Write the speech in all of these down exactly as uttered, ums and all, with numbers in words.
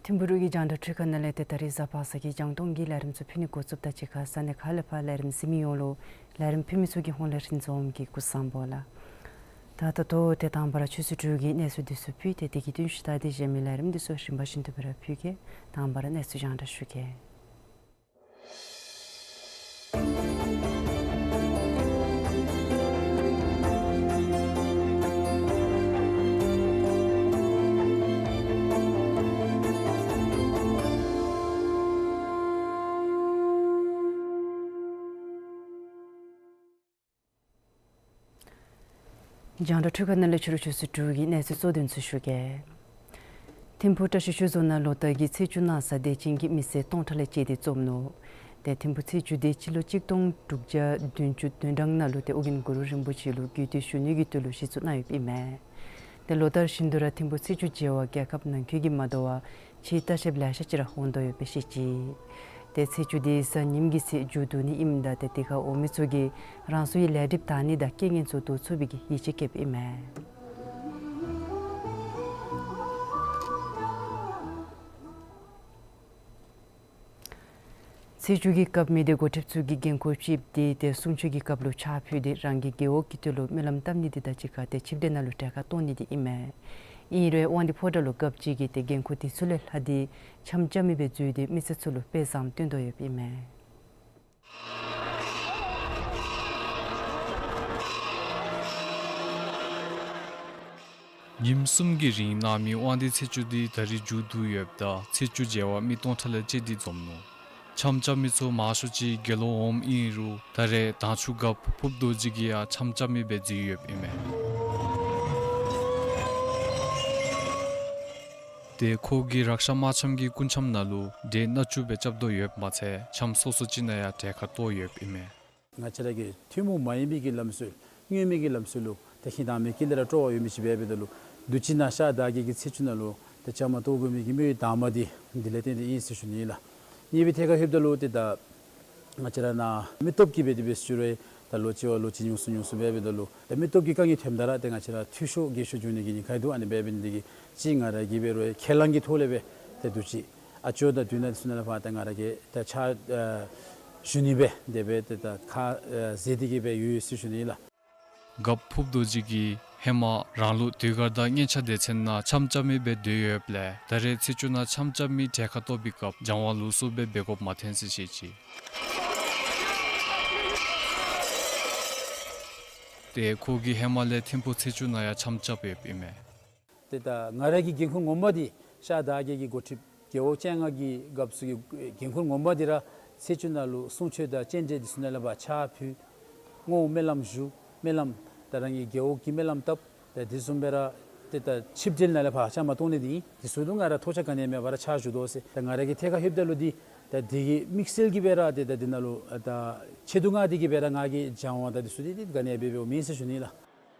ཐིམ་ཕུག་འབྲུག་གི་རྒྱང་བསྒྲགས་འཕྲུལ་ཁང་ནང་ལས་ཏེ་ད་རིས་གཟའ་པ་སངས་ཀྱི་རྒྱང་མཐོང་གི་ལས་རིམ་ཚུ་ཕུལ་ནི་འགོ་བཙུགསཔ་ད་གཅིག་ཁར་ས་གནས་ཁག་ལས་ཕར་ལས་རིམ་གཟིགས་མི་ཡོངས་ལུ་ལས་རིམ་ཕུལ་མི་ཚུ་གི་ཧོངས་ལས་རིན་འཛོམས་ཀྱིས་སྐུ་གཟུགས་བཟང་པོ་ལགས། ད་ད་ལྟོ་ཏེ་དང་པ་ར་ཆུ་ཚོད་དྲུག་གི་གནས་ཚུལ་འདི་ཚུ་ཕུལ་ཏེ་དེ་གི་བསྟུན་ཞུ་ད་དེ་གཞན་མི་ལས་རིམ་འདི་ཚུ་རིམ་པ་བཞིན་དུ་སྦེ་ར་ཕུལ་གེ། དང་པ་ར་གནས་ཚུལ་རྒྱང་བསྒྲགས་ཞུ་གེ། རྒྱང་བསྒྲགས་འཕྲུལ་ཁང་ནང་ལས་ཕྱི་རུ་ཆུ་ཚོད་དྲུག་གི་གནས་ཚུལ་གཙོ་དོན་ཚུ་ཞུ་གེ། ཐིམ་ཕུག་བཀྲ་ཤིས་ཆོས་རྫོང་ནང་ལོ་ལྟར་གྱི་ཚེས་བཅུ་ནང་ས་དེ་ཅན་གྱི་མི་སེར་སྟོང་ཕྲག་ལས་བཅད་དེ་འཛོམས་ནུག། ཏེ་ཐིམ་ཕུག་ཚེས་བཅུ་དེ་སྤྱི་ལོ་གཅིག་སྟོང་དྲུག་བརྒྱ་བདུན་ཅུ་དོན་གྲངས་ནང་ལུ་ཏེ་ཨོ་རྒྱན་གུ་རུ་རིན་པོ་ཆེ་ལུ་གུས་བཏུད་ཞུ་ནི་གི་དོན་ལུ་གཞི་བཙུགས་གནང་ཡོདཔ་ཨིན་མས། ཏེ་ལོ་ལྟར་བཞིན་དུ་ར་ཐིམ་ཕུག་ཚེས་བཅུ་མཇལ་བ་རྒྱལ་ཁབ་ནང་འཁོད་ཀྱི་མ་དོ་བར་ཕྱིའི་ལྟ་བཤལཔ་ལེ་ཤ་ཅིག་ར་འོང་དོ་ཡོདཔ་སྦེ་བཤད་ཅི། ཏེ་ཚེས་བཅུ་དེ་གཟའ་ཉིམ་གི་ཚེ་མཇུག་བསྡུ་ནི་ཨིནམ་ད་ཏེ་དེ་ཁར་འོང་མི་ཚུ་གིས་རང་སོའི་ལས་སྒྲིབ་དག་ནི་དང་རྐྱེན་ངན་ཚུ་བཟློག་ཚུགས་པའི་གི་ཡིད་ཆེས་བསྐྱེདཔ་ཨིན་མས། ཚེས་བཅུ་གི་སྐབས་མི་སྡེ་འགོ་ཁྲིདཔ་ཚུ་གིས་འགན་ཁུར་ཅིག་འདི་ཏེ་གསུང་ཆོས་ཀྱི་སྐབས་ལུ་ཕྱག་ཕུལ་ཏེ་རང་གི་རྒེད་འོག་གི་དོན་ལུ་སྨོན་ལམ་བཏབ་ནི་འདི་དང་གཅིག་ཁར་ཏེ་ཆིབས་སྒྲིག་ནང་ལུ་གྲལ་ཁར་གཏོགས་ནི་འདི་ཨིན་མས། ཨིན་རུང་དབང་འདུས་ཕོ་བྲང་ལུ་རྒཔོ་ཅིག་གིས་ཏེ་འགན་ཁུར་འདི་ཚུ་ལས་ལྷག་སྟེ་འཆམ་རྐྱབ་མི་སྦེ་འཛུལ་ཏེ་མི་སེར་ཚུ་ལུ་དཔེ་བཟང་སྟོན་དོ་ཡོདཔ་ཨིན་མས། ཉིནམ་གསུམ་གྱི་རིང་གནང་མི་དབང་འདུས་ཚེས་བཅུ་འདི་ད་རིས་མཇུག་བསྡུ་ཡོདཔ་ད་ཚེས་བཅུ་མཇལ་བར་མི་སྟོང་ཕྲག་ལས་བཅད་དེ་འཛོམས་ནུག། འཆམ་རྐྱབ་མི་ཚུ་མང་ཤོས་ཅིག་དགེ་སློང་འོངམ་ཨིན་རུང་ད་རེས་དྭངས་ཆུ་རྒཔོ་ཕུབ་རྡོ་རྗེ་གིས་ཡང་འཆམ་རྐྱབ་མི་སྦེ་འཛུལ་ཡོདཔ་ཨིན་མས། ཏེ་ཁོ་གིས་རཀྵ་མ་འཆམ་གྱི་སྐུ་འཆམ་ནང་ལུ་གྲལ་སྣ་བཅུ་སྦེ་རྐྱབ་དོ་ཡོདཔ་མ་ཚད་འཆམ་སོ་སོ་ཅིག་ནང་ཡང་གྲལ་ཁར་གཏོགས་ཡོདཔ་ཨིན་མས། ང་བཅས་ར་གི་ཐུན་མོང་མ་ཡིན་པའི་གི་ལམ་སྲོལ་དངོས་མེད་ཀྱི་ལམ་སྲོལ་ལུ་ཏེ་ཧིང་དྭངས་མའི་དཀྱིལ་ལས་ར་སྤྲོ་བ་ཡོད་མི་ཅིག་འབད་འབདཝ་ད་ལུ་དུས་ཅི་ནང་ཤར་ཟླ་བརྒྱད་ཀྱི་ཚེས་བཅུ་ནང་ལུ་ཏེ་བཅའ་མར་གཏོགས་དགོ་མི་གི་དམིགས་ཡུལ་དང་པ་འདི་འདི་ལས་བརྟེན་ཏེ་ཨིན་ཟེར་ཞུ་ནི་ཨིན་ལགས། གཉིས་པའི་ཐད་ཁར་ལྷོདཔ་ད་ལུ་ཏེ་ད་ང་བཅས་ར་ནཱ་མི་སྟོབས་ཀྱིས་འབད་དེ་འབད་ཟེར་ཞུ་རུང་ད་ལོ་ཅིག་བ་ལོ་ཅིག་ཉུང་སུ་ཉུང་སུ་འབད་འབདཝ་ད་ལུ་ད་མི་སྟོབས་ཀྱི་དཀའ་ངལ་ཐོནམ་ད་ར་ཏེ་ང་བཅས་ར་འཐུས་ཤོར་རྒས་ཤོར་འགྱོ་ནི་གི་ཉེན་ཁ་འདུག། ཨ་ནི་འབད་འབདཝ་ད་འདི་གིས་ཅིག་ང་ར་གིས་འབད་རུང་ཁས་བླངས་ཀྱི་ཐོག་ལས་སྦེ་ཏེ་དུས་ཅི་ཨ་ཅོ་དང་དུས་ནང་ཚུ་ནང་ལས་ཕར་ཏེ་ང་ར་གིས་ཏེ་ཕྱག་ཨ་ཞུ་ནི་སྦེ་དེ་སྦེ་ཏེ་ད་ཁ་ཨ་བཟེད་དེ་གི་སྦེ་ཡོད་ཟེར་ཞུ་ནི་ཨིན་ལགས། རྒཔོ་ཕུབ་རྡོ་རྗེ་གིས་ཧེ་མ་རང་ལུགས་ཟློས་གར་དང་སྙན་ཆ་སྡེ་ཚན་ནང་འཆམ་རྐྱབ་མི་སྦེ་སྡོད་ཡོདཔ་ལས་ད་རེས་ཚེས་བཅུ་ནང་འཆམ་རྐྱབ་མི་གྲལ་ཁར་གཏོགས་པའི་སྐབས་སྦྱང་བ་ལུགས་སྲོལ་སྦེ་འབད་དགོཔ་མ་ཐོན་ཟེར་བཤད་ཅི། ཏེ་ཁོ་གིས་ཧེ་མ་ལས་ཐིམ་ཕུག་ཚེས་བཅུ་ནང་ཡང་འཆམ་རྐྱབ་ཡོདཔ་ཨིན་མས། ཏེ་ད་ང་ར་གི་འགན་ཁུར་ངོ་མ་འདི་ཤར་ཟླ་བརྒྱད་ཀྱི་འགོ་ཁྲིདཔ་རྒེད་འོག་བཅོ་ལྔ་གི་རྒཔོ་ཚུ་གི་འགན་ཁུར་ངོ་མ་འདི་ར་ཚེས་བཅུ་ནང་ལུ་གསུང་ཆོས་དང་སྤྱན་འདྲེན་འདི་ཚུ་ནང་ལས་ཕར་ཕྱག་ཕུལ། བསྔོ་སྨོན་ལམ་ཞུ། སྨོན་ལམ་ད་རང་གི་རྒེད་འོག་གི་སྨོན་ལམ་བཏབ། ད་དེ་བཟུམ་སྦེ་ར་ཏེ་ད་ཆིབས་སྒྲིག་ནང་ལས་ཕར་བཅའ་མར་གཏོགས་ནི་འདི་ཨིན། དེ་ཚུ་ལུ་ང་ར་ཐོགས་ཆགས་ག་ནི་ཡང་མེད་པར་ཕྱག་ཞུ་དོ་ཟེར། ད་ང་ར་གི་ཐད་ཁར་ལྷོདཔ་ད་ལུ་འདི་ད་དེ་གི་དམིགས་བསལ་གྱི་སྦེ་ར་ཏེ་ད་འདི་ནང་ལུ་ད་ཆེད་དུ་མངགས་ཏེ་གི་སྦེ་ར་ང་གིས་སྦྱང་བ་དང་དེ་ཚུ་འདི་ཏེ་ག་ནི་ཡང་འབད་འབདཝ་མེན་ཟེར་ཞུ་ནི་ལགས།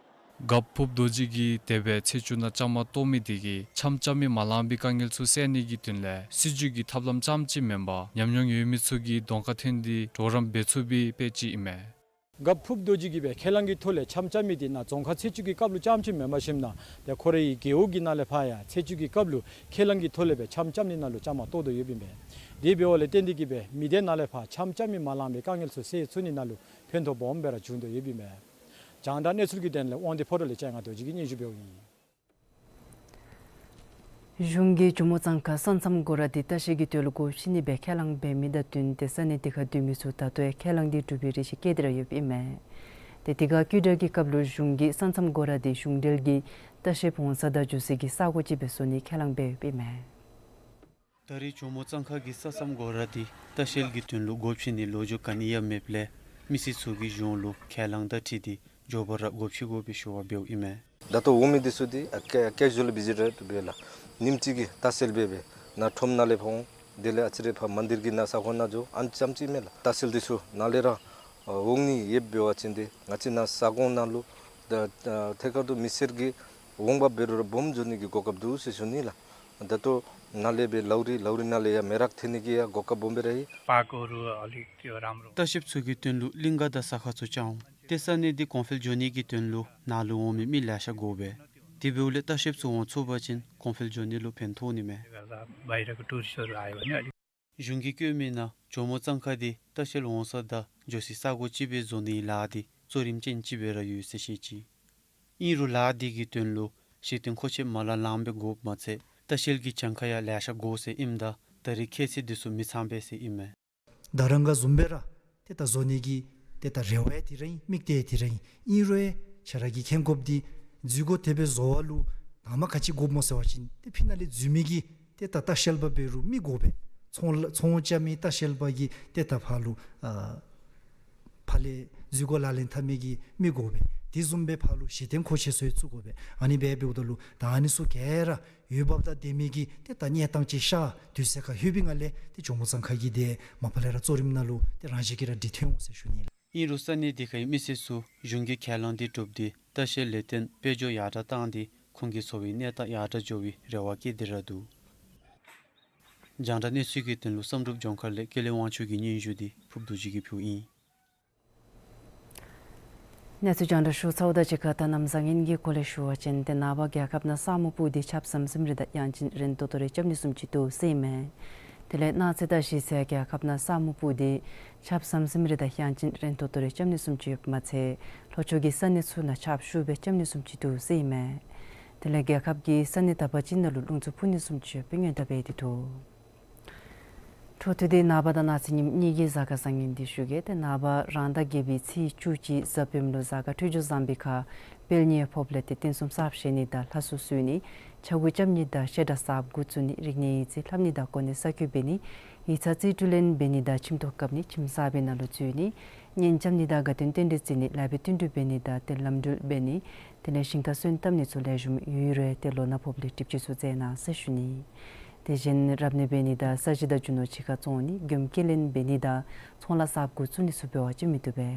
རྒཔོ་ཕུབ་རྡོ་རྗེ་གིས་དེ་སྦེ་ཚེས་བཅུ་ནང་བཅའ་མར་གཏོགས་མི་འདི་གིས་འཆམ་རྐྱབ་མི་མ་ལང་པའི་དཀའ་ངལ་ཚུ་སེལ་ནི་གི་དོན་ལས་སྲིད་བྱུས་ཀྱི་ཐབས་ལམ་རྐྱངམ་ཅིག་མེན་པར་ཉམས་མྱོང་ཡོད་མི་ཚུ་གིས་གདོང་ཁར་ཐོན་ཏེ་གྲོགས་རམ་འབད་ཚུགས་པའི་དཔེ་ཅིག་ཨིན་མས། རྒཔོ་ཕུབ་རྡོ་རྗེ་གིས་སྦེ་ཁས་བླངས་ཀྱི་ཐོག་ལས་འཆམ་རྐྱབ་མི་འདི་ནཱ་རྫོང་ཁག་ཚེས་བཅུ་གི་སྐབས་ལུ་རྐྱངམ་ཅིག་མེན་པར་ཞིནམ་ན་ཏེ་ཁོ་རའི་རྒེད་འོག་གི་ནང་ལས་ཕར་ཡང་ཚེས་བཅུ་གི་སྐབས་ལུ་ཁས་བླངས་ཀྱི་ཐོག་ལས་སྦེ་འཆམ་རྐྱབ་ནི་ནང་ལུ་བཅའ་མར་གཏོགས་དོ་ཡོདཔ་ཨིན་པས། དེ་འབདཝ་ལས་བརྟེན་ཏེ་གི་སྦེ་མི་སྡེ་ནང་ལས་ཕར་འཆམ་རྐྱབ་མི་མ་ལང་པའི་དཀའ་ངལ་ཚུ་སེལ་ཚུགས་ནི་ནང་ལུ་ཕན་ཐོགས་སྦོམ་སྦེ་ར་བྱུང་དོ་ཡོདཔ་ཨིན་པས། རྒྱང་བསྒྲགས་གནས་ཚུལ་གྱི་དོན་ལས་དབང་འདུས་ཕོ་བྲང་ལས་ལྕང་ང་རྡོ་རྗེ་གིས་སྙན་ཞུ་འབདཝ་ཨིན། གཞུང་གིས་ཇོ་མོ་གཙང་ཁ་ས་མཚམས་སྒོ་ར་འདི་ལྟ་བཤལ་གྱི་དོན་ལུ་སྒོ་ཕྱེ་ནི་སྦེ་ཁས་བླངས་འབད་མི་དང་བསྟུན་ཏེ་ས་གནས་དེ་ཁར་སྡོད་མི་ཚུ་ད་ལྟོ་ཡང་ཁས་བླངས་འདི་སྒྲུབ་པའི་རེ་ཆེ་བསྐྱེད་དེ་ར་ཡོདཔ་ཨིན་མས། ཏེ་དེ་ཁར་བཀོད་སྒྲིག་གི་སྐབས་ལུ་གཞུང་གིས་ས་མཚམས་སྒོ་ར་འདི་གཞུང་འབྲེལ་གྱི་ལྟ་བཤལ་བོང་ས་དང་འགྱོ་སའི་གི་ས་སྒོ་ཅིག་སྦེ་བཟོ་ནི་ཁས་བླངས་འབད་ཡོདཔ་ཨིན་མས། ད་རེས་ཇོ་མོ་གཙང་ཁ་གི་ས་མཚམས་སྒོ་ར་འདི་ལྟ་བཤལ་གྱི་དོན་ལུ་སྒོ་ཕྱེ་ནི་ལོ་རྒྱུས་ག་ནི་ཡང་མེདཔ་ལས་མི་སེར་ཚུ་གིས་གཞུང་ལུ་ཁས་བླངས་དང་འཁྲིལ་ཏེ་མགྱོགས་པ་ར་སྒོ་ཕྱེ་དགོ་པའི་ཞུ་བ་འབདཝ་ཨིན་མས། ད་ལྟོ་འོང་མི་འདི་ཚུ་འདི་ཨ་ཀེ་ཀེ་ཞུ་ལི་བི་ཟིཊ་ར་འབད་ལགས། ཉིནམ་གཅིག་གི་ལྟ་བཤལ་འབད་འབད་ནཱ་ཁྲོམ་ནང་ལས་ཕར་འོང་། དེ་ལས་ཨ་ཙི་རེ་ཕར་མན་དིར་གྱི་ནང་ས་ཁོངས་ནང་འགྱོ། ཨ་ནི་རྐྱངམ་ཅིག་མེན་ལགས། ལྟ་བཤལ་འདི་ཚུ་ནཱ་ལས་ར་ཨ་འོང་ནི་ཡོདཔ་འབད་བ་ཅིན་ཏེ་ང་བཅས་ནཱ་ས་ཁོངས་ནང་ལུ་ ད་ད་ཐད་ཀར་དུ་མི་སེར་གྱིས་འོང་འབབ་འབད་རུང་ར་སྦོམ་འགྱོ་ནི་གི་གོ་སྐབས་འདུག་ཟེར་ཞུ་ནི་ལགས། ད་ལྟོ་ནཱ་ལས་སྦེ་ལའུ་རི་ལའུ་རི་ནང་ལས་ཡར་མེ་རག་ཐོན་ནི་གི་ཡང་གོ་སྐབས་སྦོམ་སྦེ་ར་ཨིན། ལྟ་བཤལཔ་ཚུ་གི་དོན་ལུ་གླིང་ག་དང་ས་ཁ་ཚུ་བཅའ་འོང་། ཏེ་ས་གནས་འདི་གོང་འཕེལ་འགྱོ་ནི་གི་དོན་ལུ་ནཱ་ལུ་འོང་མི་མི་ལེ་ཤ་དགོ་པས། དེ་འབདཝ་ལས་ལྟ་བཤལཔ་ཚུ་འོང་ཚུགས་པ་ཅིན་གོང་འཕེལ་འགྱོ་ནི་ལུ་ཕན་ཐོགས་ནི་མས། གཞུང་གིས་བཀོད་མི་ནང་ཇོ་མོ་གཙང་ཁ་འདི་ལྟ་བཤལ་འོང་ས་དང་འགྱོ་སའི་ས་གོ་ཅིག་སྦེ་བཟོ་ནིའི་ལཱ་འདི་གཙོ་རིམ་ཅན་ཅིག་སྦེ་ར་ཡོད་ཟེར་བཤད་ཅི། ཨིན་རུང་ལཱ་འདི་གི་དོན་ལུ་གཞི་རྟེན་མཁོ་ཆས་མ་ལང་ལངམ་སྦེ་དགོཔ་མ་ཚད་ལྟ་བཤལ་གྱི་གྱངས་ཁ་ཡང་ལེ་ཤ་དགོ་ཟེར་ཨིནམ་ད་ད་རེས་ཁྱད་ཚད་འདི་ཚུ་མི་ཚངམ་སྦེ་ཟེར་ཨིན་མས། ད་རང་ག་བཟུམ་སྦེ་ར་ཏེ་ད་བཟོ་ནི་གི་ཏེ་ད་རེ་བ་ཡང་དེ་ར་ཨིན། དམིགས་གཏད་ཡང་དེ་ར་ཨིན། ཨིན་རུང་ཡང་ཁྱེད་ར་གིས་མཁྱེན་དགོཔ་འདི་འཛུལ་སྒོ་དེ་སྦེ་བཟོ་བ་ལུ་ད་མ་ག་ཅི་དགོཔ་སྨོ་ཟེར་བ་ཅིན་ཏེ་ཕི་ནང་ལས་འཛུལ་མི་གི་ཏེ་ད་ལྟ་བཤལ་པ་འབད་རུང་མི་དགོ་པས། ཚོང་ལ་ཚོང་རྐྱབ་མི་ལྟ་བཤལ་པ་གིས་ཏེ་ད་ཕར་ལུ་ཨ་ཕར་ལས་འཛུལ་སྒོ་ལག་ལེན་འཐབ་མི་གི་མི་དགོ་པས། དེ་བཟུམ་སྦེ་ཕར་ལུ་གཞི་རྟེན་མཁོ་ཆས་ཚུ་ཡང་བཙུགས་དགོ་པས། ཨ་ནི་སྦེ་འབདཝ་ད་ལུ་ད་ཨ་ནི་ཚུ་ག་ར་འོས་འབབ་དང་ལྡན་མི་གི་ཏེ་ད་གནས་སྟངས་ཅིག་ཤར་དུས་ཚོད་ཁར་ལྷོད་པའི་སྒང་ལས་ཏེ་ཇོ་མོ་གཙང་ཁ་གི་འདི་མ་པ་ལས་ར་གཙོ་རིམ་ནང་ལུ་ཏེ་རང་བཞིན་གྱིས་ར་འགྲིག་ཐོན་འོང་ཟེར་ཞུ་ནི་ལགས། ཨིན་རུང་ས་གནས་འདི་ཁའི་མི་སེར་ཚུ་གཞུང་གི་ཁས་བླངས་འདི་སྒྲུབ་སྟེ་ལྟ་བཤལ་ལས་དོན་དཔལ་འབྱོར་ཡར་དྲག་བཏང་སྟེ་ཁོང་གི་འཚོ་བའི་གནས་སྟངས་ཡར་དྲག་འགྱོ་བའི་རེ་བ་བསྐྱེད་དེ་ར་འདུག། རྒྱང་བསྒྲགས་གནས་ཚུལ་གྱི་དོན་ལུ་བསམ་གྲུབ་ལྗོངས་མཁར་ལས་ཀུན་ལེགས་དབང་ཕྱུག་གི་སྙན་ཞུ་འདི་ཕུརཔ་རྡོ་རྗེ་གིས་ཕུལཝ་ཨིན། གནས་ཚུལ་རྒྱང་བསྒྲགས་ཞུ་ཚརཝ་དང་གཅིག་ཁར་ད་གནམ་བཟང་ངན་གྱི་སྐོར་ལས་ཞུ་བ་ཅིན་ཏེ་ནངས་པ་རྒྱལ་ཁབ་ནང་ས་སྨུག་སྤུབས་ཏེ་ཆརཔ་ཟམ་ཟིམ་རེ་དང་དབྱང་ཅན་རན་ཏོག་ཏོ་རེ་རྐྱབ་ནི་བཟུམ་ཅིག་འདུག་ཟེར་ཨིན་མས། དེ་ལས་གནངས་ཚེ་དང་གཞེས་ཚེ་རྒྱལ་ཁབ་ནང་ས་སྨུག་སྤུབས་ཏེ་ཆརཔ་ཟམ་ཟིམ་རེ་དང་དབྱང་ཅན་རན་ཏོག་ཏོ་རེ་རྐྱབ་ནི་བཟུམ་ཅིག་ཡོདཔ་མ་ཚད་ལྷོ་ཕྱོགས་ཀྱི་ས་གནས་ཚུ་ནང་ཆརཔ་ཤུགས་སྦེ་རྐྱབ་ནི་བཟུམ་ཅིག་འདུག་ཟེར་ཨིན་མས། དེ་ལས་རྒྱལ་ཁབ་ཀྱི་ས་གནས་དག་པ་ཅིག་ནང་ལུ་རླུང་འཚུབ་འཕུ་ནི་བཟུམ་ཅིག་ཡོདཔ་སྦེ་སྔོན་བརྡ་འབད་དེ་འདུག། འཕྲོ་མཐུད་དེ་ནངས་པ་དང་གནངས་ཚེ་ཉིནམ་གཉིས་ཀྱི་གཟའ་སྐར་བཟང་ངན་འདི་ཞུ་གེ། ཏེ་ནངས་པ་རང་ཟླ་བརྒྱད་པའི་ཚེས་བཅུ་གཅིག་གཟའ་སྤེནམ་ལུ་གཟའ་སྐར་འཕྲོད་སྦྱོར་བཟང་པའི་ཁར་དཔལ་གཉེར་ཕོགཔ་ལས་ཏེ་རྟེན་གསུམ་གསརཔ་བཞེངས་ནི་དང་ལྷ་གསོལ་གསོལ་ནི་ཕྱྭ་འགུགས་རྐྱབ་ནི་དང་བཤད་གྲྭ་གསརཔ་འགོ་བཙུགས་ནི་རིག་གནས་ཡིག་རྩིས་ལྷབ་ནི་དང་གོ་གནས་གསར་བསྐོ་འབད་ནི་ཡིག་ཚང་རྩིས་སྤྲོད་ལེན་འབད་ནི་དང་ཁྱིམ་ཐོག་བཀབ་ནི་ཁྱིམ་གསར་པའི་ནང་ལུ་འཛུལ་ནི་གཉེན་རྐྱབ་ནི་དང་དགའ་སྟོན་རྟེན་འབྲེལ་བརྩི་ནི་ལཱ་འབད་བསྟུན་གྲོས་འབད་ནི་དང་ཏེ་ལམ་འགྲུལ་འབད་ནི་དེ་ལས་ཞིང་རྟ་སོན་བཏབ་ནི་ཚུ་ལེགས་ཤོམ་ཡོད་རུང་ཏེ་ལོ་ན་ཕོགཔ་ལས་གྲིབ་ཅིག་ཚུ་བཟེད་གནང་ཟེར་ཞུ་ནི། དེ་བཞིན་རབ་གནས་འབད་ནི་དང་ས་གཞི་དང་རྒྱུ་ནོར་གཅིག་ཁར་བཙོང་ནི་མགྱོནམ་སྐྱེལ་ལེན་འབད་ནི་དང་ཚོང་ལཱ་གསརཔ་འགོ་བཙུགས་ནི་ཚུ་འབད་བ་ཅིན་མི་བཏུབ་པས།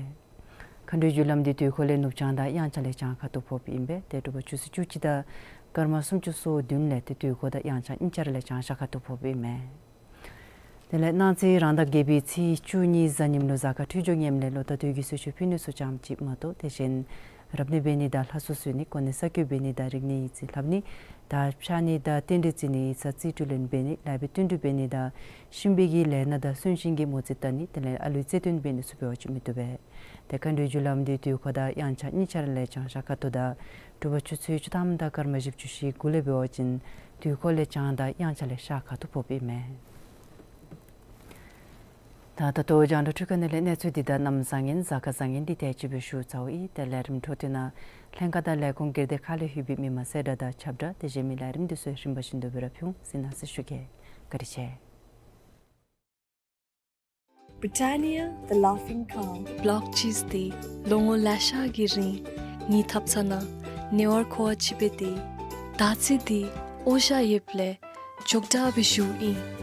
མཁའ་འགྲོའི་རྒྱུ་ལམ་འདི་དུས་འཁོར་ལས་ནུབ་བྱང་དང་དབྱངས་འཆར་ལས་བྱང་ཁ་ཐུག་ཕོགཔ་ཨིན་པས། ཏེ་དྲོ་པ་ཆུ་ཚོད་བཅུ་གཅིག་དང་སྐར་མ་སུམ་ཅུ་སོ་བདུན་ལས་ཏེ་དུས་འཁོར་དང་དབྱངས་འཆར་གཉིས་ཆ་ར་ལས་བྱང་ཤར་ཁ་ཐུག་ཕོགཔ་ཨིན་མས། དེ་ལས་གནངས་ཚེ་རང་ཟླ་བརྒྱད་པའི་ཚེས་བཅུ་གཉིས་གཟའ་ཉིམ་ལུ་གཟའ་སྐར་འཕྲོད་སྦྱོར་ངནམ་ལས་ལོ་ཟླ་དུས་ཀྱི་གསོལ་མཆོད་ཕུལ་ནི་ཚུ་ཙམ་ཅིག་མ་གཏོགས་དེ་བཞིན་རབ་གནས་འབད་ནི་དང་ལྷ་གསོལ་གསོལ་ནི་གོ་གནས་གསར་བསྐོ་འབད་ནི་དང་རིག་གནས་ཡིག་རྩིས་ལྷབ་ནི་དང་ཕྱག་ནི་དང་རྟེན་འབྲེལ་བརྩི་ནི་ཡིག་ཚང་རྩིས་སྤྲོད་ལེན་འབད་ནི་ལཱ་འབད་བསྟུན་གྲོས་འབད་ནི་དང་གཤིན་པོའི་གི་ལས་སྣ་དང་གསོན་གཤིན་གྱི་མོ་རྩིས་བལྟ་ནི་དེ་ལས་ཨ་ལུའི་རྩེ་སྟོན་འབད་ནི་ཚུ་འབད་བ་ཅིན་མི་བཏུབ་པས། ཏེ་མཁའ་འགྲོའི་རྒྱུ་ལམ་འདི་དུས་འཁོར་དང་དབྱངས་འཆར་གཉིས་ཆ་ར་ལས་བྱང་ཤར་ཁ་ཐུག་དང་དྲོ་པ་ཆུ་ཚོད་བཅུ་ཐམ་དང་སྐར་མ་བཞི་བཅུ་ཞེ་དགུ་ལས་འབད་བ་ཅིན་དུས་འཁོར་ལས་བྱང་དང་དབྱངས་འཆར་ལས་ཤར་ཁ་ཐུག་ཕོགཔ་ཨིན་མས། ད་ད་ལྟོ་རྒྱང་བསྒྲགས་འཕྲུལ་ཁང་ནང་ལས་གནས་ཚུལ་འདི་དང་གནམ་བཟང་ངན་གཟའ་སྐར་བཟང་ངན་འདི་དེ་ཅིག་སྦེ་ཞུ་ཚརཝ་ཨིན། ཏེ་ལས་རིམ་འཕྲོ་མཐུད་ནང་ལྷན་ཁག་དང་ལས་ཁུངས་སྒེར་སྡེ་ཁག་ལས་ལྷོད་པའི་མི་མང་གསལ་བསྒྲགས་དང་ཁྱབ་བསྒྲགས་དེ་བཞིན་མི་ལས་རིམ་འདི་ཚུ་རིམ་པ་བཞིན་དུ་སྦེ་ར་ཕུལ་ཟེར་གནང་ཟེར་ཞུ་གེ། བཀའ་དྲིན་ཆེ། Britannia, the laughing cow. བོལཊ་ཅིས་འདི་ལོ་ངོ་ལེ་ཤ་གི་རིང་ངེའི་ཐབ་ཚང་ནང་ཉེ་བར་མཁོ་བ་ཅིག་སྦེ་སྡོད། ད་ཅི་འདི་ཨོ་ཞ་ཡོདཔ་ལས་ཅོག་འཐདཔ་སྦེ་བཞུགས་ཨིན།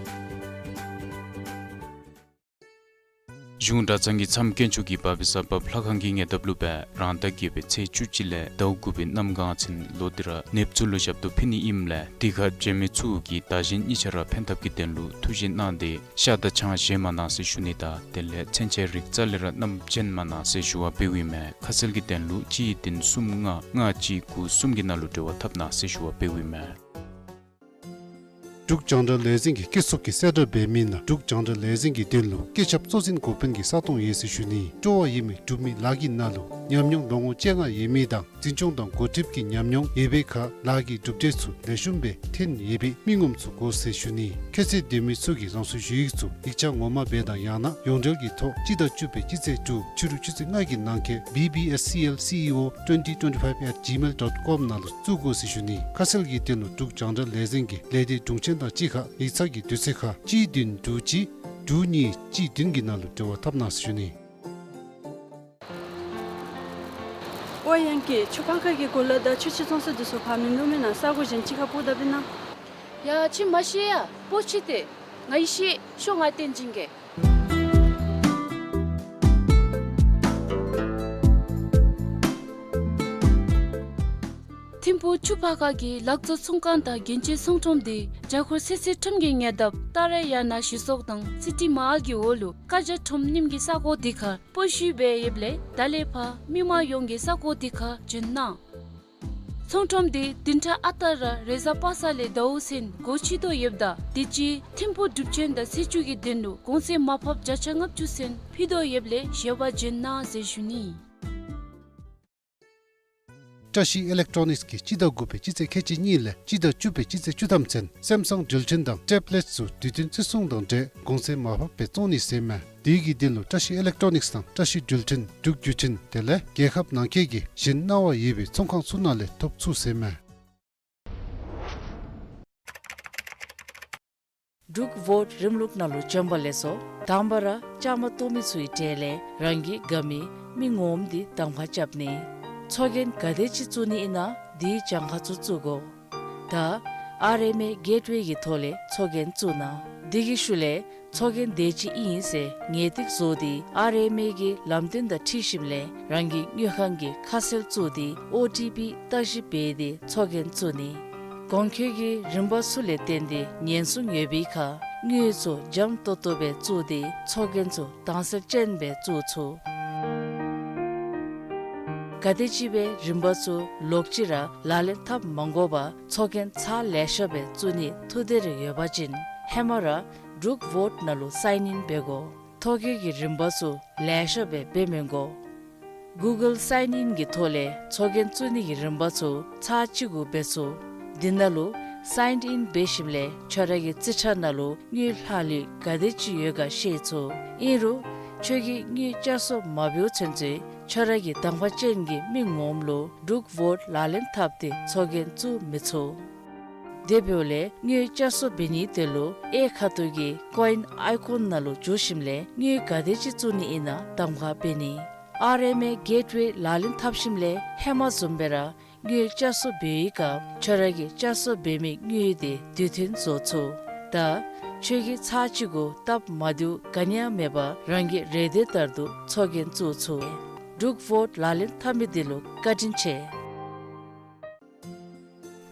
གཞུང་གྲྭ་ཚང་གི་མཚམས་དཀོན་མཆོག་གི་བབས་པའི་ས་བབ་ལྷ་ཁང་གི་ཉེ་འདབས་ལུ་སྦེ་རང་ཟླ་བརྒྱད་པའི་ཚེས་བཅུ་གཅིག་ལས་ཟླཝ་དགུ་པའི་གནམ་གང་ཚེ་ལོ་འདི་ར་ནདཔ་ཚུ་ལུ་ཞབས་ཏོག་ཕུལ་ནི་ཨིནམ་ལས་དེ་ཁར་བྱོན་མི་ཚུ་གིས་བདག་གཞན་གཉིས་ཆ་ར་ཕན་ཐབས་ཀྱི་དོན་ལུ་ཐུགས་བཞེད་གནང་སྟེ་ཤ་དང་ཆང་བཞེས་མ་གནང་ཟེར་ཞུ་ནི་དང་དེ་ལས་ཚོན་ཆས་རིགས་རྩ་ལས་ར་བསྣམས་བྱོན་མ་གནང་ཟེར་ཞུ་བ་འབདཝ་ཨིན་མས། ཁ་གསལ་གྱི་དོན་ལུ་གཅིག་བདུན་གསུམ་ལྔ་ལྔ་གཅིག་དགུ་གསུམ་གྱི་ནང་ལུ་འབྲེལ་བ་འཐབ་གནང་ཟེར་ཞུ་བ་འབདཝ་ཨིན་མས། འབྲུག་རྒྱང་བསྒྲགས་ལས་འཛིན་གྱི་སྐྱེད་ཚོགས་ཀྱིས་གསལ་བསྒྲགས་འབད་མི་ནང་འབྲུག་རྒྱང་བསྒྲགས་ལས་འཛིན་གྱི་དོན་ལུ་སྐུ་ཚབ་གཙོ་འཛིན་འགོ་དཔོན་གྱི་ས་སྟོང་ཡོད་ཟེར་ཞུ་ནི། སྤྲོ་བ་ཡོད་མི་འབྲུག་མི་ལཱ་གི་ནང་ལུ་ཉམས་མྱོང་ལོ་ངོ་བཅོ་ལྔ་ཡོད་མི་དང་འཛིན་སྐྱོང་དང་འགོ་ཁྲིདཔ་གི་ཉམས་མྱོང་ཡོད་པའི་ཁར་ལཱ་གི་གྲུབ་འབྲས་ཚུ་ལེགས་ཤོམ་སྦེ་ཐོན་ཡོད་པའི་མི་ངོམ་ཚུ་དགོ་ཟེར་ཞུ་ནི། ཁྱད་ཚད་ལྡན་མི་ཚུ་གིས་རང་སོའི་ཞུ་ཡིག་ཚུ་ཡིག་ཆ་ངོ་མ་སྦེ་དང་ཡང་ན་ཡོངས་འབྲེལ་གྱི་ཐོག་སྤྱི་ཟླ་བཅུ་པའི་སྤྱི་ཚེས་དྲུག་ཕྱི་རུ་ཆུ་ཚོད་ལྔ་གི་ནང་འཁོད་B B S C L C E O twenty twenty-five at gmail dot com ནང་ལུ་བཙུགས་དགོ་ཟེར་ཞུ་ནི། ཁ་གསལ་གྱི་དོན་ལུ་འབྲུག་རྒྱང་བསྒྲགས་ལས་འཛིན་གྱི་ལས་སྡེ་དྲུང་ཆེན་དང་གཅིག་ཁར་ཡིག་ཚང་གི་དུས་ཚོད་ཁར་གཅིག་བདུན་དྲུག་གཅིག་དྲུག་གཉིས་གཅིག་བདུན་གྱི་ནང་ལུ་འབྲེལ་བ་འཐབ་གནང་ཟེར་ཞུ་ནི། ཨོ་ཡང་ཀི་ཆུ་ཕར་ཁ་གི་གོ་ལ་དང་ཆུ་ཕྱེད་བཙོང་ས་འདི་ཚུ་ཕར་མིན་འདུག་མེན་ན། ས་གོ་གཞན་ཅིག་ཁར་སྤོ་ད་པིན་ན། ཡ་ཁྱིམ་མ་ཤེས་ཡ་སྤོ་ཅི་ཏེ། ང་ཡི་ཤེས་ཤོ་ང་བསྟན་སྦྱིན་གྱི། ཕུ་ཆུ་ཕག་ཁ་གི་ལག་བཙོང་ཚོང་ཁང་དང་རྒྱན་ཆའི་ཚོང་ཁྲོམ་དེ་རྒྱ་གར་སི་སི་ཁྲོམ་གྱི་ཉེ་འདབས་ཏཱ་ར་ཡ་ན་གཞི་ཚོགས་དང་སི་ཊི་མ་ཧཱལ་གྱི་འོག་ལུ་ཀ་ཇ་ཁྲོམ་རྙིངམ་གི་ས་གོ་དེ་ཁར་སྤོ་བཤུད་འབད་ཡོདཔ་ལས་ད་ལས་ཕར་མི་མང་ཡོངས་ཀྱིས་ས་གོ་དེ་ཁར་འབྱོན་གནང་། ཚོང་ཁྲོམ་དེ་བདུན་ཕྲག་ཨ་རྟག་ར་རེས་གཟའ་པ་སངས་ལས་ཟླཝ་གསུམ་སྒོ་ཕྱེ་དོ་ཡོདཔ་ད་དེ་ཅིག་ཐིམ་ཕུག་སྒྲུབ་ཆེན་དང་ཚེས་བཅུ་གི་དོན་ལུ་གོང་ཚད་མར་ཕབ་བརྒྱ་ཆ་ལྔ་བཅུ་ཚུན་ཕུལ་དོ་ཡོདཔ་ལས་ཞལ་པར་འབྱོན་གནང་ཟེར་ཞུ་ནི། བཀྲ་ཤིས་ཨི་ལེག་ཊོ་ནིགསི་གིས་སྤྱི་ཟླ་དགུ་པའི་སྤྱི་ཚེས་ཁལ་གཅིག་གཉིས་ལས་སྤྱི་ཟླ་བཅུ་པའི་སྤྱི་ཚེས་བཅུ་ཐམ་ཚུན་སེམ་སང་འགྲུལ་འཕྲིན་དང་ཊེབ་ལེཊ་ཚུ་དུས་བསྟུན་བརྩི་སྲུང་དང་འབྲེལ་གོང་ཚད་མར་ཕབ་སྦེ་བཙོང་ནི་ཟེར་མས། དེ་གི་དོན་ལུ་བཀྲ་ཤིས་ཨི་ལེག་ཊོ་ནིགསི་དང་བཀྲ་ཤིས་འགྲུལ་འཕྲིན་འབྲུག་བརྒྱུད་འཕྲིན་དེ་ལས་རྒྱལ་ཁབ་ནང་འཁོད་ཀྱི་གཞན་གནང་བ་ཡོད་པའི་ཚོང་ཁང་ཚུ་ནང་ལས་ཐོབ་ཚུགས་ཟེར་མས། འབྲུག་བོཊ་རིམ་ལུགས་ནང་ལུ་བྱོན་པ་ལས་སོ། དང་པ་ར་བཅའ་མར་གཏོགས་མི་ཚུའི་གྲས་ལས་རང་གི་དགའ་མི་མི་ངོམ་དེ་གདམ་ཁ་རྐྱབ་ནི། ཚོགས་རྒྱན་ག་དེ་ཅིག་བཙུགས་ནི་ཨིན་ན་དེའི་གྱངས་ཁ་ཚུ་བཙུགས་དགོ། ད་ཨར་ཨེམ་ཨེ་གེཊ་ཝེ་གི་ཐོག་ལས་ཚོགས་རྒྱན་བཙུགས་གནང་། དེ་གི་ཤུལ་ལས་ཚོགས་རྒྱན་དེ་ཅིག་ཨིན་ཟེར་ངེས་ཏིག་བཟོ་སྟེ་ཨར་ཨེམ་ཨེ་གི་ལམ་སྟོན་དང་འཁྲིལ་ཞིནམ་ལས་རང་གི་དངུལ་ཁང་གི་ཁ་གསལ་བཙུགས་ཏེ་ཨོ་ཊི་པི་བརྟག་ཞིབ་འབད་དེ་ཚོགས་རྒྱན་བཙུགས་ནི། གོང་འཁོད་ཀྱི་རིམ་པ་ཚུ་ལས་བརྟེན་ཏེ་ཉེན་སྲུང་ཡོད་པའི་ཁར་དངུལ་ཚུ་འཇམ་ཏོང་ཏོ་སྦེ་བཙུགས་ཏེ་ཚོགས་རྒྱན་ཚུ་དྭངས་གསལ་ཅན་སྦེ་བཙུགས་ཚུགས། ག་དེམ་ཅིག་སྦེ་རིམ་པ་ཚུ་ལོག་ཅི་ར་ལག་ལེན་འཐབ་མ་དགོ་པར་ཚོགས་རྒྱན་ཚར་ལེ་ཤ་སྦེ་བཙུགས་ནི་ཐུགས་འདོད་རེ་ཡོད་པ་ཅིན་ཧེ་མ་ར་འབྲུག་བོཊ་ནང་ལུ་སའིན་ཨིན་འབད་དགོ། ཐོ་བཀོད་ཀྱི་རིམ་པ་ཚུ་ལེ་ཤ་སྦེ་འབད་མི་དགོ། གུ་གཱལ་སའིན་ཨིན་གྱི་ཐོག་ལས་ཚོགས་རྒྱན་བཙུགས་ནི་གི་རིམ་པ་ཚུ་ཚར་གཅིག་གུ་འབད་ཚུགས། དེ་ནང་ལུ་སའིན་ཨིན་འབད་ཞིནམ་ལས་ཁྱོད་ར་གི་རྩིས་ཁྲ་ནང་ལུ་དངུལ་ལྷག་ལུས་ག་དེ་ཅིག་ཡོད་ག་ཤེས་ཚུགས། ཨིན་རུང་ཁྱོད་ཀྱིས་དངུལ་བསྐྱར་གསོ་མ་འབདཝ་ཚུན་ཚོད་ཁྱོད་ར་གི་གདམ་ཁ་ཅན་གྱི་མི་ངོམ་ལུ་འབྲུག་བོཊ་ལག་ལེན་འཐབ་སྟེ་ཚོགས་རྒྱན་བཙུགས་མི་ཚུགས། དེ་འབདཝ་ལས་དངུལ་བསྐྱར་གསོ་འབད་ནིའི་དོན་ལུ་གཡས་ཁ་ཐུག་གི་ཀོ་ཨིན་ཨའི་ཀོན་ནང་ལུ་འཛུལ་ཞིནམ་ལས་དངུལ་ག་དེ་ཅིག་བཙུགས་ནི་ཨིན་ན་གདམ་ཁ་འབད་ནི། ཨར་ཨེམ་ཨེ་གེཊ་ཝེ་ལག་ལེན་འཐབ་ཞིནམ་ལས་ཧེ་མ་བཟུམ་སྦེ་ར་དངུལ་བསྐྱར་གསོ་འབད་བའི་སྐབས་ཁྱོད་ར་གིས་བསྐྱར་གསོ་འབད་མི་དངུལ་དེ་དུས་མཐུན་བཟོ་ཚུགས། ད་ཁྱོད་ཀྱིས་ཚར་གཅིག་གུ་སྟབས་མ་བདེཝ་ག་ནི་ཡང་མེད་པར་རང་གི་རེ་འདོད་ལྟར་དུ་ཚོགས་རྒྱན་བཙུགས་ཚུགས། འབྲུག་བོཊ་ལག་ལེན་འཐབ་མི་དེ་ལུ་བཀའ་དྲིན་ཆེ།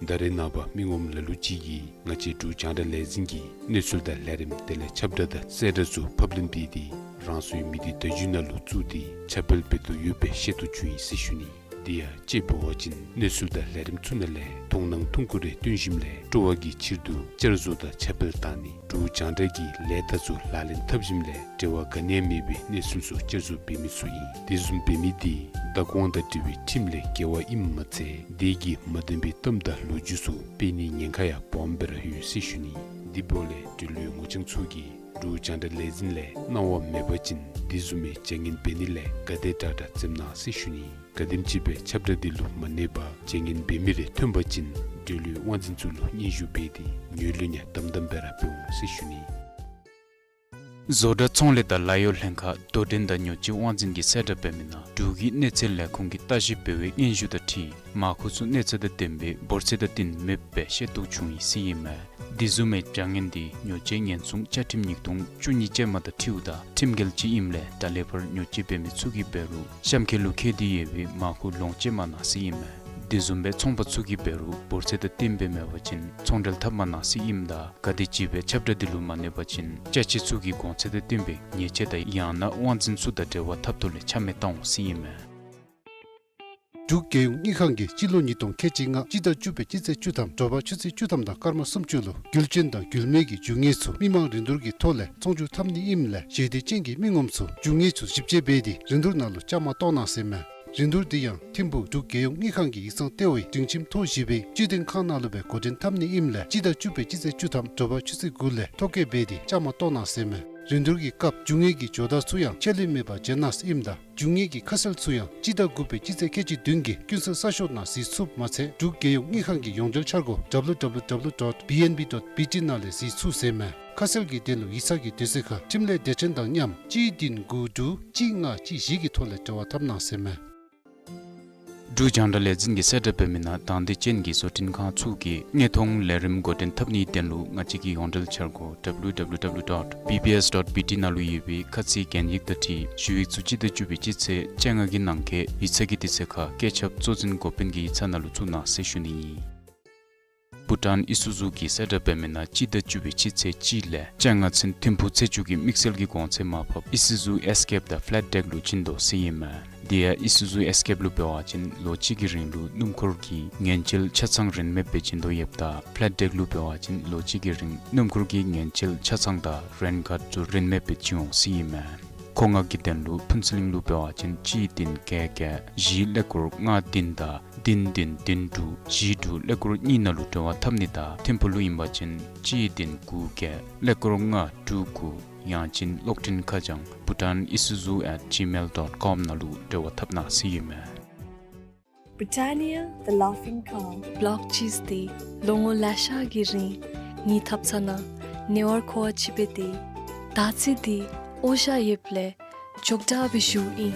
ད་རེས་ནངས་པ་མི་ངོམ་ལ་ལུ་ཅིག་གིས་ང་བཅས་འབྲུག་རྒྱང་བསྒྲགས་ལས་འཛིན་གྱི་གནས་ཚུལ་དང་ལས་རིམ་དེ་ལས་ཁྱབ་བསྒྲགས་དང་གསལ་བསྒྲགས་ཚུ་ཕབ་ལེན་འབད་དེ་རང་སོའི་མི་སྡེ་བརྡ་བརྒྱུད་ནང་ལུ་བཙུགས་ཏེ་ཁྱབ་སྤེལ་འབད་དོ་ཡོད་པའི་ཤེས་རྟོགས་བྱུང་ཡི་ཟེར་ཞུ་ནི། དེ་ཡང་དཔྱེ་འབད་བ་ཅིན་གནས་ཚུལ་དང་ལས་རིམ་ཚུ་ནང་ལས་མཐོང་སྣང་ཐུང་ཀུ་རེ་བཏོན་ཞིནམ་ལས་སྤྲོ་བ་གི་ཕྱིར་དུ་བསྐྱར་བཟོ་དང་ཁྱབ་སྤེལ་གཏང་ནི། འབྲུག་རྒྱང་བསྒྲགས་ཀྱི་ལས་རྟགས་ཚུ་ལག་ལེན་འཐབ་ཞིནམ་ལས་འབྲེལ་བ་ག་ནི་ཡང་མེད་པའི་གནས་ཚུལ་ཚུ་བསྐྱར་བཟོ་འབད་མི་ཚུ་ཨིན། དེ་བཟུམ་འབད་མི་དེ་བདག་དབང་དང་འབྲེལ་བའི་ཁྲིམས་ལས་འགལ་བ་ཨིནམ་མ་ཚད་དེ་གིས་མ་བདེན་པའི་གཏམ་དང་ལོ་རྒྱུས་ཚུ་སྤེལ་ནིའི་ཉེན་ཁ་ཡང་སྦོམ་སྦེ་ར་ཡོད་ཟེར་ཞུ་ནི། དེ་འབདཝ་ལས་འབྲེལ་ཡོད་ངོ་རྐྱང་ཚུ་གིས་འབྲུག་རྒྱང་བསྒྲགས་ལས་འཛིན་ལས་གནང་བ་མེད་པ་ཅིན་དེ་བཟུམ་མའི་བྱ་ངན་འབད་ནི་ལས་ག་དེ་དྲག་དྲག་འཛེམ་གནང་ཟེར་ཞུ་ནི། ག་དེམ་ཅིག་སྦེ་ཁྱབ་བསྒྲགས་དེ་ལུ་མ་གནས་པར་བྱ་ངན་འབད་མི་རེ་ཐོན་པ་ཅིན་འབྲེལ་ཡོད་དབང་འཛིན་ཚུ་ལུ་སྙན་ཞུ་འབད་དེ་ངོས་ལེན་ཡང་དམ་དམ་སྦེ་ར་འབད་འོང་ཟེར་ཞུ་ནི། བཟོ་གྲྭ་ཚོང་ལས་དང་ལཱ་གཡོག་ལྷན་ཁག་དོ་འགྲན་དང་ཉོ་སྤྱོད་དབང་འཛིན་གྱིས་གསལ་བསྒྲགས་འབད་མི་ནང་འབྲུག་གི་གནས་ཚད་ལས་ཁུངས་ཀྱིས་བརྟག་ཞིབ་འབད་བའི་སྙན་ཞུ་དང་འཁྲིལ་མར་ཁུ་ཚུ་གནས་ཚད་དང་ལྡན་པའི་འབོར་ཚད་དང་བསྟུན་མེདཔ་སྦེ་ཤེས་རྟོགས་བྱུང་ཡི་ཟེར་ཨིན་མས། དེ་བཟུམ་མའི་བྱ་ངན་དེ་ཉོ་སྤྱོད་ཉེན་སྲུང་བཅའ་ཁྲིམས་ཉིས་སྟོང་བཅུ་གཉིས་ཅན་མ་དང་འཁྲིལཝ་ད་ཁྲིམས་འགལ་ཅིག་ཨིནམ་ལས་ད་ལས་ཕར་ཉོ་སྤྱོད་འབད་མི་ཚུ་གིས་འབད་རུང་གཤམ་འཁོད་ལུ་བཀོད་དེ་ཡོད་པའི་མར་ཁུ་ལོངས་སྤྱོད་མ་གནང་ཟེར་ཨིན་མས། དེ་བཟུམ་སྦེ་ཚོང་པ་ཚུ་གིས་འབད་རུང་འབོར་ཚད་དང་བསྟུན་སྦེ་མེད་པ་ཅིན་ཚོང་འབྲེལ་འཐབ་མ་གནང་ཟེར་ཨིནམ་ད་ག་དེམ་ཅིག་སྦེ་ཁྱབ་བསྒྲགས་དེ་ལུ་མ་གནས་པ་ཅིན་ཅ་ཆས་ཚུ་གི་གོང་ཚད་དང་བསྟུན་པའི་ཉེས་ཆད་དང་ཡང་ན་དབང་འཛིན་ཚུ་དང་འབྲེལ་བ་འཐབ་ཐོག་ལས་ཆ་མེད་བཏང་འོང་ཟེར་ཨིན་མས། འབྲུག་རྒྱལ་ཡོངས་དངུལ་ཁང་གིས་སྤྱི་ལོ་ཉིས་སྟོང་ཁལ་གཅིག་ལྔ་སྤྱི་ཟླ་བཅུ་པའི་སྤྱི་ཚེས་བཅུ་ཐམ་དྲོ་པ་ཆུ་ཚོད་བཅུ་ཐམ་དང་སྐར་མ་སུམ་ཅུ་ལུ་རྒྱུ་ཆ་དང་རྒྱུ་སྨན་གྱི་རྒྱུ་དངོས་ཚུ་མི་མང་རིན་བསྡུར་གྱི་ཐོག་ལས་ཚོང་བསྒྱུར་འཐབ་ནི་ཨིནམ་ལས་ཞལ་འདེབས་ཅན་གྱི་མི་ངོམ་ཚུ་རྒྱུ་དངོས་ཚུ་ཞིབ་དཔྱད་འབད་དེ་རིན་བསྡུར་ནང་ལུ་བཅའ་མར་གཏོགས་གནང་ཟེར་མས། རིན་བསྡུར་དེ་ཡང་ཐིམ་ཕུག་འབྲུག་རྒྱལ་ཡོངས་དངུལ་ཁང་གི་ཡིག་ཚང་ལྟེ་བའི་སྒྲིང་ཁྱིམ་ཐོག་བཞི་པའི་སྤྱི་དོན་ཁང་ནང་ལུ་སྦེ་འགོ་འདྲེན་འཐབ་ནི་ཨིནམ་ལས་སྤྱི་ཟླ་བཅུ་པའི་སྤྱི་ཚེས་བཅུ་ཐམ་དྲོ་པ་ཆུ་ཚོད་དགུ་ལས་ཐོ་བཀོད་འབད་དེ་བཅའ་མར་གཏོགས་གནང་ཟེར་མས། རིན་བསྡུར་གྱི་སྐབས་རྒྱུ་དངོས་ཀྱི་ཇོ་བདག་ཚུ་ཡང་ཆད་ལུས་མེད་པར་འབྱོན་གནང་ཟེར་ཨིནམ་ད་རྒྱུ་དངོས་ཀྱི་ཁ་གསལ་ཚུ་ཡང་སྤྱི་ཟླ་དགུ་པའི་སྤྱི་ཚེས་ཁལ་གཅིག་བདུན་གྱི་ཀུན་གསལ་གསར་ཤོག་ནང་གཟིགས་ཚུགསཔ་མ་ཚད་འབྲུག་རྒྱལ་ཡོངས་དངུལ་ཁང་གི་ཡོངས་འབྲེལ་འཆར་སྒོ་W W W dot B N B dot B T ནང་ལས་གཟིགས་ཚུགས་ཟེར་མས། ཁ་གསལ་གྱི་དོན་ལུ་ཡིག་ཚང་གི་དུས་ཚོད་ཁར་འཕྲིན་ལས་སྡེ་ཚན་དང་མཉམ་གཅིག་བདུན་དགུ་དྲུག་གཅིག་ལྔ་གཅིག་བཞི་གི་ཐོག་ལས་འབྲེལ་བ་འཐབ་གནང་ཟེར་མས། འབྲུག་རྒྱང་བསྒྲགས་ལས་འཛིན་གྱིས་གསལ་བསྒྲགས་འབད་མི་ནང་དང་འདོད་ཅན་གྱི་བཟོ་སྐྲུན་ཁང་ཚུ་གིས་དངོས་མཐོང་ལས་རིམ་འགོ་འདྲེན་འཐབ་ནིའི་དོན་ལུ་ང་བཅས་ཀྱི་ཡོངས་འབྲེལ་འཆར་སྒོ་W W W dot B B S dot B T ནང་ལུ་ཡོད་པའི་ཁ་ཚིག་གན་ཡིག་དང་འཁྲིལ་ཞུ་ཡིག་ཚུ་སྤྱི་ཟླ་བཅུ་པའི་སྤྱི་ཚེས་བཅོ་ལྔ་གི་ནང་འཁོད་ཡིག་ཚང་གི་དུས་ཚོད་ཁར་བཀོད་ཁྱབ་གཙོ་འཛིན་འགོ་དཔོན་གྱི་ཡིག་ཚང་ནང་ལུ་བཙུགས་གནང་ཟེར་ཞུ་ནི་ཨིན། བྷུ་ཊཱན་ཨི་སུ་ཛུ་གིས་གསལ་བསྒྲགས་འབད་མི་ནང་སྤྱི་ཟླ་བཅུ་པའི་སྤྱི་ཚེས་གཅིག་ལས་བཅོ་ལྔ་ཚུན་ཐིམ་ཕུག་ཚེ་མཆོག་གི་དམིགས་བསལ་གྱི་གོང་ཚད་མར་ཕབ་ཨི་སུ་ཛུ་ཨེས་ཀེབ་དང་ཕ་ལེཊ་ཌེག་ལུ་བྱིན་དོ་ཟེར་ཨིན་མས། དེ་ཡང་ཨི་སུ་ཛུ་ཨེས་ཀེབ་ལུ་འབད་བ་ཅིན་ལོ་གཅིག་གི་རིང་ལུ་སྣུམ་འཁོར་གྱི་ངན་བྱེད་ཆ་ཚང་རིན་མེད་སྦེ་བྱིན་དོ་ཡོདཔ་ད་ཕ་ལེཊ་ཌེག་ལུ་འབད་བ་ཅིན་ལོ་གཅིག་གི་རིང་སྣུམ་འཁོར་གྱི་ངན་བྱེད་ཆ་ཚང་དང་རེན་ཀཱརཌ་ཚུ་རིན་མེད་སྦེ་བྱིན་འོང་ཟེར་ཨིན་མས། མཁོ་མངགས་ཀྱི་དོན་ལུ་ཕུན་ཚོགས་གླིང་ལུ་འབད་བ་ཅིན་གཅིག་བདུན་བརྒྱད་བརྒྱད་བཞི་ཀླད་ཀོར་ལྔ་བདུན་དང་བདུན་བདུན་བདུན་དྲུག་བཞི་དྲུག་ཀླད་ཀོར་གཉིས་ནང་ལུ་འབྲེལ་བ་འཐབ་ནི་དང་ཐིམ་ཕུག་ལུ་ཨིན་པ་ཅིན་གཅིག་བདུན་དགུ་བརྒྱད་ཀླད་ཀོར་ལྔ་དྲུག་དགུ་ཡང་ཅིན་གློག་འཕྲིན་ཁ་བྱང་bhutan isuzu at gmail dot com ནང་ལུ་འབྲེལ་བ་འཐབ་གནང་ཟེར་ཨིན་མས། Britannia, the laughing cow. བློག་ཅིས་ཏེ་ལོ་ངོ་ལེ་ཤ་གི་རིང་ངེའི་ཐབ་ཚང་ནང་ཉེ་བར་མཁོ་བ་ཅིག་སྦེ་ཏེ་ད་ཚེ་འདི་འོ་ཞ་ཡོདཔ་ལས་འཇོག་དྲགས་སྦེ་བཞུགས་ཨིན།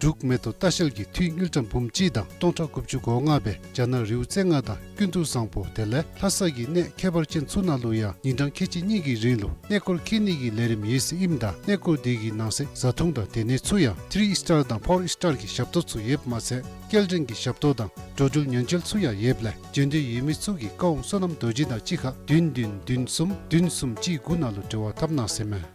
འབྲུག་མེ་ཏོག་ལྟ་བཤལ་གྱིས་འཐུས་དངུལ་ཀྲམ་འབུམ་གཅིག་དང་སྟོང་ཕྲག་དགུ་བཅུ་གོ་ལྔ་སྦེ་རྒྱ་ནག་རི་བོ་རྩེ་ལྔ་དང་ཀུན་ཏུ་བཟང་པོ་དེ་ལས་ལྷ་ས་གི་གནས་ཁྱད་པར་ཅན་ཚུ་ནང་ལུ་ཡང་ཉིན་གྲངས་ཁལ་གཅིག་གཉིས་ཀྱི་རིང་ལུ་གནས་སྐོར་འཁྱིད་ནི་གི་ལས་རིམ་ཡོད་ཟེར་ཨིནམ་ད་གནས་སྐོར་དེ་གི་ནང་གསེས་བཟའ་འཐུང་དང་སྡོད་གནས་ཚུ་ཡང་ཐི་རི་ཨིས་ཊར་དང་ཕོར་ཨིས་ཊར་གྱི་ཞབས་ཏོག་ཚུ་ཡོདཔ་མ་ཚད་སྐྱེལ་འདྲེན་གྱི་ཞབས་ཏོག་དང་འགྲོ་འགྲུལ་ཉེན་བཅོལ་ཚུ་ཡང་ཡོདཔ་ལས་འབྱོན་འདོད་ཡོད་མི་ཚུ་གིས་བཀའ་དབང་བསོད་ནམས་རྡོ་རྗེ་དང་གཅིག་ཁར་བདུན་བདུན་བདུན་གསུམ་བདུན་གསུམ་གཅིག་དགུ་ནང་ལུ་འབྲེལ་བ་འཐབ་གནང་ཟེར་མས།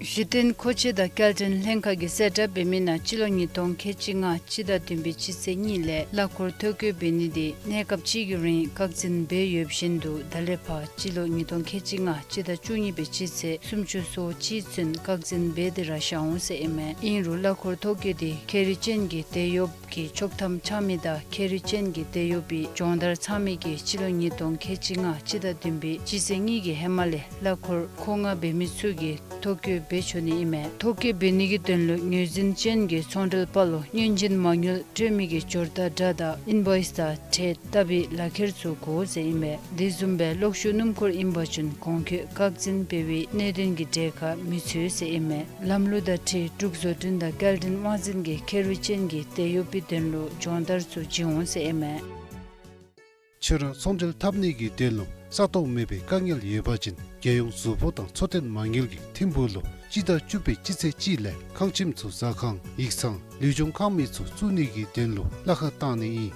གཞི་རྟེན་མཁོ་ཆས་དང་སྐྱེལ་འདྲེན་ལྷན་ཁག་གིས་གསལ་བསྒྲགས་འབད་མི་ནང་སྤྱི་ལོ་ཉིས་སྟོང་ཁལ་གཅིག་ལྔ་སྤྱི་ཟླ་བདུན་པའི་སྤྱི་ཚེས་གཉིས་ལས་གླ་འཁོར་ཐོ་བཀོད་འབད་ནི་དེ་གནས་སྐབས་ཅིག་གི་རིང་བཀག་འཛིན་འབད་ཡོདཔ་བཞིན་དུ་ད་ལས་ཕར་སྤྱི་ལོ་ཉིས་སྟོང་ཁལ་གཅིག་ལྔ་སྤྱི་ཟླ་བཅུ་གཉིས་པའི་སྤྱི་ཚེས་སུམ་ཅུ་སོ་གཅིག་ཚུན་བཀག་འཛིན་འབད་དེ་ར་བཞག་འོང་ཟེར་ཨིན་མས། ཨིན་རུང་གླ་འཁོར་ཐོ་བཀོད་དེ་ཁེ་རིག་ཅན་གྱི་དེད་གཡོགཔ་གི་ཆོག་ཐམ་འཆང་མི་དང་ཁེ་རིག་ཅན་གྱི་དེད་གཡོགཔ་གི་སྦྱོང་བརྡར་ཚང་མི་གིས་སྤྱི་ལོ་ཉིས་སྟོང་ཁལ་གཅིག་ལྔ་སྤྱི་ཟླ་བདུན་པའི་སྤྱི་ཚེས་གཉིས་ཀྱི་ཧེ་མ་ལས་གླ་འཁོར་མཁོ་མངགས་འབད་མི་ཚུ་གིས་ཐོ་བཀོད་འབད་ཆོག་ནི་ཨིན་མས། ཐོ་བཀོད་འབད་ནི་གི་དོན་ལུ་ངོས་འཛིན་ཅན་གྱི་ཚོང་འབྲེལ་པ་ལུ་སྔོན་རྗེས་མ་དངུལ་སྤྲོད་མི་གི་འབྱོར་རྟགས་འདྲ་དང་ཨིན་བོའིས་དང་ཁྲལ་བཏབ་པའི་ལག་ཁྱེར་ཚུ་དགོ་ཟེར་ཨིན་མས། དེ་བཟུམ་སྦེ་གློག་ཤུགས་སྣུམ་འཁོར་ཨིན་པ་ཅིན་གོང་འཁོད་བཀག་འཛིན་འབད་བའི་གནད་དོན་གྱི་གྲས་ཁར་མི་ཚུད་ཟེར་ཨིན་མས། ལམ་ལུགས་དང་འཁྲིལ་འབྲུག་བཟོ་སྐྲུན་དང་སྐྱེལ་འདྲེན་དབང་འཛིན་གྱིས་ཁེ་རིག་ཅན་གྱི་དེད་གཡོགཔ་གི་དོན་ལུ་སྦྱོང་བརྡར་ཚུ་བྱིན་འོང་ཟེར་ཨིན་མས། ཁྱོད་ར་ཚོང་འབྲེལ་འཐབ་ནི་གི་དོན་ལུ་ས་སྟོང་མེད་པའི་དཀའ་ངལ་ཡོད་པ་ཅིན་རྒྱལ་ཡོངས་གཟུགས་པོ་དང་འཚོ་རྟེན་མ་དངུལ་གྱིས་ཐིམ་ཕུག་ལུ་སྤྱི་ཟླ་བཅུ་པའི་སྤྱི་ཚེས་གཅིག་ལས་ཁང་ཁྱིམ་ཚུ་ཟ་ཁང་ཡིག་ཚང་ལུས་སྦྱོང་ཁང་མིག་ཚུ་བཙུགས་ནི་གི་དོན་ལུ་གླ་ཁར་བཏང་ནི་ཨིན།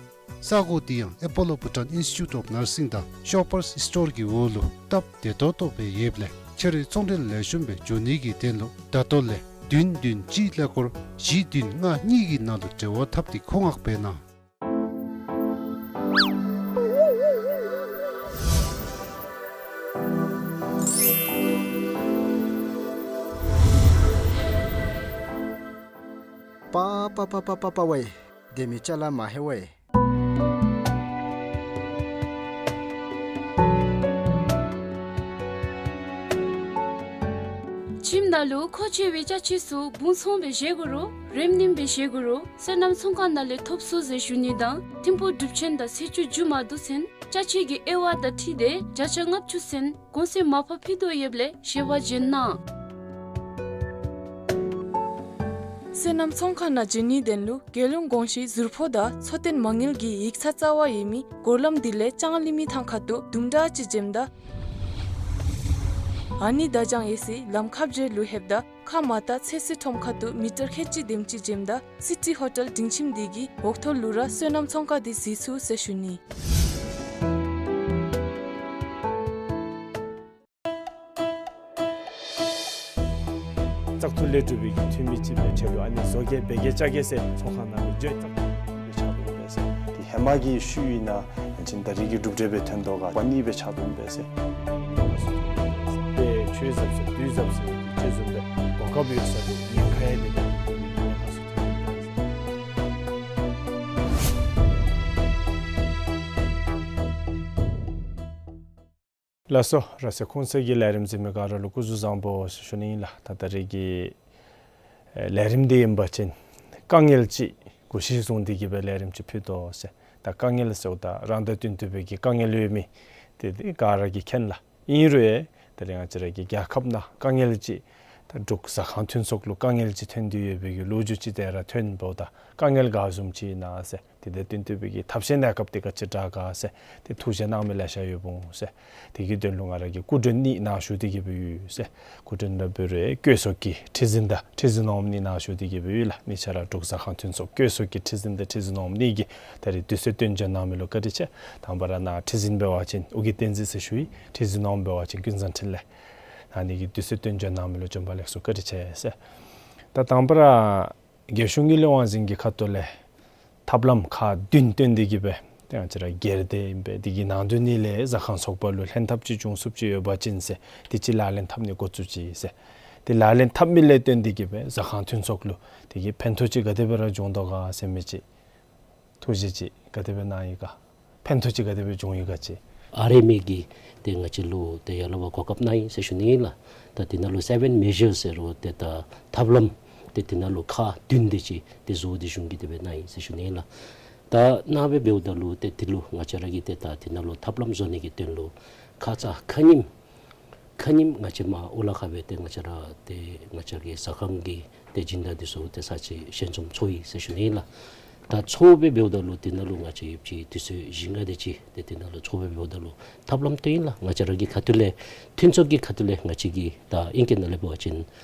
ས་གོ་འདི་ཡང་ཨེ་པོ་ལོ་བྷུ་ཊཱན་ཨིན་སི་ཊི་ཊུཊ་ཨོཕ་ནར་སིང་དང་ཤོ་པར་སི་སི་ཊོར་གྱི་འོག་ལུ་སྟབས་བདེ་ཏོག་ཏོ་སྦེ་ཡོདཔ་ལས་ཁྱོད་རའི་ཚོང་འབྲེལ་ལེགས་ཤོམ་སྦེ་འགྱོ་ནི་གི་དོན་ལུ་ད་ལྟོ་ལས་བདུན་བདུན་གཅིག་ཀླད་ཀོར་བཞི་བདུན་ལྔ་གཉིས་ཀྱི་ནང་ལུ་འབྲེལ་བ་འཐབ་སྟེ་མཁོ་མངགས་འབད་གནང་། པ་པ་པ་པ་པ་པ་ཝེ། དེ་མི་ཅ་ལ་མ་ཧེ་ཝེ། ཁྱིམ་ནང་ལུ་མཁོ་ཆེ་བའི་ཅ་ཆས་ཚུ་སྦུང་ཚང་སྦེ་བཞེས་དགོ་རུང་རིམ་བསྟུན་སྦེ་བཞེས་དགོ་རུང་བསོད་ནམས་ཚོང་ཁང་ནང་ལས་ཐོབ་ཚུགས་ཟེར་ཞུ་ནི་དང་ཐིམ་ཕུག་སྒྲུབ་ཆེན་དང་ཚེས་བཅུ་མཇུག་མ་བསྡུ་ཚུན་ཅ་ཆས་ཀྱི་དབྱེ་བ་དང་འཁྲིལ་ཏེ་བརྒྱ་ཆ་ལྔ་བཅུ་ཚུན་གོང་ཚད་མར་ཕབ་ཕུལ་དོ་ཡོདཔ་ལས་ཞལ་པར་བྱོན་གནང་། བསོད་ནམས་ཚོང་ཁང་ནང་བྱོན་ནིའི་དོན་ལུ་རྒྱལ་ཡོངས་གོང་ཞུའི་ཟུར་ཕོགས་དང་འཚོ་རྟེན་མ་དངུལ་གྱི་ཡིག་ཚང་རྩ་བ་ཡོད་མི་སྒོ་ལམ་འདི་ལས་ལྕང་གླིང་མི་ཐང་ཁ་ཐུག་དུམ་གྲ་ཅིག་འགྱོཝ་ད་ཨ་ནི་བརྡ་བྱང་ཡོད་སའི་ལམ་ཁ་བརྒྱད་ལུ་ལྷོདཔ་ད་ཁ་མ་བཏགས་ཚོད་བསྲེ་ཁྲོམ་ཁ་ཐུག་མི་ཊར་ཁལ་གཅིག་དེམ་ཅིག་འགྱོཝ་ད་སི་ཊི་ཧོ་ཊེལ་སྒྲིང་ཁྱིམ་འདི་གི་འོག་ཐོག་ལུ་ར་བསོད་ནམས་ཚོང་ཁང་འདི་གཟིགས་ཚུགས་ཟེར་ཞུ་ནི། བཙག་འཐུ་ལས་གྲུབ་པའི་གི་འཐུས་མི་ཅིག་སྦེ་ཁྲལ་ལུ་ཨ་ནི་བཟོ་གེ་འབད་གེ་རྐྱབ་གེ་ཟེར་ཚོང་ཁང་ནང་ལུ་འགྱོ་བཙག་འཐུ་ལས་ཆགས་འདུག་པས་ཟེར། དེ་ཧེ་མ་གི་ཤུལ་ཨིན་ན་ཡང་ཅིན་ད་རེས་ཀྱི་གྲུབ་འབྲས་སྦེ་ཐོན་དོ་ག་པ་ནི་སྦེ་ཆགས་འདུག་པས་ཟེར། དཔེ་ཆོས་ཟབ་ཟེར་དུས་ཟབ་ཟེར་ཅིག་བཟུམ་སྦེ་གོ་སྐབས་ཡོད་ས་འདི་ཉེན་ཁ་ཡང་འདི་ལས་ཉེན་ཁ་ཚུ་ཐོན་ཡི་པས་ཟེར། ལགས་སོ། ར་སེ་ཁུངས་སེ་གི་ལས་རིམ་གཟིགས་མི་ག་ར་ལུ་སྐུ་གཟུགས་བཟང་པོ་ཟེར་ཞུ་ནི་ཨིན་ལགས། ད་ད་རེས་ཀྱི་ཨེ་ལས་རིམ་འདི་ཨིན་པ་ཅིན་དཀའ་ངལ་ཅིག་གུ་ཤི་བཟུང་སྟེ་གི་སྦེ་ལས་རིམ་ཅིག་ཕུལ་དོ་ཟེར། ད་དཀའ་ངལ་ཟེརཝ་ད་རང་དང་བསྟུན་ཐུབ་པའི་གི་དཀའ་ངལ་ཡོད་མི་དེ་དེ་ག་ར་གིས་མཁྱེན་ལགས། ཨིན་རུང་ཡང་ད་རེས་ང་བཅས་ར་གི་རྒྱལ་ཁབ་ནང་དཀའ་ངལ་ཅིག་ ད་འབྲུག་ཟ་ཁང་མཐུན་ཚོགས་ལུ་དཀའ་ངལ་ཅིག་ཐོན་ཏེ་ཡོད་པའི་གི་ལོ་རྒྱུས་ཅིག་དེ་ར་ཐོན་འབདཝ་ད་དཀའ་ངལ་ག་བཟུམ་ཅིག་ཨིན་ན་ཟེར། དེ་དང་བསྟུན་ཏེ་སྦེ་གི་ཐབས་ཤེས་གནས་སྐབས་དེ་ག་ཅི་དྲག་ག་ཟེར་ཏེ་ཐུགས་བཞེད་གནང་མི་ལེ་ཤ་ཡོདཔ་འོང་ཟེར། དེ་གི་དོན་ལུ་ང་ར་གིས་སྐུ་མགྲོན་གཉིས་གནང་ཞུ་སྟེ་གི་སྦེ་ཡོད་ཟེར། སྐུ་མགྲོན་འབད་རུང་བཀོད་ཚོགས་ཀྱི་ཁྲི་འཛིན་དང་ཁྲི་འཛིན་འོགམ་གཉིས་གནང་ཞུ་སྟེ་གི་སྦེ་ཡོད་ལགས། མི་ཆ་ར་འབྲུག་ཟ་ཁང་མཐུན་ཚོགས་བཀོད་ཚོགས་ཀྱི་ཁྲི་འཛིན་དང་ཁྲི་འཛིན་འོགམ་གཉིས་ཀྱིས་ད་རིས་དུས་ཚོད་བཏོན་འབྱོན་གནང་མི་ལུ་བཀའ་དྲིན་ཆེ། དང་པ་ར་ནཱ་ཁྲི་འཛིན་འབད་བ་ཅིན་ཨོ་རྒྱན་བསྟན་འཛིན་ཟེར་ཞུ་ཡི། ཁྲི་འཛིན་འོགམ་འབད་བ་ཅིན་ཀུན་བཟང་འཕྲིན་ལས། ཨ་ནི་གིས་དུས་ཚོད་བཏོན་འབྱོན་གནང་མི་ལུ་བྱོན་པ་ལེགས་སོ་བཀའ་དྲིན་ཆེ་ཟེར། ད་དང་པ་ར་རྒྱལ་གཞུང་གི་ལས་དབང་འཛིན་གྱི་ཁ་ཐུག་ལས་ཐབས་ལམ་ཁག་བདུན་བཏོན་ཏེ་གི་སྦེ་ཏེ་ང་བཅས་ར་སྒེར་སྡེ་ཨིན་པས། དེ་གི་ནང་དོན་ནི་ལས་ཟ་ཁང་ཚོགས་པ་ལུ་ལྷན་ཐབས་ཅིག་འབྱུང་ཚུགསཔ་ཅིག་ཡོད་པ་ཅིན་ཟེར་དེ་ཅིག་ལག་ལེན་འཐབ་ནི་འགོ་བཙུགས་ཅི་ཟེར། དེ་ལག་ལེན་འཐབ་མི་ལས་བརྟེན་ཏེ་གི་སྦེ་ཟ་ཁང་མཐུན་ཚོགས་ལུ་དེ་གི་ཕན་ཐོགས་ཅིག་ག་དེ་སྦེ་ར་འབྱུང་དོ་ག་ཟེར་མི་ཅིག་ཐུགས་བཞེད་ཅིག་ག་དེ་སྦེ་གནང་ཡི་ག། ཕན་ཐོགས་ཅིག་ག་དེ་སྦེ་བྱུང་ཡི་ག་ཅིག། ཨར་ཨེམ་ཨེ་གིས་ཏེ་ང་བཅས་ལུ་ཏེ་ཡར་ལས་ཕར་གོ་སྐབས་གནང་ཡི་ཟེར་ཞུ་ནི་ལགས། ད་དེ་ནང་ལུ་སེ་བེན་མེ་ཇརསི་ཟེར་རུང་ཏེ་ད་ཐབས་ལམ་ཏེ་དེ་ནང་ལུ་ཁག་བདུན་དེ་ཅིག་ཏེ་བཟོ་སྟེ་གཞུང་གིས་དེ་སྦེ་གནང་ཡི་ཟེར་ཞུ་ནི་ལགས། ད་ནཱ་སྦེ་འབདཝ་ད་ལུ་ཏེ་དེ་ལུ་ང་བཅས་ར་གིས་ཏེ་ད་དེ་ནང་ལུ་ཐབས་ལམ་བཟོ་ནི་གི་དོན་ལུ་ཁ་ཙ་ཁ་ཉིནམ་ཁ་ཉིནམ་ང་བཅས་མར་ཨོ་ལ་ཁ་སྦེ་ཏེ་ང་བཅས་ར་ཏེ་ང་བཅས་ཀྱི་ཟ་ཁང་གི་ཏེ་སྦྱིན་བདག་འདི་ཚུ་ཏེ་ཚར་གཅིག་ཞལ་འཛོམས་ཚོགས་ཡི་ཟེར་ཞུ་ནི་ལགས། ད་ཚོགས་སྦེ་འབདཝ་ད་ལུ་དེ་ནང་ལུ་ང་བཅས་ཡོདཔ་ཅིག་དུས་ཚོད་བཞི་ལྔ་དེ་ཅིག་ཏེ་དེ་ནང་ལུ་ཚོགས་སྦེ་འབདཝ་ད་ལུ་ཐབས་ལམ་བཏོན་ཡི་ལགས། ང་བཅས་ར་གི་ཁ་ཐུག་ལས་མཐུན་ཚོགས་ཀྱི་ཁ་ཐུག་ལས་ང་བཅས་ཀྱིས་ད་ཨིང་སྐད་ནང་ལས་འབད་བ་ཅིན་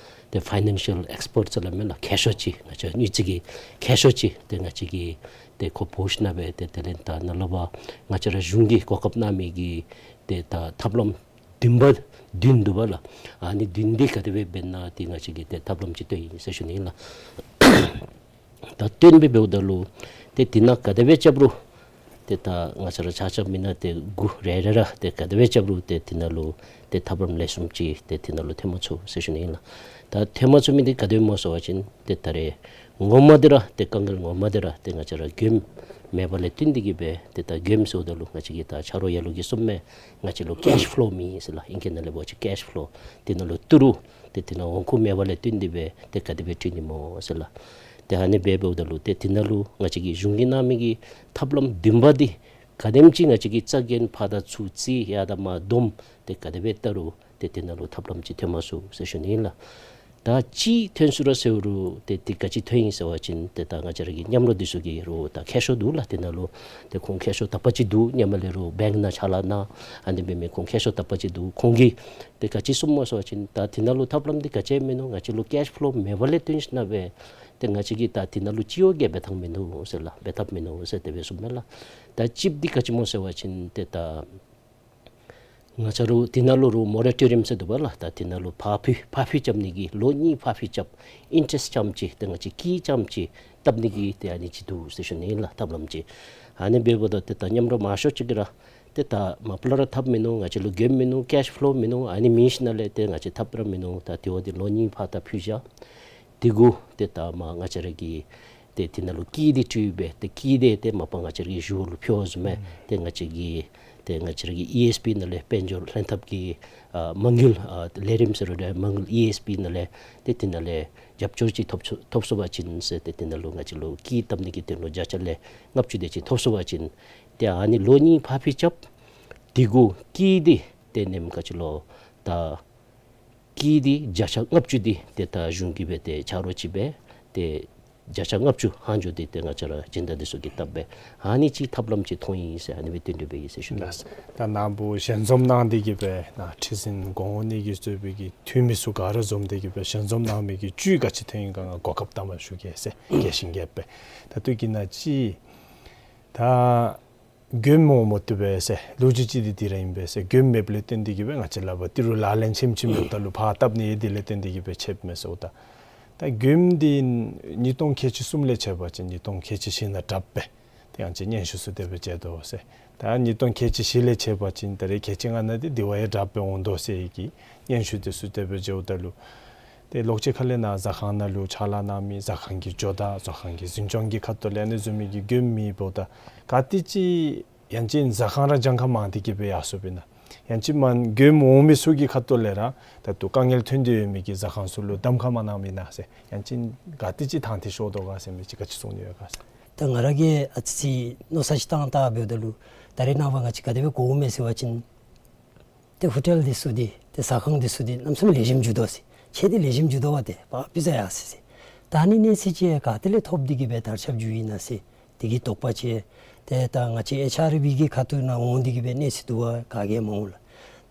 ཏེ་ཕའི་ནན་ཤལ་ཨེགསི་པརཊསི་ཟེར་སླབ་མས་ལགས། མཁས་མཆོག་ཅིག་ང་བཅས་དངུལ་རྩིས་ཀྱི་མཁས་མཆོག་ཅིག་ཏེ་ང་བཅས་ཀྱིས་ཏེ་ཁོ་འབོ་ཞིནམ་སྦེ་ཏེ་དེ་ལས་ད་ནཱ་ལས་ཕར་ང་བཅས་ར་གཞུང་གིས་གོ་སྐབས་གནང་མི་གི་ཏེ་ད་ཐབས་ལམ་བདུན་པ་བདུན་འདུག་པ་ལགས། ཨ་ནི་བདུན་འདི་ག་དེ་སྦེ་འབད་ན་ཏེ་ང་བཅས་ཀྱིས་ཏེ་ཐབས་ལམ་ཅིག་བཏོན་ཡི་ཟེར་ཞུ་ནི་ལགས། ད་བཏོན་སྦེ་འབདཝ་ད་ལུ་ཏེ་དེ་ནང་ག་དེ་སྦེ་རྐྱབ་རུང་ཏེ་ད་ང་བཅས་ར་ཆ་ཁྱབ་མི་ནང་ཏེ་དགུ་རེ་རེ་ར་ཏེ་ག་དེ་སྦེ་རྐྱབ་རུང་ཏེ་དེ་ནང་ལུ་ཏེ་ཐབས་ལམ་ལེགས་ཤོམ་ཅིག་ཏེ་དེ་ནང་ལུ་ཐོན་མ་ཚུགས་ཟེར་ཞུ་ནི་ཨིན་ལགས། ད་ཐོན་མ་ཚུགས་མི་འདི་ག་དེ་སྨོ་ཟེར་བ་ཅིན་ཏེ་ད་རེས་ངོ་མ་འདི་ར་ཏེ་དཀའ་ངལ་ངོ་མ་འདི་ར་ཏེ་ང་བཅས་ར་མགྱོནམ་མེད་པ་ལས་བརྟེན་ཏེ་གིས་སྦེ་ཏེ་ད་མགྱོནམ་ཟེརཝ་ད་ལུ་ང་བཅས་ཀྱིས་ད་ཆ་རོགས་ཡར་ལུ་གིས་གསུངམ་མས། ང་བཅས་ལུ་ཀེཤ་ཕློ་མེད་ཟེར་ལགས། ཨིང་སྐད་ནང་ལས་འབད་བ་ཅིན་ཀེཤ་ཕློ་དེ་ནང་ལུ་ཏི་རུ་ཏེ་དེ་ནང་འོང་ཁུངས་མེད་པ་ལས་བརྟེན་ཏེ་སྦེ་ཏེ་ག་དེ་སྦེ་སྤྲོད་ནི་སྨོ་ཟེར་ལགས། ཏེ་ཨ་ནི་སྦེ་འབདཝ་ད་ལུ་ཏེ་དེ་ནང་ལུ་ང་བཅས་ཀྱི་གཞུང་གིས་གནང་མི་གི་ཐབས་ལམ་བདུན་པ་འདི་ག་དེམ་ཅིག་ང་བཅས་ཀྱིས་རྩ་འགེངས་ཕར་དང་ཚུར་རྩིས་ཡར་དང་མར་བསྡོམས་ཏེ་ག་དེ་སྦེ་བལྟ་རུང་ཏེ་དེ་ནང་ལུ་ཐབས་ལམ་ཅིག་ཐོན་མ་ཚུགས་ཟེར་ཞུ་ནི་ཨིན་ལགས། ད་ཅི་ཐོན་སོང་ར་ཟེར་རུང་ཏེ་དེ་ག་ཅི་ཐོན་ཡི་ཟེར་བ་ཅིན་ཏེ་ད་ང་བཅས་ར་གི་མཉམ་རོགས་འདི་ཚུ་གིས་རུང་ད་མཁས་མཆོག་འདུག་ལགས། དེ་ནང་ལུ་ཏེ་ཁོང་མཁས་མཆོག་དག་པ་ཅིག་འདུག། མཉམ་ལས་རུང་བེངཀ་ནང་ཕྱག་ལཱ་གནང་ཨ་ནི་འབད་མི་ཁོང་མཁས་མཆོག་དག་པ་ཅིག་འདུག། ཁོང་གིས་ཏེ་ག་ཅི་གསུངམ་སྨོ་ཟེར་བ་ཅིན་ད་དེ་ནང་ལུ་ཐབས་ལམ་འདི་ག་ཅི་མིན་ནུག། ང་བཅས་ལུ་ཀེཤ་ཕློ་མེད་པ་ལས་བརྟེན་ཞིནམ་སྦེ་ཏེ་ང་བཅས་ཀྱིས་ད་དེ་ནང་ལུ་ཅི་ཡང་འབད་ཐངས་མིན་ནུག་ཟེར་ལགས། འབད་ཐབས་མིན་ནུག་ཟེར་དེ་སྦེ་གསུངམ་མས་ལགས། ད་གཅིག་འདི་ག་ཅི་སྨོ་ཟེར་བ་ཅིན་ཏེ་ད་ང་བཅས་ར་དེ་ནང་ལུ་རུང་མོ་ར་ཊོ་རི་ཡམ་ཟེར་འདུག་པ་ལགས། ད་དེ་ནང་ལུ་ཕར་འཕུལ་ཕར་འཕུལ་རྐྱབ་ནི་གི་ལོ་གཉིས་ཕར་འཕུལ་རྐྱབ་ཨིན་ཊ་རེསཊ་རྐྱངམ་ཅིག་ཏེ་ང་བཅས་ཀྱིས་རྐྱངམ་ཅིག་བཏབ་ནི་གི་ཏེ་ཨ་ནི་ཅིག་འདུག་ཟེར་ཞུ་ནི་ཨིན་ལགས། ཐབས་ལམ་ཅིག། ཨ་ནི་འབདཝ་ད་ཏེ་ད་མཉམ་རོགས་མང་ཤོས་ཅིག་གིས་ར་ཏེ་ད་མ་པ་ལས་ར་ཐབས་མིན་ནུག། ང་བཅས་ལུ་མགྱོནམ་མིན་ནུག། ཀེཤ་ཕློ་མིན་ནུག། ཨ་ནི་མེད་ཞིནམ་ལས་ཏེ་ང་བཅས་ཐབས་ར་མིན་ནུག། ད་དེ་བ་འདི་ལོ་གཉིས་ཕར་ད་འཕུལ་བཞག། དེ་གུ་ཏེ་ད་མར་ང་བཅས་ར་གི་ཏེ་དེ་ནང་ལུ་ཀི་འདི་སྤྲོད་སྦེ་ཏེ་ཀི་འདི་ཏེ་མ་པ་ང་བཅས་ར་གི་གཞུང་ལུ་ཕུལ་བཟུམ་སྦེ་ཏེ་ང་བཅས་ཀྱི་ཏེ་ང་བཅས་ར་གི་ཨི་ཨེསི་པི་ནང་ལས་དཔལ་འབྱོར་ལྷན་ཐབས་ཀྱི་ཨ་མ་དངུལ་ཨ་ལས་རིམ་ཟེར་རུང་མ་དངུལ་ཨི་ཨེསི་པི་ནང་ལས་ཏེ་དེ་ནང་ལས་རྒྱབ་སྐྱོར་ཅིག་ཐོབ་ཚུ་ཐོབ་སོང་པ་ཅིན་ཟེར་ཏེ་དེ་ནང་ལུ་ང་བཅས་ལུ་ཀི་བཏབ་ནི་གི་དོན་ལུ་བརྒྱ་ཆ་ལས་ལྔ་བཅུ་དེ་ཅིག་ཐོབ་སོང་པ་ཅིན་ཏེ་ཨ་ནི་ལོ་གཉིས་ཕར་འཕུལ་རྐྱབ། དེ་གུ་ཀི་འདི་ཏེ་ནེམ་ག་ཅི་ལོ་ད་ཀི་འདི་བརྒྱ་ཆ་ལྔ་བཅུ་འདི་ཏེ་ད་གཞུང་གིས་སྦེ་ཏེ་ཆ་རོགས་ཅིག་སྦེ་ཏེ་བརྒྱ་ཆ་ལྔ་བཅུ་ལྷག་འགྱོ་སྟེ་ཏེ་ང་བཅས་ར་སྦྱིན་བདག་འདི་ཚུ་གིས་བཏབ་སྦེ་ཨ་ནི་ཅིག་ཐབས་ལམ་ཅིག་མཐོང་ཡི་ཟེར་ཨ་ནི་སྦེ་སྟོན་སྟོན་སྦེ་ཡི་ཟེར་ཞུ་ནི། ལགས། ད་ནཱ་བུ་ཞལ་འཛོམས་གནང་སྟེ་གིས་སྦེ་ནཱ་ཁྲི་འཛིན་གོང་འོག་གཉིས་ཀྱིས་གཙོས་པའི་གི་འཐུས་མི་ཚུ་ག་ར་འཛོམས་ཏེ་གིས་སྦེ་ཞལ་འཛོམས་གནང་མི་གི་བཅུད་ག་ཅི་ཐོན་ཡི་ག་ང་གོ་སྐབས་དང་པ་ཞུ་གེ་ཟེར་རྒྱས་ཤིང་རྒྱསཔ་སྦེ། ད་ལྟོ་གི་ནང་ཅིག་ད་མགྱོནམ་འོང་མ་བཏུབ་པས་ཟེར་ལོ་རྒྱུས་ཅིག་འདི་འདི་ར་ཨིན་པས་ཟེར། མགྱོནམ་མེདཔ་ལས་བརྟེན་ཏེ་གིས་སྦེ་ང་བཅས་ལག་པར་ཏི་རུ་ལག་ལེན་ཆེམ་ཆེམ་ཡོདཔ་ད་ལུ་ཕར་བཏབ་ནི་ཨིན། དེ་ལས་བརྟེན་ཏེ་གིས་སྦེ་ཆད་མས་ཟེརཝ་ད། ད་མགྱོནམ་འདི་ཉིས་སྟོང་ཁལ་གཅིག་གསུམ་ལས་ཆད་པ་ཅིན་ཉིས་སྟོང་ཁལ་གཅིག་བཞི་ནང་དྲགཔ་སྦེ་ཏེ་ང་བཅས་སྙན་ཞུ་ཚུ་དེ་སྦེ་མཇལ་དོ་ཟེར། ད་ཉིས་སྟོང་ཁལ་གཅིག་བཞི་ལས་ཆད་པ་ཅིན་ད་རེས་ཁལ་གཅིག་ལྔ་ནང་འདི་དེ་བ་ཡང་དྲགཔ་སྦེ་འོང་དོ་ཟེར་གྱི་སྙན་ཞུ་འདི་ཚུ་དེ་སྦེ་མཇལཝ་ད་ལུ་ཏེ་ལོགས་ཅིག་ཁ་ལས་ནཱ་ཟ་ཁང་ནང་ལུ་ཕྱག་ལཱ་གནང་མི་ཟ་ཁང་གི་ཇོ་བདག་ཟ་ཁང་གི་འཛིན་སྐྱོང་གི་ཁ་ཐུག་ལས་ཨ་ནི་བཟུམ་མའི་གི་མགྱོནམ་མེདཔ་ད་ག་ཏེ་ཅིག་ཡང་ཅིན་ཟ་ཁང་ར་གྱངས་ཁ་མང་སྟེ་གིས་སྦེ་ཡར་སོཔ་ཨིན་ན། ཡང་ཅིན་མ་མགྱོནམ་འོང་མི་ཚུ་གི་ཁ་ཐུག་ལས་ར་ད་ལྟོ་དཀའ་ངལ་ཐོན་ཏེ་ཡོད་མི་གི་ཟ་ཁང་ཚུ་ལུ་གདམ་ཁ་མ་གནང་མི་ན་ཟེར། ཡང་ཅིན་ག་ཏེ་ཅིག་དང་འདོད་ཤོར་དོ་ག་ཟེར་མི་ཅིག་ག་ཅི་གསུང་ནི་ཡོད་ག་ཟེར། ད་ང་ར་གིས་ཨ་ཙི་ཅིག་མནོ་བསམ་ཅིག་བཏང་ད་འབདཝ་ད་ལུ་ད་རེས་ནངས་པ་ང་བཅས་ག་དེ་སྦེ་གོཝ་མས་ཟེར་བ་ཅིན་ཏེ་ཧོ་ཊེལ་འདི་ཚུ་འདི་ཏེ་ཟ་ཁང་འདི་ཚུ་འདི་གནམ་མེད་ས་མེད་ལེགས་ཤོམ་འགྱོ་དོ་ཟེར། ཁྱད་དེ་ལེགས་ཤོམ་འགྱོ་དོ་བ་དེ་ཕར་ཕུལ་ས་ཡར་སོ་ཟེར། ད་ཨ་ནི་གནས་ཚུལ་ཅིག་ག་ཏེ་ལས་ཐོབ་སྟེ་གི་སྦེ་དར་ཁྱབ་འགྱོ་ཡི་ན་ཟེར། དེ་གི་དོགས་པ་ཅིག་ཏེ་ད་ང་བཅས་ཨེཆ་ཨར་བི་གི་ཁ་ཐུག་ནང་འོང་སྟེ་གི་སྦེ་གནས་ཚུལ་བསྡུ་བ་ག་གིས་མ་འོང་ལགས།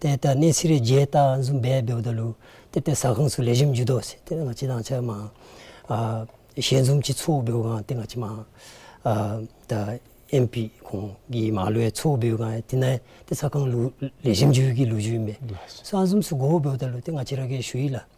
ཏེ་ད་གནས་ཚུལ་རེ་མཇལ་བལྟ་བཟུམ་སྦེ་འབདཝ་ད་ལུ་ཏེ་ཏེ་ཟ་ཁང་ཚུ་ལེགས་ཤོམ་འགྱོ་དོ་ཟེར། ཏེ་ང་བཅས་ད་ཆ་མར་ཨ་ཞལ་འཛོམས་ཅིག་ཚོགས་འབདཝ་སྒང་ཏེ་ང་བཅས་མར་ཨ་ད་ཨེམ་པི་ཁོང་གི་མར་ལུ་ཡང་ཚོགས་འབདཝ་སྒང་དེ་ནང་ཏེ་ཟ་ཁང་ལུ་ལེགས་ཤོམ་འགྱོ་བའི་གི་ལོ་རྒྱུས་ཨིན་པས། ལགས་སོ། ཨ་བཟུམ་ཚུ་གོཝ་འབདཝ་ད་ལུ་ཏེ་ང་བཅས་ར་གིས་ཞུ་ཡི་ལགས།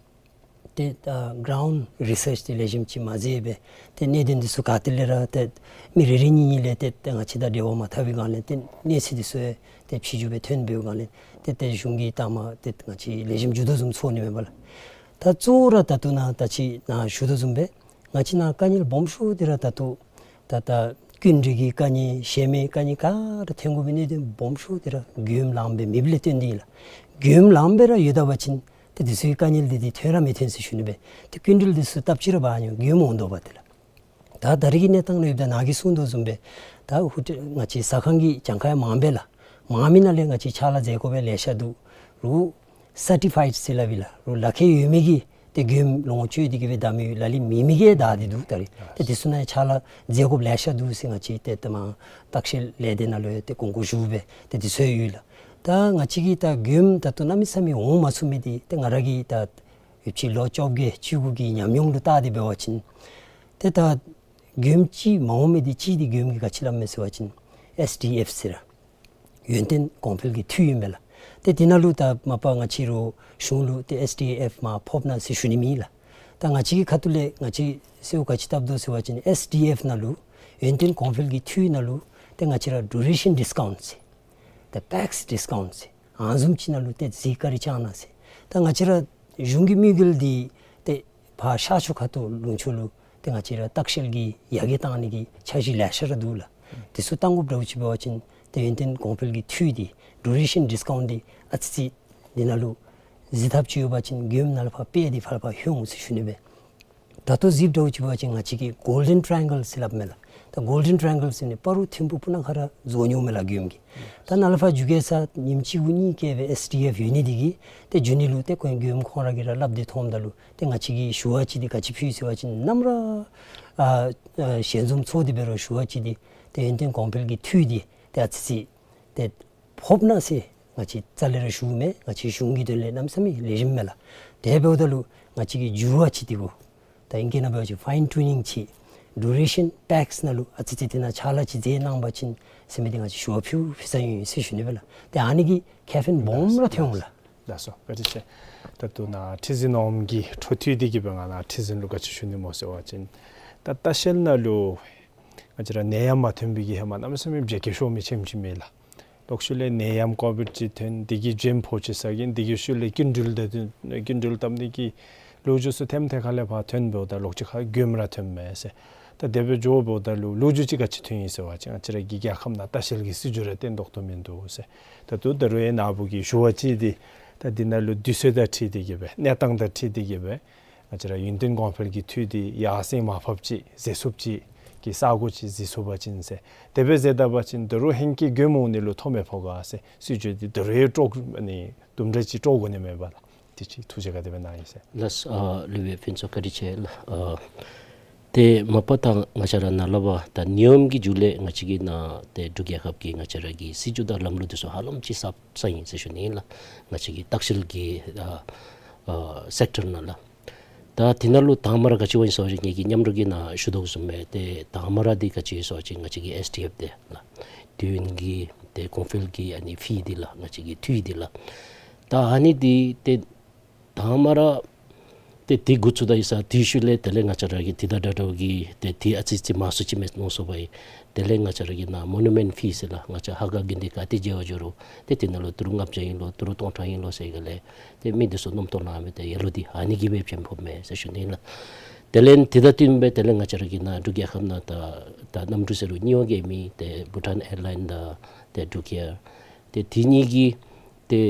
ཏེ་ཨ་གྲའུནཌ་རི་སརཆ་དེ་ལེགས་ཤོམ་ཅིག་མ་མཛད་པས། ཏེ་གནད་དོན་འདི་ཚུ་ག་ཏེ་ལས་ར་ཏེ་མི་རེ་རེ་གཉིས་གཉིས་ལས་ཏེ་ཏེ་ང་བཅས་དང་འབྲེལ་བ་མ་འཐབ་པའི་སྒང་ལས་ཏེ་གནས་ཚུལ་འདི་ཚུ་ཡང་ཏེ་ཕྱི་འགྱུར་སྦེ་ཐོན་འབདཝ་སྒང་ལས་ཏེ་ཏེ་གཞུང་གིས་ད་མར་ཏེ་ང་བཅས་ལེགས་ཤོམ་འགྱོ་དོ་བཟུམ་ཚོར་ནི་མས་པ་ལགས། ད་གཙོ་བོ་ར་ད་ལྟོ་ནཱ་ད་ཅི་ནཱ་ཞུ་དོ་བཟུམ་སྦེ་ང་བཅས་ནཱ་དཀའ་ངལ་སྦོམ་ཤོས་འདི་ར་ད་ལྟོ་ད་ད་སྐྱིན་འགྲུལ་གྱི་དཀའ་ངལ་གཞན་མི་དཀའ་ངལ་ག་ར་ཐོན་དགོ་པའི་གནད་དོན་སྦོམ་ཤོས་འདི་ར་མགྱོནམ་ལངམ་སྦེ་མེདཔ་ལས་བརྟེན་ཏེ་ཨིན་ལགས། མགྱོནམ་ལངམ་སྦེ་ར་ཡོད་ད་པ་ཅིན་ཏེ་འདི་ཚུ་གི་དཀའ་ངལ་འདི་ཏེ་ཐོན་ར་མི་ཐོན་ཟེར་ཞུ་ནི་སྦེ། ཏེ་སྐྱིན་འགྲུལ་འདི་ཚུ་སྟབས་གཅིག་ར་འབག་ནི་མགྱོནམ་འོང་དོ་བ་ཏེ་ལགས། ད་ད་རེས་ཀྱི་གནས་སྟངས་ནང་ཡོདཔ་ད་ནཱ་གིས་གསུངས་དོ་བཟུམ་སྦེ་ད་ཧོ་ཊེལ་ང་བཅས་ཟ་ཁང་གི་གྱངས་ཁ་ཡང་མངམ་པས་ལགས། མངམ་མི་ནང་ལས་ང་བཅས་ཕྱག་ལཱ་མཛད་དགོཔ་ཡང་ལེ་ཤ་འདུག། རུང་སར་ཊི་ཕའིཌ་ཟེར་སླབ་ཨིན་ལགས། རུང་ལག་ཁྱེར་ཡོད་མི་གིས་ཏེ་མགྱོནམ་ལོངས་སྤྱོད་དེ་གི་སྦེ་བདའ་མི་ཡོད། ལ་ལུ་མེད་མི་གིས་བདའ་སྟེ་འདུག། ད་རེས་ཏེ་འདི་ཚུ་ནང་ཕྱག་ལཱ་མཛད་དགོཔ་ལེ་ཤ་འདུག་ཟེར་ང་བཅས་ཏེ་ད་མར་ལྟ་བཤལ་ལས་སྡེ་ནང་ལུ་ཡང་ཏེ་དགོངས་སྐོར་ཞུ་སྦེ་ཏེ་འདི་ཚུ་ཡང་ཡོད་ལགས། ད་ང་བཅས་ཀྱིས་ད་མགྱོནམ་ད་ལྟོ་གནམ་མེད་ས་མེད་འོང་མ་ཚུགས་མི་འདི་ཏེ་ང་ར་གིས་ད་ཡོདཔ་ཅིག་ལོ་བཅོ་བརྒྱད་བཅུ་དགུ་གི་ཉམས་མྱོང་ལུ་བལྟ་སྟེ་འབད་བ་ཅིན་ཏེ་ད་མགྱོནམ་ཅིག་མ་འོང་མི་འདི་ཅིག་འདི་མགྱོནམ་གྱི་ག་ཅི་སླབ་མས་ཟེར་བ་ཅིན་ཨེསི་ཌི་ཨེཕ་ཟེར་ར་ཡུན་བརྟན་གོང་འཕེལ་གྱི་འཐུས་ཨིན་པས་ལགས། ཏེ་འདི་ནང་ལུ་ད་མ་པ་ང་བཅས་ར་གཞུང་ལུ་ཏེ་ཨེསི་ཌི་ཨེཕ་མར་ཕོགཔ་ཨིན་ན་ཟེར་ཞུ་ནི་མེད་ལགས། ད་ང་བཅས་ཀྱི་ཁ་ཐུག་ལས་ང་བཅས་གསོལཝ་ག་ཅི་བཏབ་དོ་ཟེར་བ་ཅིན་ཨེསི་ཌི་ཨེཕ་ནང་ལུ་ཡུན་བརྟན་གོང་འཕེལ་གྱི་འཐུས་ནང་ལུ་ཏེ་ང་བཅས་ར་ཌུ་རེ་ཤཱན་ཌིསི་ཀའུནཊ་ཟེར་ཏེ་པེགསི་ཌིསི་ཀའུནཊ་ཟེར་ཨ་བཟུམ་ཅིག་ནང་ལུ་ཏེ་གཟིགས་བཀའ་དྲིན་བསྐྱང་གནང་ཟེར། ད་ང་བཅས་ར་གཞུང་གི་དམིགས་ཡུལ་འདི་ཏེ་ཕར་ཤར་ཕྱོགས་ཁ་ཐུག་ལུང་ཕྱོགས་ལུ་ཏེ་ང་བཅས་ར་ལྟ་བཤལ་གྱི་ཡར་རྒྱས་གཏང་ནི་གི་འཆར་གཞི་ལེ་ཤ་ར་འདུག་ལགས། དེ་ཚུ་གཏང་དགོཔ་འདྲཝ་ཅིག་འབད་བ་ཅིན་ཏེ་ཡུན་བརྟན་གོང་འཕེལ་གྱི་འཐུས་འདི་ཌུ་རེ་ཤཱན་ཌིསི་ཀའུནཊ་འདི་ཨ་ཙི་ཅིག་འདི་ནང་ལུ་གཟིགས་ཐབས་ཅིག་ཡོད་པ་ཅིན་མགྱོནམ་ནང་ལས་ཕར་སྤེལ་ཏེ་ཕར་ཕར་ལྷོད་འོང་ཟེར་ཞུ་ནི་སྦེ། ད་ལྟོ་གཟིགསཔ་འདྲཝ་ཅིག་འབད་བ་ཅིན་ང་བཅས་ཀྱིས་གོལ་ཌེན་ཊ་ར་ཡེང་གལ་ཟེར་སླབ་མས་ལགས། ད་གོལ་ཌེན་ཊ་ར་ཡེང་གལ་ཟེར་ནི་སྤ་རོ་ཐིམ་ཕུག་སྤུ་ན་ཁ་ར་རྫོགས་འགྱོཝ་མས་ལགས་མགྱོནམ་གྱིས། ད་ནཱ་ལས་ཕར་རྒྱུ་སྐར་གསར་ཉིནམ་གཅིག་གུ་གཉིས་བསྐྱལ་སྦེ་ཨེསི་ཌི་ཨེཕ་ཡོད་ནི་འདི་གིས་ཏེ་རྒྱུ་ནི་ལུ་ཏེ་ཁོང་མགྱོནམ་ཁོང་ར་གིས་ར་སླབ་སྟེ་མཐོངམ་ད་ལུ་ཏེ་ང་བཅས་ཀྱིས་ཞུ་བ་ཅིག་འདི་ག་ཅི་ཕུལ་ཟེར་བ་ཅིན་ནམ་ར་ཨ་ཨ་ཞལ་འཛོམས་ཚོགས་ཏེ་འབད་རུང་ཞུ་བ་ཅིག་འདི་ཏེ་ཡུན་བརྟན་གོང་འཕེལ་གྱི་འཐུས་འདི་ཏེ་ཨ་ཙི་ཅིག་ཏེ་ཕོགཔ་ཨིན་ན་ཟེར་ང་བཅས་རྩ་ལས་ར་ཞུཝ་མེན། ང་བཅས་གཞུང་གི་དོན་ལས་གནམ་མེད་ས་མེད་ལེགས་ཤོམ་མས་ལགས། དེ་འབདཝ་ད་ལུ་ང་བཅས་ཀྱིས་འགྱུར་བ་ཅིག་འདི་གུ་ད་ཨིང་སྐད་ནང་འབད་བ་ཅིན་ཕའིན་ཊུ་ནིང་ཅིག་ཌུ་རེ་ཤཱན་པེགསི་ནང་ལུ་ཨ་ཙི་ཅིག་དེ་ནང་ཕྱག་ལཱ་ཅིག་མཛད་གནང་པ་ཅིན་ཟེར་མི་འདི་ང་བཅས་ཞུ་བ་ཕུལ་ཕུལ་ས་ཨིན་ཟེར་ཞུ་ནི་སྦེ་ལགས། ཏེ་ཨ་ནི་གིས་ཁེ་ཕན་སྦོམ་ར་ཐོན་འོང་ལགས། ལགས་སོ། བཀའ་དྲིན་ཆེ། ད་ལྟོ་ནཱ་ཁྲི་འཛིན་འོགམ་གི་འཕྲོ་མཐུད་དེ་གི་སྦེ་ང་ནཱ་ཁྲི་འཛིན་ལུ་ག་ཅི་ཞུ་ནི་སྨོ་ཟེར་བ་ཅིན་ད་ལྟ་བཤལ་ནང་ལུ་ང་བཅས་ར་ནད་ཡམས་མ་ཐོན་པའི་གི་ཧེ་མ་གནམ་མེད་ས་མེད་བརྗེད་སྐྱོར་ཤོར་མི་ཆེམ་ཅིག་མས་ལགས། ལོག་ཤུལ་ལས་ནད་ཡམས་ཀོ་བིཌ་ཅིག་ཐོན། དེ་གིས་འགྲེམས་ཕོག་ཅིག་ཟ་གིན་དེ་གི་ཤུལ་ལས་སྐྱིན་འགྲུལ་ད་སྐྱིན་འགྲུལ་བཏབ་ནི་གི་ལོ་རྒྱུས་ཚུ་ཐེམ་ཐེ་ཁ་ལས་ཕར་ཐོན་འབདཝ་ད་ལོག་ཅིག་ཁར་མགྱོནམ་ར་ཐོནམ་མས་ཟེར། ད་དེ་སྦེ་འགྱོ་འབདཝ་ད་ལུ་ལོ་རྒྱུས་ཅིག་ག་ཅི་ཐོན་ཡི་ཟེར་བ་ཅིན་ང་བཅས་ར་གི་རྒྱལ་ཁབ་ནང་ལྟ་བཤལ་གྱི་སྲིད་བྱུས་ར་བརྟན་ཏོག་ཏོ་མིན་འདུག་ཟེར། ད་ལྟོ་ད་རུང་ཡང་ནཱ་བུ་གིས་ཞུ་བ་ཅིག་འདི་ད་འདི་ནང་ལུ་དུས་ཚོད་དང་འཁྲིལ་ཏེ་གི་སྦེ་གནས་སྟངས་དང་འཁྲིལ་ཏེ་གི་སྦེ་ང་བཅས་ར་ཡུན་བརྟན་གོང་འཕེལ་གྱི་འཐུས་འདི་ཡར་སེང་མར་ཕབ་ཅིག་མཛད་ཚུགསཔ་ཅིག་གི་ས་གོ་ཅིག་གཟིགས་ཚུགས་པ་ཅིན་ཟེར། དེ་སྦེ་མཛད་ད་པ་ཅིན་ད་རུང་ཧེང་སྐལ་མགྱོནམ་འོང་ནི་ལུ་ཐོ་མི་ཕོག་ག་ཟེར། སྲིད་བྱུས་འདི་ད་རུང་ཡང་དཀྲོག་ཨ་ནི་དུམ་གྲ་ཅིག་དཀྲོག་དགོ་ནི་མས་པ་ལགས། དེ་ཅིག་ཐུགས་རྗེ་ག་དེ་སྦེ་གནང་ཡི་ཟེར། ལགས། ཨ་སློབ་དཔོན་ཕུན་ཚོགས་བཀའ་དྲིན་ཆེ་ལགས། ཨ་ཏེ་མ་པ་ད་ང་བཅས་ར་ནཱ་ལས་ཕར་ད་ནད་ཡམས་ཀྱི་མཇུག་ལས་ང་བཅས་ཀྱི་ནཱ་ཏེ་འབྲུག་རྒྱལ་ཁབ་ཀྱི་ང་བཅས་ར་གི་སྲིད་བྱུས་དང་ལམ་ལུགས་འདི་ཚུ་ཧ་ལམ་ཅིག་གསརཔ་སོང་ཡི་ཟེར་ཞུ་ནི་ཨིན་ལགས། ང་བཅས་ཀྱི་ལྟ་བཤལ་གྱི་ཨ་ཨ་སེཀ་ཊར་ནང་ལགས། ད་དེ་ནང་ལུ་དང་པ་ར་ག་ཅི་འོང་ཡི་ཟེར་བ་ཅིན་ངེ་གི་མཉམ་རོགས་ཀྱིས་ནཱ་ཞུ་དོ་བཟུམ་སྦེ་ཏེ་དང་པ་ར་འདི་ག་ཅི་ཡོད་ཟེར་བ་ཅིན་ང་བཅས་ཀྱི་ཨེསི་ཌི་ཨེཕ་འདི་ལགས། དུས་ཡུན་གྱི་ཏེ་གོང་འཕེལ་གྱི་ཨ་ནི་ཕི་འདི་ལགས། ང་བཅས་ཀྱི་འཐུས་འདི་ལགས། ད་ཨ་ནི་འདི་ཏེ་དང་པ་ར་ཏེ་འདི་འགོ་བཙུགས་ད་ཡི་ས་དེའི་ཤུལ་ལས་དེ་ལས་ང་བཅས་ར་གི་དེ་དང་འདྲ་འདྲཝ་གི་ཏེ་དེ་ཨ་ཙི་ཅིག་མང་སུ་ཅིག་མས་མནོ་སོང་པ་ཡི། དེ་ལས་ང་བཅས་ར་གི་ནཱ་མོ་ནུ་མེནཊ་ཕི་ཟེར་ལགས། ང་བཅས་ཧ་ག་དགེ་འདུན་ག་ཏེ་མཇལ་བར་འགྱོ་རུང་ཏེ་དེ་ནང་ལུ་ཏི་རུ་ལྔ་བརྒྱ་ཨིན་ལོ་ཏི་རུ་སྟོང་ཕྲག་ཨིན་ལོ་ཟེར་ག་ལས་ཏེ་མི་འདི་ཚུ་རྣམ་རྟོག་ལང་མི་ཏེ་ཡ་ལོ་འདི་ཨ་ནི་གིས་སྦེ་འགྲེམས་ཕོགཔ་མས་ཟེར་ཞུ་ནི་ལགས། དེ་ལས་དེ་དང་བསྟུན་སྦེ་དེ་ལས་ང་བཅས་ར་གི་ནཱ་འབྲུག་རྒྱལ་ཁབ་ནང་ད་ད་གནམ་གྲུ་ཟེར་རུང་གཉིས་པ་གི་མི་ཏེ་བྷུ་ཊཱན་ཨེར་ལའིན་དང་ཏེ་འབྲུག་ཨེར། ཏེ་དེ་གཉིས་ཀྱིས་ཏེ་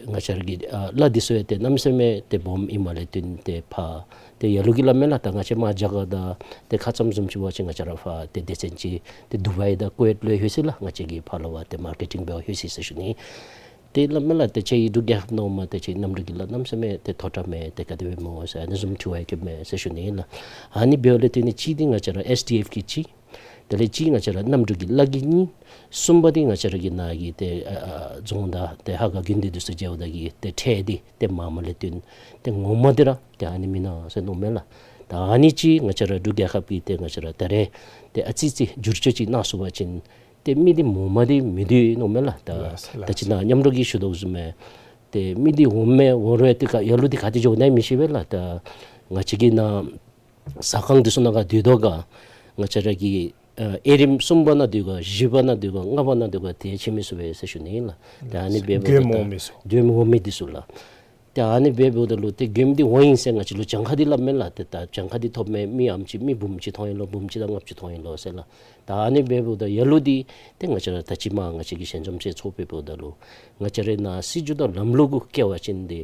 ང་བཅས་ར་གི་ཨ་གླ་འདི་ཚུ་ཡང་ཏེ་གནམ་མེད་ས་མེད་ཏེ་སྦོམ་ཨིནམ་ལས་བརྟེན་ཏེ་ཕར་ཏེ་ཡ་ལུ་གིས་སླབ་མས་ལགས། ད་ང་བཅས་མར་རྒྱ་གར་དང་ཏེ་ཁ་ཙ་བཟུམ་ཅིག་འབད་བ་ཅིན་ང་བཅས་ར་ཕར་ཏེ་སྡེ་ཚན་ཅིག་ཏེ་དུ་བཱའི་དང་ཀུ་ཝེཊ་ལུ་ལྷོད་ཅི་ལགས། ང་བཅས་ཀྱིས་ཕར་ལུ་ཕར་ཏེ་མར་ཀེ་ཊིང་འབད་བར་ལྷོད་ཅི་ཟེར་ཞུ་ནི། ཏེ་སླབ་མས་ལགས། ཏེ་ཁྱེད་འབྲུག་རྒྱལ་ཁབ་ནང་མར་ཏེ་ཁྱེད་གནམ་གྲུ་གི་གླ་གནམ་མེད་ས་མེད་ཏེ་མཐོ་དྲགས་མས། ཏེ་ག་དེ་སྦེ་སྨོ་ཟེར་ཨ་ནི་བཟུམ་དྲི་བ་ཡང་བཀོདཔ་མས་ཟེར་ཞུ་ནི་ལགས། ཨ་ནི་འབདཝ་ལས་ཏེ་ཨ་ནི་གཅིག་འདི་ང་བཅས་ར་ཨེས་ཌི་ཨེཕ་གིས་གཅིག། དེ་ལས་གཅིག་ང་བཅས་ར་གནམ་གྲུ་གི་གླ་གི་གཉིས། གསུམ་པ་འདི་ང་བཅས་ར་གི་ནཱ་གི་ཏེ་ཨ་ཨ་རྫོང་དང་ཏེ་ཧ་ག་དགོན་སྡེ་འདི་ཚུ་མཇལཝ་ད་གི་ཏེ་ཁྲལ་འདི་ཏེ་མངམ་ལས་བཏོན། ཏེ་ངོ་མ་འདི་ར་ཏེ་ཨ་ནི་མེན་ན་ཟེར་མནོཝ་མས་ལགས། ད་ཨ་ནི་ཅིག་ང་བཅས་ར་འབྲུག་རྒྱལ་ཁབ་ཀྱིས་ཏེ་ང་བཅས་ར་ད་རེས་ཏེ་ཨ་ཙི་ཙི་བསྒྱུར་བཅོས་ཅིག་གནང་ཚུགས་པ་ཅིན་ཏེ་མི་འདི་མངམ་འདི་མི་སྡོད་མནོཝ་མས་ལགས། ད་ལགས་སོ་ལགས་སོ། ད་ཅི་ནཱ་མཉམ་རོགས་ཀྱིས་ཞུ་དོ་བཟུམ་སྦེ་ཏེ་མི་འདི་འོངམ་མས་འོང་རུང་ཏེ་ག་ལ་ལུ་འདི་ག་ཏེ་འགྱོ་ནི་མི་ཤེས་པས་ལགས། ད་ང་བཅས་ཀྱི་ནཱ་ཟ་ཁང་འདི་ཚུ་ནང་ག་སྡོད་དོ་ག་ང་བཅས་ར་གི་ཨ་དབྱེ་རིམ་གསུམ་པ་ནང་སྡོད་ག་བཞི་པ་ནང་སྡོད་ག་ལྔ་པ་ནང་སྡོད་ག་དེ་ཅིག་མི་ཚུགས་པས་ཟེར་ཞུ་ནི་ལགས། ད་ཨ་ནི་འབདཝ་ད་མགྱོནམ་འོང་མི་ཚུ་མགྱོནམ་འོང་མི་འདི་ཚུ་ལགས། ཏེ་ཨ་ནི་འབདཝ་ད་ལུ་ཏེ་མགྱོནམ་འདི་འོང་ཡི་ཟེར་ང་བཅས་ལུ་གྱངས་ཁ་འདི་སླབ་མས་ལགས། ཏེ་ད་གྱངས་ཁ་འདི་ཐོབ་མི་མི་ཨ་ནེམ་ཅིག་མི་འབུམ་གཅིག་ཐོན་ཡི་ལོ་འབུམ་གཅིག་དང་ལྔ་བཅུ་ཐོན་ཡི་ལོ་ཟེར་ལགས། ད་ཨ་ནི་འབདཝ་ད་ལ་ལུ་འདི་ཏེ་ང་བཅས་ར་ད་ཅི་མར་ང་བཅས་ཀྱི་ཞལ་འཛོམས་ཅིག་ཚོགས་པའི་འབདཝ་ད་ལུ་ང་བཅས་ར་ནཱ་སྲིད་བྱུས་དང་ལམ་ལུགས་གུ་བཀལ་བ་ཅིན་འདི་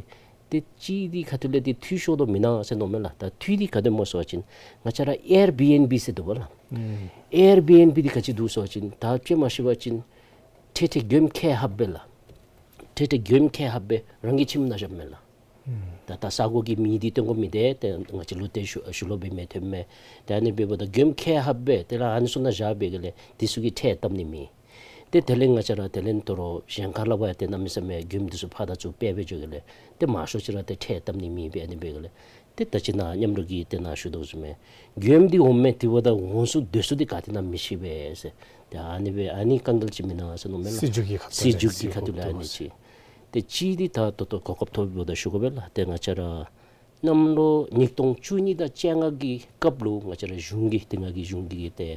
ཏེ་གཅིག་འདི་ཁ་ཐུག་ལས་འདི་འཐུས་ཤོར་དོ་མེན་ན་ཟེར་མནོཝ་མས་ལགས། ད་འཐུས་འདི་ག་དེ་སྨོ་ཟེར་བ་ཅིན་ང་བཅས་ར་ཨེར་བི་ཨེན་བི་ཟེར་འདུག་པ་ལགས། ཨུམ། ཨེར་བི་ཨེན་བི་འདི་ག་ཅི་འདུག་ཟེར་བ་ཅིན་ད་དཔྱེ་མ་ཤེས་པ་ཅིན་ཁྲལ་ཁྲལ་མགྱོནམ་ཁྱད་ཧབ་སྦེ་ལགས། ཁྲལ་ཁྲལ་མགྱོནམ་ཁྱད་ཧབ་སྦེ་རང་གི་ཁྱིམ་ནང་བཞགཔ་མས་ལགས། ཨུམ། ད་ད་ས་གོ་གི་མི་འདི་བཏོན་དགོ་མི་འདི་ཏེ་ང་བཅས་ལུ་ཏེ་ཞུ་ཞུ་ལོག་འབད་མི་ཐོནམ་མས། ཏེ་ཨ་ནི་འབདཝ་ད་མགྱོནམ་ཁྱད་ཧབ་སྦེ་ཏེ་ར་ཨ་ནི་ཚུ་ནང་བཞག་པའི་སྒང་ལས་འདི་ཚུ་གི་ཁྲལ་བཏབ་ནི་མེད། ཏེ་དེ་ལས་ང་བཅས་ར་དེ་ལས་དོ་རུང་གཞན་ཁ་ལས་ཕར་ཡང་ཏེ་གནམ་མེད་ས་མེད་མགྱོནམ་འདི་ཚུ་ཕར་དང་ཚུར་སྤེལ་སྦེ་འགྱོ་སྒང་ལས་ཏེ་མང་ཤོས་ཅིག་ར་ཏེ་ཁྲལ་བཏབ་ནི་མེད་པས། ཨ་ནི་འབད་སྒང་ལས་ཏེ་ད་ཅི་ནཱ་མཉམ་རོགས་ཀྱིས་ཏེ་ནཱ་ཞུ་དོ་བཟུམ་སྦེ་མགྱོནམ་འདི་འོངམ་མས། དེ་འབདཝ་ད་འོང་ཚུགས་སྡོད་ཚུགས་འདི་ག་ཏེ་ན་མི་ཤེས་པས་ཟེར། ཏེ་ཨ་ནི་སྦེ་ཨ་ནི་དཀའ་ངལ་ཅིག་མེན་ན་ཟེར་མནོཝ་མས་ལགས། སྲིད་བྱུས་ཀྱི་ཁ་ཐུག་ལས་སྲིད་བྱུས་ཀྱི་ཁ་ཐུག་ལས་ཨ་ནི་ཅིག། ཏེ་གཅིག་འདི་ད་ད་ལྟོ་གོ་སྐབས་ཐོབ་པའི་འབདཝ་ད་ཞུ་དགོ་པས་ལགས། ཏེ་ང་བཅས་ར་གནམ་ལོ་ཉིས་སྟོང་བཅུ་གཉིས་དང་བཅོ་ལྔ་གི་སྐབས་ལུ་ང་བཅས་ར་གཞུང་གིས་ཏེ་ང་གིས་གཞུང་གི་ཏེ་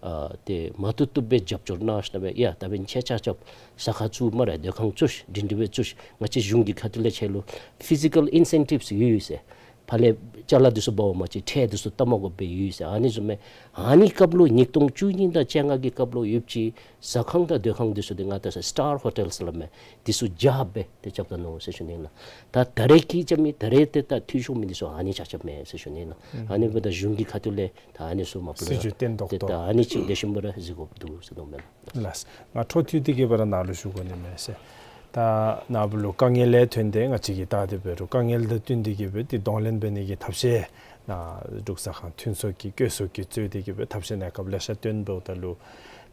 ཨ་ཏེ་མ་བཏུབ་བཏུབ་སྦེ་རྒྱབ་སྐྱོར་གནང་ཞིནམ་སྦེ་ཡ་ད་འབདན་ཁྱེད་ཆ་ཁྱབ་ཟ་ཁང་བཙུགས་སྨ་རེ་སྡོད་ཁང་བཙུགས་ཤིག་འདི་འདི་སྦེ་བཙུགས་ཤིག། ང་བཅས་གཞུང་གི་ཁ་ཐུག་ལས་ཁྱེད་ལུ་ཕི་ཟི་ཀཱལ་ཨིན་སེན་ཊིབསི་ཡོད་ཡོད་ཟེར། ཕར་ལས་ཅ་ལ་འདི་ཚུ་འབག་འོང་པ་ཅིན་ཁྲལ་འདི་ཚུ་བཏབ་མ་དགོ་པར་ཡོད་ཟེར། ཨ་ནི་བཟུམ་སྦེ་ཨ་ནི་སྐབས་ལུ་ཉིས་སྟོང་བཅུ་གཉིས་དང་བཅོ་ལྔ་གི་སྐབས་ལུ་ཡོདཔ་ཅིག་ཟ་ཁང་དང་སྡོད་ཁང་འདི་ཚུ་འདི་ང་བལྟ་ས་སི་ཊར་ཧོ་ཊེལ་ཟེར་སླབ་མས། འདི་ཚུ་རྒྱ་སྦེ་ཏེ་རྐྱབ་ད་ནུག་ཟེར་ཞུ་ནི་ལགས། ད་ད་རེས་ཀྱི་རྐྱབ་མི་ད་རེས་ཏེ་ད་འཐུས་ཤོར་མི་འདི་ཚུ་ཨ་ནི་ཆ་ཁྱབ་མས་ཟེར་ཞུ་ནི་ལགས། ཨུམ། ཨ་ནི་འབདཝ་ད་གཞུང་གི་ཁ་ཐུག་ལས་ད་ཨ་ནི་ཚུ་མ་པ་ལས་སྲིད་བྱུས་བརྟན་ཏོག་ཏོ་ཏེ་ད་ཨ་ནི་ཅིག་ལེགས་ཤོམ་སྦེ་ར་གཟིགས་དགོཔ་འདུག་ཟེར་མནོཝ་མས་ལགས། ལགས། ང་འཕྲོ་མཐུད་དེ་གི་སྦེ་ར་ནཱ་ལུ་ཞུ་དགོ་ནི་མས་ཟེར། ད་ནཱ་བུ་ལུ་དཀའ་ངལ་ལས་ཐོན་ཏེ་ང་བཅས་ཀྱིས་བལྟ་སྟེ་འབད་རུང་དཀའ་ངལ་དང་བསྟུན་ཏེ་གི་སྦེ་ཏེ་གདོང་ལེན་འབད་ནི་གི་ཐབས་ཤེས་ནཱ་འབྲུག་ཟ་ཁང་མཐུན་ཚོགས་ཀྱིས་བཀོད་ཚོགས་ཀྱིས་གཙོས་ཏེ་གི་སྦེ་ཐབས་ཤེས་གནས་སྐབས་ལེ་ཤ་བཏོན་འབདཝ་ད་ལུ་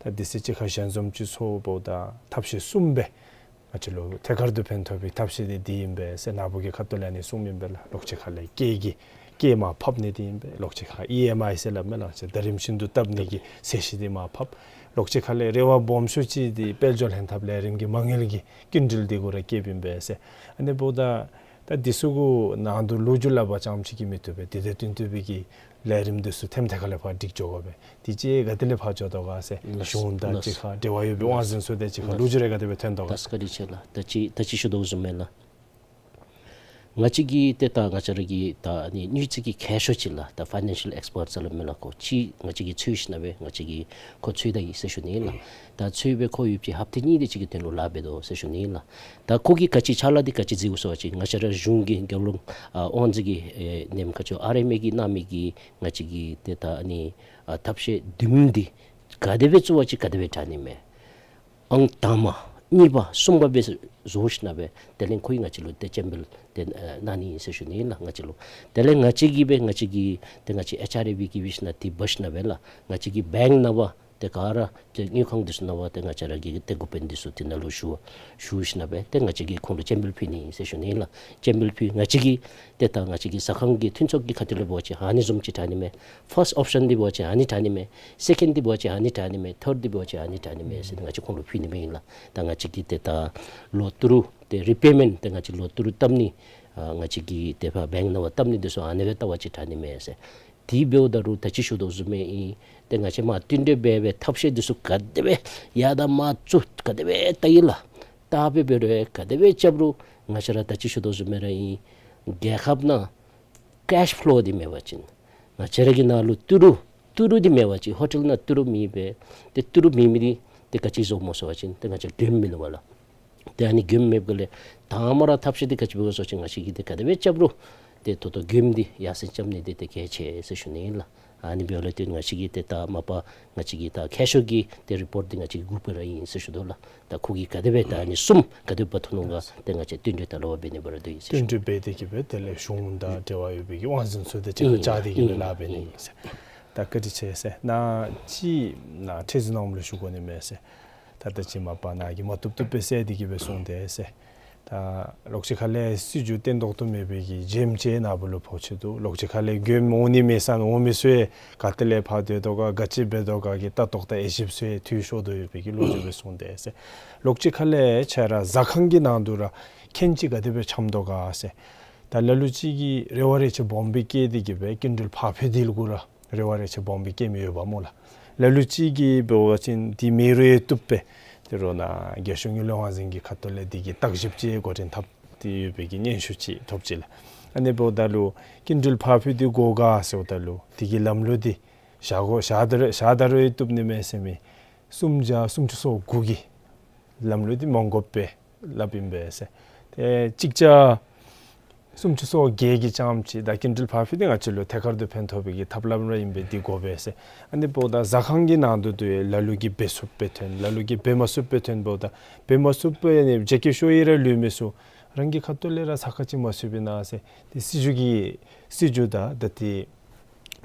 ད་དེ་ཚེ་གཅིག་ཁར་ཞལ་འཛོམས་ཅིག་ཚོགས་འབདཝ་ད་ཐབས་ཤེས་གསུམ་སྦེ་ང་བཅས་ལུ་ཐད་ཀར་དུ་ཕན་ཐོགས་པའི་ཐབས་ཤེས་འདི་འདི་ཨིན་པས་ཟེར་ནཱ་བུ་གི་ཁ་ཐུག་ལས་ཨ་ནི་གསུངམ་ཨིན་པས་ལགས། ལོགས་གཅིག་ཁ་ལས་སྐྱེད་ཀྱི་སྐྱེད་མར་ཕབ་ནི་འདི་ཨིན་པས། ལོགས་གཅིག་ཁར་ཨི་ཨེམ་ཨའི་ཟེར་སླབ་མས་ལགས། ཟླ་རིམ་བཞིན་དུ་བཏབ་ནི་གི་ཚད་གཞི་འདི་མར་ཕབ། ལོགས་གཅིག་ཁ་ལས་རེ་བ་སྦོམ་ཤོས་ཅིག་འདི་དཔལ་འབྱོར་ལྷན་ཐབས་ལས་རིམ་གྱི་མ་དངུལ་གྱི་སྐྱིན་འགྲུལ་འདི་གུ་ར་བསྐྱེདཔ་ཨིན་པས་ཟེར། ཨ་ནི་འབདཝ་ད་ད་འདི་ཚུ་གུ་ནང་དུ་ལོ་རྒྱུས་སླབ་པ་ཙམ་ཅིག་གིས་མི་བཏུབ་པས། དེ་དང་བསྟུན་ཏེ་སྦེ་གི་ལས་རིམ་འདི་ཚུ་ཐེམ་ཐད་ཀར་ལས་ཕར་སྒྲིག་འགྱོ་དགོ་པས། དེ་ཅིག་ག་ཏེ་ལས་ཕར་འགྱོ་དོ་ག་ཟེར། ལགས། གཞུང་དང་ལགས། གཅིག་ཁར་འབྲེལ་བ་ཡོད་པའི་ལགས། དབང་འཛིན་ཚུ་དང་གཅིག་ཁར་ལགས། ལོ་རྒྱུས་རེ་ག་དེ་སྦེ་ཐོན་དོ་ག། ད་བཀའ་དྲིན་ཆེ་ལགས། ད་ཅི་ད་ཅི་ཞུ་དོ་བཟུམ་སྦེ་ལགས། ང་བཅས་ཀྱིས་ཏེ་ད་ང་བཅས་ར་གི་ད་ཨ་ནི་དངུལ་རྩིས་ཀྱི་མཁས་མཆོག་ཅིག་ལགས། ད་ཕའི་ནན་ཤཱལ་ཨེགསི་པརཊ་ཟེར་སླབ་མས་ལགས། ཁོ་ཅིག་ང་བཅས་ཀྱིས་འཚོལ་ཞིནམ་སྦེ་ང་བཅས་ཀྱིས་ཁོ་འཚོལ་ད་ཡི་ཟེར་ཞུ་ནི་ལགས། ད་འཚོལ་སྦེ་ཁོ་ཡོདཔ་ཅིག་ཧབ་ཏ་གཉིས་དེ་ཅིག་གི་དོན་ལུ་ལཱ་འབད་དོ་ཟེར་ཞུ་ནི་ལགས། ད་ཁོ་གིས་ག་ཅི་ཕྱག་ལཱ་འདི་ག་ཅི་མཛདཔ་སྨོ་ཟེར་བ་ཅིན་ང་བཅས་ར་གཞུང་གི་རྒྱལ་ཡོངས་ཨ་དབང་འཛིན་གྱི་ཨེ་ནེམ་ཁ་ཅིག་ཨར་ཨེམ་ཨེ་གིས་གནང་མི་གི་ང་བཅས་ཀྱི་ཏེ་ད་ཨ་ནི་ཨ་ཐབས་ཤེས་བདུན་འདི་ག་དེ་སྦེ་བཙུགས་པ་ཅིན་ག་དེ་སྦེ་དྲག་ནི་མས། ཨང་དང་པ་གཉིས་པ་གསུམ་པ་སྦེ་བཟོ་ཞིནམ་སྦེ་དེ་ལས་ཁོ་གིས་ང་བཅས་ལུ་ཏེ་སྤྱན་འབུལ་ཏེ་ཨ་གནང་ནི་ཨིན་ཟེར་ཞུ་ནི་ལགས། ང་བཅས་ལུ་དེ་ལས་ང་བཅས་ཀྱིས་སྦེ་ང་བཅས་ཀྱི་ཏེ་ང་བཅས་ཨེཆ་ཨར་ཨེ་བི་གིས་འབད་ཞིནམ་ཏེ་འབག་ཞིནམ་སྦེ་ལགས། ང་བཅས་ཀྱི་བེངཀ་ནང་པ་ཏེ་ག་ར་ཏེ་དངུལ་ཁང་འདི་ཚུ་ནང་པ་ཏེ་ང་བཅས་ར་གི་ཏེ་འགོ་དཔོན་འདི་ཚུ་དེ་ནང་ལུ་ཞུ་ཞུ་ཞིནམ་སྦེ་ཏེ་ང་བཅས་ཀྱིས་ཁོང་ལུ་སྤྱན་འབུལ་ཕུལ་ནི་ཨིན་ཟེར་ཞུ་ནི་ལགས། སྤྱན་འབུལ་ཕུལ་ང་བཅས་ཀྱིས་ཏེ་ད་ང་བཅས་ཀྱི་ཟ་ཁང་གི་མཐུན་ཚོགས་ཀྱི་ཁ་ཐུག་ལས་འབད་བ་ཅིན་ཨ་ནི་བཟུམ་ཅིག་དྲག་ནི་མས། ཕརསཊ་ཨོཔ་ཤཱན་འདི་འབད་བ་ཅིན་ཨ་ནི་དྲག་ནི་མས། སེ་ཀེནཌ་འདི་འབད་བ་ཅིན་ཨ་ནི་དྲག་ནི་མས། ཐཱརཌ་འདི་འབད་བ་ཅིན་ཨ་ནི་དྲག་ནི་མས་ཟེར་ང་བཅས་ཁོང་ལུ་ཕུལ་ནི་མས་ལགས། ད་ང་བཅས་ཀྱིས་ཏེ་ད་ལོ་དུས་རུ་ཏེ་རི་པེ་མེནཊ་ཏེ་ང་བཅས་ལོ་དུས་རུ་བཏབ་ནི་ཨ་ང་བཅས་ཀྱིས་ཏེ་ཕར་བེངཀ་ནང་པ་བཏབ་ནི་འདི་ཚུ་ཨ་ནི་སྦེ་བལྟ་བ་ཅིན་དྲག་ནི་མས་ཟེར། དེ་འབདཝ་ད་རུང་ད་ཅི་ཞུ་དོ་བཟུམ་སྦེ་ཨིན། ཏེ་ང་བཅས་མར་བསྟུན་གྲོས་འབད་སྦེ་ཐབས་ཤེས་འདི་ཚུ་ག་དེ་སྦེ་ཡར་དང་མར་ཚུ་ག་དེ་སྦེ་བལྟ་ཡི་ལགས། བལྟ་སྦེ་འབད་རུང་ག་དེ་སྦེ་རྐྱབ་རུང་ང་བཅས་ར་ད་ཅི་ཞུ་དོ་བཟུམ་སྦེ་ར་ཨིན། རྒྱལ་ཁབ་ནང་ཀེཤ་ཕློ་འདི་མེད་པ་ཅིན་ང་བཅས་ར་གི་ནང་ལུ་ཏི་རུ་ཏི་རུ་འདི་མེད་པ་ཅིན་ཧོ་ཊེལ་ནང་ཏི་རུ་མེད་པས། ཏེ་ཏི་རུ་མེད་མི་འདི་ཏེ་ག་ཅི་བཟོཝ་སྨོ་ཟེར་བ་ཅིན་ཏེ་ང་བཅས་མགྱོནམ་མིན་ནུག་པ་ལགས། ཏེ་ཨ་ནི་མགྱོནམ་མེདཔ་ག་ལས་དང་པ་ར་ཐབས་ཤེས་འདི་ག་ཅི་འབད་དགོ་ཟེར་བ་ཅིན་ང་བཅས་ཀྱིས་འདི་ག་དེ་སྦེ་རྐྱབ་རུང་ཏེ་ད་ལྟོ་མགྱོནམ་འདི་ཡར་སེང་རྐྱབ་ནི་འདི་ཏེ་གལ་ཆེ་ཟེར་ཞུ་ནི་ཨིན་ལགས། ཨ་ནི་འབདཝ་ལས་བརྟེན་ང་བཅས་ཀྱིས་ཏེ་ད་མ་པ་ང་བཅས་ཀྱི་ད་མཁས་མཆོག་གི་ཏེ་རི་པོརཊ་འདི་ང་བཅས་ཀྱིས་སྒུག་པའི་ར་ཨིན་ཟེར་ཞུ་དོ་ལགས། ད་ཁོ་གིས་ག་དེ་སྦེ་ད་ཨ་ནི་གསུམ་ག་དེ་འབད་ཐོན་ནུག་ག་ཏེ་ང་བཅས་བསྟུན་གྲོས་ད་ལོག་འབད་ནི་འབད་ར་འདུག་ཨིན་ཟེར། བསྟུན་གྲོས་འབད་དེ་གི་སྦེ་དེ་ལས་གཞུང་དང་འབྲེལ་བ་ཡོད་པའི་གི་དབང་འཛིན་ཚུ་དང་གཅིག་ཁར་ཨིན་བཅར་ཏེ་གི་སྦེ་ཨིན་ལཱ་འབད་ནི་ཨིན་ཨིན་ཟེར། ད་བཀའ་དྲིན་ཆེ་ཟེར། ནཱ་ཅིག་ནཱ་ཁྲི་འཛིན་ནང་ལུ་ཞུ་དགོ་ནི་མས་ཟེར། ད་ད་ཅི་མ་པ་ནཱ་གིས་མ་བཏུབ་བཏུབ་སྦེ་གསལ་ཏེ་གི་སྦེ་གསུངས་ཏེ་ཟེར། ད་ལོགས་ཅིག་ཁ་ལས་སྲིད་བྱུས་བརྟན་ཏོག་ཏོ་མེད་པའི་གི་བྱེམ་ཅིག་ནཱ་བུ་ལུ་ཕོག་ཅི་འདུག། ལོགས་ཅིག་ཁ་ལས་མགྱོནམ་འོང་ནི་མེད་ས་ནང་འོང་མི་ཚུ་ཡང་ག་ཏེ་ལས་ཕར་སྡོད་དོ་ག་ག་ཅི་འབད་དོ་ག་གི་ལྟ་རྟོག་དང་དབྱེ་ཞིབ་ཚུ་ཡང་འཐུས་ཤོར་དོ་ཡོད་པའི་གི་ལོ་རྒྱུས་སྦེ་གསུངས་ཏེ་ཟེར། ལོགས་ཅིག་ཁ་ལས་ཁྱེད་ར་ཟ་ཁང་གི་ནང་དུ་ར་མཁན་ཅིག་ག་དེ་སྦེ་འཁྱམས་དོ་ག་ཟེར། ད་ལ་ལུ་ཅིག་གིས་རེ་བ་རེ་ཆེ་སྦོམ་སྦེ་བསྐྱེད་དེ་གི་སྦེ་སྐྱིན་འགྲུལ་ཕར་འཕུལ་དེ་ལུ་གུ་ར་རེ་བ་རེ་ཆེ་སྦོམ་སྦེ་བསྐྱེད་མི་ཡོདཔ་སྨོ་ལགས། ལ་ལུ་ཅིག་གིས་འབད་བ་ཅིན་དེ་མེད་རུང་ཡང་བཏུབ་པས། དེ་རུང་ནཱ་རྒྱལ་གཞུང་གི་ལུ་དབང་འཛིན་གྱི་ཁ་ཐུག་ལས་དེ་གི་བརྟག་ཞིབ་ཅིག་འགོ་འདྲེན་འཐབ་སྟེ་ཡོད་པའི་གི་སྙན་ཞུ་ཅིག་ཐོབ་ཅི་ལགས། ཨ་ནི་འབདཝ་ད་ལུ་སྐྱིན་འགྲུལ་ཕར་འཕུལ་དེ་དགོ་ག་ཟེརཝ་ད་ལུ་དེ་གི་ལམ་ལུགས་འདི་བཞག་དགོ་བཞག་ད་རུང་བཞག་ད་རུང་ཡང་བཏུབ་ནི་མས་ཟེར་མི་སུམ་བརྒྱ་སུམ་ཅུ་སོ་དགུ་གི་ལམ་ལུགས་འདི་མ་དགོཔ་སྦེ་སླབ་ཨིན་པས་ཟེར། ཏེ་གཅིག་བརྒྱ་སུམ་ཅུ་སོ་བརྒྱད་ཀྱི་ཙམ་ཅིག་ད་སྐྱིན་འགྲུལ་ཕར་འཕུལ་འདི་ང་བཅས་ལུ་ཐད་ཀར་དུ་ཕན་ཐོགས་པའི་གི་ཐབས་ལམ་ར་ཨིན་པས། འདི་དགོ་པས་ཟེར། ཨ་ནི་འབདཝ་ད་ཟ་ཁང་གི་ནང་དུ་དུ་ཡང་ལ་ལུ་གིས་འབད་ཚུགསཔ་སྦེ་ཐོན། ལ་ལུ་གིས་འབད་མ་ཚུགསཔ་སྦེ་ཐོན། འབདཝ་ད་འབད་མ་ཚུགསཔ་སྦེ་ནི་བརྗེད་སྐྱེས་ཤོར་ཡི་ར་ལུས་མི་ཚུགས། རང་གི་ཁ་ཐུག་ལས་ར་ས་ཁ་ཅིག་མ་ཚུད་པའི་ནང་ཟེར། ཏེ་སྲིད་བྱུས་ཀྱི་སྲིད་བྱུས་དང་ད་ཏེ་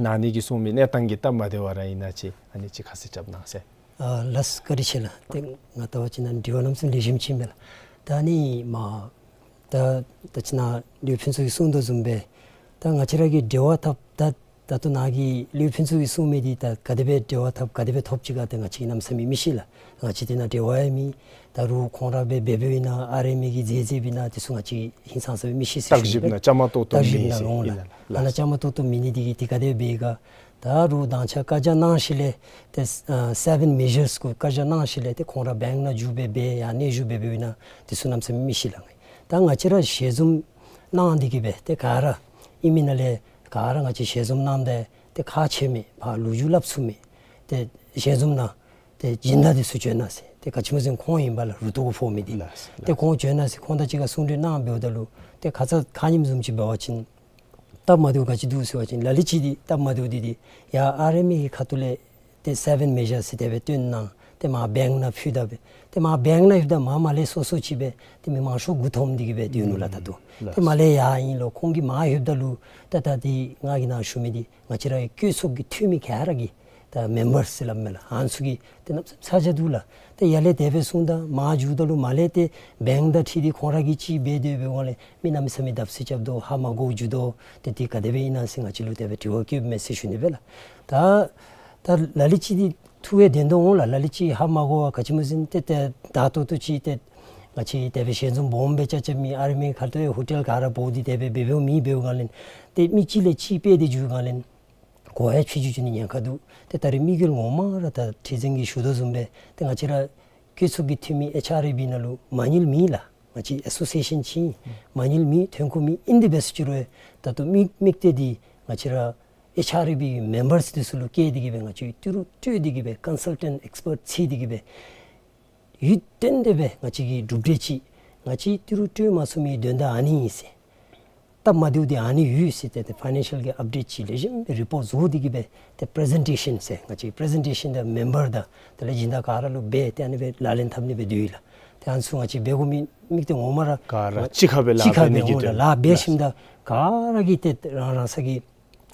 ནཱ་ནི་གིས་གསུངས་མི་གནས་སྟངས་ཀྱི་སྟབས་མ་བདེཝ་ར་ཨིན་ན་ཅིག་ཨ་ནི་ཅིག་ཁ་གསལ་རྐྱབ་གནང་ཟེར། ཨ་ལགས་བཀའ་དྲིན་ཆེ་ལགས། ཏེ་ང་ལྟ་བ་ཅིན་ནཱ་དྲི་བ་གནམ་མེད་ས་མེད་ལེགས་ཤོམ་ཅིག་ཨིན་པས་ལགས། ད་ཨ་ནི་མ་ད་ད་ཅི་ནཱ་ལུས་ཕུན་ཚོགས་ཀྱིས་གསུངས་དོ་བཟུམ་སྦེ་ད་ང་བཅས་ར་གིས་འབྲེལ་བ་འཐབ་ད་ད་ལྟོ་ནཱ་གི་ལུས་ཕུན་ཚོགས་ཀྱིས་གསུངས་མི་འདི་ད་ག་དེ་སྦེ་འབྲེལ་བ་འཐབ་ག་དེ་སྦེ་ཐོབ་ཅི་ག་ཏེ་ང་བཅས་ཀྱིས་གནམ་མེད་ས་མེད་མི་ཤེས་ལགས། ང་བཅས་དེ་ནང་འབྲེལ་བ་ཡང་མེད། ད་རུང་ཁོང་ར་སྦེ་འབད་འབདཝ་ཨིན་ན་ཨ་རི་མི་གིས་མཛད་མཛདཔ་ཨིན་ན་དེ་ཚུ་ང་བཅས་ཧིང་སངས་ས་སྦེ་མི་ཤེས་ཟེར་བརྟག་ཞིབ་ཞུ་ནི་ནང་བཅའ་མར་གཏོགས་གཏོགས་བརྟག་ཞིབ་མེད་ནང་ཟེར་འོང་ལགས། ཨིན་ན་ལགས། ཨ་ནཱ་བཅའ་མར་གཏོགས་གཏོགས་མེད་ནི་འདི་གིས་ཏེ་ག་དེ་སྦེ་ག་ད་རུང་མདང་ཕྱི་བཀའ་རྒྱ་གནང་ཞིནམ་ལས་ཏེ་ཨ་སེ་བེན་མེ་ཇརས་གུ་བཀའ་རྒྱ་གནང་ཞིནམ་ལས་ཏེ་ཁོང་ར་བེངཀ་ནང་འགྱོ་སྦེ་སྦེ་ཡར་སྣོན་ཞུ་འབད་འབདཝ་ཨིན་ན་དེ་ཚུ་གནམ་མེད་ས་མེད་མི་ཤེས་ལགས། ད་ང་བཅས་ར་ཞལ་འཛོམས་གནང་སྟེ་གི་སྦེ་ཏེ་ག་ར་ཨིན་མི་ནང་ལས་ག་ར་ང་བཅས་ཞལ་འཛོམས་གནང་སྟེ་ཏེ་ཁག་ཆེ་མི་ཕར་ལོ་རྒྱུས་སླབ་ཚུགས་མི་ཏེ་ཞལ་འཛོམས་ནང་ཏེ་སྦྱིན་བདག་འདི་ཚུ་བྱོན་གནང་ཟེར། ཏེ་ག་ཅི་སྨོ་ཟེར་ཁོང་ཨིན་པས་ལགས། རུ་ཏོ་གུ་ཕོག་མི་འདི། ལགས་སོ། ཏེ་ཁོང་བྱོན་གནང་ཟེར། ཁོང་དང་གཅིག་ཁར་གསུང་གྲོས་གནང་འབདཝ་ད་ལུ་ཏེ་ཁ་ཙ་ཁ་ཉིནམ་བཟུམ་ཅིག་འབད་བ་ཅིན་སྟབས་མ་བདེཝ་ག་ཅི་འདུག་ཟེར་བ་ཅིན་ལ་ལུ་ཅིག་འདི་སྟབས་མ་བདེཝ་འདི་འདི་ཡར་ཨར་ཨེམ་ཨེཕ་གི་ཁ་ཐུག་ལས་ཏེ་སེ་བེན་མེ་ཇར་ཟེར་དེ་སྦེ་བཏོན་གནང་། ཏེ་མར་བེངཀ་ནང་ཕུལ་ད་སྦེ། ཏེ་མར་བེངཀ་ནང་ཕུལ་ད་མར་མར་ལས་སོ་སོ་ཅིག་སྦེ་ཏེ་མི་མང་ཤོས་མགུ་འཐོམས་ཏེ་གི་སྦེ་སྡོད་ནུག་ལགས་ད་ལྟོ། ལགས། ཏེ་མར་ལས་ཡར་ཨིན་ལོ་ཁོང་གིས་མར་ལྷོདཔ་ད་ལུ་ཏེ་ད་འདི་ང་གིས་ནཱ་ཞུ་མི་འདི་ང་བཅས་ར་གི་བཀོད་ཚོགས་ཀྱི་འཐུས་མི་ག་ར་གིས་ད་མེམ་བརསི་ཟེར་སླབ་མས་ལགས། ཨ་ནི་ཚུ་གིས་ཏེ་གནམ་མེད་ས་མེད་ཚ་གྱང་འདུག་ལགས། ཏེ་ཡར་ལས་དེ་སྦེ་གསུངས་ད་མར་འགྱོཝ་ད་ལུ་མར་ལས་ཏེ་བེངཀ་དང་འཁྲིལ་ཏེ་ཁོང་ར་གིས་ཅིག་འབད་དེ་འབདཝ་ལས་མི་གནམ་མེད་ས་མེད་བརྡབ་གསིག་རྐྱབ་དོ། ཧ་མ་གོཝ་འགྱོ་དོ། ཏེ་འདི་ག་དེ་སྦེ་ཨིན་ན་ཟེར་ང་བཅས་ལུ་དེ་སྦེ་དྲི་བ་བཀོདཔ་མས་ཟེར་ཞུ་ནི་སྦེ་ལགས། ད་ད་ལ་ལུ་ཅིག་འདི་ཐུགས་ཡང་བདེན་དོ་འོང་ལགས། ལ་ལུ་ཅིག་ཧ་མ་གོ་བར་ག་ཅི་སྨོ་ཟེར་ན་ཏེ་ཏེ་ད་ལྟོ་ལྟོ་ཅིག་ཏེ་ང་བཅས་དེ་སྦེ་ཞལ་འཛོམས་སྦོམ་སྦེ་རྐྱབ་རྐྱབ་མི་ཨར་མི་ཁ་ཐུག་ཧོ་ཊེལ་ག་ར་འབོ་སྟེ་དེ་སྦེ་འབད་འབདཝ་མེད་འབདཝ་ག་ལས་ཏེ་མི་གཅིག་ལས་གཅིག་སྤེལ་ཏེ་འགྱོ་ག་ལས་གོ་ཡང་ཕྱི་འགྱོ་འགྱོ་ནི་ཉེན་ཁ་འདུག། ཏེ་ད་རེས་དམིགས་ཡུལ་ངོ་མ་ར་ད་ཁྲི་འཛིན་གྱིས་ཞུ་དོ་བཟུམ་སྦེ་ཏེ་ང་བཅས་ར་བཀོད་ཚོགས་ཀྱི་འཐུས་མི་ཨེཆ་ཨར་ཨེ་བི་ནང་ལུ་མ་དངུལ་མེད་ལགས། ང་བཅས་ཨེ་སོ་སི་ཨེ་ཤན་ཅིག་ཨིན། མ་དངུལ་མེད་ཐོན་ཁུངས་མེད། ཨིན་དེ་སྦེ་ཟེར་ཅི་རུང་ད་ལྟོ་དམིགས་དམིགས་གཏད་འདི་ང་བཅས་ར་ཨེཆ་ཨར་ཨེ་བི་གི་མེམ་བརསི་འདི་ཚུ་ལུ་བཀལ་ཏེ་གི་སྦེ་ང་བཅས་ཏི་རུ་སྤྲོད་དེ་གི་སྦེ་ཀོན་སཱལ་ཊེནཊ་ཨེགསི་པརཊ་བརྩི་སྟེ་གི་སྦེ་ཡུན་བརྟན་ཏེ་སྦེ་ང་བཅས་ཀྱི་གྲུབ་འབྲས་ཅིག་ང་བཅས་ཏི་རུ་སྤྲོད་མ་ཚུགས་མི་དོན་དག་ཨ་ནི་ཨིན་ཟེར། སྟབས་མ་བདེཝ་འདི་ཨ་ནི་ཡོད་ཟེར་ཏེ་ཏེ་ཕའི་ནན་ཤལ་གྱི་ཨཔ་ཌེཊ་ཅིག་ལེགས་ཤོམ་སྦེ་རི་པོརཊ་བཟོ་སྟེ་གི་སྦེ་ཏེ་པི་རི་ཟེན་ཊེ་ཤཱན་ཟེར་ང་བཅས་པི་རི་ཟེན་ཊེ་ཤཱན་དང་མེམ་བར་དང་དེ་ལས་སྦྱིན་བདག་ག་ར་ལུ་འབད་དེ་ཨ་ནི་སྦེ་ལག་ལེན་འཐབ་ནི་སྦེ་འདུག་ལགས། ཏེ་ཨ་ནི་ཚུ་ང་བཅས་འབད་དགོ་མི་དམིགས་གཏད་ངོ་མ་ར་ག་ར་གཅིག་ཁར་སྦེ་ལཱ་གཅིག་ཁར་འབད་ནི་གི་འབད་འོང་ལགས། དོན་ལཱ་འབད་ཞིནམ་ད་ག་ར་གིས་ཏེ་རང་རང་སོའི་གི་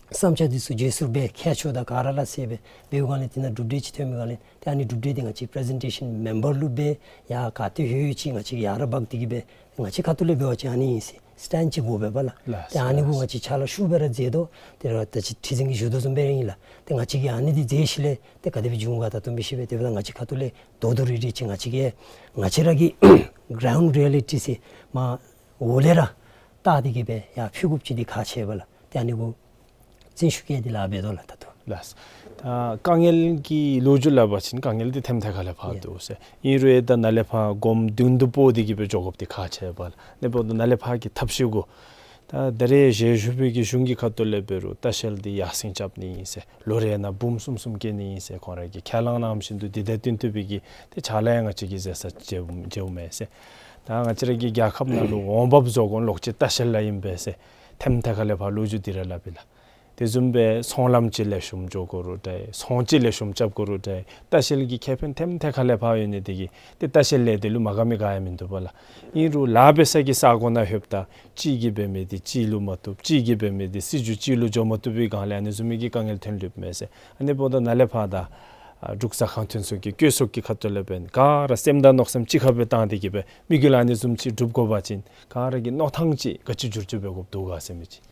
བསམ་འཆར་འདི་ཚུ་བརྗེ་སོར་འབད། ཁྱད་ཆོས་དང་ག་ར་སླ་བསྲེ་སྦེ་འབདཝ་ག་ལས་དེ་ནང་གྲུབ་འབྲས་ཅིག་ཐོན་མི་ག་ལས་ཏེ་ཨ་ནི་གྲུབ་འབྲས་འདི་ང་བཅས་པི་རི་ཟེན་ཊེ་ཤཱན་མེམ་བར་ལུ་འབད། ཡར་ག་ཏེ་ལྷོད་ཡོད་ཅིག་ང་བཅས་ཡར་ར་འབག་སྟེ་གི་སྦེ་ང་བཅས་ཁ་ཐུག་ལས་འབད་བ་ཅིན་ཨ་ནི་ཨིན་ཟེར་སི་ཊེནཌ་ཅིག་དགོ་པས་པ་ལགས། ལགས། ཏེ་ཨ་ནི་གུ་ང་བཅས་ཕྱག་ལཱ་ཤུགས་སྦེ་ར་མཛད་དོ། ཏེ་ར་ད་ཅི་ཁྲི་འཛིན་གྱིས་ཞུ་དོ་བཟུམ་སྦེ་ཨིན་ལགས། ཏེ་ང་བཅས་ཀྱིས་ཨ་ནི་འདི་མཛད་ཞིནམ་ལས་ཏེ་ག་དེ་སྦེ་འགྱོ་འོང་ག་ད་ལྟོ་མི་ཤེས་པས། དེ་འབདཝ་ད་ང་བཅས་ཁ་ཐུག་ལས་དོ་དོ་རི་རི་ཅིག་ང་བཅས་ཀྱིས་ང་བཅས་ར་གི་གྲའུནཌ་རི་ཡ་ལི་ཊི་ཟེར་མར་འོག་ལས་ར་བལྟ་སྟེ་གི་སྦེ་ཡར་ཕུལ་དགོཔ་ཅིག་འདི་ཁག་ཆེ་བས་ལགས། ཏེ་ཨ་ནི་གུ་འཛིན་ཤུགས་བསྐྱེད་དེ་ལཱ་འབད་དོ་ལགས་ད་ལྟོ། ལགས། ད་དཀའ་ངལ་གྱི་ལོ་རྒྱུས་སླབ་པ་ཅིན་དཀའ་ངལ་འདི་ཐེམ་ཐེ་ཁ་ལས་ཕར་འདུག་ཟེར། ཨིན་རུང་ཡང་ད་ནཱ་ལས་ཕར་སྒོམ་མདུན་དུ་སྤོ་སྟེ་གི་སྦེ་འགྱོ་དགོཔ་འདི་ཁག་ཆེ་བས་ལགས། ཨ་ནི་འབདཝ་ད་ནཱ་ལས་ཕར་གྱི་ཐབས་ཤེས་གུ་ད་ད་རེས་ཞལ་བཞུགས་པའི་གི་གཞུང་གི་ཁ་ཐུག་ལས་འབད་རུང་ལྟ་བཤལ་འདི་ཡར་སེང་རྐྱབ་ནི་ཨིན་ཟེར། ལོ་རེ་ནང་འབུམ་གསུམ་གསུམ་སྐྱེད་ནི་ཨིན་ཟེར་ཁོང་ར་གིས་ཁས་བླངས་གནངམ་བཞིན་དུ་འདི་དང་བསྟུན་ཏེ་སྦེ་གི་ཏེ་ཕྱག་ལཱ་ཡང་ང་བཅས་ཀྱིས་མཛད་ས་མཛདཔ་མས་ཟེར། ད་ང་བཅས་ར་གི་རྒྱལ་ཁབ་ནང་ལུ་འོང་འབབ་བཟོ་དགོ་མི་ལོག་སྤྱོད་ལྟ་བཤལ་ལཱ་ཨིན་པས་ཟེར་ཐེམ་ཐེ་ཁ་ལས་ཕར་ལོ་རྒྱུས་འདི་ར་སླབ་ཨིན་ལགས། དེ་བཟུམ་སྦེ་ཚོང་ལམ་ཅིག་ལེགས་ཤོམ་འགྱོ་དགོ་རུང་འདྲ། ཚོང་ཅིག་ལེགས་ཤོམ་རྐྱབ་དགོ་རུང་འདྲ། ལྟ་བཤལ་གྱི་ཁེ་ཕན་ཐེམ་ཐེ་ཁ་ལས་ཕར་ཡོད་ནི་དེ་གིས་ཏེ་ལྟ་བཤལ་ལས་དེ་ལུ་མ་དགའ་མི་ག་ཡང་མིན་འདུག་པ་ལགས། ཨིན་རུང་ལཱ་འབད་ས་གི་ས་གོ་ནང་ལྷོདཔ་ད་གཅིག་གིས་འབད་མི་དེ་གཅིག་ལུ་མ་བཏུབ། གཅིག་གིས་འབད་མི་དེ་སྲིད་བྱུས་གཅིག་ལུ་འགྱོ་མ་བཏུབ་པའི་སྒང་ལས་ཨ་ནི་བཟུམ་མའི་གི་དཀའ་ངལ་ཐོན་ལུསཔ་མས་ཟེར། ཨ་ནི་འབདཝ་ད་ནཱ་ལས་ཕར་ད་ཨ་འབྲུག་ཟ་ཁང་ཐོན་ཚུ་གིས་བཀོད་ཚོགས་ཀྱི་ཁ་ཐུག་ལས་འབདན་ག་ར་སེམས་དང་མནོ་བསམ་གཅིག་ཁར་སྦེ་བཏང་སྟེ་གིས་སྦེ་མི་གི་ལཱ་ཨ་ནི་བཟུམ་ཅིག་སྒྲུབ་དགོ་པ་ཅིན་ག་ར་གིས་མནོ་ཐངས་ཅིག་ག་ཅི་བསྒྱུར་བཅོས་འབད་དགོཔ་འདུག་ག་ཟེར་མི་ཅིག།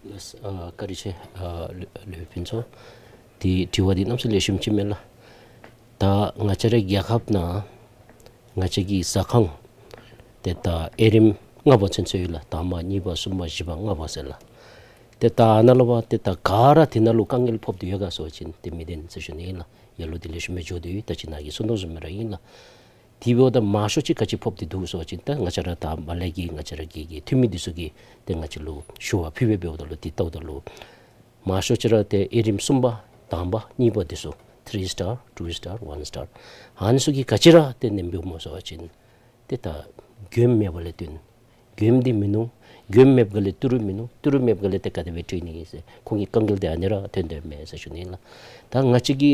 ལགས། ཨ་བཀའ་དྲིན་ཆེ། ཨ་ལུ་ལུ་ཕུན་ཚོགས། དེ་དྲི་བ་འདི་གནམ་མེད་ས་མེད་ལེགས་ཤོམ་ཅིག་མས་ལགས། ད་ང་བཅས་རའི་རྒྱལ་ཁབ་ནང་ང་བཅས་ཀྱི་ཟ་ཁང་ཏེ་ད་དབྱེ་རིམ་ལྔ་པ་ཚུན་ཚོད་ཡོད་ལགས། དང་པ་གཉིས་པ་གསུམ་པ་བཞི་པ་ལྔ་པ་ཟེར་ལགས། ཏེ་ད་ཨ་ནཱ་ལུ་འབད་ཏེ་ད་ག་ར་དེ་ནང་ལུ་དཀའ་ངལ་ཕོག་སྟེ་ཡོད་ག་ཟེར་བ་ཅིན་ཏེ་མི་བདེན་ཟེར་ཞུ་ནི་ཨིན་ལགས། ཡར་ལུ་དེ་ལེགས་ཤོམ་སྦེ་འགྱོ་སྟེ་ཡོད། ད་ཅི་ནཱ་གིས་གསུང་དོ་བཟུམ་སྦེ་ར་ཨིན་ལགས། དེ་འབདཝ་ད་མང་ཤོས་ཅིག་ག་ཅི་ཕོག་སྟེ་འདུག་ཟེར་བ་ཅིན་ད་ང་བཅས་ར་ད་མར་ལས་ཀྱི་ང་བཅས་ར་གི་གི་འཐུས་མི་འདི་ཚུ་གིས་ཏེ་ང་བཅས་ལུ་ཞུ་བ་ཕུལ་སྦེ་འབདཝ་ད་ལུ་དེ་ལྟཝ་ད་ལུ་མང་ཤོས་ཅིག་ར་ཏེ་དབྱེ་རིམ་གསུམ་པ་དང་པ་གཉིས་པ་འདི་ཚུ་three star, two star, one star། ཨ་ནི་ཚུ་གིས་ག་ཅི་ར་ཏེ་ནེམ་འབདཝ་སྨོ་ཟེར་བ་ཅིན་ཏེ་ད་མགྱོནམ་མེད་པ་ལས་བརྟེན་མགྱོནམ་འདི་མིན་ནུག། མགྱོནམ་མེདཔ་ག་ལས་ཏི་རུ་མིན་ནུག། ཏི་རུ་མེདཔ་ག་ལས་ཏེ་ག་དེ་སྦེ་སྤྲོད་ནི་ཨིན་ཟེར་ཁོང་གི་དཀའ་ངལ་འདི་ཨ་ནི་ར་ཐོན་དོ་མས་ཟེར་ཞུ་ནི་ལགས། ད་ང་བཅས་ཀྱི་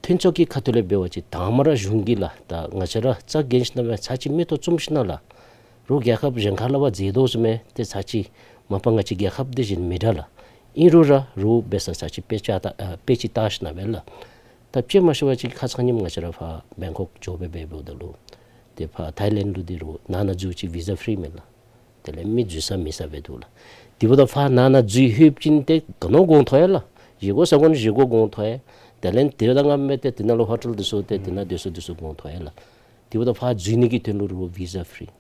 ཐོན་ཚོགས་ཀྱི་ཁ་ཐུག་ལས་འབད་བ་ཅིན་དང་པ་ར་གཞུང་གིས་ལགས། ད་ང་བཅས་ར་རྩ་འགེངས་ཞིན་ན་སྦེ་ཚར་གཅིག་མིག་ཏོ་བཙུམ་ཞིན་ན་ལགས། རོགས་རྒྱལ་ཁབ་གཞན་ཁ་ལས་ཕར་མཛེས་དོ་བཟུམ་སྦེ་ཏེ་ཚར་གཅིག་མ་པ་ང་བཅས་རྒྱལ་ཁབ་འདི་བཞིན་མི་འདྲ་ལགས། ཨིན་རུང་ར་རོགས་འབད་ས་ཚར་གཅིག་དཔེ་ཆ་ལྟ་ཨ་དཔེ་ཅིག་བལྟ་ཞིན་ན་སྦེ་ལགས། ད་དཔེ་མ་ཞུ་བ་ཅིན་ཁ་ཙ་ཉིནམ་ང་བཅས་ར་ཕར་བེང་ཀོག་འགྱོ་སྦེ་འབད་འབདཝ་ད་ལུ་ཏེ་ཕར་ཐའི་ལེནཌ་ལུ་འདི་རོགས་ནང་ན་འཛུལ་ཅིག་བི་ཟ་ཕི་རི་མས་ལགས། དེ་ལས་མི་འཛུལ་ས་མེད་ས་སྦེ་འདུག་ལགས། དེ་འབདཝ་ད་ཕར་ནང་ན་འཛུལ་ལྷོདཔ་ཅིག་ཏེ་ག་ནི་གོང་ཐོབ་ཡ་ལགས། བཞེས་སྒོ་ཟ་དགོ་ན་བཞེས་སྒོ་གོང་ཐོབ་ཡ། དེ་ལས་དེ་དང་མཉམ་སྦེ་ཏེ་དེ་ནང་ལུ་ཧོ་ཊེལ་འདི་ཚུ་ཏེ་དེ་ནང་སྡོད་ས་འདི་ཚུ་གོང་ཐོབ་ཡ་ལགས། དེ་འབདཝ་ད་ཕར་འཛུལ་ནི་གི་དོན་ལུ་རོགས་བི་ཟ་ཕི་རི།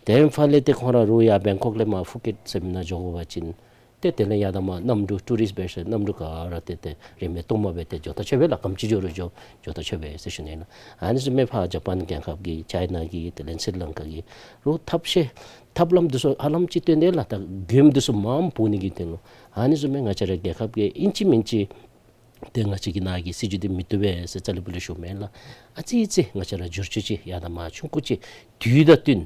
དེ་ཕར་ལས་ཏེ་ཁོང་ར་རོགས་ཡར་བེང་ཀོག་ལས་མར་ཕུ་ཀེཊ་ཟེར་མི་ནང་འགྱོ་དགོ་པ་ཅིན་ཏེ་དེ་ལས་ཡར་དང་མར་གནམ་གྲུ་ཊུ་རིསཊ་འབད་ས་གནམ་གྲུ་ག་ར་ཏེ་ཏེ་རིན་མེད་སྟོངམ་སྦེ་ཏེ་འགྱོ་ད་ཆོག་པས་ལགས། ག་དེམ་ཅིག་འགྱོ་རུང་འགྱོ་འགྱོ་ད་ཆོག་པས་ཟེར་ཞུ་ནི་ལགས། ཨ་ནི་བཟུམ་སྦེ་ཕར་ཇ་པཱན་རྒྱལ་ཁབ་ཀྱི་ཅའི་ན་གི་དེ་ལས་སི་རི་ལང་ཀ་གི་རོགས་ཐབས་ཤེས་ཐབས་ལམ་འདི་ཚུ་ཧ་ལམ་ཅིག་སྟོན་དེས་ལགས། ད་མགྱོནམ་འདི་ཚུ་མངམ་འབོ་ནི་གི་དོན་ལུ། ཨ་ནི་བཟུམ་སྦེ་ང་བཅས་ར་རྒྱལ་ཁབ་ཀྱིས་ཨིན་ཅི་མིན་ཅི་ཏེ་ང་བཅས་ཀྱི་ནཱ་གི་སྲིད་བྱུས་འདི་མི་བཏུབ་པས་ཟེར་རྩ་ལས་སྤུ་ལས་ཞུཝ་མེན་ལགས། ཨ་ཙི་ཙི་ང་བཅས་ར་བསྒྱུར་བཅོས་ཅིག་ཡར་དང་མར་ཆུང་ཀུ་ཅིག་དུས་དང་བསྟུན་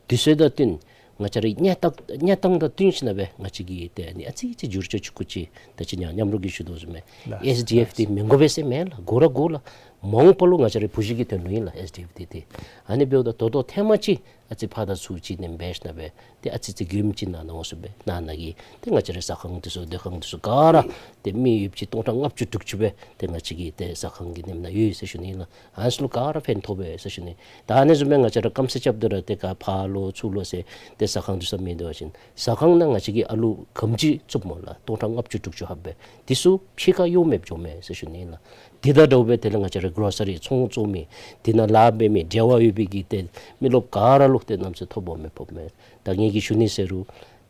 དུས་ཚོད་དང་བསྟུན་ང་བཅས་རའི་གནས་སྟངས་གནས་སྟངས་དང་བསྟུན་ཞིན་ན་སྦེ་ང་བཅས་ཀྱིས་ཏེ་ཨ་ནི་ཨ་ཙི་ཙི་བསྒྱུར་བཅོས་ཆུང་ཀུ་ཅིག་ད་ཅི་ཉ་མཉམ་རོགས་ཀྱིས་ཞུ་དོ་བཟུམ་སྦེ་ལགས། ཨེསི་ཌི་ཨེཕ་ལགས། འདི་མི་དགོ་པས་ཟེར་མེན་ལགས། དགོ་ར་དགོ་ལགས། མ་འོངས་པ་ལུ་ང་བཅས་རའི་བུ་གཞི་གི་དོན་ལུ་ཨིན་ལགས་ཨེསི་ཌི་ཨེཕ་འདི་ཏེ། ཨ་ནི་འབདཝ་ད་ད་ལྟོ་ཐེངས་མ་ཅིག་ཨ་ཙི་ཕར་དང་ཚུར་ཅིག་ནེམ་འབད་ཞིན་ན་སྦེ་ཏེ་ཨ་ཙི་ཙི་མགྱོནམ་ཅིག་ནང་ན་འོང་ཟེར་སྦེ་ནང་ན་གི་ཏེ་ང་བཅས་རའི་ཟ་ཁང་འདི་ཚུ་སྡོད་ཁང་འདི་ཚུ་ག་ར་ཏེ་མི་ཡོདཔ་ཅིག་སྟོང་ཕྲག་ལྔ་བཅུ་དྲུག་ཅུ་སྦེ་ཏེ་ང་བཅས་ཀྱི་ཏེ་ཟ་ཁང་གི་ནེམ་ནང་ཡོད་ཟེར་ཞུ་ནི་ལགས། ཨ་ནི་ཚུ་ལུ་ག་ར་ཕན་ཐོགས་པས་ཟེར་ཞུ་ནི། ད་ཨ་ནི་བཟུམ་སྦེ་ང་བཅས་ར་སྐམ་སའི་རྐྱབ་སྟེ་ར་ཏེ་ག་ཕར་ལོག་ཚུར་ལོག་ཟེར་ཏེ་ཟ་ཁང་འདི་ཚུ་མེད་དོ་བ་ཅིན་ཟ་ཁང་ནང་ང་བཅས་ཀྱིས་ཨ་ལུ་ག་དེམ་ཅིག་བཙུགསཔ་སྨོ་ལགས། སྟོང་ཕྲག་ལྔ་བཅུ་དྲུག་ཅུ་ལྷགཔ་སྦེ་འདི་ཚུ་ཕྱི་ཁར་གཡོག་མེདཔ་འགྱོཝ་མས་ཟེར་ཞུ་ནི་ལགས། དེ་དང་འདྲཝ་སྦེ་དེ་ལས་ང་བཅས་ར་གྲོ་སི་རི་ཚོང་བཙོང་མི་དེ་ནང་ལཱ་འབད་མི་འབྲེལ་བ་ཡོད་པའི་གི་ཏེ་མི་རློབས་ག་ར་ལུ་ཏེ་གནམ་མེད་ས་མེད་ཐོ་ཕོགཔ་མས་ཕོགཔ་མས། ད་ངེ་གི་ཞུ་ནི་ཟེར་རུང་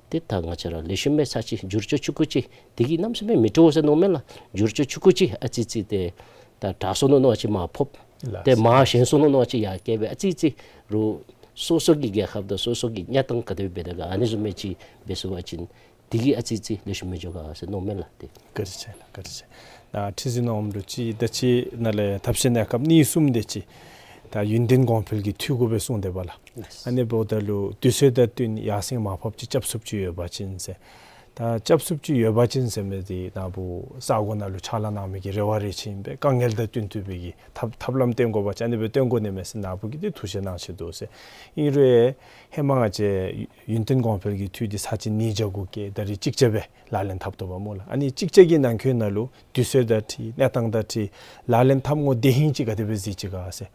ཏེ་ད་ང་བཅས་ར་ལེགས་ཤོམ་སྦེ་ཚར་ཅིག་བསྒྱུར་བཅོས་ཆུང་ཀུ་ཅིག་དེ་གིས་གནམ་མེད་ས་མེད་མི་སྤྲོ་བ་ཟེར་མནོཝ་མེན་ལགས། བསྒྱུར་བཅོས་ཆུང་ཀུ་ཅིག་ཨ་ཙི་ཙི་ཏེ་ད་དྲག་སོ་ནུག་མནོ་བ་ཅིན་མར་ཕབ། ལགས། ཏེ་མར་ཞན་སོ་ནུག་མནོ་བ་ཅིན་ཡར་བསྐྱལ་སྦེ་ཨ་ཙི་ཙི་རོགས་སོ་སོ་གི་རྒྱལ་ཁབ་དང་སོ་སོ་གི་གནས་སྟངས་ག་དེ་སྦེ་འབད་དོ་ག་ཨ་ནི་བཟུམ་མའི་ཅིག་འབད་ཚུགས་པ་ཅིན་དེ་གིས་ཨ་ཙི་ཙི་ལེགས་ཤོམ་སྦེ་འགྱོ་ག་ཟེར་མནོཝ་མས་ལགས་ཏེ། བཀའ་དྲིན་ཆེ་ལགས། བཀའ་དྲིན་ཆེ། ད་ཁྲི་འཛིན་ནོར་བུ་ལུ་ཅིག་ད་ཅི་ནཱ་ལས་ཐབས་ཤེས་གནས་སྐབས་གཉིས་གསུམ་དེ་ཅིག་ད་ཡུན་བརྟན་གོང་འཕེལ་གྱི་འཐུས་གུ་སྦེ་གསུངས་ཏེ་འབདཝ་ལགས། ཨ་ནི་འབདཝ་ད་ལུ་དུས་ཚོད་དང་བསྟུན་ཡར་སེང་མར་ཕབ་ཅིག་རྐྱབ་ཚུགསཔ་ཅིག་ཡོད་པ་ཅིན་ཟེར། ད་རྐྱབ་ཚུགསཔ་ཅིག་ཡོད་པ་ཅིན་ཟེར་མི་འདི་ནཱ་བུ་ས་གོ་ནང་ལུ་ཕྱག་ལཱ་གནང་མི་གི་རེ་བ་རེ་ཅིག་ཨིན་པས། དཀའ་ངལ་དང་བསྟུན་ཐུབ་པའི་གི་ཐབས་ཐབས་ལམ་སྟོན་དགོ་པ་ཅིན་ཨ་ནི་སྦེ་སྟོན་དགོ་ནི་མས་ཟེར་ནཱ་བུ་གིས་འདི་ཐུགས་བཞེད་གནང་ཅི་འདུག་ཟེར། ཨིན་རུང་ཧེ་མ་ང་བཅས་ཡུན་བརྟན་གོང་འཕེལ་གྱི་འཐུས་འདི་ཚར་གཅིག་ཉིས་བརྒྱ་གུ་བཀལ་ད་རིས་གཅིག་བརྒྱ་སྦེ་ལག་ལེན་འཐབ་དོ་བ་སྨོ་ལགས། ཨ་ནི་གཅིག་བརྒྱ་གི་ནང་འཁོད་ནང་ལུ་དུས་ཚོད་དང་འཁྲིལ་གནས་སྟངས་དང་འཁྲིལ་ལག་ལེན་འཐབ་དགོ་དེ་ཧིང་ཅིག་ག་དེ་སྦེ་གཟིགས་ཅི་ག་ཟེར།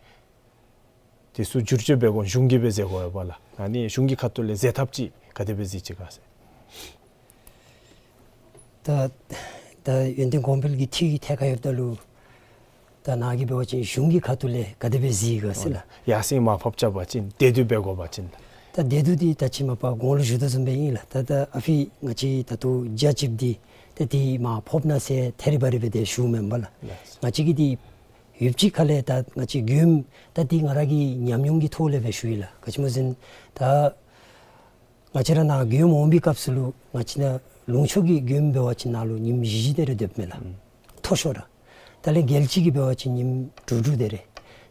དེ་ཚུ་བསྒྱུར་བཅོས་འབད་དགོ་གཞུང་གིས་སྦེ་མཛད་དགོ་པས་ལགས། ཨ་ནི་གཞུང་གི་ཁ་ཐུག་ལས་མཛད་ཐབས་ཅིག་ག་དེ་སྦེ་གཟིགས་ཅི་ག་ཟེར། ད་ད་ཡུན་བརྟན་གོང་འཕེལ་གྱི་འཐུས་ཀྱི་ཐད་ཁར་ཡོདཔ་ད་ལུ་ད་ནཱ་གིས་འབད་བ་ཅིན་གཞུང་གི་ཁ་ཐུག་ལས་ག་དེ་སྦེ་གཟིགས་ག་ཟེར་ལགས། ཡར་སེང་མར་ཕབ་རྐྱབ་པ་ཅིན་བདེ་སྡུག་འབད་དགོ་པ་ཅིན་ལགས། ད་བདེ་སྡུག་འདི་ད་ཅི་མ་པ་གོང་ལུ་ཞུ་དོ་བཟུམ་སྦེ་ཨིན་ལགས། ད་ད་ཨ་ཕི་ང་བཅས་ད་ལྟོ་རྒྱ་ཆེཝ་འདི་ད་འདི་མར་ཕབ་གནང་ཟེར་ཐད་རི་བ་རི་སྦེ་ཏེ་ཞུཝ་མེན་པ་ལགས། ལགས། ང་བཅས་ཀྱིས་འདི་ཡུདཔ་ཅིག་ཁ་ལས་ད་ང་བཅས་མགྱོནམ་ད་འདི་ང་ར་གི་ཉམས་མྱོང་གི་ཐོག་ལས་སྦེ་ཞུ་ཡི་ལགས། ག་ཅི་སྨོ་ཟེར་ན་ད་ང་བཅས་ར་ནཱ་མགྱོནམ་འོང་པའི་སྐབས་སུ་ལུ་ང་བཅས་ནཱ་ལུང་ཕྱོགས་ཀྱི་མགྱོནམ་འབད་བ་ཅིན་ནཱ་ལུ་ཉིནམ་བཞི་བཞི་དེ་རེ་སྡོདཔ་མས་ལགས། ཨུམ། མཐོ་ཤོས་ར། ད་ལས་རྒྱལ་སྤྱི་གི་འབད་བ་ཅིན་ཉིནམ་དྲུག་དྲུག་དེ་རེ།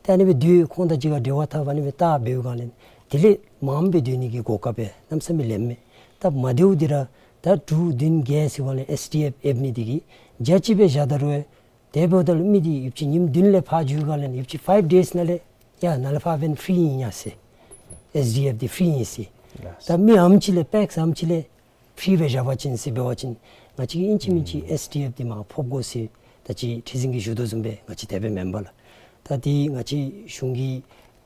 ད་ཨ་ནི་སྦེ་སྡོད་ཁོང་དང་གཅིག་ཁར་འབྲེལ་བ་འཐབ་ཨ་ནི་སྦེ་ལྟ་འབདཝ་སྒང་ལས་དེ་ལས་མངམ་སྦེ་སྡོད་ནི་གི་གོ་སྐབས་སྦེ་གནམ་མེད་ས་མེད་ལེནམ་མས། ད་མ་བདེཝ་འདི་ར་ ད་དྲུག་བདུན་བརྒྱད་ཟེརཝ་ལས་ཨེསི་ཌི་ཨེཕ་ཨེབ་ནི་འདི་གིས་བརྒྱ་ཅིག་སྦེ་བཞག་ད་རུང་ཏེ་འབདཝ་ད་ལུ་མི་འདི་ཡུདཔ་ཅིག་ཉིནམ་བདུན་ལས་ཕར་འགྱོ་ག་ལས་ཡུདཔ་ཅིག་ཕའིབ་ཌེསི་ནང་ལས་ཡ་ནཱ་ལས་ཕར་འབདན་ཕི་རི་ཨིན་ཡ་ཟེར། ཨེསི་ཌི་ཨེཕ་འདི་ཕི་རི་ཨིན་ཟེར། ལགས། ད་མི་ཨ་ནེམ་ཅིག་ལས་པེཀསི་ཨ་ནེམ་ཅིག་ལས་ཕི་རི་སྦེ་བཞག་པ་ཅིན་ཟེར་འབད་བ་ཅིན་ང་བཅས་ཀྱིས་ཨིན་ཅི་མིན་ཅི་ཨེསི་ཌི་ཨེཕ་འདི་མར་ཕབ་དགོ་ཟེར་ད་ཅི་ཁྲི་འཛིན་གྱིས་ཞུ་དོ་བཟུམ་སྦེ་ང་བཅས་དེ་སྦེ་མེན་པས་ལགས། ད་འདི་ང་བཅས་གཞུང་གི་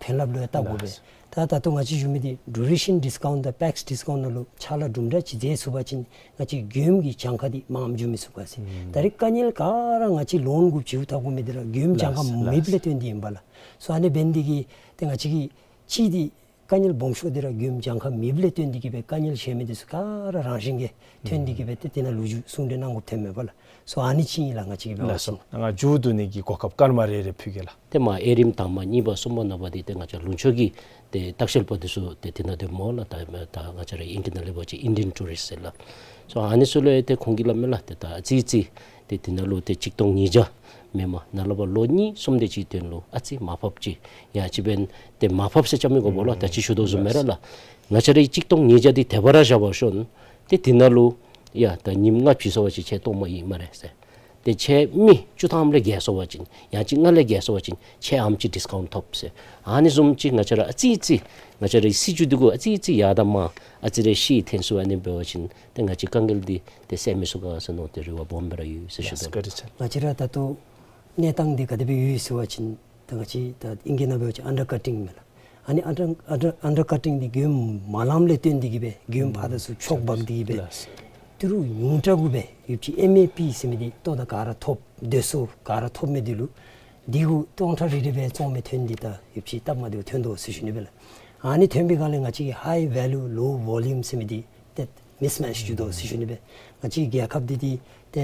ཕན་རླབས་ལུ་ཡང་བལྟ་དགོ་པས། ལགས། ད་ད་ལྟོ་ང་བཅས་ཞུ་མི་འདི་ཌུ་རེ་ཤཱན་ཌིསི་ཀའུནཊ་དང་པེཀསི་ཌིསི་ཀའུནཊ་ནང་ལུ་ཕྱག་ལཱ་དུམ་གྲ་ཅིག་མཛད་ཚུགས་པ་ཅིན་ང་བཅས་མགྱོནམ་གྱི་གྱངས་ཁ་འདི་མངམ་འགྱོ་མི་ཚུགས་ག་ཟེར། ཨུམ། ད་རེས་དཀའ་ངལ་ག་ར་ང་བཅས་ལོན་གུ་ཕྱིའུ་ཐབ་གུ་མི་འདི་ར་མགྱོནམ་གྱངས་ཁ་ལགས་ལགས། མེདཔ་ལས་བརྟེན་ཏེ་ཨིན་པས་ལགས། སོ་ཨ་ནི་འབད་ནི་འདི་གིས་ཏེ་ང་བཅས་ཀྱིས་ཅིག་འདི་དཀའ་ངལ་སྦོམ་ཤོས་འདི་ར་མགྱོནམ་གྱངས་ཁ་མེདཔ་ལས་བརྟེན་ཏེ་གིས་སྦེ་དཀའ་ངལ་བཞེས་མི་འདི་ཚུ་ག་ར་རང་བཞིན་གྱིས་ཐོན་ཏེ་གིས་སྦེ་ཏེ་དེ་ནང་ལོ་རྒྱུས་གསུང་གྲོས་གནང་དགོཔ་ཐོནམ་མས་པ་ལགས། སོ་ཨ་ནི་ཅིག་ཨིན་ལགས། ང་བཅས་ཀྱིས་འབད་བ་ཅིན། ལགས་སོ། ང་མཇུག་བསྡུ་ནི་གི་གོ་སྐབས་སྐར་མ་རེ་རེ་ཕུལ་གེ་ལགས། ཏེ་མར་དབྱེ་རིམ་དང་པ་གཉིས་པ་གསུམ་པ་ནང་པ་འདི་ཏེ་ང་བཅས་ལུང་ཕྱོགས་ཀྱི་ཏེ་ལྟ་བཤལ་པ་འདི་ཚུ་ཏེ་དེ་ནང་སྡོདཔ་སྨོ་ལགས། ད་ད་ང་བཅས་ར་ཨིང་སྐད་ནང་ལས་འབད་བ་ཅིན་ཨིན་ཌི་ཡཱན་ཊུ་རིསིཊ་ཟེར་ལགས། སོ་ཨ་ནི་ཚུ་ལུ་ཡང་ཏེ་ཁོང་གིས་སླབ་མས་ལགས། ཏེ་ད་ཨ་ཙི་ཙི་ཏེ་དེ་ནང་ལུ་ཏེ་ཆིག་སྟོང་ཉིས་བརྒྱ་མེན་པར་ནཱ་ལས་ཕར་ལོ་གཉིས་གསུམ་དེ་ཅིག་དོན་ལུ་ཨ་ཙི་མར་ཕབ་ཅི། ཡང་ཅིན་འབདན་ཏེ་མར་ཕབ་ཟེར་བཅའ་མི་དགོ་པས་ལགས། ད་ཅི་ཞུ་དོ་བཟུམ་སྦེ་ར་ལགས། ང་བཅས་ར་ཆིག་སྟོང་ཉིས་བརྒྱ་འདི་དེ་སྦེ་ར་བཞག་པར་ཤོག། ཏེ་དེ་ནང་ལུ་ཡ་ད་ཉིནམ་ལྔ་བྱིན་སོང་པ་ཅིན་ཁྱེད་སྟོངམ་ཨིན་སྨ་རེ་ཟེར། ཏེ་ཁྱེད་མི་བཅུ་ཐམ་ལས་བརྒལ་སོང་པ་ཅིན་ཡང་ཅིན་ལྔ་ལས་བརྒལ་སོང་པ་ཅིན་ཁྱེད་ཨ་ནེམ་ཅིག་ཌིསི་ཀའུནཊ་ཐོབ་ཟེར། ཨ་ནི་བཟུམ་ཅིག་ང་བཅས་ར་ཨ་ཙི་ཙི་ང་བཅས་རའི་སྲིད་བྱུས་འདི་གུ་ཨ་ཙི་ཙི་ཡར་དང་མར་ཨ་ཙི་རེ་ཤེས་ཐོན་སོང་། ཨ་ནི་འབད་བ་ཅིན་ཏེ་ང་བཅས་དཀའ་ངལ་འདི་ཏེ་སེལ་མི་ཚུགས་ག་ཟེར་མནོ་སྟེ་རེ་བ་སྦོམ་སྦེ་ར་ཡོད་ཟེར་ཞུ་དོ་ལགས། བཀའ་དྲིན་ཆེ། ང་བཅས་ར་ད་ལྟོ་གནས་སྟངས་འདི་ག་དེ་སྦེ་ཡོད་ཟེར་བ་ཅིན་ད་ང་བཅས་ད་ཨིང་སྐད་ནང་འབད་བ་ཅིན་ཨན་ཌར་ཀ་ཊིང་མས་ལགས། ཨ་ནི་ཨན་ཌར་ཨན་ཌར་ཨན་ཌར་ཀ་ཊིང་འདི་མགྱོནམ་མ་ལངམ་ལས་བརྟེན་ཏེ་གིས་སྦེ་མགྱོནམ་ཕར་དང་ཚུར་འཕྱོག་འབག་སྟེ་གིས་སྦེ་ལགས། ཏི་རུ་ཉུང་དྲགས་གུ་སྦེ་ཡུདཔ་ཅིག་ཨེམ་ཨེ་པི་ཟེར་མི་འདི་ལྟོ་དང་ག་ར་ཐོབ་སྡོད་ས་ག་ར་ཐོབ་མི་འདི་ལུ་འདི་གུ་སྟོང་ཕྲག་རེ་རེ་སྦེ་བཙོང་མི་ཐོན་འདི་ད་ཡུདཔ་ཅིག་སྟབས་མ་བདེཝ་ཐོན་དོ་ཟེར་ཞུ་ནི་སྦེ་ལགས། ཨ་ནི་ཐོན་པའི་སྒང་ལས་ང་བཅས་ཀྱི་ཧའི་ཝེ་ལུ་ལོ་ཝོ་ལུམ་ཟེར་མི་འདི་ཏེ་མིསི་མེཆ་འགྱོ་དོ་ཟེར་ཞུ་ནི་སྦེ། ང་བཅས་རྒྱལ་ཁབ་འདི་འདི་ཏེ་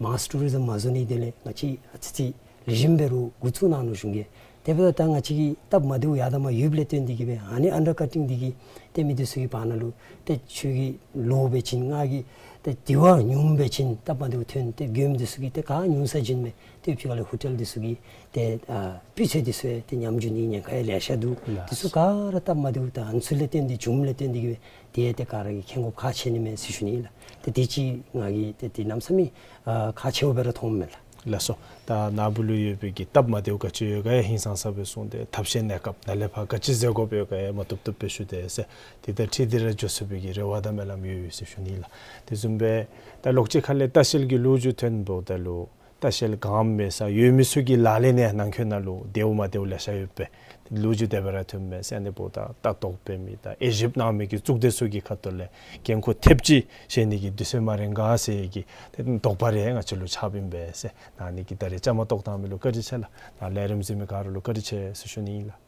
མཱསི་ཊུ་རི་ཛིམ་མ་བཟོ་ནི་དེ་ལས་ང་བཅས་ཨ་ཙི་ཙི་ལེགས་ཤོམ་སྦེ་རུང་འགོ་བཙུགས་གནང་ནུག་གཞུང་གིས། དེ་འབདཝ་ད་ང་བཅས་ཀྱི་སྟབས་མ་བདེཝ་ཡར་དང་མར་ཡོདཔ་ལས་བརྟེན་ཏེ་གིས་སྦེ་ཨ་ནི་ཨན་ཌར་ཀ་ཊིང་འདི་གིས་ཏེ་མི་འདི་ཚུ་གི་བར་ན་ལུ་ཏེ་ཁྱོད་ཀྱི་ལོ་འབད་བ་ཅིན་ང་གིས་ཏེ་དེ་བ་ཉུངམ་འབད་བ་ཅིན་སྟབས་མ་བདེཝ་ཐོན་ཏེ་མགྱོནམ་འདི་ཚུ་གིས་ཏེ་ག་ཉུང་ས་བྱིན་མས། ཏེ་ཕྱི་ཁ་ལས་ཧོ་ཊེལ་འདི་ཚུ་གི་ཏེ་ཨ་སྤུས་ཚད་འདི་ཚུ་ཡང་ཏེ་ཉམས་འགྱོ་ནི་ཉེན་ཁ་ཡང་ལེ་ཤ་འདུག། ལགས། འདི་ཚུ་ག་ར་སྟབས་མ་བདེཝ་ད་ཨ་ནི་ཚུ་ལས་བརྟེན་ཏེ་བྱུངམ་ལས་བརྟེན་ཏེ་གིས་སྦེ་ཏེ་ཏེ་ག་ར་གིས་མཁྱེན་དགོཔ་ཁག་ཆེ་ནི་མས་ཟེར་ཞུ་ནི་ཨིན་ལགས། ཏེ་དེ་ཅིག་ང་གིས་ཏེ་དེ་གནམ་མེད་ས་མེད་ཨ་ཁག་ཆེཝ་སྦེ་ར་མཐོངམ་མས་ལགས། ལགས་སོ། ད་ནཱ་བུ་ལུ་ཡོད་པའི་གི་སྟབས་མ་བདེཝ་ག་ཅི་ཡོད་ག་ཡང་ཧིང་སངས་ས་སྦེ་གསུངས་ཏེ་ཐབས་ཤེས་གནས་སྐབས་ནཱ་ལས་ཕར་ག་ཅི་མཛད་དགོཔ་ཡོད་ག་ཡང་མ་བཏུབ་བཏུབ་སྦེ་ཞུ་དེས་ཟེར། དེ་དང་འཁྲིལ་ཏེ་ར་འགྱོ་ཚུགས་པའི་གི་རེ་བ་དང་སྨོན་ལམ་ཡོད་ཡོད་ཟེར་ཞུ་ནི་ལགས། དེ་བཟུམ་སྦེ་ད་ལོག་ཅིག་ཁ་ལས་ལྟ་བཤལ་གྱི་ལོ་རྒྱུས་ཐོན་འབདཝ་ད་ལུ་ལྟ་བཤལ་ག་མེད་ས་ཡོད་མི་ཚུ་གི་ལག་ལེན་ནང་འཁོད་ནང་ལུ་བདེཝ་མ་བདེཝ་ལེ་ཤ་ཡོད་པས། ལོ་རྒྱུས་དེ་སྦེ་ར་ཐོནམ་མས་ཟེར། ཨ་ནི་འབདཝ་ད་ལྟ་རྟོག་འབད་མི་དང་དབྱེ་ཞིབ་གནང་མི་གི་གཙུག་སྡེ་ཚུ་གི་ཁ་ཐུག་ལས་འགན་ཁུར་ཐེབས་ཅིག་བཞེས་ནི་གི་དུས་ཚོད་མ་རན་ག་ཟེར་གྱི་ཏེ་དོགས་པ་རེ་ང་བཅས་ལུ་ཆགསཔ་ཨིན་པས་ཟེར། ཨ་ནི་གི་ད་རེས་བཅའ་མར་གཏོགས་གནང་མི་ལུ་བཀའ་དྲིན་ཆེ་ལགས། ད་ལས་རིམ་གཟིགས་མི་ག་ར་ལུ་བཀའ་དྲིན་ཆེ་ཟེར་ཞུ་ནི་ཨིན་ལགས།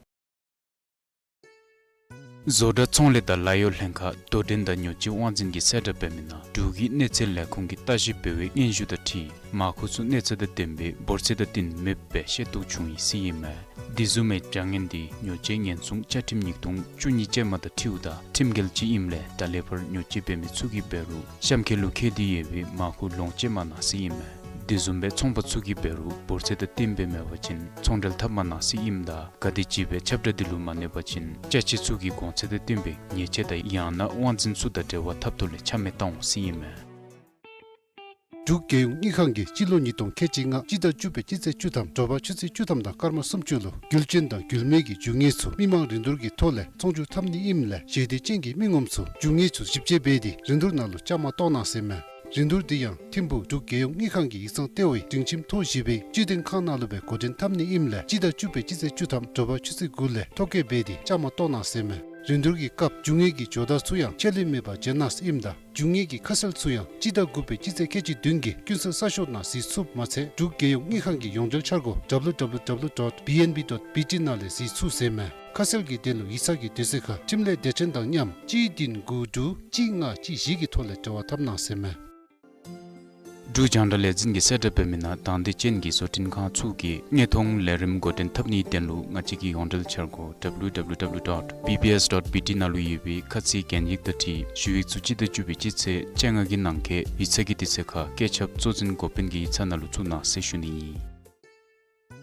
བཟོ་གྲྭ་ཚོང་ལས་དང་ལཱ་གཡོག་ལྷན་ཁག་དོ་འགྲན་དང་ཉོ་སྤྱོད་དབང་འཛིན་གྱིས་གསལ་བསྒྲགས་འབད་མི་ནང་འབྲུག་གི་གནས་ཚད་ལས་ཁུངས་ཀྱིས་ལྟ་ཞིབ་འབད་བའི་སྙན་ཞུ་དང་འཁྲིལ་མར་ཁུ་ཚུ་གནས་ཚད་དང་ལྡནམ་སྦེ་འབོར་ཚད་དང་བསྟུན་མེདཔ་སྦེ་ཤེས་རྟོགས་བྱུང་ཡི་ཟེར་ཨིན་མས། དེ་བཟུམ་མའི་བྱ་ངན་འདི་ཉོ་སྤྱོད་ཉེན་སྲུང་བཅའ་ཁྲིམས་ཉིས་སྟོང་བཅུ་གཉིས་ཅན་མ་དང་འཁྲིལཝ་ད་ཁྲིམས་འགལ་ཅིག་ཨིནམ་ལས་ད་ལས་ཕར་ཉོ་སྤྱོད་འབད་མི་ཚུ་གིས་འབད་རུང་གཤམ་འཁོད་ལུ་བཀོད་དེ་ཡོད་པའི་མར་ཁུ་ལོངས་སྤྱོད་མ་གནང་ཟེར་ཨིན་མས། དེ་བཟུམ་སྦེ་ཚོང་པ་ཚུ་གིས་འབད་རུང་འབོར་ཚད་དང་བསྟུནམ་སྦེ་མེད་པ་ཅིན་ཚོང་འབྲེལ་འཐབ་མ་གནང་ཟེར་ཨིནམ་ད་ག་དེམ་ཅིག་སྦེ་ཁྱབ་བསྒྲགས་འདི་ལུ་མ་གནས་པ་ཅིན་ཅ་ཆས་ཚུ་གི་གོང་ཚད་དང་བསྟུན་པའི་ཉེས་ཆད་དང་ཡང་ན་དབང་འཛིན་ཚུ་དང་འབྲེལ་བ་འཐབ་ཐོག་ལས་ཆ་མེད་བཏང་འོང་ཟེར་ཨིན་མས། འབྲུག་རྒྱལ་ཡོངས་དངུལ་ཁང་གིས་སྤྱི་ལོ་ཉིས་སྟོང་ཁལ་གཅིག་ལྔ་སྤྱི་ཟླ་བཅུ་པའི་སྤྱི་ཚེས་བཅུ་ཐམ་དྲོ་པ་ཆུ་ཚོད་བཅུ་ཐམ་དང་སྐར་མ་སུམ་ཅུ་ལུ་རྒྱུ་ཅན་དང་རྒྱུ་མེད་ཀྱི་རྒྱུ་དངོས་ཚུ་མི་མང་རིན་བསྡུར་གྱི་ཐོག་ལས་ཚོང་བསྒྱུར་འཐབ་ནི་ཨིནམ་ལས་ཞལ་འདེབས་ཅན་གྱི་མི་ངོམ་ཚུ་རྒྱུ་དངོས་ཚུ་ཞིབ་དཔྱད་འབད་དེ་རིན་བསྡུར་ནང་ལུ་བཅའ་མར་གཏོགས་གནང་ཟེར་མས། རིན་བསྡུར་འདི་ཡང་ཐིམ་ཕུག་འབྲུག་རྒྱལ་ཡོངས་དངུལ་ཁང་གི་ཡིག་ཚང་ལྟེ་བའི་སྒྲིང་ཁྱིམ་ཐོག་བཞི་པའི་སྤྱི་དོན་ཁང་ནང་ལུ་སྦེ་འགོ་འདྲེན་འཐབ་ནི་ཨིནམ་ལས་སྤྱི་ཟླ་བཅུ་པའི་སྤྱི་ཚེས་བཅུ་ཐམ་དྲོ་པ་ཆུ་ཚོད་དགུ་ལས་ཐོ་བཀོད་འབད་དེ་བཅའ་མར་གཏོགས་གནང་ཟེར་མས། རིན་བསྡུར་གྱི་སྐབས་རྒྱུ་དངོས་ཀྱི་ཇོ་བདག་ཚུ་ཡང་ཆད་ལུས་མེད་པར་བྱོན་གནང་ཟེར་ཨིནམ་ད་རྒྱུ་དངོས་ཀྱི་ཁ་གསལ་ཚུ་ཡང་སྤྱི་ཟླ་དགུ་པའི་སྤྱི་ཚེས་ཁལ་གཅིག་བདུན་གྱི་ཀུན་གསལ་གསར་ཤོག་ནང་གཟིགས་ཚུགསཔ་མ་ཚད་འབྲུག་རྒྱལ་ཡོངས་དངུལ་ཁང་གི་ཡོངས་འབྲེལ་འཆར་སྒོ་W W W dot B N B dot B T ནང་ལས་གཟིགས་ཚུགས་ཟེར་མས། ཁ་གསལ་གྱི་དོན་ལུ་ཡིག་ཚང་གི་དུས་ཚོད་ཁར་འཕྲིན་ལས་སྡེ་ཚན་དང་མཉམ་གཅིག་བདུན་དགུ་དྲུག་གཅིག་ལྔ་གཅིག་བཞི་གི་ཐོག་ལས་འབྲེལ་བ་འཐབ་གནང་ཟེར་མས། འབྲུག་རྒྱང་བསྒྲགས་ལས་འཛིན་གྱིས་གསལ་བསྒྲགས་འབད་མི་ནང་དང་འདོད་ཅན་གྱི་བཟོ་སྐྲུན་ཁང་ཚུ་གིས་དངོས་མཐོང་ལས་རིམ་འགོ་འདྲེན་འཐབ་ནིའི་དོན་ལུ་ང་བཅས་ཀྱི་ཡོངས་འབྲེལ་འཆར་སྒོ་W W W dot B B S dot B T ནང་ལུ་ཡོད་པའི་ཁ་ཚིག་གན་ཡིག་དང་འཁྲིལ་ཞུ་ཡིག་ཚུ་སྤྱི་ཟླ་བཅུ་པའི་སྤྱི་ཚེས་བཅོ་ལྔ་གི་ནང་འཁོད་ཡིག་ཚང་གི་དུས་ཚོད་ཁར་བཀོད་ཁྱབ་གཙོ་འཛིན་འགོ་དཔོན་གྱི་ཡིག་ཚང་ནང་ལུ་བཙུགས་གནང་ཟེར་ཞུ་ནི་ཨིན།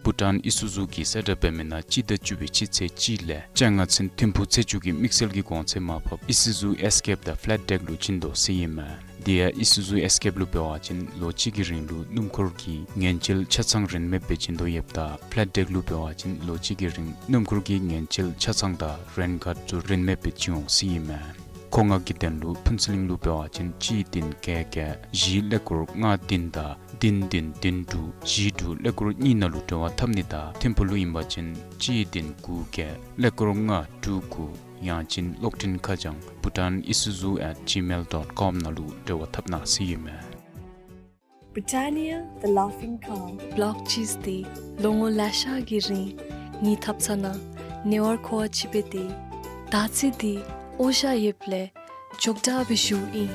བྷུ་ཊཱན་ཨི་སུ་ཛུ་གིས་གསལ་བསྒྲགས་འབད་མི་ནང་སྤྱི་ཟླ་བཅུ་པའི་སྤྱི་ཚེས་གཅིག་ལས་བཅོ་ལྔ་ཚུན་ཐིམ་ཕུག་ཚེ་མཇུག་གི་དམིགས་བསལ་གྱི་གོང་ཚད་མར་ཕབ་ཨི་སུ་ཛུ་ཨེས་ཀེབ་དང་ཕ་ལེཊ་ཌེཀ་ལུ་བྱིན་དོ་ཟེར་ཨིན་མས། དེ་ཡང་ཨི་སུ་ཛུ་ཨེས་ཀེབ་ལུ་འབད་བ་ཅིན་ལོ་གཅིག་གི་རིང་ལུ་སྣུམ་འཁོར་གྱི་ངན་བྱེད་ཆ་ཚང་རིན་མེདཔ་སྦེ་བྱིན་དོ་ཡོདཔ་ད་ཕ་ལེཊ་ཌེཀ་ལུ་འབད་བ་ཅིན་ལོ་གཅིག་གི་རིང་སྣུམ་འཁོར་གྱི་ངན་བྱེད་ཆ་ཚང་དང་རེན་ཁཱརཌ་ཚུ་རིན་མེདཔ་སྦེ་བྱིན་འོང་ཟེར་ཨིན་མས། མཁོ་མངགས་ཀྱི་དོན་ལུ་ཕུན་ཚོགས་གླིང་ལུ་འབད་བ་ཅིན་གཅིག་བདུན་བརྒྱད་བརྒྱད་བཞི་ཀླད་ཀོར་ལྔ་བདུན་དང་བདུན་བདུན་བདུན་དྲུག་བཞི་དྲུག་ཀླད་ཀོར་གཉིས་ནང་ལུ་འབྲེལ་བ་འཐབ་ནི་དང་ཐིམ་ཕུག་ལུ་ཨིན་པ་ཅིན་གཅིག་བདུན་དགུ་བརྒྱད་ཀླད་ཀོར་ལྔ་དྲུག་དགུ་ཡང་ཅིན་གློག་འཕྲིན་ཁ་བྱང་bhutan isuzu at gmail dot com ནང་ལུ་འབྲེལ་བ་འཐབ་གནང་ཟེར་ཨིན་མས། Britannia, the Laughing Cow. བོ་ལོག་ཅིས་འདི་ལོ་ངོ་ལེ་ཤ་གི་རིང་ངེའི་ཐབ་ཚང་ནང་ཉེ་བར་མཁོ་བ་ཅིག་སྦེ་སྡོད། ད་ཅི་འདི་འོ་ཞ་ཡོདཔ་ལས་མགྱོགས་དྲགས་སྦེ་བཞུགས་ཨིན།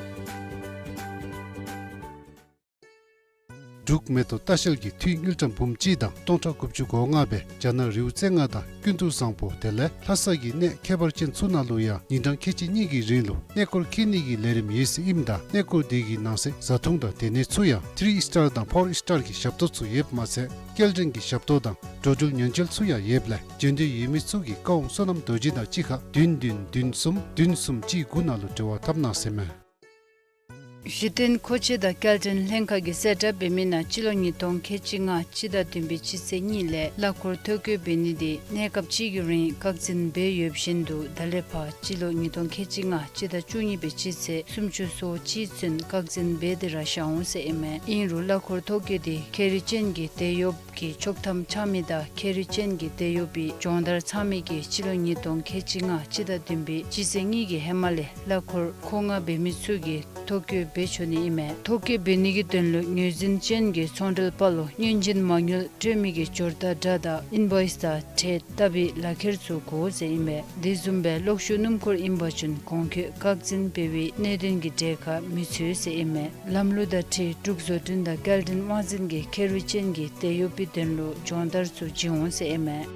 འབྲུག་མེ་ཏོག་ལྟ་བཤལ་གྱི་འཐུས་དངུལ་ཀྲམ་འབུམ་གཅིག་དང་སྟོང་ཕྲག་དགུ་བཅུ་གོ་ལྔ་སྦེ་རྒྱ་ནག་རི་བོ་རྩེ་ལྔ་དང་ཀུན་ཏུ་བཟང་པོ་དེ་ལས་ལྷ་ས་གི་གནས་ཁྱད་པར་ཅན་ཚུ་ནང་ལུ་ཡང་ཉིན་གྲངས་ཁལ་གཅིག་གཉིས་ཀྱི་རིང་ལུ་གནས་སྐོར་འཁྱིད་ནི་གི་ལས་རིམ་ཡོད་ཟེར་ཨིནམ་ད་གནས་སྐོར་དེ་གི་ནང་གསེས་བཟའ་འཐུང་དང་སྡོད་གནས་ཚུ་ཡང་ཐི་རི་ཨིས་ཊར་དང་ཕོར་ཨིས་ཊར་གྱི་ཞབས་ཏོག་ཚུ་ཡོདཔ་མ་ཚད་སྐྱེལ་འདྲེན་གྱི་ཞབས་ཏོག་དང་འགྲོ་འགྲུལ་ཉེན་བཅོལ་ཚུ་ཡང་ཡོདཔ་ལས་འབྱོན་འདོད་ཡོད་མི་ཚུ་གིས་ཀ་ཝང་བསོད་ནམས་རྡོ་རྗེ་དང་གཅིག་ཁར་བདུན་བདུན་བདུན་གསུམ་བདུན་གསུམ་གཅིག་དགུ་ནང་ལུ་འབྲེལ་བ་འཐབ་གནང་ཟེར་མས། གཞི་རྟེན་མཁོ་ཆས་དང་སྐྱེལ་འདྲེན་ལྷན་ཁག་གིས་གསལ་བསྒྲགས་འབད་མི་ནང་སྤྱི་ལོ་ཉིས་སྟོང་ཁལ་གཅིག་ལྔ་སྤྱི་ཟླ་བདུན་པའི་སྤྱི་ཚེས་གཉིས་ལས་གླ་འཁོར་ཐོ་བཀོད་འབད་ནི་དེ་གནས་སྐབས་གཅིག་གི་རིང་བཀག་འཛིན་འབད་ཡོདཔ་བཞིན་དུ་ད་ལས་ཕར་སྤྱི་ལོ་ཉིས་སྟོང་ཁལ་གཅིག་ལྔ་སྤྱི་ཟླ་བཅུ་གཉིས་པའི་སྤྱི་ཚེས་སུམ་ཅུ་སོ་གཅིག་ཚུན་བཀག་འཛིན་འབད་དེ་ར་བཞག་འོང་ཟེར་ཨིན་མས། ཨིན་རུང་གླ་འཁོར་ཐོ་བཀོད་དེ་ཁེ་རི་ཅན་གྱི་དེད་གཡོགཔ་གི་ཆོག་ཐམ་འཆང་མི་དང་ཁེ་རི་ཅན་གྱི་དེད་གཡོགཔ་སྦྱོང་བརྡར་ཚང་མི་གིས་སྤྱི་ལོ་ཉིས་སྟོང་ཁལ་གཅིག་ལྔ་སྤྱི་ཟླ་བདུན་པའི་སྤྱི་ཚེས་གཉིས་ཀྱི་ཧེ་མ་ལས་གླ་འཁོར་མཁོ་མངགས་འབད་མི་ཚུ་གིས་ཐོ་བཀོད་འབད་ཆོག་ནི་ཨིན་མས། ཐོ་བཀོད་འབད་ནི་གི་དོན་ལུ་ངོས་འཛིན་ཅན་གྱི་ཚོང་འབྲེལ་པ་ལུ་སྔོན་བྱོན་མ་དངུལ་སྤྲོད་མི་གི་འབྱོར་རྟགས་འདྲ་དང་ཨིན་བོའིས་དང་ཁྲལ་བཏབ་པའི་ལག་ཁྱེར་ཚུ་དགོ་ཟེར་ཨིན་མས། དེ་བཟུམ་སྦེ་གློག་ཤུགས་སྣུམ་འཁོར་ཨིན་པ་ཅིན་གོང་འཁོད་བཀག་འཛིན་འབད་བའི་གནད་དོན་གྱི་གྲས་ཁར་མི་ཚུད་ཟེར་ཨིན་མས། ལམ་ལུགས་དང་འཁྲིལ་འབྲུག་བཟོ་སྐྲུན་དང་སྐྱེལ་འདྲེན་དབང་འཛིན་གྱིས་ཁེ་རི་ཅན་གྱི་དེད་གཡོགཔ་གི་དོན་ལུ་སྦྱོང་བརྡར་ཚུ་བྱིན་འོང་ཟེར་ཨིན་མས།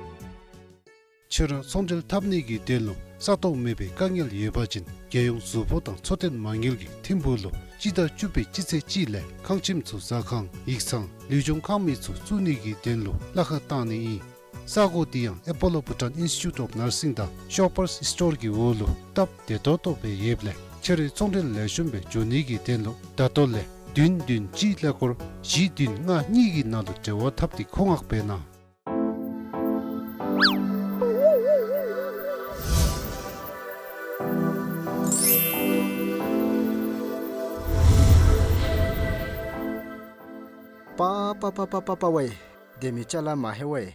ཁྱོད་ར་ཚོང་འབྲེལ་འཐབ་ནི་གི་དོན་ལུ་ས་སྟོང་མེད་པའི་དཀའ་ངལ་ཡོད་པ་ཅིན་རྒྱལ་ཡོངས་གཟུགས་པོ་དང་འཚོ་རྟེན་མ་དངུལ་གྱིས་ཐིམ་ཕུག་ལུ་སྤྱི་ཟླ་བཅུ་པའི་སྤྱི་ཚེས་གཅིག་ལས་ཁང་ཁྱིམ་ཚུ་ཟ་ཁང་ཡིག་ཚང་ལུས་སྦྱོང་ཁང་མིག་ཚུ་བཙུགས་ནི་གི་དོན་ལུ་གླ་ཁར་བཏང་ནི་ཨིན། ས་གོ་དེ་ཡང་ཨེ་པོ་ལོ་བྷུ་ཊཱན་ཨིན་སི་ཊི་ཊུཊ་ཨོཕ་ནར་སིང་དང་ཤོ་པར་སི་སི་ཊོར་གྱི་འོག་ལུ་སྟབས་བདེ་ཏོག་ཏོ་སྦེ་ཡོདཔ་ལས་ཁྱོད་རའི་ཚོང་འབྲེལ་ལེགས་ཤོམ་སྦེ་འགྱོ་ནི་གི་དོན་ལུ་ད་ལྟོ་ལས་བདུན་བདུན་གཅིག་ཀླད་ཀོར་བཞི་བདུན་ལྔ་གཉིས་ཀྱི་ནང་ལུ་འབྲེལ་བ་འཐབ་སྟེ་མཁོ་མངགས་འབད་གནང་། པ་པ་པ་པ་པ་པ་ཝེ། སྡོད་མི་ཅ་ལ་མ་ཧེ་ཝེ།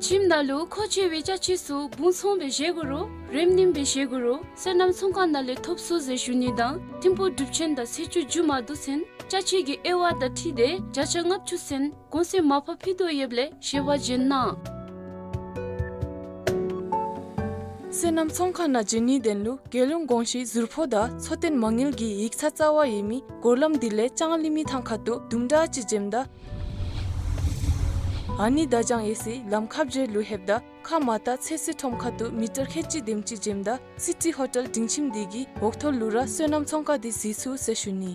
ཁྱིམ་ནང་ལུ་མཁོ་ཆེ་བའི་ཅ་ཆས་ཚུ་སྦུང་ཚོང་སྦེ་བཞེས་དགོ་རུང་རེམ་ནེམ་སྦེ་བཞེས་དགོ་རུང་སོ་ནམ་ཚོང་ཁང་ནང་ལས་ཐོབ་ཚུགས་ཟེར་ཞུ་ནི་དང་ཐིམ་ཕུག་གྲུབ་ཆེན་དང་ཚེས་བཅུ་མཇུག་མ་བསྡུ་ཚུན་ཅ་ཆས་ཀྱི་དབྱེ་བ་དང་འཁྲིལ་ཏེ་བརྒྱ་ཆ་ལྔ་བཅུ་ཚུན་གོང་ཚད་མར་ཕབ་ཕུལ་དོ་ཡོདཔ་ལས་ཞལ་པར་བྱོན་གནང་། སོ་ནམ་ཚོང་ཁང་ནང་བྱོན་ནིའི་དོན་ལུ་རྒྱལ་ཡོངས་གོང་ཞུས་ཟུར་ཕོགས་དང་འཚོ་རྟེན་མ་དངུལ་གྱི་ཡིག་ཚང་རྩ་བར་ཡོད་མི་སྒོ་ལམ་དེ་ལས་ལྕང་གླིང་མི་ཐང་ཁ་ཐུག་དུམ་གྲ་ཅིག་འཛེམ་ད་ཨ་ནི་བརྡ་བྱང་ཡོད་སའི་ལམ་ཁ་བརྒྱད་ལུ་ལྷོདཔ་ད་ཁ་མར་ལྟ་ཚོད་བསྲེ་ཁྲོམ་ཁ་ཐུག་མི་ཊར་ཁལ་གཅིག་དེམ་ཅིག་འཛེམ་ད་སི་ཊི་ཧོ་ཊེལ་སྡིངས་ཆེན་དེ་གི་འོག་ཐོག་ལུ་ར་སོ་ནམ་ཚོང་ཁང་དེ་གཟིགས་ཚུགས་ཟེར་ཞུ་ནི།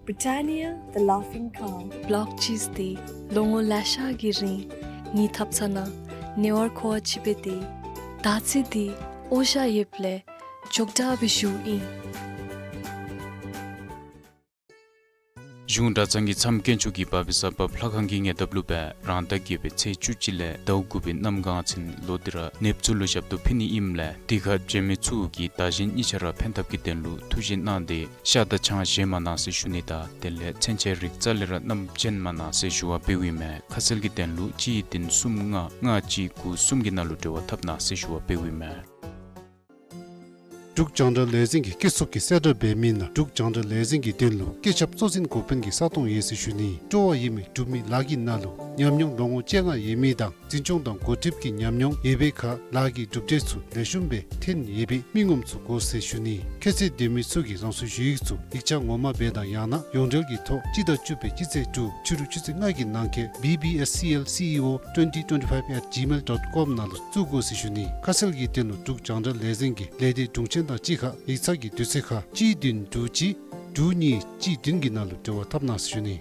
Britannia, the Laughing Cow. བོ་ལོག་ཅིས་འདི་ལོ་ངོ་ལེ་ཤ་གི་རིང་ངེའི་ཐབ་ཚང་ནང་ཉེ་བར་མཁོ་བ་ཅིག་སྦེ་སྡོད། ད་ཅི་འདི་འོ་ཞ་ཡོདཔ་ལས་མགྱོགས་དྲགས་སྦེ་བཞུགས་ཨིན། གཞུང་གྲྭ་ཚང་གི་མཚམས་དཀོན་མཆོག་གི་བ་ཕི་ས་བབ་ལྷ་ཁང་གི་ཉེ་འདབས་ལུ་སྦེ་རང་ཟླ་བརྒྱད་པའི་ཚེས་བཅུ་གཅིག་ལས་ཟླཝ་དགུ་པའི་གནམ་གང་ཚུན་ལོག་སྟེ་ར་ནདཔ་ཚུ་ལུ་ཞབས་ཏོག་ཕུལ་ནི་ཨིནམ་ལས་དེ་ཁར་བྱོན་མི་ཚུ་གིས་བདག་གཞན་གཉིས་ཆ་ར་ཕན་ཐབས་ཀྱི་དོན་ལུ་ཐུགས་བཞེད་གནང་སྟེ་ཤ་དང་ཆང་བཞེས་མ་གནང་ཟེར་ཞུ་ནི་དང་དེ་ལས་ཚོན་ཆས་རིགས་རྩ་ལས་ར་བསྣམས་བྱོན་མ་གནང་ཟེར་ཞུ་བ་འབདཝ་ཨིན་མས། ཁ་གསལ་གྱི་དོན་ལུ་གཅིག་བདུན་གསུམ་ལྔ་ལྔ་གཅིག་དགུ་གསུམ་གྱི་ནང་ལུ་འབྲེལ་བ་འཐབ་གནང་ཟེར་ཞུ་བ་འབདཝ་ཨིན་མས། འབྲུག་རྒྱང་བསྒྲགས་ལས་འཛིན་གྱི་སྐྱིད་སྡུག་གི་གསལ་བསྒྲགས་འབད་མི་ནང་འབྲུག་རྒྱང་བསྒྲགས་ལས་འཛིན་གྱི་དོན་ལུ་སྐུ་ཚབ་གཙོ་འཛིན་འགོ་དཔོན་གྱི་ས་སྟོང་ཡོད་ཟེར་ཞུ་ནི། སྤྲོ་བ་ཡོད་མི་འབྲུག་མི་ལཱ་གི་ནང་ལུ་ཉམས་མྱོང་ལོ་ངོ་བཅོ་ལྔ་ཡོད་མི་དང་འཛིན་སྐྱོང་དང་འགོ་ཁྲིདཔ་གི་ཉམས་མྱོང་ཡོད་པའི་ཁར་ལཱ་གི་གྲུབ་འབྲས་ཚུ་ལེགས་ཤོམ་སྦེ་ཐོན་ཡོད་པའི་མི་ངོམ་ཚུ་དགོ་ཟེར་ཞུ་ནི། ཁྱད་ཚད་ལྡན་མི་ཚུ་གིས་རང་སོའི་ཞུ་ཡིག་ཚུ་ཡིག་ཆ་ངོ་མ་སྦེ་དང་ཡང་ན་ཡོངས་འབྲེལ་གྱི་ཐོག་སྤྱི་ཟླ་བཅུ་པའི་སྤྱི་ཚེས་དྲུག་ཕྱི་རུ་ཆུ་ཚོད་ལྔ་གི་ནང་འཁོད་B B S C L C E O twenty twenty-five at gmail dot com ནང་ལུ་བཙུགས་དགོ་ཟེར་ཞུ་ནི། ཁ་གསལ་གྱི་དོན་ལུ་འབྲུག་རྒྱང་བསྒྲགས་ལས་འཛིན་གྱི་ལས་སྡེ་དྲུང་ཆེན་དང་གཅིག་ཁར་ཡིག་ཚང་གི་དུས་ཚོད་ཁར་གཅིག་བདུན་དྲུག་གཅིག་དྲུག་གཉིས་གཅིག་བདུན་གྱི་ནང་ལུ་འབྲེལ་བ་འཐབ་གནང་ཟེར་ཞུ་ནི།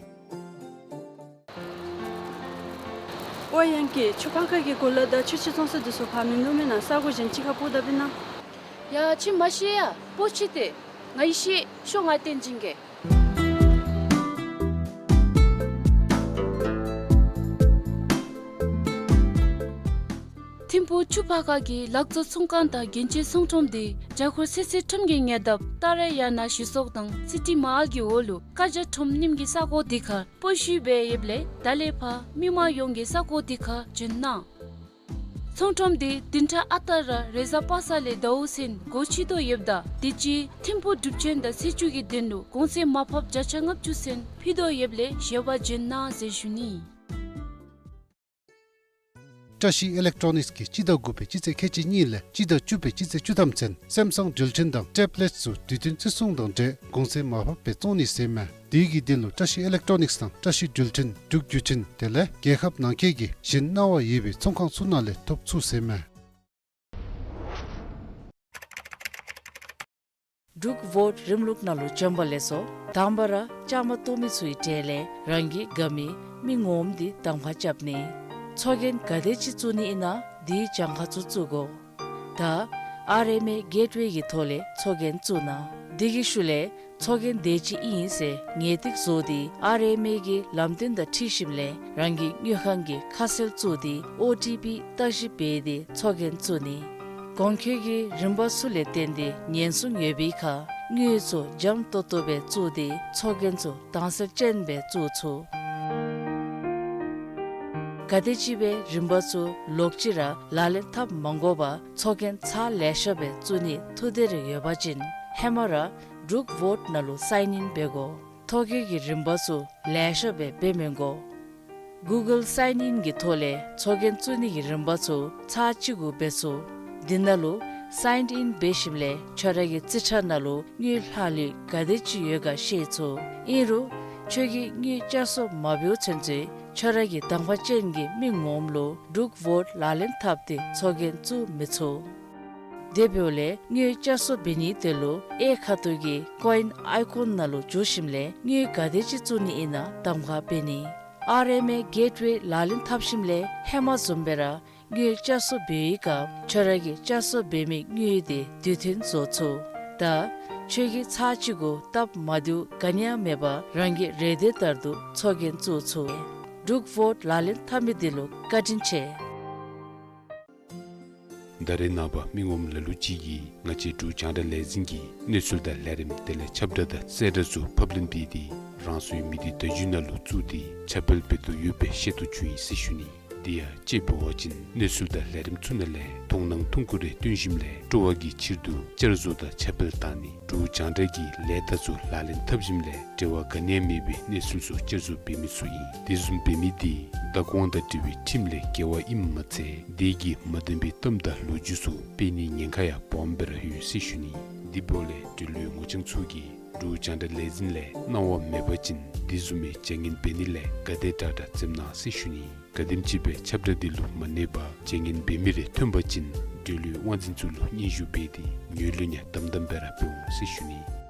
ཡང་ཀྱེ་ཆུ་ཕར་ཁ་གི་གོ་ལ་དང་ཆུ་ཕྱེ་བཙོང་ས་འདི་ཚུ་ཕར་མིན་འདུག་མེན་ན། ས་གོ་གཞན་ཅིག་ཁར་སྤོ་ད་པས་ན། ཡ་ཁྱོད་མ་ཤེས་ཡ། སྤོ་ཅི་སྟེ། ང་ཡི་ཤེས། ཤོག་ང་སྟོན་བྱིན་གེ། ཐིམ་ཕུག་ཆུ་ཕར་ཁ་གི་ལག་བཙོང་ཚོང་ཁང་དང་རྒྱན་ཆའི་ཚོང་ཁྲོམ་འདི་རྒྱ་ཁོར་སེར་སེར་ཁྲོམ་གྱི་ཉེ་འདབས་ཏཱ་ར་ཡ་ན་ཞི་སོག་དང་སི་ཊི་མ་ཧཱལ་གྱི་འོག་ལུ་ཀ་ཇ་ཁྲོམ་རྣམ་གྱི་ས་གོ་འདི་ཁར་སྤོ་བཤུད་འབད་ཡོདཔ་ལས་ད་ལས་ཕར་མི་མང་ཡོངས་ཀྱིས་ས་གོ་འདི་ཁར་བྱོན་གནང་། ཚོང་ཁྲོམ་འདི་བདུན་ཕྲག་ཨ་རྟག་ར་རེས་གཟའ་པ་སངས་ལས་ཟླཝ་གསུམ་སྒོ་ཕྱེ་དོ་ཡོདཔ་ད་དུས་ཅི་ཐིམ་ཕུག་སྒྲུབ་ཆེན་དང་ཚེས་བཅུ་གི་དོན་ལུ་གོང་ཚད་མར་ཕབ་བརྒྱ་ཆ་ལྔ་བཅུ་ཚུན་ཕུལ་དོ་ཡོདཔ་ལས་བཞེས་པར་བྱོན་གནང་ཟེར་ཞུ་ནི། བཀྲ་ཤིས་ཨི་ལེག་ཊོ་ནིགསི་གིས་སྤྱི་ཟླ་དགུ་པའི་སྤྱི་ཚེས་ཁལ་གཅིག་གཉིས་ལས་སྤྱི་ཟླ་བཅུ་པའི་སྤྱི་ཚེས་བཅུ་ཐམ་ཚུན་སེམ་སང་འགྲུལ་འཕྲིན་དང་ཊེབ་ལེཊ་ཚུ་དུས་མཐུན་བརྩི་སྲུང་དང་འབྲེལ་གོང་ཚད་མར་ཕབ་སྦེ་བཙོང་ནི་ཟེར་མས། དེ་གི་དོན་ལུ་བཀྲ་ཤིས་ཨི་ལེག་ཊོ་ནིགསི་དང་བཀྲ་ཤིས་འགྲུལ་འཕྲིན་འབྲུག་བརྒྱུད་འཕྲིན་དེ་ལས་རྒྱལ་ཁབ་ནང་འཁོད་ཀྱི་གཞན་གནང་བ་ཡོད་པའི་ཚོང་ཁང་ཚུ་ནང་ལས་ཐོབ་ཚུགས་ཟེར་མས། འབྲུག་བོཊ་རིམ་ལུགས་ནང་ལུ་བྱོན་པ་ལེགས་སོ། དང་པ་ར་བཅའ་མར་གཏོགས་མི་ཚུའི་གྲས་ལས་རང་གི་དགའ་མི་མི་ངོམ་འདི་གདམ་ཁ་རྐྱབ་ནི། ཚོགས་རྒྱན་ག་དེ་ཅིག་བཙུགས་ནི་ཨིན་ན་དེའི་གྱངས་ཁ་ཚུ་བཙུགས་དགོ། ད་ཨར་ཨེམ་ཨེ་གེཊ་ཝེ་གི་ཐོག་ལས་ཚོགས་རྒྱན་བཙུགས་གནང་། དེ་གི་ཤུལ་ལས་ཚོགས་རྒྱན་དེ་ཅིག་ཨིན་ཟེར་ངེས་ཏིག་བཟོ་སྟེ་ཨར་ཨེམ་ཨེ་གི་ལམ་སྟོན་དང་འཁྲིལ་ཞིནམ་ལས་རང་གི་དངུལ་ཁང་གི་ཁ་གསལ་བཙུགས་ཏེ་ཨོ་ཊི་པི་བརྟག་ཞིབ་འབད་དེ་ཚོགས་རྒྱན་བཙུགས་ནི། གོང་འཁོད་ཀྱི་རིམ་པ་ཚུ་ལས་བརྟེན་ཏེ་ཉེན་སྲུང་ཡོད་པའི་ཁར་དངུལ་ཚུ་འཇམ་ཏོག་ཏོ་སྦེ་བཙུགས་ཏེ་ཚོགས་རྒྱན་ཚུ་དྭངས་གསལ་ཅན་སྦེ་བཙུགས་ཚུགས། ག་དེམ་ཅིག་སྦེ་རིམ་པ་ཚུ་ལོག་ཅི་ར་ལག་ལེན་འཐབ་མ་དགོ་པར་ཚོགས་རྒྱན་ཚར་ལེ་ཤ་སྦེ་བཙུགས་ནི་ཐུགས་འདོད་རེ་ཡོད་པ་ཅིན་ཧེ་མ་ར་འབྲུག་བོཊ་ནང་ལུ་སའིན་ཨིན་འབད་དགོ། ཐོ་བཀོད་ཀྱི་རིམ་པ་ཚུ་ལེ་ཤ་སྦེ་འབད་མི་དགོ། གུ་གཱལ་སའིན་ཨིན་གྱི་ཐོག་ལས་ཚོགས་རྒྱན་བཙུགས་ནི་གི་རིམ་པ་ཚུ་ཚར་གཅིག་གུ་འབད་ཚུགས། འདི་ནང་ལུ་སའིན་ཨིན་འབད་ཞིནམ་ལས་ཁྱོད་ར་གི་རྩིས་ཁྲ་ནང་ལུ་དངུལ་ལྷག་ལུས་ག་དེ་ཅིག་ཡོད་ག་ཤེས་ཚུགས། ཨིན་རུང་ཁྱོད་ཀྱིས་དངུལ་བསྐྱར་གསོ་མ་འབདཝ་ཚུན་ཚོད་ཁྱོད་ར་གི་གདམ་ཁ་ཅན་གྱི་མི་ངོམ་ལུ་འབྲུག་བོཊ་ལག་ལེན་འཐབ་སྟེ་ཚོགས་རྒྱན་བཙུགས་མི་ཚུགས། དེ་འབདཝ་ལས་དངུལ་བསྐྱར་གསོ་འབད་ནིའི་དོན་ལུ་གཡས་ཁ་ཐུག་གི་ཀོ་ཨིན་ཨའི་ཀོན་ནང་ལུ་འཛུལ་ཞིནམ་ལས་དངུལ་ག་དེ་ཅིག་བཙུགས་ནི་ཨིན་ན་གདམ་ཁ་འབད་ནི། ཨར་ཨེམ་ཨེ་གེཊ་ཝེ་ལག་ལེན་འཐབ་ཞིནམ་ལས་ཧེ་མ་བཟུམ་སྦེ་ར་དངུལ་བསྐྱར་གསོ་འབད་བའི་སྐབས་ཁྱོད་ར་གིས་བསྐྱར་གསོ་འབད་མི་དངུལ་དེ་དུས་མཐུན་བཟོ་ཚུགས། ད་ཁྱོད་ཀྱིས་ཚར་གཅིག་གུ་སྟབས་མ་བདེཝ་ག་ནི་ཡང་མེད་པར་རང་གི་རེ་འདོད་ལྟར་དུ་ཚོགས་རྒྱན་བཙུགས་ཚུགས། འབྲུག་བོཊ་ལག་ལེན་འཐབ་མི་འདི་ལུ་བཀའ་དྲིན་ཆེ། ད་རེས་ནངས་པ་མི་ངོམ་ལ་ལུ་ཅིག་གིས་ང་བཅས་འབྲུག་རྒྱང་བསྒྲགས་ལས་འཛིན་གྱི་གནས་ཚུལ་དང་ལས་རིམ་དེ་ལས་ཁྱབ་བསྒྲགས་དང་གསལ་བསྒྲགས་ཚུ་ཕབ་ལེན་འབད་དེ་རང་སོའི་མི་སྡེ་བརྡ་བརྒྱུད་ནང་ལུ་བཙུགས་ཏེ་ཁྱབ་སྤེལ་འབད་དོ་ཡོདཔ་སྦེ་ཤེས་རྟོགས་བྱུང་ཡི་ཟེར་ཞུ་ནི། དེ་ཡང་དཔྱེ་འབད་བ་ཅིན་གནས་ཚུལ་དང་ལས་རིམ་ཚུ་ནང་ལས་མཐོང་སྣང་ཐུང་ཀུ་རེ་སྟོན་ཞིནམ་ལས་སྤྲོ་བ་གི་ཕྱིར་དུ་བསྐྱར་བཟོ་དང་ཁྱབ་སྤེལ་བཏང་ནི། འབྲུག་རྒྱང་བསྒྲགས་ཀྱི་ལས་རྟགས་ཚུ་ལག་ལེན་འཐབ་ཞིནམ་ལས་འབྲེལ་བ་ག་ནི་ཡང་མེད་པའི་གནས་ཚུལ་ཚུ་བསྐྱར་བཟོ་འབད་མི་ཚུ་ཨིན། དེ་བཟུམ་འབད་མི་དེ་བདག་དབང་དང་འབྲེལ་བའི་ཁྲིམས་ལས་འགལ་བ་ཨིནམ་མ་ཚད་དེ་གིས་མ་བདེན་པའི་གཏམ་དང་ལོ་རྒྱུས་ཚུ་སྤེལ་ནིའི་ཉེན་ཁ་ཡང་སྦོམ་སྦེ་ར་ཡོད་ཟེར་ཞུ་ནི། དེ་འབདཝ་ལས་འབྲེལ་ཡོད་ངོ་རྐྱང་ཚུ་གིས་འབྲུག་རྒྱང་བསྒྲགས་ལས་འཛིན་ལས་གནང་བ་མེད་པ་ཅིན་དེ་བཟུམ་མའི་བྱ་ངན་འབད་ནི་ལས་ག་དེ་དྲག་དྲག་འཛེམ་གནང་ཟེར་ཞུ་ནི། ག་དེམ་ཅིག་སྦེ་ཁྱབ་བསྒྲགས་འདི་ལུ་མ་གནས་པར་བྱ་ངན་འབད་མི་རེ་ཐོན་པ་ཅིན་འབྲེལ་ཡོད་དབང་འཛིན་ཚུ་ལུ་སྙན་ཞུ་འབད་དེ་ངོས་ལེན་ཡང་དམ་དམ་སྦེ་ར་འབད་འོང་ཟེར་ཞུ་ནི།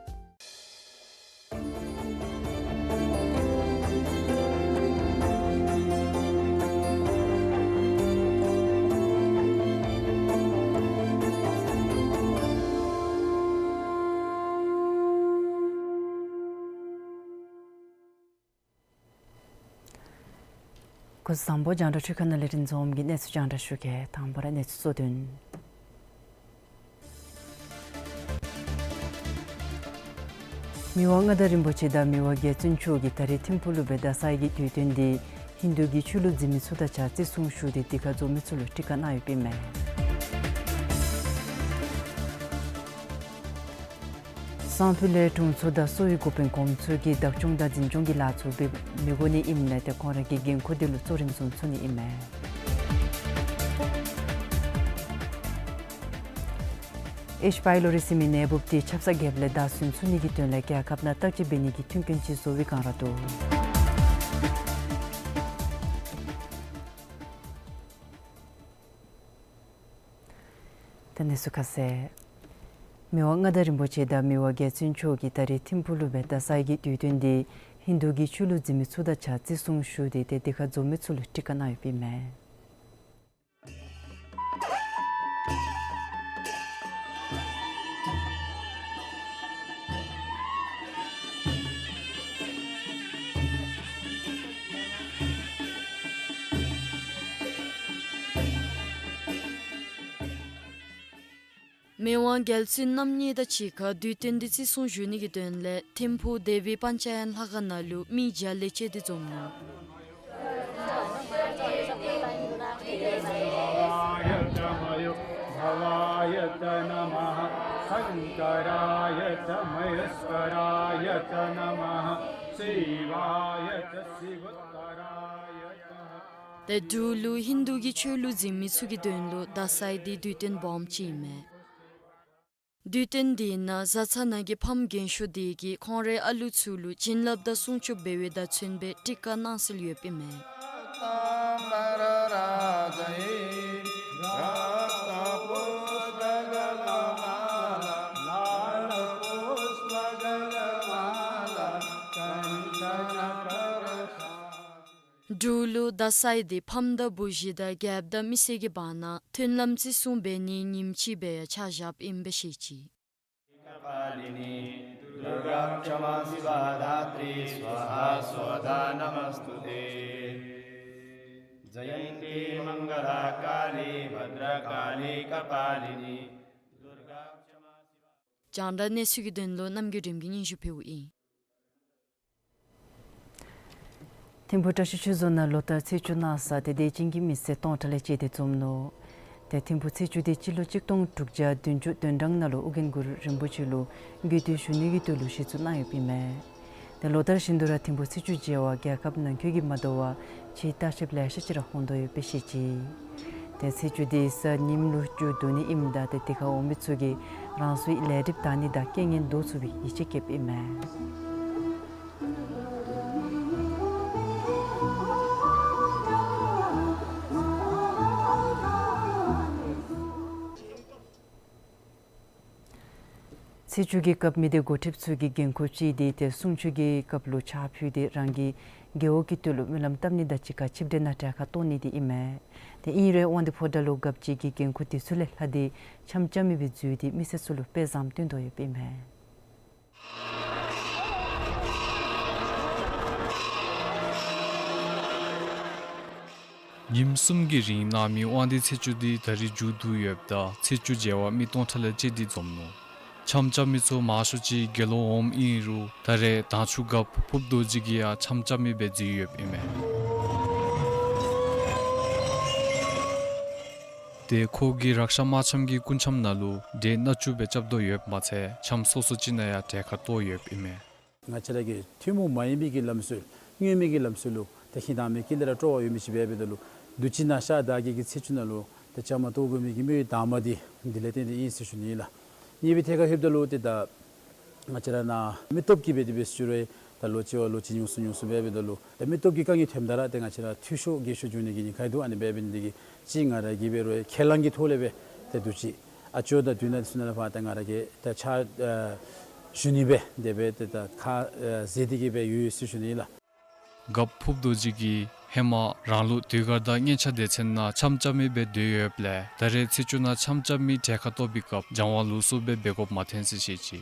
སྐུ་གཟུགས་བཟང་པོ། རྒྱང་བསྒྲགས་འཕྲུལ་ཁང་ནང་ལས་རིན་འཛོམས་ཀྱིས་གནས་ཚུལ་རྒྱང་བསྒྲགས་ཞུ་གེ། དང་པ་ར་གནས་ཚུལ་གཙོ་དོན། མི་དབང་མངའ་བདག་རིན་པོ་ཆེ་དང་མི་དབང་རྒྱལ་བཙུན་མཆོག་གིས་ད་རེས་ཐིམ་ཕུག་ལུ་འབད་ད་སའི་གི་དུས་སྟོན་འདི་ཧིན་དུ་གི་ཆོས་ལུགས་འཛིན་མི་ཚུ་དང་གཅིག་ཁར་བརྩི་སྲུང་ཞུ་སྟེ་འདི་ཁར་འཛོམས་མི་ཚུ་ལུ་སྤྲི་ཁ་གནང་ཡོདཔ་ཨིན་མས། སང་ཕོད་ལས་དྲུང་འཚོ་དང་གསོ་བའི་འགོ་དཔོན་གོངམ་ཚུ་གིས་བདག་སྐྱོང་དང་འཛིན་སྐྱོང་གི་ལཱ་ཚུ་འབད་མི་དགོ་ནི་ཨིནམ་ལས་ཏེ་ཁོང་ར་གི་འགན་ཁུར་འདི་ལུ་གཙོ་རིམ་བཟུང་ཚུགས་ནི་ཨིན་མས། ཨེཆ་པའི་ལོ་རི་ཟེར་མི་ནད་འབུཔ་འདི་ཆབ་གསང་རྒྱལཔོ་ལས་བདའ་ཟུན་ཚུགས་ནི་གི་དོན་ལས་རྒྱལ་ཁབ་ནང་བརྟག་དཔྱད་འབད་ནི་གི་མཐུན་རྐྱེན་ཅིག་བཟོ་བའི་བསྒང་ར་འདུག། ཏེ་གནས་ཚུལ་ཁ་གསལ། མི་དབང་མངའ་བདག་རིན་པོ་ཆེ་དང་མི་དབང་རྒྱལ་བཙུན་མཆོག་གིས་ད་རེས་ཐིམ་ཕུག་ལུ་འབད་ད་སའི་གི་དུས་སྟོན་འདི་ཧིན་དུ་གི་ཆོས་ལུགས་འཛིན་མི་ཚུ་དང་གཅིག་ཁར་བརྩི་སྲུང་ཞུ་སྟེ་ཏེ་འདི་ཁར་འཛོམས་མི་ཚུ་ལུ་སྤྲི་ཁ་གནང་ཡོདཔ་ཨིན་མས། མི་དབང་རྒྱལ་བཙུན་རྣམ་གཉིས་དང་གཅིག་ཁར་དུས་སྟོན་འདི་བརྩི་སྲུང་ཞུ་ནི་གི་དོན་ལས་ཐིམ་ཕུག་དེ་བི་པཉྩ་ཡན་ལྷ་ཁང་ནང་ལུ་མི་བརྒྱ་ལས་བཅད་དེ་འཛོམས་ནུག། ཏེ་འབྲུག་ལུ་ཧིན་དུ་གི་ཆོས་ལུགས་འཛིན་མི་ཚུ་གི་དོན་ལུ་དག་ས་འདི་དུས་སྟོན་སྦོམ་ཅིག་ཨིན་མས། དུས་སྟོན་འདི་ནང་བཟའ་ཚང་ནང་གི་ཕམ་རྒན་ཤོས་འདི་གིས་ཁོང་རའི་ཨ་ལུ་ཚུ་ལུ་བྱིན་རླབས་དང་སྲུང་སྐྱོབ་འབད་བའི་དང་མཚུངས་པའི་ཊི་ཀ་གནང་སྲོལ་ཡོདཔ་ཨིན་མས། འབྲུག་ལུ་དག་ས་འདི་ཕམ་དང་བུ་གཞི་དང་རྒྱལཔོ་དང་མི་སེར་གྱི་བར་ན་མཐུན་ལམ་བརྩི་སྲུང་འབད་ནིའི་ཉིནམ་ཅིག་སྦེ་ཡང་ཆ་བཞགཔ་ཨིན་པས་ཤེས་ཅི། कपालिनी दुर्गा क्षमा शिवा धात्री स्वाहा स्वधा नमस्तुते। जयन्ती मङ्गला काली भद्रकाली कपालिनी दुर्गा क्षमा शिवा། རྒྱང་བསྒྲགས་གནས་ཚུལ་གྱི་དོན་ལུ་རྣམ་རྒྱལ་སྒྲོལམ་གྱིས་སྙན་ཞུ་ཕུལཝ་ཨིན། ཐིམ་ཕུག་བཀྲ་ཤིས་ཆོས་རྫོང་ནང་ལོ་ལྟར་ཚེས་བཅུ་གནང་ས་དེ་དད་ཅན་གྱི་མི་སེར་སྟོང་ཕྲག་ལས་བཅད་དེ་འཛོམས་ནུག། ཏེ་ཐིམ་ཕུག་ཚེས་བཅུ་འདི་སྤྱི་ལོ་གཅིག་སྟོང་དྲུག་བརྒྱ་བདུན་ཅུ་དོན་གྲངས་ནང་ལུ་ཨོ་རྒྱན་གུ་རུ་རིན་པོ་ཆེ་ལུ་གུས་བཏུད་ཞུ་ནི་གི་དོན་ལུ་གཞི་བཙུགས་གནང་ཡོདཔ་ཨིན་མས། ཏེ་ལོ་ལྟར་བཞིན་དུ་ར་ཐིམ་ཕུག་ཚེས་བཅུ་མཇལ་བར་རྒྱལ་ཁབ་ནང་འཁོད་ཀྱི་མ་དོ་བར་ཕྱིའི་ལྟ་བཤལཔ་ལེ་ཤ་ཅིག་ར་འོང་དོ་ཡོདཔ་སྦེ་ཤེས་ཅི། ཏེ་ཚེས་བཅུ་འདི་གཟའ་ཉིམ་ལུ་བཅུད་བསྡུ་ནི་ཨིནམ་ད་ཏེ་དེ་ཁར་འོང་མི་ཚུ་གིས་རང་སོའི་ལས་སྒྲིབ་དག་ནི་དང་རྐྱེན་ངན་བཟློག་ཚུགས་པའི་ཡིད་ཆེས་བསྐྱེདཔ་ཨིན་མས། ཚེས་བཅུ་གི་སྐབས་མི་སྡེ་འགོ་ཁྲིདཔ་ཚུ་གི་འགན་ཁུར་ཅིག་འདི་ཏེ་གསུང་ཆོག་གི་སྐབས་ལུ་ཕྱག་ཕུལ་ཏེ་རང་གི་རྒེད་འོག་གི་དོན་ལུ་སྨོན་ལམ་བཏབ་ནི་དང་གཅིག་ཁར་ཆིབས་གྲལ་ནང་གྲལ་ཁར་གཏོགས་ནི་འདི་ཨིན་མས། ཏེ་ཨིན་རུང་དབང་འདུས་ཕོ་བྲང་ལུ་རྒཔོ་ཅིག་གིས་འགན་ཁུར་འདི་ཚུ་ལས་ལྷག་སྟེ་འཆམ་རྐྱབ་མི་སྦེ་འཛུལ་ཏེ་མི་སེར་ཚུ་ལུ་དཔེ་བཟང་སྟོན་དོ་ཡོདཔ་ཨིན་མས། ཉིནམ་གསུམ་གྱི་རིང་གནང་མི་དབང་འདུས་ཚེས་བཅུ་འདི་ད་རིས་མཇུག་བསྡུ་ཡོདཔ་ད་ཚེས་བཅུ་མཇལ་བར་མི་སྟོང་ཕྲག་ལས་བཅད་དེ་འཛོམས་ནུག། འཆམ་རྐྱབ་མི་ཚུ་མང་ཤོས་ཅིག་དགེ་སློང་འོགམ་ཨིན་རུང་ད་རེས་དྭངས་ཆུ་རྒཔོ་ཕུབ་རྡོ་རྗེ་གིས་ཡང་འཆམ་རྐྱབ་མི་སྦེ་འཛུལ་ཡོདཔ་ཨིན་མས། ཏེ་ཁོ་གིས་རཀྵ་དམར་འཆམ་གྱི་སྐུ་འཆམ་ནང་ལུ་གྲལ་སྣ་བཅུ་སྦེ་རྐྱབ་དོ་ཡོདཔ་མ་ཚད་འཆམ་སོ་སོ་ཅིག་ནང་ཡང་གྲལ་ཁར་གཏོགས་ཡོདཔ་ཨིན་མས། ང་བཅས་ར་གི་ཐུན་མོང་མ་ཡིན་པའི་གི་ལམ་སྲོལ་མངོན་མེད་ཀྱི་ལམ་སྲོལ་ལུ་ཏེ་ཧིང་དྭངས་མའི་དཀྱིལ་ལས་ར་སྤྲོ་བ་ཡོད་མི་ཅིག་འབད་འབདཝ་ད་ལུ་དུས་ཅི་ནང་ཤར་ཟླ་བརྒྱད་ཀྱི་ཚེས་བཅུ་ནང་ལུ་ཏེ་བཅའ་མར་གཏོགས་དགོ་མི་གི་དམིགས་ཡུལ་དང་པ་འདི་འདི་ལས་བརྟེན་ཏེ་ཨིན་ཟེར་ཞུ་ནི་ཨིན་ལགས། གཉིས་པའི་ཐད་ཁར་ལྷོདཔ་ད་ལུ་ཏེ་ད་ང་བཅས་ར་ནཱ་མི་སྟོབས་ཀྱིས་འབད་དེ་འབད་ཞུ་རུང་ད་ལོ་ཅིག་བ་ལོ་ཅིག་ཉུང་སུ་ཉུང་སུ་འབད་འབདཝ་ད་ལུ་ད་མི་སྟོབས་ཀྱི་དཀའ་ངལ་ཐོནམ་ད་ར་ཏེ་ང་བཅས་ར་འཐུས་ཤོར་རྒས་ཤོར་འགྱོ་ནི་གི་ཉེན་ཁ་འདུག། ཨ་ནི་འབད་འབད་ནི་འདི་གིས་ཅིག་ང་ར་གིས་འབད་རུང་ཁས་བླངས་ཀྱི་ཐོག་ལས་སྦེ་ཏེ་དུས་ཅི་ཨ་ཅོ་དང་དུས་ནང་འདི་ཚུ་ནང་ལས་ཕར་ཏེ་ང་ར་གིས་ཏེ་ཕྱག་ཨ་ཞུ་ནི་སྦེ་དེ་སྦེ་ཏེ་ད་ཁ་ཨ་བཟེད་དེ་གི་སྦེ་ཡོད་ཟེར་ཞུ་ནི་ཨིན་ལགས། རྒཔོ་ཕུབ་རྡོ་རྗེ་གིས་ཧེ་མ་རང་ལུགས་ཟློས་གར་དང་སྙན་ཆ་སྡེ་ཚན་ནང་འཆམ་རྐྱབ་མི་སྦེ་སྡོད་ཡོདཔ་ལས་ད་རེས་ཚེས་བཅུ་ནང་འཆམ་རྐྱབ་མི་གྲལ་ཁར་གཏོགས་པའི་སྐབས་སྦྱང་བ་ལུགས་སྲོལ་སྦེ་འབད་དགོཔ་མ་ཐོན་ཟེར་བཤད་ཅི།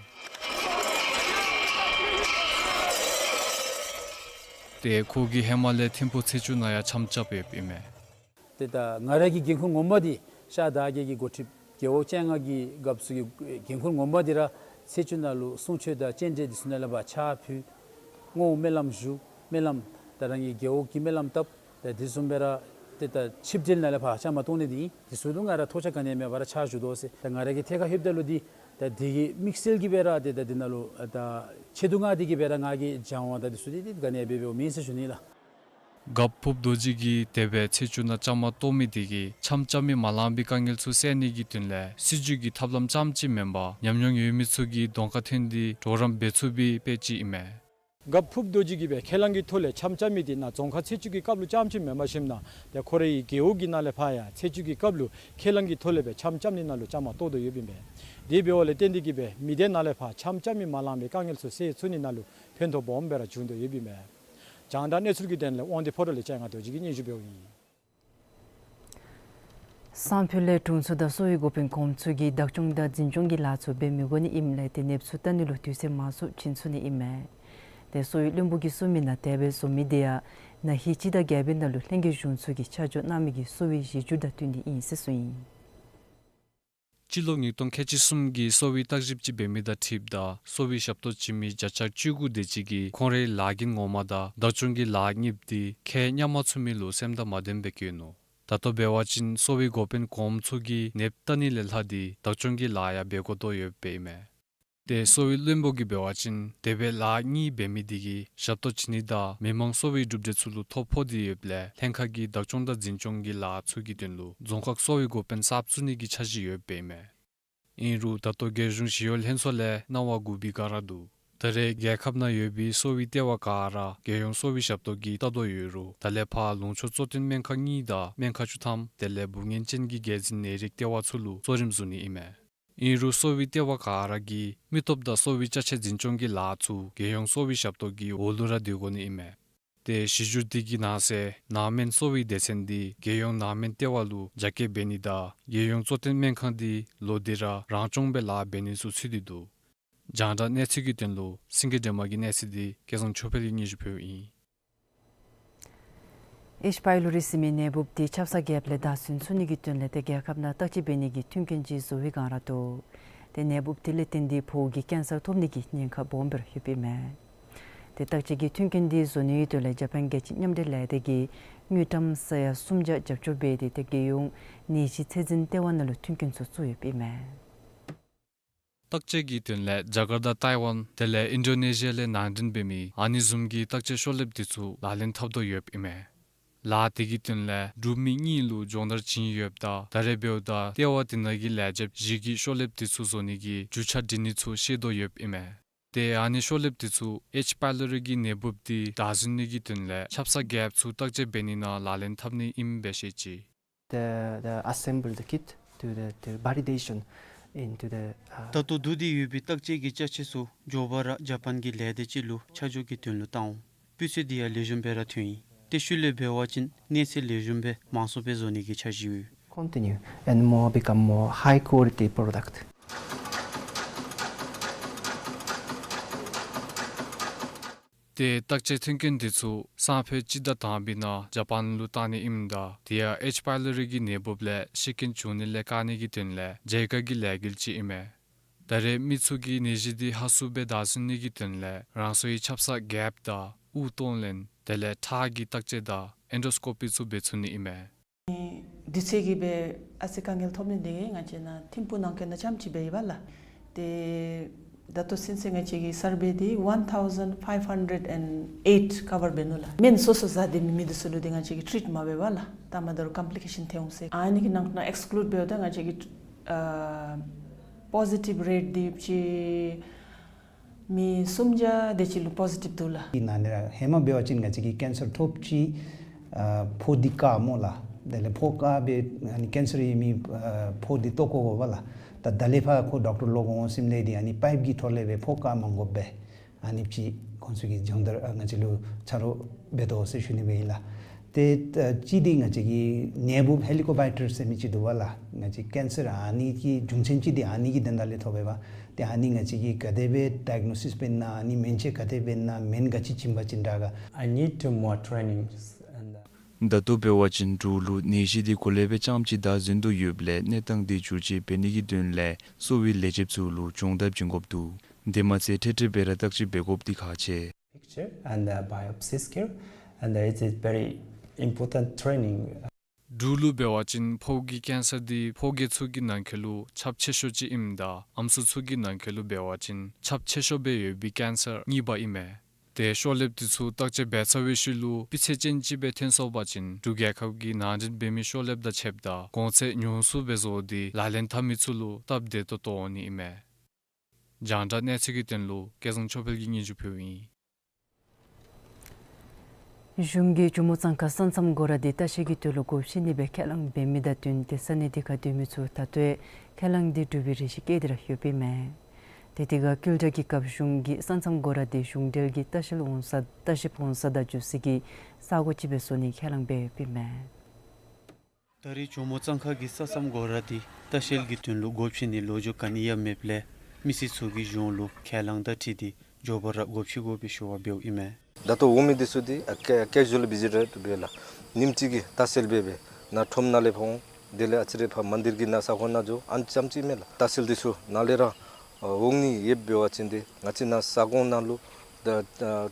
ཏེ་ཁོ་གིས་ཧེ་མ་ལས་ཐིམ་ཕུག་ཚེས་བཅུ་ནང་ཡང་འཆམ་རྐྱབ་ཡོདཔ་ཨིན་མས། ཏེ་ད་ང་ར་གི་འགན་ཁུར་ངོ་མ་འདི་ཤར་ཟླ་བརྒྱད་ཀྱི་འགོ་ཁྲིདཔ་རྒེད་འོག་བཅོ་ལྔ་གི་རྒཔོ་ཚུ་གི་འགན་ཁུར་ངོ་མ་འདི་ར་ཚེས་བཅུ་ནང་ལུ་གསུང་ཆོག་དང་སྤྱན་འདྲེན་འདི་ཚུ་ནང་ལས་ཕར་ཕྱག་ཕུལ། བསྔོ་སྨོན་ལམ་ཞུ། སྨོན་ལམ་ད་རང་གི་རྒེད་འོག་གི་སྨོན་ལམ་བཏབ། ད་དེ་བཟུམ་སྦེ་ར་ཏེ་ད་ཆིབས་གྲལ་ནང་ལས་ཕར་བཅའ་མར་གཏོགས་ནི་འདི་ཨིན། དེ་ཚུ་ལུ་ང་ར་ཐོགས་ཆགས་ག་ནི་ཡང་མེད་པར་ཕྱག་ཞུ་དོ་ཟེར། ད་ང་ར་གི་ཐད་ཁར་ལྷོདཔ་ད་ལུ་འདི་ད་འདི་གི་དམིགས་བསལ་གྱི་སྦེ་ར་ཏེ་ད་འདི་ནང་ལུ་ད་ཆེད་དུ་མངགས་ཏེ་གི་སྦེ་ར་ང་གིས་སྦྱང་བ་དང་དེ་ཚུ་འདི་འདི་ག་ནི་ཡང་འབད་འབདཝ་མེན་ཟེར་ཞུ་ནི་ལགས། རྒཔོ་ཕུབ་རྡོ་རྗེ་གིས་དེ་སྦེ་ཚེས་བཅུ་ནང་བཅའ་མར་གཏོགས་མི་འདི་གིས་འཆམ་རྐྱབ་མི་མ་ལང་པའི་དཀའ་ངལ་ཚུ་སེལ་ནི་གི་དོན་ལས་སྲིད་བྱུས་ཀྱི་ཐབས་ལམ་རྐྱངམ་ཅིག་མེན་པར་ཉམས་མྱོང་ཡོད་མི་ཚུ་གི་གདོང་ཁར་ཐོན་ཏེ་གྲོགས་རམ་འབད་ཚུགས་པའི་དཔེ་ཅིག་ཨིན་མས། རྒཔོ་ཕུབ་རྡོ་རྗེ་གིས་སྦེ་ཁས་བླངས་ཀྱི་ཐོག་ལས་འཆམ་རྐྱབ་མི་འདི་ནཱ་རྫོང་ཁག་ཚེས་བཅུ་གི་སྐབས་ལུ་རྐྱངམ་ཅིག་མེན་པར་ཞིནམ་ན་ཏེ་ཁོ་རའི་རྒེད་འོག་གི་ནང་ལས་ཕར་ཡང་ཚེས་བཅུ་གི་སྐབས་ལུ་ཁས་བླངས་ཀྱི་ཐོག་ལས་སྦེ་འཆམ་རྐྱབ་ནི་ནང་ལུ་བཅའ་མར་གཏོགས་དོ་ཡོདཔ་ཨིན་པས། དེ་འབདཝ་ལས་བརྟེན་ཏེ་གི་སྦེ་མི་སྡེ་ནང་ལས་ཕར་འཆམ་རྐྱབ་མི་མ་ལང་པའི་དཀའ་ངལ་ཚུ་སེལ་ཚུགས་ནི་ནང་ལུ་ཕན་ཐོགས་སྦོམ་སྦེ་ར་བྱུང་དོ་ཡོདཔ་ཨིན་པས། རྒྱང་བསྒྲགས་གནས་ཚུལ་གྱི་དོན་ལས་དབང་འདུས་ཕོ་བྲང་ལས་ལྕང་ང་རྡོ་རྗེ་གིས་སྙན་ཞུ་འབདཝ་ཨིན། སང་ཕོད་ལས་དྲུང་འཚོ་དང་གསོ་བའི་འགོ་དཔོན་གོངམ་ཚུ་གིས་བདག་སྐྱོང་དང་འཛིན་སྐྱོང་གི་ལཱ་ཚུ་འབད་མི་དགོ་ནི་ཨིནམ་ལས་ཏེ་ནདཔ་ཚུ་བལྟ་ནི་ལུ་དུས་ཚོད་མང་སུ་བྱིན་ཚུགས་ནི་ཨིན་མས། ཏེ་གསོ་བའི་བློན་པོ་གིས་གསུངས་མི་ནང་དེ་སྦེ་བཟོ་མི་འདི་ཡང་ན་ཧིང་སྤྱི་ཟླ་བརྒྱད་པའི་ནང་ལུ་ལྷན་རྒྱས་གཞུང་ཚོགས་ཀྱིས་ཆ་འཇོག་གནང་མི་གི་གསོ་བའི་གཞི་འགྱུར་དང་བསྟུན་ཏེ་ཨིན་ཟེར་གསུངས་ཡི། སྤྱི་ལོ་ཉིས་སྟོང་ཁལ་གཅིག་གསུམ་གྱི་གསོ་བའི་བརྟག་ཞིབ་ཅིག་འབད་མི་དང་འཁྲིལཝ་ད་གསོ་བའི་ཞབས་ཏོག་བྱིན་མི་བརྒྱ་ཆ་བཅུ་དགུ་དེ་ཅིག་གིས་ཁོང་རའི་ལཱ་གི་ངོ་མ་དང་བདག་སྐྱོང་གི་ལཱ་གཉིསཔོ་དེ་ཁྱད་མཉམ་མ་ཚུགས་མི་ལུ་སེམས་དང་མ་ལྡནམ་སྦེ་བཀོད་ནུག། ད་ལྟོ་འབད་བ་ཅིན་གསོ་བའི་འགོ་དཔོན་གོངམ་ཚུ་གིས་ནདཔ་བལྟ་ནི་ལས་ལྷག་སྟེ་བདག་སྐྱོང་གི་ལཱ་ཡང་འབད་དགོ་དོ་ཡོདཔ་ཨིན་མས། ཏེ་གསོ་བའི་བློན་པོ་གིས་འབད་བ་ཅིན་དེ་སྦེ་ལཱ་གཉིས་འབད་མི་དེ་གིས་ཞབས་ཏོག་བྱིན་ནི་དང་མི་མང་གསོ་བའི་གྲུབ་འབྲས་ཚུ་ལུ་ཐོ་ཕོག་སྟེ་ཡོདཔ་ལས་ལྷན་ཁག་གི་བདག་སྐྱོང་དང་འཛིན་སྐྱོང་གི་ལཱ་ཚུ་གི་དོན་ལུ་རྫོང་ཁག་གསོ་བའི་འགོ་དཔོན་གསརཔ་བཙུགས་ནི་གི་འཆར་གཞི་ཡོདཔ་ཨིན་མས། ཨིན་རུང་ད་ལྟོ་རྒྱལ་གཞུང་ཞི་གཡོག་ལྷན་ཚོགས་ལས་གནང་བ་བསྒུགས་པའི་སྒང་ར་འདུག། ད་རེས་རྒྱལ་ཁབ་ནང་ཡོད་པའི་གསོ་བའི་ལྟེ་བ་ག་ར་རྒྱལ་ཡོངས་གསོ་བའི་ཞབས་ཏོག་གིས་བལྟ་དོ་ཡོད་རུང་ད་ལས་ཕར་ལུང་ཕྱོགས་གཙོ་བསྟེན་སྨན་ཁང་གཉིས་དང་སྨན་ཁང་བཅུ་ཐམ་དེ་ལས་འབུ་ངན་ཅན་གྱི་རྒྱལ་འཛིན་ནད་རིགས་ལྟེ་བ་ཚུ་ལུ་གཙོ་རིམ་བཟུང་ནི་ཨིན་མས། ཨིན་རུང་གསོ་བའི་ལྟེ་བ་ག་ར་གིས་མི་སྟོབས་དང་གསོ་བའི་ཅ་ཆས་འཛིན་སྐྱོང་གི་ལཱ་ཚུ་རྒྱལ་ཡོངས་གསོ་བའི་ཞབས་ཏོག་གི་འོག་ལུ་ར་སྡོད་དགོ་ནི་ཨིན་མས། ཏེ་གཞི་བསྒྱུར་དེ་གི་ནང་གསེས་ནང་སྨན་གསོ་བའི་སྡེ་ཚན་དེ་རྒྱལ་ཡོངས་ནང་སྨན་ལྟེ་བ་ལུ་རྒྱ་སྐྱེད་འབད་ནི་དང་རྒྱལ་ཡོངས་གཙོ་བསྟེན་སྨན་ཁང་དེ་ལོག་སྟེ་ར་རང་སྐྱོང་སྦེ་ལཱ་འབད་ནི་ཚུ་ཚུད་དེ་འདུག། རྒྱང་བསྒྲགས་གནས་ཚུལ་གྱི་དོན་ལུ་སེང་གེ་སྒྲོལ་མ་གི་གནས་ཚུལ་དེ་སྐལ་བཟང་ཆོས་འཕེལ་གྱིས་སྙན་ཞུ་ཕུལཝ་ཨིན། ཨེཆ་པའི་ལོ་རི་ཟེར་མི་ནད་འབུཔ་དེ་ཆབ་གསང་རྒྱལཔོ་ལས་བདའ་ཟུན་ཚུགས་ནི་གི་དོན་ལས་ཏེ་རྒྱལ་ཁབ་ནང་བརྟག་དཔྱད་འབད་ནི་གི་མཐུན་རྐྱེན་ཅིག་བཟོ་བའི་སྒང་ར་འདུག། ཏེ་ནད་འབུཔ་དེ་ལས་བརྟེན་ཏེ་ཕོཝ་གི་ཀེན་སར་ཐོབ་ནི་གི་ཉེན་ཁ་སྦོམ་སྦེ་ར་ཡོདཔ་ཨིན་མས། ཏེ་བརྟག་དཔྱད་ཀྱི་མཐུན་རྐྱེན་དེ་བཟོ་ནི་གི་དོན་ལས་ཇ་པཱན་རྒྱལ་སྤྱིའི་མཉམ་འབྲེལ་ལས་སྡེ་གིས་དངུལ་ཀྲམ་ས་ཡ་སུམ་བརྒྱ་རྒྱབ་སྐྱོར་འབད་དེ་ཏེ་རྒྱལ་ཡོངས་ནད་གཞི་ཚད་འཛིན་ལྟེ་བ་ནང་ལུ་མཐུན་རྐྱེན་ཚུ་བཙུགས་ཡོདཔ་ཨིན་མས། བརྟག་དཔྱད་ཀྱི་དོན་ལས་ཇ་ཀར་ཏ་ཏའི་ཝཱན་དེ་ལས་ཨིན་ཌོ་ནེ་ཤི་ཡ་ལས་ནང་འདྲེན་འབད་མི་ཨ་ནི་བཟུམ་གྱི་བརྟག་དཔྱད་ཤོག་ལེབ་དེ་ཚུ་ལག་ལེན་འཐབ་དོ་ཡོདཔ་ཨིན་མས། ལཱ་དེ་གི་དོན་ལས་འབྲུག་མི་གཉིས་ལུ་སྦྱོང་བརྡར་བྱིན་ཡོདཔ་ད་ད་རེས་འབདཝ་ད་ལྟེ་བ་དེ་ནང་གི་ལས་བྱེདཔ་བཞི་གིས་ཤོག་ལེབ་དེ་ཚུ་བཟོ་ནི་གི་རྒྱུ་ཆ་སྒྲིག་ནི་ཚུ་ཤེས་དོ་ཡོདཔ་ཨིན་མས། ཏེ་ཨ་ནི་ཤོག་ལེབ་དེ་ཚུ་ཨེཆ་པའི་ལོ་རི་གི་ནད་འབུཔ་དེ་བདའ་ཟུན་ནི་གི་དོན་ལས་ཆབ་གསང་རྒྱལཔོ་ཚུ་བརྟག་དཔྱད་འབད་ནི་ནང་ལག་ལེན་འཐབ་ནི་ཨིནམ་སྦེ་བཤད་ཅི། The, the assemble the kit to the, the validation into the, uh, ད་ལྟོ་བསྡུ་སྟེ་ཡོད་པའི་བརྟག་དཔྱད་ཀྱི་ཅ་ཆས་ཚུ་མགྱོགས་པ་ར་ཇ་པཱན་གྱི་ལས་སྡེ་ཅིག་ལུ་ཆ་འཇོག་གི་དོན་ལུ་བཏང་འོང་། སྤུས་ཚད་དེ་ཡང་ལེགས་ཤོམ་སྦེ་ར་ཐོན་ཡི། ཏེ་ཤུལ་ལས་འབད་བ་ཅིན་གནས་ཚད་ལེགས་ཤོམ་སྦེ་མང་སུ་སྦེ་བཟོ་ནི་གི་འཆར་གཞི་ཡོད། Continue and more become more high quality product. ཏེ་བརྟག་དཔྱད་མཐུན་རྐྱེན་དེ་ཚུ་སང་ཕོད་སྤྱི་ཟླ་དང་པའི་ནང་ཇ་པཱན་ལུ་བཏང་ནི་ཨིནམ་ད་དེ་ཡང་ཨེཆ་པའི་ལོ་རི་གི་ནད་འབུཔ་ལས་ཤི་རྐྱེན་བྱུང་ནི་ལས་བཀག་ནི་གི་དོན་ལས་ཇི་ཀ་གི་ལས་འགུལ་ཅིག་ཨིན་མས། ད་རེས་མི་ཚུ་གིས་ནད་གཞི་དེ་ཧ་སུ་སྦེ་བདའ་ཟུན་ནི་གི་དོན་ལས་རང་སོའི་ཆབ་གསང་རྒྱལཔོ་དང་དབུགས་གཏོང་ལེན་དེ་ལས་ཁྲག་གི་བརྟག་དཔྱད་དང་ཨེན་ཌོ་སི་ཀོ་པི་ཚུ་འབད་ཚུགས་ནི་ཨིན་མས། དུས་ཚོད་ཀྱིས་སྦེ་ཨ་ཙི་དཀའ་ངལ་ཐོབ་ནི་དེ་གིས་ང་བཅས་ནཱ་ཐིམ་ཕུག་ནང་འཁོད་ནང་རྐྱངམ་ཅིག་འབད་ཡི་པ་ལགས། ཏེ་ད་ལྟོ་ཚུན་ཚོད་ང་བཅས་ཀྱི་སར་བེ་དེ་one thousand five hundred and eight ཀ་བར་འབད་ནུག་ལགས། སྨན་སོ་སོ་བཟའ་སྡོད་མི་མི་དེ་ཚུ་ལུ་དེ་ང་བཅས་ཀྱིས་ཊིརིཊ་མ་འབད་བས་ལགས། ད་མ་ད་རུང་ཀམ་པི་ལི་ཀེ་ཤཱན་ཐལ་འོང་ཟེར། ཨ་ནི་གི་ནང་ན་ཨེགསི་ཀུ་ལུཌ་འབདཝ་ད་ང་བཅས་ཀྱིས་ཨ་པོ་ཟི་ཊིབ་རེཊ་དེ་ཅིག་མི་སུམ་བརྒྱ་དེ་ཅིག་ལུ་པོ་ཟི་ཊིབ་འདུག་ལགས། ཨ་ནི་ནང་ན་ར་ཧེ་མ་འབད་བ་ཅིན་ང་བཅས་ཀྱིས་ཀེན་སར་ཐོབ་ཅི་ཨ་ཕོཝ་འདི་བཀག་སྨོ་ལགས། དེ་ལས་ཕོཝ་བཀག་སྦེ་ཨ་ནི་ཀེན་སར་ཡོད་མི་ཨ་ཕོཝ་འདི་བཏོག་བཀོ་དགོ་པས་ལགས། ད་ད་ལས་ཕར་ཁོ་ཌོག་ཊར་ལོག་འོང་ཞིནམ་ལས་འདི་ཨ་ནི་པའིཔ་ཀྱི་ཐོག་ལས་སྦེ་ཕོཝ་བཀག་མ་དགོཔ་སྦེ་ཨ་ནི་ཅིག་ཁོང་ཚུ་གིས་སྦྱོང་བརྡར་ཨ་ང་བཅས་ལུ་ཆ་རོགས་འབད་དོ་ཟེར་ཞུ་ནི་སྦེ་ཨིན་ལགས། ཏེ་ཨ་གཅིག་འདི་ང་བཅས་ཀྱི་ནད་འབུཔ་ཧེ་ལི་ཀོ་བཱའི་ཊར་ཟེར་མི་ཅིག་འདུག་པ་ལགས། ང་བཅས་ཀེན་སར་ཨ་ནི་གི་རྒྱུ་མཚན་ཅིག་འདི་ཨ་ནི་གི་དོན་དག་ལས་ཐོབ་པས་པ། ཏེ་ཨ་ནི་ང་བཅས་ཀྱིས་ག་དེ་སྦེ་ཌའི་གནོ་སིས་འབད་ན་ཨ་ནི་སྨན་དཔྱད་ག་དེ་འབད་ན་སྨན་ག་ཅི་བྱིན་པ་ཅིན་དྲག་ག། I need to more trainings and ད་ལྟོ་འབད་བ་ཅིན་འབྲུག་ལུ་ནད་གཞི་འདི་གོ་ལེ་སྦེ་རྐྱངམ་ཅིག་བདའ་ཟུན་དོ་ཡོདཔ་ལས་གནས་སྟངས་འདི་བསྒྱུར་བཅོས་འབད་ནི་གི་དོན་ལས་གསོ་བའི་ལས་བྱེདཔ་ཚུ་ལུ་སྦྱོང་བརྡར་བྱིན་དགོཔ་འདུག། དེ་མ་ཚད་འཕྲལ་འཕྲལ་སྦེ་ར་བརྟག་དཔྱད་འབད་དགོཔ་འདི་ཁག་ཆེ། Picture and uh, biopsy skill and uh, it's a very important training. འབྲུག་ལུ་འབད་བ་ཅིན་ཕོཝ་གི་ཀེན་སར་འདི་ཕོ་སྐྱེས་ཚུ་གི་ནང་འཁོད་ལུ་ཁྱབ་ཆེ་ཤོས་ཅིག་ཨིནམ་ད་ཨམ་སྲུ་ཚུ་གི་ནང་འཁོད་ལུ་འབད་བ་ཅིན་ཁྱབ་ཆེ་ཤོས་སྦེ་ཡོད་པའི་ཀེན་སར་གཉིས་པ་ཨིན་མས། ཏེ་ཤོག་ལེབ་དེ་ཚུ་བརྟག་དཔྱད་འབད་ཚར་བའི་ཤུལ་ལུ་སྤུས་ཚད་ཅན་ཅིག་སྦེ་ཐོན་སོང་པ་ཅིན་འབྲུག་རྒྱལ་ཁབ་ཀྱིས་ནང་འདྲེན་འབད་མི་ཤོག་ལེབ་དང་ཕྱདཔ་ད་གོང་ཚད་ཉུང་སུ་སྦེ་བཟོ་སྟེ་ལག་ལེན་འཐབ་མི་ཚུ་ལུ་སྟབས་བདེ་ཏོག་ཏོ་འོང་ནི་ཨིན་མས། རྒྱང་བསྒྲགས་གནས་ཚུལ་གྱི་དོན་ལུ་སྐལ་བཟང་ཆོས་འཕེལ་གྱིས་སྙན་ཞུ་ཕུལཝ་ཨིན། གཞུང་གིས་ཇོ་མོ་གཙང་ཁ་ས་མཚམས་སྒོ་ར་འདི་ལྟ་བཤལ་གྱི་དོན་ལུ་སྒོ་ཕྱེ་ནི་སྦེ་ཁས་བླངས་འབད་མི་དང་བསྟུན་ཏེ་ས་གནས་དེ་ཁར་སྡོད་མི་ཚུ་ད་ལྟོ་ཁས་བླངས་འདི་འགྲུབ་པའི་རེ་ཆེ་བསྐྱེད་དེ་ར་ཡོདཔ་ཨིན་མས། ཏེ་དེ་ཁར་ཀིལ་ཊར་གྱི་སྐབས་གཞུང་གིས་ས་མཚམས་སྒོ་ར་འདི་གཞུང་འབྲེལ་གྱི་ལྟ་བཤལ་འོང་ས་ལྟ་བཤལཔ་འོང་ས་དང་འགྱོ་ས་གི་ས་སྒོ་ཅིག་སྦེ་བཟོ་ནི་ཁས་བླངས་འབད་ཡོདཔ་ཨིན་མས། ད་རེས་ཇོ་མོ་གཙང་ཁ་གི་ས་མཚམས་སྒོ་ར་འདི་ལྟ་བཤལ་གྱི་དོན་ལུ་སྒོ་ཕྱེ་ནིའི་ལོ་རྒྱུས་ག་ནི་ཡང་མེདཔ་ལས་མི་སེར་ཚུ་གིས་གཞུང་ལུ་ཁས་བླངས་དང་འཁྲིལ་ཏེ་མགྱོགས་པ་ར་སྒོ་ཕྱེ་དགོ་པའི་ཞུ་བ་འབདཝ་ཨིན་མས། ད་ལྟོ་འོང་མི་འདི་ཚུ་འདི་ཨ་ཀེ་ཀེ་ཞུ་ཨལ་བི་ཟི་ཊར་འདུག་པས་ལགས། ཉིནམ་གཅིག་གི་ལྟ་བཤལ་འབད་སྦེ་ནཱ་ཁྲོམ་ནང་ལས་ཕར་འོང་ དེ་ལས་ཨ་ཙི་རེ་ཕར་མན་དིར་གྱི་ནང་ས་ཁོངས་ནང་འགྱོ་ཨ་ནི་ཙམ་ཅིག་མེན་ལགས། ལྟ་བཤལ་འདི་ཚུ་ནཱ་ལས་ར་འོང་ནི་ཡོདཔ་འབད་བ་ཅིན་ཏེ་ང་བཅས་ནཱ་ས་ཁོངས་ནང་ལུ་ད་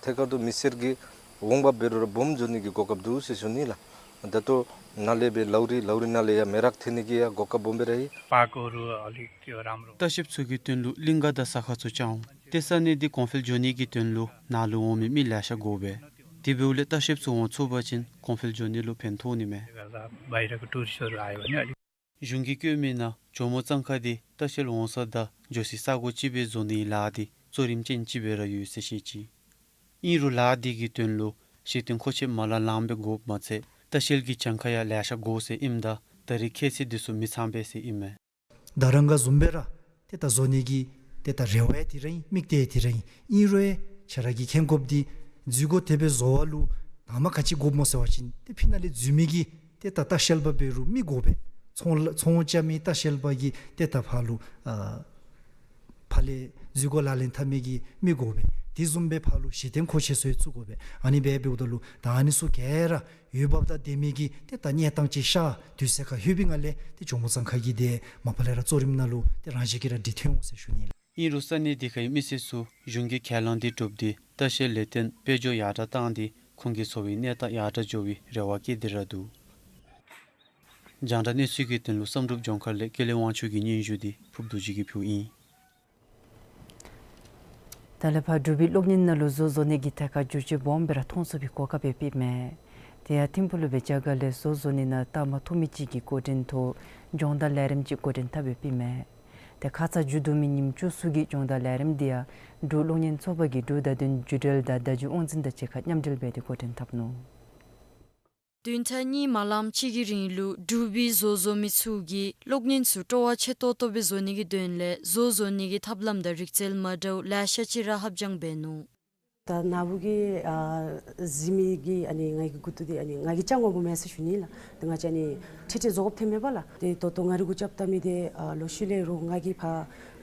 ཐད་ཀར་དུ་མི་སེར་གྱིས་འོང་འབབ་འབད་རུང་ར་སྦོམ་འགྱོ་ནི་གི་གོ་སྐབས་འདུག་ཟེར་ཞུ་ནི་ལགས། ད་ལྟོ་ནཱ་ལས་སྦེ་ལའུ་རི་ལའུ་རི་ནང་ལས་ཡར་མེ་རག་ཐོན་ནི་གི་ཡང་གོ་སྐབས་སྦོམ་སྦེ་ར་ཡོད། पार्कहरू अलिक त्यो राम्रो। ལྟ་བཤལཔ་ཚུ་གི་དོན་ལུ་གླིང་ག་དང་ས་ཁ་ཚུ་བཅར་འོང་། ཏེ་ས་གནས་འདི་གོང་འཕེལ་འགྱོ་ནི་གི་དོན་ལུ་ནཱ་ལུ་འོང་མི་མི་ལེ་ཤ་དགོ་པས། དེ་འབདཝ་ལས་ལྟ་བཤལཔ་ཚུ་འོང་ཚུགས་པ་ཅིན་གོང་འཕེལ་འགྱོ་ནི་ལུ་ཕན་ཐོགས་ནི་མས། गर्दा बाहिरको टुरिस्टहरू आयो भने अलिक གཞུང་གིས་བཀོད་མི་ནང་ཇོ་མོ་གཙང་ཁ་འདི་ལྟ་བཤལ་འོང་ས་དང་འགྱོ་སའི་ས་གོ་ཅིག་སྦེ་བཟོ་ནིའི་ལཱ་འདི་གཙོ་རིམ་ཅན་ཅིག་སྦེ་ར་ཡོད་ཟེར་བཤད་ཅི། ཨིན་རུང་ལཱ་འདི་གི་དོན་ལུ་གཞི་རྟེན་མཁོ་ཆས་མ་ལང་ལངམ་སྦེ་དགོཔ་མ་ཚད་ལྟ་བཤལ་གྱི་གྱངས་ཁ་ཡང་ལེ་ཤ་དགོ་ཟེར་ཨིནམ་ད་ད་རེས་ཁྱད་ཚད་འདི་ཚུ་མི་ཚངམ་སྦེ་ཟེར་ཨིན་མས། ད་རང་ག་བཟུམ་སྦེ་ར་ཏེ་ད་བཟོ་ནི་གི་ཏེ་ད་རེ་བ་ཡང་དེ་ར་ཨིན། དམིགས་གཏད་ཡང་དེ་ར་ཨིན། ཨིན་རུང་ཡང་ཁྱེད་ར་གིས་མཁྱེན་དགོཔ་འདི་འཛུལ་སྒོ་དེ་སྦེ་བཟོ་བ་ལུ་ད་མ་ག་ཅི་དགོཔ་སྨོ་ཟེར་བ་ཅིན་ཏེ་ཕི་ནཱ་ལས་འཛུལ་མི་གི་ཏེ་ད་ལྟ་བཤལ་པ་འབད་རུང་མི་དགོ་པས། ཚོང་ལ་ཚོང་རྐྱབ་མི་ལྟ་བཤལ་པ་གིས་ཏེ་ད་ཕར་ལུ་ཨ་ཕར་ལས་འཛུལ་སྒོ་ལག་ལེན་འཐབ་མི་གི་མི་དགོ་པས། དེ་བཟུམ་སྦེ་ཕར་ལུ་གཞི་རྟེན་མཁོ་ཆས་ཚུ་ཡང་བཙུགས་དགོ་པས། ཨ་ནི་སྦེ་འབདཝ་ད་ལུ་ད་ཨ་ནི་ཚུ་ག་ར་འོས་འབབ་དང་ལྡན་མི་གི་ཏེ་ད་གནས་སྟངས་ཅིག་ཤར་དུས་ཚོད་ཁར་ལྷོད་པའི་ངང་ལས་ཏེ་ཇོ་མོ་གཙང་ཁ་གི་འདི་མ་པ་ལས་ར་གཙོ་རིམ་ནང་ལུ་ཏེ་རང་བཞིན་གྱིས་ར་སྒྲིག་ཐོན་འོང་ཟེར་ཞུ་ནི་ལགས། ཨིན་རུང་ས་གནས་འདི་ཁའི་མི་སེར་ཚུ་གཞུང་གི་ཁས་བླངས་འདི་སྒྲུབ་སྟེ་ལྟ་བཤལ་ལས་དོན་དཔལ་འབྱོར་ཡར་དྲག་བཏང་སྟེ་ཁོང་གི་འཚོ་བའི་གནས་སྟངས་ཡར་དྲག་འགྱོ་བའི་རེ་བ་བསྐྱེད་དེ་ར་འདུག། རྒྱང་བསྒྲགས་གནས་ཚུལ་གྱི་དོན་ལུ་བསམ་གྲུབ་ལྗོངས་མཁར་ལས་ཀུན་ལེགས་དབང་ཕྱུག་གི་སྙན་ཞུ་འདི་ཕུརབ་རྡོ་རྗེ་གིས་ཕུལཝ་ཨིན། ད་ལས་ཕར་འབྲུག་པའི་གློག་བརྙན་ནང་ལུ་བཟོ་བཟོ་ནི་གི་ཐད་ཁར་འགྱུར་བཅོས་སྦོམ་སྦེ་ར་ཐོན་ཚུགས་པའི་གོ་སྐབས་ཡོདཔ་ཨིན་མས། དེ་ཡང་ཐིམ་ཕུག་ལུ་སྦེ་རྒྱ་གར་ལས་བཟོ་བཟོ་ནི་ནང་ལྟ་མ་ཐོབ་མི་ཅིག་གི་འགོ་འདྲེན་ཐོག་སྦྱོང་བརྡར་ལས་རིམ་ཅིག་འགོ་འདྲེན་འཐབ་ཡོདཔ་ཨིན་མས། དེ་ཁ་ཙ་མཇུག་བསྡུ་མི་ཉིནམ་བཅུ་གསུམ་གྱི་སྦྱོང་བརྡར་ལས་རིམ་འདི་ཡང་འབྲུག་གློག་བརྙན་ཚོགས་པ་གིས་འབྲུག་བརྡ་དོན་བརྒྱུད་འབྲེལ་དང་བརྡ་བརྒྱུད་དབང་འཛིན་དང་གཅིག་ཁར་མཉམ་འབྲེལ་འབད་དེ་འགོ་འདྲེན་འཐབ་ནུག། བདུན་ཕྲག་གཉིས་མ་ལངམ་ཅིག་གི་རིང་ལུ་འབྲུག་པའི་བཟོ་བཟོ་མི་ཚུ་གིས་གློག་བརྙན་ཚུ་སྤྲོ་བ་ཆེ་ཏོག་ཏོ་སྦེ་བཟོ་ནི་གི་དོན་ལས་བཟོ་བཟོ་ནི་གི་ཐབས་ལམ་དང་རིག་རྩལ་མ་འདྲཝ་ལེ་ཤ་ཅིག་ར་ལྷབ་སྦྱང་འབད་ནུག། ད་ནཱ་བུ་གི་ཨ་གཟིགས་མི་གིས་ཨ་ནི་ང་གི་མགུ་ཏོ་འདི་ཨ་ནི་ང་གིས་བཅག་འོང་དགོ་མས་ཟེར་ཞུ་ནི་ལགས། ཏེ་ང་བཅས་ཨ་ནི་ཁྲིག་ཁྲི་བཟོ་དགོཔ་ཐོནམ་མས་པ་ལགས། ཏེ་ད་ལྟོ་ང་རའི་གུ་རྐྱབ་བལྟ་མི་འདི་ཨ་ལོག་ཤུལ་ལས་རུང་ང་གིས་ཕར་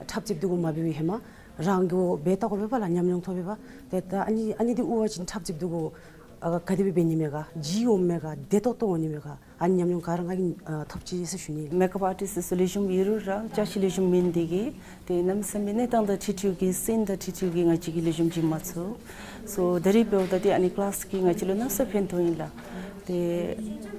འཁྲབ་རྩེདཔ་འདི་གུ་མ་འབད་བའི་ཧེ་མ་རང་གིས་འབད་བལྟ་དགོ་པས་པ་ལགས། ཉམས་མྱོང་ཐོབ་པས་པ། ཏེ་ད་ཨ་ནི་ཨ་ནི་འདི་དབུ་བ་ཅིན་འཁྲབ་རྩེདཔ་འདི་གུ་ཨ་ག་དེ་སྦེ་འབད་ནི་མས་ག། ལྗིད་འོང་མས་ག། བདེ་ཏོག་ཏོ་འོང་ནི་མས་ག། ཨ་ནི་ཉམས་མྱོང་ག་ར་ང་གིས་ཨ་ཐོབ་ཅི་ཟེར་ཞུ་ནི། མེཀ་ཨཔ་ཨར་ཊིསཊ་ཚུ་ལེགས་ཤོམ་ཡོད་རུང་ར་ཅ་ཆས་ལེགས་ཤོམ་མེད་ནི་འདི་གིས་ཏེ་གནམ་མེད་ས་མེད་གནས་སྟངས་དང་འཁྲིལ་འཁྲིལཝ་གི་སི་ཨིན་དང་འཁྲིལ་འཁྲིལཝ་གི་ང་བཅས་ཀྱིས་ལེགས་ཤོམ་བྱིན་མ་ཚུགས། སོ་ད་རིས་འབདཝ་ད་འདི་ཨ་ནི་ཀི་ལཱསི་གིས་ང་བཅས་ལུ་གནམ་མེད་ས་མེད་ཕན་ཐོགས་ཨིན་ལགས། ཏེ་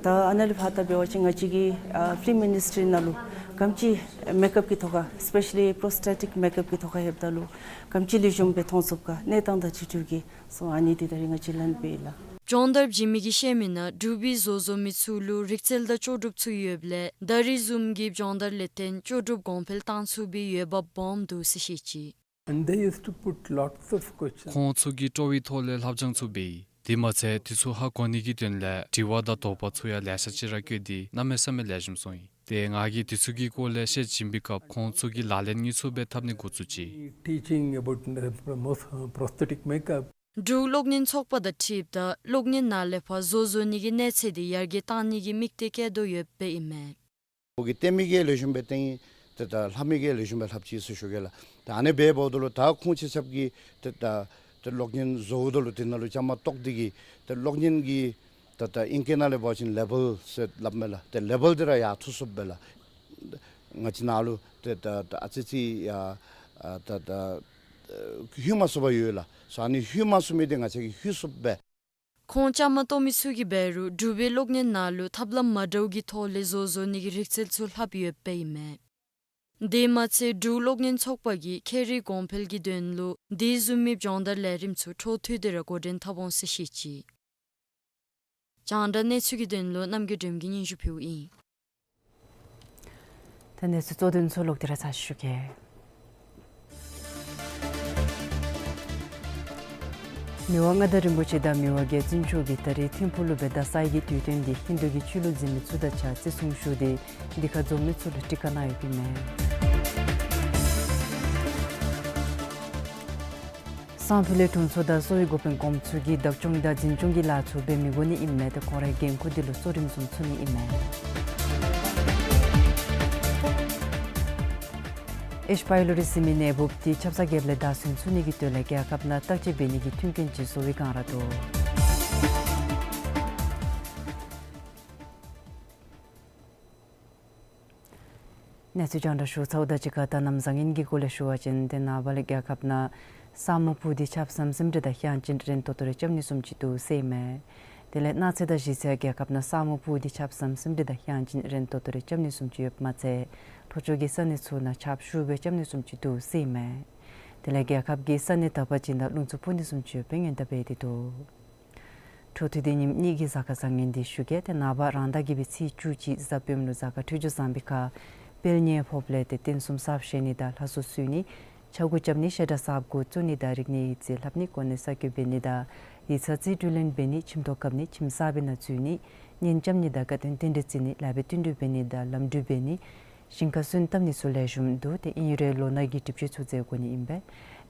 ད་ཨ་ནཱ་ལས་ཕར་ད་འབད་བ་ཅིན་ང་བཅས་ཀྱི་ཨ་ཕིལམ་ཨིན་ཌསི་ཊི་རི་ནང་ལུ་ག་དེམ་ཅིག་མེཀ་ཨཔ་གི་ཐོག་ཁར་སི་པེ་ཤ་ལི་པྲོ་སི་ཐེ་ཊིཀ་མེཀ་ཨཔ་གི་ཐོག་ཁར་ལྷོདཔ་ད་ལུ་ག་དེམ་ཅིག་ལེགས་ཤོམ་སྦེ་མཐོང་ཚུགས་ག་གནས་སྟངས་དང་འཁྲིལ་འཁྲིལཝ་གི། སོ་ཨ་ནི་འདི་ད་རིས་ང་བཅས་ལཱན་འབད་ཡི་ལགས། སྦྱོང་བརྡར་བྱིན་མི་གིས་བཤད་མི་ནང་འབྲུག་པའི་བཟོ་བཟོ་མི་ཚུ་ལུ་རིག་རྩལ་དང་ལྕོགས་གྲུབ་ཚུ་ཡོདཔ་ལས་ད་རིས་བཟུམ་གྱི་སྦྱོང་བརྡར་ལས་བརྟེན་ལྕོགས་གྲུབ་གོང་འཕེལ་བཏང་ཚུགས་པའི་འོས་འབབ་སྦོམ་འདུག་ཟེར་བཤད་ཅི། And they used to put lots of questions. ཁོང་ཚུ་གིས་སྤྲོ་བའི་ཐོག་ལས་ལྷབ་སྦྱང་ཚུ་འབད་ཡི། དེ་མ་ཚད་དེ་ཚུ་ཧ་གོ་ནི་གི་དོན་ལས་དྲི་བ་དང་དོགས་པ་ཚུ་ཡང་ལེ་ཤ་ཅིག་ར་བཀོད་དེ་གནམ་མེད་ས་མེད་ལེགས་ཤོམ་སོང་ཡི། ཏེ་ང་གིས་དེ་ཚུ་གི་སྐོར་ལས་བཤད་བྱིན་པའི་སྐབས་ཁོང་ཚུ་གིས་ལག་ལེན་དངོས་སུ་སྦེ་འཐབ་ནི་འགོ་བཙུགས་ཅི། Teaching about the pros- prosthetic makeup. འབྲུག་གློག་བརྙན་ཚོགས་པ་དང་འཁྲིལཝ་ད་གློག་བརྙན་ནང་ལས་ཕར་བཟོ་བཟོ་ནི་གི་གནས་ཚད་འདི་ཡར་རྒྱས་བཏང་ནི་གི་དམིགས་གཏད་བསྐྱེད་དོ་ཡོདཔ་ཨིན་མས། ཁོ་གིས་བསྟན་མི་གིས་ལེགས་ཤོམ་སྦེ་བསྟན་ཡི། ཏེ་ད་ལྷབ་མི་གིས་ལེགས་ཤོམ་སྦེ་ལྷབ་ཅི་ཟེར་ཞུ་གེ་ལགས། ད་ཨ་ནི་སྦེ་འབདཝ་ད་ལུ་ད་ཁོང་ཆ་ཁྱབ་ཀྱིས་ཏེ་ད་ཏེ་གློག་བརྙན་བཟོཝ་ད་ལུ་དེ་ནང་ལུ་བཅའ་མར་གཏོགས་ཏེ་གིས་ཏེ་གློག་བརྙན་གྱི་ད་ད་ཨིང་སྐད་ནང་ལས་འབད་བ་ཅིན་ལེ་བེལ་ཟེར་སླབ་མས་ལགས། ཏེ་ལེ་བེལ་འདི་ར་ཡར་འཐུ་ཚུགསཔ་སྦེ་ལགས། ང་བཅས་ནཱ་ལུ་ཏེ་ད་ད་ཨ་ཙི་ཅིག་ཡ་ཨ་ད་ད་ལྷོད་མ་ཚུགས་པར་ཡོད་ལགས། སོ་ཨ་ནི་ལྷོད་མ་ཚུགས་མི་འདི་ང་བཅས་ཀྱིས་ལྷོད་ཚུགསཔ་སྦེ། ཁོང་བཅའ་མར་གཏོགས་མི་ཚུ་གིས་འབད་རུང་འབྲུག་པའི་གློག་བརྙན་ནང་ལུ་ཐབས་ལམ་མ་འདྲཝ་གི་ཐོག་ལས་བཟོ་བཟོ་ནི་གི་རིག་རྩལ་ཚུ་ལྷབ་ཡོདཔ་ཨིན་མས། དེ་མ་ཚད་འབྲུག་གློག་བརྙན་ཚོགས་པ་གིས་ཁེ་རིག་གོང་འཕེལ་གྱི་དོན་ལུ་དེ་བཟུམ་མའི་སྦྱོང་བརྡར་ལས་རིམ་ཚུ་འཕྲོ་མཐུད་དེ་ར་འགོ་འདྲེན་འཐབ་འོང་ཟེར་བཤད་ཅི། རྒྱང་བསྒྲགས་གནས་ཚུལ་གྱི་དོན་ལུ་རྣམ་རྒྱལ་སྒྲོལམ་གིས་སྙན་ཞུ་ཕུལཝ་ཨིན། ད་གནས་ཚུལ་གཙོ་དོན་ཚུ་ལོག་སྟེ་ར་ཚར་ཞུ་གེ། མི་དབང་མངའ་བདག་རིན་པོ་ཆེ་དང་མི་དབང་རྒྱལ་བཙུན་མཆོག་གིས་ད་རིས་ཐིམ་ཕུག་ལུ་སྦེ་ད་སའི་གི་དུས་སྟོན་འདི་ཧིན་དུ་གི་ཆོས་ལུགས་འཛིན་མི་ཚུ་དང་གཅིག་ཁར་བརྩི་སྲུང་ཞུ་སྟེ་འདི་ཁར་འཛོམས་མི་ཚུ་ལུ་ཊི་ཀ་གནང་ཡོདཔ་ཨིན་མས། སང་ཕོད་ལས་དྲུང་འཚོ་དང་གསོ་བའི་འགོ་དཔོན་གོངམ་ཚུ་གིས་བདག་སྐྱོང་དང་འཛིན་སྐྱོང་གི་ལཱ་ཚུ་འབད་མི་དགོ་ནི་ཨིན་མས། ཏེ་ཁོང་རའི་འགན་ཁུར་འདི་ལུ་གཙོ་རིམ་བཟུང་ཚུགས་ནི་ཨིན་མས། ཨེཤ་པའི་ལོ་རི་ཟེར་མི་ནད་འབུཔ་འདི་ཆབ་གསང་རྒྱབ་ལས་བདའ་ཟུན་ཚུགས་ནི་གི་དོན་ལས་རྒྱལ་ཁབ་ནང་བརྟག་དཔྱད་འབད་ནི་གི་མཐུན་རྐྱེན་ཅིག་བཟོ་བའི་བསྒང་ར་འདུག། གནས་ཚུལ་རྒྱང་བསྒྲགས་ཞུ་ཚརཝ་དང་གཅིག་ཁར་ད་གནམ་བཟང་ངན་གྱི་སྐོར་ལས་ཞུ་བ་ཅིན་ཏེ་ནངས་པ་ལས་རྒྱལ་ཁབ་ནང་ས་སྨུག་སྤུབས་ཏེ་ཆརཔ་ཟམ་ཟིམ་རེ་དང་གཡང་ཅན་རེ་ཏོག་ཏོ་རེ་རྐྱབ་ནི་བཟུམ་ཅིག་འདུག་ཟེར་ཨིན་མས། དེ་ལས་གནངས་ཚེ་དང་གཞེས་ཚེ་རྒྱལ་ཁབ་ནང་ས་སྨུག་སྤུབས་ཏེ་ཆརཔ་ཟམ་ཟིམ་རེ་དང་གཡང་ཅན་རེ་ཏོག་ཏོ་རེ་རྐྱབ་ནི་བཟུམ་ཅིག་ཡོདཔ་མ་ཚད་ལྷོ་ཕྱོགས་ཀྱི་ས་གནས་ཚུ་ནང་ཆརཔ་ཤུགས་སྦེ་རྐྱབ་ནི་བཟུམ་ཅིག་འདུག་ཟེར་ཨིན་མས། དེ་ལས་རྒྱལ་ཁབ་ཀྱི་ས་གནས་དག་པ་ཅིག་ནང་རླུང་འཚུབ་འཕུ་ནི་བཟུམ་ཅིག་ཡོད་པའི་སྔོན་བརྡ་འབད་དེ་འདུག། འཕྲོ་མཐུད་དེ་ཉིནམ་གཉིས་ཀྱི་གཟའ་སྐར་བཟང་ངན་འདི་ཞུ་གེ། ཏེ་ནངས་པ་རང་ཟླ་བརྒྱད་པའི་ཚེས་བཅུ་གཅིག་གཟའ་སྤེན་པ་ལུ་གཟའ་སྐར་འཕྲོད་སྦྱོར་བཟང་པའི་ཁར་དཔལ་ཉེ་ཕོགཔ་ལས་ཏེ་རྟེན་གསུམ་གསརཔ་བཞེངས་ནི་དང་ལྷ་གསོལ་གསོལ་ནི་ཕྱྭ་འགུགས་རྐྱབ་ནི་བཤད་གྲྭ་གསརཔ་འགོ་བཙུགས་ནི་དང་རིག་གནས་ཡིག་རྩིས་ལྷབ་ནི་གོ་གནས་གསར་བསྐོ་འབད་ནི་དང་ཡིག་ཚང་རྩིས་སྤྲོད་ལེན་འབད་ནི་ཁྱིམ་ཐོག་བཀབ་ནི་ཁྱིམ་གསར་པའི་ནང་འཛུལ་ནི་གཉེན་རྐྱབ་ནི་དང་དགའ་སྟོན་རྟེན་འབྲེལ་བརྩི་ནི་ལཱ་འབད་བསྟུན་གྲོས་འབད་ནི་དང་ལམ་འགྲུལ་འབད་ནི་ཞིང་ཁར་སོན་བཏབ་ནི་ཚུ་ལེགས་ཤོམ་འདུག། ཏེ་ཨིན་རུང་ལོ་ན་གི་སྒྲིབ་བཅོས་ཚུ་མཛད་དགོ་ནི་ཨིན་པས།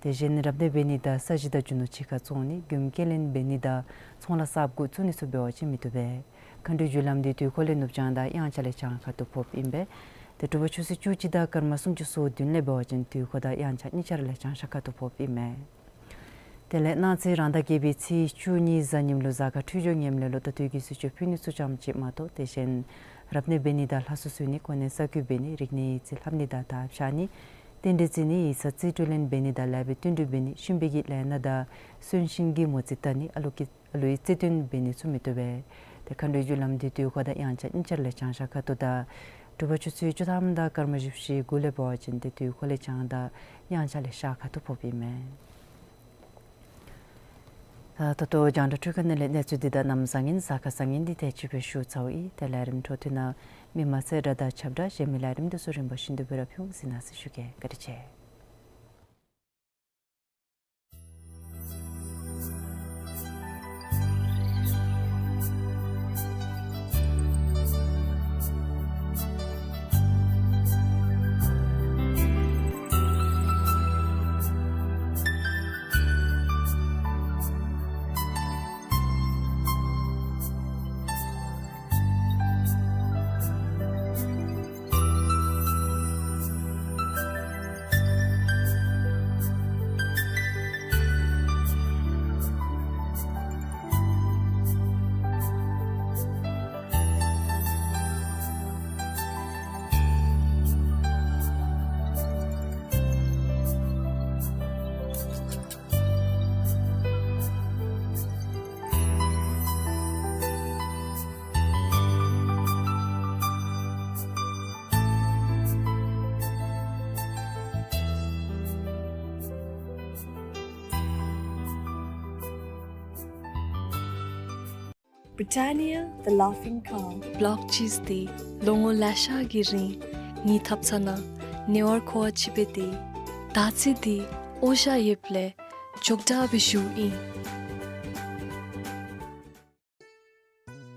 དེ་བཞིན་རབ་གནས་འབད་ནི་དང་ས་གཞི་དང་རྒྱུ་ནོར་ཕྱི་ཁར་བཙོང་ནི་མགྱོནམ་སྐྱེལ་ལེན་འབད་ནི་དང་ཚོང་ལཱ་གསརཔ་འགོ་བཙུགས་ནི་ཚུ་འབད་བ་ཅིན་མི་བཏུབ་པས། མཁའ་འགྲོའི་རྒྱུ་ལམ་འདི་དུས་འཁོར་ལས་ནུབ་བྱང་དང་དབྱངས་འཆར་ལས་བྱང་ཁ་ཐུག་ཕོགཔ་ཨིན་པས། ཏེ་དྲོ་པ་ཆུ་ཚོད་བཅུ་གཅིག་དང་སྐར་མ་སུམ་ཅུ་སོ་བདུན་ལས་འབད་བ་ཅིན་དུས་འཁོར་དང་དབྱངས་འཆར་གཉིས་ཆ་ར་ལས་བྱང་ཤར་ཁ་ཐུག་ཕོགཔ་ཨིན་མས། དེ་ལས་གནངས་ཚེ་རང་ཟླ་བརྒྱད་པའི་ཚེས་བཅུ་གཉིས་གཟའ་ཉིམ་ལུ་གཟའ་སྐར་འཕྲོད་སྦྱོར་ངནམ་ལས་ལོག་ད་དུས་ཀྱི་གསོལ་མཆོད་ཕུལ་ནི་ཚུ་ཙམ་ཅིག་མ་གཏོགས་དེ་བཞིན་རབ་གནས་འབད་ནི་དང་ལྷ་གསོལ་གསོལ་ནི་གོ་གནས་གསར་བསྐོ་འབད་ནི་རིག་གནས་ཡིག་རྩིས་ལྷབ་ནི་དང་དར་འཕྱར་ནི་རྟེན་འབྲེལ་བརྩི་ནི་ཡིག་ཚང་རྩིས་སྤྲོད་ལེན་འབད་ནི་དང་ལཱ་འབད་བསྟུན་གྲོས་འབད་ནི་ཤུལ་འབད་ཀྱི་ལས་སྣ་དང་གསོན་གཤིན་གྱི་མོ་རྩིས་བལྟ་ནི་ཨ་ལུ་ཀི་ཨ་ལུའི་རྩིས་སྟོན་འབད་ནི་ཚུ་མི་བཏུབ་པས། ཏེ་མཁའ་འགྲོའི་རྒྱུ་ལམ་འདི་དུས་འཁོར་དང་དབྱངས་འཆར་གཉིས་ཆ་ར་ལས་བྱང་ཤར་ཁ་ཐུག་དང་དྲོ་པ་ཆུ་ཚོད་བཅུ་ཐམ་དང་སྐར་མ་བཞི་བཅུ་ཞེ་དགུ་ལས་འབད་བ་ཅིན་ཏེ་དུས་འཁོར་ལས་བྱང་དང་དབྱངས་འཆར་ལས་ཤར་ཁ་ཐུག་ཕོགཔ་ཨིན་མས། ད་ད་ལྟོ་རྒྱང་བསྒྲགས་འཕྲུལ་ཁང་ནང་ལས་གནས་ཚུལ་འདི་དང་གནམ་བཟང་ངན་གཟའ་སྐར་བཟང་ངན་འདི་དེ་ཅིག་སྦེ་ཞུ་ཚརཝ་ཨིན། ཏེ་ལས་རིམ་འཕྲོ་མཐུད་ནང་མི་མང་གསལ་བསྒྲགས་དང་ཁྱབ་བསྒྲགས་གཞན་མི་ལས་རིམ་འདི་ཚུ་རིམ་པ་བཞིན་དུ་སྦེ་ར་ཕུལ་འོང་གཟིགས་གནང་ཟེར་ཞུ་གེ། བཀའ་དྲིན་ཆེ། Britannia, the laughing cow. Block cheese འདི་ལོ་ངོ་ལེ་ཤ་གི་རིང་ངེའི་ཐབ་ཚང་ནང་ཉེ་བར་མཁོ་བ་ཅིག་སྦེ་ཏེ་ད་ཚེ་འདི་འོང་ཤ་ཡོདཔ་ལས་མགྱོགས་དྲགས་སྦེ་ཞུཝ་ཨིན།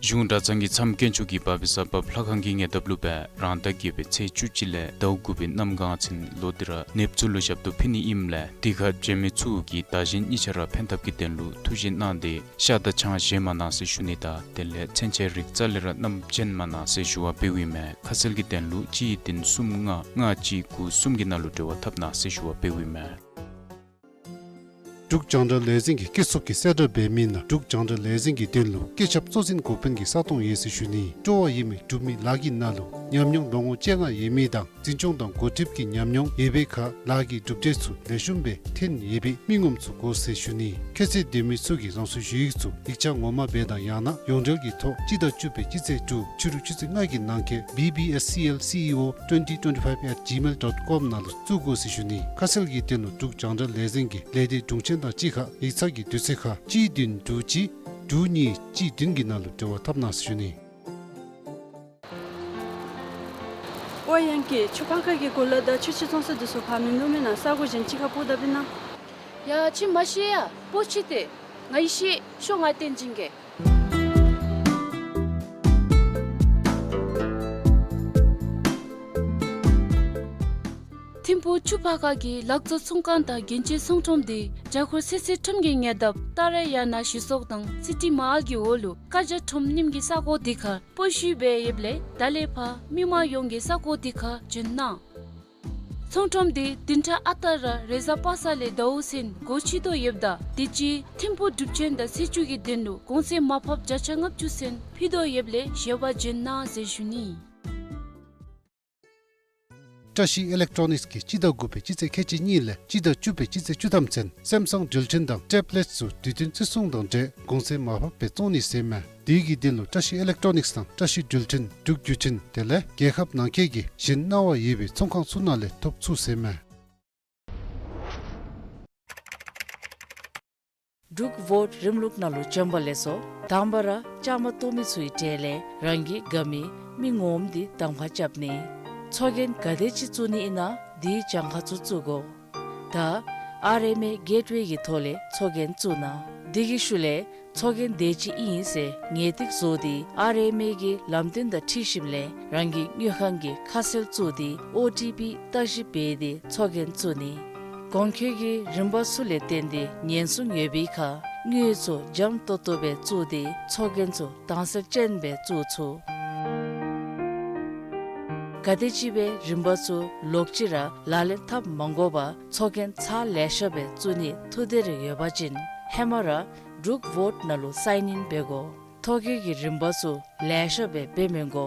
གཞུང་གྲྭ་ཚང་གི་མཚམས་དཀོན་མཆོག་གི་བ་སྦིས་ས་བབ་ལྷ་ཁང་གི་ཉེ་འདབས་ལུ་སྦེ་རང་ཟླ་བརྒྱད་པའི་ཚེས་བཅུ་གཅིག་ལས་ཟླཝ་དགུ་པའི་གནམ་གང་ཚེན་ལོ་འདི་ར་ནདཔ་ཚུ་ལུ་ཞབས་ཏོག་ཕུལ་ནི་ཨིནམ་ལས་དེ་ཁར་བྱོན་མི་ཚུ་གིས་ད་གཞན་གཉིས་ཆ་ར་ཕན་ཐབས་ཀྱི་དོན་ལུ་ཐུགས་བཞེད་གནང་སྟེ་ཤ་དང་ཆང་བཞེས་མ་གནང་ཟེར་ཞུ་ནི་དང་དེ་ལས་ཚོན་ཆས་རིགས་རྩ་ལས་ར་བསྣམས་བྱོན་མ་གནང་ཟེར་ཞུ་བ་འབདཝ་ཨིན་མས། ཁ་གསལ་གྱི་དོན་ལུ་གཅིག་བདུན་གསུམ་ལྔ་ལྔ་གཅིག་དགུ་གསུམ་གྱི་ནང་ལུ་འབྲེལ་བ་འཐབ་གནང་ཟེར་ཞུ་བ་འབདཝ་ཨིན་མས། འབྲུག་རྒྱང་བསྒྲགས་ལས་འཛིན་གྱི་སྐྱེད་ཚོགས་ཀྱིས་གསལ་བསྒྲགས་འབད་མི་ནང་འབྲུག་རྒྱང་བསྒྲགས་ལས་འཛིན་གྱི་དོན་ལུ་སྐུ་ཚབ་གཙོ་འཛིན་འགོ་དཔོན་གྱི་ས་སྟོང་ཡོད་ཟེར་ཞུ་ནི། སྤྲོ་བ་ཡོད་མི་སྒྲུབ་མི་ལཱ་གི་ནང་ལུ་ཉམས་མྱོང་ལོ་ངོ་བཅོ་ལྔ་ཡོད་མི་དང་འཛིན་སྐྱོང་དང་འགོ་ཁྲིདཔ་གི་ཉམས་མྱོང་ཡོད་པའི་ཁར་ལཱ་གི་གྲུབ་འབྲས་ཚུ་ལེགས་ཤོམ་སྦེ་ཐོན་ཡོད་པའི་མི་ངོམ་ཚུ་དགོ་ཟེར་ཞུ་ནི། ཁྱད་ཚད་ལྡན་མི་ཚུ་གིས་རང་སོའི་ཞུ་ཡིག་ཚུ་ཡིག་ཆ་ངོ་མ་སྦེ་དང་ཡང་ན་ཡོངས་འབྲེལ་གྱི་ཐོག་སྤྱི་ཟླ་བཅུ་པའི་སྤྱི་ཚེས་དྲུག་ཕྱི་རུ་ཆུ་ཚོད་ལྔ་གི་ནང་འཁོད་B B S C L C E O twenty twenty-five at gmail dot com ནང་ལུ་བཙུགས་དགོ་ཟེར་ཞུ་ནི། ཁ་གསལ་གྱི་དོན་ལུ་འབྲུག་རྒྱང་བསྒྲགས་ལས་འཛིན་གྱི་ལས་སྡེ་དྲུང་ཆེན་དང་གཅིག་ཁར་ཡིག་ཚང་གི་དུས་ཚོད་ཁར་གཅིག་བདུན་དྲུག་གཅིག་དྲུག་གཉིས་གཅིག་བདུན་གྱི་ནང་ལུ་འབྲེལ་བ་འཐབ་གནང་ཟེར་ཞུ་ནི། ཨོ་ཡང་ཀི་ཆུ་ཕག་ཁ་གི་གོ་ལ་དང་ཆུ་ཆེན་ཚོང་ས་འདི་ཚུ་ཕར་མིན་འདུག་མེན་ན། ས་གོ་གཞན་ཅིག་ཁར་སྤོ་ད་པིན་ན། ཡ་ཁྱོད་མ་ཤེས་ཡ། སྤོ་ཅི་སྟེ། ང་གིས་ཤེས། ཤོག་ང་སྟོན་བྱིན་གེ། ཐིམ་ཕུག་ཆུ་ཕག་ཁ་གི་ལག་བཙོང་ཚོང་ཁང་དང་རྒྱན་ཆའི་ཚོང་ཁྲོམ་འདི་རྒྱ་སྒོར་སེ་སེ་ཁྲོམ་གྱི་ཉེ་འདབས་ཏཱ་ར་ཡ་ན་ཞི་སོག་དང་སི་ཊི་མ་ཧཱལ་གྱི་འོག་ལུ་བཀའ་རྒྱ་ཁྲོམ་རྙིངམ་གི་ས་གོ་འདི་ཁར་སྤོ་བཞུགས་སྦེ་ཡོདཔ་ལས་ད་ལས་ཕར་མི་མང་ཡོངས་ཀྱིས་ས་གོ་འདི་ཁར་བྱོན་གནང་། ཚོང་ཁྲོམ་འདི་བདུན་ཕྲག་ཨ་རྟག་ར་རེས་གཟའ་པ་སངས་ལས་ཟླཝ་གསུམ་སྒོ་ཕྱེ་དོ་ཡོདཔ་ད་དུས་ཅི་ཐིམ་ཕུག་སྒྲུབ་ཆེན་དང་ཚེས་བཅུ་གི་དོན་ལུ་གོང་ཚད་མར་ཕབ་བརྒྱ་ཆ་ལྔ་བཅུ་ཚུན་ཕུལ་དོ་ཡོདཔ་ལས་བཞེས་པར་བྱོན་གནང་ཟེར་ཞུ་ནི། བཀྲ་ཤིས་ཨི་ལེག་ཊོ་ནིགསི་གིས་སྤྱི་ཟླ་དགུ་པའི་སྤྱི་ཚེས་ཁལ་གཅིག་གཉིས་ལས་སྤྱི་ཟླ་བཅུ་པའི་སྤྱི་ཚེས་བཅུ་ཐམ་ཚུན་སེམ་སང་འགྲུལ་འཕྲིན་དང་ཊེབ་ལེཊ་ཚུ་དུས་བསྟུན་བརྩི་སྲུང་དང་འབྲེལ་གུང་སེང་མར་ཕབ་སྦེ་བཙོང་ནི་ཟེར་མས། དེ་གི་དོན་ལུ་བཀྲ་ཤིས་ཨི་ལེག་ཊོ་ནིགསི་དང་བཀྲ་ཤིས་འགྲུལ་འཕྲིན་འབྲུག་བརྒྱུད་འཕྲིན་དེ་ལས་རྒྱལ་ཁབ་ནང་འཁོད་ཀྱི་གཞན་གནང་བ་ཡོད་པའི་ཚོང་ཁང་ཚུ་ནང་ལས་ཐོབ་ཚུགས་ཟེར་མས། འབྲུག་བོཊ་རིམ་ལུགས་ནང་ལུ་བྱོན་པ་ལེགས་སོ། དང་པ་ར་བཅའ་མར་གཏོགས་མི་ཚུའི་གྲས་ལས་རང་གི་དགའ་མི་མི་ངོམ་འདི་གདམ་ཁ་རྐྱབ་ནི། ཚོགས་རྒྱན་ག་དེ་ཅིག་བཙུགས་ནི་ཨིན་ན་དེའི་གྱངས་ཁ་ཚུ་བཙུགས་དགོ། ད་ཨར་ཨེམ་ཨེ་གེཊ་ཝེ་གི་ཐོག་ལས་ཚོགས་རྒྱན་བཙུགས་གནང་། དེ་གི་ཤུལ་ལས་ཚོགས་རྒྱན་དེ་ཅིག་ཨིན་ཟེར་ངེས་ཏིག་བཟོ་སྟེ་ཨར་ཨེམ་ཨེ་གི་ལམ་སྟོན་དང་འཁྲིལ་ཞིནམ་ལས་རང་གི་དངུལ་ཁང་གི་ཁ་གསལ་བཙུགས་ཏེ་ཨོ་ཊི་པི་བརྟག་ཞིབ་འབད་དེ་ཚོགས་རྒྱན་བཙུགས་ནི། གོང་འཁོད་ཀྱི་རིམ་པ་ཚུ་ལས་བརྟེན་ཏེ་ཉེན་སྲུང་ཡོད་པའི་ཁར་དངུལ་ཚུ་འཇམ་ཏོང་ཏོ་སྦེ་བཙུགས་ཏེ་ཚོགས་རྒྱན་ཚུ་དྭངས་གསལ་ཅན་སྦེ་བཙུགས་ཚུགས། ག་དེམ་ཅིག་སྦེ་རིམ་པ་ཚུ་ལོག་ཅི་ར་ལག་ལེན་འཐབ་མ་དགོ་པར་ཚོགས་རྒྱན་ཚར་ལེ་ཤ་སྦེ་བཙུགས་ནི་ཐུགས་འདོད་རེ་ཡོད་པ་ཅིན་ཧེ་མ་ར་འབྲུག་བོཊ་ནང་ལུ་སའིན་ཨིན་འབད་དགོ། ཐོ་བཀོད་ཀྱི་རིམ་པ་ཚུ་ལེ་ཤ་སྦེ་འབད་མི་དགོ།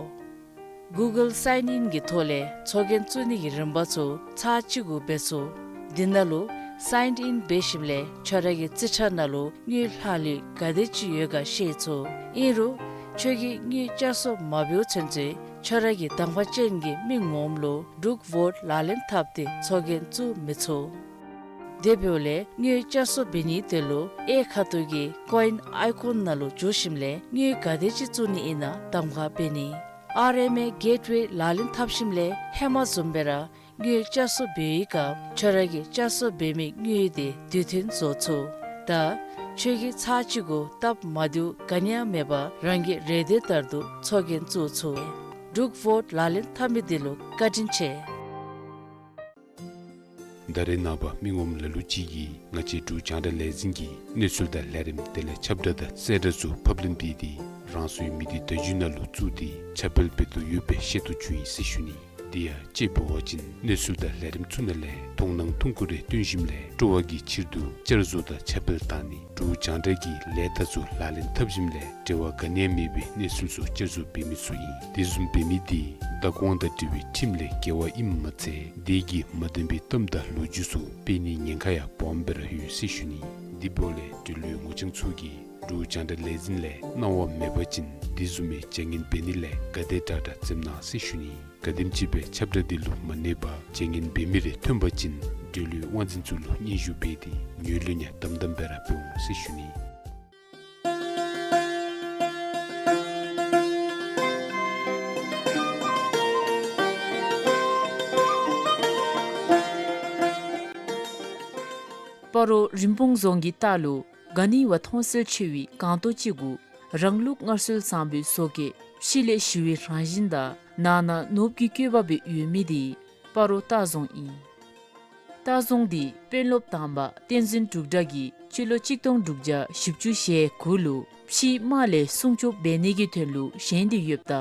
གུ་གཱལ་སའིན་ཨིན་གྱི་ཐོག་ལས་ཚོགས་རྒྱན་བཙུགས་ནི་གི་རིམ་པ་ཚུ་ཚར་གཅིག་གུ་འབད་ཚུགས། དེ་ནང་ལུ་སའིན་ཨིན་འབད་ཞིནམ་ལས་ཁྱོད་ར་གི་རྩིས་ཁྲ་ནང་ལུ་དངུལ་ལྷག་ལུས་ག་དེ་ཅིག་ཡོད་ག་ཤེས་ཚུགས། ཨིན་རུང་ཁྱོད་ཀྱིས་དངུལ་བསྐྱར་གསོ་མ་འབདཝ་ཚུན་ཚོད་ཁྱོད་ར་གི་གདམ་ཁ་ཅན་གྱི་མི་ངོམ་ལུ་འབྲུག་བོཊ་ལག་ལེན་འཐབ་སྟེ་ཚོགས་རྒྱན་བཙུགས་མི་ཚུགས། དེ་འབདཝ་ལས་དངུལ་བསྐྱར་གསོ་འབད་ནིའི་དོན་ལུ་གཡས་ཁ་ཐུག་གི་ཀོ་ཨིན་ཨའི་ཀོན་ནང་ལུ་འཛུལ་ཞིནམ་ལས་དངུལ་ག་དེ་ཅིག་བཙུགས་ནི་ཨིན་ན་གདམ་ཁ་འབད་ནི། ཨར་ཨེམ་ཨེ་གེཊ་ཝེ་ལག་ལེན་འཐབ་ཞིནམ་ལས་ཧེ་མ་བཟུམ་སྦེ་ར་དངུལ་བསྐྱར་གསོ་འབད་བའི་སྐབས་ཁྱོད་ར་གིས་བསྐྱར་གསོ་འབད་མི་དངུལ་དེ་དུས་མཐུན་བཟོ་ཚུགས། ད་ཁྱོད་ཀྱིས་ཚར་གཅིག་གུ་སྟབས་མ་བདེཝ་ག་ནི་ཡང་མེད་པར་རང་གི་རེ་འདོད་ལྟར་དུ་ཚོགས་རྒྱན་བཙུགས་ཚུགས། འབྲུག་བོཊ་ལག་ལེན་འཐབ་མི་འདི་ལུ་བཀའ་དྲིན་ཆེ། ད་རེས་ནངས་པ་མི་ངོམ་ལ་ལུ་ཅིག་གིས་ང་བཅས་འབྲུག་རྒྱང་བསྒྲགས་ལས་འཛིན་གྱི་གནས་ཚུལ་དང་ལས་རིམ་དེ་ལས་ཁྱབ་བསྒྲགས་དང་གསལ་བསྒྲགས་ཚུ་ཕབ་ལེན་འབད་དེ་རང་སོའི་མི་སྡེ་བརྡ་བརྒྱུད་ནང་ལུ་བཙུགས་ཏེ་ཁྱབ་སྤེལ་འབད་དོ་ཡོདཔ་སྦེ་ཤེས་རྟོགས་བྱུང་ཡི་ཟེར་ཞུ་ནི། དེ་ཡང་དཔྱེ་འབད་བ་ཅིན་གནས་ཚུལ་དང་ལས་རིམ་ཚུ་ནང་ལས་མཐོང་སྣང་ཐུང་ཀུ་རེ་སྟོན་ཞིནམ་ལས་སྤྲོ་བ་གི་ཕྱིར་དུ་བསྐྱར་བཟོ་དང་ཁྱབ་སྤེལ་བཏང་ནི། འབྲུག་རྒྱང་བསྒྲགས་ཀྱི་ལས་རྟགས་ཚུ་ལག་ལེན་འཐབ་ཞིནམ་ལས་འབྲེལ་བ་ག་ནི་ཡང་མེད་པའི་གནས་ཚུལ་ཚུ་བསྐྱར་བཟོ་འབད་མི་ཚུ་ཨིན། དེ་བཟུམ་འབད་མི་དེ་བདག་དབང་དང་འབྲེལ་བའི་ཁྲིམས་ལས་འགལ་བ་ཨིནམ་མ་ཚད་དེ་གིས་མ་བདེན་པའི་གཏམ་དང་ལོ་རྒྱུས་ཚུ་སྤེལ་ནིའི་ཉེན་ཁ་ཡང་སྦོམ་སྦེ་ར་ཡོད་ཟེར་ཞུ་ནི། དེ་འབདཝ་ལས་འབྲེལ་ཡོད་ངོ་རྐྱང་ཚུ་གིས་འབྲུག་རྒྱང་བསྒྲགས་ལས་འཛིན་ལས་གནང་བ་མེད་པ་ཅིན་དེ་བཟུམ་མའི་བྱ་ངན་འབད་ནི་ལས་ག་དེ་དྲག་དྲག་འཛེམ་གནང་ཟེར་ཞུ་ནི། ག་དེམ་ཅིག་སྦེ་ཁྱབ་བསྒྲགས་འདི་ལུ་མ་གནས་པར་བྱ་ངན་འབད་མི་རེ་ཐོན་པ་ཅིན་འབྲེལ་ཡོད་དབང་འཛིན་ཚུ་ལུ་སྙན་ཞུ་འབད་དེ་ངོས་ལེན་ཡང་དམ་དམ་སྦེ་ར་འབད་འོང་ཟེར་ཞུ་ནི། སྤ་རོ་རིན་སྤུངས་རྫོང་གི་ལྟག་ལུ་ག་ནི་བ་མཐོང་གསལ་ཆེ་བའི་སྒང་ཏོ་ཅིག་གུ་རང་ལུགས་སྔར་སྲོལ་བཟང་པོའི་བཟོ་བཀོད་ཕྱི་ལས་ཞི་བའི་རང་བཞིན་དང་ནང་ན་ནོར་བུ་གི་བཀོད་པ་སྦེ་ཡོད་མི་དེ་སྤ་རོ་ལྟ་རྫོང་ཨིན། ལྟ་རྫོང་འདི་དཔོན་སློབ་དང་པ་བསྟན་འཛིན་འབྲུག་གྲགས་ཀྱིས་སྤྱི་ལོ་གཅིག་སྟོང་དྲུག་བརྒྱ་བཞི་བཅུ་ཞེ་དགུ་ལུ་ཕྱིའི་དམག་ལས་སྲུང་སྐྱོབ་འབད་ནི་གི་དོན་ལུ་བཞེངས་ཏེ་ཡོདཔ་ད་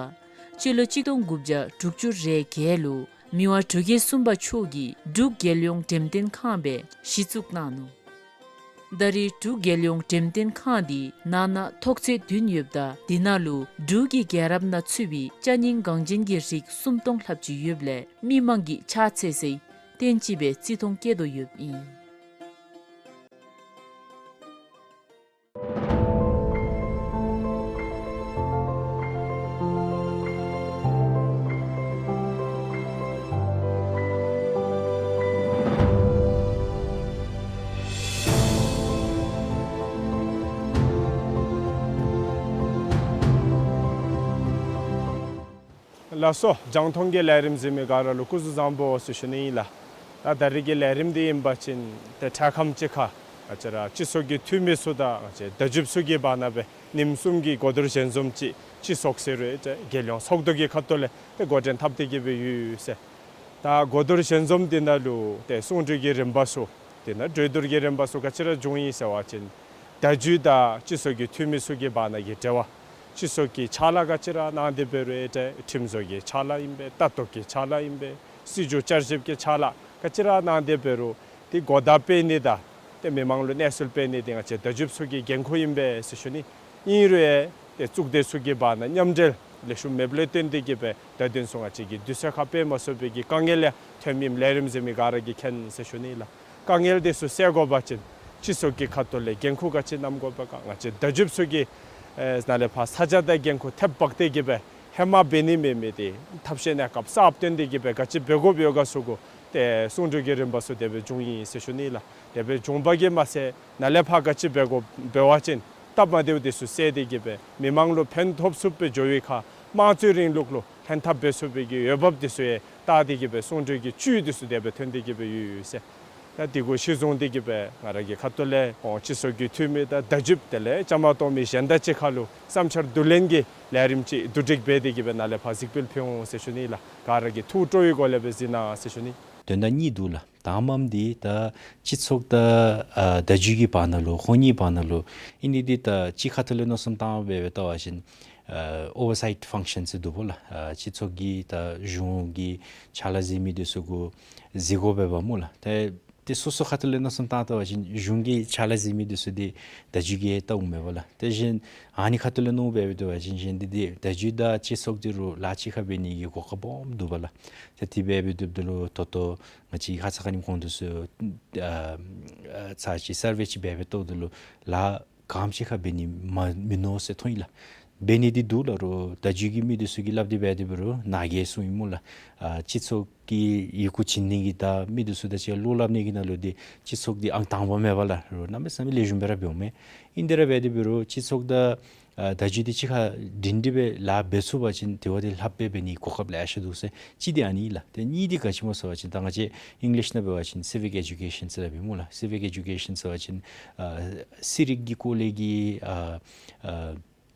སྤྱི་ལོ་གཅིག་སྟོང་དགུ་བརྒྱ་དྲུག་ཅུ་རེ་བརྒྱད་ལུ་མི་དབང་འབྲུག་རྒྱལ་གསུམ་པ་མཆོག་གིས་འབྲུག་རྒྱལ་ཡོངས་འགྲེམས་སྟོན་ཁང་སྦེ་གཞི་བཙུགས་གནང་ནུག། ད་རེས་འབྲུག་རྒྱལ་ཡོངས་འགྲེམས་སྟོན་ཁང་འདི་ནང་ན་ཐོག་ཚད་བདུན་ཡོདཔ་ད་དེ་ནང་ལུ་འབྲུག་གི་རྒྱལ་རབས་ནང་ཚུད་པའི་ཅ་རྙིང་འགངས་ཅན་གྱི་རིགས་སུམ་སྟོང་ལྷགཔ་ཅིག་ཡོདཔ་ལས་མི་མང་གིས་ཕྱག་འཚལ་སའི་རྟེན་ཅིག་སྦེ་བརྩི་མཐོང་བསྐྱེད་དོ་ཡོདཔ་ཨིན། ལགས་སོ། རྒྱང་མཐོང་གི་ལས་རིམ་གཟིགས་མི་ག་ར་ལུ་སྐུ་གཟུགས་བཟང་པོ་ཟེར་ཞུ་ནི་ཨིན་ལགས། ད་ད་རིས་ཀྱི་ལས་རིམ་འདི་ཨིན་པ་ཅིན་ཏེ་འཕྲལ་ཁམས་ཅིག་ཁར་ང་བཅས་ར་སྤྱི་ཚོགས་ཀྱི་འཐུས་མི་ཚུ་དང་ང་བཅས་བརྡ་བརྒྱུདཔ་ཚུ་གི་བར་ན་སྦེ་ཉིནམ་གསུམ་གྱི་གོ་བསྡུར་ཞལ་འཛོམས་ཅིག་སྤྱི་ཚོགས་ཟེར་རུང་ཏེ་རྒྱལ་ཡོངས་ཚོགས་འདུ་གི་ཁ་ཐུག་ལས་ཏེ་འགོ་འདྲེན་འཐབ་སྟེ་གི་སྦེ་ཡོད་ཟེར། ད་གོ་བསྡུར་ཞལ་འཛོམས་འདི་ནང་ལུ་ཏེ་གསུང་གྲོས་ཀྱི་རིམ་པ་ཚུ་དེ་ནང་གྲོས་བསྡུར་གྱི་རིམ་པ་ཚུ་ག་ཅི་ར་བྱུང་ཡི་ཟེར་བ་ཅིན་བརྡ་བརྒྱུད་དང་སྤྱི་ཚོགས་ཀྱི་འཐུས་མི་ཚུ་གི་བར་ན་གི་འབྲེལ་བ། སྤྱི་ཚོགས་ཀྱི་ཕྱག་ལཱ་ག་ཅི་ར་གནང་སྟེ་འབད་རུང་ཏེ་ཁྲིམས་བཟོ་གི་ཕྱག་ལཱ་ཨིན་པས། ལྟ་རྟོག་གི་ཕྱག་ལཱ་ཨིན་པས། སྲིད་བྱུས་བསྐྱར་ཞིབ་ཀྱི་ཕྱག་ལཱ་ག་ཅི་ར་གནང་སྟེ་འབད་རུང་ཏེ་གོ་བརྡ་སྤེལ་ནི་དང་ཏེ་མི་མང་ལུ་གནས་ཚུལ་སྤེལ་ནི་འདི་ང་བཅས་བརྡ་བརྒྱུདཔ་ཚུ་གི་འགན་ཁུར་ཨིན་པས་ཟེར་ཞུ་ནི། ཨིན་རུང་ཏེ་གཙུག་སྡེ་ཚུ་གི་བར་ན་མཉམ་འབྲེལ་ ལེགས་ཤོམ་མེདཔ་ལས་བརྟེན་ཏེ་གི་སྦེ་ད་དེ་ཚུ་ང་བཅས་ཀྱིས་དུས་ཚོད་ཁར་འབད་མ་ཚུགས་པའི་གི་དཀའ་ངལ་ཡང་ཐོན་མི་ལས་རིམ་གཟིགས་མི་ག་ར་གིས་མཁྱེན་ཟེར་ཞུ་ནི་ལགས། དཀའ་ངལ་དེ་ཚུ་སེལ་དགོ་པ་ཅིན་སྤྱི་ཚོགས་ཀྱི་ཁ་ཐུག་ལས་འགན་ཁུར་ག་ཅི་བསྣམ་དགོཔ་ག་ང་བཅས་བརྡ་བརྒྱུདཔ་ཚུ་གིས་ཨེ་ནཱ་ལས་ཕར་ས་ཆ་དང་འགན་ཁུར་ཐེབས་འབག་སྟེ་གི་སྦེ་ཧེ་མ་འབད་ནི་མེད་མི་དེ་ཐབས་ཤེས་གནས་སྐབས་གསརཔ་བཏོན་ཏེ་གི་སྦེ་ག་ཅི་འབད་དགོཔ་ཡོད་ག་ཚུ་གུ་ཏེ་གསུང་གྲོས་ཀྱི་རིམ་པ་ཚུ་དེ་སྦེ་བྱུང་ཡི་ཟེར་ཞུ་ནི་ལགས། དེ་སྦེ་བྱུང་བ་གིས་མ་ཚད་ནཱ་ལས་ཕར་ག་ཅི་འབད་དགོཔ་འབད་བ་ཅིན་སྟབས་མ་བདེཝ་དེ་ཚུ་སེལ་ཏེ་གི་སྦེ་མི་མང་ལུ་ཕན་ཐོགས་ཚུགསཔ་སྦེ་འགྱོ་བའི་ཁར་དམངས་གཙོའི་རིང་ལུགས་ལུ་ཕན་ཐབས་འབད་ཚུགས་པའི་གི་འོས་འབབ་དེ་ཚུ་ཡང་བལྟ་སྟེ་གི་སྦེ་གསུང་གྲོས་ཀྱི་བཅུད་དེ་ཚུ་དེ་སྦེ་ཐོན་ཏེ་གི་སྦེ་ཡོད་ཡོད་ཟེར། ད་དེ་གུ་གཞི་བཟུང་སྟེ་གི་སྦེ་ང་ར་གི་ཁ་ཐུག་ལས་ཨོ་སྤྱི་ཚོགས་ཀྱི་འཐུས་མི་དང་བརྡ་བརྒྱུདཔ་དེ་ལས་བཅའ་མར་གཏོགས་མི་གཞན་དང་གཅིག་ཁར་ལུ་བསམ་འཆར་བསྡུ་ལེན་གྱི་ལས་རིམ་ཅིག་བསྡུ་སྒྲིག་འབད་དེ་གི་སྦེ་ནཱ་ལས་ཕར་གཟིགས་འབུལ་ཕུལ་འོང་ཟེར་ཞུ་ནི་ལགས། ག་ར་གིས་ཐུགས་སྤྲོ་བའི་སྒོ་ལས་སྦེ་གཟིགས་གནང་ཟེར་ཞུ་ནི། དོན་དག་གཉིས་འདུག་ལགས། དང་པམ་འདི་ད་སྤྱི་ཚོགས་དང་ཨ་བརྡ་བརྒྱུད་ཀྱི་བར་ན་ལུ་ཁོང་གཉིས་བར་ན་ལུ་ཨིན་ནི་འདི་ད་གཅིག་ཁ་ཐུག་ལས་མནོ་བསམ་བཏང་སྦེ་སྦེ་བལྟ་བ་ཅིན་ཨ་oversight function ཟེར་འདུག་པ་ལགས། ཨ་སྤྱི་ཚོགས་ཀྱི་ད་གཞུང་གི་ཕྱག་ལཱ་གཟིགས་མི་དེ་ཚུ་གུ་གཟིགས་དགོ་པས་པ་སྨོ་ལགས། ཏེ་ཏེ་སོ་སོ་ཁ་ཐུག་ལས་མནོ་བསམ་བཏང་བལྟ་བ་ཅིན་གཞུང་གི་ཕྱག་ལཱ་གཟིགས་མི་དེ་ཚུ་འདི་བརྡ་བརྒྱུད་ཀྱིས་བལྟ་འོང་མས་པ་ལགས། དེ་བཞིན་ཨ་ནི་ཁ་ཐུག་ལས་མནོ་སྦེ་སྦེ་བལྟ་བ་ཅིན་གཞན་འདི་འདི་བརྡ་བརྒྱུད་དང་སྤྱི་ཚོགས་འདི་རུ་ལཱ་གཅིག་ཁར་འབད་ནི་གི་གོ་སྐབས་སྦོམ་འདུག་པ་ལགས། ཏེ་དེ་སྦེ་སྦེ་སྡོདཔ་ད་ལུ་ད་ལྟོ་ང་བཅས་ཁ་ཙ་ཁ་ཉིནམ་གོང་དུ་སུ་ཨ་ཨ་ཚར་ཅིག་སར་ཝེ་ཅིག་འབད་སྦེ་བལྟཝ་ད་ལུ་ལཱ་ག་དེམ་ཅིག་ཁར་འབད་ནི་མ་མིན་ནུག་ཟེར་མཐོང་ཡི་ལགས། འབད་ནི་འདི་འདུག་ལགས། རོགས་བརྡ་བརྒྱུད་ཀྱི་མི་དེ་ཚུ་གིས་སླབ་སྟེ་འབད་དེ་འབད་རུང་ནཱ་གིས་གསུངས་ཡི་སྨོ་ལགས། ཨ་སྤྱི་ཚོགས་ཀྱི་ཡི་གུ་བྱིན་ནི་གི་དང་མི་དེ་ཚུ་དང་གཅིག་ཁར་བློ་སླབ་ནི་གི་ནང་ལུ་འདི་སྤྱི་ཚོགས་འདི་ཨང་དང་པ་མས་པ་ལགས། རོགས་གནམ་མེད་ས་མེད་ལེགས་ཤོམ་སྦེ་ར་འབདཝ་མས། ཨིན་དེ་ར་འབད་དེ་འབད་རུང་སྤྱི་ཚོགས་དང་ཨ་བརྡ་བརྒྱུད་འདི་གཅིག་ཁར་སྒྲིང་སྒྲི་སྦེ་ལཱ་འབད་ཚུགས་པ་ཅིན་དེ་བ་དེ་ལྷགཔ་སྦེ་འབད་ནི་གོ་སྐབས་ལེ་ཤ་འདུག་ཟེར། གཅིག་འདི་ཨ་ནི་ལགས། ཏེ་གཉིས་འདི་ག་ཅི་སྨོ་ཟེར་བ་ཅིན་ད་ང་བཅས་ཨིང་ལིཤ་ནང་འབད་བ་ཅིན་civic education ཟེར་སླབ་ཨིན་སྨོ་ལགས། civic education ཟེར་བ་ཅིན་ཨ་ཚན་རིག་གི་སྐོར་ལས་ཀྱི་ཨ་ཨ་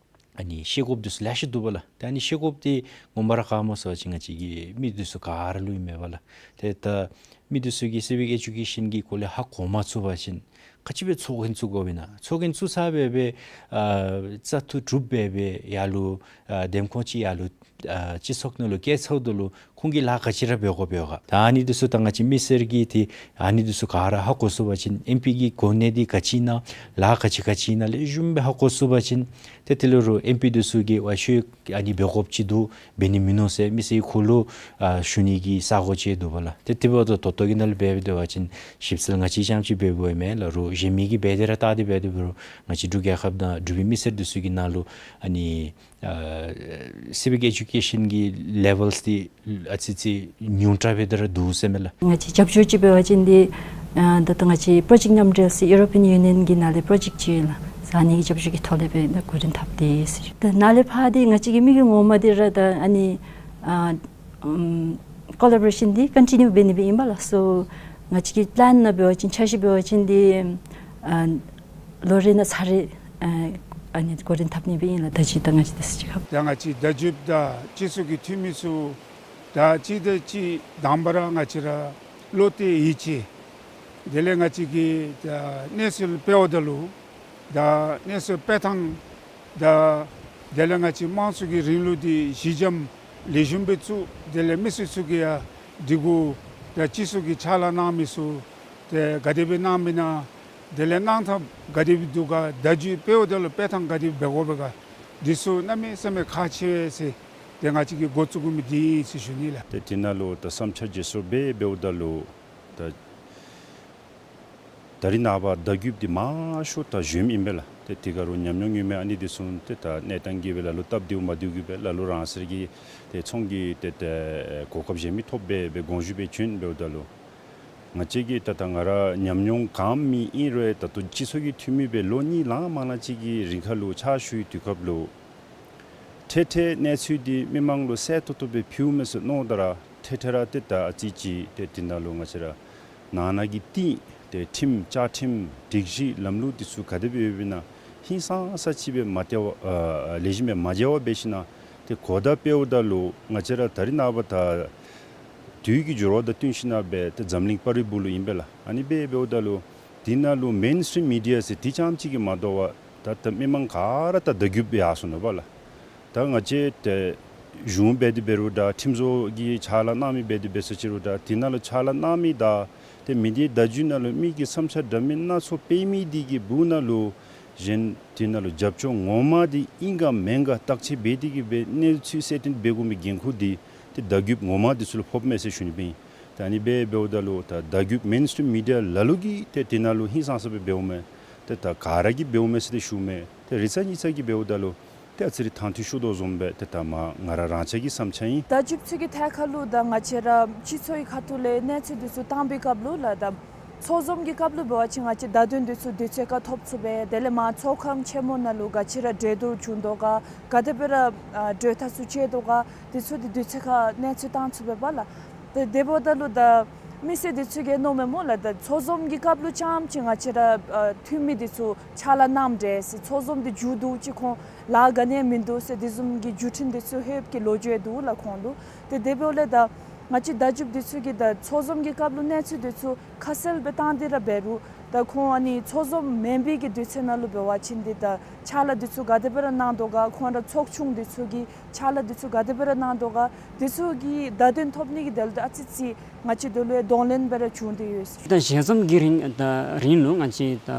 ཨ་ནི་ཤེས་དགོཔ་དེ་ཚུ་ལེ་ཤ་འདུག་པ་ལགས། ཏེ་ཨ་ནི་ཤེས་དགོཔ་འདི་ངོ་མ་ར་ག་སྨོ་ཟེར་བ་ཅིན་ང་བཅས་ཀྱི་མི་དེ་ཚུ་ག་ར་ལུ་ཨིན་མས་པ་ལགས། ཏེ་ད་མི་དེ་ཚུ་གིས་civic education གི་སྐོར་ལས་ཧ་གོ་མ་ཚུགས་པ་ཅིན་ག་ཅི་སྦེ་ཚོགས་རྒྱན་བཙུགས་དགོཔ་ཨིན་ན། ཚོགས་རྒྱན་བཙུགས་ཚར་སྦེ་སྦེ་ཨ་བཙག་འཐུ་གྲུབ་སྦེ་སྦེ་ཡར་ལུ་ཨ་འདེམས་ཁོངས་ཅིག་ཡར་ལུ་ཨ་སྤྱི་ཚོགས་ནང་ལུ་བསྐྱལ་ཚརཝ་ད་ལུ་ཁོང་གིས་ལཱ་ག་ཅི་ར་འབད་དགོཔ་ཡོད་ག། ད་ཨ་ནི་དེ་ཚུ་ད་ང་བཅས་མི་སེར་གྱིས་ཏེ་ཨ་ནི་དེ་ཚུ་ག་ར་ཧ་གོ་ཚུགས་པ་ཅིན་ཨེམ་པི་གི་གོ་གནས་འདི་ག་ཅི་ཨིན་ན་ལཱ་ག་ཅི་ག་ཅི་ཨིན་ན་ལེགས་ཤོམ་སྦེ་ཧ་གོ་ཚུགས་པ་ཅིན་ཏེ་དེ་ལས་རོགས་ཨེམ་པི་དེ་ཚུ་གིས་ཝའི་ཤུལ་ཨ་ནི་འབད་དགོཔ་ཅིག་འདུག། འབད་ནི་མིན་ནུག་ཟེར་མི་སེར་གྱི་ཁ་ལུ་ཨ་ཞུ་ནི་གི་ས་གོ་ཅིག་འདུག་པ་ལགས། ཏེ་དེ་འབདཝ་ད་ད་ལྟོ་གི་ནང་ལུ་འབད་འབད་དེ་འབད་བ་ཅིན་ཞིབ་འཚོལ་ང་བཅས་རྐྱངམ་ཅིག་འབད་འབདཝ་མེན་ལགས། རོགས་གཞན་མི་གིས་འབད་དེ་ར་བལྟ་སྟེ་འབད་དེ་འབད་རུང་ང་བཅས་འབྲུག་རྒྱལ་ཁབ་ནང་འབྲུག་པའི་མི་སེར་དེ་ཚུ་གི་ནང་ལུ་ཨ་ནི་ཨ་civic education གི་ལེ་ཝེལ་འདི་ཨ་ཙི་ཙི་ཉུང་དྲགས་སྦེ་ད་ར་འདུག་ཟེར་མས་ལགས། ང་བཅས་རྒྱབ་སྐྱོར་ཅིག་འབད་བ་ཅིན་འདི་ཨ་ད་ལྟོ་ང་བཅས་པྲོ་ཇེཀཊ་མཉམ་འབྲེལ་ཟེར་ཡུ་རོ་པི་ཡཱན་ཡུ་ནི་ཡཱན་གྱི་ནང་ལས་པྲོ་ཇེཀཊ་ཅིག་ཡོད་ལགས། ཨ་ནི་གི་རྒྱབ་སྐྱོར་གྱི་ཐོག་ལས་སྦེ་ད་འགོ་འདྲེན་འཐབ་སྟེ་ཟེར། ད་ནཱ་ལས་ཕར་འདི་ང་བཅས་ཀྱི་དམིགས་ཡུལ་ངོ་མ་འདི་ར་ད་ཨ་ནི་ཨ་ཨམ་ཀོ་ལ་བོ་རེ་ཤཱན་འདི་ཀོན་ཊི་ནིའུ་འབད་ནི་སྦེ་ཨིན་པ་ལགས། སོ་ང་བཅས་ཀྱི་པི་ལཱན་ནང་འབད་བ་ཅིན་འཆར་གཞི་འབད་བ་ཅིན་འདི་ཨ་ལོ་རེ་ནང་ཚར་རེ་ཨ་ཨ་ནི་འགོ་འདྲེན་འཐབ་ནི་སྦེ་ཨིན་ལགས། བརྡ་བརྒྱུད་དང་ང་བཅས་དེ་ཚུ་གཅིག་ཁར། ད་ང་བཅས་བརྡ་བརྒྱུདཔ་དང་སྤྱི་ཚོགས་ཀྱི་འཐུས་མི་ཚུ་ད་གཅིག་དང་གཅིག་དང་པ་ར་ང་བཅས་ར་བློ་གཏད་ཡིད་ཆེས། དེ་ལས་ང་བཅས་ཀྱིས་ད་གནས་ཚུལ་སྤེལཝ་ད་ལུ་ད་གནས་ཚུལ་སྤེལ་ཐངས་དང་དེ་ལས་ང་བཅས་དམངས་གཙོ་གི་རིང་ལུགས་འདི་གཞི་འགྱམ་ལེགས་ཤོམ་སྦེ་བཙུགས། དེ་ལས་མི་སེར་ཚུ་གིས་ཡང་འདི་གུ་ད་སྤྱི་ཚོགས་ཀྱི་ཕྱག་ལཱ་གནང་མི་ཚུ་ཏེ་ག་དེ་སྦེ་གནངམ་ཨིན་ན། དེ་ལས་གནང་ཐངས་ག་དེ་སྦེ་འདུག་ག། བརྡ་བརྒྱུད་སྤེལཝ་ད་ལུ་སྤེལ་ཐངས་ག་དེ་སྦེ་འབད་དགོ་པས་ག། འདི་ཚུ་གནམ་མེད་ས་མེད་ཁག་ཆེ་བས་ཟེར་ཏེ་ང་བཅས་ཀྱིས་འགོ་བཙུགས་དགོ་མི་འདི་ཨིན་ཟེར་ཞུ་ནི་ལགས། ཏེ་དེ་ནང་ལུ་ད་བསམ་འཆར་བརྗེ་སོར་འབད་འབདཝ་ད་ལུ་ད་ད་རིས་ནངས་པ་བརྡ་བརྒྱུདཔ་འདི་མང་ཤོས་ད་གཞོནམ་ཨིན་པས་ལགས། ཏེ་དེ་ག་རུང་ཉམས་མྱོང་ཡོད་མི་ཨ་ནི་འདི་ཚུ་ཏེ་ད་གནས་སྟངས་ཀྱིས་སྦེ་ལ་ལུ་སྟབས་བདེཝ་མ་བདེཝ་གིས་སྦེ་ལ་ལུ་རང་སོའི་གི་ཏེ་ཚོང་གི་ཏེ་ཏེ་གོ་སྐབས་གཞན་མི་ཐོབ་སྦེ་སྦེ་དགོངས་ཞུ་སྦེ་བྱོན་འབདཝ་ད་ལུ་ང་བཅས་ཀྱིས་ད་ད་ང་ར་ཉམས་མྱོང་གང་མེད་ཨིན་རུང་ད་ལྟོ་སྤྱི་ཚོགས་ཀྱི་འཐུས་མི་སྦེ་ལོ་གཉིས་ལང་མ་ལང་ཅིག་གི་རིང་ཁར་ལུ་ཕྱག་ཞུ་བའི་དུས་སྐབས་ལུ་འཕྲལ་འཕྲལ་གནས་ཚུལ་འདི་མི་མང་ལུ་གསལ་ཏོག་ཏོ་སྦེ་ཕུལཝ་མས་ཟེར་མནོཝ་ད་ར་འཕྲལ་འཕྲལ་ར་ཏེ་ད་ཨ་ཙི་ཅིག་ཏེ་དེ་ནང་ལུ་ང་བཅས་ར་ནང་ན་གི་ཏེ་ཏེ་ཁྲིམས་བཅའ་ཁྲིམས་སྒྲིག་གཞི་ལམ་ལུགས་འདི་ཚུ་ག་དེ་སྦེ་ཡོདཔ་ཨིན་ན་ཧིང་སངས་ས་ཅིག་སྦེ་མ་བདེཝ་ཨ་ལེགས་ཤོམ་སྦེ་མ་མཇལ་བར་འབད་ཞིན་ན་ཏེ་གོ་བརྡ་སྤེལཝ་ད་ལུ་ང་བཅས་ར་ད་རིས་ནངས་པ་ད་དུས་ཀྱི་འགྱུར་བ་དང་བསྟུན་ཞིན་ན་སྦེ་ཏེ་འཛམ་གླིང་པར་རིས་སྦུག་ལུ་ཨིན་པས་ལགས། ཨ་ནི་སྦེ་འབདཝ་ད་ལུ་དེ་ནང་ལུ་མེན་སི་ཊིམ་མི་ཌི་ཡ་ཟེར་དེ་རྐྱངམ་ཅིག་གིས་མ་དོ་བར་ད་ད་མི་མང་ག་ར་ད་བརྡ་བརྒྱུདཔ་སྦེ་ཡར་སོ་ནུག་པ་ལགས། ད་ང་བཅས་ཏེ་གཞུང་འབད་དེ་འབད་རུང་ད་ཁྲིམས་བཟོ་གི་ཕྱག་ལཱ་གནང་མི་འབད་དེ་འབད་ས་ཅིག་རུང་ད་དེ་ནང་ལུ་ཕྱག་ལཱ་གནང་མི་དང་ཏེ་མི་སྡེ་བརྡ་བརྒྱུད་ནང་ལུ་མི་གིས་བསམ་འཆར་འདྲ་མིན་སྣ་ཚོགས་སྤེལ་མི་འདི་གི་སྦུག་ན་ལུ་ གཞན་དེ་ནང་ལུ་རྒྱབ་སྐྱོར་ངོ་མ་འདི་ཨིན་ག་མེན་ག་བརྟག་དཔྱད་འབད་དེ་གི་སྦེ་གནས་ཚུལ་གསལ་སྟོན་འབད་དགོ་མི་འགན་ཁུར་འདི་ཏེ་བརྡ་བརྒྱུདཔ་ངོ་མ་འདི་ཚུ་ལུ་ཕོགཔ་མས་ཟེར་ཞུ་ནི་སྦེ་ཨིན། ད་ཨ་ནི་སྦེ་འབདཝ་ད་ལུ་ད་བརྡ་བརྒྱུད་མེན་སི་ཊིམ་མི་ཌི་ཡ་ལ་ལུ་གིས་ཏེ་དེ་ནང་ལུ་ཧིང་སངས་ས་སྦེ་འབདཝ་མས། ཏེ་ད་ག་ར་གིས་འབདཝ་མས་ཟེར་ཏེ་ཞུཝ་མས། ཏེ་རེ་ཚ་གཉིས་ཚ་གིས་འབདཝ་ད་ལུ་ཏེ་ཨ་ཙི་རེ་དང་འདོད་ཤོར་དོ་བཟུམ་སྦེ་ཏེ་ད་མ་ང་ར་རང་ཅག་གི་བསམ་འཆར་ཨིན། བརྡ་བརྒྱུདཔ་ཚུ་གི་ཐད་ཁར་ལུ་ད་ང་བཅས་ར་སྤྱི་ཚོགས་ཀྱི་ཁ་ཐུག་ལས་གནས་ཚུལ་འདི་ཚུ་བཏང་བའི་སྐབས་ལུ་ལགས་ད་ཚོགས་འཛོམས་ཀྱི་སྐབས་ལུ་འབད་བ་ཅིན་ང་བཅས་བརྡ་དོན་འདི་ཚུ་དུས་ཚོད་ཁར་ཐོབ་ཚུགས་པས། དེ་ལས་མར་ཚོགས་ཁང་ཆེན་མོ་ནང་ལུ་ག་ཅི་ར་གྲོས་བསྡུར་བྱུང་དོ་ག་ག་དེ་སྦེ་ར་ཨ་གྲོས་ཐག་ཚུ་བཅད་དོ་ག་འདི་ཚུ་འདི་དུས་ཚོད་ཁར་གནས་ཚུལ་བཏང་ཚུགས་པས་པ་ལགས། ཏེ་དེ་འབདཝ་ད་ལུ་ད་མི་སེར་འདི་ཚུ་གིས་མནོཝ་མས་སྨོ་ལགས། ད་ཚོགས་འཛོམས་ཀྱི་སྐབས་ལུ་རྐྱངམ་ཅིག་ང་བཅས་ར་ཨ་འཐུས་མི་འདི་ཚུ་ཕྱག་ལཱ་གནངམ་འདྲས་ཟེར། ཚོགས་འཛོམས་འདི་མཇུག་བསྡུ་ཅིག་ཁོང་ལཱ་ག་ནི་ཡང་མིན་འདུག་ཟེར་དེ་བཟུམ་གྱི་བརྒྱུད་འཕྲིན་འདི་ཚུ་ལྷོདཔ་ཀྱི་ལོ་རྒྱུས་འདུག་ལགས་ཁོང་ལུ། ཏེ་དེ་འབདཝ་ལས་ད་ང་བཅས་བརྡ་བརྒྱུདཔ་འདི་ཚུ་གིས་ད་ཚོགས་འཛོམས་ཀྱི་སྐབས་ལུ་གནས་ཚུལ་འདི་ཚུ་ཁ་གསལ་སྦེ་བཏང་སྟེ་ར་འབད་རུང་ད་ཁོང་ཨ་ནི་ཚོགས་འཛོམས་མེན་པའི་གི་དུས་ཚོད་ནང་ལུ་འབད་བ་ཅིན་འདི་ད་ཕྱག་ལཱ་འདི་ཚུ་ག་དེ་སྦེ་ར་གནང་དོ་ག་ཁོང་ར་ཚོགས་ཆུང་འདི་ཚུ་གིས་ཕྱག་ལཱ་འདི་ཚུ་ག་དེ་སྦེ་ར་གནང་དོ་ག་འདི་ཚུ་གི་བརྡ་དོན་ཐོབ་ནི་གི་དོན་ལུ་ད་ཨ་ཙི་ཅིག་ང་བཅས་འདི་ལུ་ཡང་གདོང་ལེན་སྦེ་ར་བྱུང་སྟེ་ཡོད། ད་ཞལ་འཛོམས་ཀྱི་རིང་ད་རིང་ལུ་ང་བཅས་ད་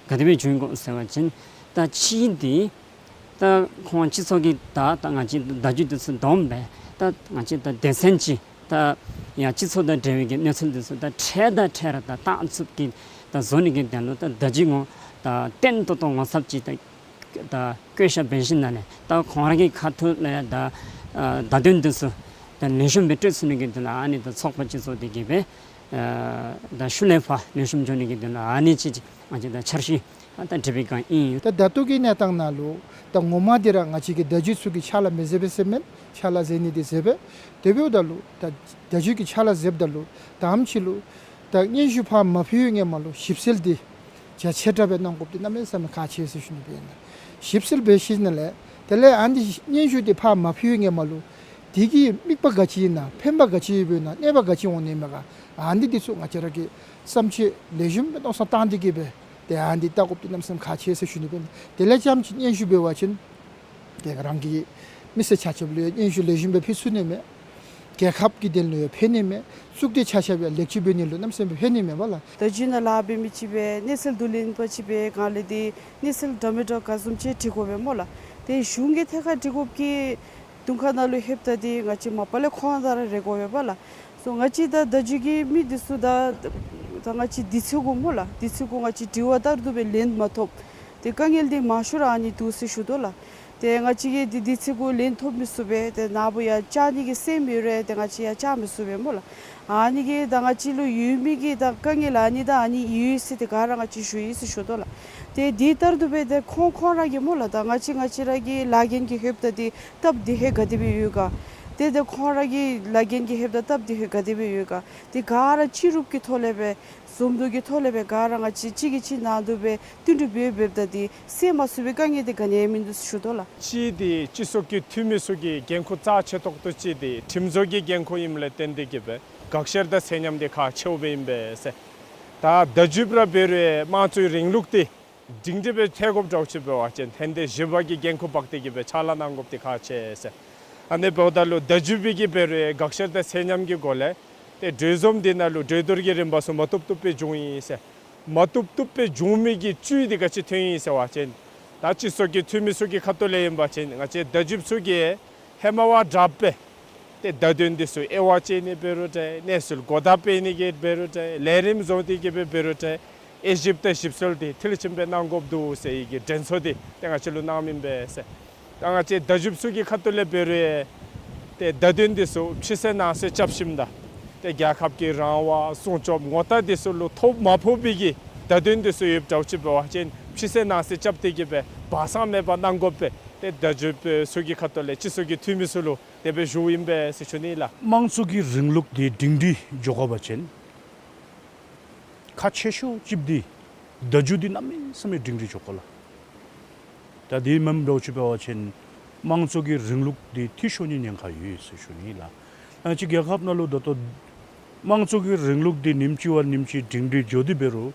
ག་དེ་སྦེ་བྱུང་ཡི་གོ་ཟེར་བ་ཅིན་ད་ཕྱི་འདི་ད་ཁོང་སྤྱི་ཚོགས་ཀྱི་ད་ད་ང་བཅས་བརྡ་བརྒྱུད་འདི་ཚུ་བསྡོམས་སྦེ་ད་ང་བཅས་ད་སྡེ་ཚན་ཅིག་ད་ཡང་སྤྱི་ཚོགས་དང་འབྲེལ་བའི་གི་གནས་ཚུལ་འདི་ཚུ་ད་འཕྲལ་དང་འཕྲལ་ར་ད་བཏང་ཚུགསཔ་གི་ད་བཟོ་ནི་གི་དོན་ལུ་ད་བརྡ་བརྒྱུད་ངོ་ད་བརྟན་ཏོག་ཏོ་ངོ་ཚབ་ཅིག་ད་ད་བཀོད་བཞག་འབད་ཞིནམ་ལས་ད་ཁོང་ར་གི་ཁ་ཐུག་ལས་ད་ཨ་བརྡ་དོན་འདི་ཚུ་ད་ལེགས་ཤོམ་སྦེ་སྤྲོད་ཚུགས་ནི་གི་དོན་ལུ་ཨ་ནི་ད་ཚོགས་པ་སྤྱི་ཚོགས་འདི་གིས་སྦེ་ཨ་ད་ཤུལ་ལས་ཕར་ལེགས་ཤོམ་འགྱོ་ནི་གི་དོན་ལུ་ཨ་ནི་ཅིག་ཅིག་ང་བཅས་ད་འཆར་གཞི་ཨ་ད་འབྲི་བའི་བསྒང་ཨིན། ད་ད་ལྟོ་གི་གནས་སྟངས་ནང་ལུ་ད་ངོ་མ་འདི་ར་ང་བཅས་ཀྱི་བརྡ་བརྒྱུད་ཚུ་གིས་ཕྱག་ལཱ་མི་མཛད་པས་ཟེར་མེན། ཕྱག་ལཱ་མཛད་ནི་འདི་མཛད་པས། དེ་འབདཝ་ད་ལུ་ད་བརྡ་བརྒྱུད་ཀྱིས་ཕྱག་ལཱ་མཛདཔ་ད་ལུ་ད་ཨམ་ཅིག་ལུ་ད་སྙན་ཞུ་ཕར་མ་ཕུལ་བའི་སྔོན་མ་ལུ་ཞིབ་འཚོལ་འདི་རྒྱ་ཆེ་དྲགས་སྦེ་གནང་དགོཔ་འདི་གནམ་མེད་ས་མེད་ཁག་ཆེ་ཟེར་ཞུ་ནི་སྦེ་ཨིན། ཞིབ་འཚོལ་འབད་ཞིནམ་ལས་དེ་ལས་ཨ་ནི་སྙན་ཞུ་འདི་ཕར་མ་ཕུལ་བའི་སྔོན་མ་ལུ་དེ་གི་དམིགས་པ་ག་ཅི་ཨིན་ན་ཕན་པ་ག་ཅི་ཡོདཔ་ཨིན་ན་གནོད་པ་ག་ཅི་འོང་ནི་མས་ག་ཨ་ནི་འདི་ཚུ་ང་བཅས་ར་གིས་བསམ་འཆར་ལེགས་ཤོམ་སྦེ་མནོ་བསམ་བཏང་སྟེ་གི་སྦེ་ཏེ་ཨ་ནི་འདི་བལྟ་དགོཔ་འདི་གནམ་མེད་ས་མེད་ཁག་ཆེ་ཟེར་ཞུ་ནི་སྦེ་ཨིན། དེ་ལས་རྐྱངམ་ཅིག་སྙན་ཞུ་འབད་བ་ཅིན་ཏེ་རང་གི་མི་སེར་ཆ་ཁྱབ་ལུ་ཡང་སྙན་ཞུ་ལེགས་ཤོམ་སྦེ་ཕུལ་ཚུགས་ནི་མས། རྒྱལ་ཁབ་ཀྱི་དོན་ལུ་ཡང་ཕན་ནི་མས། གཙུག་སྡེ་ཆ་ཁྱབ་ཡང་ལེགས་བཅོས་འབད་ནི་ལུ་གནམ་མེད་ས་མེད་ཕན་ནི་མས་པ་ལགས། བརྡ་བརྒྱུད་ནང་ལཱ་འབད་མི་ཅིག་སྦེ་གནས་ཚུལ་བསྡུ་ལེན་པ་ཅིག་སྦེ་ག་ལས་འདི་གནས་ཚུལ་འདྲ་མི་འདྲ་ག་བཟུམ་ཅིག་འབྲི་དགོ་པས་སྨོ་ལགས། ཏེ་གཞུང་གི་ཐད་ཁར་འབྲི་དགོཔ་གི་དོན་ཁ་ནང་ལུ་ལྷོདཔ་ད་འདི་ང་བཅས་མ་པ་ལས་ཁོང་དང་ར་རེ་དགོ་པས་པ་ལགས། སོ་ང་བཅས་ད་བརྡ་བརྒྱུད་ཀྱི་མི་འདི་ཚུ་ད་ད་ང་བཅས་དུས་ཚོད་གུ་སྨོ་ལགས། དུས་ཚོད་གུ་ང་བཅས་དྲི་བ་ལྟར་དུ་སྦེ་ལན་མ་ཐོབ། ཏེ་དཀའ་ངལ་འདི་མང་ཤོས་ར་ཨ་ནི་འདུག་ཟེར་ཞུ་དོ་ལགས། ཏེ་ང་བཅས་ཀྱིས་འདི་དུས་ཚོད་གུ་ལན་ཐོབ་མི་ཚུགས་པས། ཏེ་ནཱ་བུ་ཡང་བཅར་ནི་གི་སེམས་ཡོད་རུང་ཏེ་ང་བཅས་ཡང་བཅར་མི་ཚུགས་པས་སྨོ་ལགས། ཨ་ནི་གིས་ད་ང་བཅས་ལུ་ཡོད་མི་གི་ད་དཀའ་ངལ་ཨ་ནི་ད་ཨ་ནི་ཡོད་ཟེར་ཏེ་ག་ར་ང་བཅས་ཞུ་ཡི་ཟེར་ཞུ་དོ་ལགས། ཏེ་འདི་ལྟར་དུ་སྦེ་ཏེ་ཁོང་ཁོང་ར་གིས་སྨོ་ལགས། ད་ང་བཅས་ང་བཅས་ར་གི་ལཱ་འགན་གྱི་ལྷོདཔ་ད་འདི་སྟབས་བདེ་ཧེ་ག་དེ་སྦེ་ཡོད་ག། ཏེ་ཏེ་ཁོང་ར་གི་ལཱ་འགན་གྱི་ལྷོདཔ་ད་སྟབས་བདེ་ཧེ་ག་དེ་སྦེ་ཡོད་ག། ཏེ་ག་ར་སྤྱི་རུབ་ཀྱི་ཐོག་ལས་སྦེ་འཛོམས་འདུ་གི་ཐོག་ལས་སྦེ་ག་ར་ང་བཅས་གཅིག་གིས་གཅིག་ནང་དུ་སྦེ་བསྟུན་གྲོས་འབད་འབདཝ་ད་འདི་སེལ་མ་ཚུགས་པའི་དཀའ་ངལ་འདི་ག་ནི་ཡང་མིན་འདུག་ཟེར་ཞུ་དོ་ལགས། གཅིག་འདི་སྤྱི་ཚོགས་ཀྱི་འཐུས་མི་ཚུ་གི་འགན་ཁུར་རྩ་ཆེ་ཏོག་ཏོ་ཅིག་འདི་ཁྲིམས་བཟོ་གི་འགན་ཁུར་ཨིནམ་ལས་བརྟེན་ཏེ་གི་སྦེ་དགག་བཤེར་དང་ཚད་མཉམ་འདི་ཁག་ཆེཝ་སྦེ་ཨིན་པས་ཟེར། ད་བརྡ་བརྒྱུདཔ་ར་འབད་རུང་དམངས་གཙོའི་རིང་ལུགས་འདི་སྒྲིང་སྒྲི་སྦེ་འཐོན་དགོཔ་འདྲཝ་ཅིག་འབད་བ་ཅིན་ཧེ་མ་འདི་བཞི་པ་གི་འགན་ཁུར་འབག་སྟེ་གི་སྦེ་ཕྱག་ལཱ་གནང་དགོཔ་འདི་ཁག་ཆེ་ཟེར། ཨ་ནི་འབདཝ་ད་ལུ་བརྡ་བརྒྱུདཔ་གིས་འབད་རུང་དགག་བཤེར་དང་ཚད་མཉམ་གྱི་སྒོ་ལས་ཏེ་གྲོས་འཛོམས་འདི་ནང་ལུ་གྲོས་བསྡུར་གྱི་རིམ་པ་ཚུ་མ་བཏུབ་བཏུབ་སྦེ་བྱུང་ཡི་ཟེར། མ་བཏུབ་བཏུབ་སྦེ་བྱུང་མི་གི་བཅུད་འདི་ག་ཅི་ཐོན་ཡི་ཟེར་བ་ཅིན་ད་སྤྱི་ཚོགས་ཀྱི་འཐུས་མི་ཚུ་གི་ཁ་ཐུག་ལས་ཨིན་པ་ཅིན་ང་བཅས་བརྡ་བརྒྱུདཔ་ཚུ་གིས་ཧེ་མ་བ་དྲགཔ་སྦེ་ཏེ་བརྡ་དོན་འདི་ཚུ་དབྱེ་བ་དཔྱད་ནི་འབད་རུང་འདྲ་གནས་ཚུལ་གོ་བརྡ་སྤེལ་ནི་གི་འབད་རུང་འདྲ་ལས་རིམ་བཟོ་སྟེ་གི་སྦེ་འབད་རུང་འདྲ་དབྱེ་ཞིབ་དང་ཞིབ་འཚོལ་འདི་མཐིལ་ཕྱིན་སྦེ་གནང་དགོཔ་འདུག་ཟེར་བའི་གི་དྲན་གསོ་འདི་ཏེ་ང་བཅས་ལུ་གནངམ་ཨིན་པས་ཟེར། ད་ང་བཅས་བརྡ་བརྒྱུདཔ་ཚུ་གི་ཁ་ཐུག་ལས་འབད་རུང་ཏེ་བརྡ་དོན་འདི་ཚུ་ཕྱི་གསལ་ནང་གསལ་རྐྱབ་ཞིནམ་ད་ཏེ་རྒྱལ་ཁབ་ཀྱི་རང་དབང་སྲུང་སྐྱོབ་ངོ་རྟགས་འདི་ཚུ་ལུ་ཐོ་མ་ཕོག་པའི་གི་བརྡ་དོན་འདི་ཚུ་ཡོདཔ་འདྲཝ་ཅིག་འབད་བ་ཅིན་ཕྱི་གསལ་ནང་གསལ་རྐྱབ་སྟེ་གི་སྦེ་སྦ་གསང་མེད་པར་གནང་དགོ་པས། ཏེ་བརྡ་བརྒྱུདཔ་ཚུ་གི་ཁ་ཐུག་ལས་སྤྱི་ཚོགས་ཀྱི་འཐུས་མི་ཚུ་ལུ་དེ་སྦེ་ཞུཝ་ཨིན་པས་ཟེར་ཞུ་ནི་ལགས། དམངས་གཙོ་གི་རིང་ལུགས་འདི་སྒྲིང་སྒྲི་འགྱོ་དགོ་པ་ཅིན་ཁག་ཆེ་ཤོས་ཅིག་འདི་བརྡ་བརྒྱུད་འདི་གནམ་མེད་ས་མེད་སྒྲིང་སྒྲི་འགྱོ་དགོ་ལགས། ད་དེ་མེན་འདྲཝ་ཅིག་འབད་བ་ཅིན་དམངས་གཙོ་གི་རིང་ལུགས་འདི་འཐུས་ཤོར་ནིའི་ཉེན་ཁ་ཡོད་ཟེར་ཞུ་ནི་ལགས། ང་བཅས་རྒྱལ་ཁབ་ནང་ལུ་ད་ལྟོ་དམངས་གཙོ་གི་རིང་ལུགས་འདི་ཉིནམ་གཅིག་བ་ཉིནམ་གཅིག་སྒྲིང་སྒྲི་འགྱོ་སྟེ་འབད་རུང་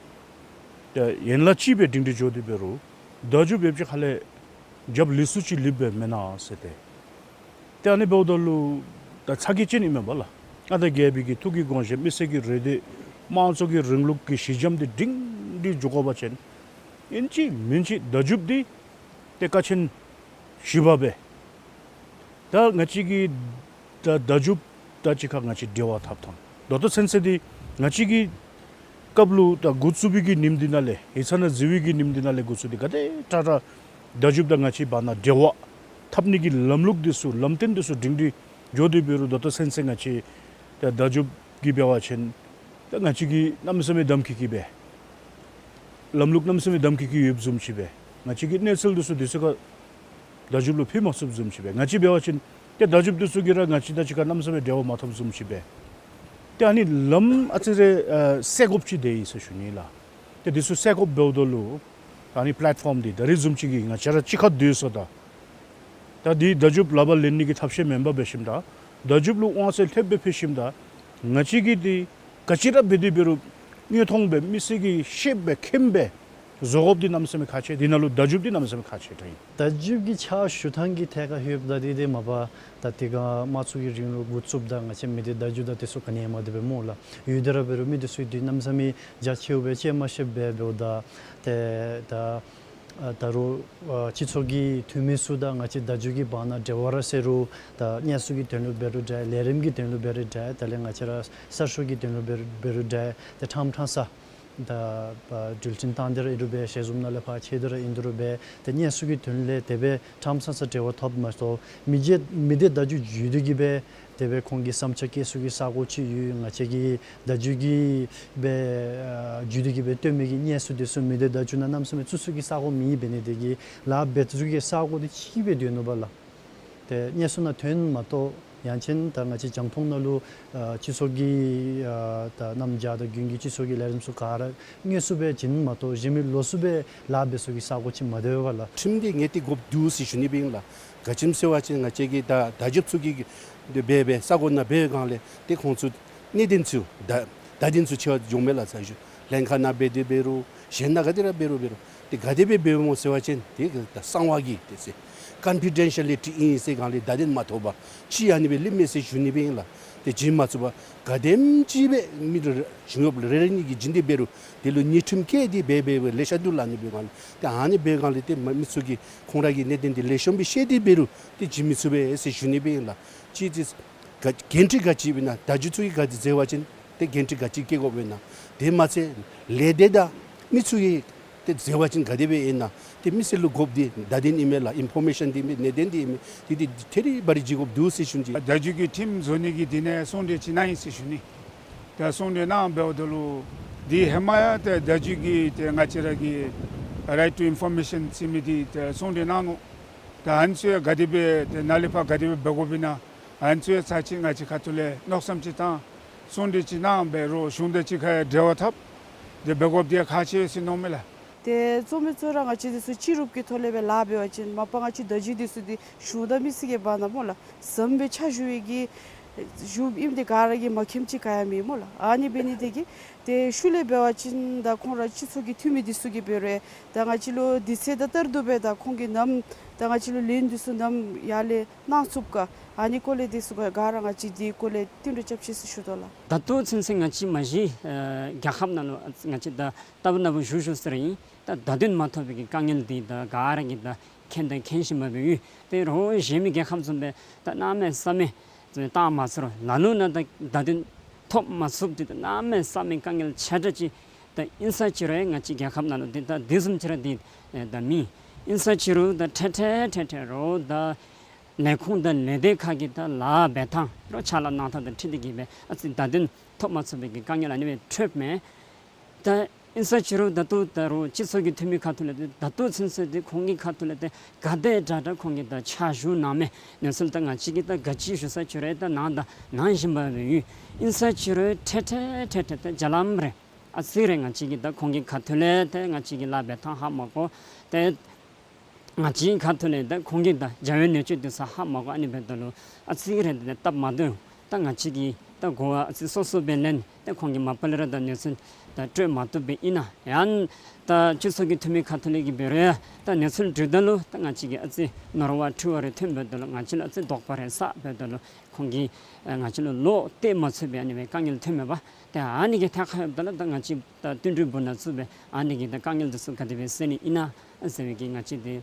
ད་ཡན་ལག་གཅིག་སྦེ་སྒྲིང་སྒྲི་འགྱོ་སྟེ་འབད་རུང་བརྡ་བརྒྱུད་འབདཝ་ཅིག་ཁ་ལས་རྒྱབ་ལུས་སུ་ཅིག་ལུས་པས་མེན་ན་ཟེར་ཏེ། ཏེ་ཨ་ནི་འབདཝ་ད་ལུ་ད་ཚ་གྱང་ཅན་ཨིན་མས་པ་ལགས། ཨ་ད་རྒྱལ་པོའི་གི་ཐུགས་ཀྱི་དགོངས་བཞེད་མི་སེར་གྱི་རེ་འདོད་དམངས་གཙོ་གི་རིང་ལུགས་ཀྱི་གཞི་འགྱམ་འདི་སྒྲིང་སྒྲི་འགྱོ་དགོ་པ་ཅིན་ ཨིན་ཅི་མིན་ཅི་བརྡ་བརྒྱུད་འདི་ཏེ་ཀ་ཆེན་བཞི་པ་སྦེ། ད་ང་བཅས་ཀྱིས་ད་བརྡ་བརྒྱུད་དང་གཅིག་ཁར་ང་བཅས་འབྲེལ་བ་འཐབ་ཐངས། ད་ལྟོ་ཚུན་ཚོད་འདི་ང་བཅས་ཀྱི་སྐབས་ལུ་ད་འགོ་བཙུགས་པའི་གི་ཉིནམ་འདི་ནང་ལས་ཡིག་ཚང་ནང་འཛུལ་བའི་གི་ཉིནམ་འདི་ནང་ལས་འགོ་བཙུགས་ཏེ་ག་དེ་དྲག་དྲག་བརྡ་བརྒྱུད་དང་ང་བཅས་བར་ན་འབྲེལ་བ་འཐབ་ནི་གི་ལམ་ལུགས་འདི་ཚུ་ལམ་སྟོན་འདི་ཚུ་སྒྲིང་སྒྲི་འགྱོ་སྟེ་འབད་རུང་ད་ལྟོ་ཚུན་ཚོད་ང་བཅས་ད་བརྡ་བརྒྱུད་ཀྱི་འབད་བ་ཅིན་ད་ང་བཅས་ཀྱིས་གནམ་མེད་ས་མེད་གདམ་ཁ་གིས་སྦེ་ལམ་ལུགས་གནམ་མེད་ས་མེད་གདམ་ཁ་གིས་ཡོདཔ་བཟུམ་ཅིག་སྦེ། ང་བཅས་ཀྱི་གནས་ཚུལ་འདི་ཚུ་དུས་ཚོད་ཁར་བརྡ་བརྒྱུད་ལུ་ཕུལ་མ་ཚུགསཔ་བཟུམ་ཅིག་སྦེ། ང་བཅས་འབད་བ་ཅིན་ཏེ་བརྡ་བརྒྱུད་འདི་ཚུ་གིས་ར་ང་བཅས་དང་གཅིག་ཁར་གནམ་མེད་ས་མེད་འབྲེལ་བ་མ་འཐབ་བཟུམ་ཅིག་སྦེ། ཏེ་ཨ་ནི་ལམ་ཨ་ཙི་རེ་ཨ་སེལ་དགོཔ་ཅིག་འདི་ཨིན་ཟེར་ཞུ་ནི་ལགས། ཏེ་འདི་ཚུ་སེལ་དགོཔ་འབདཝ་ད་ལུ་ཨ་ནི་པ་ལེཊ་ཕོམ་འདི་ད་རིས་བཟུམ་ཅིག་གིས་ང་བཅས་ར་གཅིག་ཁར་སྡོད་ས་དང་ད་འདི་བརྡ་བརྒྱུད་ལག་པར་ལེན་ནི་གི་ཐབས་ཤེས་མེན་པར་འབད་ཞིནམ་ད་བརྡ་བརྒྱུད་ལུ་དབང་ཚད་ལྷོདཔ་སྦེ་ཕུལ་ཞིནམ་ད་ང་བཅས་ཀྱིས་འདི་ག་ཅི་ར་འབད་དེ་འབད་རུང་དངོས་མཐོང་སྦེ་མི་སེར་གྱིས་ཤེསཔ་སྦེ་མཁྱེནམ་སྦེ་བཟོ་དགོཔ་འདི་གནམ་མེད་ས་མེད་ཁག་ཆེ། འདི་ནང་ལུ་བརྡ་བརྒྱུད་འདི་གནམ་མེད་ས་མེད་ཁག་ཆེ་དྲགས་ཨིན། བརྡ་བརྒྱུད་ཀྱི་ཕྱག་ཞུ་ཐངས་ཀྱི་ཐད་ཁར་ལྷོདཔ་ད་འདི་འདི་མ་པ་ད་དེ་སྒང་དམངས་གཙོ་གི་རིང་ལུགས་འགོ་བཙུགསཔ་ད་ང་བཅས་མི་སྡེ་བརྡ་བརྒྱུད་དང་དེ་ཚུ་ག་ནི་ཡང་མ་འདུག་པས་སྨོ་ལགས། ཡོད་དེ་ར་འབད་རུང་མི་འདི་ཚུ་འདི་གནམ་མེད་ས་མེད་རྒྱ་ཆེཝ་སྦེ་དཔྱད་མ་ཤེསཔ་སྦེ་འབདཝ་ད་ཏེ་ད་ཨ་ད་རུང་ཨ་སྤྱི་ཚོགས་ཀྱི་འཐུས་མི་ཚུ་དང་ང་བཅས་བརྡ་བརྒྱུད་ཀྱི་བར་ན་འབྲེལ་བ་ར་ཟེར་རུང་ད་གནས་ཚུལ་གྱི་དོན་ལུ་འབད་རུང་འདྲ། ལས་རིམ་གྱི་དོན་ལུ་འབད་རུང་འདྲ། དེ་ལས་ང་བཅས་ར་གསར་ཤོག་གི་དོན་ལུ་འབད་རུང་འབད་རུང་འདྲ། ཏེ་ཕྲང་ཕྲང་ས་ད་ཨ་འགྲུལ་འཕྲིན་བཏང་སྟེ་ར་ཨིན་རུང་འབད། ཞལ་འཛོམས་ནང་ལས་ཕར་འཕྱད་དེ་ར་ཨིན་རུང་འབད། ཏེ་གནས་ཚུལ་གྱི་དོན་ལས་དེ་སྦེ་ཕྲང་ཕྲང་ས་འབྲེལ་བ་འཐབ་མ་གཏོགས་མི་སྡེ་མི་སྡེ་བརྡ་བརྒྱུད་བརྒྱུད་དེ་གིས་སྦེ་དེ་སྦེ་ཁོང་གི་བསམ་འཆར་བཀོད་ས་གི་ས་སྒོ་ཅིག་ཡོད། ང་བཅས་ཀྱིས་བརྡ་བརྒྱུད་ཀྱིས་སྦེ་ཨ་བརྒྱུད་དེ་གིས་སྦེ་སྟོན་མི་གི་གནས་ཚུལ་འདི་ཚུ་མི་སྡེ་བརྡ་བརྒྱུད་ནང་གནམ་མེད་ས་མེད་བཙུགས་ས་གི་ས་སྒོ་མེད་པས། ཨ་ནི་དེ་གིས་ལཱ་འབད་ཚུགས་ས་གི་ས་སྒོ་འདི་གཅིག་སྦེ་སྡོད་ནུག་པ་ལགས། ཏེ་གནས་ཚུལ་ནང་ཐོན་མ་གཏོགས་ཡང་ཅིན་ད་ང་བཅས་རྒྱང་མཐོང་ནང་ལུ་ཨ་སྤྱི་ཚོགས་ཀྱི་ཨ་ད་གནམ་བྱཱར་དང་དགུན་གྱི་སྤྱི་ཚོགས་ཀྱི་ལས་རིམ་ཚུ་ག་ར་དངོས་སུ་སྦེ་བྱིན་མ་གཏོགས་གཞན་མི་ལོགས་སུ་སྦེ་ལཱ་འབད་ས་གི་ས་སྒོ་ཅིག་མ་སྡོད་པས་ལགས། ཁྲིམས་འདི་ངེས་ཏིག་དགོཔ་འདུག་ཟེར་ཞུ་ནི་སྦེ་ཨིན་ལགས། ག་ཅི་སྨོ་ཟེར་བ་ཅིན་ང་བཅས་ཀྱི་ད་བརྡ་བརྒྱུད་ཚུ་གིས་འདི་འབད་འབད་ས་སྒོ་ནང་འབད་བའི་སྒང་ལས་ཏེ་ཁོང་ཚུ་གནད་དོན་ཚུ་བརྡ་བརྡ་དོན་ཚུ་ཕྱེ་བར་འགྱོཝ་མས་ལགས། ས་ཞུ་ལྷན་ཁག་ནང་འབད་དེ་འབད་རུང་གཞན་ནང་ག་ཏེ་ར་འབད་རུང་འབད་རུང་ཏེ་ག་དེ་སྦེ་འབདཝ་སྨོ་ཟེར་བ་ཅིན་ཏེ་ག་ད་གསང་བ་གི་ཏེ་ཟེར་ཀོན་ཕི་ཌེན་ཤ་ལི་ཊི་ཨིན་ཟེར་སྒང་ལས་བརྡ་དོན་མ་ཐོབ་པར་ཅིག་ཨ་ནི་སྦེ་ལུས་མས་ཟེར་ཞུ་ནི་སྦེ་ཨིན་ལགས། ཏེ་བྱིན་མ་ཚུགས་པར་ག་དེམ་ཅིག་སྦེ་མི་རེ་ཞུ་ཡོདཔ་ལས་རེ་རེ་གཉིས་ཀྱིས་བྱིན་ཏེ་འབད་རུང་དེ་ལུ་ཉེས་ཁྲིམས་བཀལ་ཏེ་འབད་འབད་འབད་ལེ་ཤ་འདུག་ལགས། ཨ་ནི་འབད་སྒང་ལས་ཏེ་ཨ་ནི་འབད་སྒང་ལས་ཏེ་མ་མི་ཚུ་གིས་ཁོང་ར་གི་གནད་དོན་འདི་ལེགས་ཤོམ་སྦེ་ཤེས་ཏེ་འབད་རུང་ཏེ་བྱིན་མི་ཚུགས་པས་ཟེར་ཞུ་ནི་སྦེ་ཨིན་ལགས། ཅིག་ཏེ་ག་འགན་འཁྲི་ག་ཅི་ཨིན་ན་བརྡ་བརྒྱུད་ཚུ་གིས་ག་ཅི་མཛད་པ་ཅིན་ཏེ་འགན་འཁྲི་ག་ཅི་བཀལ་དགོཔ་ཨིན་ན། དེ་མ་ཚད་ལས་སྡེ་དང་མི་ཚུ་གིས་ཏེ་མཛད་པ་ཅིན་ག་དེ་སྦེ་ཨིན་ན། ཏེ་མི་སེར་ལུ་དགོཔ་འདི་བརྡ་དོན་ཨིན་མས་ལགས། ཨིན་ཕོར་མེ་ཤཱན་འདི་ཨིན་མས། གནད་དོན་འདི་ཨིན་མས། ཏེ་འདི་ཐད་རི་བ་རི་བྱིན་དགོཔ་འདུག་ཟེར་ཞུ་ནི། བརྡ་བརྒྱུད་ཀྱི་ཁྲིམས་བཟོ་ནི་གི་དེ་ནང་གསུང་གྲོས་ཅིག་གནང་ཡི་ཟེར་ཞུ་ནི། ད་གསུང་གྲོས་གནངམ་འབདཝ་ད་ལུ་འདི་ཧེ་མ་ཡང་ཏེ་བརྡ་བརྒྱུད་ཀྱི་ཏེ་ང་བཅས་ར་གི་རའིཊ་ཊུ་ཨིན་ཕོར་མེ་ཤཱན་ཟེར་མི་འདི་ཏེ་གསུང་གྲོས་གནང་ནུག། ད་ཨ་ནི་ཚུ་ཡང་ག་དེ་སྦེ་ཏེ་ནཱ་ལས་ཕར་ག་དེ་སྦེ་འབད་དགོཔ་ཨིན་ན། ཨ་ནི་ཚུ་ཡང་ཚར་གཅིག་ང་བཅས་ཁ་ཐུག་ལས་མནོ་བསམ་ཅིག་བཏང་གསུང་གྲོས་ཅིག་གནངམ་འབད་རུང་གཞུང་དང་གཅིག་ཁར་འབྲེལ་བ་འཐབ་སྟེ་འབད་དགོཔ་འདི་ཡང་ཁག་ཆེ་ཟེར་མནོཝ་མས་ལགས། ཏེ་གཙོ་མི་གཙོ་བོ་ར་ང་བཅས་འདི་ཚུ་སྤྱི་རུབ་ཀྱི་ཐོག་ལས་སྦེ་ལཱ་འབད་བ་ཅིན་མ་པ་ང་བཅས་བརྡ་བརྒྱུད་འདི་ཚུ་འདི་གཞུང་དང་མི་སེར་གྱི་བར་ན་སྨོ་ལགས་ཟམ་སྦེ་ཕྱག་ཞུ་བའི་གི་ཞུཝ་ཨིནམ་འདི་ག་ར་གིས་མ་མཁྱེནམ་ཅིག་ག་ཡང་མེད་སྨོ་ལགས། ཨ་ནི་འབད་ནི་དེ་གིས་ཏེ་ཤུལ་ལས་འབད་བ་ཅིན་ད་ཁོང་ར་སྤྱི་ཚོགས་ཀྱི་འཐུས་མི་འདི་ཚུ་གིས་འབད་རུང་ད་ང་བཅས་ལུ་དུས་ཚོད་དང་བསྟུན་ཏེ་སྦེ་ད་ཁོང་གིས་ནམ་ད་ང་བཅས་ལུ་ལན་འདི་ཚུ་ནམ་ཡར་ལས་གནང་ཚུགས་ག། ཨ་ནི་སྐོར་ལས་འདི་ཚུ་ག་ག་ར་ང་བཅས་འདི་སྐོར་ལས་བསྟུན་གྲོས་རྐྱབ་ཅི་ཟེར་ཞུ་དོ་ལགས། ད་ལྟོ་ཚུན་ཚོད་ང་བཅས་མ་གཞི་ཨ་རྒྱལ་ཁབ་ནང་ལུ་ང་བཅས་ད་ལྟ་བུ་ན་བུ་བཞུགས་བཞུགས་ས་ར་ཨིན། ད་བརྡ་དོན་མ་ཐོབ་པའི་གི་དཀའ་ངལ་འདི་ད་ག་ར་གིས་ད་མཁྱེན་དང་མཁྱེན་བཞིན་པ་སྦེ་ཡོད། ཏེ་རོགས་གཞན་མི་རྒྱལ་ཁབ་བཟུམ་སྦེ་ད་གནམ་མེད་ས་མེད་བཏང་མ་ཚུགས་རུང་ལ་ལུ་ནང་ད་བརྡ་དོན་ཐོབ་མ་ཚུགསཔ་འདི་ད་གནམ་མེད་ས་མེད་དཀའ་ངལ་ཆེ་དྲགས་ཅིག་ད་ཨིན་ས་ཅི་རུང་ང་བཅས་རྒྱལ་ཁབ་ནང་ལུ་འདི་ད་དེ་བཟུམ་ཅིག་ར་འདི་ད་མེད། ཨིན་ས་ཅི་རུང་ད་ཐད་ཐད་ཐད་ཐད་རོགས་ད་ལས་ཁུངས་དང་ལས་སྡེ་ཁག་གི་ད་ལཱ་འབད་ཐངས་རོགས་ཕྱག་ལཱ་གནང་ཐངས་དང་འཁྲིལ་ཏེ་གིས་སྦེ་ཨ་ཙི་བརྡ་དོན་ཐོབ་མ་ཚུགས་པའི་གི་དཀའ་ངལ་ཨ་ནི་སྦེ་འཕྱད་མས། ད་ཨིན་ས་ཅི་རུང་ད་ལྟོ་ད་རོགས་སྤྱི་ཚོགས་ཀྱི་འཐུས་མི་ཁ་ཐུག་ལས་ཏེ་ད་ལྟོ་ཚུན་ཚོད་འདི་ཁོང་གི་ཁ་ཐུག་ལས་ཏེ་ག་དེ་དྲག་དྲག་ཁོང་གིས་ད་ཕྱག་ཞུ་གནང་མི་གནས་ཚུལ་ད་ང་བཅས་ཀྱིས་ད་ག་ཅི་ཞུ་ས་ཅི་རུང་ད་གནང་ད་གནང་བཞིན་པ་སྦེ་ཡོད། ཨིན་ས་ཅི་རུང་ཐད་ཐད་ཐད་ཐད་ད་རྒྱ་ལམ་རེ་ཨ་ཙི་རེ་ང་བཅས་ཀྱིས་ད་ཁོང་གི་ཁ་ཐུག་ལས་ཏེ་ང་བཅས་ཀྱི་ལཱ་འབད་ཐངས་ཧ་མ་གོ། ཏེ་ང་བཅས་ཁ་ཐུག་ལས་ད་ཁོང་གིས་ད་བྱ་བའི་ནུས་ཤུགས་འདི་ཚུ་ཧ་མ་གོ། ཨ་ནི་འབདཝ་ད་ལུ་ཨ་ཙི་རེ་ད་སྟབས་མ་བདེཝ་ད་ང་བཅས་ཀྱིས་ ད་གོ་བ་ཨ་ཙི་སོ་སོ་སྦེ་ལེན། ཏེ་ཁོང་གིས་མ་པ་ལས་ར་ད་གནས་ཚུལ་ད་སྤྲོད་མ་བཏུབ་པའི་ཨིན་ན་ཡང་ད་སྤྱི་ཚོགས་ཀྱི་འཐུས་མི་ཁ་ཐུག་ལས་ཀྱི་འབད་རུང་ཡང་ད་གནས་ཚུལ་བསྡུཝ་ད་ལུ་ད་ང་བཅས་ཀྱིས་ཨ་ཙི་ནོར་བ་འཁྲུལ་བ་རེ་ཐོན་འབདཝ་ད་ལུ་ང་བཅས་ལུ་ཨ་ཙི་དོགས་པ་རེ་ཟ་འབདཝ་ད་ལུ་ཁོང་གིས་ཨ་ང་བཅས་ལུ་བློ་གཏད་མ་ཚུགས་པའི་ཨ་ནི་སྦེ་དཀའ་ངལ་ཐོན་མས་པ། ཏེ་ཨ་ནི་གི་ཐད་ཁར་འབདཝ་ད་ལུ་ད་ང་བཅས་ད་བསྟུན་གྲོས་འབུལ་ནང་ཚུད་སྦེ་ཨ་ནི་གི་ད་དཀའ་ངལ་འདི་ཚུ་ག་དེ་སྦེ་སེལ་ནི་ཨིན་ན་ཟེར་བའི་གི་ང་བཅས་འདི་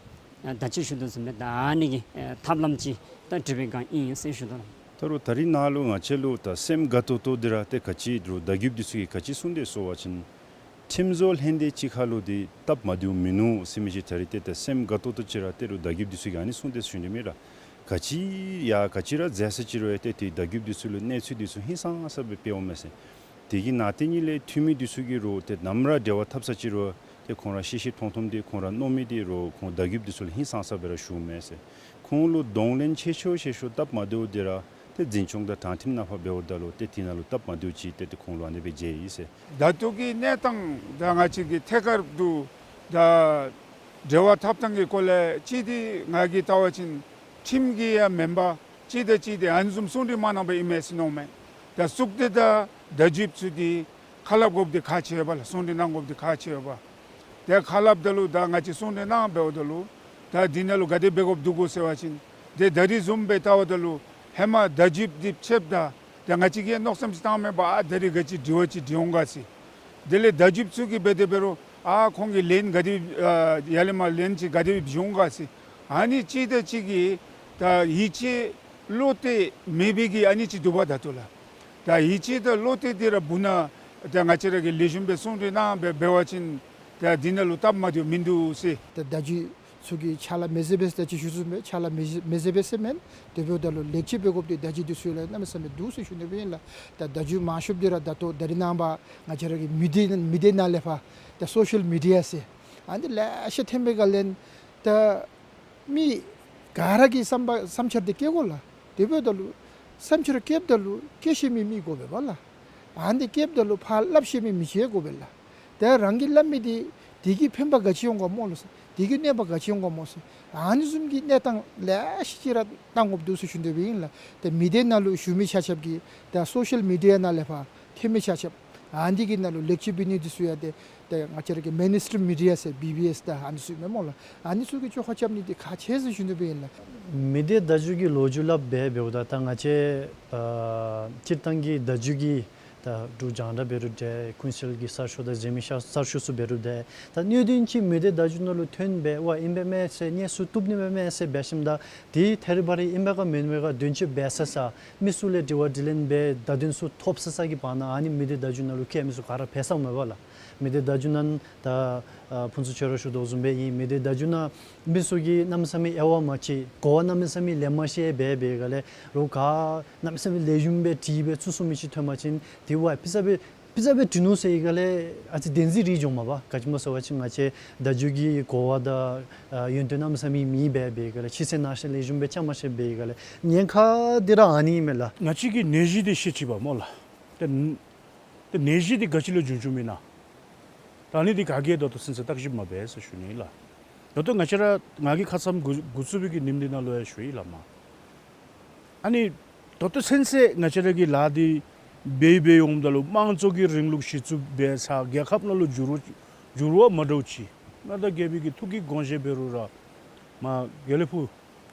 ཨ་ད་ཅི་ཞུ་དོ་བཟུམ་སྦེ་ད་ཨ་ནི་གི་ཨ་ཐབས་ལམ་ཅིག་ད་སྒྲུབ་པའི་བསྒང་ཨིན་ཟེར་ཞུ་དོ་ལགས། ད་རུང་ད་རིས་ནཱ་ལུ་ང་བཅས་ལུ་ད་སེམས་དགའ་ཏོག་ཏོ་འདི་ར་ཏེ་ག་ཅི་རུང་བརྡ་བརྒྱུདཔ་འདི་ཚུ་གིས་ག་ཅི་གསུངས་དེས་ཟེར་བ་ཅིན་ཁྲིམས་བཟོ་ལྷན་སྡེ་གཅིག་ཁར་ལུ་འདི་སྟབས་མ་བདེཝ་མིན་ནུག་ཟེར་མི་ཅིག་ད་རིས་ཏེ་ད་སེམས་དགའ་ཏོག་ཏོ་ཅིག་ར་ཏེ་རུང་བརྡ་བརྒྱུདཔ་འདི་ཚུ་གིས་ཨ་ནི་གསུངས་དེས་ཟེར་ཞུ་ནི་མས་ལགས། ག་ཅི་ཡང་ག་ཅི་ར་མཛད་ས་ཅིག་རུང་ཡང་ཏེ་ཏེ་བརྡ་བརྒྱུདཔ་འདི་ཚུ་ལུ་གནས་ཚུལ་འདི་ཚུ་ཧིང་སངས་ས་སྦེ་སྤེལ་འོང་མས་ཟེར། དེ་གི་ནང་དེ་ཉིད་ལས་འཐུས་མི་འདི་ཚུ་གིས་རུང་ཏེ་ནམ་ར་འབྲེལ་བ་འཐབ་ས་ཅིག་རུང་ཏེ་ཁོང་ར་ཤེས་ཤེས་མཐོང་མཐོངམ་འདི་ཁོང་ར་མནོ་མི་འདི་རུང་ཁོང་བརྡ་བརྒྱུདཔ་འདི་ཚུ་ལུ་ཧིང་སངས་ས་སྦེ་ར་ཞུཝ་མས་ཟེར། ཁོང་ལུ་གདོང་ལེན་ཆེ་ཤོས་ཆེ་ཤོས་སྟབས་མ་བདེཝ་འདི་ར་ཏེ་འཛིན་སྐྱོང་དང་དྲང་ཁྲིམས་ནང་ཕར་འབདཝ་ད་ལུ་ཏེ་དེ་ནང་ལུ་སྟབས་མ་བདེཝ་ཅིག་ཏེ་ཏེ་ཁོང་ལུ་ཨ་ནི་སྦེ་མཇལ་ཡི་ཟེར། ད་ལྟོ་གི་གནས་སྟངས་ད་ང་བཅས་ཀྱི་ཐད་ཀར་དུ་ད་འབྲེལ་བ་འཐབ་ཐངས་ཀྱི་སྐོར་ལས་ཅིག་འདི་ང་གིས་བལྟ་བ་ཅིན་ཁྲིམས་ཀྱི་ཡང་མེན་པར་གཅིག་དང་གཅིག་འདི་ཨ་ནི་བཟུམ་གསུང་གྲོས་མ་གནང་པར་ཨིན་མས་ཟེར་མནོཝ་མས། ད་གཙུག་སྡེ་དང་བརྡ་བརྒྱུདཔ་ཚུ་འདི་ཁ་སླབ་དགོཔ་འདི་ཁག་ཆེ་བས་ལགས། གསུང་གྲོས་གནང་དགོཔ་འདི་ཁག་ཆེ་བས། ཏེ་ཁ་སླབ་ད་ལུ་ད་ང་བཅས་གསུང་གྲོས་གནང་འབདཝ་ད་ལུ་ད་འདི་ནང་ལུ་ག་དེ་འབད་དགོཔ་འདུག་གོ་ཟེར་བ་ཅིན་ཏེ་ད་རིས་བཟུམ་སྦེ་བལྟཝ་ད་ལུ་ཧེ་མ་བརྡ་བརྒྱུདཔ་འདི་ཕྱདཔ་ད་ད་ང་བཅས་ཀྱིས་མནོ་བསམ་ཅིག་བཏངམ་མས་པ། ཨ་ད་རིས་ག་ཅི་དྲི་བ་ཅིག་དྲི་འོང་ག་ཟེར། དེ་ལས་བརྡ་བརྒྱུདཔ་ཚུ་གིས་འབད་དེ་འབད་རུང་ཨ་ཁོང་གིས་ལན་ག་དེ་ཨ་ཡར་ལས་མར་ལན་ཅིག་ག་དེ་སྦེ་བྱུང་ག་ཟེར། ཨ་ནི་གཅིག་དང་གཅིག་གིས་ད་ཡིད་ཆེས་བློ་གཏད་མེད་པའི་གི་ཨ་ནི་ཅིག་འདུག་པ། ད་ལྟོ་ལགས་ད་ཡིད་ཆེས་དང་བློ་གཏད་འདི་ར་བུ་ན་ད་ང་བཅས་ར་གིས་ལེགས་ཤོམ་སྦེ་གསུང་གྲོས་གནང་སྦེ་འབད་བ་ཅིན་ད་འདི་ནང་ལུ་སྟབས་མ་བདེཝ་མིན་འདུག་ཟེར། ད་བརྡ་བརྒྱུད་ཚུ་གིས་ཕྱག་ལཱ་མི་མཛད་པས་ཟེར་ད་ཅི་ཞུ་ཚུགས་མས། ཕྱག་ལཱ་མི་མཛད་མི་མཛད་པས་ཟེར་མེན། དེ་འབདཝ་ད་ལུ་ལེགས་བཅོས་འབད་དགོཔ་འདི་བརྡ་བརྒྱུད་འདི་ཚུ་ལུ་གནམ་མེད་ས་མེད་འདུག་ཟེར་ཞུ་ནི་སྦེ་ཨིན་ལགས། ད་བརྡ་བརྒྱུད་མང་ཤོས་འདི་ར་ད་ལྟོ་ད་རིས་ནངས་པ་ང་བཅས་ར་གི་མི་སྡེ་མི་སྡེ་ནང་ལས་ཕར་ད་སོ་ཤལ་མི་ཌི་ཡ་ཟེར་ཨ་ནི་ལེ་ཤ་ཐོན་པའི་སྒང་ལས་ད་མི་ག་ར་གིས་བསམ་པ་བསམ་འཆར་འདི་བཀོད་དགོ་ལགས། དེ་འབདཝ་ད་ལུ་བསམ་འཆར་བཀོདཔ་ད་ལུ་བཀོད་ཤེས་མི་མི་དགོ་པས་པ་ལགས། ཨ་ནི་བཀོདཔ་ད་ལུ་ཕར་སླབ་ཤེས་མི་མི་ཅིག་དགོ་པས་ལགས། ད་རང་གིས་སླབ་མི་འདི་དེ་གིས་ཕན་པ་ག་ཅི་འོང་ག་སྨོ་ལགས། དེ་གིས་གནོད་པ་ག་ཅི་འོང་ག་སྨོ་ཟེར། ཨ་ནི་བཟུམ་གྱི་གནས་སྟངས་ལེ་ཤ་ཅིག་ར་བཏང་དགོཔ་འདུག་ཟེར་ཞུ་ནི་སྦེ་ཨིན་ལགས། ད་མི་སྡེ་ནང་ལུ་བཞུགས་མི་ཆ་ཁྱབ་ཀྱིས་ད་སོ་ཤལ་མི་ཌི་ཡ་ནང་ལས་ཕར་ཐོན་མི་ཆ་ཁྱབ་ཨ་ནི་གི་ནང་ལུ་ལེགས་བཅོས་འབད་ནི་འདི་ཚུ་ཡང་ཏེ་ད་ང་བཅས་ར་གི་མེན་སི་ཊིམ་མི་ཌི་ཡ་ཟེར་བི་བི་ཨེསི་ད་ཨ་ནི་ཚུ་མས་སྨོ་ལགས། ཨ་ནི་ཚུ་གིས་བཅོ་ཁ་རྐྱབ་ནི་འདི་ཁག་ཆེ་ཟེར་ཞུ་ནི་སྦེ་ཨིན་ལགས། མི་སྡེ་བརྡ་བརྒྱུད་ཀྱི་ལོ་རྒྱུས་སླབ་སྦེ་འབདཝ་ད་ད་ང་བཅས་ཨ་སྤྱིར་བཏང་གི་བརྡ་བརྒྱུད་ཀྱི་ད་འབྲུག་རྒྱང་བསྒྲགས་འབད་རུང་འདྲ་ཀུན་གསལ་གྱི་གསར་ཤོག་དང་གཟེར་མིག་གསར་ཤོག་ཚུ་འབད་རུང་འདྲ་ད་སྣོད་ལྡན་ཅིག་མི་སྡེ་བརྡ་བརྒྱུད་ནང་ལུ་ཐོན་སྦེ་ཝ་ཨིན་པས་མས་ཟེར་སྙན་ཞུ་བཏུབ་ནི་མས་མས་ཟེར་འབད་ཞིནམ་ད་དེ་ཐད་རི་བ་རི་ཨིན་པས་ག་མེན་པས་ག་དོན་གཅོད་འབད་ས་ས་མི་ཚུ་ལས་དྲི་བ་དྲིས་ལན་འབད་བརྡ་དོན་ཚུ་ཐོབ་ས་ས་གི་བར་ན་ཨ་ནི་མི་སྡེ་བརྡ་བརྒྱུད་ནང་ལུ་བསྐྱལ་མི་ཚུ་ག་ར་འབད་ས་མས་པ་ལགས། མི་སྡེ་བརྡ་བརྒྱུད་ནང་ད་ཨ་ཕུན་ཚོགས་ཁྱོད་ར་ཞུ་དོ་བཟུམ་སྦེ་ཨིན། མི་སྡེ་བརྡ་བརྒྱུད་ནང་མི་ཚུ་གིས་གནམ་མེད་ས་མེད་དབྱེ་བ་མ་ཕྱེ་གོ་བ་གནམ་མེད་ས་མེད་ལེན་མ་ཤེས་སྦེ་འབད་སྒང་ལས་རོགས་ག་གནམ་མེད་ས་མེད་ལེགས་ཤོམ་སྦེ་དྲིས་སྦེ་ཚུར་གསུང་མི་ཅིག་ཐོན་པ་ཅིན་དེ་ཝ་ཕི་ས་སྦེ་ཕི་ས་སྦེ་དྲི་ནུག་ཟེར་བའི་སྒང་ལས་ཨ་ཙི་བདེན་འཛིན་རེ་འགྱོཝ་མས་པ། ག་ཅི་སྨོ་ཟེར་བ་ཅིན་ང་བཅས་བརྡ་བརྒྱུད་ཀྱི་གོ་བ་དང་ཨ་ཡོན་ཏན་གནམ་མེད་ས་མེད་མེད་སྦེ་འབད་སྒང་ལས་ཕྱི་གསལ་ནང་གསལ་ལེགས་ཤོམ་སྦེ་རྐྱབ་མ་ཤེས་པའི་སྒང་ལས་ཉེན་ཁ་འདི་ར་ཨ་ནི་ཨིན་མས་ལགས། ང་བཅས་ཀྱིས་ནད་གཞི་འདི་ཤེས་ཅི་པ་སྨོ་ལགས། ཏེ་ཏེ་ནད་གཞི་འདི་ག་ཅི་ལས་བྱུང་བྱུངམ་ཨིན་ན། ད་ཨ་ནི་འདི་ག་གིས་ད་ལྟོ་ཚུན་ཚོད་བརྟག་ཞིབ་མ་འབད་ཟེར་ཞུ་ནི་ལགས། ད་ལྟོ་ང་བཅས་ར་ང་གིས་ཁ་ཙ་མ་འགོ་འགོ་བཙུགས་པའི་གི་ཉིནམ་འདི་ནང་ལུ་ཡང་ཞུ་ཡི་ལགས་མ། ཨ་ནི་ད་ལྟོ་ཚུན་ཚོད་ང་བཅས་ར་གི་ལཱ་འདི་འབད་འབད་འོངམ་ད་ལུ་དམངས་གཙོ་གི་རིང་ལུགས་གཞི་བཙུགས་འབད་ས་རྒྱལ་ཁབ་ནང་ལུ་འགྱུར་འགྱུར་བ་མ་འདྲཝ་ཅིག་མངའ་བདག་རྒྱལ་པོའི་གི་ཐུགས་ཀྱི་དགོངས་བཞེད་འབད་རུང་ར་མ་དགེ་ལེགས་ཕུག་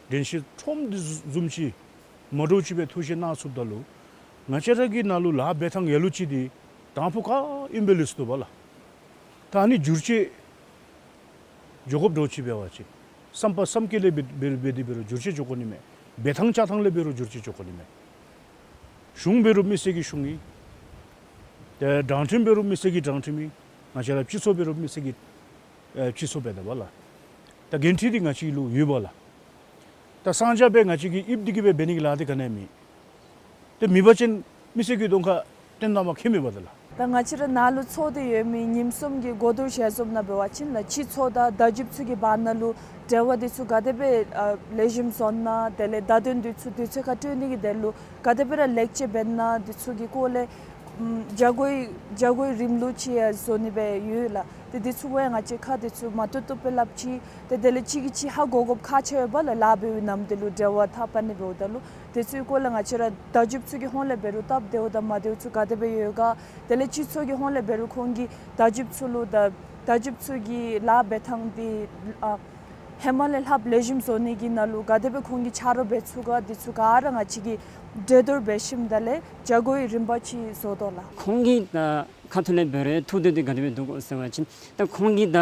དྲན་ཤེས་ཁྲོམ་འདི་བཟུམ་ཅིག་མ་འདྲཝ་ཅིག་སྦེ་ཐུགས་བཞེད་གནང་ཚུགསཔ་ད་ལུ་ང་བཅས་ར་གི་ནང་ལུ་ལཱ་འབད་ཐངས་ཡར་ལུ་ཅིག་འདི་དང་ཕུ་ག་ཨིནམ་སྦེ་ལུས་སོ་བ་ལགས། ད་ཨ་ནི་བསྒྱུར་བཅོས་འགྱོ་དགོཔ་འདྲཝ་ཅིག་འབད་བ་ཅིན་བསམ་པ་བསམ་སྐྱེ་ལས་འབད་འབད་འབད་དེ་འབད་རུང་བསྒྱུར་བཅོས་འགྱོ་དགོ་ནི་མས། འབད་ཐངས་བཅའ་ཐངས་ལས་འབད་རུང་བསྒྱུར་བཅོས་འགྱོ་དགོ་ནི་མས། གཞུང་འབད་རུང་མི་སེར་གྱི་གཞུང་ཨིན། ཏེ་དྲང་ཁྲིམས་འབད་རུང་མི་སེར་གྱི་དྲང་ཁྲིམས་ཨིན། ང་བཅས་ར་སྤྱི་ཚོགས་འབད་རུང་མི་སེར་གྱི་ཨེ་སྤྱི་ཚོགས་འབད་དེ་བ་ལགས། ད་འགན་འཁྲི་འདི་ང་བཅས་ལུ་ཡོད་པ་ལགས། ད་གསང་རྒྱ་སྦེ་ང་བཅས་ཀྱིས་ཡིབ་སྟེ་གི་སྦེ་འབད་ནི་གི་ལཱ་འདི་ག་ནི་ཡང་མེད། ཏེ་མེད་པ་ཅིན་མི་སེར་གྱི་གདོང་ཁར་སྟོན་ད་མ་ཁེ་མེད་པ་ད་ལགས། ད་ང་བཅས་ར་ནཱ་ལུ་ཚོགས་ཏེ་ཡོད་མི་ཉིནམ་གསུམ་གྱི་གོ་བསྡུར་ཞལ་འཛོམས་ནང་འབད་བ་ཅིན་ལགས་སྤྱི་ཚོགས་དང་བརྡ་བརྒྱུདཔ་ཚུ་གི་བར་ན་ལུ་འབྲེལ་བ་འདི་ཚུ་ག་དེ་སྦེ་ཨ་ལེགས་ཤོམ་བཟོ་ན་དེ་ལས་བརྡ་དོན་འདི་ཚུ་དུས་ཚོད་ཁར་སྤྲོད་ནི་གི་དོན་ལུ་ག་དེ་སྦེ་ར་ལེགས་བཅོས་འབད་ན་འདི་ཚུ་གི་སྐོར་ལས་ ཨམ་བྱ་སྒོའི་བྱ་སྒོའི་རིམ་ལུགས་ཅིག་ཡང་བཟོ་ནི་སྦེ་ཡོད་ལགས། ཏེ་དེ་ཚུ་ཡང་ང་བཅས་ཁར་དེ་ཚུ་མ་བཏུབ་བཏུབ་སྦེ་སླབ་ཅི། ཏེ་དེ་ལས་གཅིག་གིས་གཅིག་ཧ་གོ་དགོཔ་ཁག་ཆེ་བས་ལགས། ལཱ་འབད་བའི་ནམ་དུས་ལུ་འབྲེལ་བ་འཐབ་ཨ་ནི་འབདཝ་ད་ལུ་དེ་ཚུའི་སྐོར་ལས་ང་བཅས་ར་བརྡ་བརྒྱུདཔ་ཚུ་གི་ཧོང་ལས་འབད་རུང་སྟབས་བདེཝ་དང་མ་བདེཝ་ཚུ་ག་དེ་སྦེ་ཡོད་ག། དེ་ལས་སྤྱི་ཚོགས་ཀྱི་ཧོང་ལས་འབད་རུང་ཁོང་གིས་བརྡ་བརྒྱུདཔ་ཚུ་ལུ་ད་བརྡ་བརྒྱུདཔ་ཚུ་གི་ལཱ་འབད་ཐངས་འདི་ཨ་ཧེ་མ་ལས་ལྷགཔ་ལེགས་ཤོམ་བཟོ་ནི་གི་ནང་ལུ་ག་དེ་སྦེ་ཁོང་གིས་ཆ་རོགས་འབད་ཚུགས་ག། འདི་ཚུ་ག་ར་ང་བཅས་ཀྱིས་གྲོས་བསྡུར་འབད་ཞིནམ་ད་ལས་བྱ་སྒོའི་རིམ་པ་ཅིག་བཟོ་དོ་ལགས། ཁོང་གི་ད་ཁ་ཐུག་ལས་འབད་རུང་ཐུགས་འདོད་འདི་ག་དེ་སྦེ་འདུག་གོ་ཟེར་བ་ཅིན་ད་ཁོང་གི་ད་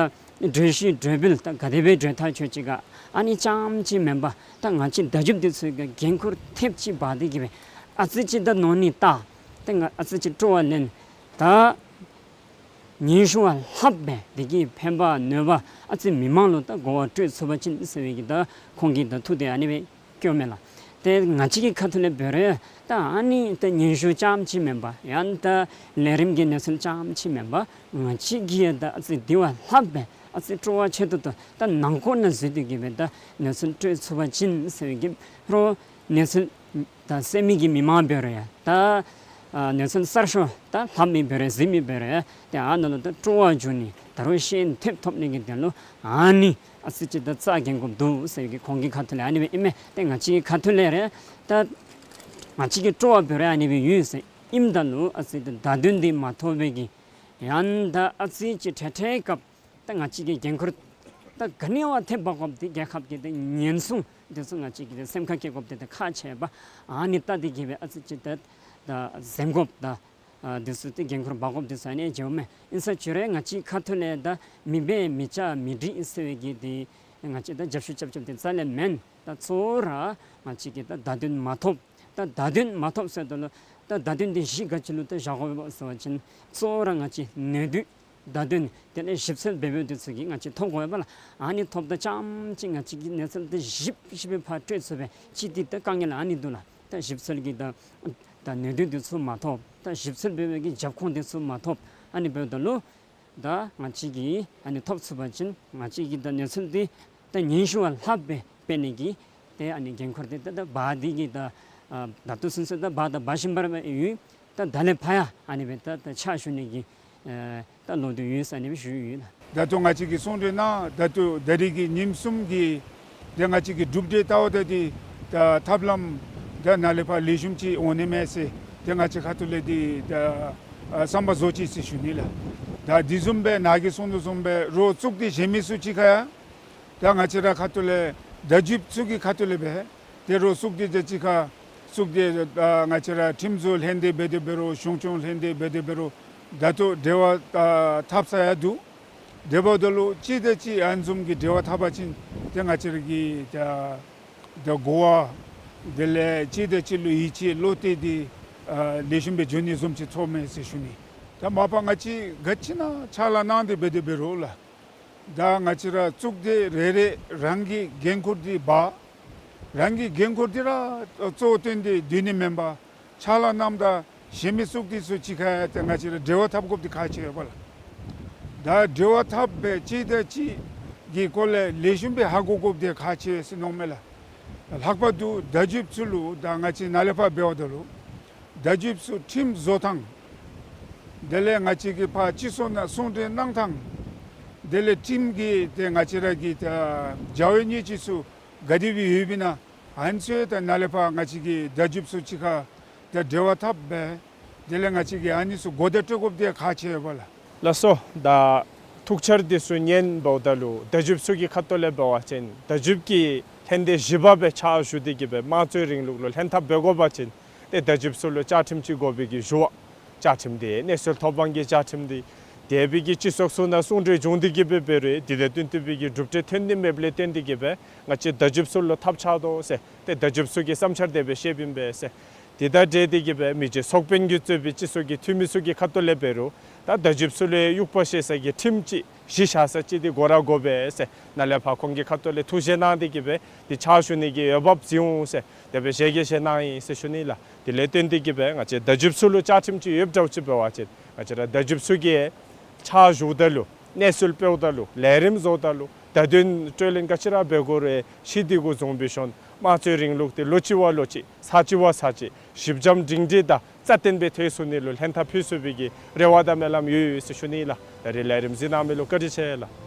གྲོས་གཞི་གྲོས་འབུལ་ད་ག་དེ་སྦེ་གྲོས་ཐག་ཆོད་ཅི་ག། ཨ་ནི་རྐྱངམ་ཅིག་མེན་པར་ད་ང་བཅས་བརྡ་བརྒྱུདཔ་འདི་ཚུ་གིས་འགན་ཁུར་ཐེབས་ཅིག་འབག་སྟེ་གི་སྦེ་ཨ་ཙི་ཅིག་ད་ནོར་ནི་ད་ཏེ་ང་ཨ་ཙི་ཅིག་སྤྲོ་བ་ལེན། ད་སྙན་ཞུ་བ་ལྷགཔ་སྦེ་དེ་གིས་ཕན་པ་གནོད་པ་ཨ་ཙི་མི་མང་ལུ་ད་གོ་བ་སྤྲོད་ཚུགས་པ་ཅིན་ཟེར་བའི་གི་ད་ཁོང་གི་ད་ཐུགས་འདོད་ཨ་ནི་སྦེ་བསྐྱེདཔ་མས་ལགས། ཏེ་ང་བཅས་ཀྱི་ཁ་ཐུག་ལས་འབད་རུང་ད་ཨ་ནི་ད་སྙན་ཞུ་རྐྱངམ་ཅིག་མེན་པར་ཡང་ད་ལས་རིམ་གྱི་གནས་ཚུལ་རྐྱངམ་ཅིག་མེན་པར་ང་བཅས་ཀྱིས་ཡང་ད་ཨ་ཙི་དེ་བ་ལྷགཔ་སྦེ་ཨ་ཙི་སྤྲོ་བ་ཆེ་ཏོག་ཏོ་ད་ནང་འཁོད་ནང་འཛུལ་ཏེ་གི་སྦེ་ད་གནས་ཚུལ་སྤྲོད་ཚུགས་པ་ཅིན་ཟེར་བའི་གི་རོགས་གནས་ཚུལ་ད་གསན་མི་གི་མི་མང་འབད་རུང་ཡང་ད་ཨ་གནས་ཚུལ་གསར་ཤོས་ད་ལྷབ་མི་འབད་རུང་གཟིགས་མི་འབད་རུང་ཡང་ཏེ་ཨ་ནཱ་ལུ་ད་སྤྲོ་བ་འཇུག་ནི་ད་རུང་ཤེས་ཡོན་ཐེབས་ཐོབ་ནི་གི་དོན་ལུ་ཨ་ནི་ཨ་ཙི་ཅིག་ད་རྩ་འགེངས་དགོཔ་འདུག་ཟེར་གི་ཁོང་གི་ཁ་ཐུག་ལས་ཨ་ནི་སྦེ་ཨིན་མས། ཏེ་ང་བཅས་ཀྱི་ཁ་ཐུག་ལས་ར་ད་ང་བཅས་ཀྱི་སྤྲོ་བ་འབད་རུང་ཨ་ནི་སྦེ་ཡོད་ཟེར་ཨིནམ་ད་ལུ་ཨ་ཙི་ད་བརྡ་དོན་འདི་མ་ཐོབ་པའི་གི་ཡང་ད་ཨ་ཙི་ཅིག་ཁྲེ་ཁྲེ་སྐབས་ད་ང་བཅས་ཀྱི་འགན་ཁུར་ད་ག་ནི་བ་ཐེབས་འབག་དགོཔ་འདི་རྒྱལ་ཁབ་ཀྱི་ད་ཉེན་སྲུང་འདི་ཚུ་ང་བཅས་ཀྱིས་ད་སེམས་ཁར་བཀལ་དགོཔ་འདི་ད་ཁག་ཆེ་བས། ཨ་ནི་ད་འདི་གིས་སྦེ་ཨ་ཙི་ཅིག་ད་ད་གཟན་དགོཔ་ད་ཨ་འདི་ཚུ་ད་འགན་ཁུར་འབག་དགོཔ་འདི་ཚུ་ཨ་ནི་བྱུངམ་མས། ཨིན་ས་ཅི་རུང་ང་བཅས་ཁ་ཐུག་ལས་ད་མི་འབད་མི་བྱ་མི་འགྲིག་ཟེར་བའི་གི་འདི་ང་བཅས་ད་རྒྱབ་བཤུད་རྐྱབ་རྐྱབ་འདི་རྩ་ལས་མེན། ད་གཙོ་བོ་ར་ང་བཅས་ཀྱིས་ད་བརྡ་དོན་མ་ཐོབ། ད་བརྡ་དོན་མ་ཐོབ་ཟེརཝ་ད་ལུ་ད་བརྡ་དོན་འདི་གཞི་ག་ཅི་ལུ་ད་བཞག་དགོཔ་ཟེར་བ་ཅིན་གཙོ་བོ་ར་ང་བཅས་ནུས་མཐུ་བརྡ་དོན་དེ་ལས་ཞིབ་འཚོལ་འབད་འབདཝ་འདི་ཚུ་གིས་ང་བཅས་ཐོབ་དགོ་པས་ལགས། ཨ་ནི་ཐོབ་ད་རྐྱངམ་ཅིག་ང་བཅས་ཀྱིས་གནས་ཚུལ་འདི་ཞིབ་ཞིབ་སྦེ་ཕར་སྤྲོད་ཚུགས་པའི་ཅིག་འདི་ད་དཀའ་ངལ་ཨ་ནི་འདུག་ལགས། ད་ཞིབ་འཚོལ་གྱི་ད་ད་ནུས་མཐུ་འདི་ཚུ་མ་ཐོབ། ད་ཞིབ་འཚོལ་འབད་བའི་གི་རྒྱབ་ཁུངས་འདི་ཚུ་མ་ཐོབ། ཨ་ནི་འབདཝ་ད་ལུ་ད་ང་བཅས་ཀྱིས་ཨ་ནི་ཐོབ་ཚུགས་པ་ཅིན་ང་བཅས་ཀྱིས་ད་གནས་ཚུལ་འདི་ད་སྙན་ཞུ་བ་ལྷགཔ་སྦེ་སྤེལ་ནི་གི་ཏེ་ཨ་ནི་འགན་ཁུར་འདི་ད་ད་འབག་སྟེ་གི་ད་ཨ་ད་ལྟོ་ཚུན་ཚོད་ད་འབག་ད་འབག་བཞིན་པ་ར་ཡོད། ད་ད་ལས་ཕར་ཡང་ཨ་ནི་སྦེ་ད་ད་ཕྱག་ཞུ་ནི་གི་ཨེ་ད་བློ་འདོད་ཡོད་ཟེར་ཨ་ནི་སྦེ་ཞུ་ཡི་ལགས། ད་ལྟོ་ང་བཅས་ཀྱིས་གསུང་གྲོས་གནང་ད་ལྟོ་ད་རིས་ཀྱི་ཉིནམ་གསུམ་གྱི་ཏེ་ང་བཅས་ཀྱི་གྲུབ་འབྲས་ལྟཝ་ད་འདི་ད་ཐབས་ལམ་ད་ནཱ་ལས་ཕར་ལེགས་ཤོམ་ཅིག་འོང་ནི་མས་ཟེར་ཏེ་ང་བཅས་ཁ་ཐུག་ལས་འདི་ད་ཨ་བསམ་པ་བཟོ་ཅི་ཟེར་ཞུ་ནི་ལགས། ད་འདི་བཟུམ་སྦེ་ནཱ་གིས་གསུང་དོ་བཟུམ་སྦེ་རོགས་གཙུག་སྡེ་གཞན་མི་ཚུ་ཅིག་ཁར་ཡང་ད་ང་བཅས་ར་ཁ་ཐུག་ལས་བརྡ་བརྒྱུདཔ་ཚུ་གི་ཁ་ཐུག་ལས་སྦེ་ཏེ་རོགས་གཙུག་སྡེ་དེ་ཅིག་ཁར་གཙུག་སྡེ་ཨ་ང་བཅས་ར་ཁྲིམས་བཟོ་ལྷན་སྡེ་འབད་དེ་འབད་རུང་གཞུང་སྐྱོང་ལྷན་སྡེ་འབད་དེ་འབད་རུང་ད་ལྟོ་འབྲེལ་བ་ཨ་འཐབ་ས་ཡང་འདུག། དེ་འབདཝ་ད་ལུ་གཅིག་དང་གཅིག་ཨ་ནི་བཟུམ་གྱི་འབྲེལ་བ་འཐབ་པ་ཅིན་ཏེ་ང་བཅས་ར་གི་ད་ད་གོ་བ་དེ་ལས་གཅིག་དང་གཅིག་ལུ་ཡིད་ཆེས་བློ་གཏད་འདི་ཨ་ལེགས་ཤོམ་སྦེ་འགྱོ་ནི་བཟུམ་ཅིག་ཚོརཝ་མས་ཟེར་ཞུ་ནི། ད་མ་པ་ང་བཅས་ག་ཅི་ནང་ཕྱག་ལཱ་གནང་སྟེ་འབད་དེ་འབད་རུང་ལགས། ད་ང་བཅས་ར་གཙུག་སྡེ་རེ་རེ་རང་གི་འགན་ཁུར་འདི་འབག། རང་གི་འགན་ཁུར་འདི་ར་གཙོ་བོ་བཏོན་ཏེ་སྡོད་ནི་མེན་པར་ཕྱག་ལཱ་གནངམ་ད་གཞན་མི་གཙུག་སྡེ་ཚུ་ཅིག་ཁར་ཡང་ཏེ་ང་བཅས་ར་འབྲེལ་བ་འཐབ་དགོཔ་འདི་ཁག་ཆེ་བས་ལགས། ད་འབྲེལ་བ་འཐབ་སྦེ་གཅིག་དང་གཅིག་གི་སྐོར་ལས་ལེགས་ཤོམ་སྦེ་ཧ་གོ་དགོཔ་འདི་ཁག་ཆེ་ཟེར་མནོཝ་མས་ལགས། ལྷག་པར་དུ་བརྡ་བརྒྱུདཔ་ཚུ་ལུ་ད་ང་བཅས་ནཱ་ལས་ཕར་འབདཝ་ད་ལུ་བརྡ་བརྒྱུདཔ་ཚུ་ཁྲིམས་བཟོ་ཐངས་དེ་ལས་ང་བཅས་ཀྱིས་ཕར་སྤྱི་ཚོགས་ནང་གསུང་གྲོས་གནང་ཐངས་དེ་ལས་ཁྲིམས་ཀྱི་ཏེ་ང་བཅས་ར་གི་ད་བྱ་བའི་སྣེ་ཁྲིད་ཚུ་ག་དེ་སྦེ་ཡོདཔ་ཨིན་ན་ཨ་ནི་ཚུ་ད་ནཱ་ལས་ཕར་ང་བཅས་ཀྱིས་བརྡ་བརྒྱུདཔ་ཚུ་ཅིག་ཁར་ད་འབྲེལ་བ་འཐབ་སྦེ་དེ་ལས་ང་བཅས་ཀྱིས་ཨ་ནི་ཚུ་གོ་བརྡ་སྤྲོད་དགོཔ་འདི་ཁག་ཆེ་བས་ལགས། ལགས་སོ། ད་ཐུགས་འཆར་འདི་ཚུ་ཉན་འབདཝ་ད་ལུ་བརྡ་བརྒྱུདཔ་ཚུ་གི་ཁ་ཐུག་ལས་འབད་བ་ཅིན་བརྡ་བརྒྱུདཔ་ཀྱི་ལྷན་སྡེ་བཞི་པ་སྦེ་ཕྱག་ཞུ་སྟེ་གི་སྦེ་དམངས་གཙོའི་རིང་ལུགས་ལུ་ལྷན་ཐབས་འབད་དགོ་པ་ཅིན་ཏེ་བརྡ་བརྒྱུདཔ་ཚུ་ལུ་བཅའ་ཁྲིམས་ཅིག་དགོ་པའི་གི་ཞུ་བ། བཅའ་ཁྲིམས་འདི་གནས་ཚུལ་ཐོབ་དབང་གི་བཅའ་ཁྲིམས་འདི་དེ་སྦེ་གི་སྤྱི་ཚོགས་ཚུ་ནང་གསུང་གྲོས་བྱུང་སྟེ་གི་སྦེ་འབད་རུང་དེ་ལས་བརྟེན་ཏེ་སྦེ་གི་གྲུབ་འབྲས་ཐོན་ནི་མེདཔ་ལས་བརྟེན་ཏེ་གི་སྦེ་ང་བཅས་བརྡ་བརྒྱུདཔ་ཚུ་ལུ་ཐབས་ཆག་དོ་ཟེར་ཏེ་བརྡ་བརྒྱུདཔ་ཚུ་གི་བསམ་འཆར་དེ་སྦེ་བཤདཔ་ཨིན་པས་ཟེར། དེ་དང་འབྲེལ་ཏེ་གི་སྦེ་མི་རྗེ་ཚོགས་དཔོན་གྱིས་གཙོས་པའི་སྤྱི་ཚོགས་ཀྱི་འཐུས་མི་ཚུ་གི་ཁ་ཐུག་ལས་འབད་རུང་ད་བརྡ་བརྒྱུདཔ་ཚུ་ལུ་དབྱུག་པ་བཞེས་ས་གི་ཁྲིམས་ཅིག་གཞི་བཞག་ས་ཅིག་འདི་དགོ་ར་དགོ་པས་ཟེར་ནཱ་ལས་ཕར་ཁོང་གི་ཁ་ཐུག་ལས་ཐུགས་བཞེད་གནང་སྟེ་གི་སྦེ་འདི་ཕྱག་ཞུ་ནི་གི་འོས་འབབ་བརྩི་འོང་ཟེར་དེ་སྦེ་ཞལ་གྱིས་བཞེས་གནང་ཡི་ཟེར་ཞུ་ནི་ལགས། དེ་ལས་བརྟེན་ཏེ་གི་སྦེ་ང་བཅས་བརྡ་བརྒྱུདཔ་ཚུ་ལུ་བཅའ་ཁྲིམས་ཅིག་ཡོདཔ་འདྲཝ་ཅིག་འབད་བ་ཅིན་ང་བཅས་ར་བརྡ་བརྒྱུདཔ་ཚུ་གིས་ཕྱག་ཞུཝ་ད་ལུ་གནས་ཚུལ་སྤེལཝ་ད་ལུ་ལས་རིམ་བཟོཝ་ད་ལུ་བརྡ་དོན་སྤྲོད་ལེན་ག་ཅི་ར་འབད་དགོ་རུང་ཤེས་ཏེ་གི་བཟུམ་སྦེ་ཞིནམ་དམངས་གཙོའི་རིང་ལུགས་འདི་ལོ་གཅིག་བ་ལོ་གཅིག་ཚར་གཅིག་བ་ཚར་གཅིག་ཞིབ་འཇམ་སྒྲིང་སྒྲི་དང་ རྩ་བརྟན་སྦེ་ཐོན་ཚུགས་ནི་ལུ་ལྷན་ཐབས་ཕུལ་ཚུགས་པའི་གི་རེ་བ་དང་སྨོན་ལམ་ཡོད་ཡོད་ཟེར་ཞུ་ནི་ལགས། ད་རིས་ལས་རིམ་གཟིགས་གནང་མི་ལུ་བཀའ་དྲིན་ཆེ་ལགས།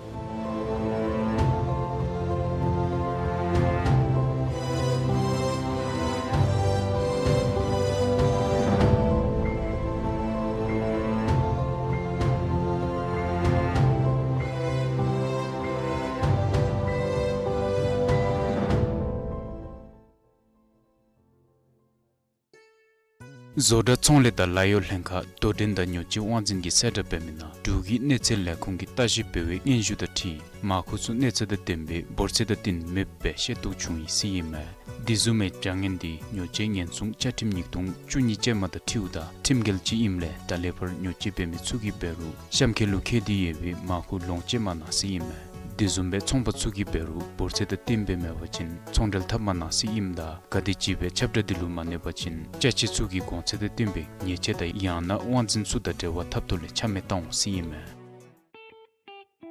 བཟོ་གྲྭ་ཚོང་ལས་དང་ལཱ་གཡོག་ལྷན་ཁག་དོ་འགྲན་དང་ཉོ་སྤྱོད་དབང་འཛིན་གྱིས་གསལ་བསྒྲགས་འབད་མི་ནང་འབྲུག་གི་གནས་ཚད་ལས་ཁུངས་ཀྱིས་ལྟ་ཞིབ་འབད་བའི་སྙན་ཞུ་དང་འཁྲིལ་མར་ཁུ་ཚུ་གནས་ཚད་དང་ལྡནམ་སྦེ་འབོར་ཚད་དང་བསྟུན་མེདཔ་སྦེ་ཤེས་རྟོགས་བྱུང་ཡི་ཟེར་ཨིན་མས། དེ་བཟུམ་མའི་བྱ་ངན་འདི་ཉོ་སྤྱོད་ཉེན་སྲུང་བཅའ་ཁྲིམས་ཉིས་སྟོང་བཅུ་གཉིས་ཅན་མ་དང་འཁྲིལཝ་ད་ཁྲིམས་འགལ་ཅིག་ཨིནམ་ལས་ད་ལས་ཕར་ཉོ་སྤྱོད་འབད་མི་ཚུ་གིས་འབད་རུང་གཤམ་འཁོད་ལུ་བཀོད་དེ་ཡོད་པའི་མར་ཁུ་ལོངས་སྤྱོད་མ་གནང་ཟེར་ཨིན་མས། དེ་བཟུམ་སྦེ་ཚོང་པ་ཚུ་གིས་འབད་རུང་འབོར་ཚད་དང་བསྟུན་སྦེ་མེད་པ་ཅིན་ཚོང་འབྲེལ་འཐབ་མ་གནང་ཟེར་ཨིནམ་ད་ག་དེམ་ཅིག་སྦེ་ཁྱབ་བསྒྲགས་འདི་ལུ་མ་གནས་པ་ཅིན་ཅ་ཆས་ཚུ་གི་གོང་ཚད་དང་བསྟུན་པའི་ཉེས་ཆད་དང་ཡང་ན་དབང་འཛིན་ཚུ་དང་འབྲེལ་བ་འཐབ་ཐོག་ལས་ཆ་མེད་བཏང་འོང་ཟེར་ཨིན་མས།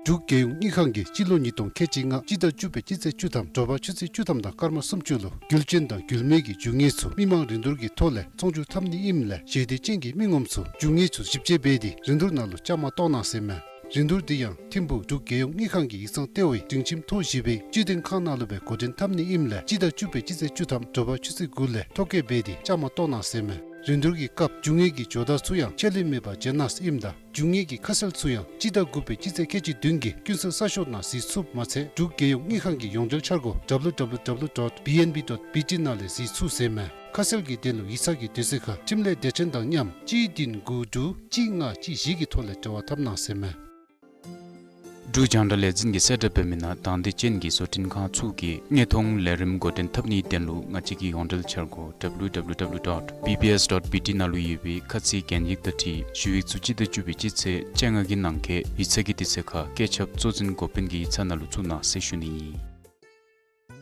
འབྲུག་རྒྱལ་ཡོངས་དངུལ་ཁང་གིས་སྤྱི་ལོ་ཉིས་སྟོང་ཁལ་གཅིག་ལྔ་སྤྱི་ཟླ་བཅུ་པའི་སྤྱི་ཚེས་བཅུ་ཐམ་དྲོ་པ་ཆུ་ཚོད་བཅུ་ཐམ་དང་སྐར་མ་སུམ་ཅུ་ལུ་རྒྱུ་ཅན་དང་རྒྱུ་མེད་ཀྱི་རྒྱུ་དངོས་ཚུ་མི་མང་རིན་བསྡུར་གྱི་ཐོག་ལས་ཚོང་བསྒྱུར་འཐབ་ནི་ཨིནམ་ལས་ཞལ་འདེབས་ཅན་གྱི་མི་ངོམ་ཚུ་རྒྱུ་དངོས་ཚུ་ཞིབ་དཔྱད་འབད་དེ་རིན་བསྡུར་ནང་ལུ་བཅའ་མར་གཏོགས་གནང་ཟེར་མས། རིན་བསྡུར་འདི་ཡང་ཐིམ་ཕུག་འབྲུག་རྒྱལ་ཡོངས་དངུལ་ཁང་གི་ཡིག་ཚང་ལྟེ་བའི་སྒྲིང་ཁྱིམ་ཐོག་བཞི་པའི་སྤྱི་དོན་ཁང་ནང་ལུ་སྦེ་འགོ་འདྲེན་འཐབ་ནི་ཨིནམ་ལས་སྤྱི་ཟླ་བཅུ་པའི་སྤྱི་ཚེས་བཅུ་ཐམ་དྲོ་པ་ཆུ་ཚོད་དགུ་ལས་ཐོ་བཀོད་འབད་དེ་བཅའ་མར་གཏོགས་གནང་ཟེར་མས། རིན་བསྡུར་གྱི་སྐབས་རྒྱུ་དངོས་ཀྱི་ཇོ་བདག་ཚུ་ཡང་ཆད་ལུས་མེད་པར་མཇལ་གནང་ཟེར་ཨིནམ་ད་རྒྱུ་དངོས་ཀྱི་ཁ་གསལ་ཚུ་ཡང་སྤྱི་ཟླ་དགུ་པའི་སྤྱི་ཚེས་ཁལ་གཅིག་བདུན་གྱི་ཀུན་གསལ་གསར་ཤོག་ནང་གཟིགས་ཚུགས་མ་ཚད་འབྲུག་རྒྱལ་ཡོངས་དངུལ་ཁང་གི་ཡོངས་འབྲེལ་འཆར་སྒོ་W W W dot B N B dot B T ནང་ལས་གཟིགས་ཚུགས་ཟེར་མས། ཁ་གསལ་གྱི་དོན་ལུ་ཡིག་ཚང་གི་དུས་ཚོད་ཁར་འཕྲིན་ལས་སྡེ་ཚན་དང་མཉམ་གཅིག་བདུན་དགུ་དྲུག་གཅིག་ལྔ་གཅིག་བཞི་གི་ཐོག་ལས་འབྲེལ་བ་འཐབ་གནང་ཟེར་མས། འབྲུག་རྒྱང་བསྒྲགས་ལས་འཛིན་གྱིས་གསལ་བསྒྲགས་འབད་མི་ནང་དང་འདོད་ཅན་གྱི་བཟོ་སྐྲུན་ཁང་ཚུ་གིས་དངོས་མཐོང་ལས་རིམ་འགོ་འདྲེན་འཐབ་ནིའི་དོན་ལུ་ང་བཅས་ཀྱི་ཡོངས་འབྲེལ་འཆར་སྒོ་W W W dot B B S dot B T ནང་ལུ་ཡོད་པའི་ཁ་ཚིག་གན་ཡིག་དང་འཁྲིལ་ཞུ་ཡིག་ཚུ་སྤྱི་ཟླ་བཅུ་པའི་སྤྱི་ཚེས་བཅོ་ལྔ་གི་ནང་འཁོད་ཡིག་ཚང་གི་དུས་ཚོད་ཁར་བཀོད་ཁྱབ་གཙོ་འཛིན་འགོ་དཔོན་གྱི་ཡིག་ཚང་ནང་ལུ་བཙུགས་གནང་ཟེར་ཞུ་ནི་ཨིན།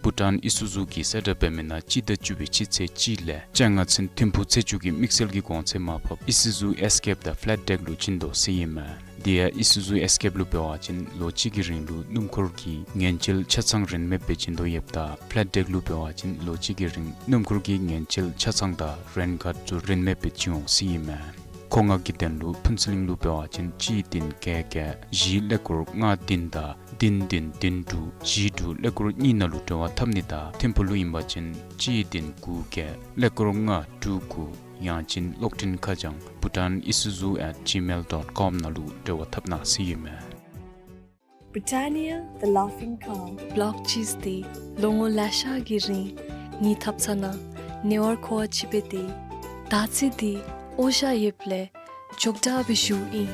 བྷུ་ཊཱན་ཨི་སུ་ཛུ་གིས་གསལ་བསྒྲགས་འབད་མི་ནང་སྤྱི་ཟླ་བཅུ་པའི་སྤྱི་ཚེས་གཅིག་ལས་བཅོ་ལྔ་ཚུན་ཐིམ་ཕུག་ཚེ་མཇུག་གི་དམིགས་བསལ་གྱི་གོང་ཚད་མར་ཕབ་ཨི་སུ་ཛུ་ཨེས་ཀེབ་དང་ཕ་ལེཊ་ཌེག་ལུ་བྱིན་དོ་ཟེར་ཨིན་མས། དེ་ཡང་ཨི་སུ་ཛུ་ཨེས་ཀེབ་ལུ་འབད་བ་ཅིན་ལོ་གཅིག་གི་རིང་ལུ་སྣུམ་འཁོར་གྱི་ངན་བྱེད་ཆ་ཚང་རིན་མེདཔ་སྦེ་བྱིན་དོ་ཡོདཔ་ད་ཕ་ལེཊ་ཌེག་ལུ་འབད་བ་ཅིན་ལོ་གཅིག་གི་རིང་སྣུམ་འཁོར་གྱི་ངན་བྱེད་ཆ་ཚང་དང་རེན་ཁཌ་ཚུ་རིན་མེདཔ་སྦེ་བྱིན་འོང་ཟེར་ཨིན་མས། མཁོ་མངགས་ཀྱི་དོན་ལུ་ཕུན་ཚོགས་གླིང་ལུ་འབད་བ་ཅིན་གཅིག་བདུན་བརྒྱད་བརྒྱད་བཞི་ཀླད་ཀོར་ལྔ་བདུན་དང་བདུན་བདུན་བདུན་དྲུག་བཞི་དྲུག་ཀླད་ཀོར་གཉིས་ནང་ལུ་འབྲེལ་བ་འཐབ་ནི་དང་ཐིམ་ཕུག་ལུ་ཨིན་པ་ཅིན་གཅིག་བདུན་དགུ་བརྒྱད་ཀླད་ཀོར་ལྔ་དྲུག་དགུ་ཡང་ཅིན་གློག་འཕྲིན་ཁ་བྱང་Bhutan Isuzu at gmail dot com ནང་ལུ་འབྲེལ་བ་འཐབ་གནང་ཟེར་ཨིན་མས། Britannia, the laughing cow. ལོག་སྤྱིས་ཏེ་ལོ་ངོ་ལེ་ཤ་གི་རིང་ངེའི་ཐབ་ཚང་ནང་ཉེ་བར་མཁོ་བ་ཅིག་འབད་དེ་ད་ཅི་འདི་འོ་ཤ་ཡོདཔ་ལས་འཇོག་དྲགས་སྦེ་བཞུགས་ཨིན།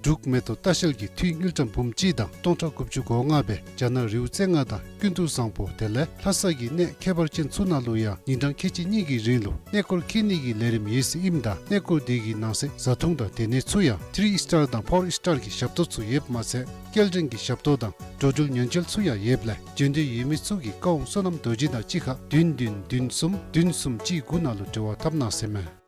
འབྲུག་མེ་ཏོག་ལྟ་བཤལ་གྱིས་འཐུས་དངུལ་ཀྲམ་འབུམ་གཅིག་དང་སྟོང་ཕྲག་དགུ་བཅུ་གོ་ལྔ་སྦེ་རྒྱ་ནག་རི་བོ་རྩེ་ལྔ་དང་ཀུན་ཏུ་བཟང་པོ་དེ་ལས་ལྷ་ས་གི་གནས་ཁྱད་པར་ཅན་ཚུ་ནང་ལུ་ཡང་ཉིན་གྲངས་ཁལ་གཅིག་གཉིས་ཀྱི་རིང་ལུ་གནས་སྐོར་འཁྱིད་ནི་གི་ལས་རིམ་ཡོད་ཟེར་ཨིནམ་ད་གནས་སྐོར་དེ་གི་ནང་གསེས་བཟའ་འཐུང་དང་སྡོད་གནས་ཚུ་ཡང་ཐི་རི་སི་ཊར་དང་ཕོར་སི་ཊར་གྱི་ཞབས་ཏོག་ཚུ་ཡོདཔ་མ་ཚད་སྐྱེལ་འདྲེན་གྱི་ཞབས་ཏོག་དང་འགྲོ་འགྲུལ་ཉེན་བཅོལ་ཚུ་ཡང་ཡོདཔ་ལས་འབྱོན་འདོད་ཡོད་མི་ཚུ་གིས་ཀ་ཝང་བསོད་ནམས་རྡོ་རྗེ་དང་གཅིག་ཁར་བདུན་བདུན་བདུན་གསུམ་བདུན་གསུམ་གཅིག་དགུ་ནང་ལུ་འབྲེལ་བ་འཐབ་གནང་ཟེར་མས།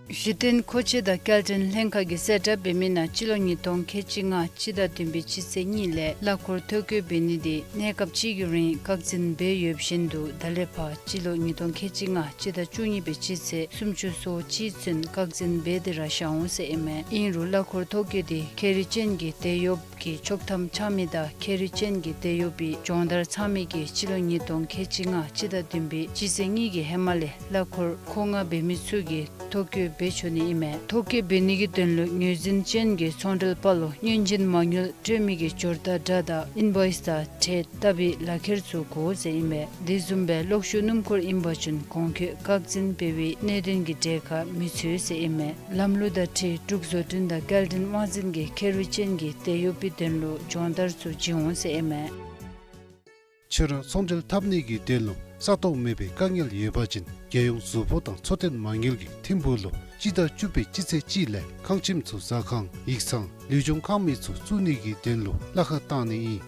གཞི་རྟེན་མཁོ་ཆས་དང་སྐྱེལ་འདྲེན་ལྷན་ཁག་གིས་གསལ་བསྒྲགས་འབད་མི་ནང་སྤྱི་ལོ་ཉིས་སྟོང་ཁལ་གཅིག་ལྔ་སྤྱི་ཟླ་བདུན་པའི་སྤྱི་ཚེས་གཉིས་ལས་གླ་འཁོར་ཐོ་བཀོད་འབད་ནི་དེ་གནས་སྐབས་ཅིག་གི་རིང་བཀག་འཛིན་འབད་ཡོདཔ་བཞིན་དུ་ད་ལས་ཕར་སྤྱི་ལོ་ཉིས་སྟོང་ཁལ་གཅིག་ལྔ་སྤྱི་ཟླ་བཅུ་གཉིས་པའི་སྤྱི་ཚེས་སུམ་ཅུ་སོ་གཅིག་ཚུན་བཀག་འཛིན་འབད་དེ་ར་བཞག་འོང་ཟེར་ཨིན་མས། ཨིན་རུང་གླ་འཁོར་ཐོ་བཀོད་དེ་ཁེ་རིག་ཅན་གྱི་དེད་གཡོགཔ་གི་ཆོག་ཐམ་འཆང་མི་དང་ཁེ་རིག་ཅན་གྱི་དེད་གཡོག་པའི་སྦྱོང་བརྡར་ཚང་མི་གིས་སྤྱི་ལོ་ཉིས་སྟོང་ཁལ་གཅིག་ལྔ་སྤྱི་ཟླ་བདུན་པའི་སྤྱི་ཚེས་གཉིས་ཀྱི་ཧེ་མ་ལས་གླ་འཁོར་མཁོ་མངགས་འབད་མི་ཚུ་གིས་ཐོ་བཀོད་འབད་ཆོག་ནི་ཨིན་མས། ཐོ་བཀོད་འབད་ནི་གི་དོན་ལུ་ངོས་འཛིན་ཅན་གྱི་ཚོང་འབྲེལ་པ་ལུ་སྔོན་བྱོན་མ་དངུལ་སྤྲོད་མི་གི་སྦྱོར་རྟགས་འདྲ་དང་ཨིན་བོའིས་དང་ཁྲལ་བཏབ་པའི་ལག་ཁྱེར་ཚུ་དགོ་ཟེར་ཨིན་མས། དེ་བཟུམ་སྦེ་གློག་ཤུགས་སྣུམ་འཁོར་ཨིན་པ་ཅིན་གོང་འཁོད་བཀག་འཛིན་འབད་བའི་གནད་དོན་གྱི་གྲས་ཁར་མི་ཚུད་ཟེར་ཨིན་མས། ལམ་ལུགས་དང་འཁྲིལ་འབྲུག་བཟོ་སྐྲུན་དང་སྐྱེལ་འདྲེན་དབང་འཛིན་གྱིས་ཁེ་རིག་ཅན་གྱི་དེད་གཡོག་པའི་དོན་ལུ་སྦྱོང་བརྡར་ཚུ་བྱིན་འོང་ཟེར་ཨིན་མས། ཁྱོད་ར་ཚོང་འབྲེལ་འཐབ་ནི་གི་དོན་ལུ་ས་སྟོང་མེད་པའི་དཀའ་ངལ་ཡོད་པ་ཅིན་རྒྱལ་ཡོངས་གཟུགས་པོ་དང་འཚོ་རྟེན་མ་དངུལ་གྱིས་ཐིམ་ཕུག་ལུ་སྤྱི་ཟླ་བཅུ་པའི་སྤྱི་ཚེས་གཅིག་ལས་ཁང་ཁྱིམ་ཚུ་ཟ་ཁང་ཡིག་ཚང་ལུས་སྦྱོང་ཁང་མིག་ཚུ་བཙུགས་ནི་གི་དོན་ལུ་གླ་ཁར་བཏང་ནི་ཨིན།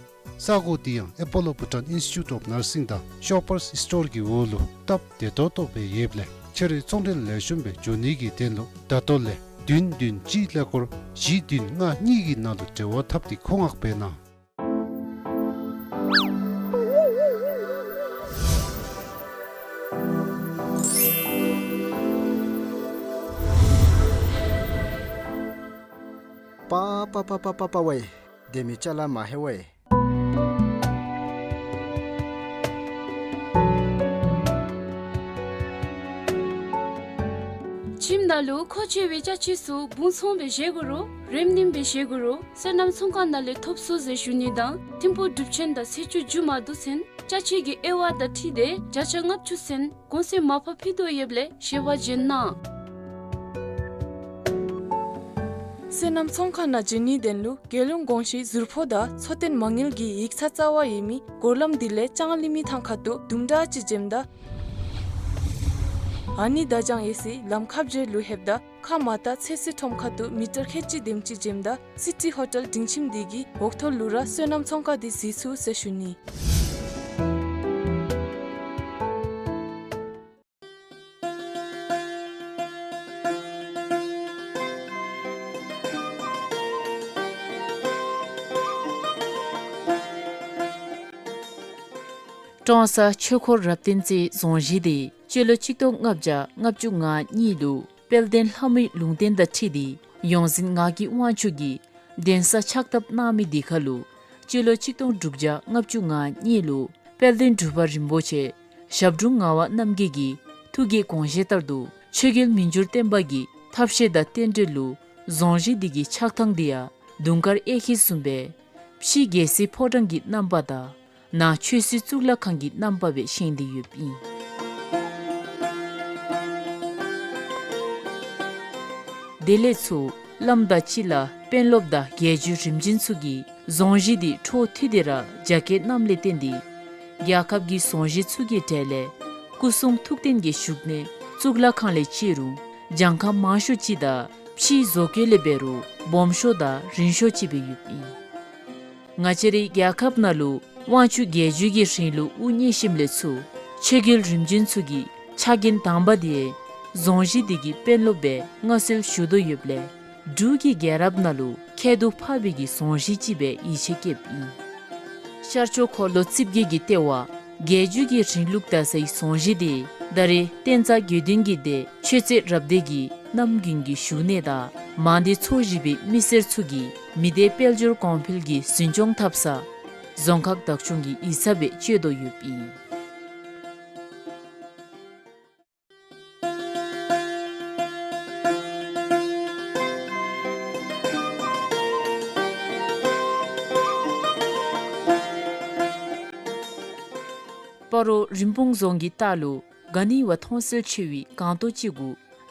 ས་གོ་འདི་ཡང་ཨེ་པོ་ལོ་བྷུ་ཊཱན་ཨིན་སི་ཊི་ཊུཊ་ཨོཕ་ནར་སིང་དང་ཤོ་པར་སི་སི་ཊོར་གྱི་འོག་ལུ་སྟབས་བདེ་ཏོག་ཏོ་སྦེ་ཡོདཔ་ལས་ཁྱོད་རའི་ཚོང་འབྲེལ་ལེགས་ཤོམ་སྦེ་འགྱོ་ནི་གི་དོན་ལུ་ད་ལྟོ་ལས་བདུན་བདུན་གཅིག་ཀླད་ཀོར་བཞི་བདུན་ལྔ་གཉིས་ཀྱི་ནང་ལུ་འབྲེལ་བ་འཐབ་སྟེ་མཁོ་མངགས་འབད་གནང་། པ་པ་པ་པ་པ་པ་ཝེ། དེ་མི་ཅ་ལ་མ་ཧེ་ཝེ། ཁྱིམ་ནང་ལུ་མཁོ་ཆེ་བའི་ཅ་ཆས་ཚུ་སྦུང་ཚང་སྦེ་བཞེས་དགོ་རུང་རེམ་རིམ་སྦེ་བཞེས་དགོ་རུང་སོ་ནམ་ཚོང་ཁང་ནང་ལས་ཐོབ་ཚུགས་ཟེར་ཞུ་ནི་དང་ཐིམ་ཕུག་གྲུབ་ཆེན་དང་ཚེས་བཅུ་མཇུག་མ་བསྡུ་ཚུན་ཅ་ཆས་ཀྱི་དབྱེ་བ་དང་འཁྲིལ་ཏེ་བརྒྱ་ཆ་ལྔ་བཅུ་ཚུན་གོང་ཚད་མར་ཕབ་ཕུལ་དོ་ཡོདཔ་ལས་ཞལ་པར་བྱོན་གནང་། སོ་ནམ་ཚོང་ཁང་ནང་འབྱོན་ནིའི་དོན་ལུ་རྒྱལ་ཡོངས་གོང་ཞུའི་ཟུར་ཕོགས་དང་འཚོ་རྟེན་མ་དངུལ་གྱི་ཡིག་ཚང་རྩ་བ་ཡོད་མི་སྒོ་ལམ་འདི་ལས་ལྕང་གླིང་མི་ཐང་ཁ་ཐུག་དུམ་གྲ་ཅིག་འབྱོནམ་ད་ཨ་ནི་བརྡ་བྱང་ཡེ་སི་ལམ་ཁ་བརྒྱད་ལུ་ལྷོདཔ་ད་ཁ་མར་ལྟ་ཚོད་བསྲེ་ཁྲོམ་ཁ་ཐུག་མི་ཊར་ཁལ་གཅིག་དེམ་ཅིག་འབྱོནམ་ད་སི་ཊི་ཧོ་ཊེལ་སྒྲིང་ཁྱིམ་འདི་གི་འོག་ཐོག་ལུ་ར་སོ་ནམ་ཚོང་ཁང་འདི་གཟིགས་ཚུགས་ཟེར་ཞུ་ནི། ཀྲོང་གསར་ཆོས་འཁོར་རབ་བརྟན་རྩེའི་རྫོང་གཞི་འདི་སྤྱི་ལོ་གཅིག་སྟོང་ལྔ་བརྒྱ་ལྔ་བཅུ་ང་གཉིས་ལུ་དཔལ་ལྡན་ལྷ་མོའི་ལུང་བསྟན་དང་འཁྲིལ་ཏེ་ཡོངས་འཛིན་ངག་གི་དབང་ཕྱུག་གིས་གདན་ས་ཕྱག་བཏབ་གནང་མི་འདི་ཁར་ལུ་སྤྱི་ལོ་གཅིག་སྟོང་དྲུག་བརྒྱ་ལྔ་བཅུ་ང་གཉིས་ལུ་དཔལ་ལྡན་འབྲུག་པ་རིན་པོ་ཆེ་ཞབས་དྲུང་ངག་དབང་རྣམ་རྒྱལ་གྱི་ཐུགས་ཀྱི་དགོངས་བཞེད་ལྟར་དུ་ཆོས་རྒྱལ་མི་འགྱུར་བརྟན་པ་གི་ཐབས་ཤེས་དང་རྟེན་འབྲེལ་ལུ་རྫོང་གཞི་འདི་གི་ཆགས་ཐངས་འདི་ཡང་དུང་དཀར་གཡས་འཁྱིལ་བཟུམ་སྦེ་ཕྱི་རྒྱལ་སྲིད་ཕོ་བྲང་གི་རྣམ་པ་དང་ནང་ཆོས་སྲིད་གཙུག་ལག་ཁང་གི་རྣམ་པ་སྦེ་བཞེངས་ཏེ་ཡོདཔ་ཨིན། དེ་ལས་ཚུར་བླམ་དང་སྤྱི་བླ་དཔོན་སློབ་དང་རྒྱལ་བརྒྱུད་རིམ་བྱོན་ཚུ་གིས་རྫོང་གཞི་འདི་འཕྲོ་མཐུད་དེ་ར་རྒྱ་སྐྱེད་གནངམ་ལས་བརྟེན་ཏེ་རྒྱལ་ཁབ་ཀྱི་རྫོང་གཞི་ཚུ་གི་གྲས་ལས་སྐུ་གསུང་ཐུགས་རྟེན་གྱི་བཞུགས་གནས་གཙུག་ལག་ཁང་ལས་བརྩི་རུང་གྱངས་ཁ་མང་ཤོས་ཅིག་དང་ཕྱིའི་བཟོ་བཀོད་ལས་འབད་རུང་སྦོམ་ཤོས་དང་རིང་ཤོས་ཅིག་སྦེ་ཡོདཔ་ཨིན། ང་བཅས་རའི་རྒྱལ་ཁབ་ནང་ལུ་དབང་ཕྱུག་རྒྱལ་བརྒྱུད་ཀྱི་རིང་ལུགས་དབུ་བརྙེས་ཞིནམ་ལས་ཚུར་ཆོས་རྒྱལ་རིམ་བྱོན་ཚུ་གི་ཕྱག་འགན་དང་པ་འདི་རྫོང་གཞི་འདི་གི་དཔོན་སློབ་སྦེ་མངའ་གསོལ་ཞུ་དོ་ཡོདཔ་ལས་འབྲུག་གི་རྒྱལ་རབས་ནང་ལུ་ཁྱད་དུ་འཕགས་པའི་གི་རྫོང་གཞི་ཅིག་སྦེ་ཡིད་ཆེས་བསྐྱེདཔ་ཨིན། ཤར་ཕྱོགས་འཁོར་ལོ་རྩིབས་བརྒྱད་ཀྱི་ལྟེ་བ་རྒྱལ་བརྒྱུད་ཀྱི་རིང་ལུགས་དར་སའི་རྫོང་གཞི་འདི་ད་རེས་བསྟན་རྩ་དགེ་འདུན་གྱི་སྡེ་ཆོས་རྩེ་རབ་སྡེ་གི་རྣམ་རྒྱུན་གྱི་བཞུགས་གནས་དང་མང་སྡེ་ཚོ་བཞི་པའི་མི་སེར་ཚུ་གིས་མི་སྡེ་དཔལ་འབྱོར་གོང་འཕེལ་གྱི་འཛིན་སྐྱོང་འཐབ་ས་རྫོང་ཁག་བདག་སྐྱོང་གི་ཡིག་ཚང་སྦེ་སྤྱོད་དོ་ཡོདཔ་ཨིན། སྤ་རོ་རིན་སྤུངས་རྫོང་གི་ལྟག་ལུ་ག་ནི་བ་མཐོང་གསལ་ཆེ་བའི་སྒང་ཏོག་ཅིག་གུ་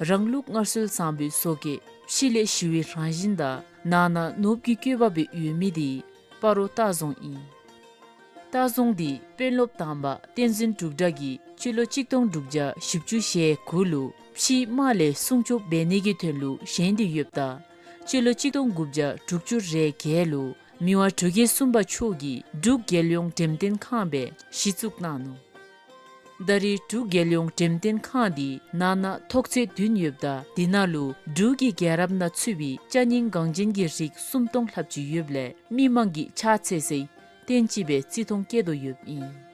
རང་ལུགས་སྔར་སྲོལ་བཟང་པོའི་བཟོ་བཀོད་ཕྱི་ལས་ཞི་བའི་རང་བཞིན་དང་ནང་ན་ནོར་བུ་གི་བཀོད་པ་སྦེ་ཡོད་མི་འདི་སྤ་རོ་ལྟ་རྫོང་ཨིན། ལྟ་རྫོང་འདི་དཔོན་སློབ་དང་པ་བསྟན་འཛིན་འབྲུག་གྲགས་ཀྱིས་སྤྱི་ལོ་གཅིག་སྟོང་དྲུག་བརྒྱ་བཞི་བཅུ་ཞེ་དགུ་ལུ་ཕྱིའི་དམག་ལས་སྲུང་སྐྱོབ་འབད་ནི་གི་དོན་ལུ་བཞེངས་ཏེ་ཡོདཔ་ད་སྤྱི་ལོ་གཅིག་སྟོང་དགུ་བརྒྱ་དྲུག་ཅུ་རེ་བརྒྱད་ལུ་མི་དབང་འབྲུག་རྒྱལ་གསུམ་པ་མཆོག་གིས་འབྲུག་རྒྱལ་ཡོངས་འགྲེམས་སྟོན་ཁང་སྦེ་གཞི་བཙུགས་གནང་ནུག། ད་རེས་འབྲུག་རྒྱལ་ཡོངས་འགྲེམས་སྟོན་ཁང་འདི་ནང་ན་ཐོག་ཚད་བདུན་ཡོདཔ་ད་འདི་ནང་ལུ་འབྲུག་གི་རྒྱལ་རབས་ནང་ཚུད་པའི་ཅ་རྙིང་འགངས་ཅན་གྱི་རིགས་སུམ་སྟོང་ལྷགཔ་ཅིག་ཡོདཔ་ལས་མི་མང་གིས་ཕྱག་འཚལ་སའི་རྟེན་ཅིག་སྦེ་བརྩི་མཐོང་བསྐྱེད་དོ་ཡོདཔ་ཨིན།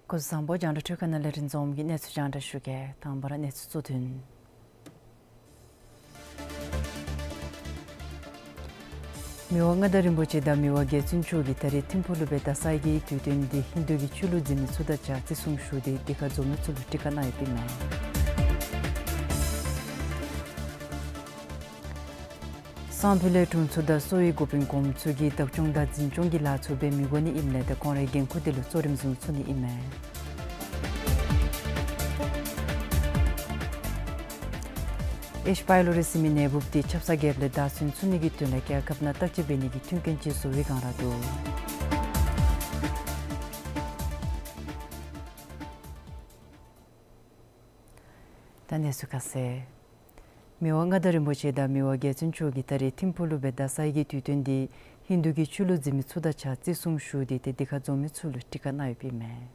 སྐུ་གཟུགས་བཟང་པོ། རྒྱང་བསྒྲགས་འཕྲུལ་ཁང་ནང་ལས་རིན་འཛོམས་ཀྱིས་གནས་ཚུལ་རྒྱང་བསྒྲགས་ཞུ་གེ། དང་པ་ར་གནས་ཚུལ་གཙོ་དོན། མི་དབང་མངའ་བདག་རིན་པོ་ཆེ་དང་མི་དབང་རྒྱལ་བཙུན་མཆོག་གིས་ད་རེས་ཐིམ་ཕུག་ལུ་སྦེ་ད་ས་ཡི་གི་དུས་སྟོན་འདི་ཧིན་དུ་གི་ཆོས་ལུགས་འཛིན་མི་ཚུ་དང་གཅིག་ཁར་བརྩི་སྲུང་ཞུ་སྟེ་འདི་ཁར་འཛོམས་མི་ཚུ་ལུ་སྤྲི་ཁ་གནང་ཡོདཔ་ཨིན་མས། སང་ཕོད་ལས་དྲུང་འཚོ་དང་གསོ་བའི་འགོ་དཔོན་གོངམ་ཚུ་གིས་བདག་སྐྱོང་དང་འཛིན་སྐྱོང་གི་ལཱ་ཚུ་འབད་མི་དགོ་ནི་ཨིནམ་ལས་ད་ཁོང་རའི་འགན་ཁུར་དེ་ལུ་གཙོ་རིམ་བཟུང་ཚུགས་ནི་ཨིན་མས། ཨེཆ་པའི་ལོ་རི་ཟེར་མི་ནད་འབུཔ་འདི་ཆབ་གསང་རྒྱལཔོ་ལས་བདའ་ཟུན་ཚུགས་ནི་གི་དོན་ལས་རྒྱལ་ཁབ་ནང་བརྟག་དཔྱད་འབད་ནི་གི་མཐུན་རྐྱེན་ཅིག་བཟོ་བའི་བསྒང་ར་འདུག། ད་གནས་ཚུལ་ཁ་གསལ། མི་དབང་མངའ་བདག་རིན་པོ་ཆེ་དང་མི་དབང་རྒྱལ་བཙུན་མཆོག་གིས་ད་རེས་ཐིམ་ཕུག་ལུ་སྦེ་ད་ས་ཡི་གི་དུས་སྟོན་འདི་ཧིན་དུ་གི་ཆོས་ལུགས་འཛིན་མི་ཚུ་དང་གཅིག་ཁར་བརྩི་སྲུང་ཞུ་སྟེ་ཏེ་འདི་ཁར་འཛོམས་མི་ཚུ་ལུ་སྤྲི་ཁ་གནང་ཡོདཔ་ཨིན་མས།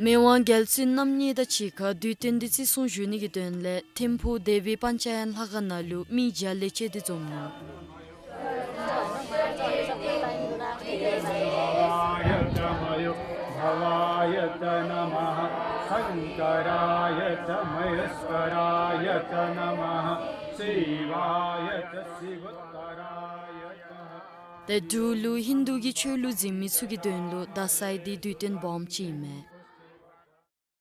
མི་དབང་རྒྱལ་བཙུན་རྣམ་གཉིས་དང་གཅིག་ཁར་དུས་སྟོན་འདི་བརྩི་སྲུང་ཞུ་ནི་གི་དོན་ལས་ཐིམ་ཕུག་དེ་བི་པཱན་ཅ་ཡན་ལྷ་ཁང་ནང་ལུ་མི་བརྒྱ་ལས་བཅད་དེ་འཛོམས་ནུག། ཏེ་འབྲུག་ལུ་ཧིན་དུ་གི་ཆོས་ལུགས་འཛིན་མི་ཚུ་གི་དོན་ལུ་དག་ས་འདི་དུས་སྟོན་སྦོམ་ཅིག་ཨིན་མས།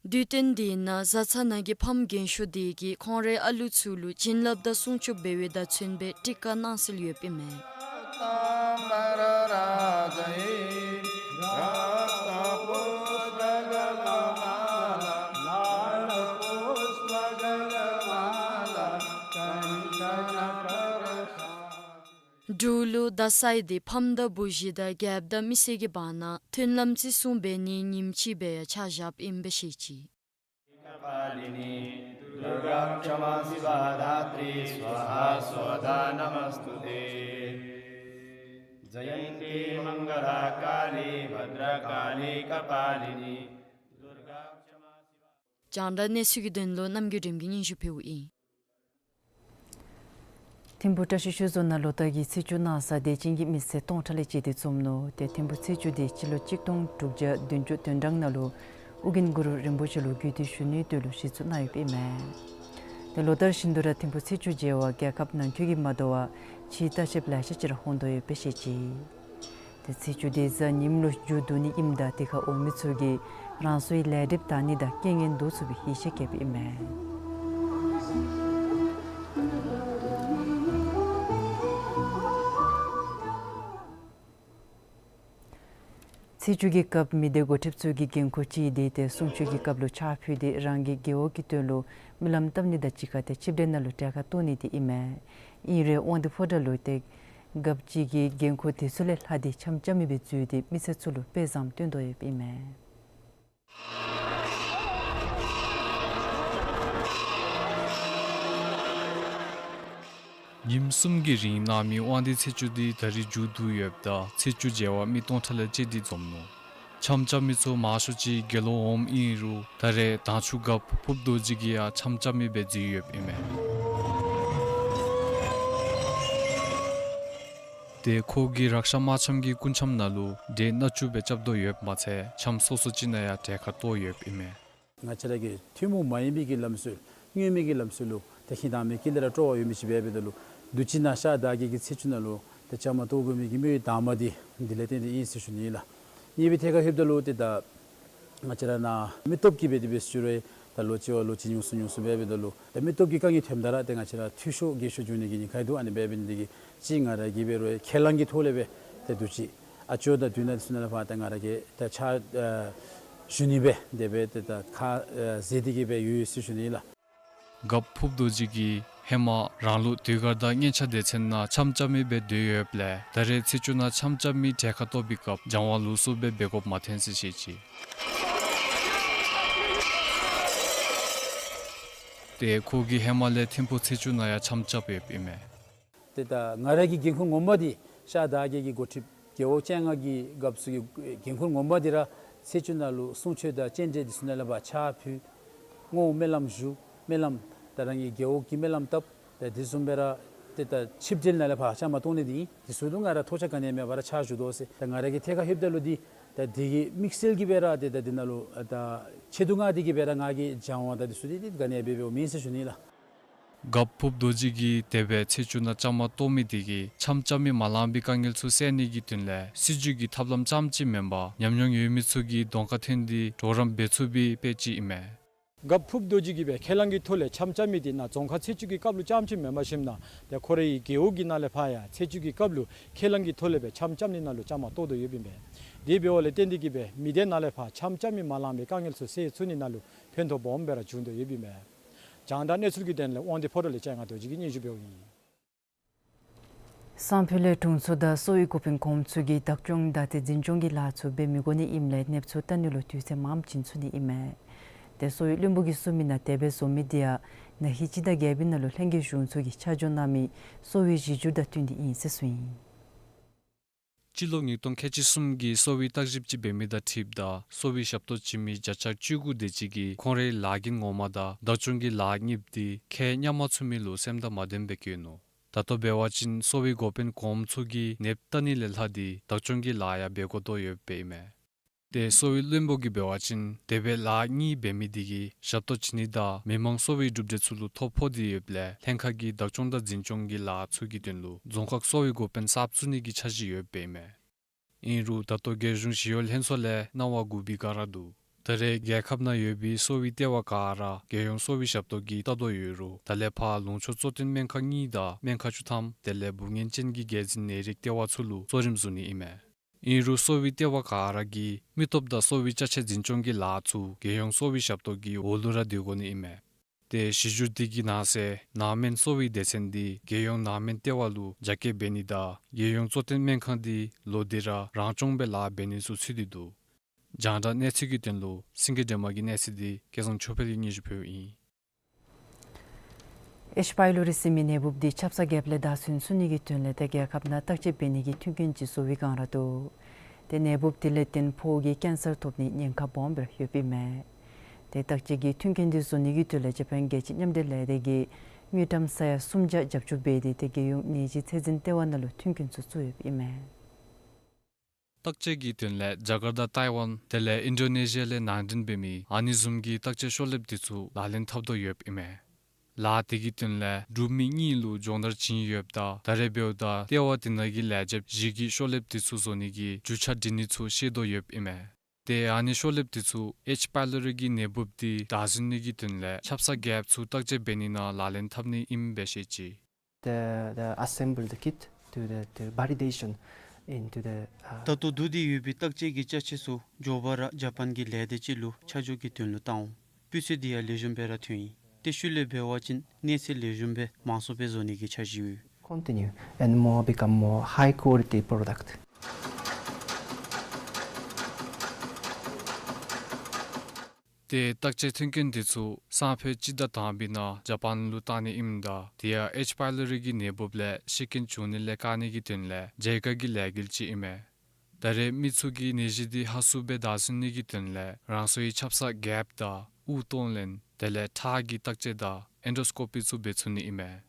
དུས་སྟོན་འདི་ནང་བཟའ་ཚང་ནང་གི་ཕམ་རྒན་ཤོས་དེ་གིས་ཁོང་རའི་ཨ་ལུ་ཚུ་ལུ་བྱིན་རླབས་དང་སྲུང་སྐྱོབ་འབད་བའི་དང་མཚུངས་པའི་ཊི་ཀ་གནང་སྲོལ་ཡོདཔ་ཨིན་མས། འབྲུག་ལུ་དག་ས་འདི་ཕམ་དང་བུ་གཞི་དང་རྒྱལཔོ་དང་མི་སེར་གྱི་བར་ན་མཐུན་ལམ་བརྩི་སྲུང་འབད་ནིའི་ཉིནམ་ཅིག་སྦེ་ཡང་ཆ་བཞགཔ་ཨིན་པས་ཤེས་ཅི། कपालिनी दुर्गा क्षमा शिवा धात्री स्वाहा स्वधा नमोऽस्तु ते। जयन्ती मङ्गला काली भद्रकाली कपालिनी दुर्गा क्षमा शिवा། རྒྱང་བསྒྲགས་གནས་ཚུལ་གྱི་དོན་ལུ་རྣམ་རྒྱལ་སྒྲོལམ་གྱིས་སྙན་ཞུ་ཕུལཝ་ཨིན། ཐིམ་ཕུག་བཀྲ་ཤིས་ཆོས་རྫོང་ནང་ལོ་ལྟར་གྱི་ཚེས་བཅུ་གནང་ས་དད་ཅན་གྱི་མི་སེར་སྟོང་ཕྲག་ལས་བཅད་དེ་འཛོམས་ནུག། ཏེ་ཐིམ་ཕུག་ཚེས་བཅུ་འདི་སྤྱི་ལོ་གཅིག་སྟོང་དྲུག་བརྒྱ་བདུན་ཅུ་དོན་གྲངས་ནང་ལུ་ཨོ་རྒྱན་གུ་རུ་རིན་པོ་ཆེ་ལུ་གུས་བཏུད་ཞུ་ནིའི་དོན་ལུ་གཞི་བཙུགས་གནང་ཡོདཔ་ཨིན་མས། ཏེ་ལོ་ལྟར་བཞིན་དུ་ར་ཐིམ་ཕུག་ཚེས་བཅུ་མཇལ་བར་རྒྱལ་ཁབ་ནང་འཁོད་ཀྱིས་མ་དོ་བར་ཕྱིའི་ལྟ་བཤལཔ་ལེ་ཤ་ཅིག་ར་འོང་དོ་ཡོདཔ་སྦེ་ཤེས་ཅི། ཏེ་ཚེས་བཅུ་འདི་གཟའ་ཉིམ་ལུ་མཇུག་བསྡུ་ནི་ཨིནམ་ད་དེ་ཁར་འོང་མི་ཚུ་གིས་རང་སོའི་ལས་སྒྲིབ་དག་ནི་དང་རྐྱེན་ངན་བཟློག་ཚུགས་པའི་ཡིད་ཆེས་བསྐྱེདཔ་ཨིན་མས། ཚེས་བཅུ་གི་སྐབས་མི་སྡེ་འགོ་ཁྲིདཔ་ཚུ་གི་འགན་ཁུར་ཅིག་འདི་ཏེ་གསུང་ཆོག་གི་སྐབས་ལུ་ཕྱག་ཕུལ་ཏེ་རང་གི་རྒེད་འོག་གི་དོན་ལུ་སྨོན་ལམ་བཏབ་ནི་དང་གཅིག་ཁར་ཏེ་ཆིབས་གྲལ་ནང་ལུ་གྲལ་ཁར་གཏོགས་ནི་འདི་ཨིན་མས། ཨིན་རུང་དབང་འདུས་ཕོ་བྲང་ལུ་ཏེ་རྒཔོ་ཅིག་གི་འགན་ཁུར་དེ་ཚུ་ལས་ལྷག་སྟེ་འཆམ་རྐྱབ་མི་སྦེ་འཛུལ་ཏེ་མི་སེར་ཚུ་ལུ་དཔེ་བཟང་སྟོན་དོ་ཡོདཔ་ཨིན་མས། ཉིནམ་གསུམ་གྱི་རིང་གནང་མི་དབང་འདུས་ཚེས་བཅུ་འདི་ད་རིས་མཇུག་བསྡུ་ཡོདཔ་ད་ཚེས་བཅུ་མཇལ་བར་མི་སྟོང་ཕྲག་ལས་བཅད་དེ་འཛོམས་ནུག། འཆམ་རྐྱབ་མི་ཚུ་མང་ཤོས་ཅིག་དགེ་སློང་འོགམ་ཨིན་རུང་ད་རེས་དྭངས་ཆུ་རྒཔོ་ཕུརཔ་རྡོ་རྗེ་གིས་ཡང་འཆམ་རྐྱབ་མི་སྦེ་འཛུལ་ཡོདཔ་ཨིན་མས། ཏེ་ཁོ་གིས་རཀྵ་མ་འཆམ་གྱི་སྐུ་འཆམ་ནང་ལུ་གྲལ་སྣ་བཅུ་སྦེ་རྐྱབ་དོ་ཡོདཔ་མ་ཚད་འཆམ་སོ་སོ་ཅིག་ནང་ཡང་གྲལ་ཁར་གཏོགས་ཡོདཔ་ཨིན་མས། ང་བཅས་ར་གི་ཐུན་མོང་མ་ཡིན་པའི་གི་ལམ་སྲོལ་དངོས་མེད་ཀྱི་ལམ་སྲོལ་ལུ་ཏེ་ཧིང་དྭངས་མའི་དཀྱིལ་ལས་ར་སྤྲོ་བ་ཡོད་མི་ཅིག་འབད་འབདཝ་ད་ལུ་དུས་ཅི་ནང་ཤར་དར་རྒྱས་ཀྱི་ཚེས་བཅུ་ནང་ལུ་ཏེ་བཅའ་མར་གཏོགས་དགོ་མི་གི་མི་དང་པ་འདི་འདི་ལས་བརྟེན་ཏེ་ཨིན་ཟེར་ཞུ་ནི་ལགས། གཉིས་པའི་ཐད་ཁར་ལྷོདཔ་ད་ལུ་ཏེ་ད་ང་བཅས་ར་ནཱ་མི་སྟོབས་ཀྱིས་འབད་དེ་འབད་ཞུ་རུང་ད་ལོ་གཅིག་བ་ལོ་གཅིག་ཉུང་སུ་ཉུང་སུ་འབད་འབདཝ་ད་ལུ་ད་མི་སྟོབས་ཀྱི་དཀའ་ངལ་ཐོནམ་ད་ར་ཏེ་ང་བཅས་ར་འཐུས་ཤོར་རྒས་ཤོར་འགྱོ་ནི་གི་ཉེན་ཁ་འདུག། ཨ་ནི་འབད་འབདཝ་ད་འདི་གིས་ཅིག་ང་ར་གིས་འབད་རུང་ཁས་བླངས་ཀྱི་ཐོག་ལས་སྦེ་ཏེ་དུས་ཅི་ཨ་ཅོ་དང་དུས་ནང་དེ་ཚུ་ནང་ལས་ཕར་ཏེ་ང་ར་གིས་ཏེ་ཕྱག་ཨ་ཞུ་ནི་སྦེ་དེ་སྦེ་ཏེ་ད་ཁ་ཨ་བཟེད་དེ་གིས་སྦེ་ཡོད་ཡོད་ཟེར་ཞུ་ནི་ལགས། རྒཔོ་ཕུརཔ་རྡོ་རྗེ་གིས་ཧེ་མ་རང་ལུགས་ཟློས་གར་དང་སྙན་ཆ་སྡེ་ཚན་ནང་འཆམ་རྐྱབ་མི་སྦེ་སྡོད་ཡོདཔ་ལས་ད་རེས་ཚེས་བཅུ་ནང་འཆམ་རྐྱབ་མི་གྲལ་ཁར་གཏོགས་པའི་སྐབས་སྦྱང་བ་ལུགས་སྲོལ་སྦེ་འབད་དགོཔ་མ་ཐོན་ཟེར་བཤད་ཅི། ཏེ་ཁོ་གིས་ཧེ་མ་ལས་ཐིམ་ཕུག་ཚེས་བཅུ་ནང་ཡང་འཆམ་རྐྱབ་ཡོདཔ་ཨིན་མས། ཏེ་ད་ང་ར་གི་འགན་ཁུར་ངོ་མ་འདི་ཤར་དར་རྒྱས་ཀྱི་འགོ་ཁྲིདཔ་རྒེད་འོག་བཅོ་ལྔ་གི་རྒཔོ་ཚུ་གི་འགན་ཁུར་ངོ་མ་འདི་ར་ཚེས་བཅུ་ནང་ལུ་གསུང་ཆོག་དང་སྤྱན་འདྲེན་འདི་ཚུ་ནང་ལས་ཕར་ཕྱག་ཕུལ། བསྔོ་སྨོན་ལམ་ཞུ། སྨོན་ལམ་ད་རང་གི་རྒེད་འོག་གི་སྨོན་ལམ་བཏབ། ད་དེ་བཟུམ་སྦེ་ར་ཏེ་ད་ཆིབས་གྲལ་ནང་ལས་ཕར་བཅའ་མར་གཏོགས་ནི་འདི་ཨིན། དེ་ཚུ་ལུ་ང་ར་ཐོགས་ཆགས་ག་ནི་ཡང་མེད་པར་ཕྱག་ཞུ་དོ་ཟེར། ད་ང་ར་གི་ཐད་ཁར་ལྷོདཔ་ད་ལུ་འདི་ད་དེ་གི་དམིགས་བསལ་གྱི་སྦེ་ར་ཏེ་ད་འདི་ནང་ལུ་ད་ཆེད་དུ་མངགས་ཏེ་གིས་སྦེ་ར་ང་གིས་སྦྱང་བ་དང་དེ་ཚུ་འདི་ཏེ་ག་ནི་ཡང་འབད་འབདཝ་མེན་ཟེར་ཞུ་ནི་ལགས། རྒཔོ་ཕུརཔ་རྡོ་རྗེ་གིས་དེ་སྦེ་ཚེས་བཅུ་ནང་བཅའ་མར་གཏོགས་མི་འདི་གིས་འཆམ་རྐྱབ་མི་མ་ལང་པའི་དཀའ་ངལ་ཚུ་སེལ་ནི་གི་དོན་ལས་སྲིད་བྱུས་ཀྱི་ཐབས་ལམ་རྐྱངམ་གཅིག་མེན་པར་ཉམས་མྱོང་ཡོད་མི་ཚུ་གི་གདོང་ཁར་ཐོན་ཏེ་གྲོགས་རམ་འབད་ཚུགས་པའི་དཔེ་ཅིག་ཨིན་མས། རྒཔོ་ཕུརཔ་རྡོ་རྗེ་གིས་སྦེ་ཁས་བླངས་ཀྱི་ཐོག་ལས་འཆམ་རྐྱབ་མི་འདི་ནཱ་རྫོང་ཁག་ཚེས་བཅུ་གི་སྐབས་ལུ་རྐྱངམ་གཅིག་མེན་པར་ཞིནམ་ན་ཏེ་ཁོ་རའི་རྒེད་འོག་གི་ནང་ལས་ཕར་ཡང་ཚེས་བཅུ་གི་སྐབས་ལུ་ཁས་བླངས་ཀྱི་ཐོག་ལས་སྦེ་འཆམ་རྐྱབ་ནི་ནང་ལུ་བཅའ་མར་གཏོགས་དོ་ཡོདཔ་ཨིན་པས། དེ་འབདཝ་ལས་བརྟེན་ཏེ་གིས་སྦེ་མི་སྡེ་ནང་ལས་ཕར་འཆམ་རྐྱབ་མི་མ་ལང་པའི་དཀའ་ངལ་ཚུ་སེལ་ཚུགས་ནི་ནང་ལུ་ཕན་ཐོགས་སྦོམ་སྦེ་ར་བྱུང་དོ་ཡོདཔ་ཨིན་པས། རྒྱང་བསྒྲགས་གནས་ཚུལ་གྱི་དོན་ལས་དབང་འདུས་ཕོ་བྲང་ལས་ལྕང་ང་རྡོ་རྗེ་གིས་སྙན་ཞུ་འབདཝ་ཨིན། སང་ཕོད་ལས་དྲུང་འཚོ་དང་གསོ་བའི་འགོ་དཔོན་གོངམ་ཚུ་གིས་བདག་སྐྱོང་དང་ཏེ་འཛིན་སྐྱོང་གི་ལཱ་ཚུ་འབད་མི་དགོ་ནི་ཨིནམ་ལས་གནས་ཚུལ་བལྟ་ནི་ལུ་དུས་ཚོད་མངམ་བྱིན་ཚུགས་ནི་ཨིན་མས། ཏེ་གསོ་བའི་བློན་པོ་གིས་གསུངས་མི་ནང་དེ་སྦེ་བཟོ་མི་འདི་ཡང་ན་ཧིང་སྤྱི་ཟླ་བརྒྱད་པའི་ནང་ལུ་ལྷན་རྒྱས་གཞུང་ཚོགས་ཀྱིས་ཆ་འཇོག་གནང་མི་གསོ་བའི་གཞི་འགྱུར་དང་བསྟུན་ཏེ་ཨིན་ཟེར་གསུངས་ཡི། སྤྱི་ལོ་ཉིས་སྟོང་ཁལ་གཅིག་གསུམ་གྱི་གསོ་བའི་བརྟག་ཞིབ་ཅིག་འབད་མི་དང་འཁྲིལཝ་ད་གསོ་བའི་ཞབས་ཏོག་བྱིན་མི་བརྒྱ་ཆ་བཅུ་དགུ་དེ་ཅིག་གིས་ཁོང་རའི་ལཱ་འགན་ངོ་མ་དང་བདག་སྐྱོང་གི་ལཱ་གཉིསཔོ་དེ་ཁས་བསྙེན་མ་ཚུགས་མི་ལུ་སེམས་དང་མ་ལྡནམ་སྦེ་བཀོད་ནུག། ད་ལྟོ་འབད་བ་ཅིན་གསོ་བའི་འགོ་དཔོན་གོངམ་ཚུ་གིས་ནདཔ་བལྟ་ནི་ལས་ལྷག་སྟེ་བདག་སྐྱོང་གི་ལཱ་ཡང་འབད་དགོ་དོ་ཡོདཔ་ཨིན་མས། ཏེ་གསོ་བའི་བློན་པོ་གིས་འབད་བ་ཅིན་དེ་སྦེ་ལཱ་གཉིས་འབད་མི་དེ་གིས་ཞབས་ཏོག་བྱིན་ནི་དང་མི་མང་གསོ་བའི་གྲུབ་འབྲས་ཚུ་ལུ་ཐོ་ཕོག་སྟེ་ཡོདཔ་ལས་ལྷན་ཁག་གི་བདག་སྐྱོང་དང་འཛིན་སྐྱོང་གི་ལཱ་ཚུ་གི་དོན་ལུ་རྫོང་ཁག་གསོ་བའི་འགོ་དཔོན་གསརཔ་བཙུགས་ནི་གི་འཆར་གཞི་ཡོདཔ་ཨིན་མས། ཨིན་རུང་ད་ལྟོ་རྒྱལ་གཞུང་ཞི་གཡོག་ལྷན་ཚོགས་ལས་གནང་བ་བསྒུགས་པའི་སྒང་ར་འདུག། ད་རེས་རྒྱལ་ཁབ་ནང་ཡོད་པའི་གསོ་བའི་ལྟེ་བ་ག་ར་རྒྱལ་ཡོངས་གསོ་བའི་ཞབས་ཏོག་གིས་བལྟ་དོ་ཡོད་རུང་ད་ལས་ཕར་ལུང་ཕྱོགས་གཙོ་བསྟེན་སྨན་ཁང་གཉིས་དང་སྨན་ཁང་བཅུ་ཐམ་དེ་ལས་འབུ་ངན་ཅན་གྱི་རྒྱལ་འཛིན་ནད་རིགས་ལྟེ་བ་ཚུ་ལུ་གཙོ་རིམ་བཟུང་ནི་ཨིན་མས། ཨིན་རུང་གསོ་བའི་ལྟེ་བ་ག་ར་གིས་མི་སྟོབས་དང་གསོ་བའི་ཅ་ཆས་འཛིན་སྐྱོང་གི་ལཱ་ཚུ་རྒྱལ་ཡོངས་གསོ་བའི་ཞབས་ཏོག་གི་འོག་ལུ་ར་སྡོད་དགོ་ནི་ཨིན་མས། ཏེ་གཞི་བསྒྱུར་དེ་གི་ནང་གསེས་ནང་སྨན་གསོ་བའི་སྡེ་ཚན་དེ་རྒྱལ་ཡོངས་ནང་སྨན་ལྟེ་བ་ལུ་རྒྱ་སྐྱེད་འབད་ནི་དང་རྒྱལ་ཡོངས་གཙོ་བསྟེན་སྨན་ཁང་དེ་ལོག་སྟེ་ར་རང་སྐྱོང་སྦེ་ལཱ་འབད་ནི་ཚུ་ཚུད་དེ་འདུག། རྒྱང་བསྒྲགས་གནས་ཚུལ་གྱི་དོན་ལུ་སེང་གེ་སྒྲོལ་མ་གི་གནས་ཚུལ་དེ་སྐལ་བཟང་ཆོས་འཕེལ་གྱིས་སྙན་ཞུ་ཕུལཝ་ཨིན། ཨེཆ་པའི་ལོ་རི་ཟེར་མི་ནད་འབུབ་དེ་ཆབ་གསང་རྒྱསཔ་ལས་བདའ་ཟུན་ཚུགས་ནི་གི་དོན་ལས་ཏེ་རྒྱལ་ཁབ་ནང་བརྟག་དཔྱད་འབད་ནི་གི་མཐུན་རྐྱེན་ཅིག་བཟོ་བའི་སྒང་ར་འདུག། ཏེ་ནད་འབུབ་དེ་ལས་བརྟེན་ཕོ་གི་ཀེན་སར་ཐོབ་ནིའི་ཉེན་ཁ་སྦོམ་སྦེ་ཡོདཔ་ཨིན་མས། ཏེ་བརྟག་དཔྱད་ཀྱི་མཐུན་རྐྱེན་དེ་བཟོ་ནི་གི་དོན་ལས་ཇ་པཱན་རྒྱལ་སྤྱིའི་མཉམ་འབྲེལ་ལས་སྡེ་གིས་དངུལ་ཀྲམ་ས་ཡ་སུམ་བརྒྱ་རྒྱབ་སྐྱོར་འབད་དེ་ཏེ་རྒྱལ་ཡོངས་ནད་གཞི་ཚད་འཛིན་ལྟེ་བ་ནང་ལུ་མཐུན་རྐྱེན་ཚུ་བཙུགས་ཡོདཔ་ཨིན་མས། བརྟག་དཔྱད་ཀྱི་དོན་ལས་ཇ་ཀར་ཏ་ཏའི་ཝན་དེ་ལས་ཨིན་ཌོ་ནེ་ཤི་ཡ་ལས་ནང་འདྲེན་འབད་མི་ཨ་ནི་བཟུམ་གྱི་བརྟག་དཔྱད་ཤོག་ལེབ་དེ་ཚུ་ལག་ལེན་འཐབ་དོ་ཡོདཔ་ཨིན་མས། ལཱ་དེ་གི་དོན་ལས་འབྲུག་མི་གཉིས་ལུ་སྦྱོང་བརྡར་བྱིན་ཡོདཔ་ད་ད་རེས་འབདཝ་ད་ལྟེ་བ་དེ་ནང་གི་ལས་བྱེདཔ་བཞི་གིས་ཤོག་ལེབ་དེ་ཚུ་བཟོ་ནི་གི་རྒྱུ་ཆ་སྒྲིག་ནི་ཚུ་ཤེས་དོ་ཡོདཔ་ཨིན་མས། ཏེ་ཨ་ནི་ཤོག་ལེབ་དེ་ཚུ་ཨེཆ་པའི་ལོ་རི་གི་ནད་འབུབ་དེ་བདའ་ཟུན་ནི་གི་དོན་ལས་ཆབ་གསང་རྒྱསཔ་ཚུ་བརྟག་དཔྱད་འབད་ནི་ནང་ལག་ལེན་འཐབ་ནི་ཨིནམ་སྦེ་བཤད་ཅི། The, the assemble the kit to the, the validation into the, uh, ད་ལྟོ་བསྡུ་སྟེ་ཡོད་པའི་བརྟག་དཔྱད་ཀྱི་ཅ་ཆས་ཚུ་མགྱོགས་པ་ར་ཇ་པཱན་གྱི་ལས་སྡེ་ཅིག་ལུ་ཆ་འཇོག་གི་དོན་ལུ་བཏང་འོང་། སྤུས་ཚད་དེ་ཡང་ལེགས་ཤོམ་སྦེ་ར་ཐོན་ཡི། ཏེ་ཤུལ་ལས་འབད་བ་ཅིན་གནས་ཚད་ལེགས་ཤོམ་སྦེ་མང་སུ་སྦེ་བཟོ་ནི་གི་འཆར་གཞི་ཡོད། Continue and more become more high quality product. ཏེ་བརྟག་དཔྱད་མཐུན་རྐྱེན་དེ་ཚུ་སང་ཕོད་སྤྱི་ཟླ་དང་པའི་ནང་ཇ་པཱན་ལུ་བཏང་ནི་ཨིནམ་ད་དེ་ཡང་ཨེཆ་པའི་ལོ་རི་གི་ནད་འབུབ་ལས་ཤི་རྐྱེན་བྱུང་ནི་ལས་བཀག་ནི་གི་དོན་ལས་ཇའི་ཀ་གི་ལས་འགུལ་ཅིག་ཨིན་མས། ད་རེས་མི་ཚུ་གིས་ནད་གཞི་དེ་ཧ་སུ་སྦེ་བདའ་ཟུན་ནི་གི་དོན་ལས་རང་སོའི་ཆབ་གསང་རྒསཔ་དང་དབུགས་གཏོང་ལེན་དེ་ལས་ཁྲག་གི་བརྟག་དཔྱད་དང་ཨེན་ཌོ་སི་ཀོ་པི་ཚུ་འབད་ཚུགས་ནི་ཨིན་མས།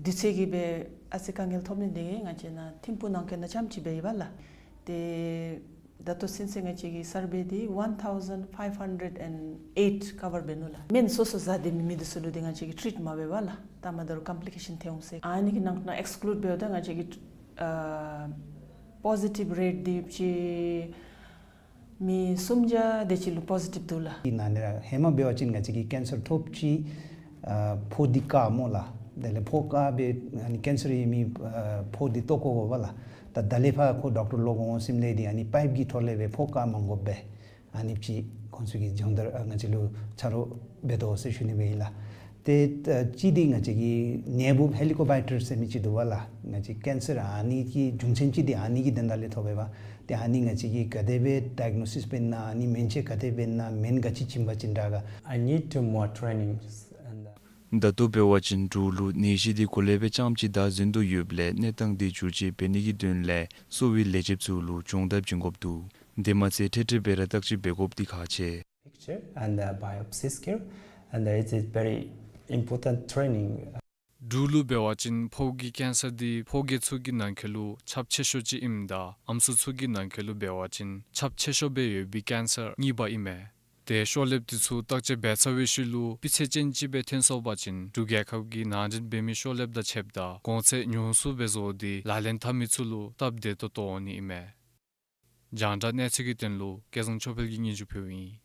དུས་ཚོད་ཀྱི་སྦེ་ཨ་ཙི་དཀའ་ངལ་ཐོབ་ནི་དེ་གིས་ང་བཅས་ནཱ་ཐིམ་ཕུག་ནང་འཁོད་ནང་རྐྱངམ་ཅིག་སྦེ་ཡོདཔ་ལགས། ཏེ་ད་ལྟོ་ཚུན་ཚོད་ང་བཅས་ཀྱི་སར་བེ་དེ་one thousand five hundred and eight ཀ་བར་འབད་ནུག་ལགས། སྨན་སོ་སོ་བཟའ་སྡོད་མི་མི་དེ་ཚུ་ལུ་དེ་ང་བཅས་ཀྱིས་ཊིརིཊ་མ་འབད་བས་ལགས། ད་མ་ད་རུང་ཀོམ་པི་ལི་ཀེ་ཤཱན་ཐོན་འོང་ཟེར། ཨ་ནི་གི་ནང་ན་ཨེགསི་ཀུ་ལུཌ་འབདཝ་ད་ང་བཅས་ཀྱི་ཨ་པོ་ཟི་ཊིབ་རེཊ་དེ་ཅིག་མི་སུམ་བརྒྱ་དེ་ཅིག་ལུ་པོ་ཟི་ཊིབ་འདུག་ལགས། དེ་ནང་ལས་ར་ཧེ་མ་འབད་བ་ཅིན་ང་བཅས་ཀྱིས་ཀེན་སར་ཐོབ་ཅི། ཨ་ཕོ་དེ་བཀག་སྨོ་ལགས། དེ་ལས་ཕོ་བཀག་སྦེ་ཨ་ནི་ཀེན་སར་ཡོད་མི་ཨ་ཕོ་དེ་བཏོག་བཀོ་དགོ་པས་ལགས། ད་ད་ལས་ཕར་ཁོ་ཌོག་ཊར་ལོག་འོང་ཞིནམ་ལས་དེ་ཨ་ནི་པའིཔ་ཀྱི་ཐོག་ལས་སྦེ་ཕོ་བཀག་མ་དགོཔ་སྦེ་ཨ་ནི་ཅིག་ཁོང་ཚུ་གིས་སྦྱོང་བརྡར་ཨ་ང་བཅས་ལུ་ཆ་རོགས་འབད་དོ་ཟེར་ཞུ་ནི་སྦེ་ཨིན་ལགས། ཏེ་ཨ་ཅི་དེ་ང་བཅས་ཀྱི་ནད་འབུབ་ཧེ་ལི་ཀོ་བའི་ཊར་ཟེར་མི་ཅིག་འདུག་པས་ལགས། ང་བཅས་ཀེན་སར་ཨ་ནི་གི་རྒྱུ་མཚན་ཅིག་དེ་ཨ་ནི་གི་དོན་དག་ལས་ཐོབ་པས་པ། ཏེ་ཨ་ནི་ང་བཅས་ཀྱིས་ག་དེ་སྦེ་ཌའི་གནོ་སིས་འབད་ན་ཨ་ནི་སྨན་དཔྱད་ག་དེ་འབད་ན་སྨན་ག་ཅི་བྱིན་པ་ཅིན་དྲག་ག། I need to more trainings and ད་ལྟོ་འབད་བ་ཅིན་འབྲུག་ལུ་ནད་གཞི་དེ་གོ་ལེ་སྦེ་རྐྱངམ་ཅིག་བདའ་ཟུན་དོ་ཡོདཔ་ལས་གནས་སྟངས་དེ་བསྒྱུར་བཅོས་འབད་ནི་གི་དོན་ལས་གསོ་བའི་ལས་བྱེདཔ་ཚུ་ལུ་སྦྱོང་བརྡར་བྱིན་དགོཔ་འདུག། དེ་མ་ཚད་འཕྲལ་འཕྲལ་སྦེ་ར་བརྟག་དཔྱད་འབད་དགོཔ་དེ་ཁག་ཆེ། Picture and uh, biopsy skill and uh, it's a very important training. འབྲུག་ལུ་འབད་བ་ཅིན་ཕོ་གི་ཀེན་སར་དེ་ཕོ་རྒས་ཚུ་གི་ནང་འཁོད་ལུ་ཁྱབ་ཆེ་ཤོས་ཅིག་ཨིནམ་ད་ཨམ་སྲུ་ཚུ་གི་ནང་འཁོད་ལུ་འབད་བ་ཅིན་ཁྱབ་ཆེ་ཤོས་སྦེ་ཡོད་པའི་ཀེན་སར་གཉིས་པ་ཨིན་མས། ཏེ་ཤོག་ལེབ་དེ་ཚུ་བརྟག་དཔྱད་འབད་ཚར་བའི་ཤུལ་ལུ་སྤུས་ཚད་ཅན་ཅིག་སྦེ་ཐོན་སོང་པ་ཅིན་འབྲུག་རྒྱལ་ཁབ་ཀྱི་ནང་འདྲེན་འབད་མི་ཤོག་ལེབ་དང་ཕྱདཔ་ད་གོང་ཚད་ཉུང་སུ་སྦེ་བཟོ་སྟེ་ལག་ལེན་འཐབ་མི་ཚུ་ལུ་སྟབས་བདེ་ཏོག་ཏོ་འོང་ནི་ཨིན་མས། རྒྱང་བསྒྲགས་གནས་ཚུལ་གྱི་དོན་ལུ་སྐལ་བཟང་ཆོས་འཕེལ་གྱིས་སྙན་ཞུ་ཕུལཝ་ཨིན།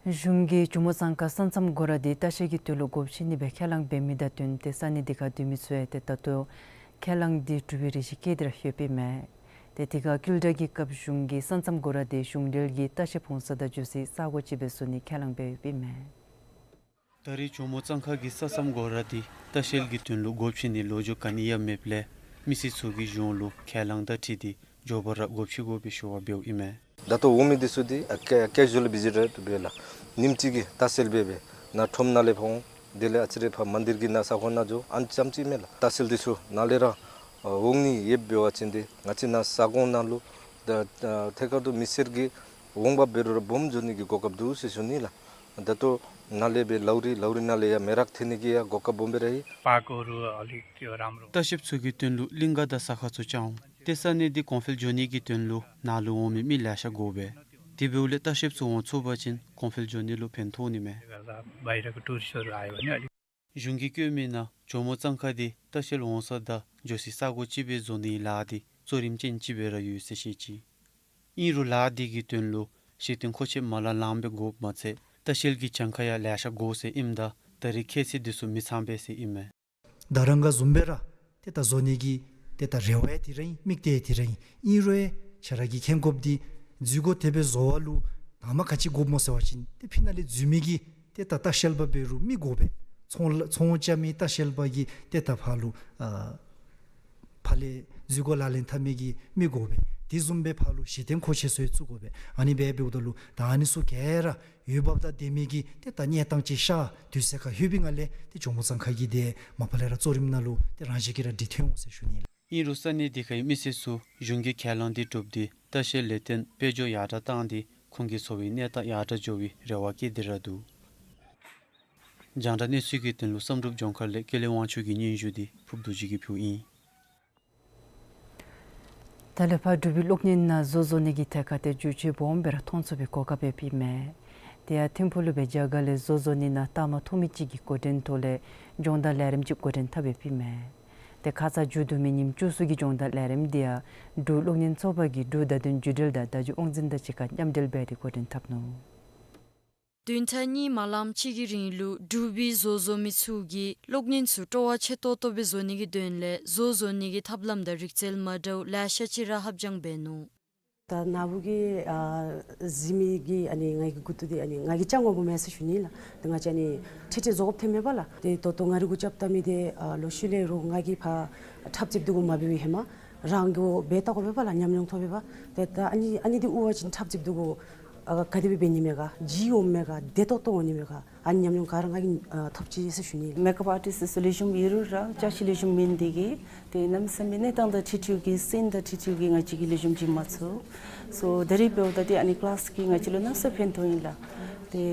གཞུང་གིས་ཇོ་མོ་གཙང་ཁ་ས་མཚམས་སྒོ་ར་དེ་ལྟ་བཤལ་གྱི་དོན་ལུ་སྒོ་ཕྱེ་ནི་སྦེ་ཁས་བླངས་འབད་མི་དང་བསྟུན་ཏེ་ས་གནས་དེ་ཁར་སྡོད་མི་ཚུ་ཡང་ཏེ་ད་ལྟོ་ཁས་བླངས་དེ་སྒྲུབ་པའི་རེ་ཞིག་བསྐྱེད་དེ་ར་ཡོདཔ་ཨིན་མས། ཏེ་དེ་ཁར་ཀུན་དགའ་གི་སྐབས་གཞུང་གིས་ས་མཚམས་སྒོ་ར་དེ་གཞུང་འབྲེལ་གྱི་ལྟ་བཤལ་ཕོངས་ས་དང་འགྱོ་སའི་ས་སྒོ་ཅིག་སྦེ་བཟོ་ནི་ཁས་བླངས་འབད་ཡོདཔ་ཨིན་མས། ད་རེས་ཇོ་མོ་གཙང་ཁ་གི་ས་མཚམས་སྒོ་ར་དེ་ལྟ་བཤལ་གྱི་དོན་ལུ་སྒོ་ཕྱེ་ནི་ལོ་རྒྱུས་ག་ནི་ཡང་མེདཔ་ལས་མི་སེར་ཚུ་གིས་གཞུང་ལུ་ཁས་བླངས་དང་འཁྲིལ་ཏེ་མགྱོགས་པ་ར་སྒོ་ཕྱེ་དགོ་པའི་ཞུ་བ་འབདཝ་ཨིན་མས། ད་ལྟོ་འོང་མི་དེ་ཚུ་དེ་ཨ་ཀེ་ཀེ་ཞུ་ཨལ་བི་ཟིཊ་ར་འབད་ལགས། ཉིནམ་གཅིག་གི་ལྟ་བཤལ་འབད་སྦེ་ནཱ་ཁྲོམ་ནང་ལས་ཕར་འོང་། དེ་ལས་ཨ་ཙི་རེ་ཕར་མན་དིར་གྱི་ནང་ས་ཁོངས་ནང་འགྱོ། ཨ་ནི་ཙམ་ཅིག་མས་ལགས། ལྟ་བཤལ་དེ་ཚུ་ནཱ་ལས་ར་ འོང་ནི་ཡོདཔ་འབད་བ་ཅིན་ཏེ་ང་བཅས་ནཱ་ས་ཁོངས་ནང་ལུ་ད་ཐད་ཀར་དུ་མི་སེར་གྱིས་འོང་འབབ་འབད་རུང་ར་སྦོམ་བཟོ་ནི་གི་གོ་སྐབས་འདུག་ཟེར་ཞུ་ནི་ལགས། ད་ལྟོ་ནཱ་ལས་སྦེ་ལའུ་རི་ལའུ་རི་ནང་ལས་ཡང་མེ་རག་ཐོན་ནི་གི་ཡང་གོ་སྐབས་སྦོམ་སྦེ་ར་ཡོད། पार्कहरू अलिक त्यो राम्रो। ལྟ་བཤལཔ་ཚུ་གི་དོན་ལུ་གླིང་ག་དང་ས་ཁ་ཚུ་རྐྱབ་འོང་། ཏེ་ས་གནས་འདི་གོང་འཕེལ་འགྱོ་ནི་གི་དོན་ལུ་ནཱ་ལུ་འོང་མི་མི་ལེ་ཤ་དགོ་པས། དེ་འབདཝ་ལས་ལྟ་བཤལཔ་ཚུ་འོང་ཚུགས་པ་ཅིན་གོང་འཕེལ་འགྱོ་ནི་ལུ་ཕན་ཐོགས་ནི་མས། बाहिरको टुरिस्टहरू आयो भने अलिक གཞུང་གིས་བཀོད་མི་ནང་ཇོ་མོ་གཙང་ཁ་འདི་ལྟ་བཤལ་འོང་ས་དང་འགྱོ་སའི་ས་གོ་ཅིག་སྦེ་བཟོ་ནིའི་ལཱ་འདི་གཙོ་རིམ་ཅན་ཅིག་སྦེ་ར་ཡོད་ཟེར་བཤད་ཅི། ཨིན་རུང་ལཱ་འདི་གི་དོན་ལུ་གཞི་རྟེན་མཁོ་ཆས་མ་ལང་ལངམ་སྦེ་དགོཔ་མ་ཚད་ལྟ་བཤལ་གྱི་གྱངས་ཁ་ཡང་ལེ་ཤ་དགོ་ཟེར་ཨིནམ་ད་ད་རེས་ཁྱད་ཚད་འདི་ཚུ་མི་ཚངམ་སྦེ་ཟེར་ཨིན་མས། ད་རང་ག་བཟུམ་སྦེ་ར་ཏེ་ད་བཟོ་ནི་གི་ཏེ་ད་རེ་བ་ཡང་དེ་ར་ཨིན། དམིགས་གཏད་ཡང་དེ་ར་ཨིན། ཨིན་རུང་ཡང་ཁྱེད་ར་གིས་མཁྱེན་དགོཔ་འདི་འཛུལ་སྒོ་དེ་སྦེ་བཟོ་བ་ལུ་ད་མ་ག་ཅི་དགོཔ་སྨོ་ཟེར་བ་ཅིན་ཏེ་ཕི་ནང་ལས་འཛུལ་མི་གི་ཏེ་ད་ལྟ་བཤལ་པ་འབད་རུང་མི་དགོ་པས། ཚོང་ལ་ཚོང་རྐྱབ་མི་ལྟ་བཤལ་པ་གིས་ཏེ་ད་ཕར་ལུ་ཨ་ཕར་ལས་འཛུལ་སྒོ་ལག་ལེན་འཐབ་མི་གི་མི་དགོ་པས། དེ་བཟུམ་སྦེ་ཕར་ལུ་གཞི་རྟེན་མཁོ་ཆས་ཚུ་ཡང་བཙུགས་དགོ་པས། ཨ་ནི་སྦེ་འབདཝ་ད་ལུ་ད་ཨ་ནི་ཚུ་ག་ར་འོས་འབབ་དང་ལྡན་མི་གི་ཏེ་ད་གནས་སྟངས་ཅིག་ཤར་དུས་ཚོད་ཁར་ལྷོད་པའི་ངང་ལས་ཏེ་ཇོ་མོ་གཙང་ཁ་གི་དེ་མ་པ་ལས་ར་གཙོ་རིམ་ནང་ལུ་ཏེ་རང་བཞིན་གྱིས་ར་འགྲིག་ཐོན་འོང་ཟེར་ཞུ་ནི་ལགས། ཨིན་རུང་ས་གནས་དེ་ཁའི་མི་སེར་ཚུ་གཞུང་གི་ཁས་བླངས་འདི་སྒྲུབ་སྟེ་ལྟ་བཤལ་ལས་དོན་དཔལ་འབྱོར་ཡར་དྲག་བཏང་སྟེ་ཁོང་གི་འཚོ་བའི་གནས་སྟངས་ཡར་དྲག་འགྱོ་བའི་རེ་བ་བསྐྱེད་དེ་ར་འདུག། རྒྱང་བསྒྲགས་གནས་ཚུལ་གྱི་དོན་ལུ་བསམ་གྲུབ་ལྗོངས་མཁར་ལས་ཀུན་ལེགས་དབང་ཕྱུག་གི་སྙན་ཞུ་འདི་ཕུརབ་རྡོ་རྗེ་གིས་ཕུལཝ་ཨིན། ད་ལས་ཕར་འབྲུག་པའི་གློག་བརྙན་ནང་བཟོ་བཟོ་ནི་གི་ཐད་ཁར་ཏེ་འགྱུར་བཅོས་སྦོམ་སྦེ་ར་མཐོང་ཚུགས་པའི་གོ་སྐབས་ཡོདཔ་ཨིན་མས། དེ་ཡང་ཐིམ་ཕུག་ལུ་སྦེ་རྒྱ་གར་ལས་བཟོ་བཟོ་ནི་ནང་ལྟ་མ་ཐོབ་མི་ཅིག་གི་འགོ་འདྲེན་ཐོག་ལས་སྦྱོང་བརྡར་ལས་རིམ་ཅིག་འགོ་འདྲེན་འཐབ་ཡོདཔ་ཨིན་མས། ཏེ་ཁ་ཙ་མཇུག་བསྡུ་མི་ཉིནམ་བཅུ་གསུམ་གྱི་སྦྱོང་བརྡར་ལས་རིམ་འདི་ཡང་འབྲུག་གློག་བརྙན་ཚོགས་པ་གི་འབྲུག་བརྡ་དོན་བརྒྱུད་འབྲེལ་དང་བརྡ་བརྒྱུད་དབང་འཛིན་དང་གཅིག་ཁར་མཉམ་འབྲེལ་འབད་དེ་འགོ་འདྲེན་འཐབ་ནུག། བདུན་ཕྲག་གཉིས་མ་ལངམ་ཅིག་གི་རིང་ལུ་འབྲུག་པའི་བཟོ་བཟོ་མི་ཚུ་གིས་གློག་བརྙན་ཚུ་སྤྲོ་བ་ཆེ་ཏོག་ཏོ་སྦེ་བཟོ་ནི་གི་དོན་ལས་བཟོ་བཟོ་ནི་གི་ཐབས་ལམ་དང་རིག་རྩལ་མ་འདྲཝ་ལེ་ཤ་ཅིག་ར་ལྷབ་སྦྱང་འབད་ནུག། ད་ནཱ་བུ་གིས་ཨ་གཟིགས་མི་གིས་ཨ་ནི་ང་གི་མགུ་ཏོ་འདི་ཨ་ནི་ང་གིས་ཅིག་ངོ་མ་མེད་ཟེར་ཞུ་ནི་ལགས། ཏེ་ང་བཅས་ཨ་ནི་ཁྲིག་ཁྲི་བཟོ་དགོཔ་ཐོནམ་མས་པ་ལགས། ཏེ་ད་ལྟོ་ང་རའི་གུ་རྐྱབ་བལྟ་མི་འདི་ཨ་ལོག་ཤུལ་ལས་རོགས་ང་གིས་ཕར་འཁྲབ་རྩེདཔ་འདི་གུ་མ་འབད་བའི་ཧེ་མ་རང་གིས་འབད་བལྟ་དགོ་པས་པ་ལགས། ཉམས་མྱོང་ཐོབ་པས་པ། ཏེ་ད་ཨ་ནི་ཨ་ནི་འདི་དབུ་བ་ཅིན་འཁྲབ་རྩེདཔ་འདི་གུ་ཨ་ག་དེ་སྦེ་འབད་ནི་མས་ག། ལྗིད་འོངམ་མས་ག། བདེ་ཏོག་ཏོ་འོང་ནི་མས་ག། ཨ་ནི་ཉམས་མྱོང་ག་ར་ང་གིས་ཨ་ཐོབ་ཅི་ཟེར་ཞུ་ནི། མེཀ་ཨཔ་ཨར་ཊིསཊ་ཚུ་ལེགས་ཤོམ་ཡོད་རུང་ར་ཅ་ཆས་ལེགས་ཤོམ་མེད་ནི་དེ་གིས་ཏེ་གནམ་མེད་ས་མེད་གནས་སྟངས་དང་འཁྲིལ་འཁྲིལཝ་གི་སི་ཨེན་དང་འཁྲིལ་འཁྲིལཝ་གི་ང་བཅས་ཀྱིས་ལེགས་ཤོམ་བྱིན་མ་ཚུགས། སོ་ད་རིས་འབདཝ་ད་ཏེ་ཨ་ནི་ཀི་ལཱསི་གིས་ང་བཅས་ལུ་གནམ་མེད་ས་མེད་ཕན་ཐོགས་ཨིན་ལགས། ཏེ་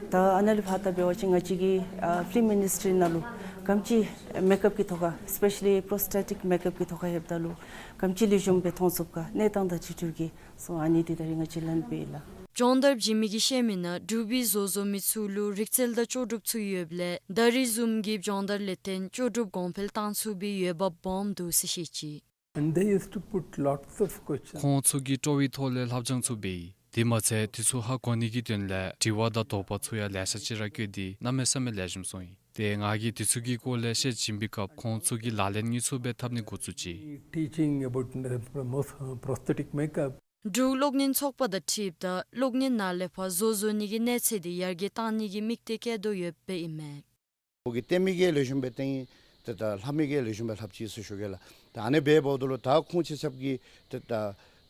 ད་ཨ་ནཱ་ལས་ཕར་ད་འབད་བ་ཅིན་ང་བཅས་ཀྱིས་ཨ་ཕིལམ་ཨིན་ཌསི་ཊི་རི་ནང་ལུ་ག་དེམ་ཅིག་མེཀ་ཨཔ་གི་ཐོག་ཁར་སི་པེ་ཤ་ལི་པོ་རོ་སི་ཐེ་ཊིཀ་མེཀ་ཨཔ་གི་ཐོག་ཁར་ལྷོདཔ་ད་ལུ་ག་དེམ་ཅིག་ལེགས་ཤོམ་སྦེ་མཐོང་ཚུགས་ག། གནས་སྟངས་དང་འཁྲིལ་འཁྲིལཝ་གི། སོ་ཨ་ནི་འདི་ད་རིས་ང་བཅས་ལཱན་འབད་ཡི་ལགས། སྦྱོང་བརྡར་བྱིན་མི་གིས་བཤད་མི་ནང་འབྲུག་པའི་བཟོ་བཟོ་མི་ཚུ་ལུ་རིག་རྩལ་དང་ལྕོགས་གྲུབ་ཚུ་ཡོདཔ་ལས་ད་རིས་བཟུམ་གྱི་སྦྱོང་བརྡར་ལས་བརྟེན་ལྕོགས་གྲུབ་གོང་འཕེལ་བཏང་ཚུགས་པའི་འོས་འབབ་སྦོམ་འདུག་ཟེར་བཤད་ཅི། And they used to put lots of questions. ཁོང་ཚུ་གིས་སྤྲོ་བའི་ཐོག་ལས་ལྷབ་སྦྱང་ཚུ་འབད་ཡི། དེ་མ་ཚད་དེ་ཚུ་ཧ་གོ་ནི་གི་དོན་ལས་དྲི་བ་དང་དོགས་པ་ཚུ་ཡང་ལེ་ཤ་ཅིག་ར་བཀོད་དེ་གནམ་མེད་ས་མེད་ལེགས་ཤོམ་སོང་ཡི། ཏེ་ང་གིས་དེ་ཚུ་གི་སྐོར་ལས་བཤད་བྱིན་པའི་སྐབས་ཁོང་ཚུ་གིས་ལག་ལེན་དངོས་སུ་སྦེ་འཐབ་ནི་འགོ་བཙུགས་ཅི། Teaching about the pros- prosthetic makeup. འབྲུག་གློག་བརྙན་ཚོགས་པ་དང་འཁྲིལཝ་ད་གློག་བརྙན་ནང་ལས་ཕར་བཟོ་བཟོ་ནི་གི་གནས་ཚད་འདི་ཡར་རྒྱས་གཏང་ནི་གི་དམིགས་གཏད་བསྐྱེད་དོ་ཡོདཔ་ཨིན་མས། ཁོ་གིས་བལྟ་མི་གིས་ལེགས་ཤོམ་སྦེ་བལྟ་ཡི། ཏེ་ད་ལྷབ་མི་གིས་ལེགས་ཤོམ་སྦེ་ལྷབ་ཅི་ཟེར་ཞུ་གེ་ལགས། ད་ཨ་ནི་སྦེ་འབདཝ་ད་ལུ་ད་ཁོང་ཆ་ཁྱབ་ཀྱིས་ཏེ་ད་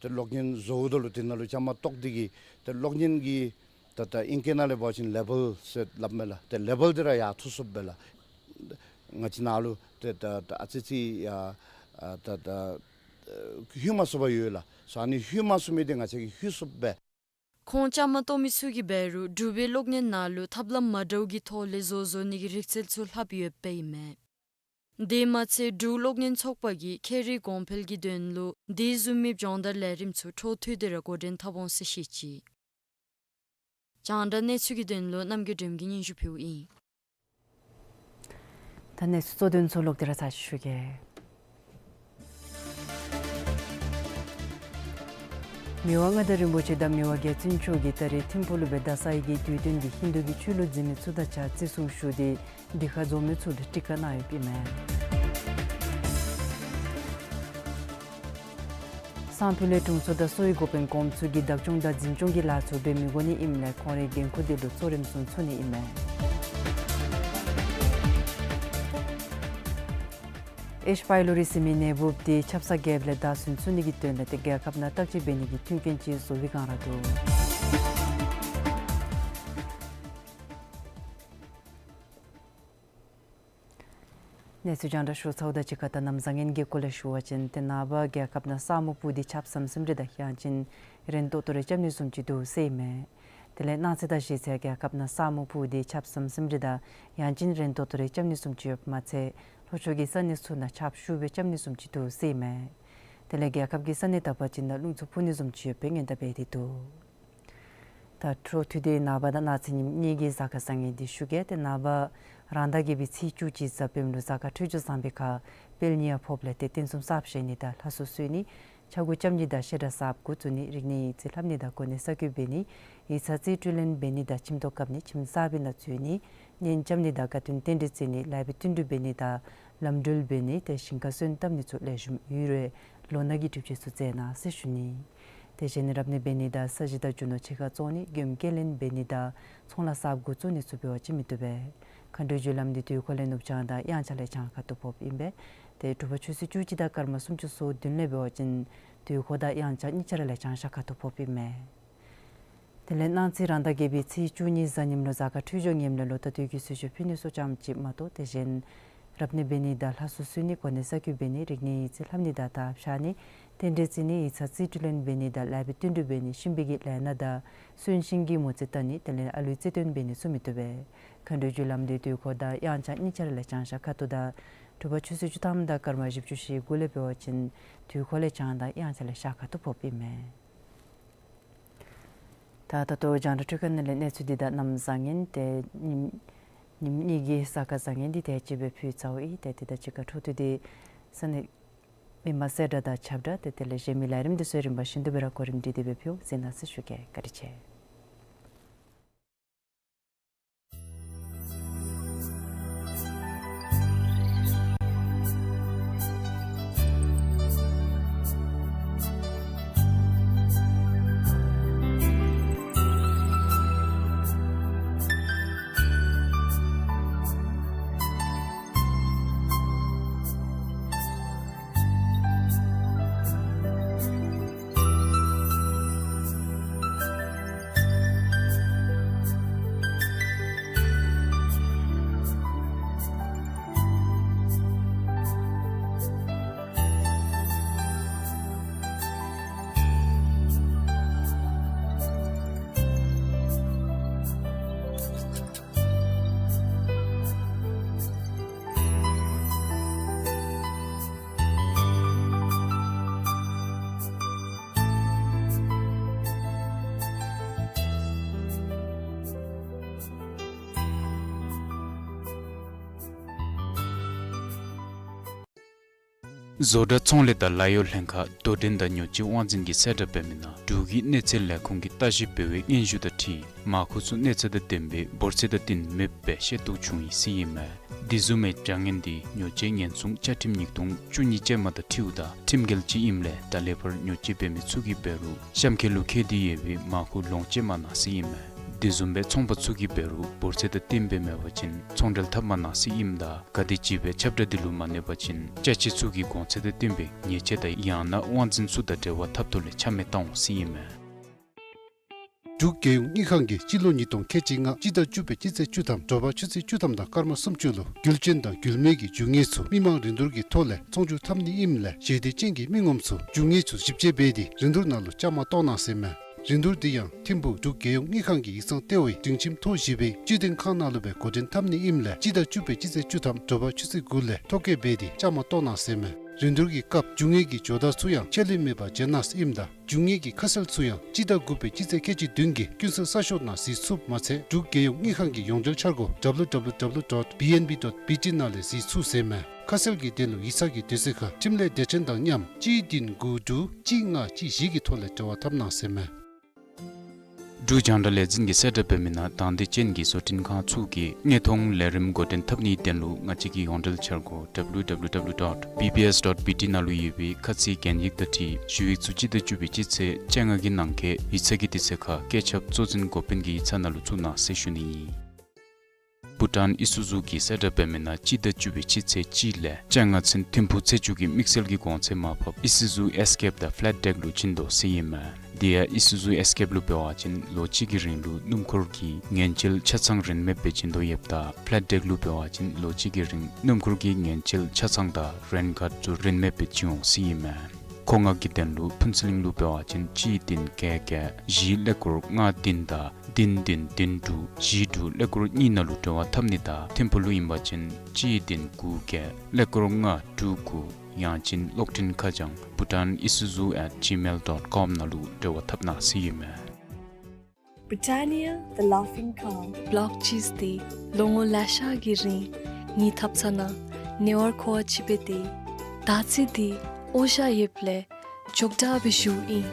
ཏེ་གློག་བརྙན་བཟོཝ་ད་ལུ་དེ་ནང་ལུ་བཅའ་མར་གཏོགས་ཏེ་གིས་ཏེ་གློག་བརྙན་གྱི་ད་ད་ཨིང་སྐད་ནང་ལས་འབད་བ་ཅིན་ལེ་བཱལ་ཟེར་སླབ་མས་ལགས། ཏེ་ལེ་བཱལ་འདི་ར་ཡར་འཐུ་ཚུགསཔ་སྦེ་ལགས། ང་བཅས་ནཱ་ལུ་ཏེ་ད་ད་ཨ་ཙི་ཙི་ཡ་ཨ་ད་ད་ཨ་ལྷོད་མ་ཚུགསཔ་ཡོད་ལགས། སོ་ཨ་ནི་ལྷོད་མ་ཚུགས་མི་འདི་ང་བཅས་ཀྱིས་ལྷོད་ཚུགསཔ་སྦེ། ཁོང་བཅའ་མར་གཏོགས་མི་ཚུ་གིས་འབད་རུང་འབྲུག་པའི་གློག་བརྙན་ནང་ལུ་ཐབས་ལམ་མ་འདྲཝ་གི་ཐོག་ལས་བཟོ་བཟོ་ནི་གི་རིག་རྩལ་ཚུ་ལྷབ་ཡོདཔ་ཨིན་མས། དེ་མ་ཚད་འབྲུག་གློག་བརྙན་ཚོགས་པ་གིས་ཁྱད་རིག་གོང་འཕེལ་གྱི་དོན་ལུ་དེ་བཟུམ་མའི་སྦྱོང་བརྡར་ལས་རིམ་ཚུ་འཕྲོ་མཐུད་དེ་ར་འགོ་འདྲེན་འཐབ་འོང་ཟེར་བཤད་ཅི། རྒྱང་བསྒྲགས་གནས་ཚུལ་གྱི་དོན་ལུ་རྣམ་རྒྱལ་སྒྲོལམ་གིས་སྙན་ཞུ་ཕུལཝ་ཨིན། ད་གནས་ཚུལ་གཙོ་དོན་ཚུ་ལོག་སྟེ་ར་ཚར་ཅིག་ཞུ་གེ། མི་དབང་མངའ་བདག་རིན་པོ་ཆེ་དང་མི་དབང་རྒྱལ་བཙུན་མཆོག་གིས་ད་རིས་ཐིམ་ཕུག་ལུ་སྦེ་ད་ས་ཡི་གི་དུས་སྟོན་གྱི་ཧིན་དུ་གི་ཆོས་ལུགས་འཛིན་མི་ཚུ་དང་གཅིག་ཁར་བརྩི་སྲུང་ཞུ་སྟེ་འདི་ཁར་འཛོམས་མི་ཚུ་ལུ་ཊི་ཀ་གནང་ཡོདཔ་ཨིན་མས། སང་ཕོད་ལས་དྲུང་འཚོ་དང་གསོ་བའི་འགོ་དཔོན་གོངམ་ཚུ་གིས་བདག་སྐྱོང་དང་འཛིན་སྐྱོང་གི་ལཱ་ཚུ་འབད་མི་དགོ་ནི་ཨིནམ་ལས་ཁོང་རའི་འགན་ཁུར་འདི་ལུ་གཙོ་རིམ་བཟུང་ཚུགས་ནི་ཨིན་མས། ཨེཆ་ཕའི་ལོ་རི་ཟེར་མི་ནད་འབུཔ་འདི་ཆབ་གསང་རྒྱལཔོ་ལས་བདའ་ཟུན་ཚུགས་ནི་གི་དོན་ལས་ཏེ་རྒྱལ་ཁབ་ནང་བརྟག་དཔྱད་འབད་ནི་གི་མཐུན་རྐྱེན་ཅིག་བཟོ་བའི་བསྒང་ར་འདུག། གནས་ཚུལ་རྒྱང་བསྒྲགས་ཞུ་ཚརཝ་ད་གཅིག་ཁར་ད་གནམ་བཟང་ངན་གྱི་སྐོར་ལས་ཞུ་བ་ཅིན་ཏེ་ནངས་པ་རྒྱལ་ཁབ་ནང་ས་སྨུག་སྤུབས་ཏེ་ཆརཔ་ཟམ་ཟིམ་རེ་དང་ཡང་ཅིན་རན་ཏོག་ཏོ་རེ་རྐྱབ་ནི་བཟུམ་ཅིག་འདུག་ཟེར་ཨིན་མས། དེ་ལས་གནངས་ཚེ་དང་གཞེས་ཚེ་རྒྱལ་ཁབ་ནང་ས་སྨུག་སྤུབས་ཏེ་ཆརཔ་ཟམ་ཟིམ་རེ་དང་ཡང་ཅིན་རན་ཏོག་ཏོ་རེ་རྐྱབ་ནི་བཟུམ་ཅིག་ཡོདཔ་མ་ཚད་ལྷོ་ཕྱོགས་ཀྱི་ས་གནས་ཚུ་ནང་ཆརཔ་ཤུགས་སྦེ་རྐྱབ་ནི་བཟུམ་ཅིག་འདུག་ཟེར་ཨིན་མས། དེ་ལས་རྒྱལ་ཁབ་ཀྱི་ས་གནས་དག་པ་ཅིག་ནང་རླུང་འཚུབ་འཕུ་ནི་བཟུམ་ཅིག་ཡོད་པའི་སྔོན་བརྡ་འབད་དེ་འདུག། ད་འཕྲོ་མཐུད་དེ་ནངས་པ་དང་གནངས་ཚེ་ཉིནམ་གཉིས་ཀྱི་གཟའ་སྐར་བཟང་ངན་འདི་ཞུ་གེ། ཏེ་ནངས་པ་རང་ཟླ་བརྒྱད་པའི་ཚེས་བཅུ་གཅིག་གཟའ་སྤེནམ་ལུ་གཟའ་སྐར་འཕྲོད་སྦྱོར་བཟང་པའི་ཁར་དཔལ་ཉི་ཡང་ཕོགཔ་ལས་ཏེ་རྟེན་གསུམ་གསརཔ་བཞེངས་ནི་དང་ལྷ་གསོལ་གསོལ་ནི་ཕྱག་འགུགས་རྐྱབ་ནི་དང་བཤད་གྲྭ་གསརཔ་འགོ་བཙུགས་ནི་རིག་གནས་ཡིག་རྩིས་ལྷབ་ནི་དང་གོ་གནས་གསར་བསྐོ་འབད་ནི་ཡིག་ཚང་རྩིས་སྤྲོད་ལེན་འབད་ནི་དང་ཁྱིམ་ཐོག་བཀབ་ནི་ཁྱིམ་གསར་པའི་ནང་འཛུལ་ནི་གཉེན་རྐྱབ་ནི་དང་དགའ་སྟོན་རྟེན་འབྲེལ་བརྩི་ནི་ལཱ་འབད་བསྟུན་གྲོས་འབད་ནི་དང་ལམ་གྲོལ་འབད་ནི་ཏེ་ཞིང་ཁར་སོན་བཏབ་ནི་ཚུ་ལེགས་ཤོམ་ཡོད་རུང་ལོ་ན་གི་སྒྲུབ་བྱེད་ཚུ་མཛད་གནང་ཟེར་ཞུ་ནི། དེ་བཞིན་རབ་གནས་འབད་ནི་དང་ས་གཞི་དང་རྒྱུ་ནོར་ཕྱི་ཁར་བཙོང་ནི་མགྱོནམ་སྐྱེལ་ལེན་འབད་ནི་དང་ཚོང་ལཱ་གསརཔ་འགོ་བཙུགས་ནི་ཚུ་འབད་བ་ཅིན་མི་བཏུབ་པས། མཁའ་འགྲོའི་རྒྱུ་ལམ་འདི་དུས་འཁོར་ལས་ནུབ་བྱང་དང་དབྱངས་འཆར་ལས་བྱང་ཁ་ཐུག་ཕོགཔ་ཨིན་པས། ཏེ་དྲོ་པ་ཆུ་ཚོད་བཅུ་གཅིག་དང་སྐར་མ་སུམ་ཅུ་སོ་བདུན་ལས་འབད་བ་ཅིན་དུས་འཁོར་དང་དབྱངས་འཆར་གཉིས་ཆ་ར་ལས་བྱང་ཤར་ཁ་ཐུག་ཕོགཔ་ཨིན་མས། དེ་ལས་གནངས་ཚེ་རང་ཟླ་བརྒྱད་པའི་ཚེས་བཅུ་གཉིས་གཟའ་ཉིམ་ལུ་གཟའ་སྐར་འཕྲོད་སྦྱོར་ངནམ་ལས་ལོ་ཟླ་དུས་ཀྱི་གསོལ་མཆོད་ཕུལ་ནི་སོགས་ཙམ་ཅིག་མ་གཏོགས་དེ་བཞིན་རབ་གནས་འབད་ནི་དང་ལྷ་གསོལ་གསོལ་ནི་གོ་གནས་གསར་བསྐོ་འབད་ནི་རིག་གནས་ཡིག་རྩིས་ལྷབ་ནི་དང་དར་འཕྱར་ནི་རྟེན་འབྲེལ་བརྩི་ནི་ཡིག་ཚང་རྩིས་སྤྲོད་ལེན་འབད་ནི་དང་ལཱ་འབད་བསྟུན་གྲོས་འབད་ནི་གཤིན་པོའི་གི་ལས་སྣ་དང་གསོན་གཤིན་གྱི་མོ་རྩིས་བལྟ་ནི་དེ་ལས་ཨ་ལུའི་རྩིས་སྟོན་འབད་ནི་ཚུ་མི་བཏུབ་པས། མཁའ་འགྲོའི་རྒྱུ་ལམ་འདི་དུས་འཁོར་དང་དབྱངས་འཆར་གཉིས་ཆ་ར་ལས་བྱང་ཤར་ཁ་ཐུག་དང་དྲོ་པ་ཆུ་ཚོད་བཅུ་ཐམ་དང་སྐར་མ་བཞི་བཅུ་ཞེ་དགུ་ལས་འབད་བ་ཅིན་དུས་འཁོར་ལས་བྱང་དང་དབྱངས་འཆར་ལས་ཤར་ཁ་ཐུག་ཕོགཔ་ཨིན་མས། ད་ད་ལྟོ་རྒྱང་བསྒྲགས་འཕྲུལ་ཁང་ནང་ལས་གནས་ཚུལ་འདི་དང་གནམ་བཟང་ངན་ཏེ་ཉིནམ་ཉིནམ་གཉིས་ཀྱི་གཟའ་སྐར་བཟང་ངན་འདི་དེ་ཅིག་སྦེ་ཕུལ་ཚརཝ་ཨིན། ཏེ་དེ་དང་གཅིག་ཁར་འཕྲོ་མཐུད་དེ་ས་གནས་མི་མང་གསལ་བསྒྲགས་དང་ཁྱབ་བསྒྲགས་ཏེ་དེ་ལས་གཞན་མི་ལས་རིམ་འདི་ཚུ་རིམ་པ་བཞིན་དུ་སྦེ་ར་གོ་རིམ་སྒྲིག་སྟེ་སྦེ་ཕུལ་འོང་ཟེར་གནང་ཟེར་ཞུ་གེ། བཀའ་དྲིན་ཆེ། བཟོ་གྲྭ་ཚོང་ལས་དང་ལཱ་གཡོག་ལྷན་ཁག་དོ་འགྲན་དང་ཉོ་སྤྱོད་དབང་འཛིན་གྱིས་གསལ་བསྒྲགས་འབད་མི་ནང་འབྲུག་གི་གནས་ཚད་ལས་ཁུངས་ཀྱིས་ལྟ་ཞིབ་འབད་བའི་སྙན་ཞུ་དང་འཁྲིལ་མར་ཁུ་ཚུ་གནས་ཚད་དང་ལྡན་པའི་འབོར་ཚད་དང་བསྟུན་མེདཔ་སྦེ་ཤེས་རྟོགས་བྱུང་ཡི་ཟེར་ཨིན་མས། འདི་བཟུམ་མའི་དྲ་བརྙན་འདི་ཉོ་སྤྱོད་ཉེན་སྲུང་བཅའ་ཁྲིམས་ཉིས་སྟོང་བཅུ་གཉིས་ཅན་མ་དང་འཁྲིལཝ་ད་ཁྲིམས་འགལ་ཅིག་ཨིནམ་ལས་ད་ལས་ཕར་ཉོ་སྤྱོད་འབད་མི་ཚུ་གིས་འབད་རུང་གཤམ་འཁོད་ལུ་བཀོད་དེ་ཡོད་པའི་མར་ཁུ་ལོངས་སྤྱོད་མ་གནང་ཟེར་ཨིན་མས། འདི་བཟུམ་སྦེ་ཚོང་པ་ཚུ་གིས་འབད་རུང་འབོར་ཚད་དང་བསྟུན་པའི་མེད་པ་ཅིན་ཚོང་འབྲེལ་འཐབ་མ་གནང་ཟེར་ཨིནམ་ད་ག་དེམ་ཅིག་སྦེ་ཁྱབ་བསྒྲགས་འདི་ལུ་མ་གནས་པ་ཅིན་ཅ་ཆས་ཚུ་གི་གོང་ཚད་དང་བསྟུན་པའི་ཉེས་ཆད་དང་ཡང་ན་དབང་འཛིན་ཚུ་དང་འབྲེལ་བ་འཐབ་ཐོག་ལས་ཆ་མེད་བཏང་འོང་ཟེར་ཨིན་མས། འབྲུག་རྒྱལ་ཡོངས་དངུལ་ཁང་གིས་སྤྱི་ལོ་ཉིས་སྟོང་ཁལ་གཅིག་ལྔ་སྤྱི་ཟླ་བཅུ་པའི་སྤྱི་ཚེས་བཅུ་ཐམ་དྲོ་པ་ཆུ་ཚོད་བཅུ་ཐམ་དང་སྐར་མ་སུམ་ཅུ་ལུ་རྒྱུ་ཅན་དང་རྒྱུ་མེད་ཀྱི་རྒྱུ་དངོས་ཚུ་མི་མང་རིན་བསྡུར་གྱི་ཐོག་ལས་ཚོང་བསྒྱུར་འཐབ་ནི་ཨིནམ་ལས་ཞལ་འདེབས་ཅན་གྱི་མི་ངོམ་ཚུ་རྒྱུ་དངོས་ཚུ་ཞིབ་དཔྱད་འབད་དེ་རིན་བསྡུར་ནང་ལུ་བཅའ་མར་གཏོགས་གནང་ཟེར་ཨིན་མས། རིན་བསྡུར་འདི་ཡང་ཐིམ་ཕུག་འབྲུག་རྒྱལ་ཡོངས་དངུལ་ཁང་གི་ཡིག་ཚང་ལྟེ་བའི་སྒྲིང་ཁྱིམ་ཐོག་བཞི་པའི་སྤྱི་དོན་ཁང་ནང་ལུ་སྦེ་འགོ་འདྲེན་འཐབ་ནི་ཨིནམ་ལས་སྤྱི་ཟླ་བཅུ་པའི་སྤྱི་ཚེས་བཅུ་ཐམ་དྲོ་པ་ཆུ་ཚོད་དགུ་ལས་ཐོ་བཀོད་འབད་དེ་བཅའ་མར་གཏོགས་གནང་ཟེར་ཨིན་མས། རིན་བསྡུར་གྱི་སྐབས་རྒྱུ་དངོས་ཀྱི་ཇོ་བདག་ཚུ་ཡང་ཆད་ལུས་མེད་པར་མཇལ་གནང་ཟེར་ཨིནམ་ད་རྒྱུ་དངོས་ཀྱི་ཁ་གསལ་ཚུ་ཡང་སྤྱི་ཟླ་དགུ་པའི་སྤྱི་ཚེས་ཁལ་གཅིག་བདུན་གྱི་ཀུན་གསལ་གསར་ཤོག་ནང་གཟིགས་ཚུགསཔ་མ་ཚད་འབྲུག་རྒྱལ་ཡོངས་དངུལ་ཁང་གི་ཡོངས་འབྲེལ་འཆར་སྒོ་W W W dot B N B dot B T ནང་ལས་གཟིགས་ཚུགས་ཟེར་ཨིན་མས། ཁ་གསལ་གྱི་དོན་ལུ་ཡིག་ཚང་གི་དུས་ཚོད་ཁར་འཕྲིན་ལས་སྡེ་ཚན་དང་མཉམ་གཅིག་བདུན་དགུ་དྲུག་གཅིག་ལྔ་གཅིག་བཞི་གི་ཐོག་ལས་འབྲེལ་བ་འཐབ་གནང་ཟེར་ཨིན་མས། འབྲུག་རྒྱང་བསྒྲགས་ལས་འཛིན་གྱིས་གསལ་བསྒྲགས་འབད་མི་ནང་དང་འདོད་ཅན་གྱི་བཟོ་སྐྲུན་ཁང་ཚུ་གིས་དངོས་མཐོང་ལས་རིམ་འགོ་འདྲེན་འཐབ་ནིའི་དོན་ལུ་ང་བཅས་ཀྱི་ཡོངས་འབྲེལ་འཆར་སྒོ་W W W dot B B S dot B T ནང་ལུ་ཡོད་པའི་ཁ་ཚིག་གན་ཡིག་དང་འཁྲིལ་ཞུ་ཡིག་ཚུ་སྤྱི་ཟླ་བཅུ་པའི་སྤྱི་ཚེས་བཅོ་ལྔ་གི་ནང་འཁོད་ཡིག་ཚང་གི་དུས་ཚོད་ཁར་བཀོད་ཁྱབ་གཙོ་འཛིན་འགོ་དཔོན་གྱི་ཡིག་ཚང་ནང་ལུ་བཙུགས་གནང་ཟེར་ཞུ་ནི་ཨིན། བྷུ་ཊཱན་ཨི་སུ་ཛུ་གིས་གསལ་བསྒྲགས་འབད་མི་ནང་སྤྱི་ཟླ་བཅུ་པའི་སྤྱི་ཚེས་གཅིག་ལས་བཅོ་ལྔ་ཚུན་ཐིམ་ཕུག་ཚེས་བཅུ་གི་དམིགས་བསལ་གྱི་གོང་ཚད་མར་ཕབ་ཨི་སུ་ཛུ་ཨེས་ཀེབ་དང་ཕ་ལེཊ་བེག་ལུ་བྱིན་དོ་ཟེར་ཨིན་མས། དེ་ཡང་ཨི་སུ་ཛུ་ཨེས་ཀེབ་ལུ་འབད་བ་ཅིན་ལོ་གཅིག་གི་རིང་ལུ་སྣུམ་འཁོར་གྱི་ངན་བྱེད་ཆ་ཚང་རིན་མེདཔ་སྦེ་བྱིན་དོ་ཡོདཔ་ད་ཕ་ལེཊ་ཌེག་ལུ་འབད་བ་ཅིན་ལོ་གཅིག་གི་རིང་སྣུམ་འཁོར་གྱི་ངན་བྱེད་ཆ་ཚང་དང་རེན་ཁཱརཌ་ཚུ་རིན་མེདཔ་སྦེ་བྱིན་འོང་ཟེར་ཨིན་མས། མཁོ་མངགས་ཀྱི་དོན་ལུ་ཕུན་ཚོགས་གླིང་ལུ་འབད་བ་ཅིན་གཅིག་བདུན་བརྒྱད་བརྒྱད་བཞི་ཀླད་ཀོར་ལྔ་བདུན་དང་བདུན་བདུན་བདུན་དྲུག་བཞི་དྲུག་ཀླད་ཀོར་གཉིས་ནང་ལུ་འབྲེལ་བ་འཐབ་ནི་དང་ཐིམ་ཕུག་ལུ་ཨིན་པ་ཅིན་གཅིག་བདུན་དགུ་བརྒྱད་ཀླད་ཀོར་ལྔ་དྲུག་དགུ་ཡང་ཅིན་གློག་འཕྲིན་ཁ་བྱང་bhutanisuzu at gmail dot com ནང་ལུ་འབྲེལ་བ་འཐབ་གནང་ཟེར་ཨིན་མས། Britannia, the Laughing Cow. བོ་ལོག་ཅིས་འདི་ལོ་ངོ་ལེ་ཤ་གི་རིང་ངེའི་ཐབ་ཚང་ནང་ཉེ་བར་མཁོ་བ་ཅིག་སྦེ་སྡོད་ཡི། ད་ཅི་འདི་འོ་ཞ་ཡོདཔ་ལས་ཅོག་འཐདཔ་སྦེ་བཞུགས་ཡི།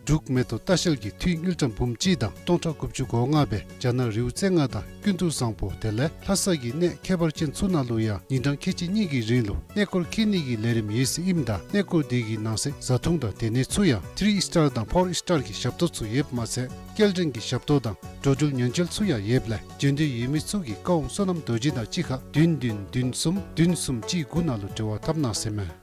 འབྲུག་མེ་ཏོག་ལྟ་བཤལ་གྱི་འཐུས་དངུལ་ཀྲམ་འབུམ་གཅིག་དང་སྟོང་ཕྲག་དགུ་བཅུ་གོ་ལྔ་སྦེ་རྒྱ་ནག་རི་བོ་རྩེ་ལྔ་དང་ཀུན་ཏུ་བཟང་པོ་དེ་ལས་ལྷ་ས་གི་གནས་ཁྱད་པར་ཅན་ཚུ་ནང་ལུ་ཡང་ཉིན་གྲངས་ཁལ་གཅིག་གཉིས་ཀྱི་རིང་ལུ་གནས་སྐོར་འཁྱིད་ནི་གི་ལས་རིམ་ཡོད་ཟེར་ཨིནམ་ད་གནས་སྐོར་དེ་གི་ནང་གསེས་བཟའ་འཐུང་དང་སྡོད་གནས་ཚུ་ཡང་ཐི་རི་ཨིས་ཊར་དང་ཕོར་ཨིས་ཊར་གྱི་ཞབས་ཏོག་ཚུ་ཡོདཔ་མ་ཚད་སྐྱེལ་འདྲེན་གྱི་ཞབས་ཏོག་དང་འགྲོ་འགྲུལ་ཉེན་བཅོལ་ཚུ་ཡང་ཡོདཔ་ལས་འབྱོན་འདོད་ཡོད་མི་ཚུ་གིས་བཀའ་དབང་བསོད་ནམས་རྡོ་རྗེ་དང་གཅིག་ཁར་བདུན་བདུན་བདུན་གསུམ་བདུན་གསུམ་གཅིག་དགུ་ནང་ལུ་འབྲེལ་བ་འཐབ་གནང་ཟེར་མས།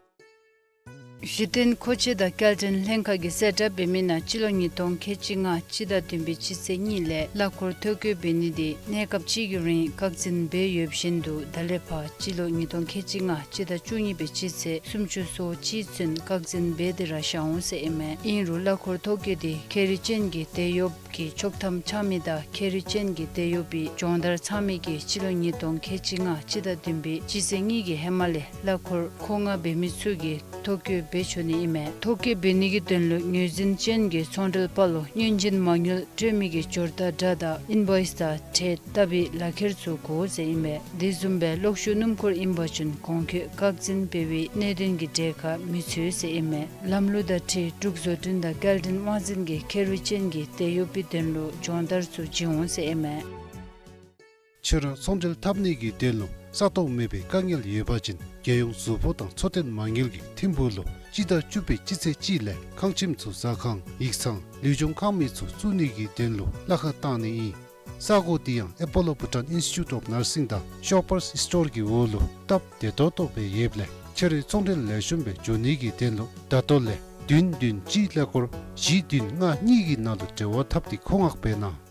གཞི་རྟེན་མཁོ་ཆས་དང་སྐྱེལ་འདྲེན་ལྷན་ཁག་གིས་གསལ་བསྒྲགས་འབད་མི་ནང་སྤྱི་ལོ་ཉིས་སྟོང་ཁལ་གཅིག་ལྔ་སྤྱི་ཟླ་བདུན་པའི་སྤྱི་ཚེས་གཉིས་ལས་གླ་འཁོར་ཐོ་བཀོད་འབད་ནི་དེ་གནས་སྐབས་ཅིག་གི་རིང་བཀག་འཛིན་འབད་ཡོདཔ་བཞིན་དུ་ད་ལས་ཕར་སྤྱི་ལོ་ཉིས་སྟོང་ཁལ་གཅིག་ལྔ་སྤྱི་ཟླ་བཅུ་གཉིས་པའི་སྤྱི་ཚེས་སུམ་ཅུ་སོ་གཅིག་ཚུན་བཀག་འཛིན་འབད་དེ་ར་བཞག་འོང་ཟེར་ཨིན་མས། ཨིན་རུང་གླ་འཁོར་ཐོ་བཀོད་དེ་ཁེ་རི་ཅན་གྱི་དེད་གཡོགཔ་གི་ཆོག་ཐམ་འཆང་མི་དང་ཁེ་རི་ཅན་གྱི་དེད་གཡོག་པའི་སྦྱོང་བརྡར་ཚང་མི་གིས་སྤྱི་ལོ་ཉིས་སྟོང་ཁལ་གཅིག་ལྔ་སྤྱི་ཟླ་བདུན་པའི་སྤྱི་ཚེས་གཉིས་ཀྱི་ཧེ་མ་ལས་གླ་འཁོར་མཁོ་མངགས་འབད་མི་ཚུ་གིས་ཐོ་བཀོད་འབད་ཆོག་ནི་ཨིན་མས། ཐོ་བཀོད་འབད་ནི་གི་དོན་ལུ་ངོས་འཛིན་ཅན་གྱི་ཚོང་འབྲེལ་པ་ལུ་སྙན་སྒྲོན་མ་དངུལ་སྤྲོད་མི་གི་འབྱོར་རྟགས་འདྲ་དང་ཨིན་བོའིས་དང་ཁྲལ་བཏབ་པའི་ལག་ཁྱེར་ཚུ་དགོ་ཟེར་ཨིན་མས། དེ་བཟུམ་སྦེ་གློག་ཤུགས་སྣུམ་འཁོར་ཨིན་པ་ཅིན་གོང་འཁོད་བཀག་འཛིན་འབད་བའི་གནད་དོན་གྱི་གྲས་ཁར་མི་ཚུད་ཟེར་ཨིན་མས། ལམ་ལུགས་དང་འཁྲིལ་འབྲུག་བཟོ་སྐྲུན་དང་སྐྱེལ་འདྲེན་དབང་འཛིན་གྱིས་ཁེ་རི་ཅན་གྱི་དེད་གཡོག་པའི་དོན་ལུ་སྦྱོང་བརྡར་ཚུ་བྱིན་འོང་ཟེར་ཨིན་མས། ཁྱོད་ར་ཚོང་འབྲེལ་འཐབ་ནི་གི་དོན་ལུ་ས་སྟོང་མེད་པའི་དཀའ་ངལ་ཡོད་པ་ཅིན་རྒྱལ་ཡོངས་གཟུགས་པོ་དང་འཚོ་རྟེན་མ་དངུལ་གྱིས་ཐིམ་ཕུག་ལུ་སྤྱི་ཟླ་བཅུ་པའི་སྤྱི་ཚེས་གཅིག་ལས་ཁང་ཁྱིམ་ཚུ་ཟ་ཁང་ཡིག་ཚང་ལུས་སྦྱོང་ཁང་མིག་ཚུ་བཙུགས་ནི་གི་དོན་ལུ་གླ་ཁར་བཏང་ནི་ཨིན། ས་སྒོ་དེ་ཡང་ཨེ་པོ་ལོ་བྷུ་ཊཱན་ཨིན་སི་ཊི་ཊུཊ་ཨོཕ་ནར་སིང་དང་ཤོ་པར་སི་སི་ཊོར་གྱི་འོག་ལུ་སྟབས་བདེ་ཏོག་ཏོ་སྦེ་ཡོདཔ་ལས་ཁྱོད་རའི་ཚོང་འབྲེལ་ལེགས་ཤོམ་སྦེ་འགྱོ་ནི་གི་དོན་ལུ་ད་ལྟོ་ལས་བདུན་བདུན་གཅིག་ཀླད་ཀོར་བཞི་བདུན་ལྔ་གཉིས་ཀྱི་ནང་ལུ་འབྲེལ་བ་འཐབ་སྟེ་མཁོ་མངགས་འབད་གནང་།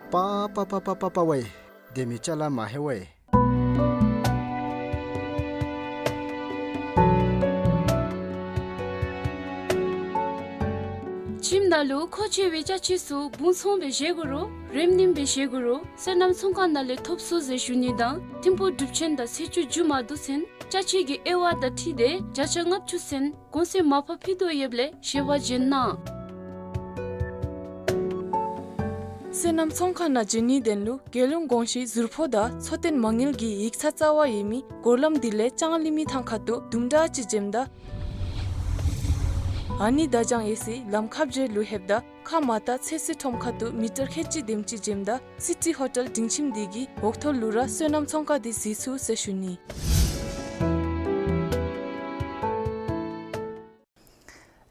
པ་པ་པ་པ་པ་པ་ཝེ། དེ་མི་ཅ་ལ་མ་ཧེ་ཝེ། ཁྱིམ་ནང་ལུ་མཁོ་ཆས་སྦེ་ཅ་ཆས་ཚུ་སྦུང་ཚོང་སྦེ་བཞེས་དགོ་རུང་རེམ་ནེམ་སྦེ་བཞེས་དགོ་རུང་སོ་ནམ་ཚོང་ཁང་ནང་ལས་ཐོབ་ཚུགས་ཟེར་ཞུ་ནི་དང་ཐིམ་ཕུག་གྲུབ་ཆེན་དང་ཚེས་བཅུ་མཇུག་མ་བསྡུ་ཚུན་ཅ་ཆས་ཀྱི་དབྱེ་བ་དང་འཁྲིལ་ཏེ་བརྒྱ་ཆ་ལྔ་བཅུ་ཚུན་གོང་ཚད་མར་ཕབ་ཕུལ་དོ་ཡོདཔ་ལས་ཞལ་པར་བྱོན་གནང་། སོ་ནམ་ཚོང་ཁང་ནང་བྱོན་ནིའི་དོན་ལུ་རྒྱལ་ཡོངས་གོང་ཞུས་ཟུར་ཕོགས་དང་འཚོ་རྟེན་མ་དངུལ་གྱི་ཡིག་ཚང་རྩ་བར་ཡོད་མི་སྒོ་ལམ་དེ་ལས་ལྕང་གླིང་མི་ཐང་ཁ་ཐུག་དུམ་གྲ་ཅིག་འཛེམ་ད་ཨ་ནི་བརྡ་བྱང་ཡོད་སའི་ལམ་ཁ་བརྒྱད་ལུ་ལྷོདཔ་ད་ཁ་མར་ལྟ་ཚོད་བསྲེ་ཁྲོམ་ཁ་ཐུག་མི་ཊར་ཁལ་གཅིག་དེམ་ཅིག་འཛེམ་ད་སི་ཊི་ཧོ་ཊེལ་སྒྲིང་ཁྱིམ་དེ་གི་འོག་ཐོག་ལུ་ར་སོ་ནམ་ཚོང་ཁང་དེ་གཟིགས་ཚུགས་ཟེར་ཞུ་ནི།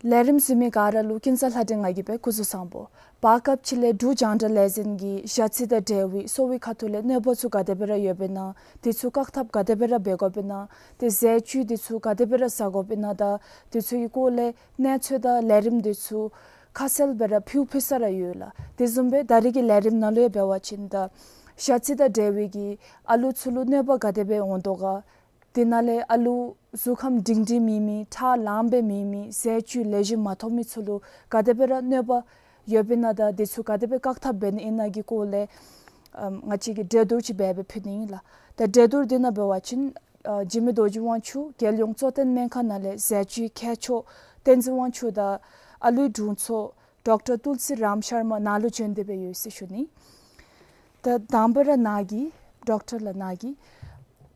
ལས་རིམ་གཟིགས་མི་ག་ར་ལུ་ཀུན་བཟང་ལྷ་སྒྲོན་ང་གིས་སྦེ་སྐུ་གཟུགས་བཟང་པོ། བར་སྐབས་ཅིག་ལས་འབྲུག་རྒྱང་བསྒྲགས་ལས་འཛིན་གྱིས་ཞ་རྩི་དང་འབྲེལ་བའི་གསོ་བའི་ཁ་ཐུག་ལས་གནོད་པ་ཚུ་ག་དེ་སྦེ་ར་ཡོདཔ་ཨིན་ན། དེ་ཚུ་བཀག་ཐབས་ག་དེ་སྦེ་ར་འབད་དགོཔ་ཨིན་ན། ཏེ་ཟས་བཅུད་དེ་ཚུ་ག་དེ་སྦེ་ར་ཟ་དགོཔ་ཨིན་ན་དང་དེ་ཚུ་གི་སྐོར་ལས་གནས་ཚུལ་དང་ལས་རིམ་དེ་ཚུ་ཁ་གསལ་སྦེ་ར་ཕུལ་ཕུལ་ས་ར་ཡོད་ལགས། དེ་བཟུམ་སྦེ་ད་རིས་ཀྱི་ལས་རིམ་ནང་ལུ་ཡང་འབད་བ་ཅིན་ད་ཞ་རྩི་དང་འབྲེལ་བའི་གི་ཨ་ལུ་ཚུ་ལུ་གནོད་པ་ག་དེ་སྦེ་འོང་དོ་ག། དེ་ནང་ལས་ཨ་ལུ་གཟུགས་ཁམས་སྒྲིང་སྒྲིང་མེད་མི་ཁྲག་ལངམ་སྦེ་མེད་མི་ཟས་བཅུད་ལེགས་ཤོམ་མ་ཐོབ་མི་ཚུ་ལུ་ག་དེ་སྦེ་ར་གནོད་པ་ཡོདཔ་ཨིན་ན་དང་དེ་ཚུ་ག་དེ་སྦེ་བཀག་ཐབས་འབད་ནི་ཨིན་ན་གི་སྐོར་ལས་ཨམ་ང་བཅས་ཀྱིས་གྲོས་བསྡུར་ཅིག་འབད་སྦེ་ཕུལ་ནི་ཨིན་ལགས། ད་གྲོས་བསྡུར་དེ་ནང་འབད་བ་ཅིན་ཨ་འཇིགས་མེད་རྡོ་རྗེ་དབང་ཕྱུག་རྒྱལ་ཡོངས་གཙོ་བསྟེན་སྨན་ཁང་ནང་ལས་ཟས་བཅུད་མཁས་མཆོག་བསྟན་འཛིན་དབང་ཕྱུག་དང་ཨ་ལུའི་དྲུང་འཚོ་ཌོག་ཊར་ཏུལ་སི་རམ་ཤར་མ་ནཱ་ལུ་བྱོན་ཏེ་སྦེ་ཡོད་ཟེར་ཞུ་ནི། ད་དང་པ་ར་ནཱ་གིས་ཌོག་ཊར་ལགས་ནཱ་གིས་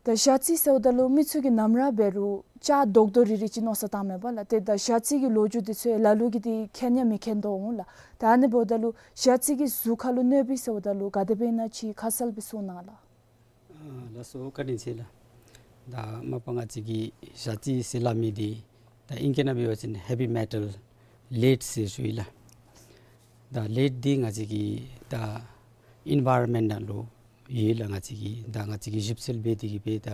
ད་ཞ་རྩི་ཟེརཝ་ད་ལུ་མི་ཚུ་གིས་ནམ་ར་འབད་རུང་ལྕགས་རྡོག་རྡོག་རིལ་རི་ཅིག་མནོ་བསམ་བཏངམ་མས་པ་ལགས། ཏེ་ད་ཞ་རྩི་གི་ལོ་རྒྱུས་དེ་ཚུ་ལ་ལུ་གིས་ཏེ་མཁྱེན་ཡང་མི་མཁྱེན་དོ་འོང་ལགས། ད་ཨ་ནི་འབདཝ་ད་ལུ་ཞ་རྩི་གིས་གཟུགས་ཁར་ལུ་གནོད་པས་ཟེརཝ་ད་ལུ་ག་དེ་སྦེ་ཨིན་ན་ཅིག་ཁ་གསལ་སྦེ་གསུང་གནང་ལགས། ཨ་ལགས་སོ། བཀའ་དྲིན་ཆེ་ལགས། ད་མ་པ་ང་བཅས་ཀྱིས་ཞ་རྩི་ཟེར་སླབ་མི་འདི་ད་ཨིང་སྐད་ནང་འབད་བ་ཅིན་ཧེ་བི་མེ་ཊལ་ལེཌ་ཟེར་ཞུ་ཡི་ལགས། ད་ལེཌ་འདི་ང་བཅས་ཀྱི་ད་ཨིན་བཱ་རོན་མེནཊ་ནང་ལུ་ཡོད་ལགས། ང་བཅས་ཀྱི་ད་ང་བཅས་ཀྱིས་ཞིབ་འཚོལ་འབད་དེ་གི་སྦེ་ད་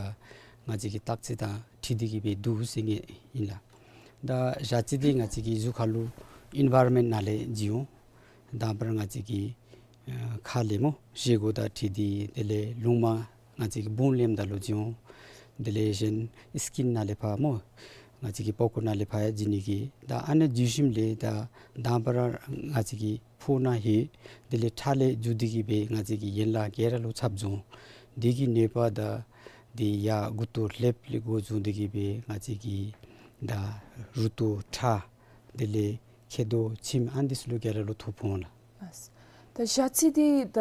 ང་བཅས་ཀྱིས་བརྟག་དཔྱད་དང་འཁྲིལ་ཏེ་གི་སྦེ་འདུག་ཟེར་མི་ཨིན་ལགས། ད་ཞ་རྩི་འདི་ང་བཅས་ཀྱི་གཟུགས་ཁར་ལུ་ཨིན་བཱ་རོན་མེནཊ་ནང་ལས་བྱུང་འོང་། དང་པ་ར་ང་བཅས་ཀྱི་ཨ་ཁ་ལས་སྨོ་བཞེས་སྒོ་དང་འཁྲིལ་ཏེ་དེ་ལས་རླུང་མ་ང་བཅས་ཀྱི་བུམོ་ལེནམ་ད་ལུ་བྱུང་འོང་། དེ་ལས་གཞན་སི་ཀིན་ནང་ལས་ཕར་སྨོ་ང་བཅས་ཀྱི་པགས་ཀོ་ནང་ལས་ཕར་ཡང་བྱུང་ནི་གི་ད་ཨ་ནི་བྱུང་ཞིནམ་ལས་ད་དང་པ་ར་ང་བཅས་ཀྱི་ཕོཝ་ནང་ལྷོད། དེ་ལས་ཁྲག་ལས་འགྱུར་ཏེ་གི་སྦེ་ང་བཅས་ཀྱི་ཡན་ལག་ག་ར་ལུ་ཚབ་བྱུང་འོང་། དེ་གི་གནོད་པ་ད་དེ་ཡར་མགུ་ཏོ་ལྷེབ་ལས་འགོ་བཟུང་སྟེ་གི་སྦེ་ང་བཅས་ཀྱི་ད་རུ་ཏོ་ཁྲག་དེ་ལས་མཁལ་རྡོག་མཆིནམ་ཨ་ནི་ཚུ་ལུ་ག་ར་ལུ་ཐོ་ཕོག་འོང་ལགས། ལགས། ད་ཞ་རྩི་འདི་ད་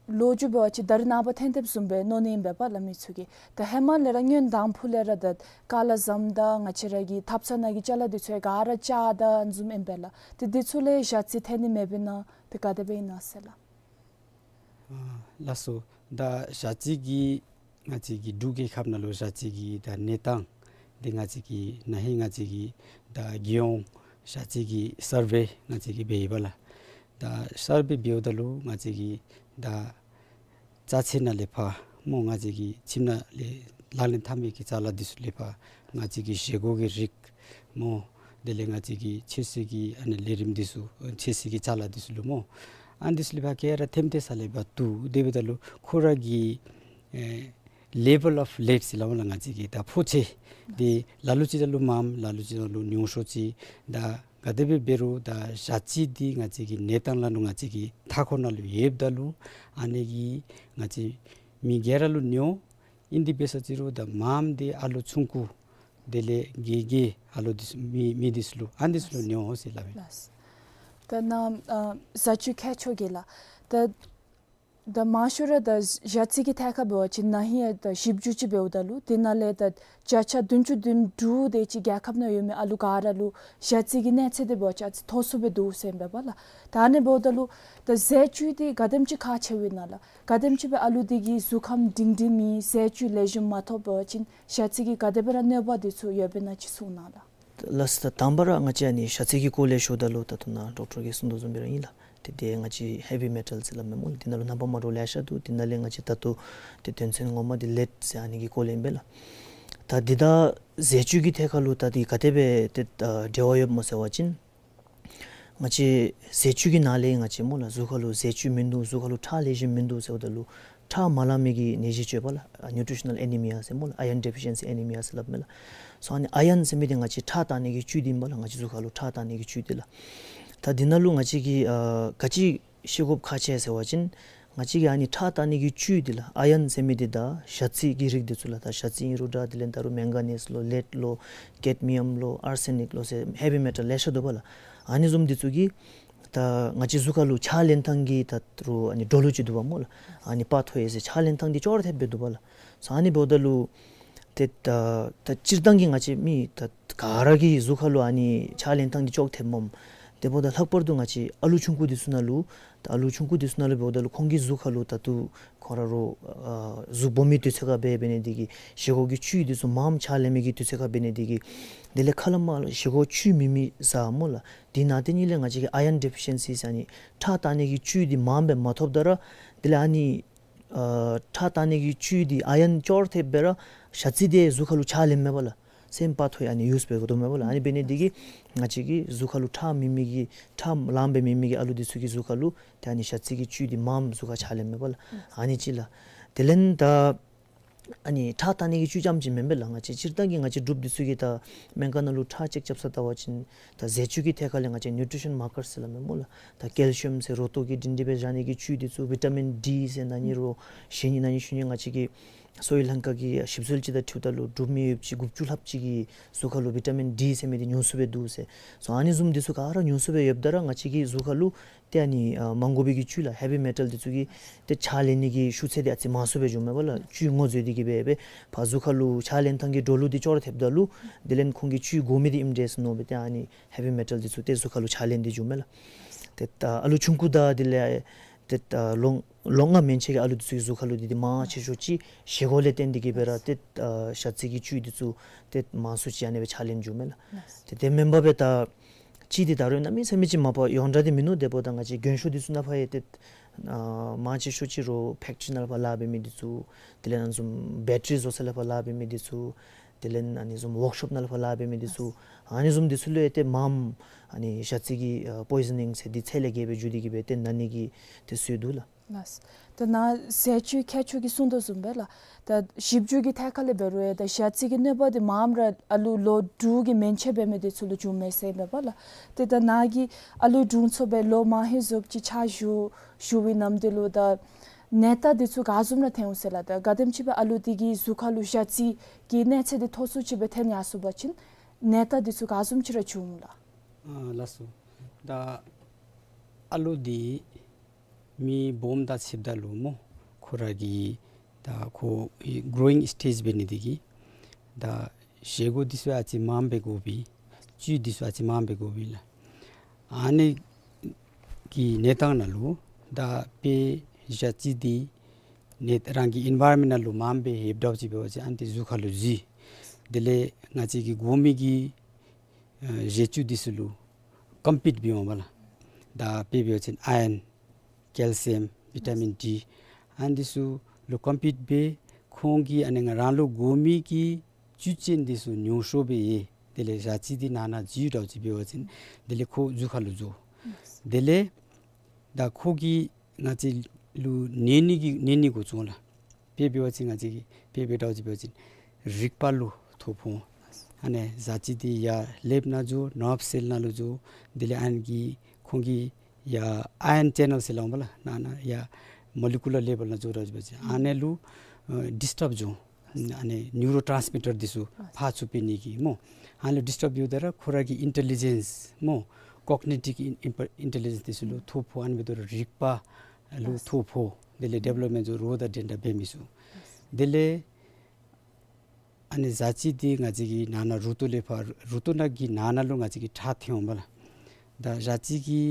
ལོ་རྒྱུས་འབད་བ་ཅིན་ད་རེས་ནངས་པ་ཐོན་དོ་བཟུམ་སྦེ་མནོ་ནི་ཨིན་པས་ལགས་མི་ཚུ་གིས། ད་ཧེ་མ་ལས་ར་སྔོན་དང་ཕུ་ལས་ར་ད་ཀ་ལ་ཟམ་དང་ང་བཅས་ར་གི་ཐབ་ཚང་ནང་གི་ཅ་ལ་འདི་ཚུ་ཡང་ག་ར་ལྕགས་དང་བཟུམ་ཨིན་པས་ལགས། ཏེ་འདི་ཚུ་ལས་ཞ་རྩི་ཐོན་ནི་མེད་པས་ན་ཏེ་ག་དེ་སྦེ་ཨིན་ན་ཟེར་ལགས། ཨ་ལགས་སོ། ད་ཞ་རྩི་གི་ང་བཅས་ཀྱི་འབྲུག་རྒྱལ་ཁབ་ནང་ལུ་ཞ་རྩི་གི་ད་གནས་སྟངས་འདི་ང་བཅས་ཀྱི་ན་ཧིང་ང་བཅས་ཀྱི་ད་རྒྱལ་ཡོངས་ཞ་རྩི་གི་སར་ཝེ་ང་བཅས་ཀྱིས་འབད་ཡི་པ་ལགས། ད་སར་ཝེ་འབདཝ་ད་ལུ་ང་བཅས་ཀྱི་ད་རྩ་ཚད་ནང་ལས་ཕར་སྨོ་ང་བཅས་ཀྱི་ཁྱིམ་ནང་ལས་ལག་ལེན་འཐབ་མི་གི་ཅ་ལ་འདི་ཚུ་ལས་ཕར་ང་བཅས་ཀྱི་བཞེས་སྒོ་གི་རིགས་སྨོ། དེ་ལས་ང་བཅས་ཀྱི་ཆོས་སྲིད་ཀྱི་ཨ་ནི་ལས་རིམ་འདི་ཚུ་ཆོས་སྲིད་ཀྱི་ཅ་ལ་འདི་ཚུ་ལུ་སྨོ། ཨ་ནི་འདི་ཚུ་ལས་ཕར་ག་ར་ཐེམ་ཐེ་ས་ལས་ཕར་བཏུབ། དེ་འབདཝ་ད་ལུ་ཁོ་ར་གི་ཨེ་ལེ་བཱལ་ཨོཕ་ལེཌ་ཟེར་སླབ་མས་ལགས། ང་བཅས་ཀྱི་ད་ཕོ་ཚོད་འདི་ལ་ལུ་ཅིག་ད་ལུ་མངམ་ལ་ལུ་ཅིག་ད་ལུ་ཉུང་ཤོས་ཅིག། ད་ག་དེ་སྦེ་འབད་རུང་ད་ཞ་རྩི་འདི་ང་བཅས་ཀྱི་གནས་སྟངས་ལ་ལུ་ང་བཅས་ཀྱི་མཐའ་འཁོར་ནང་ལུ་ཡོདཔ་ད་ལུ་ཨ་ནི་གིས་ང་བཅས་མི་ག་ར་ལུ་ཉོ། ཨིན་དེ་འབད་ས་ཅིག་རུང་ད་མངམ་འདི་ཨ་ལོ་ཆུང་ཀུ་དེ་ལས་གི་གི་ཨ་ལོ་འདི་ཚུ་མི་མི་འདི་ཚུ་ལུ་ཨ་ནི་འདི་ཚུ་ལུ་ཉོ་ཟེར་སླབ་ཨིན། ལགས། ད་ནཱ་ཨ་བཟའ་བཅའི་ཁྱད་ཆོས་ཀྱི་ལགས། ད་ད་མང་ཤོས་ར་ད་ཞ་རྩི་གི་ཐད་ཁར་འབད་བ་ཅིན་ན་ཧིང་ཡང་ད་ཞིབ་འཇུག་ཅིག་འབདཝ་ད་ལུ་དེ་ནང་ལས་ད་བརྒྱ་ཆ་བདུན་ཅུ་དོན་དྲུག་དེ་ཅིག་རྒྱལ་ཁབ་ནང་ཡོད་མི་ཨ་ལུ་ག་ར་ལུ་ཞ་རྩི་གི་གནས་ཚད་འདི་འབད་བ་ཅིན་ཨ་ཙི་མཐོ་སུ་སྦེ་འདུག་ཟེར་ཨིན་པས་ལགས། ད་ཨ་ནི་འབདཝ་ད་ལུ་ད་ཟས་བཅུད་འདི་ག་དེམ་ཅིག་ཁག་ཆེཝ་ཨིན་ན་ལགས། ག་དེམ་ཅིག་སྦེ་ཨ་ལུ་འདི་གི་གཟུགས་ཁམས་སྒྲིང་སྒྲིང་མེད། ཟས་བཅུད་ལེགས་ཤོམ་མ་ཐོབ་པ་ཅིན་ཞ་རྩི་གིས་ག་དེ་སྦེ་ར་གནོད་པ་འདི་ཚུ་ཡོདཔ་ཨིན་ན་ཅིག་གསུང་གནང་ལགས། ལགས་སོ། ད་དང་པ་ར་ང་བཅས་ཨ་ནི་ཞ་རྩི་གི་སྐོར་ལས་ཞུཝ་ད་ལུ་ད་ལྟོ་ནཱ་ཌོག་ཊར་གྱིས་གསུངས་དོ་བཟུམ་སྦེ་ར་ཨིན་ལགས། ཏེ་ཏེ་ང་བཅས་ཧེ་བི་མེ་ཊལ་ཟེར་སླབ་མས་སྨོ་ལགས། འདི་ནང་ལུ་རྣམ་པ་མ་འདྲཝ་ལེ་ཤ་འདུག། འདི་ནང་ལས་ང་བཅས་ད་ལྟོ་ཏེ་དོན་ཚན་ངོ་མ་འདི་ལེཌ་ཟེར་ཨ་ནི་གི་སྐོར་ལས་ཨིན་པས་ལགས། ད་འདི་ད་ཟས་བཅུད་ཀྱི་ཐད་ཁར་ལུ་ད་འདི་ག་དེ་སྦེ་ཏེ་ཨ་འབྲེལ་བ་ཡོདཔ་སྨོ་ཟེར་བ་ཅིན་ང་བཅས་ཟས་བཅུད་ཀྱི་ནང་ལས་ང་བཅས་སྨོ་ལགས་གཟུགས་ཁར་ལུ་ཟས་བཅུད་མིན་འདུག། གཟུགས་ཁར་ལུ་ཁྲག་ལེགས་ཤོམ་མིན་འདུག་ཟེརཝ་ད་ལུ་ཁྲག་མ་ལང་མི་གི་ནད་གཞི་ཅིག་ཡོད་པས་ལགས། ཨ་ནིའུ་ཊི་རི་ཤ་ནཱལ་ཨེ་ནི་མི་ཡ་ཟེར་སྨོ་ལགས། ཨའི་ཡོན་ཌེ་ཕི་ཤན་སི་ཨེ་ནི་མི་ཡ་ཟེར་སླབ་མས་ལགས། སོ་ཨ་ནི་ཨའི་ཡོན་ཟེར་མི་འདི་ང་བཅས་ཁྲག་བཏང་ནི་གི་བཅུད་འདི་ཨིན་པས་ལགས། ང་བཅས་གཟུགས་ཁར་ལུ་ཁྲག་བཏང་ནི་གི་བཅུད་འདི་ལགས། ད་འདི་ནང་ལུ་ང་བཅས་ཀྱིས་ཨ་ག་ཅི་ཤེས་དགོཔ་ཁག་ཆེ་ཟེར་བ་ཅིན་ང་བཅས་ཀྱིས་ཨ་ནི་ཁྲག་བཏང་ནི་གི་བཅུད་འདི་ལགས་ཨའི་ཡོན་ཟེར་མི་འདི་ད་ཞ་རྩི་གི་རིགས་འདི་ཚུ་ལགས། ད་ཞ་རྩི་ཨིན་རུང་འདྲ། དེ་ལས་ད་རུང་མེང་ག་ནིས་ལོ་ལེཌ་ལོ་ཀེཌ་མི་ཡམ་ལོ་ཨར་སེ་ནིཀ་ལོ་ཟེར་ཧེ་བི་མེ་ཊལ་ལེ་ཤ་འདུག་པ་ལགས། ཨ་ནི་བཟུམ་འདི་ཚུ་གིས་ད་ང་བཅས་གཟུགས་ཁར་ལུ་ཕྱག་ལེན་ཐངས་ཀྱི་ད་རུང་ཨ་ནི་འགྲོ་ལུགས་ཅིག་འདུག་པ་སྨོ་ལགས། ཨ་ནི་པ་ཐོ་ཡེ་ཟེར་ཕྱག་ལེན་ཐངས་འདི་ཅོག་ར་འཐདཔ་སྦེ་འདུག་པ་ལགས། སོ་ཨ་ནི་འབདཝ་ད་ལུ་ཏེ་ད་ད་སྤྱིར་བཏང་གི་ང་བཅས་མི་ད་ག་ར་གི་གཟུགས་ཁར་ལུ་ཨ་ནི་ཕྱག་ལེན་ཐངས་འདི་ཅོག་འཐདཔ་མས། དེ་འབདཝ་ད་ལྷག་པར་དུ་ང་བཅས་ཨ་ལུ་ཆུང་ཀུ་འདི་ཚུ་ནང་ལུ་ད་ཨ་ལུ་ཆུང་ཀུ་འདི་ཚུ་ནང་ལུ་འབདཝ་ད་ལུ་ཁོང་གི་གཟུགས་ཁར་ལུ་ད་ལྟོ་ཁོང་ར་རོ་ཨ་གཟུགས་སྦོམ་མི་དུས་ཚོད་ཁར་འབད་འབད་ནི་འདི་གིས་བཞེས་སྒོ་གི་བཅུད་འདི་ཚུ་མངམ་ཕྱག་ལེན་མི་གི་དུས་ཚོད་ཁར་འབད་ནི་འདི་གིས་དེ་ལས་ཁ་ལས་མར་བཞེས་སྒོ་བཅུད་མེད་མི་བཟའ་སྨོ་ལགས། དེ་ནང་དེ་གཉིས་ལས་ང་བཅས་ཀྱིས་ཨའི་ཡོན་ཌེ་ཕི་ཤན་སི་ཟེར་ཨ་ནི་ཁྲག་བཏང་ནི་གི་བཅུད་འདི་མངམ་སྦེ་མ་ཐོབ་ད་ར་དེ་ལས་ཨ་ནི་ཨ་ཁྲག་བཏང་ནི་གི་བཅུད་འདི་ཨའི་ཡོན་ཅོག་ར་འཐདཔ་སྦེ་ར་ཞ་རྩི་འདི་གཟུགས་ཁར་ལུ་ཕྱག་ལེནམ་མས་པ་ལགས། སེམས་པ་ཐོ་ཡ་ཨ་ནི་ཡུས་འབད་དགོ་དོ་མས་པ་ལགས། ཨ་ནི་འབད་ནི་འདི་གིས་ང་བཅས་ཀྱི་གཟུགས་ཁར་ལུ་ཁྲག་མེད་མི་གི་ཁྲག་ལངམ་སྦེ་མེད་མི་གི་ཨ་ལུ་འདི་ཚུ་གི་གཟུགས་ཁར་ལུ་ཏེ་ཨ་ནི་ཞ་རྩི་གི་བཅུད་འདི་མངམ་གཟུགས་ཁར་ཕྱག་ལེནམ་མས་པ་ལགས། ཨ་ནི་གཅིག་ལགས། དེ་ལས་ད་ཨ་ནི་ཁྲག་བཏང་ནི་གི་བཅུད་རྐྱངམ་ཅིག་མེན་པས་ལགས། ང་བཅས་སྤྱིར་བཏང་གི་ང་བཅས་འབྲུགཔ་འདི་ཚུ་གིས་ད་སྨན་ཁང་ནང་ལུ་ཁྲག་ཅེཀ་རྐྱབ་ས་བལྟ་བ་ཅིན་ད་ཟས་བཅུད་ཀྱི་ཐད་ཁར་ལས་ང་བཅས་ནིའུ་ཊི་རི་ཤན་མར་ཀར་ཟེར་སླབ་མས་སྨོ་ལགས། ད་ཀེལ་ཤི་ཡམ་ཟེར་རོ་ཏོག་གི་སྒྲིང་སྒྲི་སྦེ་བཞག་ནི་གི་བཅུད་འདི་ཚུ་བི་ཊ་མིན་ཌི་ཟེར་ན་ནི་རོ་གཞན་ནི་ན་ནི་ཤུལ་ནི་ང་བཅས་ཀྱི་གསོ་བའི་ལྷན་ཁག་གི་ཞིབ་འཚོལ་ཅིག་དང་འཁྲིལཝ་ད་ལུ་འབྲུག་མི་ཡོདཔ་ཅིག་དགུ་བཅུ་ལྷགཔ་ཅིག་གི་གཟུགས་ཁར་ལུ་བི་ཊ་མིན་ཌི་ཟེར་མི་འདི་ཉུང་སུ་སྦེ་འདུག་ཟེར། སོ་ཨ་ནི་བཟུམ་འདི་ཚུ་ག་ར་ཉུང་སུ་སྦེ་ཡོདཔ་ད་ར་ང་བཅས་ཀྱི་གཟུགས་ཁར་ལུ་ཏེ་ཨ་ནི་ཨ་མ་དགོ་པའི་གི་བཅུད་ལགས་ཧེ་བི་མེ་ཊལ་འདི་ཚུ་གི་ཏེ་ཕྱག་ལེན་ནི་གི་ཤུགས་ཚད་འདི་ཨ་ཙི་མང་སུ་སྦེ་འགྱོཝ་མས་པ་ལགས། བཅུད་ངོ་འཛོལ་ཏེ་གི་སྦེ་སྦེ་ཕར་གཟུགས་ཁར་ལུ་ཕྱག་ལེན་ཐངས་ཀྱི་འགྲོ་ལུགས་འདི་ཅོག་ར་འཐདཔ་ད་ལུ་དེ་ལས་ཁོང་གི་བཅུད་དགོ་མི་འདི་ཨིནམ་འདྲས་མནོ་སྦེ་ཏེ་ཨ་ནི་ཧེ་བི་མེ་ཊལ་འདི་ཚུ་ཏེ་གཟུགས་ཁར་ལུ་ཕྱག་ལེན་ཏེ་འགྱོཝ་མས་ལགས། ཏེ་ད་ཨ་ལུ་ཆུང་ཀུ་དང་དེ་ལས་ཏེ་ད་ལོ་ལོ་ལྔ་མན་ཆད་ཀྱི་ཨ་ལུ་འདི་ཚུ་གི་གཟུགས་ཁར་ལུ་འདི་འདི་མང་ཆེ་ཤོས་ཅིག་བཞེས་སྒོ་ལས་བརྟེན་ཏེ་གི་སྦེ་ར་ཏེ་ཨ་ཞ་རྩི་གི་བཅུད་འདི་ཚུ་ཏེ་མང་སུ་ཅིག་ཨ་ནི་སྦེ་ཕྱག་ལེན་འགྱོཝ་མས་ལགས། ཏེ་དེ་མེན་པར་སྦེ་ད་ ཅི་འདི་ད་རུང་གནམ་མེད་ས་མེད་ཅིག་མ་པ་ཡོངས་གྲགས་འདི་མིན་ནུག། དེ་འབདཝ་ད་ང་བཅས་རྒན་ཤོས་འདི་ཚུ་ནང་ཕར་ཡང་ཏེ་ཨ་མང་ཆེ་ཤོས་ཅིག་རོགས་ཕེཀ་ཊི་རི་ནང་ལུ་ཕར་ལཱ་འབད་མི་འདི་ཚུ། དེ་ལས་ཨ་ནི་བཟུམ་བེ་ཊ་རི་བཟོ་ས་ལུ་ཕར་ལཱ་འབད་མི་འདི་ཚུ། དེ་ལས་ཨ་ནི་བཟུམ་ཝོརཀ་ཤོབ་ནང་ལུ་ཕར་ལཱ་འབད་མི་འདི་ཚུ། ཨ་ནི་བཟུམ་འདི་ཚུ་ལུ་ཡང་ཏེ་མངམ་ཨ་ནི་ཞ་རྩི་གི་ཨ་པོའི་ཛ་ནིང་ཟེར་འདི་ཚད་ལས་བརྒལ་སྦེ་འགྱོ་སྟེ་གི་སྦེ་ཏེ་ན་ནི་གི་ཏེ་སྲོལ་འདུག་ལགས། ལགས། ད་ནཱ་ཟས་བཅུད་མཁས་མཆོག་གིས་གསུངས་དོ་བཟུམ་སྦེ་ལགས། ད་ཞིབ་འཇུག་གི་ཐད་ཁར་ལས་འབད་རུང་ཡང་ད་ཞ་རྩི་གི་གནོད་པ་འདི་མངམ་ར་ཨ་ལུ་ལོ་དྲུག་གི་མན་ཆད་འབད་མི་འདི་ཚུ་ལུ་འབྱུངམ་མས་ཟེར་ཨིན་པས་ལགས། ཏེ་ད་ནཱ་གིས་ཨ་ལུ་དྲུང་འཚོ་སྦེ་ལོ་མང་ཧེང་རྫོགསཔ་ཅིག་ཕྱག་ཞུ་ཞུ་བའི་ནམ་དུས་ལུ་ད་ནད་རྟགས་འདི་ཚུ་ག་བཟུམ་ར་ཐོན་འོང་ཟེར་ལགས། ད་ག་དེམ་ཅིག་སྦེ་ཨ་ལུ་འདི་གི་གཟུགས་ཁར་ལུ་ཞ་རྩི་གི་གནས་ཚད་འདི་མཐོ་སུ་ཅིག་སྦེ་ཐོན་ཡར་སོང་པ་ཅིན་ནད་རྟགས་འདི་ཚུ་ག་བཟུམ་ཅིག་ར་འབྱུང་འོང་ལགས། ཨ་ལགས་སོ། ད་ཨ་ལུ་འདི་མི་སྦོམ་དང་ཕྱདཔ་ད་ལུ་སྨོ། ཁོ་ར་གི་ད་ཁོ་གི་གྲོ་ཝིང་སི་ཊེཇ་འབད་ནི་འདི་གིས་ད་བཞེས་སྒོ་འདི་ཚུ་ཨ་ཙི་མངམ་འབད་དགོ་པས། བཅུད་འདི་ཚུ་ཨ་ཙི་མངམ་འབད་དགོ་པས་ལགས། ཨ་ནི་གི་གནས་སྟངས་ནང་ལུ་ད་དཔེ་ཞ་རྩི་འདི་ནི་རང་གི་ཨེན་ཝའི་རོན་མེནཊ་ནང་ལུ་མངམ་སྦེ་ཡོདཔ་འདྲཝ་ཅིག་འབད་བ་ཅིན་ཨ་ནི་འདི་གཟུགས་ཁར་ལུ་འཛུལ། དེ་ལས་ང་བཅས་ཀྱིས་དགོ་མི་གི་ཨ་བཞེས་བཅུད་འདི་ཚུ་ལུ་ཀོམ་པིཊ་འབད་འོང་པས་ལགས། ད་དཔེ་འབད་བ་ཅིན་ཨའི་རཱན་ཀེལ་སི་ཡམ་བི་ཊ་མིན་ཌི་ཨ་ནི་འདི་ཚུ་ལུ་ཀོམ་པིཊ་འབད་ཁོང་གིས་ཨ་ནི་ང་རང་ལུ་དགོ་མི་གི་བཅུད་ཅན་འདི་ཚུ་ཉུང་ཤོས་སྦེ་ཡོད། དེ་ལས་ཞ་རྩི་འདི་ནང་ན་འཛུལ་འདྲཝ་ཅིག་འབད་བ་ཅིན་དེ་ལས་ཁོ་གཟུགས་ཁར་ལུ་འཛུལ། དེ་ལས་ད་ཁོ་གིས་ང་བཅས་ལུ་ནད་ནི་གི་ནད་ནི་འགོ་བཙུགས་ལགས། དཔེ་འབད་བ་ཅིན་ང་བཅས་ཀྱིས་དཔེ་འབད་འདྲཝ་ཅིག་འབད་བ་ཅིན་རིག་པ་ལུ་ཐོ་ཕོག། ཨ་ནི་ཞ་རྩི་འདི་ཡར་ལེབ་ནང་འཛུལ། ནརབ་སེལ་ནང་ལུ་འཛུལ། དེ་ལས་ཨ་ནི་གིས་ཁོང་གི་ཡར་ཨའི་རཱན་ཅེ་ནཱལ་ཟེར་སླབ་འོང་པས་ལགས། ནང་ན་ཡར་མོ་ལི་ཀུ་ལར་ལེ་བཱལ་ནང་འཛུལ་འདྲཝ་ཅིག་འབད་བ་ཅིན་ཨ་ནི་ལུ་ཨ་ཌིསི་ཊརབ་འབྱུང་། ཨ་ནི་ནིའུ་རོ་ཊཱན་སི་མི་ཊར་འདི་ཚུ་ཕར་ཚུར་འབད་ནི་གི་སྨོ། ཨ་ནི་ལུ་ཌིསི་ཊརབ་འབདཝ་ད་ར་ཁོ་ར་གི་ཨིན་ཊེ་ལི་ཇེནསི་སྨོ། ཀོག་ནི་ཊིབ་ཨིན་ཨིན་ཨིན་ཊེ་ལི་ཇེནསི་འདི་ཚུ་ལུ་ཐོ་ཕོག། ཨ་ནི་འབདཝ་ད་ར་རིག་པ་ལུ་ཐོ་ཕོག། དེ་ལས་ཌི་བེ་ལོབ་མེནཊ་ཚུ་རོགས་དང་འགྲན་ཟླ་འབད་མི་ཚུགས། དེ་ལས་ཨ་ནི་ཞ་རྩི་འདི་ང་བཅས་ཀྱི་ནང་ན་རུ་ཏོ་ལས་ཕར་རུ་ཏོ་ནང་གི་ནང་ན་ལུ་ང་བཅས་ཀྱི་ཁྲག་ཐོན་འོང་པས་ལགས། ད་ཞ་རྩི་གི་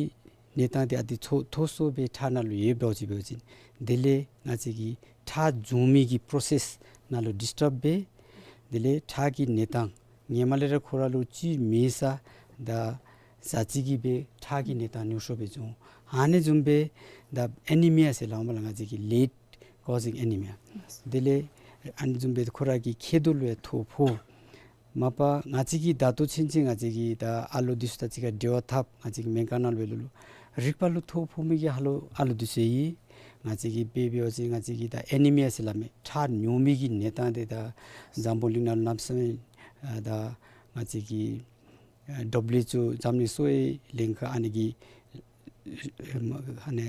གནས་སྟངས་འདི་ཨ་འདི་མཐོ་མཐོ་སུ་སྦེ་ཁྲག་ནང་ལུ་ཡོདཔ་འདྲཝ་ཅིག་འབད་བ་ཅིན་དེ་ལས་ང་བཅས་ཀྱི་ཁྲག་འབྱུང་མི་གི་པོ་རོ་སེསི་ནང་ལུ་ཌིསི་ཊརབ་འབད། དེ་ལས་ཁྲག་གི་གནས་སྟངས་ཧེ་མ་ལས་ར་ཁོ་ར་ལུ་བཅུད་མེད་ས་ད་ཞ་རྩི་གིས་སྦེ་ཁྲག་གི་གནས་སྟངས་ཉུང་ཤོས་སྦེ་འབྱུང་། ཨ་ནི་བཟུམ་སྦེ་ད་ཨེ་ནི་མི་ཡ་ཟེར་སླབ་འོང་པས་ལགས། ང་བཅས་ཀྱི་ལེཌ་ཀོ་ཟིང་ཨེ་ནི་མི་ཡ། དེ་ལས་ཨ་ནི་བཟུམ་སྦེ་ཁོ་ར་གི་མཁལ་རྡོག་ལུ་ཡང་ཐོ་ཕོག། མ་པ་ང་བཅས་ཀྱིས་ད་ལྟོ་ཚུན་ཚོད་ང་བཅས་ཀྱིས་ད་ཨ་ལུ་འདི་ཚུ་དང་གཅིག་ཁར་འབྲེལ་བ་འཐབ། ང་བཅས་ཀྱི་སྨན་ཁང་ནང་ལུ་འབད་ལུ་ལུ་རིག་པ་ལུ་ཐོ་ཕོག་མི་གི་ཧ་ལུ་ཨ་ལུ་འདི་ཚུ་ཡོད། ང་བཅས་ཀྱིས་དཔེ་འབད་བ་ཅིན་ང་བཅས་ཀྱིས་ད་ཨེ་ནི་མི་ཡ་ཟེར་སླབ་མི་ཁྲག་ཉུང་མི་གི་གནས་སྟངས་འདི་ད་འཛམ་བུ་གླིང་ནང་ལུ་གནམ་མེད་ས་མེད་ཨ་ད་ང་བཅས་ཀྱི་ཨ་ཌབ་ལིའུ་ཨེཆ་ཨོ་འཛམ་གླིང་གསོ་བའི་ལྷན་ཁག་ཨ་ནི་གི་ཨ་ནི་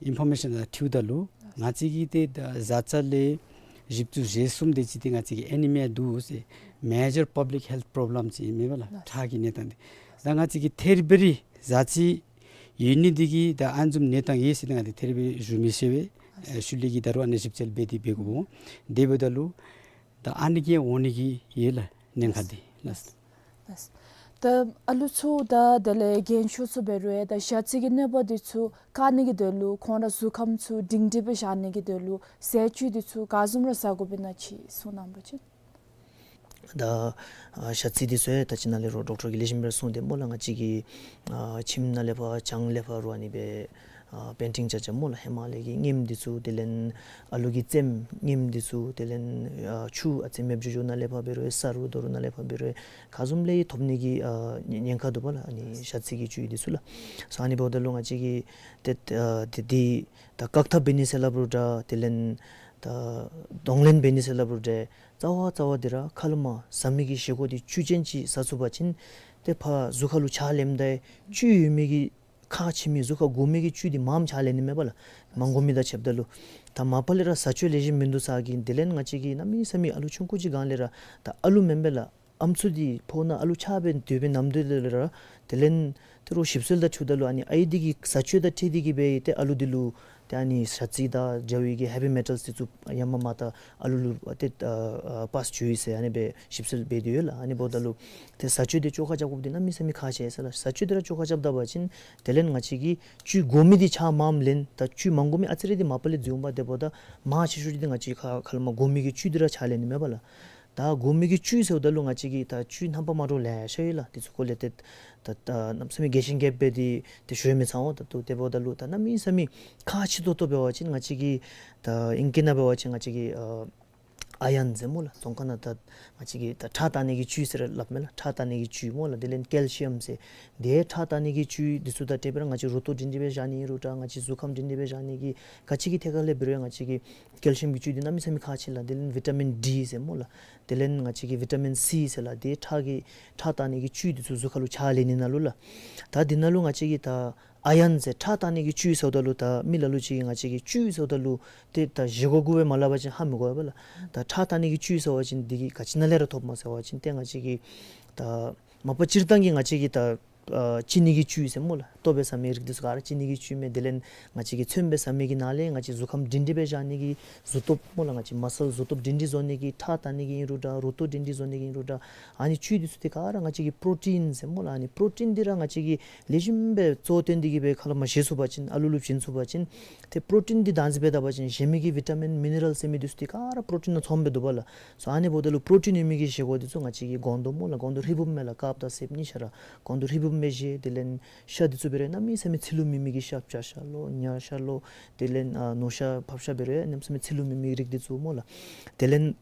ཨིན་ཕོར་མེ་ཤཱན་དང་འཁྲིལཝ་ད་ལུ་ང་བཅས་ཀྱི་ཏེ་ད་བཟའ་ཚང་ལས་བཞི་བཅུ་ཞེ་གསུམ་དེ་ཅིག་ཏེ་ང་བཅས་ཀྱི་ཨེ་ནི་མི་ཡ་འདུག་ཟེར། མེ་ཇར་པབ་ལིཀ་ཧེལཐ་པོརོབ་ལེམ་ཅིག་ཨིན་མས་པ་ལགས། ཁྲག་གི་གནས་སྟངས་འདི་ད་ང་བཅས་ཀྱིས་ཐེར་བེ་རི་བཟའ་ཚང་ཡོད་ནི་འདི་གིས་ད་ཨ་ནི་བཟུམ་གནས་སྟངས་ཡོད་ཟེར་ཏེ་ང་བཅས་ཐེར་བེ་ཞུ་མི་ཤེས་པས། ཨ་ཤུལ་ལས་ཀྱི་ད་རུང་ཨ་ནི་ཞིབ་འཚོལ་འབད་དེ་འབད་དགོ། དེ་འབདཝ་ད་ལུ་ད་ཨ་ནི་གིས་འོང་ནི་གི་ཡོད་ལགས་ཉེན་ཁ་འདི་ལགས། ལགས། ད་ཨ་ལུ་ཚུ་དང་དེ་ལས་རྒན་ཤོས་ཚུ་འབད་རུང་ཡང་ད་ཞ་རྩི་གི་གནོད་པ་འདི་ཚུ་བཀག་ནི་གི་དོན་ལུ་ཁོང་ར་གཟུགས་ཁམས་ཚུ་སྒྲིང་སྒྲིང་སྦེ་བཞག་ནི་གི་དོན་ལུ་ཟས་བཅུད་འདི་ཚུ་ག་བཟུམ་ར་ཟ་དགོཔ་ཨིན་ན་ཅིག་གསུང་གནང་བ་ཅིན། ད་ཨ་ཞ་རྩི་འདི་ཚུ་ཡང་ད་ཅི་ནཱ་ལས་རོགས་ཌོག་ཊར་གྱིས་ལེགས་ཤོམ་སྦེ་གསུངས་ཏེ་སྨོ་ལགས། ང་བཅས་ཀྱི་ཨ་ཁྱིམ་ནང་ལས་ཕར་གྱང་ལས་ཕར་ར་ཨ་ནི་སྦེ་ཨ་པེན་ཊིང་རྐྱབ་རྐྱབ་སྨོ་ལགས། ཧེ་མ་ལས་ཀྱི་རྔེམ་འདི་ཚུ་དེ་ལས་ཨ་ལུ་གི་རྩེདམོ་རྔེམ་འདི་ཚུ་དེ་ལས་ཨ་ཆུ་ཨ་ཙི་མེདཔ་འགྱོ་འགྱོཝ་ནང་ལས་ཕར་འབད་རུང་ས་རུ་རྡོ་རུ་ནང་ལས་ཕར་འབད་རུང་ག་བཟུམ་ལས་ཐོབ་ནི་གི་ཨ་ཉེན་ཉེན་ཁ་འདུག་པ་ལགས། ཨ་ནི་ཞ་རྩི་གི་བཅུད་འདི་ཚུ་ལགས། སོ་ཨ་ནི་འབདཝ་ད་ལུ་ང་བཅས་ཀྱིས་ཏེ་ཨ་ཏེ་འདི་ད་བཀག་ཐབས་འབད་ནི་ཟེར་སླབ་རུང་འདྲ་དེ་ལས་ད་གདོང་ལེན་འབད་ནི་ཟེར་སླབ་རུང་འདྲ་རྩ་བ་རྩ་བ་འདི་ར་ཁ་ལས་མར་ཟ་མི་གི་བཞེས་སྒོ་འདི་བཅུད་ཅན་ཅིག་ཟ་ཚུགས་པ་ཅིན་ཏེ་ཕར་གཟུགས་ཁར་ལུ་ཆ་ལེནམ་ད་བཅུད་ཡོད་མི་གི་ཁག་ཆེ་མི་གཟུགས་ཁར་དགོ་མི་གི་བཅུད་འདི་མངམ་ཆ་ལེན་ནི་མས་པ་ལགས། མ་དགོ་མི་དང་ཕྱདཔ་ད་ལུ། ད་མ་པ་ལས་ར་བཟའ་སྤྱོད་ལེགས་ཤོམ་མིན་འདུག་ཟེར་གི་དེ་ལས་ང་བཅས་ཀྱིས་གནམ་མེད་ས་མེད་ཨ་ལུ་ཆུང་ཀུ་ཅིག་སྒང་ལས་ར་ད་ཨ་ལུ་མེན་པས་ལགས། ཨམ་སྲུ་འདི་ཕོཝ་ནང་ཨ་ལུ་ཆགས་སྦེ་སྡོད་པའི་ནམ་དུས་ལས་ར་དེ་ལས་ཏེ་རོགས་ཞིབ་འཚོལ་དང་འཁྲིལཝ་ད་ལུ་ཨ་ནི་ཨའི་འདི་གི་བཟའ་སྤྱོད་དང་འཁྲིལ་ཏེ་གི་སྦེ་ཏེ་ཨ་ལུ་འདི་ལུ་ཏེ་ཨ་ནི་ཞ་རྩི་དང་འདྲ་བའི་གི་ཧེ་བི་མེ་ཊལ་འདི་ཚུ་ཡར་མར་མར་ད་ཨ་ལུ་ལུ་ཏེ་ཨ་པཱས་འགྱོ་ཡི་ཟེར་ཨ་ནི་སྦེ་ཞིབ་འཚོལ་འབད་དེ་ཡོད་ལགས། ཨ་ནི་འབདཝ་ད་ལུ་ཏེ་བཟའ་སྤྱོད་འདི་བཅོ་ཁ་རྐྱབ་དགོཔ་འདི་གནམ་མེད་ས་མེད་ཁག་ཆེ་ཟེར་ལགས། བཟའ་སྤྱོད་འདི་ར་བཅོ་ཁ་རྐྱབ་ད་པ་ཅིན་དེ་ལས་ང་བཅས་ཀྱིས་བཅུད་དགོ་མི་འདི་ཆ་མངམ་ལེན། ད་བཅུད་མ་དགོ་མི་ཨ་ཙི་རེ་འདི་མ་པ་ལས་འཛུལ་འོང་པ། དེ་འབདཝ་ད་མང་ཆེ་ཤོས་འདི་ང་བཅས་ཁ་ཁ་ལས་མར་དགོ་མི་གི་བཅུད་འདི་ར་ཆ་ལེན་ནི་མས་པ་ལགས། ད་དགོ་མི་གི་བཅུད་ཟེརཝ་ད་ལུ་ང་བཅས་ཀྱིས་ད་བཅུད་རྣམ་པ་མ་འདྲཝ་ལེ་ཤ་ཡོད་ལགས། དེ་ཚུ་སྐོར་ལས་ཏེ་ད་ད་གནམ་མེད་ས་མེད་རྒྱས་ཤིང་རྒྱསཔ་སྦེ་ཏེ་ཏེ་ཞུ་མི་ཚར་འོང་། ད་ལྟོ་དེ་འབདཝ་ད་ལུ་ད་གནམ་མེད་ས་མེད་ཁག་ཆེ་ཏོག་ཏོ་འབད་བ་ཅིན་ང་བཅས་ཀྱིས་ད་ཨིང་སྐད་ནང་འབད་བ་ཅིན་ང་བཅས་ཀྱིས་ཨ་ཨའི་རཱན་ཟེར་སྨོ་ལགས། རྫོང་ཁ་ནང་ད་ང་བཅས་ཀྱིས་ད་ཁྲག་བཏང་ནི་གི་བཅུད་ཟེར་སླབ་མས་ལགས། ཁྲག་བཏང་ནི་གི་བཅུད་སྨོ་ལགས། དེ་ལས་ཀེལ་ཤི་ཡམ་ཟེར། དེ་ཁྲག་བཏང་ནི་གི་བཅུད་འདི་ཚུ་དང་འབྲེལ་སྦེ་ར་ང་བཅས་རུ་ཏོག་སྒྲིང་སྒྲི་སྦེ་བཞག་ནི་ཨིན་རུང་འདྲ། ང་བཅས་གཟུགས་ཁམས་སྒྲིང་སྒྲི་སྦེ་བཞག་ནི་གི་ག་ཅི་གི་ཐད་ཁར་ལས་འབད་རུང་ང་བཅས་ཀྱིས་ཀེལ་ཤི་ཡམ་གྱི་བཅུད་འདི་གནམ་མེད་ས་མེད་ཁག་ཆེ་ལགས། དེ་ལས་བི་ཊ་མིན་ཌི་ཟེར་སྨོ་ལགས། དེ་ལས་ང་བཅས་ཀྱིས་བི་ཊ་མིན་སི་ཟེར་ལགས། དེ་ཁྲག་གི་ཁྲག་བཏང་ནི་གི་བཅུད་འདི་ཚུ་གཟུགས་ཁར་ལུ་ཕྱག་ལེན་ནི་ནང་ལུ་ལགས། ད་འདི་ནང་ལུ་ང་བཅས་ཀྱིས་ད་ཨའི་རཱན་ཟེར་ཁྲག་བཏང་ནི་གི་བཅུད་ཟེརཝ་ད་ལུ་ད་མི་ལ་ལུ་ཅིག་གིས་ང་བཅས་ཀྱིས་བཅུད་ཟེརཝ་ད་ལུ་ཏེ་ད་བཞེས་སྒོ་གུ་སྦེ་མ་སླབ་པ་ཅིན་ཧ་མི་གོ་བས་ལགས། ད་ཁྲག་བཏང་ནི་གི་བཅུད་ཟེར་བ་ཅིན་འདི་གིས་ག་ཅི་ནང་ལས་ར་ཐོབ་མས་ཟེར་བ་ཅིན་ཏེ་ང་བཅས་ཀྱིས་ད་མ་པ་སྤྱིར་བཏང་གི་ང་བཅས་ཀྱིས་ད་ཨ་གཅིན་སྙི་གི་བཅུད་ཟེར་སྨོ་ལགས། ལྟོ་སྦེ་ཟ་མི་རིགས་འདི་ཚུ་ག་ར་གཅིན་སྙི་གི་བཅུད་མས། དེ་ལས་ང་བཅས་ཀྱིས་ཚོདམ་སྦེ་ཟ་མི་གི་ནང་ལས་ང་བཅས་གཟུགས་ཁམས་སྒྲིང་སྒྲི་སྦེ་བཞག་ནི་གི་གཟུགས་སྟོབས་སྨོ་ལགས། ང་བཅས་མ་སཱལ་གཟུགས་སྟོབས་སྒྲིང་སྒྲི་བཟོ་ནི་གི་ཁྲག་བཏང་ནི་གི་ཨིན་རུང་འདྲ། རུ་ཏོག་སྒྲིང་སྒྲི་བཟོ་ནི་གི་ཨིན་རུང་འདྲ། ཨ་ནི་བཅུད་འདི་ཚུ་ཏེ་ག་ར་ང་བཅས་ཀྱིས་པྲོ་ཊིན་ཟེར་སྨོ་ལགས། ཨ་ནི་པྲོ་ཊིན་འདི་ར་ང་བཅས་ཀྱིས་ལེགས་ཤོམ་སྦེ་གཙོ་བོ་བཏོན་ཏེ་གིས་སྦེ་ཁ་ལས་མར་བཞེས་ཚུགས་པ་ཅིན་ཨ་ལུ་ལུ་བྱིན་ཚུགས་པ་ཅིན་ཏེ་པྲོ་ཊིན་འདི་བདག་འཛིན་འབད་ད་པ་ཅིན་གཞན་མི་གི་བི་ཊ་མིན་མི་ནི་རཱལ་ཟེར་མི་འདི་ཚུ་ཏེ་ག་ར་པྲོ་ཊིན་ནང་ཚངམ་སྦེ་འདུག་པ་ལགས། སོ་ཨ་ནི་འབདཝ་ད་ལུ་པྲོ་ཊིན་ཡོད་མི་གི་བཞེས་སྒོ་འདི་ཚུ་ང་བཅས་ཀྱིས་སྒོང་རྡོག་སྨོ་ལགས། སྒོང་རྡོག་ཧྲིལ་བུམ་མས་ལགས། དཀརཔོ་དང་སེརཔོ་གཉིས་ཆ་ར་སྒོང་རྡོག་ཧྲིལ་བུམ་སྦེ་བཞེས། དེ་ལས་ཤ་འདི་ཚུ་འབད་རུང་གནམ་མེད་ས་མེད་ཚིལ་ལུ་མེད་མི་གི་ཤ་བྱ་ཤ་ལོ་ཉ་ཤ་ལོ་དེ་ལས་ཨ་ནོར་ཤ་ཕགཔ་ཤ་འབད་རུང་གནམ་མེད་ས་མེད་ཚིལ་ལུ་མེད་མི་གི་རིགས་འདི་ཚུ་སྨོ་ལགས། དེ་ལས་ང་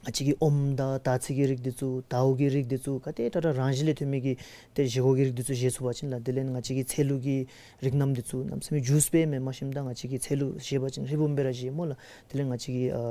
བཅས་ཀྱིས་ཨོམ་དང་དར་ཚིལ་གྱི་རིགས་འདི་ཚུ་དརཝ་གི་རིགས་འདི་ཚུ་ག་དེ་དྲག་དྲག་རང་བཞིན་ལས་ཐོན་མི་གི་ཏེ་བཞེས་སྒོ་གི་རིགས་འདི་ཚུ་བཞེས་ཚུགས་པ་ཅིན་ལགས། དེ་ལས་ང་བཅས་ཀྱིས་ཚལ་ལུ་གི་རིགས་རྣམས་འདི་ཚུ་གནམ་མེད་ས་མེད་ཇུས་སྦེ་མེན། མ་གཞི་ད་ང་བཅས་ཀྱིས་ཚལ་ལུ་བཞེས་པ་ཅིན་ཧྲིལ་བུམ་སྦེ་ར་བཞེས་སྨོ་ལགས། དེ་ལས་ང་བཅས་ཀྱིས་ཨ་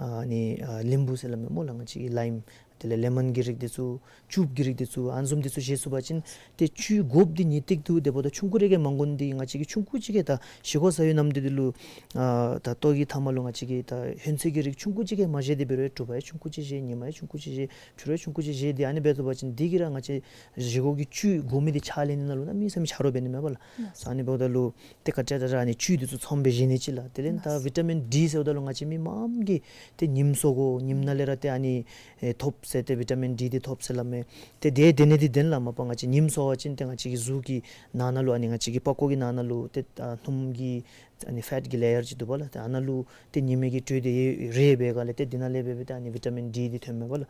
ཨ་ནི་ཨ་ལིམ་བུ་ཟེར་སླབ་མས་སྨོ་ལགས། ང་བཅས་ཀྱིས་ལའིམ་དེ་ལས་ལེ་མོན་གྱི་རིགས་འདི་ཚུ་ཅུབ་ཀྱི་རིགས་འདི་ཚུ་ཨ་ནི་བཟུམ་འདི་ཚུ་བཞེས་ཚུགས་པ་ཅིན་ཏེ་བཅུད་དགོཔ་འདི་ངེས་ཏིག་འདུག། དེ་འབདཝ་ད་ཆུང་ཀུ་རེ་གི་མ་དགོ་ནི་འདི་ང་བཅས་ཀྱིས་ཆུང་ཀུ་ཅིག་གིས་ད་བཞེས་སྒོ་ཟ་བའི་ནམ་དུས་འདི་ལུ་ཨ་ད་ལྟོ་གི་མཐའ་མ་ལུ་ང་བཅས་ཀྱིས་ད་ཧོན་ཚོད་ཀྱི་རིགས་ཆུང་ཀུ་ཅིག་གིས་མ་བཞེས་ཏེ་འབད་རུང་དྲུག་པ་ཡང་ཆུང་ཀུ་ཅིག་བཞེས། ཉི་མ་ཡང་ཆུང་ཀུ་ཅིག་བཞེས། ཕྱི་རུ་ཡང་ཆུང་ཀུ་ཅིག་བཞེས། ཏེ་ཨ་ནི་འབད་ཚུགས་པ་ཅིན་འདི་གིས་ར་ང་བཅས་བཞེས་སྒོ་གི་བཅུད་དགོ་མི་འདི་ཕྱག་ལེན་ནི་ནང་ལུ་གནམ་མེད་ས་མེད་ཆ་རོགས་འབད་ནི་མས་པ་ལགས། ཨ་ནི་འབདཝ་ད་ལུ་ཏེ་ག་དེ་དྲག་དྲག་ཨ་ནི་བཅུད་འདི་ཚུ་ཚངམ་སྦེ་བཞེས་ནི་ཅིག་ལགས། དེ་ལས་ད་ཝི་ཊ་མིན་ཌི་ཟེརཝ་ད་ལུ་ང་བཅས་མི་མངམ་གིས་ཏེ་ཉིམ་སྲོ་དགོ། ཉིམ་ནང་ལས་ར་ཏེ་ཨ་ནི་ཨེ་ཐོབ་ཟེར་ཏེ་ཝི་ཊ་མིན་ཌི་འདི་ཐོབ་ཟེར་སླབ་མས། ཏེ་དེ་དེ་ནི་འདི་བདེན་ལགས། མ་པ་ང་བཅས་ཉིམ་སྲོ་བ་ཅིན་ཏེ་ང་བཅས་ཀྱི་གཟུགས་ཀྱི་ནང་ན་ལུ་ཨ་ནི་ང་བཅས་ཀྱི་པགས་ཀོ་གི་ནང་ན་ལུ་ཏེ་ཨ་སྣུམ་གྱི་ཨ་ནི་ཕེཊ་གི་ལེ་ཡར་ཅིག་འདུག་པ་ལགས། ཏེ་ཨ་ནཱ་ལུ་ཏེ་ཉི་མའི་གི་དྲོད་འདི་རེག་པའི་སྒང་ལས་ཏེ་འདི་ནང་ལས་འབད་སྦེ་ཏེ་ཨ་ནི་ཝི་ཊ་མིན་ཌི་འདི་ཐོན་མས་པ་ལགས།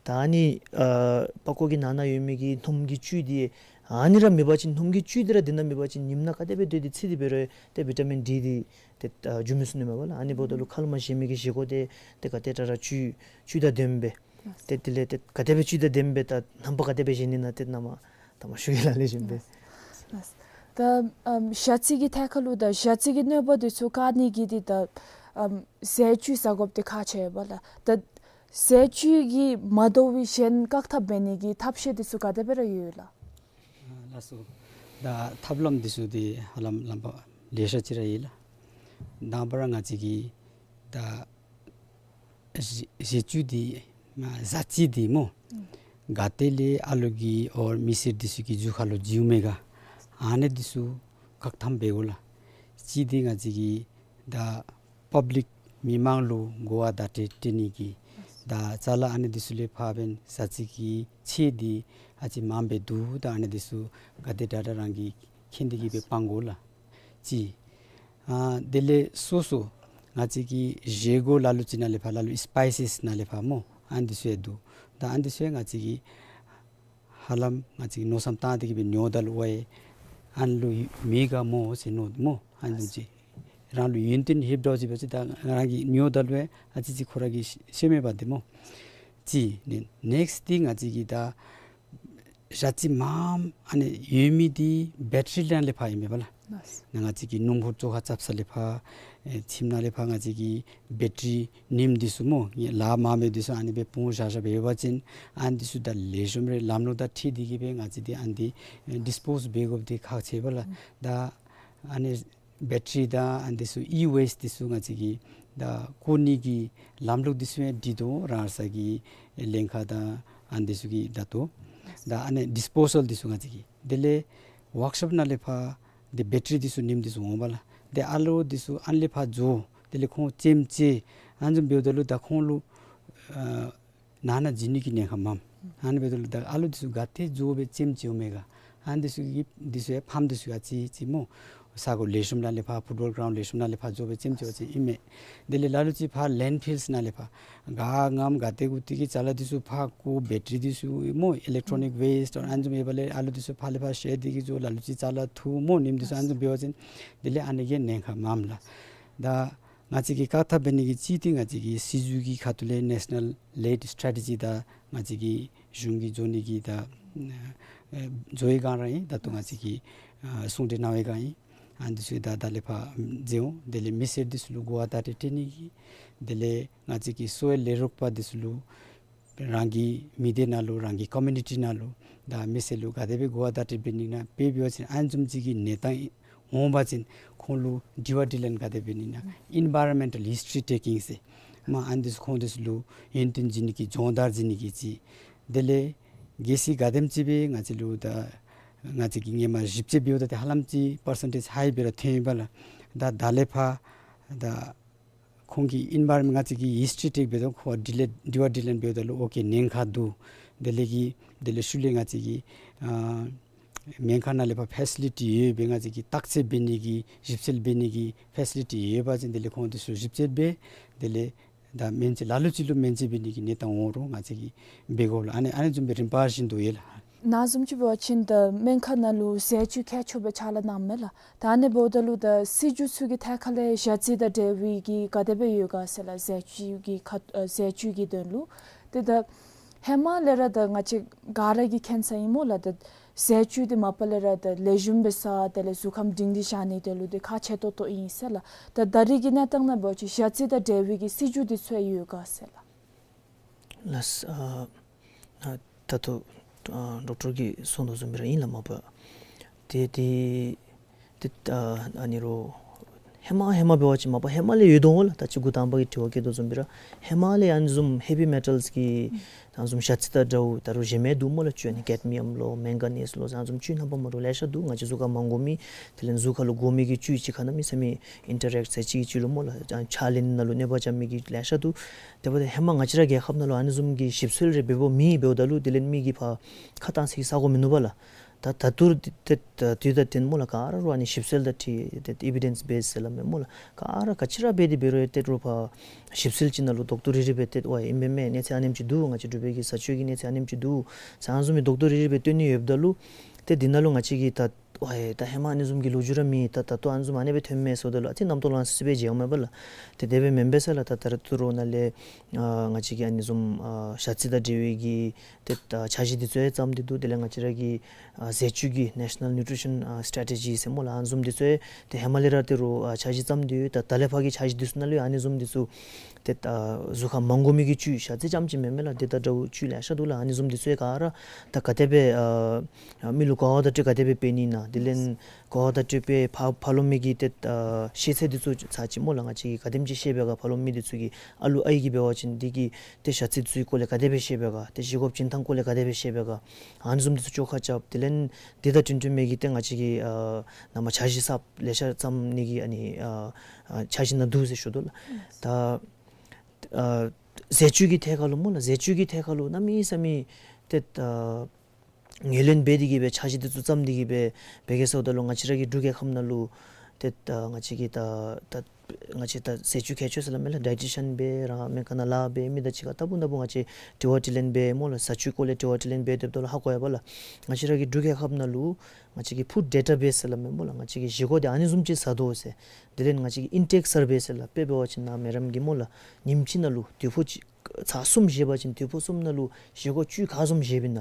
ད་ཨ་ནི་ཨ་པགས་ཀོ་གི་ནང་ན་ཡོད་མི་གི་སྣུམ་གྱི་བཅུད་འདི་ཨ་ནི་ར་མེད་པ་ཅིན་སྣུམ་གྱི་བཅུད་འདི་ར་འདི་ནང་མེད་པ་ཅིན་ཉིམ་ནང་ག་དེ་སྦེ་སྡོད་དེ་འཚིག་སྟེ་འབད་རུང་ཏེ་ཝི་ཊ་མིན་ཌི་འདི་ཏེ་ཨ་འཇུ་མི་ཚུགས་ནི་མས་པ་ལགས། ཨ་ནི་འབདཝ་ད་ལུ་ཁ་ལས་མར་བཞེས་མི་གི་བཞེས་སྒོ་འདི་ཏེ་ག་དེ་དྲག་དྲག་བཅུད་བཅུད་དང་ལྡནམ་སྦེ་ཏེ་དེ་ལས་ཏེ་ག་དེ་སྦེ་བཅུད་དང་ལྡནམ་སྦེ་ད་རྣམ་པ་ག་དེ་སྦེ་བཞེས་ནི་ན་ཏེ་ནཱ་མར་ད་མར་ཞུ་གེ་ལགས། ལེགས་ཤོམ་སྦེ། ལགས། ད་ཨམ་ཞ་རྩི་གི་ཐད་ཁར་ལུ་ད་ཞ་རྩི་གི་གནོད་པ་འདི་ཚུ་བཀག་ནི་གི་འདི་ད་ཨམ་ཟས་བཅུད་ཟ་དགོཔ་འདི་ཁག་ཆེ་བས་ལགས། ད་ཟས་བཅུད་ཀྱིས་མ་དོ་བའི་གཞན་བཀག་ཐབས་འབད་ནི་གི་ཐབས་ཤེས་འདི་ཚུ་ག་དེ་སྦེ་ར་ཡོད་ལགས། ཨ་ལགས་སོ། ད་ཐབས་ལམ་འདི་ཚུ་འདི་ཧ་ལམ་ལམ་པ་ལེ་ཤ་ཅིག་ར་ཡོད་ལགས། དང་པ་ར་ང་བཅས་ཀྱིས་ད་ཟས་བཅུད་འདི་ཨ་ཟས་བཅུད་འདི་སྨོ། ག་ཏེ་ལས་ཨ་ལུ་གི་ཨོ་མི་སེར་འདི་ཚུ་གི་རྒྱུ་ཁ་ལུ་འགྱོཝ་མས་ག། ཨ་ནི་འདི་ཚུ་བཀག་ཐབས་འབད་དགོ་ལགས། གཅིག་འདི་ང་བཅས་ཀྱིས་ད་པབ་ལིཀ་མི་མང་ལུ་གོ་བ་བརྡ་སྤྲོད་སྤྲོད་ནི་གི་ད་ཅ་ལ་ཨ་ནི་འདི་ཚུ་ལས་ཕར་འབདན་ཟས་བཅུད་ཀྱི་ཚད་འདི་ཨ་ཙི་མངམ་སྦེ་འདུག། ད་ཨ་ནི་འདི་ཚུ་ག་དེ་དྲག་དྲག་རང་གིས་མཁྱེན་ཏེ་གིས་སྦེ་སྤང་དགོ་ལགས། གཅིག། ཨ་དེ་ལས་སོ་སོ་ང་བཅས་ཀྱི་བཞེས་སྒོ་ལ་ལུ་ཅིག་ནང་ལས་ཕར་ལ་ལུ་སི་པའི་སིས་ནང་ལས་ཕར་སྨོ། ཨ་ནི་འདི་ཚུ་ཡང་འདུག། ད་ཨ་ནི་འདི་ཚུ་ཡང་ང་བཅས་ཀྱིས་ཧ་ལམ་ང་བཅས་ཀྱིས་མནོ་བསམ་བཏང་སྟེ་གིས་སྦེ་ཉོཝ་ད་ལུ་ཨེ་ཨ་ནི་ལུ་མེད་ག་སྨོ་ཟེར་མནོ་སྨོ། ཨ་ནི་འདི་ཚུ་རང་ལུ་ཡོན་ཏན་ཡོདཔ་འདྲཝ་ཅིག་འབད་བ་ཅིན་ད་རང་གིས་ཉོཝ་ད་ལུ་ཨེ་ཨ་ཙི་ཅིག་ཁོ་ར་གིས་ཤེས་མེད་པ་འདི་སྨོ། གཅིག། ནེ་ནེཀསཊ་འདི་ང་བཅས་ཀྱིས་ད་ཞ་རྩི་མངམ་ཨ་ནི་ཡོད་མི་འདི་བེ་ཊ་རི་ནང་ལས་ཕར་ཨིན་མས་པ་ལགས། ལགས། ནཱ་ང་བཅས་ཀྱི་སྣུམ་འཁོར་བཅོ་ཁ་རྐྱབ་ས་ལས་ཕར་ཨེ་ཁྱིམ་ནང་ལས་ཕར་ང་བཅས་ཀྱི་བེ་ཊ་རི་རྙིངམ་འདི་ཚུ་སྨོ། ལཱ་མ་མེད་འདི་ཚུ་ཨ་ནི་སྦེ་སྤུངས་བཞག་བཞགཔ་འབད་བ་ཅིན་ཨ་ནི་འདི་ཚུ་ད་ལེགས་ཤོམ་རེ་ལམ་ལུགས་དང་འཁྲིལ་ཏེ་གིས་སྦེ་ང་བཅས་འདི་ཨ་ནི་འདི་ཨེ་ཌིས་པོསི་འབད་དགོཔ་འདི་ཁག་ཆེ་བས་ལགས། ད་ཨ་ནི་བེ་ཊ་རི་དང་ཨ་ནི་འདི་ཚུ་ཨི་ཝེསཊ་འདི་ཚུ་ང་བཅས་ཀྱིས་ད་བཀོ་ནི་གི་ལམ་ལུགས་འདི་ཚུ་ཡང་སྒྲིག་དོ། རང་སོ་གི་ལྷན་ཁག་དང་ཨ་ནི་འདི་ཚུ་གིས་ད་ལྟོ་ད་ཨ་ནི་ཌིས་པོ་སཱལ་འདི་ཚུ་ང་བཅས་ཀྱིས་དེ་ལས་ཝརཀ་ཤོབ་ནང་ལས་ཕར་འདི་བེ་ཊ་རི་འདི་ཚུ་རྙིངམ་འདི་ཚུ་འོང་པ་ལགས། ཏེ་ཨ་ལོ་འདི་ཚུ་ཨ་ནི་ལས་ཕར་འགྱོ། དེ་ལས་ཁོང་ལྕེམ་ཅིག་ཨ་ནི་བཟུམ་འབདཝ་ད་ལུ་ད་ཁོང་ལུ་ཨ་ནང་ན་འཛུལ་ནི་གི་ཉེན་ཁ་མངམ། ཨ་ནི་འབདཝ་ད་ལུ་ད་ཨ་ལོ་འདི་ཚུ་ག་ཏེ་འགྱོ་སྦེ་ལྕེམ་ཅིག་འོང་མས་ག། ཨ་ནི་འདི་ཚུ་གི་འདི་ཚུ་ཡང་ཕམ་འདི་ཚུ་ཨ་ཙི་ཅིག་སྨོ། ས་གོ་ལེགས་ཤོམ་ནང་ལས་ཕར་ཕུཊ་བཱོལ་གྲའུནཌ་ལེགས་ཤོམ་ནང་ལས་ཕར་འགྱོ་སྦེ་ཙེམ་ཅིག་འབད་བ་ཅིན་ཨིན་མས། དེ་ལས་ལ་ལུ་ཅིག་ཕར་ལེནཌ་ཕིལསི་ནང་ལས་ཕར་ག་ངམ་ག་ཏེ་གུ་ཏེ་གི་ཅ་ལ་འདི་ཚུ་ཕར་བཀོ་བེ་ཊ་རི་འདི་ཚུ་སྨོ་ཨི་ལེག་ཊོ་ནིཀ་ཝེསཊ་ཨ་ནི་བཟུམ་ཡོདཔ་ལས་ཨ་ལུ་འདི་ཚུ་ཕར་ལས་ཕར་བཤལ་ཏེ་གི་འགྱོ། ལ་ལུ་ཅིག་ཅ་ལ་འཐུ་སྨོ་ཉིམ་འདི་ཚུ་ཨ་ནི་བཟུམ་འབད་བ་ཅིན་དེ་ལས་ཨ་ནི་གིས་ཉེན་ཁ་མངམ་ལགས། ད་ང་བཅས་ཀྱིས་བཀག་ཐབས་འབད་ནི་གི་གཅིག་འདི་ང་བཅས་ཀྱི་སྲིད་བྱུས་ཀྱི་ཁ་ཐུག་ལས་ནེ་ཤ་ནཱལ་ལེཌ་སི་ཊེ་རེ་ཊི་ཇི་དང་ང་བཅས་ཀྱི་གཞུང་གིས་བཟོ་ནི་གི་ད་ཨེ་བཟོ་བའི་སྒང་ར་ཨིན། ད་ལྟོ་ང་བཅས་ཀྱིས་ཨ་གསུང་གྲོས་གནང་བའི་སྒང་ཨིན། ཨ་ནི་འདི་ཚུ་ད་ད་ལས་ཕར་མཛད་འོང་། དེ་ལས་མི་སེར་འདི་ཚུ་ལུ་གོ་བ་བརྡ་སྤྲོད་སྤྲོད་ནི་གི་དེ་ལས་ང་བཅས་ཀྱི་གསོ་བའི་ལས་རོགས་པ་འདི་ཚུ་ལུ་རང་གི་མི་སྡེ་ནང་ལུ་རང་གི་ཀོ་མིའུ་ནི་ཊི་ནང་ལུ་ད་མི་སེར་ལུ་ག་དེ་སྦེ་གོ་བ་བརྡ་སྤྲོད་འབད་ནི་ན་དཔེ་འབད་བ་ཅིན་ཨ་ནི་བཟུམ་ཅིག་གི་གནས་སྟངས་འོང་པ་ཅིན་ཁོང་ལུ་དྲི་བ་དྲིས་ལན་ག་དེ་འབད་ནི་ན་ཨིན་བཱ་རོན་མེནཊལ་ཧིས་ཊོ་རི་ཊེ་ཀིང་ཟེར་མ་ཨ་ནི་འདི་ཚུ་ཁོང་འདི་ཚུ་ལུ་ཡོན་ཏན་བྱིན་ནི་གི་སྦྱོང་བརྡར་བྱིན་ནི་གི་ཅིག། དེ་ལས་གལ་སྲིད་ག་དེམ་ཅིག་སྦེ་ང་བཅས་ལུ་ད་ང་བཅས་ཀྱིས་ཧེ་མ་ཞིབ་དཔྱད་འབདཝ་ད་ཏེ་ཧ་ལམ་ཅིག་པར་སེན་ཊེཇ་ཧའི་སྦེ་ར་ཐོན་ཡོདཔ་ལགས། ད་ད་ལས་ཕར་ད་ཁོང་གི་ཨིན་བཱ་རོན་མེནཊ་ང་བཅས་ཀྱིས་ཧིས་ཊོ་རི་ཊེཀ་འབད་དོ། ཁོང་དྲི་ལན་དྲི་བ་དྲིས་ལན་འབདཝ་ད་ལུ་ཨོ་ཀེ་ཉེན་ཁ་འདུག། དེ་ལས་ཀྱི་དེ་ལས་ཤུལ་ལས་ང་བཅས་ཀྱི་ཨ་སྨན་ཁང་ནང་ལས་ཕར་ཕེ་སི་ལི་ཊི་ཡོད་པའི་ང་བཅས་ཀྱིས་བརྟག་དཔྱད་འབད་ནི་གི་ཞིབ་འཚོལ་འབད་ནི་གི་ཕེ་སི་ལི་ཊི་ཡོད་པ་ཅིན་དེ་ལས་ཁོང་འདི་ཚུ་ཞིབ་འཚོལ་འབད། དེ་ལས་ད་སྨན་བཅོས་ལ་ལུ་ཅིག་ལུ་སྨན་བཅོས་འབད་ནི་གི་གནས་སྟངས་འོང་རུང་ང་བཅས་ཀྱིས་འབད་དགོ་ལགས། ཨ་ནི་ཨ་ནི་བཟུམ་སྦེ་རིམ་པ་བཞིན་དུ་ཡོད་ལགས། ནཱ་བཟུམ་ཅིག་འབད་བ་ཅིན་ད་སྨན་ཁང་ནང་ལུ་ཟས་བཅུད་མཁས་མཆོག་སྦེ་ཕྱག་ལཱ་གནངམ་མས་ལགས། ད་ཨ་ནི་འབདཝ་ད་ལུ་ད་སྲིད་བྱུས་ཚུ་གི་ཐད་ཁ་ལས་ཞ་རྩི་དང་འབྲེལ་བའི་གི་ག་དེ་སྦེ་ཡོད་ག་ཟེར་ལགས། ཟས་བཅུད་ཀྱི་ཁ་ཨ་ཟས་བཅུད་ཀྱི་དོན་ལུ་ཏེ་ད་ཧེ་མ་ལས་ར་ད་ང་བཅས་ག་ར་གིས་མཁྱེན་ས་ཨིན་སྨོ་ལགས། ད་ཟས་བཅུད་འདི་མ་པ་ལས་ར་ད་ལེགས་ཤོམ་སྦེ་ཟ་དེ་ལས་གཟུགས་ཁམས་སྒྲིང་སྒྲི་བཞག་ནི་དེ་ལུ་ཏེ་ཁག་ཆེ་ཏོག་ཏོ་ཨིན་ཟེར་ལགས། ད་ད་རེས་ཀྱི་གནས་སྟངས་ནང་འབད་བ་ཅིན་ཞ་རྩི་དང་འབྲེལ་བའི་གི་སྲིད་བྱུས་འདི་ཚུ་ཡང་ཡོད་ག་ཟེར་ལགས། ལགས། ཨ་ཨ་ད་ལྟོ་ཨ་ཌོག་ཊར་གྱིས་གསུངས་དོ་བཟུམ་སྦེ་ར་ཨིན་ལགས། མ་པ་ཏེ་ཏེ་ཏེ་ཨ་ཨ་ནི་རོ་ཧེ་མ་ཧེ་མ་འབད་བ་ཅིན་མ་པ་ཧེ་མ་ལས་ཡོད་དོ་འོང་ལགས། ད་ཅི་འགོ་དང་པ་གི་དྲི་བ་བཀོད་དོ་བཟུམ་སྦེ་ར་ཧེ་མ་ལས་ཨ་ནི་བཟུམ་ཧེ་བི་མེ་ཊལསི་གི་ཨ་ནི་བཟུམ་ཞ་རྩི་དང་འདྲཝ་ད་རུང་གཞན་མི་འདུག་སྨོ་ལགས། བཅུད་ཨ་ནི་ཀེཌ་མི་ཡམ་ལོ་མེང་ག་ནིས་ལོ་ཟེར་ཨ་ནི་བཟུམ་བཅུད་རྣམ་པ་མ་འདྲཝ་ལེ་ཤ་འདུག། ང་བཅས་གཟུགས་ཁར་མ་དགོ་མི་དེ་ལས་གཟུགས་ཁར་ལུ་དགོ་མི་གི་བཅུད་གཅིག་ཁར་གནམ་མེད་ས་མེད་ཨིན་ཊ་རེཀཊ་ཟེར་གཅིག་གཅིག་ལུ་སྨོ་ལགས། ཨ་ཕྱག་ལེན་ནང་ལུ་གནོད་པ་རྐྱབ་མི་གི་ལེ་ཤ་འདུག། དེ་འབདཝ་ད་ཧེ་མ་ང་བཅས་ར་རྒྱལ་ཁབ་ནང་ལུ་ཨ་ནི་བཟུམ་གྱི་ཞིབ་འཚོལ་རེ་འབད་འབདཝ་མེད། འབདཝ་ད་ལུ་དེ་ལས་མི་གིས་ཕར་ཁ་གཏང་ས་གི་ས་གོ་མིན་ནུག་པ་ལགས། ད་ད་ལྟོ་ཏེ་ཏེ་དུས་དང་བསྟུན་སྨོ་ལགས་ག་ར་རུང་ཨ་ནི་ཞིབ་འཚོལ་དང་འཁྲིལ་ཏེ་ཨི་བི་ཌེནསི་བེསི་ཟེར་སླབ་མས་སྨོ་ལགས། ག་ར་ག་ཅི་ར་འབད་དེ་འབད་རུང་ཏེ་རུང་ཕར་ཞིབ་འཚོལ་ཅིག་ནང་ལུ་དོག་ཏོ་རི་རི་སྦེ་ཏེ་ཝའི་ཨིན་པས་མས། གནས་ཚད་ཨ་ནེམ་ཅིག་འདུག། ང་བཅས་འབྲུག་པའི་གི་ཟས་བཅུད་ཀྱི་གནས་ཚད་ཨ་ནེམ་ཅིག་འདུག་ཟེར་ཨ་ནི་བཟུམ་མའི་དོག་ཏོ་རི་རི་སྦེ་སྟོན་ནི་ཡོདཔ་ད་ལུ་ཏེ་འདི་ནང་ལུ་ང་བཅས་ཀྱིས་ད་ཝའི་ད་ཧེ་མ་ཨ་ནི་བཟུམ་གྱི་ལོ་རྒྱུས་ར་མེད། ད་ད་ལྟོ་ཨ་ནི་བཟུམ་ཨ་ནི་སྦེ་ཐོནམ་མས་ཟེརཝ་ད་ལུ་ཨ་ཙི་རྣམ་རྟོག་ལང་སི་སི་སྦེ་མཇལཝ་མས་པ་ལགས། ཏེ་དེ་སྦེ་མེན་པས་ཟེར་ལགས། ད་ད་རེས་ཏེ་རོགས་ནཱ་ལས་ཨ་ང་བཅས་ཀྱིས་ཨ་ནི་བཟུམ་ཨ་ཞ་རྩི་དང་འབྲེལ་བའི་གི་ཏེ་ཨ་འཆར་གཞི་འདི་ཚུ་ཡང་བརྩམས་ཏེ་འདུག། དེ་ལས་ང་བཅས་ར་གི་ཨ་ཟས་བཅུད་ཀྱི་ནེ་ཤ་ནཱལ་ནིའུ་ཊི་རི་ཤཱན་ཨ་སི་ཊེ་རེ་ཊི་ཇི་ཟེར་སྨོ་ལགས། ཨ་ནི་བཟུམ་འདི་ཚུ་ཡང་ཏེ་ཧེ་མ་ལས་ར་ཏེ་རོགས་ཨ་འཆར་གཞི་བརྩམས་ཏེ་ཡོད། ད་ད་ལས་ཕར་གྱི་འཆར་གཞི་འདི་ཚུ་ནང་ལུ་ཡང་ཨ་ནི་བཟུམ་འདི་ཚུ་ཏེ་ཨ་གཟུགས་ཁར་མ་དགོ་མི་གི་བཅུད་ཞ་རྩི་རྐྱངམ་ཅིག་མེན་མས་ལགས། ཏེ་ད་འདྲཝ་བཅུད་ལེ་ཤ་འདུག་ལགས། ཨ་ནི་བཟུམ་འདི་ཚུ་ཡང་ག་ར་ད་ག་དེ་སྦེ་ཨ་ཨ་མི་ལུ་གོ་བ་བརྡ་སྤྲོད་ག་དེ་སྦེ་འབད་ནི་ན། དེ་ལས་གོ་བ་བརྡ་སྤྲོད་འབད་ཕར་ཕར་ལོགས་མི་གི་ཏེ་ཨ་ཤེས་ཚད་འདི་ཚུ་ཚར་ཅིག་སྨོ་ལགས། ང་བཅས་ཀྱིས་ག་དེམ་ཅིག་ཤེས་པས་ག། ཕར་ལོགས་མི་འདི་ཚུ་གིས་ཨ་ལུ་ཨའི་གིས་འབད་བ་ཅིན་འདི་གི་ཏེ་ཞ་རྩི་འདི་ཚུ་གི་སྐོར་ལས་ག་དེ་སྦེ་ཤེས་པས་ག། ཏེ་བཞེས་སྒོ་བྱིན་ཐངས་སྐོར་ལས་ག་དེ་སྦེ་ཤེས་པས་ག། ཨ་ནི་བཟུམ་འདི་ཚུ་བཅོ་ཁ་རྐྱབ། དེ་ལས་འདི་དང་འཁྲིལ་འཁྲིལ་མི་གི་ཏེ་ང་བཅས་ཀྱིས་ཨ་ནཱ་མར་འཆར་གཞི་གསརཔ་ལེ་ཤ་བརྩམ་ནི་གི་ཨ་ནི་ཨ་ཨ་འཆར་གཞི་ནང་འདུག་ཟེར་ཞུ་དོ་ལགས། ད་ཨ་ཟས་བཅུད་ཀྱི་ཐད་ཁར་ལུ་སྨོ་ལགས། ཟས་བཅུད་ཀྱི་ཐད་ཁར་ལུ་གནམ་མེད་ས་མེད་ཏེ་ཨ་ངོས་ལེན་འབད་དེ་གིས་སྦེ་འཆར་གཞི་འདི་ཚུ་བརྩམས་ཏེ་གིས་སྦེ་འབད་གེ་ཟེརཝ་ད་ལུ་ང་བཅས་ར་གི་འབྲུག་རྒྱལ་ཁབ་ནང་ལུ་ཏེ་ཨ་ང་བཅས་ཀྱི་ད་ད་ང་བཅས་ད་ཟས་བཅུད་མཁས་མཆོག་ཟེར་སླབ་མས་ལགས། ཌའི་ཊི་ཤཱན་སྦེ་ར་སྨན་ཁང་ནང་ལཱ་འབད་མི་དང་གཅིག་ཁར་ལྟ་བུ་ལྟ་བུ་ང་བཅས་དྲི་བ་དྲིས་ལན་འབད་སྨོ་ལགས། ཟས་བཅུད་སྐོར་ལས་དྲི་བ་དྲིས་ལན་འབད་སྡོདཔ་ད་ལུ་ཧ་གོ་ཡི་པ་ལགས། ང་བཅས་ར་གི་འབྲུག་རྒྱལ་ཁབ་ནང་ལུ་ང་བཅས་ཀྱི་ཕུཌ་ཌེ་ཊ་བེསི་ཟེར་སླབ་མས་སྨོ་ལགས། ང་བཅས་ཀྱི་བཞེས་སྒོ་འདི་ཨ་ནི་བཟུམ་ཅིག་ཟ་དོ་ཟེར། དེ་ལས་ང་བཅས་ཀྱི་ཨིན་ཊེཀ་སར་བེ་ཟེར་ལགས། དཔེ་འབད་བ་ཅིན་ནཱ་མེ་རམ་གྱིས་སྨོ་ལགས། ཉིནམ་གཅིག་ནང་ལུ་དུས་ཕོ་གཅིག་ཚར་གསུམ་བཞེས་པ་ཅིན་དུས་ཕོ་གསུམ་ནང་ལུ་བཞེས་སྒོ་བཅུད་ག་བཟུམ་བཞེས་པས་ན།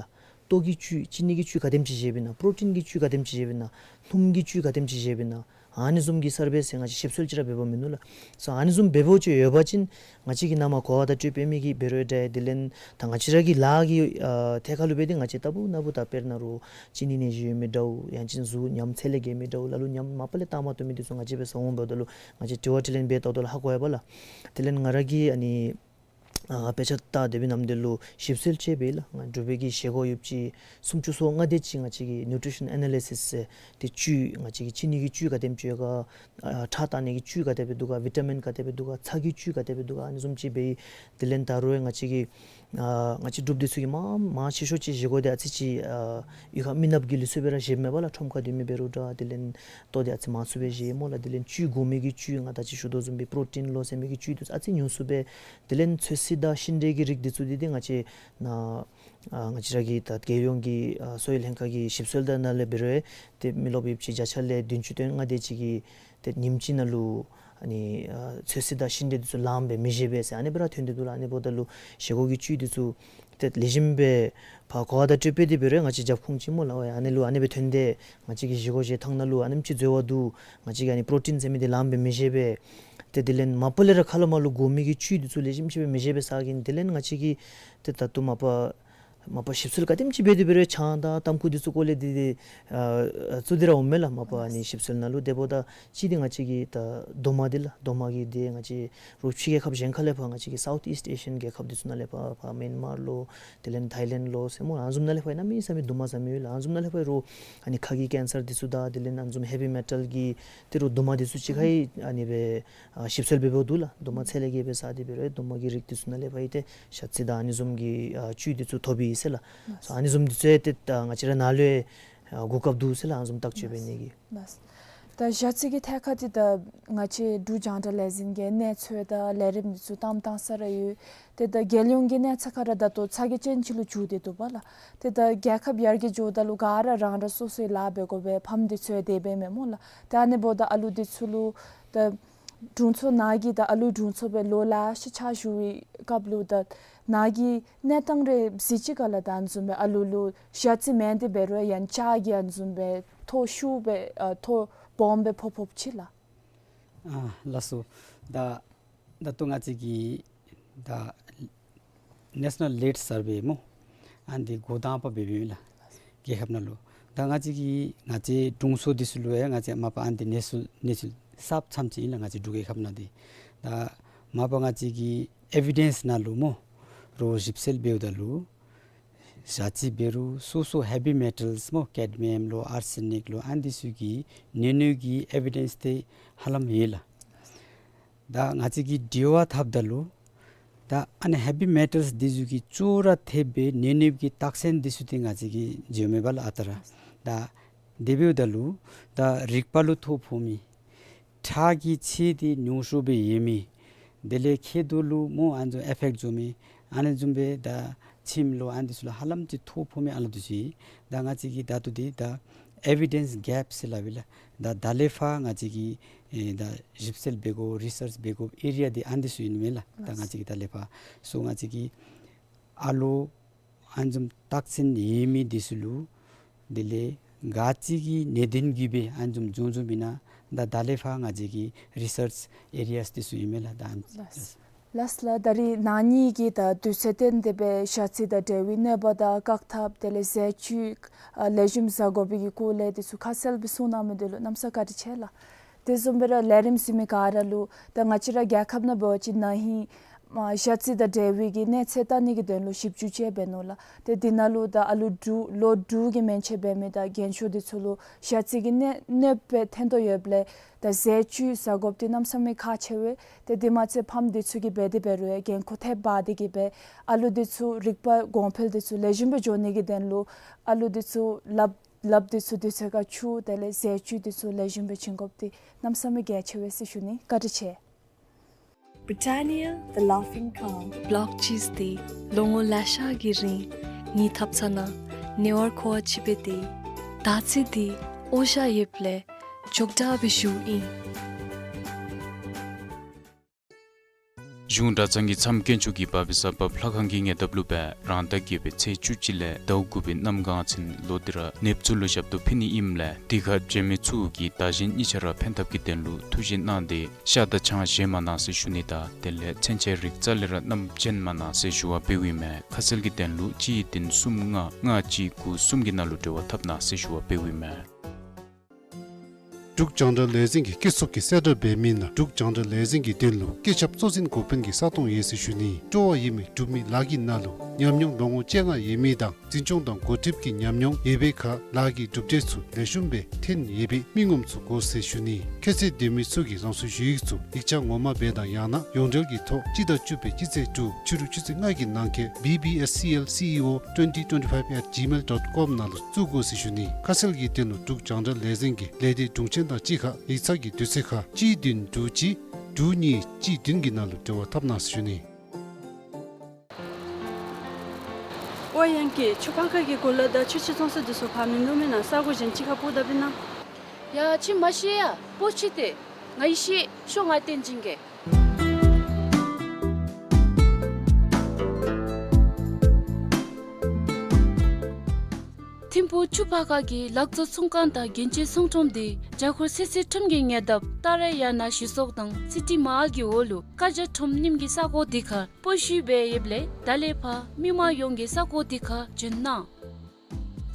ལྟོ་གི་བཅུད་ཅི་ནི་གི་བཅུད་ག་དེམ་ཅིག་བཞེས་པས་ན། པྲོ་ཊིན་གྱི་བཅུད་ག་དེམ་ཅིག་བཞེས་པས་ན། སྣུམ་གྱི་བཅུད་ག་དེམ་ཅིག་བཞེས་པས་ན། ཨ་ནི་བཟུམ་གྱི་སར་བེ་ཟེར་ང་བཅས་ཞིབ་འཚོལ་ཅིག་ར་འབད་བ་མིན་ནུག་ལགས། སོ་ཨ་ནི་བཟུམ་འབད་བ་ཅིན་ཡོད་པ་ཅིན་ང་བཅས་ཀྱིས་ནཱ་མར་གོ་བ་བརྡ་སྤྲོད་འབད་མི་གི་འབད་རུང་འདྲ། དེ་ལས་ད་ང་བཅས་ར་གི་ལཱ་གི་ཨ་ཐད་ཁར་ལུ་འབད་དེ་ང་བཅས་ལྟ་བུ་ན་བུ་ད་དཔེར་ན་རུང་གཅིན་སྙི་ནད་གཞི་ཡོད་མི་འདྲཝ་ཡང་ཅིན་གཟུགས་ཉམས་ཚད་ལས་བརྒལ་མི་འདྲཝ་ལ་ལུ་ཉམས་མ་པ་ལས་བཏང་མ་བཏུབ་མི་འདི་ཚུ་ང་བཅས་འབད་ཟ་འོང་འབདཝ་ད་ལུ་ང་བཅས་དྲི་བ་དྲིས་ལན་འབད་ལྟཝ་ད་ལུ་ཧ་གོ་ཡི་པ་ལགས། དེ་ལས་ང་ར་གིས་ཨ་ནི་ ཨ་དཔེ་ཆ་བལྟ་སྡོད་པའི་ནམ་དུས་ལུ་ཞིབ་འཚོལ་ཅིག་འབད་ཡི་ལགས། ང་འབྲུག་པའི་གི་བཞེས་སྒོ་ཡོདཔ་ཅིག་སུམ་ཅུ་སོ་ལྔ་དེ་ཅིག་ང་བཅས་ཀྱིས་ནིའུ་ཊི་རི་ཤཱན་ཨེ་ན་ལི་སིས་ཟེར་ཏེ་བཅུད་ང་བཅས་ཀྱི་ཅི་ནི་གི་བཅུད་ག་དེམ་ཅིག་ཡོད་ག། ཨ་ཁྲག་བཏང་ནི་གི་བཅུད་ག་དེ་སྦེ་འདུག་ག། བི་ཊ་མིན་ག་དེ་སྦེ་འདུག་ག། ཚྭ་གི་བཅུད་ག་དེ་སྦེ་འདུག་ག། ཨ་ནི་བཟུམ་ཅིག་འབད་ཡི། དེ་ལས་ད་རུང་ང་བཅས་ཀྱི་ཨ་ང་བཅས་འབྲུགཔ་འདི་ཚུ་གིས་མང་མང་ཆེ་ཤོས་ཅིག་བཞེས་སྒོ་འདི་ཨ་ཙི་ཅིག་ཨ་གཡུས་ཁ་མི་ནགཔ་གི་ལུགས་སྲོལ་སྦེ་ར་བཞེསཔ་མས་པ་ལགས། ཁྲོམ་ཁར་སྡོད་མི་འབད་རུང་འདྲ། དེ་ལས་ལྟོ་འདི་ཨ་ཙི་མང་སུ་སྦེ་བཞེས་སྨོ་ལགས། དེ་ལས་བཅུད་དགོ་མི་གི་བཅུད་ང་ད་ཅི་ཞུ་དོ་བཟུམ་སྦེ་པྲོ་ཊིན་ལོ་ཟེར་མི་གི་བཅུད་འདི་ཚུ་ཨ་ཙི་ཉུང་སུ་སྦེ། དེ་ལས་ཚོད་བསྲེ་དང་ཤིང་འབྲས་ཀྱི་རིགས་འདི་ཚུ་འདི་འདི་ང་བཅས་ནཱ་ཨ་ང་བཅས་ར་གི་ད་རྒྱལ་ཡོངས་ཀྱི་ཨ་གསོ་བའི་ལྷན་ཁག་གི་ཞིབ་འཚོལ་དང་ནང་ལས་འབད་རུང་ཏེ་མི་རློབས་ཡོདཔ་ཅིག་བརྒྱ་ཆ་ལས་བདུན་ཅུ་དོན་ལྔ་དེ་ཅིག་གིས་ཏེ་ཉིནམ་གཅིག་ནང་ལུ་ཨ་ནི་ཨ་ཚོད་བསྲེ་དང་ཤིང་འབྲས་འདི་ཚུ་ལངམ་སྦེ་མི་བཞེས་པས་ཟེར་ཨ་ནི་སྦེ་ར་ཐོན་ཏེ་འདུག་ལགས། ཨ་ནི་འབདཝ་ད་ལུ་བཞེས་སྒོ་གི་བཅུད་འདི་ཚུ་ཏེ་ལེགས་ཤོམ་སྦེ་ཕར་གོ་བ་དང་སྤྲོད་པའི་འདི་འབད་རུང་ང་བཅས་རྒྱབ་ཁུངས་ཅིག་སྨོ་ལགས། ཨ་ནི་ལུ་ཨ་ནི་སྦེ་ཐོན་ཏེ་ང་བཅས་ཀྱི་བཞེས་སྒོ་བཞེས་ཐངས་ནང་ལུ་ཨ་ནེམ་ཅིག་འཛོལ་བ་འདུག། ང་བཅས་ཀྱིས་ཨ་ནི་པྲོ་ཊིན་ཟེར་མི་འདི་ལངམ་སྦེ་མི་བཞེས་པས། ཏེ་དེ་ལས་མ་པ་ལས་ར་ཁ་ལས་མར་ལུ་དགོ་མི་གི་བཅུད་འདི་ཚུ་ལེགས་ཤོམ་ཅིག་སྦེ་མི་བཞེས་པས་ཟེར་གི། དེ་ལས་ང་བཅས་ཀྱིས་ཏེ་ད་ལྟོ་མ་པ་མ་པ་ཞིབ་འཚོལ་ག་དེམ་ཅིག་འབད་དེ་འབད་རུང་ཆང་དང་ཏམ་ཁུ་འདི་ཚུ་སྐོར་ལས་འདི་འདི་ཨ་ཚུ་འདི་ར་འོངམ་མས་ལགས། མ་པ་ཨ་ནི་ཞིབ་འཚོལ་ནང་ལུ། དེ་འབདཝ་ད་ཅིག་འདི་ང་བཅས་ཀྱི་ད་རྡོག་མ་འདི་ལགས། རྡོག་མ་གི་འདི་ང་བཅས་རོགས་ཕྱི་རྒྱལ་ཁབ་གཞན་ཁ་ལས་ཕར་ང་བཅས་ཀྱི་སའུཐ་ཨིསཊ་ཨེ་ཤི་ཡཱན་རྒྱལ་ཁབ་འདི་ཚུ་ནང་ལས་ཕར་ཕར་མེན་མར་ལོ་དེ་ལས་ཐའི་ལེནཌ་ལོ་ཟེར་སྨོ་ཨ་ནི་བཟུམ་ནང་ལས་ཕར་གནམ་མེད་ས་མེད་རྡོག་མ་ཟ་མི་ཡོད་ལགས། ཨ་ནི་བཟུམ་ནང་ལས་ཕར་རོགས་ཨ་ནི་ཁ་གི་ཀེན་སར་འདི་ཚུ་དང་དེ་ལས་ཨ་ནི་བཟུམ་ཧེ་བི་མེ་ཊལ་གྱི་ཏེ་རོགས་རྡོག་མ་འདི་ཚུ་ཅིག་ཁར་ཨ་ནི་སྦེ་ཨ་ཞིབ་འཚོལ་འབད་འབདཝ་འདུག་ལགས། རྡོག་མ་ཚད་ལས་བརྒལ་སྦེ་ཟ་སྟེ་འབད་རུང་རྡོག་མ་གི་རིགས་འདི་ཚུ་ནང་ལས་ཕར་ཡང་ཏེ་ཞ་རྩི་དང་ཨ་ནི་བཟུམ་གྱི་ཨ་བཅུད་འདི་ཚུ་ཐོབ་ཨིན་ཟེར་ལགས། ཨ་ནི་བཟུམ་འདི་ཚུ་ཡང་ཏེ་ད་ང་བཅས་ར་ནཱ་ལུ་ཡང་ཨ་གོ་སྐབས་འདུག་ཟེར་ལགས། ཨ་ནི་བཟུམ་བརྟག་དཔྱད་འབད་ནི་གི། ལགས། ད་ཞ་རྩི་གི་ཐད་ཁར་འདི་ད་ང་བཅས་འབྲུག་རྒྱང་བསྒྲགས་ལས་འཛིན་གྱིས་གནས་ཚུལ་དང་ལས་རིམ་འདི་ཚུ་བཏངམ་བཏང་ས་ར་ཡོད། ཏེ་ད་རྒྱལ་ཡོངས་ཀྱི་གནས་ཚད་ཁར་ར་ད་ལྟོ་ཚ་གྱང་ཅན་ཅིག་ལུ་འགྱུར་ཏེ་འདུག་པ་ལགས། ཏེ་ད་རྒྱལ་ཁབ་ཡར་རྒྱས་འགྱོཝ་ད་ལུ་ག་ར་རང་རང་སོ་སོའི་ལཱ་འབད་དགོ་པས། ཕམ་འདི་ཚུ་ཡང་དེ་སྦེ་མས་སྨོ་ལགས། ཏེ་ཨ་ནི་འབདཝ་ད་ཨ་ལུ་འདི་ཚུ་ལུ་ད་དྲུང་འཚོ་ནཱ་གི་ད་ཨ་ལུའི་དྲུང་འཚོ་སྦེ་ལོ་ལེ་ཤ་ཕྱག་ཞུ་བའི་སྐབས་ལུ་ད་ནཱ་གིས་གནས་སྟངས་རེ་གཟིགས་ཅི་ག་ལགས། ད་ཨ་ནི་བཟུམ་སྦེ་ཨ་ལུ་ལུ་ཞ་རྩི་མེན་ཏེ་འབད་རུང་ཡང་ལྕགས་ཀྱི་ཨ་ནི་བཟུམ་སྦེ་ཐོ་ཤུགས་སྦེ་ཨ་ཐོ་སྦོམ་སྦེ་ཕོག་ཕོགཔ་ཅིག་ལགས། ཨ་ལགས་སོ། ད་ད་ལྟོ་ང་བཅས་ཀྱི་ད་ནེ་ཤ་ནཱལ་ལིཌ་སར་ཝེ་སྨོ། ཨ་ནི་འདི་འགོ་དང་པ་འབད་འབདཝ་ཨིན་ལགས། རྒྱལ་ཁབ་ནང་ལུ། ད་ང་བཅས་ཀྱི་ང་བཅས་དྲུང་འཚོ་འདི་ཚུ་ལུ་ཡང་ང་བཅས་མ་པ་ཨ་ནི་འདི་གནས་ཚུལ་གནས་ཚུལ་གསརཔ་ཙམ་ཅིག་ཨིན་ལགས། ང་བཅས་འབྲུག་རྒྱལ་ཁབ་ནང་འདི། ད་མ་པ་ང་བཅས་ཀྱི་ཨེ་བི་ཌེནསི་ནང་ལུ་སྨོ། རོགས་ཞིབ་འཚོལ་འབདཝ་ད་ལུ་ཞ་རྩི་འབད་རུང་སོ་སོ་ཧེ་བི་མེ་ཊལསི་སྨོ། ཀེཌ་མི་ཡམ་ལོ་ཨར་སེ་ནིཀ་ལོ་ཨ་ནི་འདི་ཚུ་གི་གནོད་ནུས་ཀྱི་ཨེ་བི་ཌེནསི་འདི་ཧ་ལམ་ཡོད་ལགས། ད་ང་བཅས་ཀྱིས་དྲི་བ་འཐབ་ད་ལུ་ད་ཨ་ནི་ཧེ་བི་མེ་ཊལསི་འདི་ཚུ་གིས་ཅོག་ར་འཐདཔ་སྦེ་གནོད་ནུས་ཀྱི་རྟགས་མཚན་འདི་ཚུ་འདི་ང་བཅས་ཀྱིས་འཇལ་མས་པ་ལགས་ཨ་རྟག་ར། ད་དེ་འབདཝ་ད་ལུ་ད་རིག་པ་ལུ་ཐོ་ཕོག་མི་ཁྲག་གི་ཚད་འདི་ཉུང་ཤོས་སྦེ་ཡོད་མི། དེ་ལས་མཁལ་རྡོག་ལུ་སྨོ་ཨ་ནི་བཟུམ་ཨེ་ཕེཀཊ་བཟོ་མི། ཨ་ནི་བཟུམ་སྦེ་ད་མཆིནམ་ལུ་ཨ་ནི་འདི་ཚུ་ལུ་ཧ་ལམ་ཅིག་ཐོ་ཕོག་མི་ཨ་ལུ་འདི་ཚུ་ཡོད། ད་ང་བཅས་ཀྱིས་ད་ལྟོ་འདི་ད་ཨེ་བི་ཌེནསི་གེཔ་ཟེར་སླབ་ཨིན་ལགས། ད་ད་ལས་ཕར་ང་བཅས་ཀྱིས་ཨེ་ད་ཞིབ་འཚོལ་འབད་དགོ་རི་སརཆ་འབད་དགོ་ཨེ་རི་ཡ་འདི་ཨ་ནི་འདི་ཚུ་ཨིན་མས་ལགས། ད་ང་བཅས་ཀྱིས་ད་ལས་ཕར་སོ་ང་བཅས་ཀྱིས་ཨ་ལོ་ཨ་ནི་བཟུམ་རྟགས་མཚན་ཡོད་མི་འདི་ཚུ་ལུ་དེ་ལས་ག་ཅི་གི་གནད་དོན་གྱིས་སྦེ་ཨ་ནི་བཟུམ་བྱུང་བྱུངམ་ཨིན་ན་ད་ད་ལས་ཕར་ང་བཅས་ཀྱི་རི་སརཆ་ཨེ་རི་ཡཱསི་འདི་ཚུ་ཨིན་མས་ལགས། ད་ཨ་ནི་ལགས། ལགས་ལགས། ད་རིས་ནཱ་ཉིད་ཀྱིས་ད་དུས་ཚོད་བཏོན་ཏེ་སྦེ་ཞ་རྩི་དང་འབྲེལ་བའི་གནོད་པ་དང་བཀག་ཐབས་དེ་ལས་ཟས་བཅུད་ཨ་ལེགས་ཤོམ་བཟའ་དགོ་པའི་གི་སྐོར་ལས་འདི་ཚུ་ཁ་གསལ་སྦེ་གསུངས་གནང་མི་འདི་ལུ་གནམ་ས་བཀའ་དྲིན་ཆེ་ལགས། དེ་བཟུམ་སྦེ་ར་ལས་རིམ་གཟིགས་མི་ག་ར་ལུ་ད་ང་བཅས་ར་རྒྱལ་ཁབ་ནང་འབད་བ་ཅིན་ན་ཧིང་ཨ་ཞ་རྩི་དང་འབྲེལ་བའི་གི་གནས་ཚད་བལྟ་ནི་གི་དོན་ལུ་ཞིབ་འཇུག་ཅིག་འབད་ནུག་ལགས། ཏེ་འདི་ནང་ལུ་ད་ཨ་ལུ་དྲུག་ལོ་དྲུག་གི་མན་ཆད་འབད་མི་དང་རྒན་ཤོས་འདི་ཚུ་ལུ་ཞ་རྩི་གི་གནོད་གནོད་པ་ཐོན་དོ་ཡོདཔ་ལས་ད་ཟས་བཅུད་བཟའ་དགོཔ་འདི་གནམ་ས་མེད་ཁག་ཆེ་བས། ཏེ་འདི་མ་ཚད་ཕམ་འདི་ཚུ་གིས་འབད་དེ་འབད་རུང་ཡང་འགན་ཁུར་ཐེབས་འབག་སྟེ་གིས་སྦེ་ཨ་ལུ་འདི་ཚུ་རིག་པ་གོང་འཕེལ་འདི་ཚུ་ལེགས་ཤོམ་སྦེ་འགྱོ་ནི་གི་དོན་ལུ་ཨ་ལུ་འདི་ཚུ་ལགཔ་ལགཔ་འདི་ཚུ་དུས་ཚོད་ཁར་འཁྱུ་དེ་ལས་ཟས་བཅུད་འདི་ཚུ་ལེགས་ཤོམ་སྦེ་བྱིན་དགོཔ་འདི་གནམ་ས་མེད་གལ་ཆེ་བས་ཟེར་ཞུ་ནི། བཀའ་དྲིན་ཆེ། Britannia, the Laughing Cow. བོལོག་ཅིས་འདི་ལོ་ངོ་ལེ་ཤ་གི་རིང་ངེའི་ཐབ་ཚང་ནང་ཉེ་བར་མཁོ་བ་ཅིག་སྦེ་སྡོད་ཡི། ད་ཅི་འདི་འོ་ཞ་ཡོདཔ་ལས་ཅོག་འཐདཔ་སྦེ་བཞུགས་ཡི། གཞུང་གྲྭ་ཚང་གི་མཚམས་དཀོན་མཆོག་གི་དཔལ་འབེབས་ས་བབ་ལྷ་ཁང་གི་ཉེ་འདབས་ལུ་སྦེ་རང་ཟླ་བརྒྱད་པའི་ཚེས་བཅུ་གཅིག་ལས་ཟླཝ་དགུ་པའི་གནམ་གང་ཚུན་ལོག་སྟེ་ར་ནདཔ་ཚུ་ལུ་ཞབས་ཏོག་ཕུལ་ནི་ཨིནམ་ལས་དེ་ཁར་བྱོན་མི་ཚུ་གིས་བདག་གཞན་གཉིས་ཆ་ར་ཕན་ཐབས་ཀྱི་དོན་ལུ་ཐུགས་བཞེད་གནང་སྟེ་ཤ་དང་ཆང་བཞེས་མ་གནང་ཟེར་ཞུ་ནི་དང་དེ་ལས་ཚོན་ཆས་རིགས་རྩ་ལས་ར་བསྣམས་བྱོན་མ་གནང་ཟེར་ཞུ་བ་འབདཝ་ཨིན་མས། ཁ་གསལ་གྱི་དོན་ལུ་གཅིག་བདུན་གསུམ་ལྔ་ལྔ་གཅིག་དགུ་གསུམ་གྱི་ནང་ལུ་འབྲེལ་བ་འཐབ་གནང་ཟེར་ཞུ་བ་འབདཝ་ཨིན་མས། འབྲུག་རྒྱང་བསྒྲགས་ལས་འཛིན་གྱི་སྐྱིད་སྡུག་གི་གསལ་བསྒྲགས་འབད་མི་ནང་འབྲུག་རྒྱང་བསྒྲགས་ལས་འཛིན་གྱི་དོན་ལུ་སྐུ་ཚབ་གཙོ་འཛིན་འགོ་དཔོན་གྱི་ས་སྟོང་ཡོད་ཟེར་ཞུ་ནི། སྤྲོ་བ་ཡོད་མི་འབྲུག་མི་ལཱ་གི་ནང་ལུ་ཉམས་མྱོང་ལོ་ངོ་བཅོ་ལྔ་ཡོད་མི་དང་འཛིན་སྐྱོང་དང་འགོ་ཁྲིདཔ་གི་ཉམས་མྱོང་ཡོད་པའི་ཁར་ལཱ་གི་གྲུབ་འབྲས་ཚུ་ལེགས་ཤོམ་སྦེ་ཐོན་ཡོད་པའི་མི་ངོམ་ཚུ་དགོ་ཟེར་ཞུ་ནི། ཁྱད་ཚད་ལྡན་མི་ཚུ་གིས་རང་སོའི་ཞུ་ཡིག་ཚུ་ཡིག་ཆ་ངོ་མ་སྦེ་དང་ཡང་ན་ཡོངས་འབྲེལ་གྱི་ཐོག་སྤྱི་ཟླ་བཅུ་པའི་སྤྱི་ཚེས་དྲུག་ཕྱི་རུ་ཆུ་ཚོད་ལྔ་གི་ནང་འཁོད་B B S C L C E O twenty twenty-five at gmail dot com ནང་ལུ་བཙུགས་དགོ་ཟེར་ཞུ་ནི། ཁ་གསལ་གྱི་དོན་ལུ་འབྲུག་རྒྱང་བསྒྲགས་ལས་འཛིན་གྱི་ལས་སྡེ་དྲུང་ཆེན་དང་གཅིག་ཁར་ཡིག་ཚང་གི་དུས་ཚོད་ཁར་གཅིག་བདུན་དྲུག་གཅིག་དྲུག་གཉིས་གཅིག་བདུན་གྱི་ནང་ལུ་འབྲེལ་བ་འཐབ་གནང་ཟེར་ཞུ་ནི། ཨོ་ཡང་ཀི་ཆུ་ཕག་ཁ་གི་གུ་ལས་ད་ཆུ་ཆུ་ཚོང་ས་འདི་ཚུ་ཕར་མིན་འདུག་མེན་ན། ས་གོ་གཞན་ཅིག་ཁར་སྤོ་ད་པིན་ན། ཡ་ཁྱོད་མ་ཤེས་ཡ། སྤོ་ཅི་ཏེ། ང་ཡི་ཤེས། ཤོག་ང་བསྟན་སྦྱིན་གེ། ཐིམ་ཕུག་ཆུ་ཕག་ཁ་གི་ལག་བཙོང་ཚོང་ཁང་དང་རྒྱན་ཆའི་ཚོང་ཁྲོམ་འདི་རྒྱ་སྒོར་སེར་སེར་ཁྲོམ་གྱི་ཉེ་འདབས་ཏཱ་ར་ཡ་ན་ཞི་སོག་དང་སི་ཊི་མ་ཧཱལ་གྱི་འོག་ལུ་ཀ་ཇ་ཁྲོམ་རྙིངམ་གི་ས་གོ་འདི་ཁར་སྤོ་བཤུད་འབད་ཡོདཔ་ལས་ད་ལས་ཕར་མི་མང་ཡོངས་ཀྱིས་ས་གོ་འདི་ཁར་བྱོན་གནང་།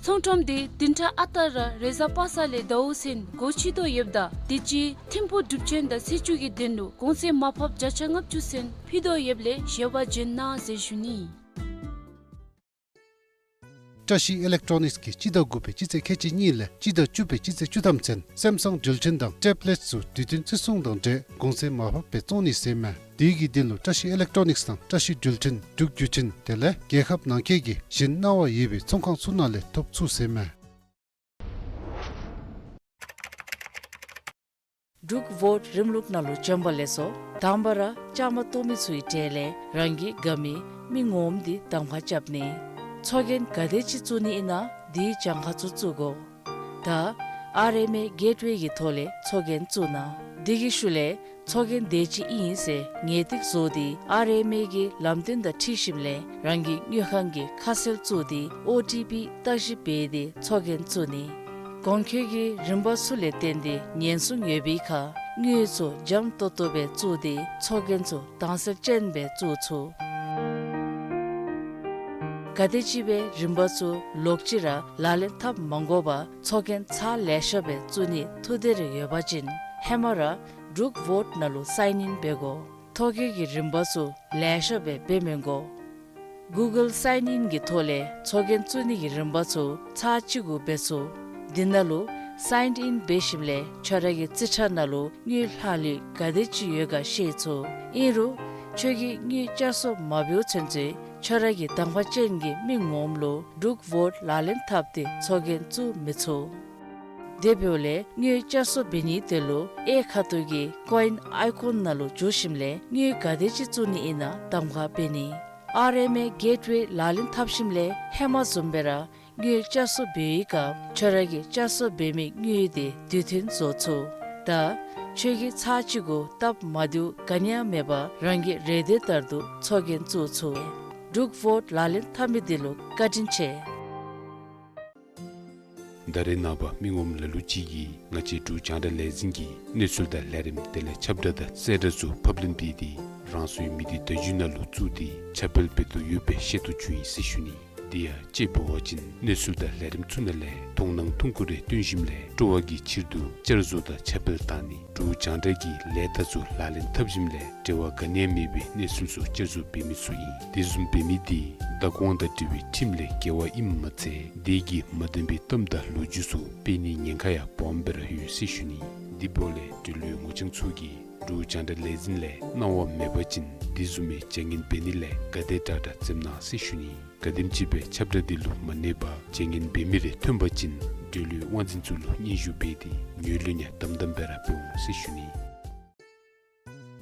ཚོང་ཁྲོམ་འདི་བདུན་ཕྲག་ཨ་རྟག་ར་རེས་གཟའ་པ་སངས་ལས་ཟླཝ་གསུམ་སྒོ་ཕྱེ་དོ་ཡོདཔ་ད་དུས་ཅི་ཐིམ་ཕུག་སྒྲུབ་ཆེན་དང་ཚེས་བཅུ་གི་དོན་ལུ་གོང་ཚད་མར་ཕབ་བརྒྱ་ཆ་ལྔ་བཅུ་ཚུན་ཕུལ་དོ་ཡོདཔ་ལས་བཞེས་པར་བྱོན་གནང་ཟེར་ཞུ་ནི། བཀྲ་ཤིས་ཨི་ལེག་ཊོ་ནིགསི་གིས་སྤྱི་ཟླ་དགུ་པའི་སྤྱི་ཚེས་ཁལ་གཅིག་གཉིས་ལས་སྤྱི་ཟླ་བཅུ་པའི་སྤྱི་ཚེས་བཅུ་ཐམ་ཚུན་སེམ་སང་འགྲུལ་འཕྲིན་དང་ཊེབ་ལེཊ་ཚུ་དུས་མཐུན་བརྩི་སྲུང་དང་འབྲེལ་གོང་ཚད་མར་ཕབ་སྦེ་བཙོང་ནི་ཟེར་མས། དེ་གི་དོན་ལུ་བཀྲ་ཤིས་ཨི་ལེག་ཊོ་ནིགསི་དང་བཀྲ་ཤིས་འགྲུལ་འཕྲིན་འབྲུག་བརྒྱུད་འཕྲིན་དེ་ལས་རྒྱལ་ཁབ་ནང་འཁོད་ཀྱི་གཞན་གནང་བ་ཡོད་པའི་ཚོང་ཁང་ཚུ་ནང་ལས་ཐོབ་ཚུགས་ཟེར་མས། འབྲུག་བོཊ་རིམ་ལུགས་ནང་ལུ་བྱོན་པ་ལེགས་སོ། དང་པ་ར་བཅའ་མར་གཏོགས་མི་ཚུའི་གྲས་ལས་རང་གི་དགའ་མི་མི་ངོམ་འདི་གདམ་ཁ་རྐྱབ་ནི། ཚོགས་རྒྱན་ག་དེ་ཅིག་བཙུགས་ནི་ཨིན་ན་དེའི་གྱངས་ཁ་ཚུ་བཙུགས་དགོ། ད་ཨར་ཨེམ་ཨེ་གེཊ་ཝེ་གི་ཐོག་ལས་ཚོགས་རྒྱན་བཙུགས་གནང་། དེ་གི་ཤུལ་ལས་ཚོགས་རྒྱན་དེ་ཅིག་ཨིན་ཟེར་ངེས་ཏིག་བཟོ་སྟེ་ཨར་ཨེམ་ཨེ་གི་ལམ་སྟོན་དང་འཁྲིལ་ཞིནམ་ལས་རང་གི་དངུལ་ཁང་གི་ཁ་གསལ་བཙུགས་ཏེ་ཨོ་ཊི་པི་བརྟག་ཞིབ་འབད་དེ་ཚོགས་རྒྱན་བཙུགས་ནི། གོང་འཁོད་ཀྱི་རིམ་པ་ཚུ་ལས་བརྟེན་ཏེ་ཉེན་སྲུང་ཡོད་པའི་ཁར་དངུལ་ཚུ་འཇམ་ཏོང་ཏོ་སྦེ་བཙུགས་ཏེ་ཚོགས་རྒྱན་ཚུ་དྭངས་གསལ་ཅན་སྦེ་བཙུགས་ཚུགས། ག་དེ་ཅིག་སྦེ་རིམ་པ་ཚུ་ལོག་ཅི་ར་ལག་ལེན་འཐབ་མ་དགོ་པར་ཚོགས་རྒྱན་ཚར་ལེ་ཤ་སྦེ་བཙུགས་ནི་ཐུགས་འདོད་རེ་ཡོད་པ་ཅིན་ཧེ་མ་ར་འབྲུག་བོཊ་ནང་ལུ་སའིན་ཨིན་འབད་དགོ། ཐོ་བཀོད་ཀྱི་རིམ་པ་ཚུ་ལེ་ཤ་སྦེ་འབད་མི་དགོ། གུ་གཱལ་སའིན་ཨིན་གྱི་ཐོག་ལས་ཚོགས་རྒྱན་བཙུགས་ནི་གི་རིམ་པ་ཚུ་ཚར་གཅིག་གུ་འབད་ཚུགས། འདི་ནང་ལུ་སའིན་ཨིན་འབད་ཞིནམ་ལས་ཁྱོད་ར་གི་རྩིས་ཁྲ་ནང་ལུ་དངུལ་ལྷག་ལུས་ག་དེ་ཅིག་ཡོད་ག་ཤེས་ཚུགས། ཨིན་རུང་ཁྱོད་ཀྱིས་དངུལ་བསྐྱར་གསོ་མ་འབདཝ་ཚུན་ཚོད་ཁྱོད་ར་གི་གདམ་ཁ་ཅན་གྱི་མི་ངོམ་ལུ་འབྲུག་བོཊ་ལག་ལེན་འཐབ་སྟེ་ཚོགས་རྒྱན་བཙུགས་མི་ཚུགས། དེ་འབདཝ་ལས་དངུལ་བསྐྱར་གསོ་འབད་ནིའི་དོན་ལུ་གཡས་ཁ་ཐུག་གི་ཀོ་ཨིན་ཨའི་ཀོན་ནང་ལུ་འཛུལ་ཞིནམ་ལས་དངུལ་ག་དེ་ཅིག་བཙུགས་ནི་ཨིན་ན་གདམ་ཁ་འབད་ནི། ཨར་ཨེམ་ཨེ་གེཊ་ཝེ་ལག་ལེན་འཐབ་ཞིནམ་ལས་ཧེ་མ་བཟུམ་སྦེ་ར་དངུལ་བསྐྱར་གསོ་འབད་བའི་སྐབས་ཁྱོད་ར་གི་བསྐྱར་གསོ་འབད་མི་དངུལ་དེ་དུས་མཐུན་བཟོ་ཚུགས། ད་ཁྱོད་ཀྱིས་ཚར་གཅིག་གུ་སྟབས་མ་བདེཝ་ག་ནི་ཡང་མེད་པར་རང་གི་རེ་འདོད་ལྟར་དུ་ཚོགས་རྒྱན་བཙུགས་ཚུགས། འབྲུག་བོཊ་ལག་ལེན་འཐབ་མི་འདི་ལུ་བཀའ་དྲིན་ཆེ། ད་རེས་ནངས་པ་མི་ངོམ་ལ་ལུ་ཅིག་གིས་ང་བཅས་འབྲུག་རྒྱང་བསྒྲགས་ལས་འཛིན་གྱི་གནས་ཚུལ་དང་ལས་རིམ་དེ་ལས་ཁྱབ་བསྒྲགས་དང་གསལ་བསྒྲགས་ཚུ་ཕབ་ལེན་འབད་དེ་རང་སོའི་མི་སྡེ་བརྡ་བརྒྱུད་ནང་ལུ་བཙུགས་ཏེ་ཁྱབ་སྤེལ་འབད་དོ་ཡོད་པའི་ཤེས་རྟོགས་བྱུང་ཡི་ཟེར་ཞུ་ནི། དེ་ཡང་དཔྱེ་འབད་བ་ཅིན་གནས་ཚུལ་དང་ལས་རིམ་ཚུ་ནང་ལས་མཐོང་སྣང་ཐུང་ཀུ་རེ་སྟོན་ཞིནམ་ལས་སྤྲོ་བ་གི་ཕྱིར་དུ་བསྐྱར་བཟོ་དང་ཁྱབ་སྤེལ་བཏང་ནི། འབྲུག་རྒྱང་བསྒྲགས་ཀྱི་ལས་རྟགས་ཚུ་ལག་ལེན་འཐབ་ཞིནམ་ལས་འབྲེལ་བ་ག་ནི་ཡང་མེད་པའི་གནས་ཚུལ་ཚུ་བསྐྱར་བཟོ་འབད་མི་ཚུ་ཨིན། དེ་བཟུམ་འབད་མི་དེ་བདག་དབང་དང་འབྲེལ་བའི་ཁྲིམས་ལས་འགལ་བ་ཨིནམ་མ་ཚད་དེ་གིས་མ་བདེན་པའི་གཏམ་དང་ལོ་རྒྱུས་ཚུ་སྤེལ་ནིའི་ཉེན་ཁ་ཡང་སྦོམ་སྦེ་ར་ཡོད་ཟེར་ཞུ་ནི། དེ་འབདཝ་ལས་འབྲེལ་ཡོད་ངོ་རྐྱང་ཚུ་གིས་འབྲུག་རྒྱང་བསྒྲགས་ལས་འཛིན་ལས་གནང་བ་མེད་པ་ཅིན་དེ་བཟུམ་མའི་བྱ་ངན་འབད་ནི་ལས་ག་དེ་དྲག་དྲག་འཛེམ་གནང་ཟེར་ཞུ་ནི། ག་དེམ་ཅིག་སྦེ་ཁྱབ་བསྒྲགས་འདི་ལུ་མ་གནས་པར་བྱ་ངན་འབད་མི་རེ་ཐོན་པ་ཅིན་འབྲེལ་ཡོད་དབང་འཛིན་ཚུ་ལུ་སྙན་ཞུ་འབད་དེ་ངོས་ལེན་ཡང་དམ་དམ་སྦེ་ར་འབད་འོང་ཟེར་ཞུ་ནི།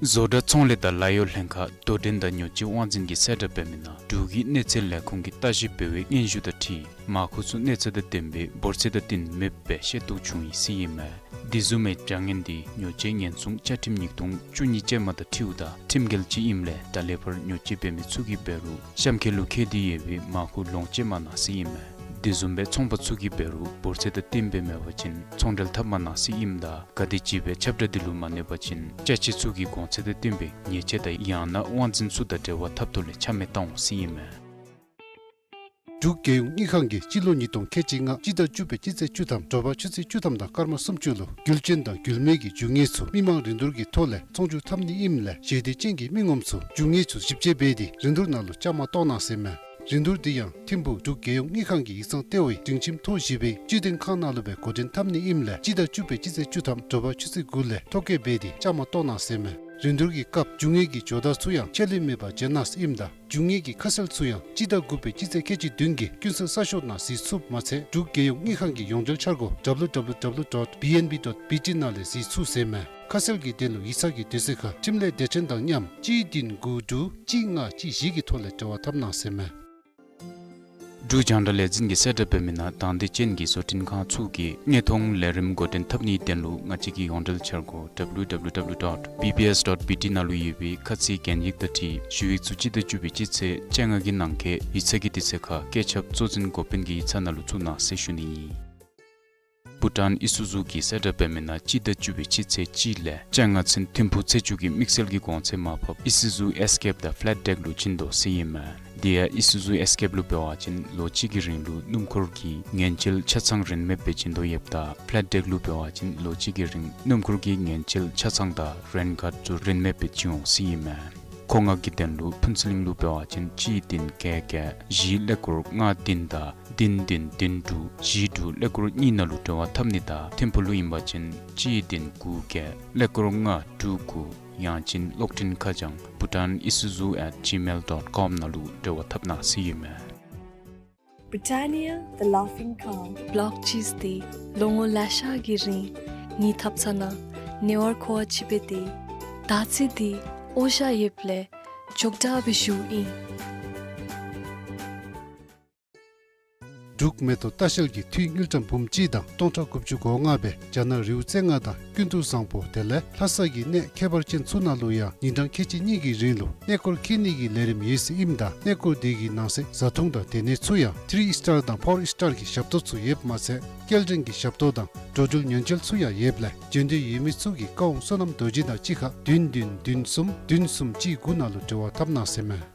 བཟོ་གྲྭ་ཚོང་ལས་དང་ལཱ་གཡོག་ལྷན་ཁག་དོ་འགྲན་དང་ཉོ་སྤྱོད་དབང་འཛིན་གྱིས་གསལ་བསྒྲགས་འབད་མི་ནང་འབྲུག་གི་གནས་ཚད་ལས་ཁུངས་ཀྱིས་བརྟག་ཞིབ་འབད་བའི་སྙན་ཞུ་དང་འཁྲིལ་མར་ཁུ་ཚུ་གནས་ཚད་དང་ལྡནམ་སྦེ་འབོར་ཚད་དང་བསྟུན་མེདཔ་སྦེ་ཤེས་རྟོགས་བྱུང་ཡི་ཟེར་ཨིན་མས། དེ་བཟུམ་མའི་བྱ་ངན་འདི་ཉོ་སྤྱོད་ཉེན་སྲུང་བཅའ་ཁྲིམས་ཉིས་སྟོང་བཅུ་གཉིས་ཅན་མ་དང་འཁྲིལཝ་ད་ཁྲིམས་འགལ་ཅིག་ཨིནམ་ལས་ད་ལས་ཕར་ཉོ་སྤྱོད་འབད་མི་ཚུ་གིས་འབད་རུང་གཤམ་འཁོད་ལུ་བཀོད་དེ་ཡོད་པའི་མར་ཁུ་ལོངས་སྤྱོད་མ་གནང་ཟེར་ཨིན་མས། དེ་བཟུམ་སྦེ་ཚོང་པ་ཚུ་གིས་འབད་རུང་འབོར་ཚད་དང་བསྟུན་སྦེ་མེད་པ་ཅིན་ཚོང་འབྲེལ་འཐབ་མ་གནང་ཟེར་ཨིནམ་ད་ག་དེམ་ཅིག་སྦེ་ཁྱབ་བསྒྲགས་འདི་ལུ་མ་གནས་པ་ཅིན་ཅ་ཆས་ཚུ་གི་གོང་ཚད་དང་བསྟུན་པའི་ཉེས་ཆད་དང་ཡང་ན་དབང་འཛིན་ཚུ་དང་འབྲེལ་བ་འཐབ་ཐོག་ལས་ཆ་མེད་བཏང་འོང་ཟེར་ཨིན་མས། འབྲུག་རྒྱལ་ཡོངས་དངུལ་ཁང་གིས་སྤྱི་ལོ་ཉིས་སྟོང་ཁལ་གཅིག་ལྔ་སྤྱི་ཟླ་བཅུ་པའི་སྤྱི་ཚེས་བཅུ་ཐམ་དྲོ་པ་ཆུ་ཚོད་བཅུ་ཐམ་དང་སྐར་མ་སུམ་ཅུ་ལུ་རྒྱུ་ཅན་དང་རྒྱུ་མེད་ཀྱི་རྒྱུ་དངོས་ཚུ་མི་མང་རིན་བསྡུར་གྱི་ཐོག་ལས་ཚོང་བསྒྱུར་འཐབ་ནི་ཨིནམ་ལས་ཞལ་འདེབས་ཅན་གྱི་མི་ངོམ་ཚུ་རྒྱུ་དངོས་ཚུ་ཞིབ་དཔྱད་འབད་དེ་རིན་བསྡུར་ནང་ལུ་བཅའ་མར་གཏོགས་གནང་ཟེར་ཨིན་མས། རིན་བསྡུར་འདི་ཡང་ཐིམ་ཕུག་འབྲུག་རྒྱལ་ཡོངས་དངུལ་ཁང་གི་ཡིག་ཚང་ལྟེ་བའི་སྒྲིང་ཁྱིམ་ཐོག་བཞི་པའི་སྤྱི་དོན་ཁང་ནང་ལུ་སྦེ་འགོ་འདྲེན་འཐབ་ནི་ཨིནམ་ལས་སྤྱི་ཟླ་བཅུ་པའི་སྤྱི་ཚེས་བཅུ་ཐམ་དྲོ་པ་ཆུ་ཚོད་དགུ་ལས་ཐོ་བཀོད་འབད་དེ་བཅའ་མར་གཏོགས་གནང་ཟེར་ཨིན་མས། རིན་བསྡུར་གྱི་སྐབས་རྒྱུ་དངོས་ཀྱི་ཇོ་བདག་ཚུ་ཡང་ཆད་ལུས་མེད་པར་བྱོན་གནང་ཟེར་ཨིནམ་ད་རྒྱུ་དངོས་ཀྱི་ཁ་གསལ་ཚུ་ཡང་སྤྱི་ཟླ་དགུ་པའི་སྤྱི་ཚེས་ཁལ་གཅིག་བདུན་གྱི་ཀུན་གསལ་གསར་ཤོག་ནང་གཟིགས་ཚུགསཔ་མ་ཚད་འབྲུག་རྒྱལ་ཡོངས་དངུལ་ཁང་གི་ཡོངས་འབྲེལ་འཆར་སྒོ་W W W dot B N B dot B T ནང་ལས་གཟིགས་ཚུགས་ཟེར་ཨིན་མས། ཁ་གསལ་གྱི་དོན་ལུ་ཡིག་ཚང་གི་དུས་ཚོད་ཁར་འཕྲིན་ལས་སྡེ་ཚན་དང་མཉམ་གཅིག་བདུན་དགུ་དྲུག་གཅིག་ལྔ་གཅིག་བཞི་གི་ཐོག་ལས་འབྲེལ་བ་འཐབ་གནང་ཟེར་ཨིན་མས། འབྲུག་རྒྱང་བསྒྲགས་ལས་འཛིན་གྱིས་གསལ་བསྒྲགས་འབད་མི་ནང་དང་འདོད་ཅན་གྱི་བཟོ་སྐྲུན་ཁང་ཚུ་གིས་དངོས་མཐོང་ལས་རིམ་འགོ་འདྲེན་འཐབ་ནིའི་དོན་ལུ་ང་བཅས་ཀྱི་ཡོངས་འབྲེལ་འཆར་སྒོ་W W W dot B B S dot B T ནང་ལུ་ཡོད་པའི་ཁ་ཚིག་གན་ཡིག་དང་འཁྲིལ་ཞུ་ཡིག་ཚུ་སྤྱི་ཟླ་བཅུ་པའི་སྤྱི་ཚེས་བཅོ་ལྔ་གི་ནང་འཁོད་ཡིག་ཚང་གི་དུས་ཚོད་ཁར་བཀོད་ཁྱབ་གཙོ་འཛིན་འགོ་དཔོན་གྱི་ཡིག་ཚང་ནང་ལུ་བཙུགས་གནང་ཟེར་ཞུ་ནི་ཨིན། བྷུ་ཊཱན་ཨི་སུ་ཛུ་གིས་གསལ་བསྒྲགས་འབད་མི་ནང་སྤྱི་ཟླ་བཅུ་པའི་སྤྱི་ཚེས་གཅིག་ལས་བཅོ་ལྔ་ཚུན་ཐིམ་ཕུག་ཚེས་བཅུ་གི་དམིགས་བསལ་གྱི་གོང་ཚད་མར་ཕབ་ཨི་སུ་ཛུ་ཨེས་ཀེབ་དང་ཕེ་ལེཊ་ཌེཀ་ལུ་བྱིན་དོ་ཟེར་ཨིན་མས། དེ་ཡང་ཨི་སུ་ཛུ་ཨེས་ཀེབ་ལུ་འབད་བ་ཅིན་ལོ་གཅིག་གི་རིང་ལུ་སྣུམ་འཁོར་གྱི་ངན་བྱེད་ཆ་ཚང་རིན་མེདཔ་སྦེ་བྱིན་དོ་ཡོདཔ་ད་ཕེ་ལེཊ་ཌེཀ་ལུ་འབད་བ་ཅིན་ལོ་གཅིག་གི་རིང་སྣུམ་འཁོར་གྱི་ངན་བྱེད་ཆ་ཚང་དང་རེན་ཁཱརཌ་ཚུ་རིན་མེདཔ་སྦེ་བྱིན་འོང་ཟེར་ཨིན་མས། མཁོ་མངགས་ཀྱི་དོན་ལུ་ཕུན་ཚོགས་གླིང་ལུ་འབད་བ་ཅིན་གཅིག་བདུན་བརྒྱད་བརྒྱད་བཞི་ཀླད་ཀོར་ལྔ་བདུན་དང་བདུན་བདུན་བདུན་དྲུག་བཞི་དྲུག་ཀླད་ཀོར་གཉིས་ནང་ལུ་འབྲེལ་བ་འཐབ་ནི་དང་ཐིམ་ཕུག་ལུ་ཨིན་པ་ཅིན་གཅིག་བདུན་དགུ་བརྒྱད་ཀླད་ཀོར་ལྔ་དྲུག་དགུ་ཡང་ཅིན་གློག་འཕྲིན་ཁ་བྱང་Bhutan Isuzu at gmail dot com ནང་ལུ་འབྲེལ་བ་འཐབ་གནང་ཟེར་ཨིན་མས། Britannia, the laughing cow. བློག་ཅིས་ཏེ་ལོ་ངོ་ལེ་ཤ་གི་རིང་ངེའི་ཐབ་ཚང་ནང་ནེ་ཝར་ཁོ་བ་ཅིག་སྦེ་སྡོད། ད་ཅི་འདི་ཨོ་ཞ་ཡོདཔ་ལས་ཅོག་འཐདཔ་སྦེ་བཞུགས་ཨིན། འབྲུག་མེ་ཏོག་ལྟ་བཤལ་གྱིས་འཐུས་དངུལ་ཀྲམ་འབུམ་གཅིག་དང་སྟོང་ཕྲག་དགུ་བཅུ་གོ་ལྔ་སྦེ་རྒྱ་ནག་རི་བོ་རྩེ་ལྔ་དང་ཀུན་ཏུ་བཟང་པོ་དེ་ལས་ལྷ་ས་གི་གནས་ཁྱད་པར་ཅན་ཚུ་ནང་ལུ་ཡང་ཉིན་གྲངས་ཁལ་གཅིག་གཉིས་ཀྱི་རིང་ལུ་གནས་སྐོར་འཁྱིད་ནི་གི་ལས་རིམ་ཡོད་ཟེར་ཨིནམ་ད་གནས་སྐོར་དེ་གི་ནང་གསེས་བཟའ་འཐུང་དང་སྡོད་གནས་ཚུ་ཡང་ཐི་རི་ཨིསི་ཊར་དང་ཕོར་ཨིསི་ཊར་གྱི་ཞབས་ཏོག་ཚུ་ཡོདཔ་མ་ཚད་སྐྱེལ་འདྲེན་གྱི་ཞབས་ཏོག་དང་འགྲོ་འགྲུལ་ཉེན་བཅོལ་ཚུ་ཡང་ཡོདཔ་ལས་འབྱོན་འདོད་ཡོད་མི་ཚུ་གིས་ཀ་ཝང་བསོད་ནམས་རྡོ་རྗེ་དང་གཅིག་ཁར་བདུན་བདུན་བདུན་གསུམ་བདུན་གསུམ་གཅིག་དགུ་ནང་ལུ་འབྲེལ་བ་འཐབ་གནང་ཟེར་ཨིན་མས།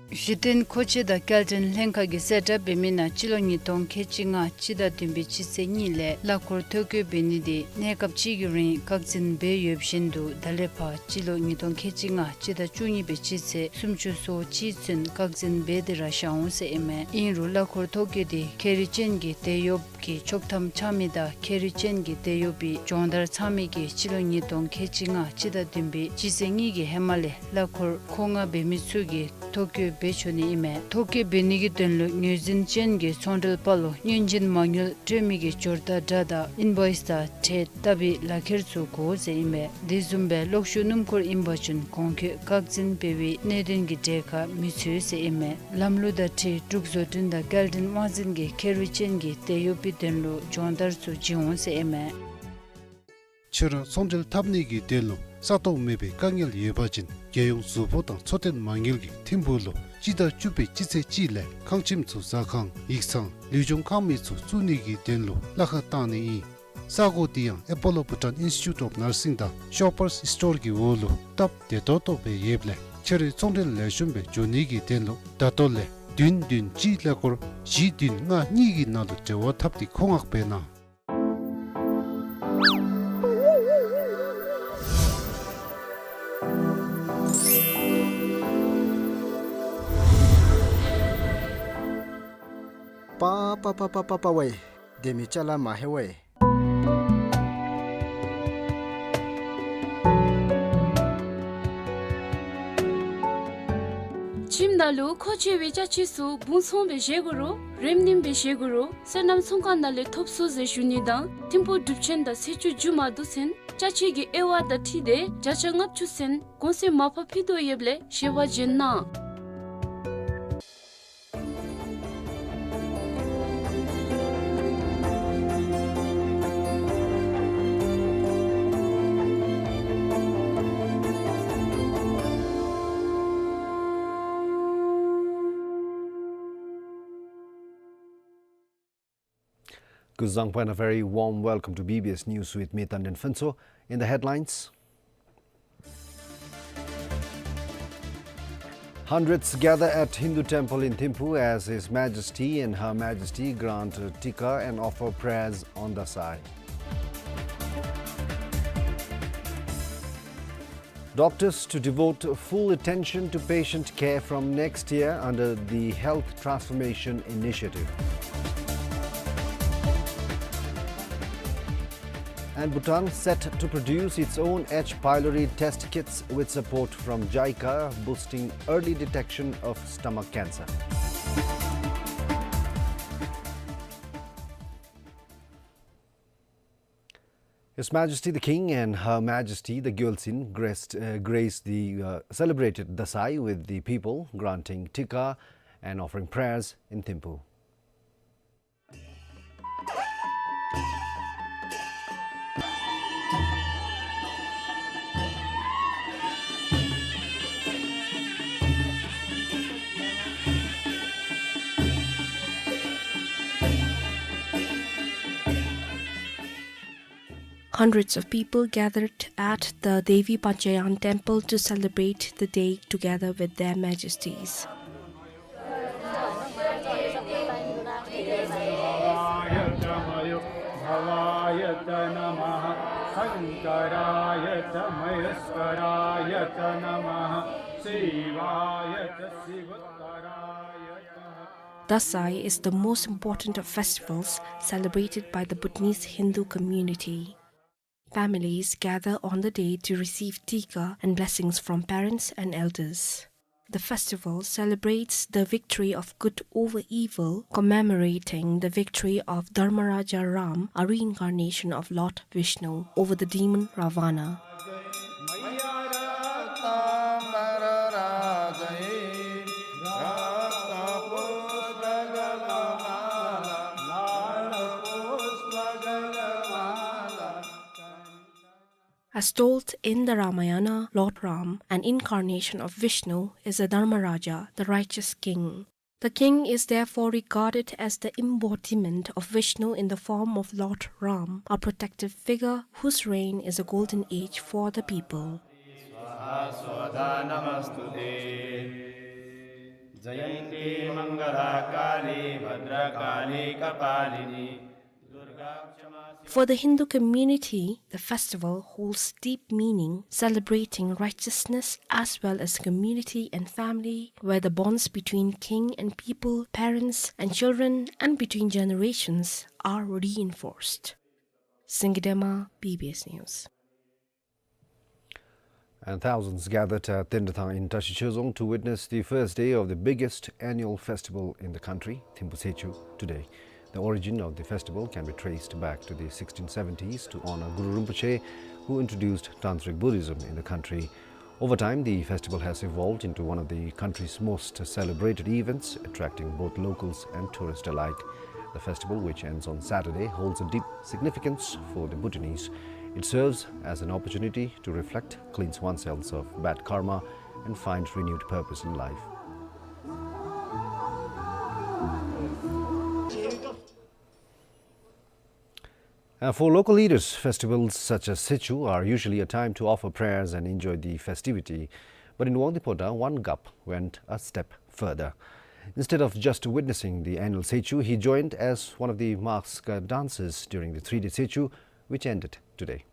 གཞི་རྟེན་མཁོ་ཆས་དང་སྐྱེལ་འདྲེན་ལྷན་ཁག་གིས་གསལ་བསྒྲགས་འབད་མི་ནང་སྤྱི་ལོ་ཉིས་སྟོང་ཁལ་གཅིག་ལྔ་སྤྱི་ཟླ་བདུན་པའི་སྤྱི་ཚེས་གཉིས་ལས་གླ་འཁོར་ཐོ་བཀོད་འབད་ནི་དེ་གནས་སྐབས་ཅིག་གི་རིང་བཀག་འཛིན་འབད་ཡོདཔ་བཞིན་དུ་ད་ལས་ཕར་སྤྱི་ལོ་ཉིས་སྟོང་ཁལ་གཅིག་ལྔ་སྤྱི་ཟླ་བཅུ་གཉིས་པའི་སྤྱི་ཚེས་སུམ་ཅུ་སོ་གཅིག་ཚུན་བཀག་འཛིན་འབད་དེ་ར་བཞག་འོང་ཟེར་ཨིན་མས། ཨིན་རུང་གླ་འཁོར་ཐོ་བཀོད་དེ་ཁེ་རི་ཅན་གྱི་དེད་གཡོགཔ་གིས་ཆོག་ཐམ་འཆང་མི་དང་ཁེ་རི་ཅན་གྱི་དེད་གཡོག་པའི་སྦྱོང་བརྡར་ཚང་མི་གིས་སྤྱི་ལོ་ཉིས་སྟོང་ཁལ་གཅིག་ལྔ་སྤྱི་ཟླ་བདུན་པའི་སྤྱི་ཚེས་གཉིས་ཀྱི་ཧེ་མ་ལས་གླ་འཁོར་མཁོ་མངགས་འབད་མི་ཚུ་གིས་ཐོ་བཀོད་འབད་ཆོག་ནི་ཨིན་མས། ཐོ་བཀོད་འབད་ནི་གི་དོན་ལུ་ངོས་འཛིན་ཅན་གྱི་ཚོང་འབྲེལ་པ་ལུ་སྔོན་བྱོན་མ་དངུལ་སྤྲོད་མི་གི་འབྱོར་རྟགས་འདྲ་དང་ཨིན་བོའིསི་དང་ཁྲལ་བཏབ་པའི་ལག་ཁྱེར་ཚུ་དགོ་ཟེར་ཨིན་མས། དེ་བཟུམ་སྦེ་གློག་ཤུགས་སྣུམ་འཁོར་ཨིན་པ་ཅིན་གོང་འཁོད་བཀག་འཛིན་འབད་བའི་གནད་དོན་གྱི་གྲས་ཁར་མི་ཚུད་ཟེར་ཨིན་མས། ལམ་ལུགས་དང་འཁྲིལ་འབྲུག་བཟོ་སྐྲུན་དང་སྐྱེལ་འདྲེན་དབང་འཛིན་གྱིས་ཁེ་རི་ཅན་གྱི་དེད་གཡོག་པའི་དོན་ལུ་སྦྱོང་བརྡར་ཚུ་བྱིན་འོང་ཟེར་ཨིན་མས། ཁྱོད་ར་ཚོང་འབྲེལ་འཐབ་ནི་གི་དོན་ལུ་ས་སྟོང་མེད་པའི་དཀའ་ངལ་ཡོད་པ་ཅིན་རྒྱལ་ཡོངས་གཟུགས་པོ་དང་འཚོ་རྟེན་མ་དངུལ་གྱིས་ཐིམ་ཕུག་ལུ་སྤྱི་ཟླ་བཅུ་པའི་སྤྱི་ཚེས་གཅིག་ལས་ཁང་ཁྱིམ་ཚུ་ཟ་ཁང་ཡིག་ཚང་ལུས་སྦྱོང་ཁང་མིག་ཚུ་བཙུགས་ནི་གི་དོན་ལུ་གླ་ཁར་བཏང་ནི་ཨིན། ས་གོ་དེ་ཡང་Apollo Bhutan Institute of Nursing དང་Shoppers Store གི་འོག་ལུ་སྟབས་བདེ་ཏོག་ཏོ་སྦེ་ཡོདཔ་ལས་ཁྱོད་རའི་ཚོང་འབྲེལ་ལེགས་ཤོམ་སྦེ་འགྱོ་ནི་གི་དོན་ལུ་ད་ལྟོ་ལས་བདུན་བདུན་གཅིག་ཀླད་ཀོར་བཞི་བདུན་ལྔ་གཉིས་ཀྱི་ནང་ལུ་འབྲེལ་བ་འཐབ་སྟེ་མཁོ་མངགས་འབད་གནང་། པ་པ་པ་པ་པ་པ་ཝེ། དེ་མི་ཅ་ལ་མ་ཧེ་ཝེ། ཁྱིམ་ནང་ལུ་མཁོ་ཆེ་བའི་ཅ་ཆས་ཚུ་སྦུང་ཚོང་སྦེ་བཞེས་དགོ་རུང་རེམ་ནེམ་སྦེ་བཞེས་དགོ་རུང་སོ་ནམ་ཚོང་ཁང་ནང་ལས་ཐོབ་ཚུགས་ཟེར་ཞུ་ནི་དང་ཐིམ་ཕུག་སྒྲུབ་ཆེན་དང་ཚེས་བཅུ་མཇུག་མ་བསྡུ་ཚུན་ཅ་ཆས་ཀྱི་དབྱེ་བ་དང་འཁྲིལ་ཏེ་བརྒྱ་ཆ་ལྔ་བཅུ་ཚུན་གོང་ཚད་མར་ཕབ་ཕུལ་དོ་ཡོདཔ་ལས་ཞལ་པར་བྱོན་གནང་། Kuzuzangpo and a very warm welcome to B B S News with me, Tandin Phuntsho. In the headlines, Hundreds gather at Hindu temple in Thimphu as His Majesty and Her Majesty grant Tika and offer prayers on Dasai. Doctors to devote full attention to patient care from next year under the Health Transformation Initiative. And Bhutan set to produce its own H. pylori test kits with support from JICA, boosting early detection of stomach cancer. His Majesty the King and Her Majesty the Gyaltsuen graced, uh, graced the, uh, celebrated Dasai with the people, granting Tika and offering prayers in Thimphu. Hundreds of people gathered at the Devi Panchayan temple to celebrate the day together with their majesties. Dasai is the most important of festivals celebrated by the Bhutanese Hindu community. Families gather on the day to receive Tika and blessings from parents and elders. The festival celebrates the victory of good over evil, commemorating the victory of Dharmaraja Ram, a reincarnation of Lord Vishnu, over the demon Ravana. As told in the Ramayana, Lord Ram, an incarnation of Vishnu, is a Dharmaraja, the righteous king. The king is therefore regarded as the embodiment of Vishnu in the form of Lord Ram, a protective figure whose reign is a golden age for the people. For the Hindu community, the festival holds deep meaning, celebrating righteousness as well as community and family, where the bonds between king and people, parents and children, and between generations are reinforced. Singye Dema, B B S News. And thousands gathered at Tendrathang in Tashichhe Dzong to witness the first day of the biggest annual festival in the country, Thimphu Tsechu, today. The origin of the festival can be traced back to the sixteen seventies to honor Guru Rinpoche, who introduced Tantric Buddhism in the country. Over time, the festival has evolved into one of the country's most celebrated events, attracting both locals and tourists alike. The festival, which ends on Saturday, holds a deep significance for the Bhutanese. It serves as an opportunity to reflect, cleanse oneself of bad karma, and find renewed purpose in life. And for local leaders, festivals such as Tsechu are usually a time to offer prayers and enjoy the festivity. But in Wangdue Phodrang, Wangap went a step further. Instead of just witnessing the annual Tsechu, he joined as one of the masked dancers during the three-day Tsechu, which ended today.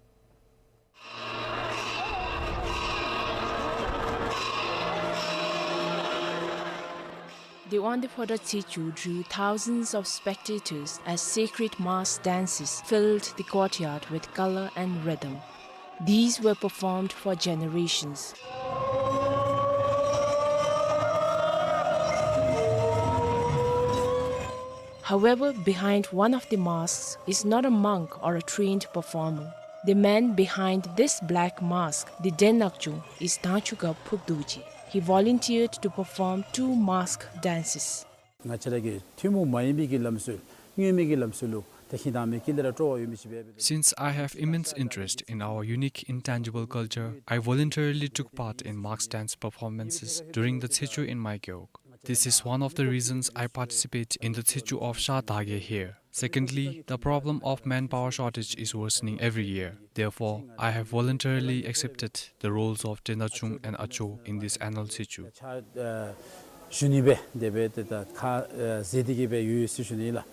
The Wangdue Phodrang Tsechu drew thousands of spectators as sacred masked dances filled the courtyard with color and rhythm. These were performed for generations. However, behind one of the masks is not a monk or a trained performer. The man behind this black mask, the Denakchung, is Dangchugap Phubdugje. He volunteered to perform two mask dances. ང་བཅས་ར་གི་ཐུན་མོང་མ་ཡིན་པའི་གི་ལམ་སྲོལ་དངོས་མེད་ཀྱི་ལམ་སྲོལ་ལུ་ད་ཧིང་དང་མི་དཀྱིལ་ལས་ར་སྤྲོ་བ་ཡོད་མི་ཅིག་སྦེ་འབད། Since I have immense interest in our unique intangible culture, I voluntarily took part in mask dance performances during the Tsechu in my gewog. This is one of the reasons I participate in the Tsechu of Sha Dage here. Secondly, the problem of manpower shortage is worsening every year. Therefore, I have voluntarily accepted the roles of Tendachung and Acho in this annual Sichu. ཆ་ཨ་ཞུ་ནི་སྦེ་དེ་སྦེ་ཏེ་ད་ཁ་ཨ་བཟེད་དེ་གི་སྦེ་ཡོད་ཡོད་ཟེར་ཞུ་ནི་ལགས།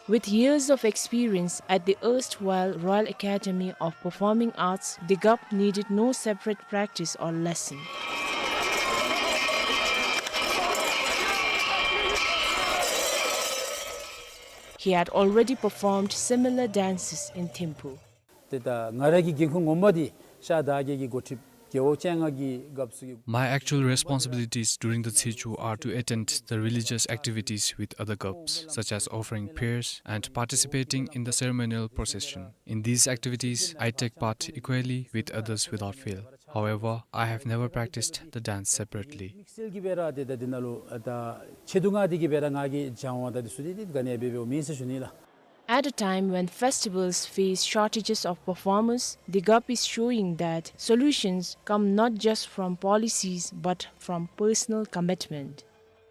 With years of experience at the erstwhile Royal Academy of Performing Arts, Digap needed no separate practice or lesson. He had already performed similar dances in Thimphu. ཏེ་ད་ང་ར་གི་འགན་ཁུར་ངོ་མ་འདི་ཤར་དར་རྒྱས་ཀྱི་འགོ་ཁྲིདཔ་རྒེད་འོག་བཅོ་ལྔ་གི་སྐབས་སུ་གི My actual responsibilities during the Sichu are to attend the religious activities with other Gups, such as offering prayers and participating in the ceremonial procession. In these activities, I take part equally with others without fail. However, I have never practiced the dance separately. དམིགས་བསལ་གྱི་སྦེ་ར་ཏེ་ད་འདི་ནང་ལུ་ཨ་ད་ཆེ་བསྡུ་ང་འདི་གི་སྦེ་ར་ང་གིས་སྦྱང་བ་དང་འདི་ཚུ་འདི་འདི་ག་ནི་སྦེ་འབདཝ་མེན་ཟེར་ཞུ་ནི་ལགས། At a time when festivals face shortages of performers, Digap is showing that solutions come not just from policies but from personal commitment.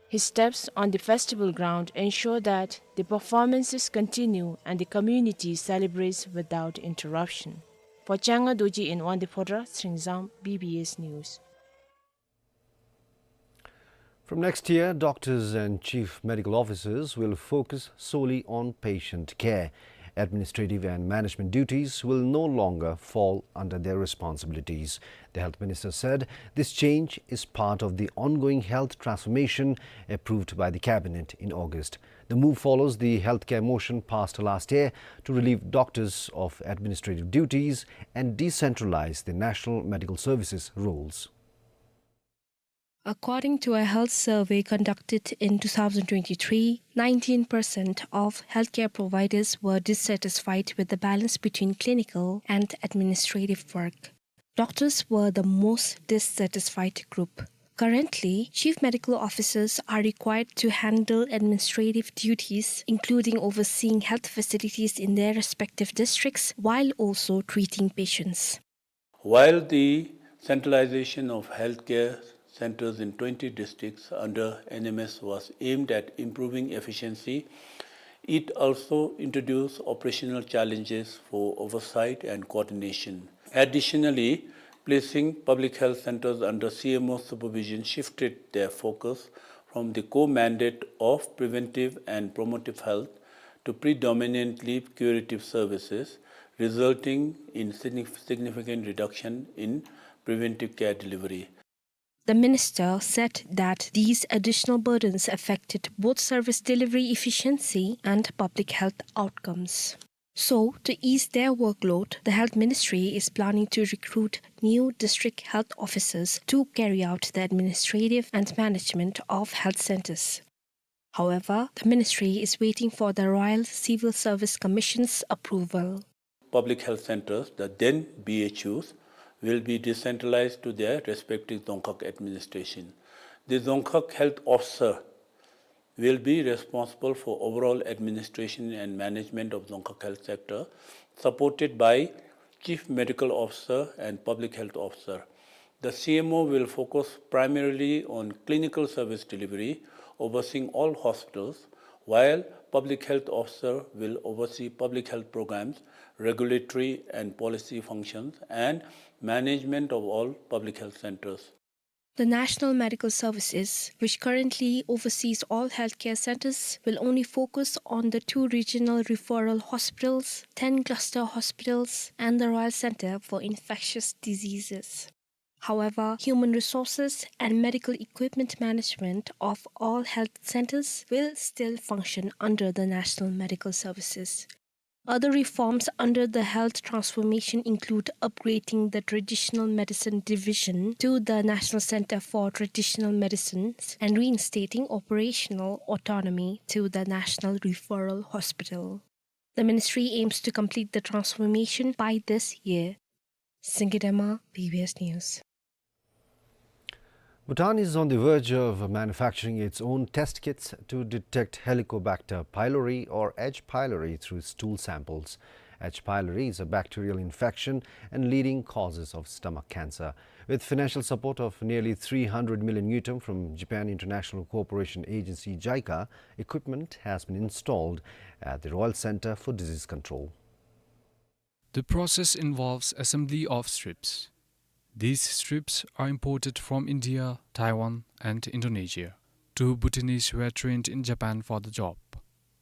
His steps on the festival ground ensure that the performances continue and the community celebrates without interruption. For Changa Dorji in Wangdue Phodrang, Sringzang, B B S News. From next year, doctors and chief medical officers will focus solely on patient care. Administrative and management duties will no longer fall under their responsibilities. The health minister said this change is part of the ongoing health transformation approved by the cabinet in August. The move follows the healthcare motion passed last year to relieve doctors of administrative duties and decentralize the national medical services roles. According to a health survey conducted in two thousand twenty-three, nineteen percent of healthcare providers were dissatisfied with the balance between clinical and administrative work. Doctors were the most dissatisfied group. Currently, chief medical officers are required to handle administrative duties, including overseeing health facilities in their respective districts, while also treating patients. While the centralization of healthcare centers in twenty districts under N M S was aimed at improving efficiency, it also introduced operational challenges for oversight and coordination. Additionally, placing public health centers under C M O supervision shifted their focus from the core mandate of preventive and promotive health to predominantly curative services, resulting in signif-, significant reduction in preventive care delivery. The minister said that these additional burdens affected both service delivery efficiency and public health outcomes. So, to ease their workload, the health ministry is planning to recruit new district health officers to carry out the administrative and management of health centers. However, the ministry is waiting for the Royal Civil Service Commission's approval. Public health centers, the then B H Us, will be decentralized to their respective Dzongkhag administration. The Dzongkhag health officer will be responsible for overall administration and management of Dzongkhag health sector, supported by chief medical officer and public health officer. The C M O will focus primarily on clinical service delivery, overseeing all hospitals, while public health officer will oversee public health programs, regulatory and policy functions, and management of all public health centers. The National Medical Services, which currently oversees all healthcare centers, will only focus on the two regional referral hospitals, ten cluster hospitals, and the Royal Center for Infectious Diseases. However, human resources and medical equipment management of all health centers will still function under the National Medical Services. Other reforms under the health transformation include upgrading the Traditional Medicine Division to the National Center for Traditional Medicines and reinstating operational autonomy to the National Referral Hospital. The ministry aims to complete the transformation by this year. Singye Dema, B B S News. Bhutan is on the verge of manufacturing its own test kits to detect Helicobacter pylori or H. pylori through stool samples. H. pylori is a bacterial infection and leading causes of stomach cancer. With financial support of nearly three hundred million ngultrum from Japan International Cooperation Agency, JICA, equipment has been installed at the Royal Centre for Disease Control. The process involves assembly of strips. These strips are imported from India, Taiwan, and Indonesia. Two Bhutanese were trained in Japan for the job.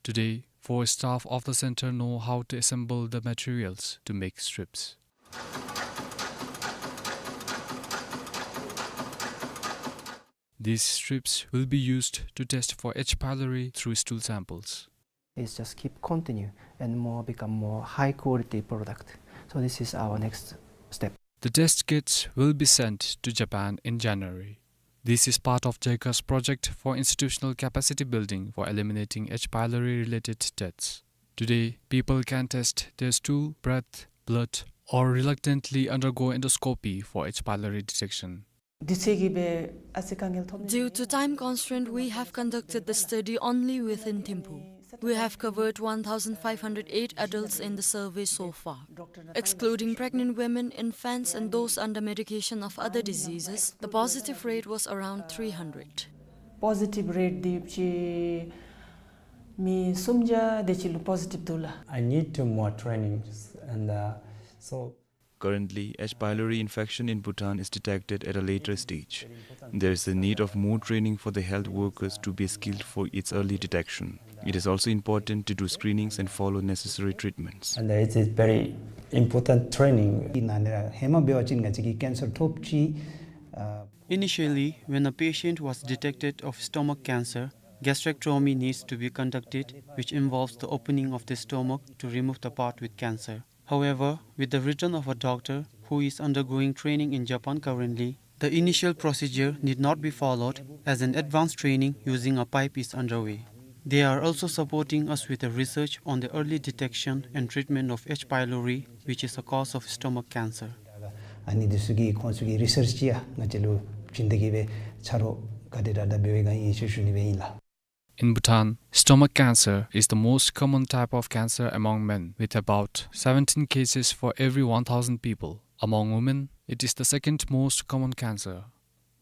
Today, four staff of the center know how to assemble the materials to make strips. These strips will be used to test for H. pylori through stool samples. It's just keep continue and more become more high quality product. So this is our next step. The test kits will be sent to Japan in January. This is part of JICA's project for institutional capacity building for eliminating H. pylori related deaths. Today, people can test their stool, breath, blood, or reluctantly undergo endoscopy for H. pylori detection. Due to time constraint, we have conducted the study only within Thimphu. We have covered one thousand five hundred eight adults in the survey so far. Excluding pregnant women, infants, and those under medication of other diseases, the positive rate was around three hundred. Positive rate འདི་ཅིག་མི་སུམ་བརྒྱ་དེ་ཅིག་ལུ་positive འདུག་ལགས། I need to more trainings and, uh, so Currently, H. pylori infection in Bhutan is detected at a later stage. There is a need of more training for the health workers to be skilled for its early detection. It is also important to do screenings and follow necessary treatments. And it is very important training. ཨིན་ན་ཧེ་མ་འབད་བ་ཅིན་ང་བཅས་ཀྱི་cancer ཐོབ་ཅི། ཨ། Initially, when a patient was detected of stomach cancer, gastrectomy needs to be conducted, which involves the opening of the stomach to remove the part with cancer. However, with the return of a doctor who is undergoing training in Japan currently, the initial procedure need not be followed as an advanced training using a pipe is underway. They are also supporting us with the research on the early detection and treatment of H. pylori, which is a cause of stomach cancer. ཨ་ནི་འདི་ཚུ་གི་ཁོང་ཚུ་གི་རི་སརཆ་ཅིག་ཡང་ང་བཅས་ལུ་བྱིན་ཏེ་གི་སྦེ་ཕྱག་རོགས་ག་དེ་དྲག་དྲག་འབད་བའི་གི་ཨིན་ཞུ་ཞུ་ནི་སྦེ་ཨིན་ལགས། In Bhutan, stomach cancer is the most common type of cancer among men, with about seventeen cases for every one thousand people. Among women, it is the second most common cancer.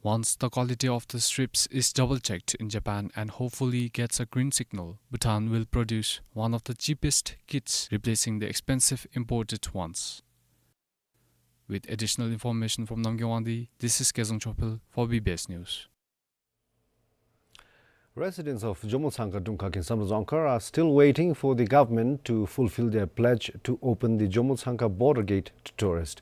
Once the quality of the strips is double checked in Japan and hopefully gets a green signal, Bhutan will produce one of the cheapest kits, replacing the expensive imported ones. With additional information from Namgay Wangdi, this is Kezang Chopel for B B S News. Residents of Jomo Tsangka Dungkha in Samdrup Dzongkhar are still waiting for the government to fulfill their pledge to open the Jomo Tsangka border gate to tourists.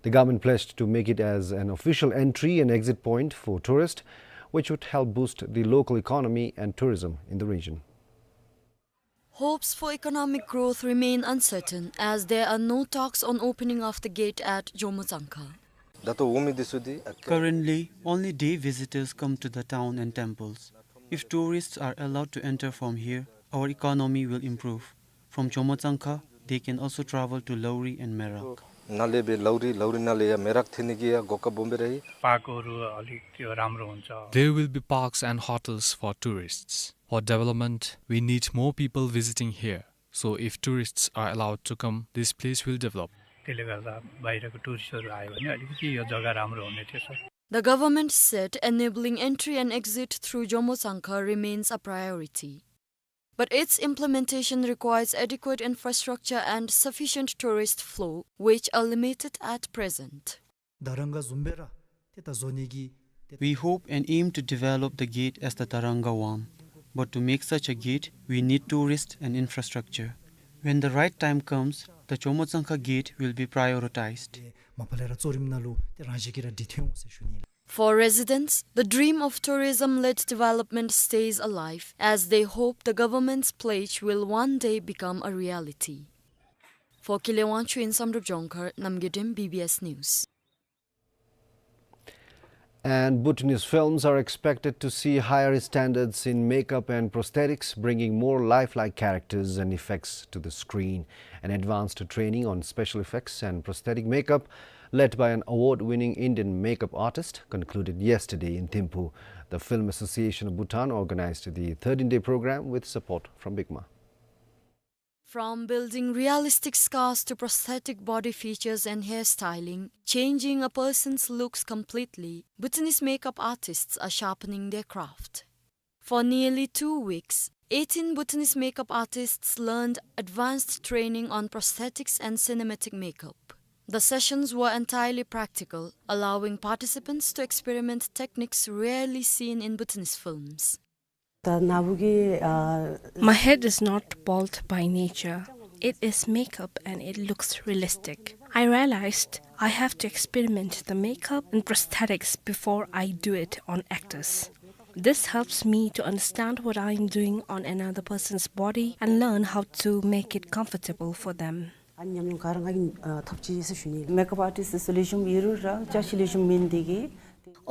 The government pledged to make it as an official entry and exit point for tourists, which would help boost the local economy and tourism in the region. Hopes for economic growth remain uncertain as there are no talks on opening of the gate at Jomo Tsangka. Currently, only day visitors come to the town and temples. If tourists are allowed to enter from here, our economy will improve. From Jomo Tsangka, they can also travel to Lowri and Merak. नाले बे लौरी, लौरी नाले या मेराक थेने के या गोका बम्बे रही। पार्कहरू अलिक त्यो राम्रो हुन्छ। There will be parks and hotels for tourists. For development, we need more people visiting here. So if tourists are allowed to come, this place will develop. त्यसले गर्दा बाहिरको टुरिस्टहरू आयो भने अलिकति यो जग्गा राम्रो हुने थियो, sir. The government said enabling entry and exit through Jomo Tsangka remains a priority. But its implementation requires adequate infrastructure and sufficient tourist flow, which are limited at present. དར་ར་རྒྱས་བཟུམ་སྦེ་ར་ཏེ་ད་བཟོ་ནི་གི་ཏེ། We hope and aim to develop the gate as the Daranga one, but to make such a gate, we need tourists and infrastructure. When the right time comes, the Jomo Tsangka gate will be prioritized. མ་པ་ལས་ར་གཙོ་རིམ་ནང་ལུ་ཏེ་རང་བཞིན་གྱིས་ར་འདི་ཐོན་འོང་ཟེར་ཞུ་ནི། For residents, the dream of tourism-led development stays alive, as they hope the government's pledge will one day become a reality. For Kile Wangchuk in Samdrup Dzongkhar, Namgay Dem, B B S News. And Bhutanese films are expected to see higher standards in makeup and prosthetics, bringing more lifelike characters and effects to the screen. An advanced training on special effects and prosthetic makeup, led by an award-winning Indian makeup artist, concluded yesterday in Thimphu. The Film Association of Bhutan organized the thirteen-day program with support from BICMA. From building realistic scars to prosthetic body features and hairstyling, changing a person's looks completely, Bhutanese makeup artists are sharpening their craft. For nearly two weeks, eighteen Bhutanese makeup artists learned advanced training on prosthetics and cinematic makeup. The sessions were entirely practical, allowing participants to experiment techniques rarely seen in Bhutanese films. ད་ནཱ་བུ་གི་ཨ། My head is not bald by nature. It is makeup and it looks realistic. I realized I have to experiment the makeup and prosthetics before I do it on actors. This helps me to understand what I am doing on another person's body and learn how to make it comfortable for them. ཨ་ནི་ཉམས་མྱོང་ག་ར་ང་གིས་ཨ་ཐོབ་ཅི་ཟེར་ཞུ་ནི། Makeup artist ཚུ་ལེགས་ཤོམ་ཡོད་རུང་ར་ཅ་ཆས་ལེགས་ཤོམ་མེད་དེ་གིས།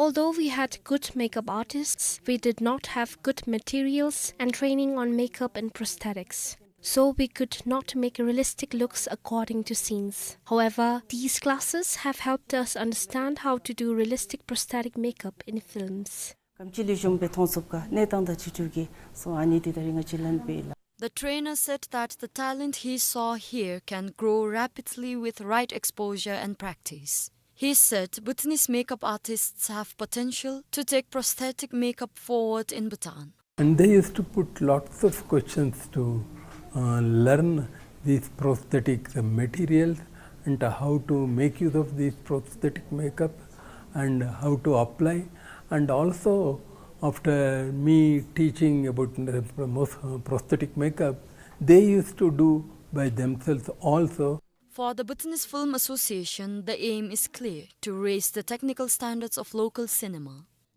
Although we had good makeup artists, we did not have good materials and training on makeup and prosthetics. So we could not make realistic looks according to scenes. However, these classes have helped us understand how to do realistic prosthetic makeup in films. ཀམ་ཅི་ལེགས་ཤོམ་སྦེ་མཐོང་ཚུགས་ག་གནས་སྟངས་དང་ཅིག་ཅིག་གིས་སོ་ཨ་ནི་འདི་ད་རིས་ང་བཅས་ལེན་པས་ལགས། The trainer said that the talent he saw here can grow rapidly with right exposure and practice. He said Bhutanese makeup artists have potential to take prosthetic makeup forward in Bhutan. And they used to put lots of questions to uh, learn these prosthetic materials and how to make use of these prosthetic makeup and how to apply. And also, after me teaching about the pros- prosthetic makeup, they used to do by themselves also. For the Bhutanese Film Association, the aim is clear: to raise the technical standards of local cinema.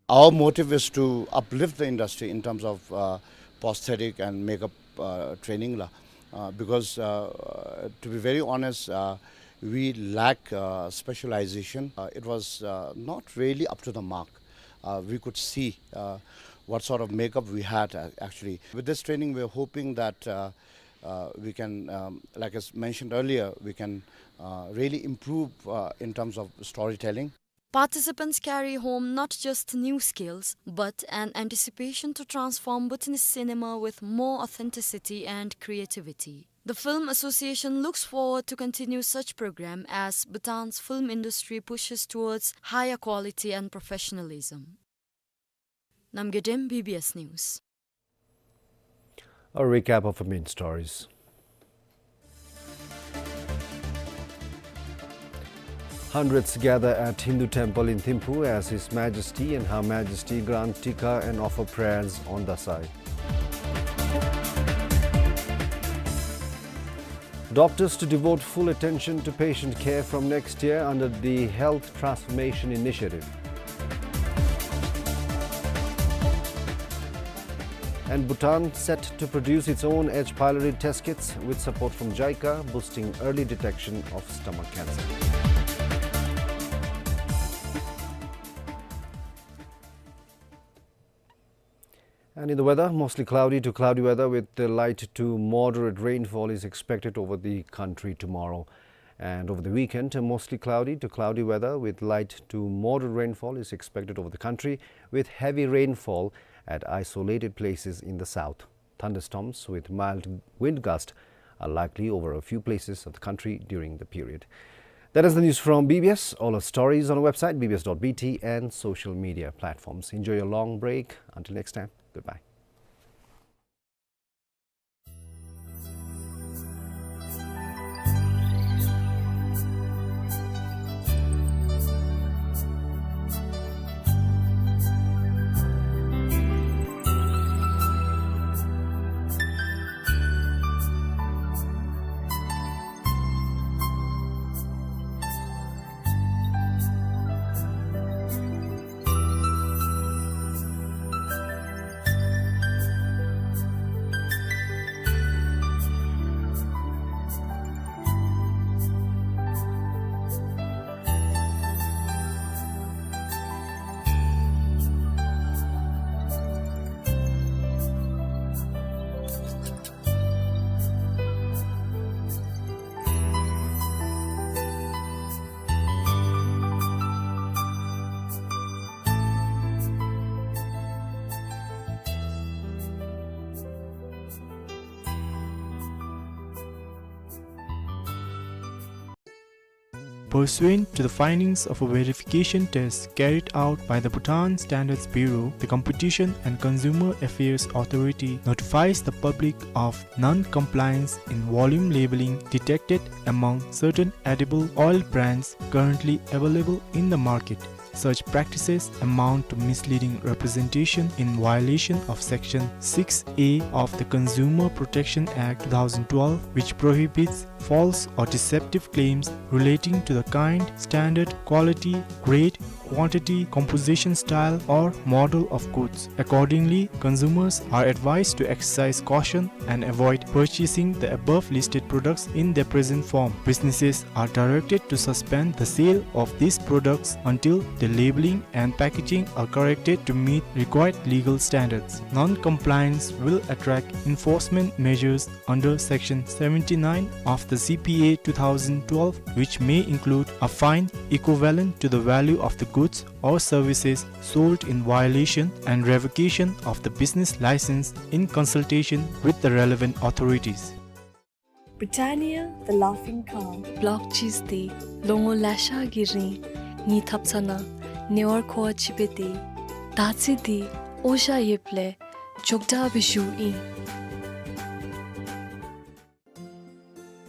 Our motive is to uplift the industry in terms of uh, prosthetic and makeup uh, training la. Uh, because uh, uh, to be very honest, uh, we lack uh, specialization. Uh, it was uh, not really up to the mark. Uh, we could see uh, what sort of makeup we had uh, actually. With this training, we're hoping that uh, uh, we can, um, like I s- mentioned earlier, we can uh, really improve uh, in terms of storytelling. Participants carry home not just new skills, but an anticipation to transform Bhutanese cinema with more authenticity and creativity. The Film Association looks forward to continue such program as Bhutan's film industry pushes towards higher quality and professionalism. Namgay Dem, B B S News. A recap of our main stories. Hundreds gather at Hindu temple in Thimphu as His Majesty and Her Majesty grant Tikka and offer prayers on Dasai. Doctors to devote full attention to patient care from next year under the Health Transformation Initiative. And Bhutan set to produce its own H. pylori test kits with support from JICA, boosting early detection of stomach cancer. And in the weather, mostly cloudy to cloudy weather with the light to moderate rainfall is expected over the country tomorrow. And over the weekend, mostly cloudy to cloudy weather with light to moderate rainfall is expected over the country, with heavy rainfall at isolated places in the south. Thunderstorms with mild wind gust are likely over a few places of the country during the period. That is the news from B B S. All our stories on our website, B B S dot B T, and social media platforms. Enjoy your long break. Until next time, goodbye. Pursuant to the findings of a verification test carried out by the Bhutan Standards Bureau, the Competition and Consumer Affairs Authority notifies the public of non-compliance in volume labeling detected among certain edible oil brands currently available in the market. Such practices amount to misleading representation in violation of Section six A of the Consumer Protection Act two thousand twelve, which prohibits false or deceptive claims relating to the kind, standard, quality, grade, quantity, composition, style, or model of goods. Accordingly, consumers are advised to exercise caution and avoid purchasing the above listed products in their present form. Businesses are directed to suspend the sale of these products until the labeling and packaging are corrected to meet required legal standards. Non-compliance will attract enforcement measures under Section seventy-nine of the C P A two thousand twelve, which may include a fine equivalent to the value of the goods or services sold in violation and revocation of the business license in consultation with the relevant authorities. Britannia, the laughing cow. Block cheese འདི་ལོ་ངོ་ལེ་ཤ་གི་རིང་ངེའི་ཐབ་ཚང་ནང་ཉེ་བར་མཁོ་བ་ཅིག་སྦེ་སྡོད། དར་ཚི་འདི་འོ་ཞ་ཡོདཔ་ལས་མགྱོགས་དྲགས་སྦེ་ཞུཝ་ཨིན།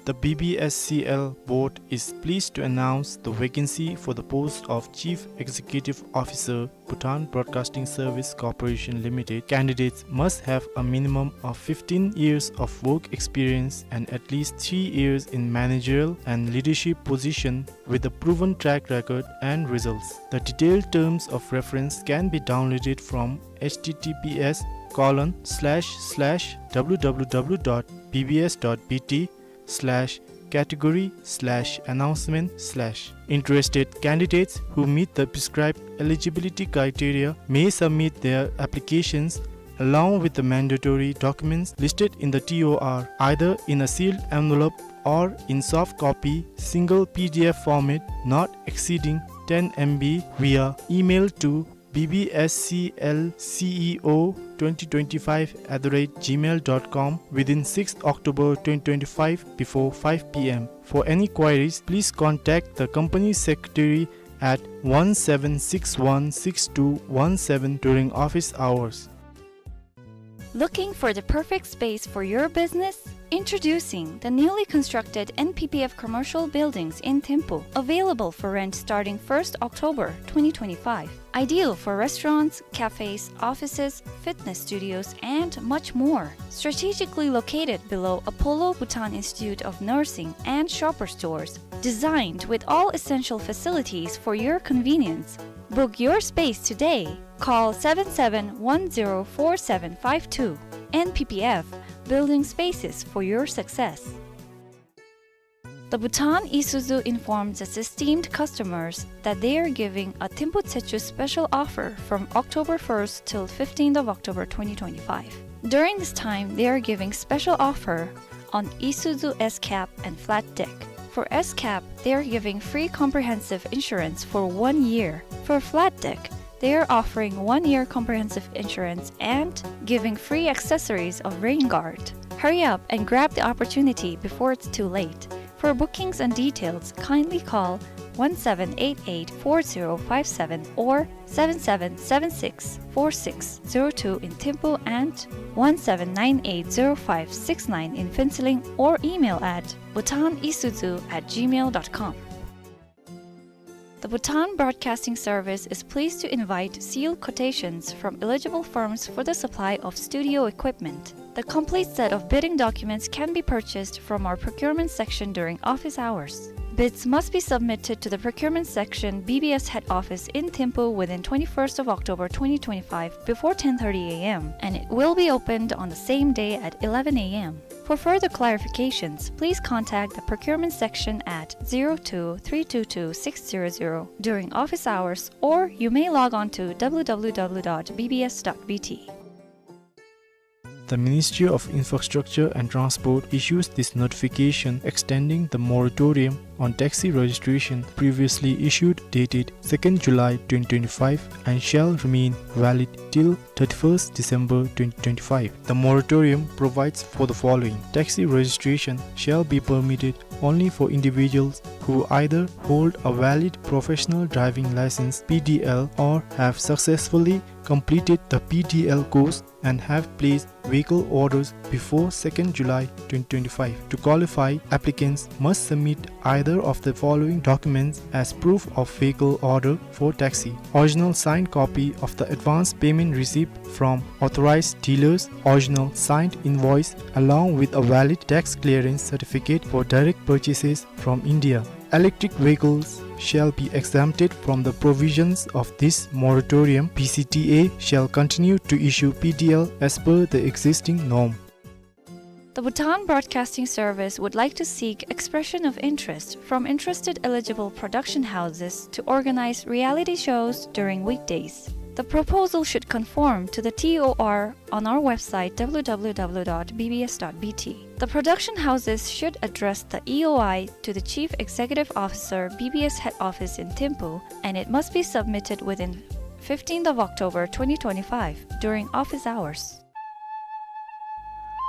The B B S C L board is pleased to announce the vacancy for the post of Chief Executive Officer, Bhutan Broadcasting Service Corporation Limited. Candidates must have a minimum of fifteen years of work experience and at least three years in managerial and leadership position with a proven track record and results. The detailed terms of reference can be downloaded from H T T P S colon slash slash W W W dot B B S dot B T slash category slash announcement slash. Interested candidates who meet the prescribed eligibility criteria may submit their applications along with the mandatory documents listed in the T O R, either in a sealed envelope or in soft copy, single P D F format, not exceeding ten M B, via email to B B S C L C E O twenty twenty-five at the rate gmail dot com within sixth October twenty twenty-five before five P M. For any queries, please contact the company secretary at one seven six one six two one seven during office hours. Looking for the perfect space for your business? Introducing the newly constructed N P P F commercial buildings in Thimphu, available for rent starting first October twenty twenty-five. Ideal for restaurants, cafes, offices, fitness studios, and much more. Strategically located below Apollo Bhutan Institute of Nursing and Shoppers Stores. Designed with all essential facilities for your convenience. Book your space today. Call seven seven one zero four seven five two. N P P F, building spaces for your success. The Bhutan Isuzu informs its esteemed customers that they are giving a Thimphu Tsechu special offer from October first till fifteenth of October twenty twenty-five. During this time, they are giving special offer on Isuzu S-Cab and Flat Deck. For S-Cab, they are giving free comprehensive insurance for one year. For Flat Deck, they are offering one year comprehensive insurance and giving free accessories of rain guard. Hurry up and grab the opportunity before it's too late. For bookings and details, kindly call one seven eight eight four zero five seven or seven seven seven six four six zero two in Thimphu and one seven nine eight zero five six nine in Phuentsholing, or email at bhutan isuzu at gmail dot com. The Bhutan Broadcasting Service is pleased to invite sealed quotations from eligible firms for the supply of studio equipment. The complete set of bidding documents can be purchased from our procurement section during office hours. Bids must be submitted to the procurement section, B B S head office in Thimphu within twenty-first of October twenty twenty-five before ten thirty A M, and it will be opened on the same day at eleven A M. For further clarifications, please contact the procurement section at zero two three two two six zero zero during office hours, or you may log on to W W W dot B B S dot B T. The Ministry of Infrastructure and Transport issues this notification extending the moratorium on taxi registration previously issued dated second July twenty twenty-five and shall remain valid till thirty-first December twenty twenty-five. The moratorium provides for the following. Taxi registration shall be permitted only for individuals who either hold a valid professional driving license, P D L, or have successfully completed the P D L course and have placed vehicle orders before second July twenty twenty-five. To qualify, applicants must submit either of the following documents as proof of vehicle order for taxi: original signed copy of the advance payment receipt from authorized dealers, original signed invoice, along with a valid tax clearance certificate for direct purchases from India. Electric vehicles shall be exempted from the provisions of this moratorium. B C T A shall continue to issue P D L as per the existing norm. The Bhutan Broadcasting Service would like to seek expression of interest from interested eligible production houses to organize reality shows during weekdays. The proposal should conform to the T O R on our website, w w w dot b b s dot b t. The production houses should address the E O I to the Chief Executive Officer, B B S Head Office in Thimphu, and it must be submitted within fifteenth of October twenty twenty-five during office hours.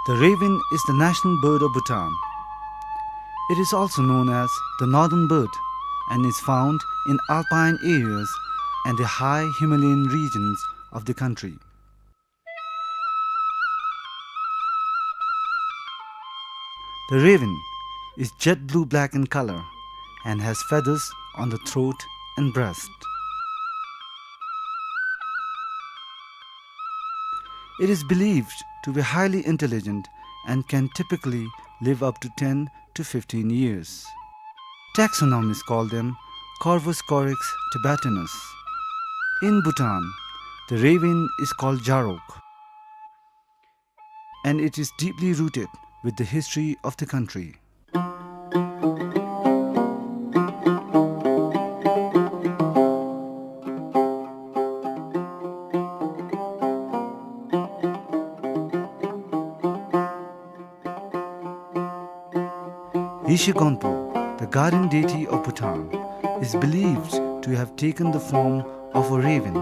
The raven is the national bird of Bhutan. It is also known as the northern bird and is found in alpine areas and the high Himalayan regions of the country. The raven is jet blue-black in color and has feathers on the throat and breast. It is believed to be highly intelligent and can typically live up to ten to fifteen years. Taxonomists call them Corvus corax tibetanus. In Bhutan, the raven is called Jarok, and it is deeply rooted with the history of the country. Yeshe Gonpo, the guardian deity of Bhutan, is believed to have taken the form of a raven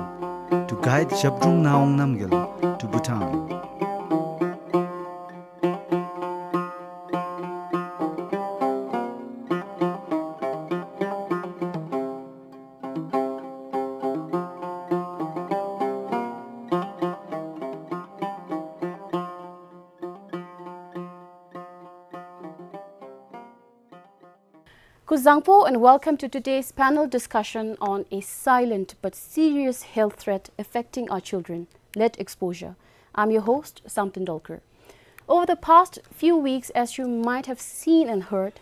to guide Zhabdrung Ngawang Namgyal to Bhutan. Kuzuzangpo and welcome to today's panel discussion on a silent but serious health threat affecting our children, lead exposure. I'm your host, Samten Dolkar. Over the past few weeks, as you might have seen and heard,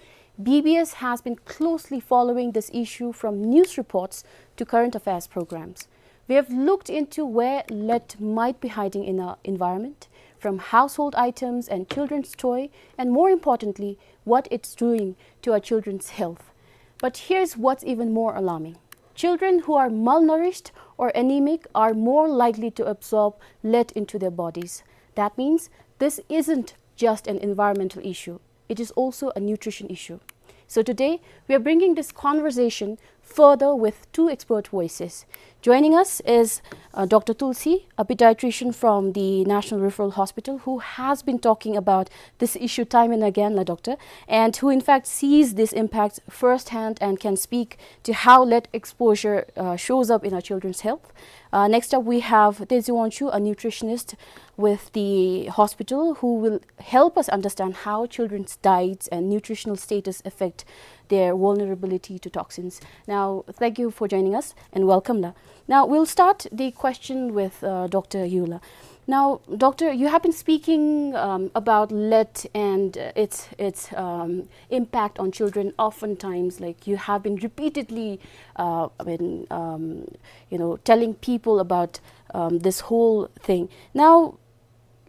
B B S has been closely following this issue from news reports to current affairs programs. We have looked into where lead might be hiding in our environment, from household items and children's toy, and more importantly, what it's doing to our children's health. But here's what's even more alarming. Children who are malnourished or anemic are more likely to absorb lead into their bodies. That means this isn't just an environmental issue. It is also a nutrition issue. So today, we are bringing this conversation further with two expert voices. Joining us is, uh, Doctor Tulsi, a pediatrician from the National Referral Hospital, who has been talking about this issue time and again, la doctor, and who in fact sees this impact firsthand and can speak to how lead exposure, uh, shows up in our children's health. Uh, next up, we have Tezi Wangchuk, a nutritionist with the hospital, who will help us understand how children's diets and nutritional status affect their vulnerability to toxins. Now, thank you for joining us and welcome, la. Now, we'll start the question with, uh, Doctor Yula. Now, Doctor, you have been speaking, um, about lead and, uh, its, its, um, impact on children oftentimes. Like, you have been repeatedly, uh, I mean, um, you know, telling people about, um, this whole thing. Now,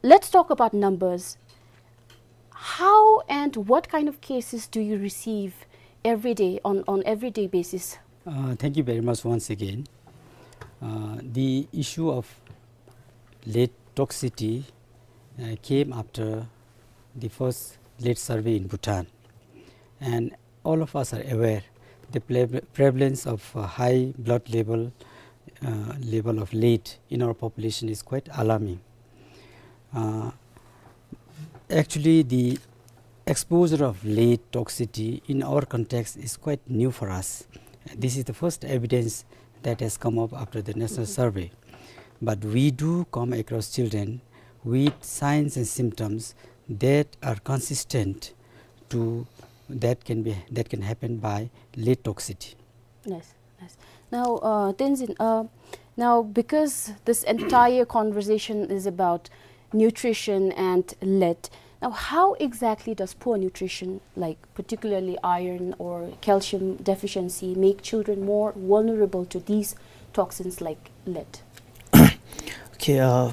let's talk about numbers. How and what kind of cases do you receive every day, on, on everyday basis? Uh, thank you very much once again. Uh, the issue of lead toxicity, uh, came after the first lead survey in Bhutan. And All of us are aware the pre- prevalence of, uh, high blood level, uh, level of lead in our population is quite alarming. Uh, actually, the exposure of lead toxicity in our context is quite new for us. This is the first evidence that has come up after the national survey. But we do come across children with signs and symptoms that are consistent to that can be, that can happen by lead toxicity. Yes, yes. Now, uh, Tenzin, uh, now because this entire conversation is about nutrition and lead, now how exactly does poor nutrition, like particularly iron or calcium deficiency, make children more vulnerable to these toxins like lead? Okay, uh,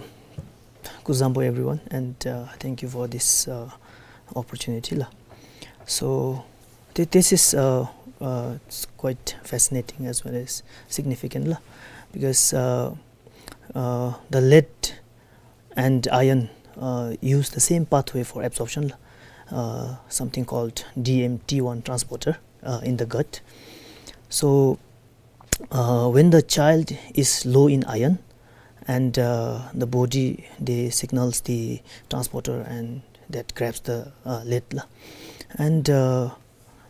kuzuzangpo everyone, and, uh, thank you for this, uh, opportunity la. So th- this is, uh, uh, it's quite fascinating as well as significant la, because, uh, uh, the lead and iron, uh, use the same pathway for absorption la, uh, something called D M T one transporter, uh, in the gut. So uh, when the child is low in iron, and, uh, the body, they signals the transporter and that grabs the, uh, lead la. And, uh,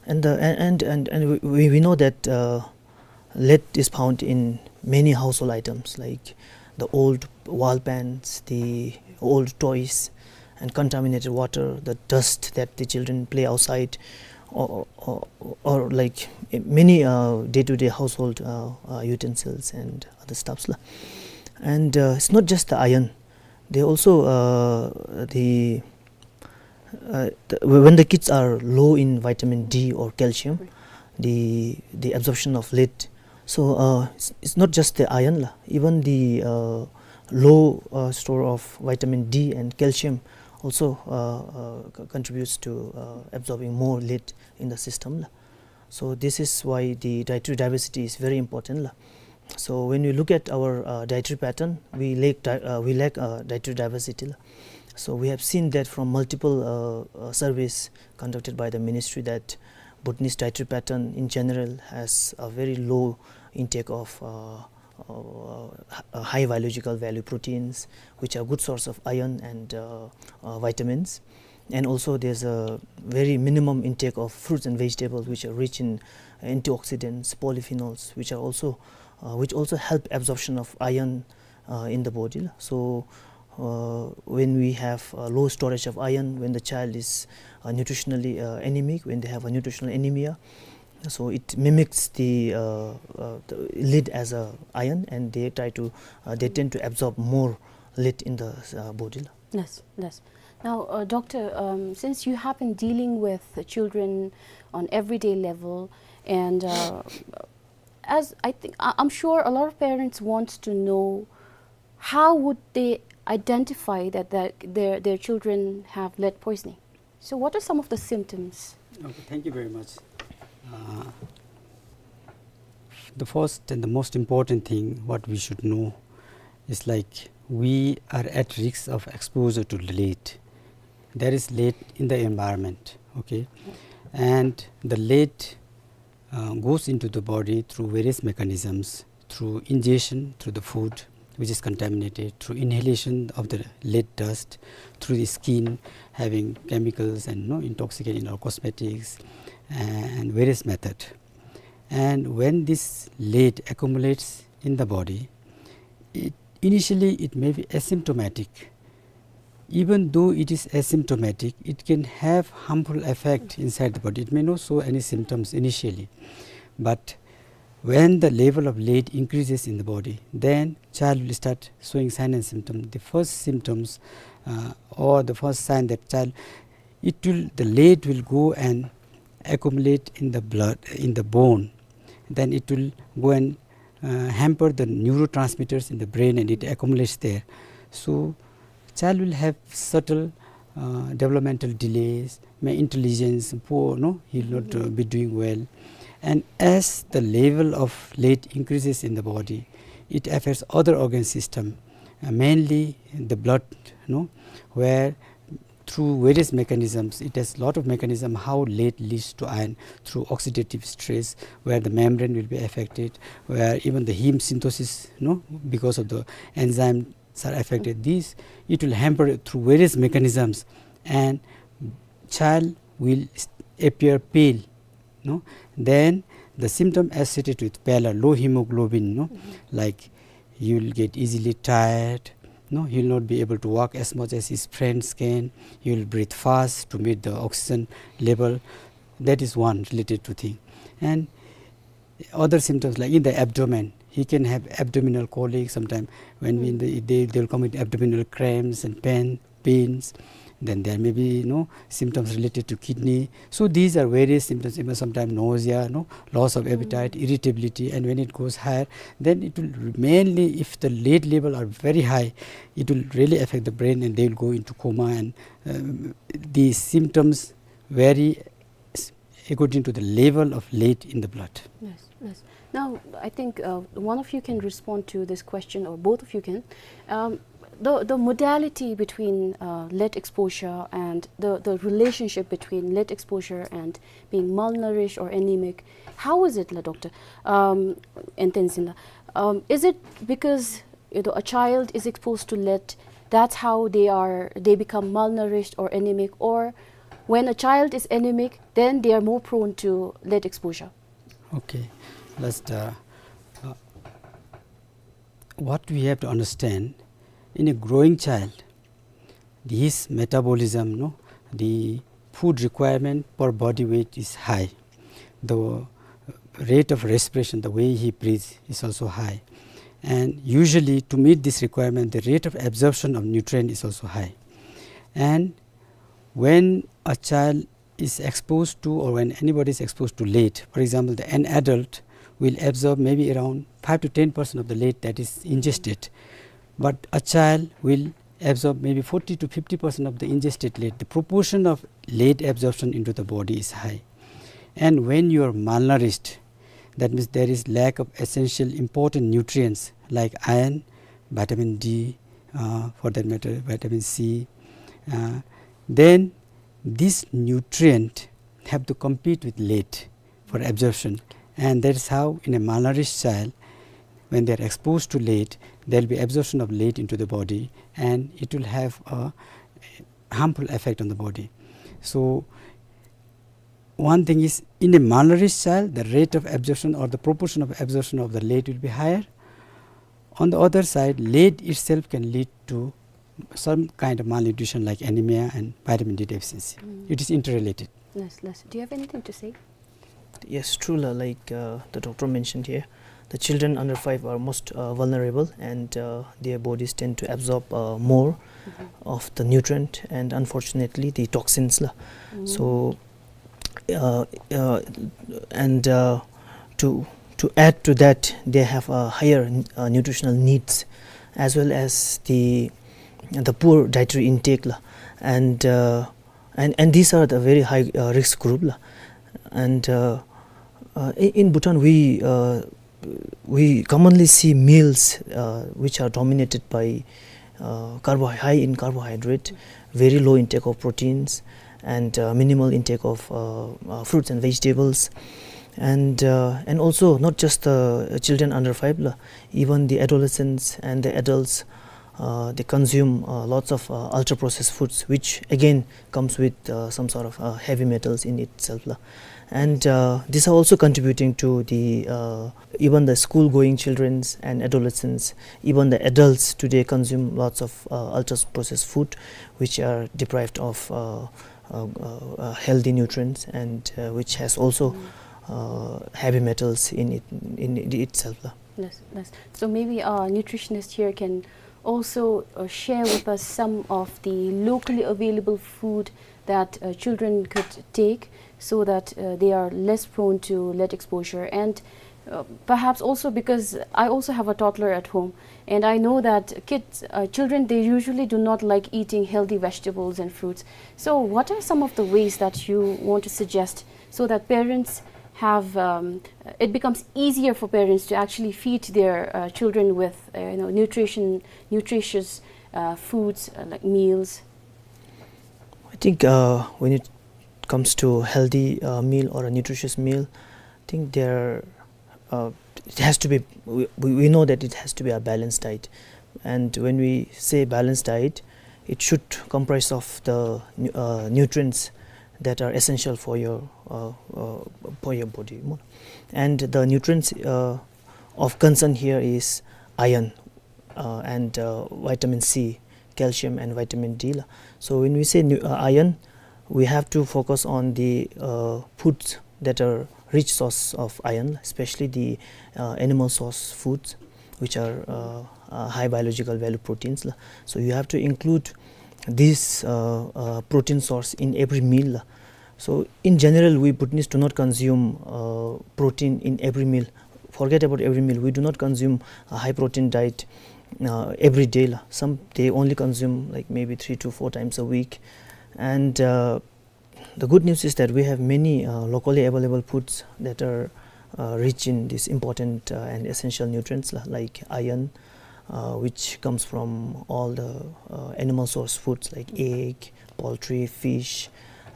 and the, and, and, and, and we, we know that, uh, lead is found in many household items like the old wall paints, the old toys, and contaminated water, the dust that the children play outside, or, or, or like, eh, many, uh, day-to-day household, uh, uh, utensils and other stuffs la. And, uh, it's not just the iron. They also, uh, the, uh, the, when the kids are low in vitamin D or calcium, the, the absorption of lead. So, uh, it's, it's not just the iron la. Even the, uh, low, uh, store of vitamin D and calcium also, uh, uh, co- contributes to, uh, absorbing more lead in the system la. So this is why the dietary diversity is very important la. So when we look at our, uh, dietary pattern, we lack di- uh, we lack, uh, dietary diversity la. So we have seen that from multiple, uh, uh, surveys conducted by the ministry that Bhutanese dietary pattern in general has a very low intake of, uh, uh, h- uh, high biological value proteins, which are good source of iron and, uh, uh, vitamins. And also there's a very minimum intake of fruits and vegetables, which are rich in antioxidants, polyphenols, which are also, uh, which also help absorption of iron, uh, in the body la. So, uh, when we have a low storage of iron, when the child is, uh, nutritionally, uh, anemic, when they have a nutritional anemia, so it mimics the, uh, uh, the lead as a iron, and they try to, uh, they tend to absorb more lead in the, uh, body la. Yes, yes. Now, uh, doctor, um, since you have been dealing with the children on everyday level, and, uh, as I think, I- I'm sure a lot of parents want to know, how would they identify that their, their, their children have lead poisoning? So what are some of the symptoms? Okay, thank you very much. Uh, the first and the most important thing what we should know is, like, we are at risk of exposure to lead. There is lead in the environment, okay? And the lead, uh, goes into the body through various mechanisms, through ingestion, through the food which is contaminated, through inhalation of the lead dust, through the skin having chemicals and, you know, intoxicant in our cosmetics and various method. And when this lead accumulates in the body, it, initially it may be asymptomatic. Even though it is asymptomatic, it can have harmful effect inside the body. It may not show any symptoms initially, but when the level of lead increases in the body, then child will start showing sign and symptom. The first symptoms, uh, or the first sign that child, it will, the lead will go and accumulate in the blood, in the bone. Then it will go and, uh, hamper the neurotransmitters in the brain, and it accumulates there. So child will have subtle, uh, developmental delays, may intelligence poor, no, he will not, uh, be doing well. And as the level of lead increases in the body, it affects other organ system, uh, mainly the blood, no, where through various mechanisms. It has lot of mechanism how lead leads to iron, through oxidative stress, where the membrane will be affected, where even the heme synthesis, you know, because of the enzymes are affected. This, it will hamper through various mechanisms, and child will s-, appear pale, no? Then the symptom associated with pallor, low hemoglobin, no? Like, he will get easily tired, no? He will not be able to walk as much as his friends can. He will breathe fast to meet the oxygen level. That is one related to thing. And other symptoms, like in the abdomen, he can have abdominal colic sometime. When we, they, they, they'll come with abdominal cramps and pain, pains. Then there may be, you know, symptoms related to kidney. So these are various symptoms, even sometimes nausea, no, loss of appetite, irritability, and when it goes higher, then it will mainly, if the lead level are very high, it will really affect the brain, and they will go into coma, and, um, these symptoms vary s-, according to the level of lead in the blood. Yes, yes. Now, I think, uh, one of you can respond to this question, or both of you can. Um, the, the modality between, uh, lead exposure and the, the relationship between lead exposure and being malnourished or anemic, how is it, la doctor? Um, and then, um, is it because, you know, a child is exposed to lead, that's how they are, they become malnourished or anemic, or when a child is anemic, then they are more prone to lead exposure? Okay, that's the, uh, what we have to understand, in a growing child, his metabolism, no, the food requirement per body weight is high. The rate of respiration, the way he breathes, is also high. And usually, to meet this requirement, the rate of absorption of nutrient is also high. And when a child is exposed to, or when anybody is exposed to lead, for example, the, an adult will absorb maybe around five to ten percent of the lead that is ingested. But a child will absorb maybe forty to fifty percent of the ingested lead. The proportion of lead absorption into the body is high. And when you are malnourished, that means there is lack of essential important nutrients like iron, vitamin D, uh, for that matter, vitamin C, uh, then this nutrient have to compete with lead for absorption. And that is how in a malnourished child, when they are exposed to lead, there will be absorption of lead into the body, and it will have a harmful effect on the body. So one thing is, in a malnourished child, the rate of absorption or the proportion of absorption of the lead will be higher. On the other side, lead itself can lead to some kind of malnutrition like anemia and vitamin D deficiency. Mm. It is interrelated. Yes, yes. Do you have anything to say? Yes, true, la, like, uh, the doctor mentioned here, the children under five are most, uh, vulnerable, and, uh, their bodies tend to absorb, uh, more of the nutrient and, unfortunately, the toxins, la. Mm. So, uh, uh, and, uh, to, to add to that, they have a higher, uh, nutritional needs, as well as the, the poor dietary intake, la. And, uh, and, and these are the very high, uh, risk group, la. And, uh, uh, in, in Bhutan, we, uh, we commonly see meals, uh, which are dominated by, uh, carbo-, high in carbohydrate, very low intake of proteins, and, uh, minimal intake of, uh, uh, fruits and vegetables. And, uh, and also, not just the children under five, la, even the adolescents and the adults, uh, they consume, uh, lots of, uh, ultra-processed foods, which again comes with, uh, some sort of, uh, heavy metals in itself, la. And, uh, these are also contributing to the, uh, even the school-going childrens and adolescents, even the adults today consume lots of, uh, ultra-processed food, which are deprived of, uh, uh, uh, uh, healthy nutrients, and, uh, which has also, uh, heavy metals in it, in it itself, la. Yes, yes. So maybe our nutritionist here can also, uh, share with us some of the locally available food that, uh, children could take so that, uh, they are less prone to lead exposure. And, uh, perhaps also because I also have a toddler at home, and I know that kids, uh, children, they usually do not like eating healthy vegetables and fruits. So what are some of the ways that you want to suggest so that parents have, um, it becomes easier for parents to actually feed their, uh, children with, uh, you know, nutrition, nutritious, uh, foods, uh, like meals? I think, uh, when it comes to healthy, uh, meal or a nutritious meal, I think there, uh, it has to be, we, we we know that it has to be a balanced diet. And when we say balanced diet, it should comprise of the nu-, uh, nutrients that are essential for your, uh, uh, for your body. And the nutrients, uh, of concern here is iron, uh, and, uh, vitamin C, calcium and vitamin D la. So when we say nu-, uh, iron, we have to focus on the, uh, foods that are rich source of iron, especially the, uh, animal source foods, which are, uh, uh, high biological value proteins la. So you have to include this, uh, uh, protein source in every meal la. So in general, we Bhutanese do not consume, uh, protein in every meal. Forget about every meal. We do not consume a high protein diet, uh, every day la. Some, they only consume, like, maybe three to four times a week. And, uh, the good news is that we have many, uh, locally available foods that are, uh, rich in these important, uh, and essential nutrients la, like iron, uh, which comes from all the, uh, animal source foods like egg, poultry, fish,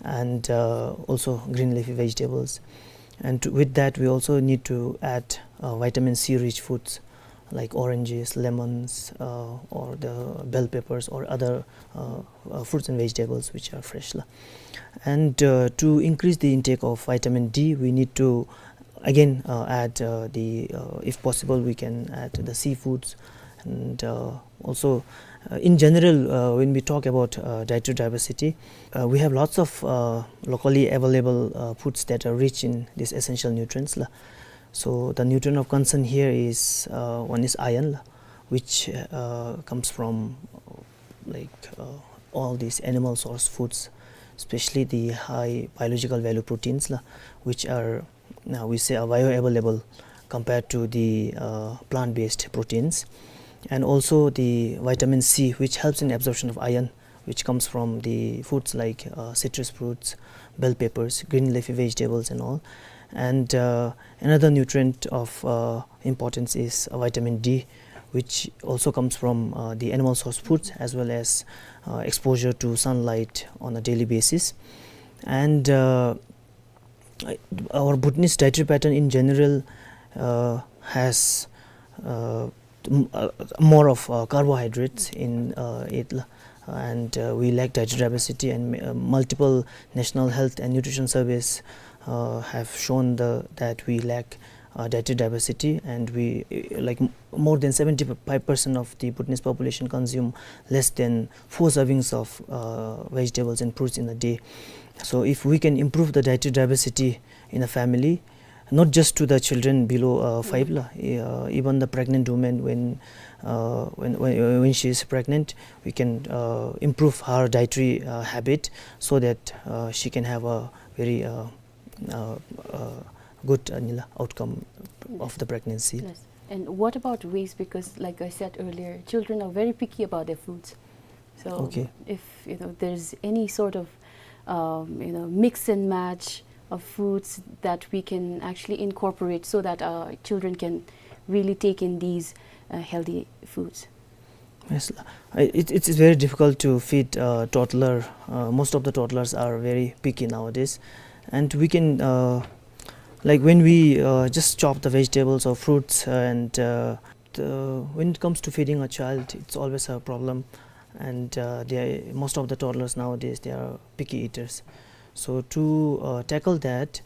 and, uh, also green leafy vegetables. And to, with that, we also need to add, uh, vitamin C rich foods like oranges, lemons, uh, or the bell peppers or other, uh, uh, fruits and vegetables which are fresh la. And, uh, to increase the intake of vitamin D, we need to again, uh, add, uh, the, uh, if possible, we can add the seafoods. And, uh, also, uh, in general, uh, when we talk about, uh, dietary diversity, uh, we have lots of, uh, locally available, uh, foods that are rich in these essential nutrients la. So the nutrient of concern here is, uh, one is iron la, which, uh, comes from, uh, like, uh, all these animal source foods, especially the high biological value proteins la, which are, now we say, are bioavailable compared to the, uh, plant-based proteins. And also the vitamin C, which helps in absorption of iron, which comes from the foods like, uh, citrus fruits, bell peppers, green leafy vegetables and all. And, uh, another nutrient of, uh, importance is, uh, vitamin D, which also comes from, uh, the animal source foods as well as, uh, exposure to sunlight on a daily basis. And, uh, I-, our Bhutanese dietary pattern in general, uh, has, uh, m-, uh, more of, uh, carbohydrates in, uh, it la. And, uh, we lack dietary diversity, and, uh, multiple national health and nutrition surveys, uh, have shown the, that we lack, uh, dietary diversity, and we, uh, like, m-, more than seventy-five percent of the Bhutanese population consume less than four servings of, uh, vegetables and fruits in a day. So if we can improve the dietary diversity in a family, not just to the children below, uh, five la, uh, even the pregnant women, when, uh, when, when, when she is pregnant, we can, uh, improve her dietary, uh, habit, so that, uh, she can have a very, uh, uh, uh, good, uh, nila, outcome of the pregnancy. Yes. And what about waste? Because, like I said earlier, children are very picky about their foods. So, okay, if, you know, there's any sort of, um, you know, mix and match of foods that we can actually incorporate so that our children can really take in these, uh, healthy foods. Yes, la. I, it, it is very difficult to feed a toddler. Uh, most of the toddlers are very picky nowadays. And we can, uh, like, when we, uh, just chop the vegetables or fruits, uh, and, uh, the, when it comes to feeding a child, it's always a problem. And, uh, they, most of the toddlers nowadays, they are picky eaters. So to, uh, tackle that,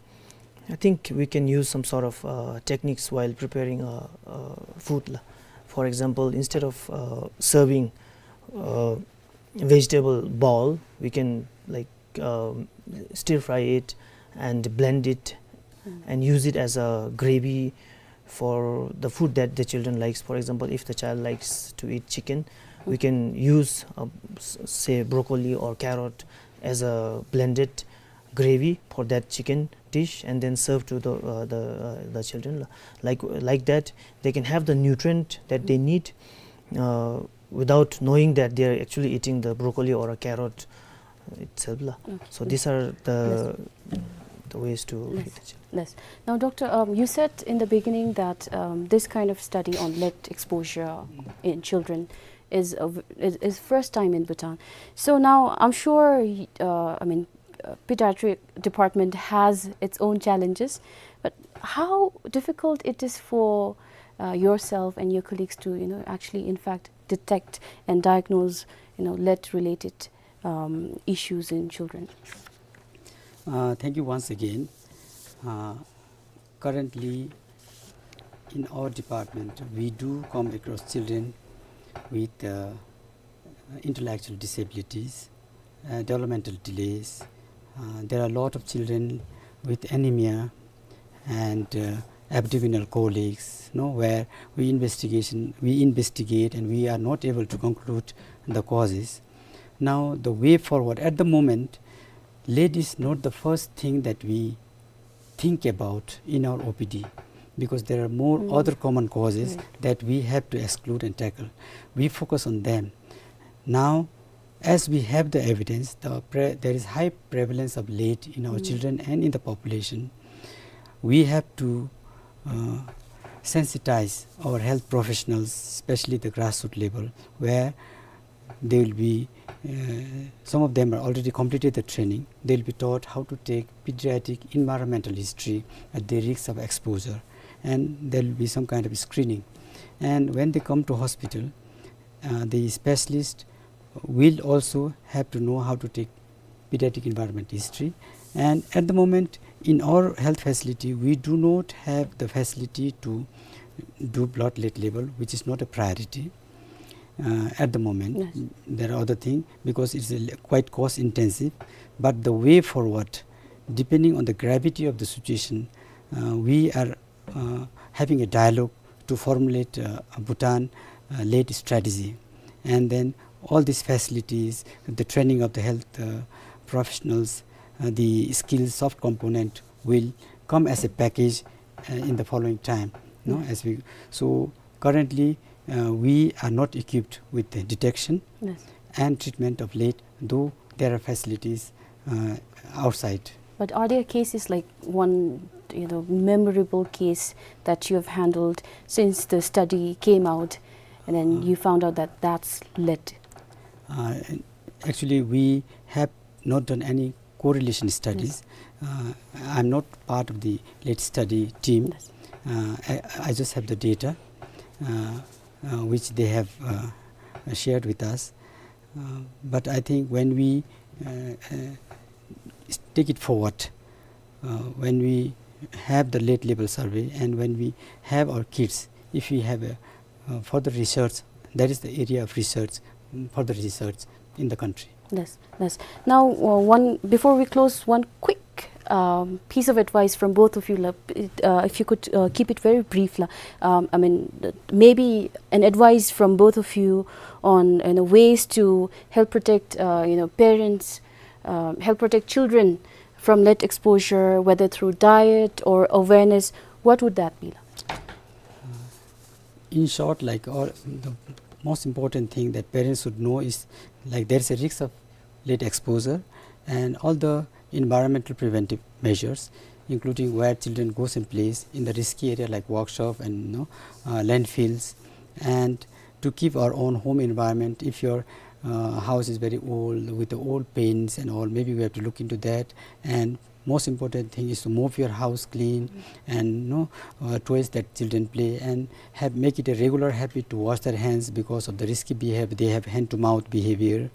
I think we can use some sort of, uh, techniques while preparing, uh, uh, food la. For example, instead of, uh, serving, uh, vegetable bowl, we can, like, um, stir fry it and blend it, mm, and use it as a gravy for the food that the children likes. For example, if the child likes to eat chicken, we, mm, can use, uh, s-, say, broccoli or carrot as a blended gravy for that chicken dish and then serve to the, uh, the, uh, the children. Like, like that, they can have the nutrient that they need, uh, without knowing that they are actually eating the broccoli or a carrot itself la. Okay. So these are the, yes, the ways to, yes, feed the children. Yes. Now, Doctor, um, you said in the beginning that, um, this kind of study on lead exposure in children is, a v- is, is first time in Bhutan. So now I'm sure, y- uh, I mean, uh, pediatric department has its own challenges, but how difficult it is for, uh, yourself and your colleagues to, you know, actually, in fact, detect and diagnose, you know, lead-related, um, issues in children? Uh, thank you once again. Uh, currently, in our department, we do come across children with, uh, intellectual disabilities, uh, developmental delays. Uh, there are a lot of children with anemia and, uh, abdominal colics, no, where we investigation, we investigate and we are not able to conclude the causes. Now, the way forward, at the moment, lead is not the first thing that we think about in our O P D, because there are more Mm. other common causes Right. that we have to exclude and tackle. We focus on them. Now, as we have the evidence, the pre- there is high prevalence of lead in our Mm. children and in the population. We have to, uh, sensitize our health professionals, especially the grassroots level, where they will be, uh, some of them are already completed the training. They'll be taught how to take pediatric environmental history at the risk of exposure, and there will be some kind of screening. And when they come to hospital, uh, the specialist will also have to know how to take pediatric environment history. And at the moment, in our health facility, we do not have the facility to do blood lead level, which is not a priority, uh, at the moment. Yes. There are other things, because it's a li- quite cost intensive. But the way forward, depending on the gravity of the situation, uh, we are, uh, having a dialogue to formulate, uh, a Bhutan, uh, lead strategy. And then all these facilities, the training of the health, uh, professionals, uh, the skills, soft component will come as a package, uh, in the following time, no? Mm. As we, so currently, uh, we are not equipped with the detection Yes. and treatment of lead, though there are facilities, uh, outside. But are there cases like one, you know, memorable case that you have handled since the study came out, and then Uh. you found out that that's lead? Uh, actually, we have not done any correlation studies. Yes. Uh, I'm not part of the lead study team. Yes. Uh, I, I just have the data, uh, uh, which they have, uh, shared with us. Uh, but I think when we, uh, uh, s- take it forward, uh, when we have the lead level survey and when we have our kids, if we have a, uh, further research, that is the area of research, mm, further research in the country. Yes, yes. Now, uh, one, before we close, one quick, um, piece of advice from both of you, la- uh, if you could, uh, keep it very brief, la. Um, I mean, th- maybe an advice from both of you on, you know, ways to help protect, uh, you know, parents, um, help protect children from lead exposure, whether through diet or awareness. What would that be, la? In short, like, all, the most important thing that parents should know is, like, there is a risk of lead exposure and all the environmental preventive measures, including where children goes and plays in the risky area like workshop and, you know, uh, landfills, and to keep our own home environment. If your, uh, house is very old with the old paints and all, maybe we have to look into that. And most important thing is to move your house clean and, you know, uh, toys that children play, and have, make it a regular habit to wash their hands because of the risky behavior. They have hand to mouth behavior,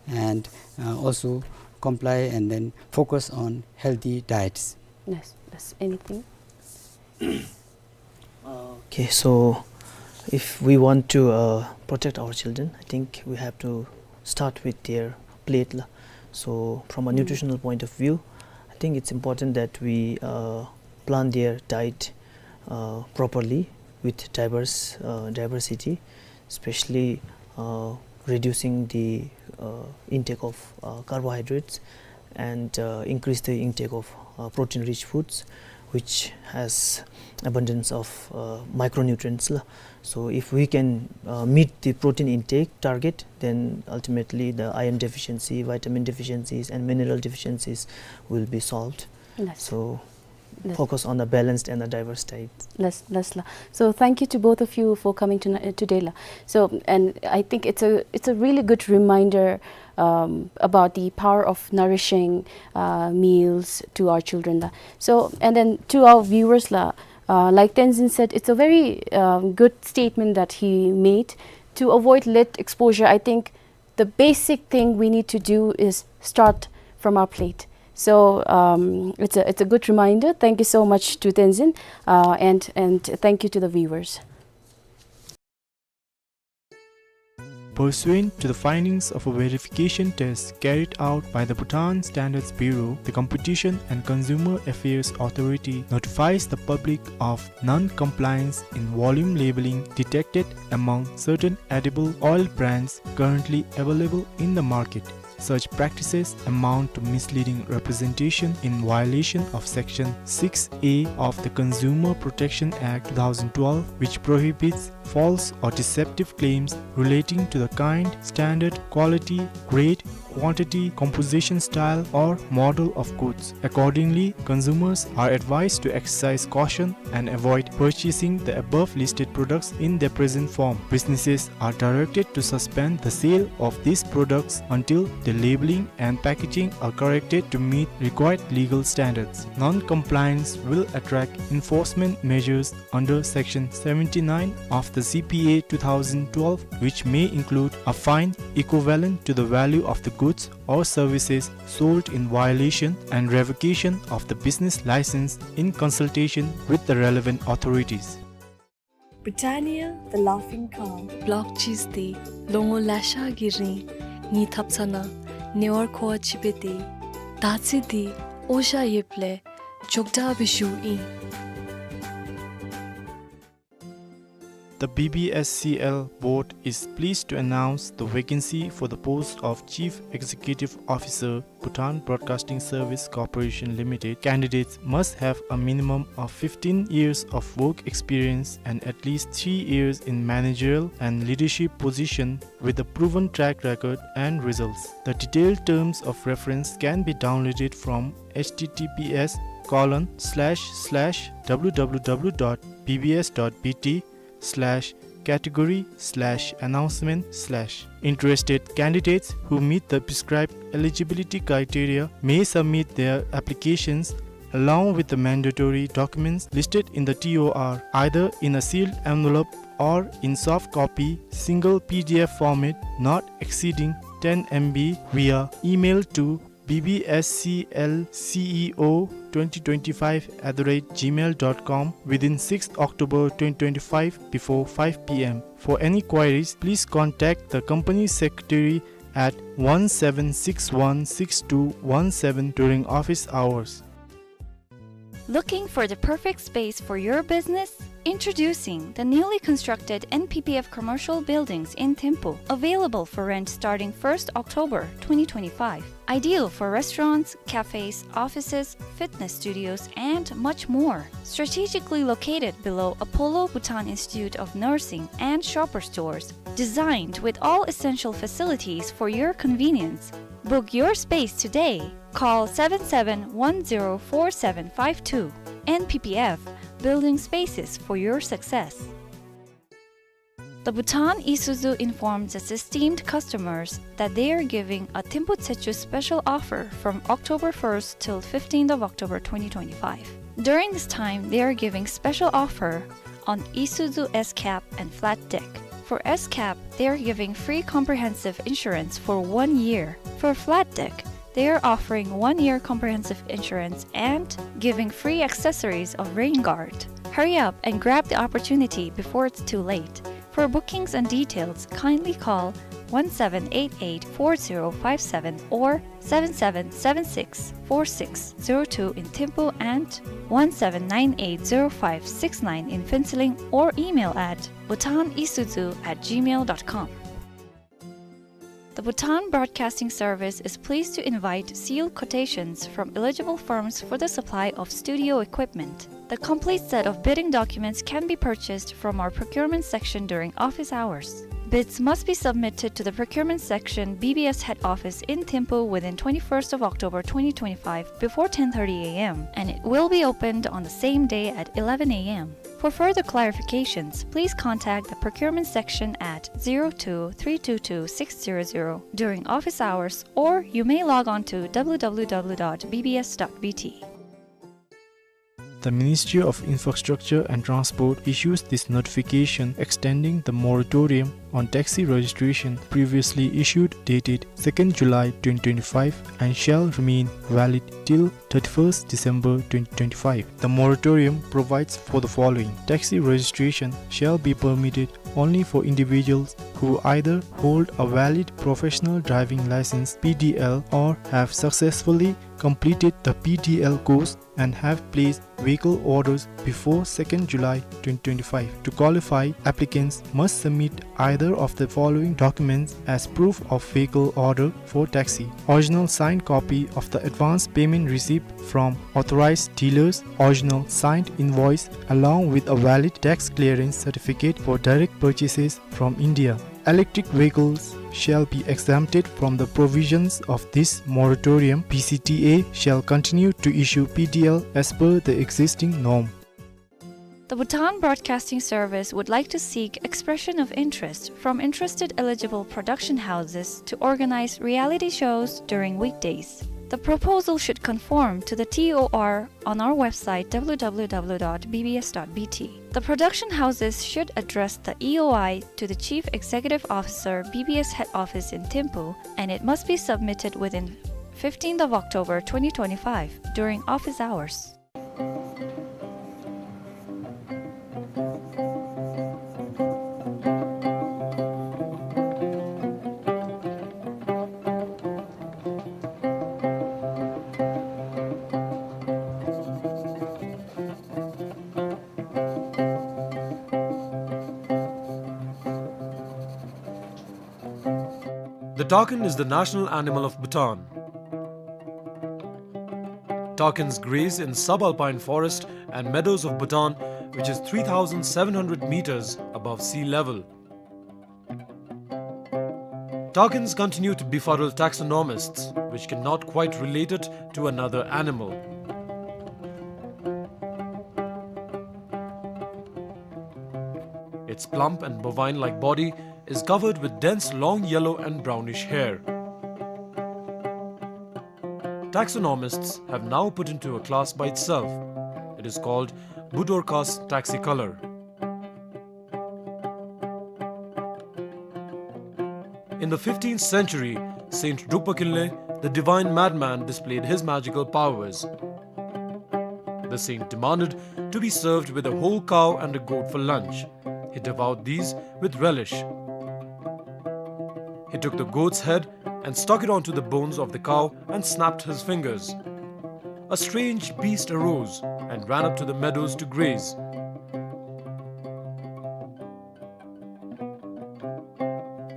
and, uh, also comply and then focus on healthy diets. Yes, yes. Anything? Okay, so if we want to, uh, protect our children, I think we have to start with their plate, la. So from a Mm. nutritional point of view, I think it's important that we, uh, plan their diet, uh, properly with diverse, uh, diversity, especially, uh, reducing the, uh, intake of, uh, carbohydrates and, uh, increase the intake of, uh, protein-rich foods, which has abundance of, uh, micronutrients, la. So if we can, uh, meet the protein intake target, then ultimately the iron deficiency, vitamin deficiencies, and mineral deficiencies will be solved. Yes. So Yes. Focus on the balanced and the diverse diet. Yes, yes, la. So thank you to both of you for coming tonight, uh, today, la. So, and I think it's a, it's a really good reminder, um, about the power of nourishing, uh, meals to our children, la. So, and then to our viewers, la, uh, like Tenzin said, it's a very, um, good statement that he made. To avoid lead exposure, I think the basic thing we need to do is start from our plate. So, um, it's a, it's a good reminder. Thank you so much to Tenzin, uh, and, and thank you to the viewers. Pursuant to the findings of a verification test carried out by the Bhutan Standards Bureau, the Competition and Consumer Affairs Authority notifies the public of non-compliance in volume labeling detected among certain edible oil brands currently available in the market. Such practices amount to misleading representation in violation of Section six A of the Consumer Protection Act two thousand twelve, which prohibits false or deceptive claims relating to the kind, standard, quality, grade, quantity, composition style, or model of goods. Accordingly, consumers are advised to exercise caution and avoid purchasing the above listed products in their present form. Businesses are directed to suspend the sale of these products until the labeling and packaging are corrected to meet required legal standards. Non-compliance will attract enforcement measures under Section seventy-nine of the C P A two thousand twelve, which may include a fine equivalent to the value of the goods or services sold in violation and revocation of the business license in consultation with the relevant authorities. Britannia, the laughing cow. Block cheese འདི་ལོ་ངོ་ལེ་ཤ་གི་རིང་ངེའི་ཐབ་ཚང་ནང་ཉེ་བར་མཁོ་བ་ཅིག་སྦེ་སྡོད་ཡི། ད་ཅི་འདི་ཨོ་ཤ་ཡོདཔ་ལས་མགྱོགས་དྲགས་སྦེ་བཞུ་ཡི། The B B S C L board is pleased to announce the vacancy for the post of Chief Executive Officer, Bhutan Broadcasting Service Corporation Limited. Candidates must have a minimum of fifteen years of work experience and at least three years in managerial and leadership position with a proven track record and results. The detailed terms of reference can be downloaded from H T T P S colon slash slash W W W dot B B S dot B T slash category slash announcement slash. Interested candidates who meet the prescribed eligibility criteria may submit their applications along with the mandatory documents listed in the T O R, either in a sealed envelope or in soft copy, single P D F format, not exceeding ten M B, via email to B B S C L C E O twenty twenty-five at the rate gmail dot com within sixth October twenty twenty-five before five P M. For any queries, please contact the company secretary at one seven six one six two one seven during office hours. Looking for the perfect space for your business? Introducing the newly constructed N P P F commercial buildings in Thimphu, available for rent starting first October twenty twenty-five. Ideal for restaurants, cafes, offices, fitness studios, and much more. Strategically located below Apollo Bhutan Institute of Nursing and Shoppers Stores. Designed with all essential facilities for your convenience. Book your space today. Call seven seven one zero four seven five two. N P P F, building spaces for your success. The Bhutan Isuzu informs its esteemed customers that they are giving a Thimphu Tsechu special offer from October first till fifteenth of October twenty twenty-five. During this time, they are giving special offer on Isuzu S-Cab and flat deck. For S-Cab, they are giving free comprehensive insurance for one year. For flat deck, they are offering one year comprehensive insurance and giving free accessories of rain guard. Hurry up and grab the opportunity before it's too late. For bookings and details, kindly call one seven eight eight four zero five seven or seven seven seven six four six zero two in Thimphu and one seven nine eight zero five six nine in Phuentsholing or email at bhutan isuzu at gmail dot com. The Bhutan Broadcasting Service is pleased to invite sealed quotations from eligible firms for the supply of studio equipment. The complete set of bidding documents can be purchased from our procurement section during office hours. Bids must be submitted to the procurement section, B B S head office in Thimphu within twenty-first of October twenty twenty-five before ten thirty A M, and it will be opened on the same day at eleven A M. For further clarifications, please contact the procurement section at zero two three two two six zero zero during office hours, or you may log on to W W W dot B B S dot B T. The Ministry of Infrastructure and Transport issues this notification extending the moratorium on taxi registration previously issued dated second July twenty twenty-five and shall remain valid till thirty-first December twenty twenty-five. The moratorium provides for the following. Taxi registration shall be permitted only for individuals who either hold a valid professional driving license, P D L, or have successfully completed the P D L course and have placed vehicle orders before second July twenty twenty-five. To qualify, applicants must submit either of the following documents as proof of vehicle order for taxi: original signed copy of the advance payment receipt from authorized dealers, original signed invoice along with a valid tax clearance certificate for direct purchases from India. Electric vehicles shall be exempted from the provisions of this moratorium. B C T A shall continue to issue P D L as per the existing norm. The Bhutan Broadcasting Service would like to seek expression of interest from interested eligible production houses to organize reality shows during weekdays. The proposal should conform to the T O R on our website, W W W dot B B S dot B T. The production houses should address the E O I to the Chief Executive Officer, B B S Head Office in Thimphu, and it must be submitted within fifteenth of October twenty twenty-five during office hours. The takin is the national animal of Bhutan. Takins graze in subalpine forest and meadows of Bhutan, which is three thousand seven hundred meters above sea level. Takins continue to befuddle taxonomists, which cannot quite relate it to another animal. Its plump and bovine-like body is covered with dense long yellow and brownish hair. Taxonomists have now put into a class by itself. It is called Budorcas taxicolor. In the fifteenth century, Saint Drukpa Kinley, the divine madman, displayed his magical powers. The saint demanded to be served with a whole cow and a goat for lunch. He devoured these with relish. He took the goat's head and stuck it onto the bones of the cow and snapped his fingers. A strange beast arose and ran up to the meadows to graze.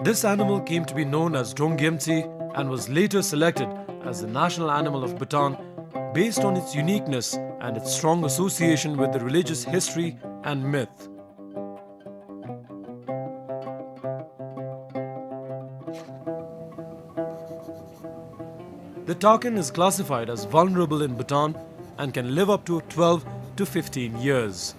This animal came to be known as Drong Gyemtse and was later selected as the national animal of Bhutan based on its uniqueness and its strong association with the religious history and myth. The takin is classified as vulnerable in Bhutan and can live up to twelve to fifteen years.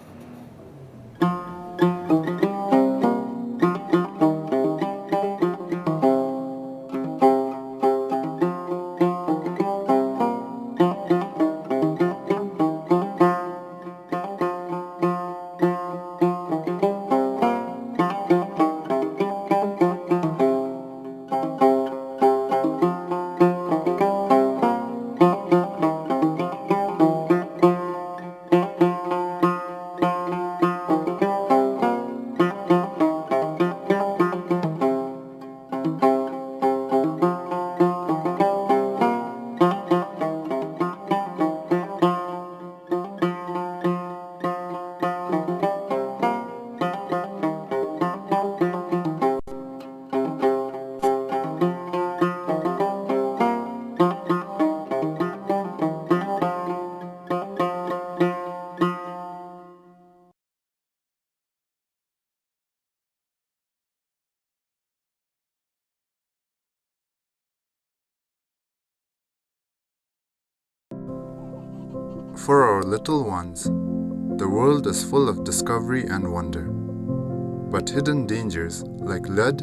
For our little ones, the world is full of discovery and wonder. But hidden dangers, like lead,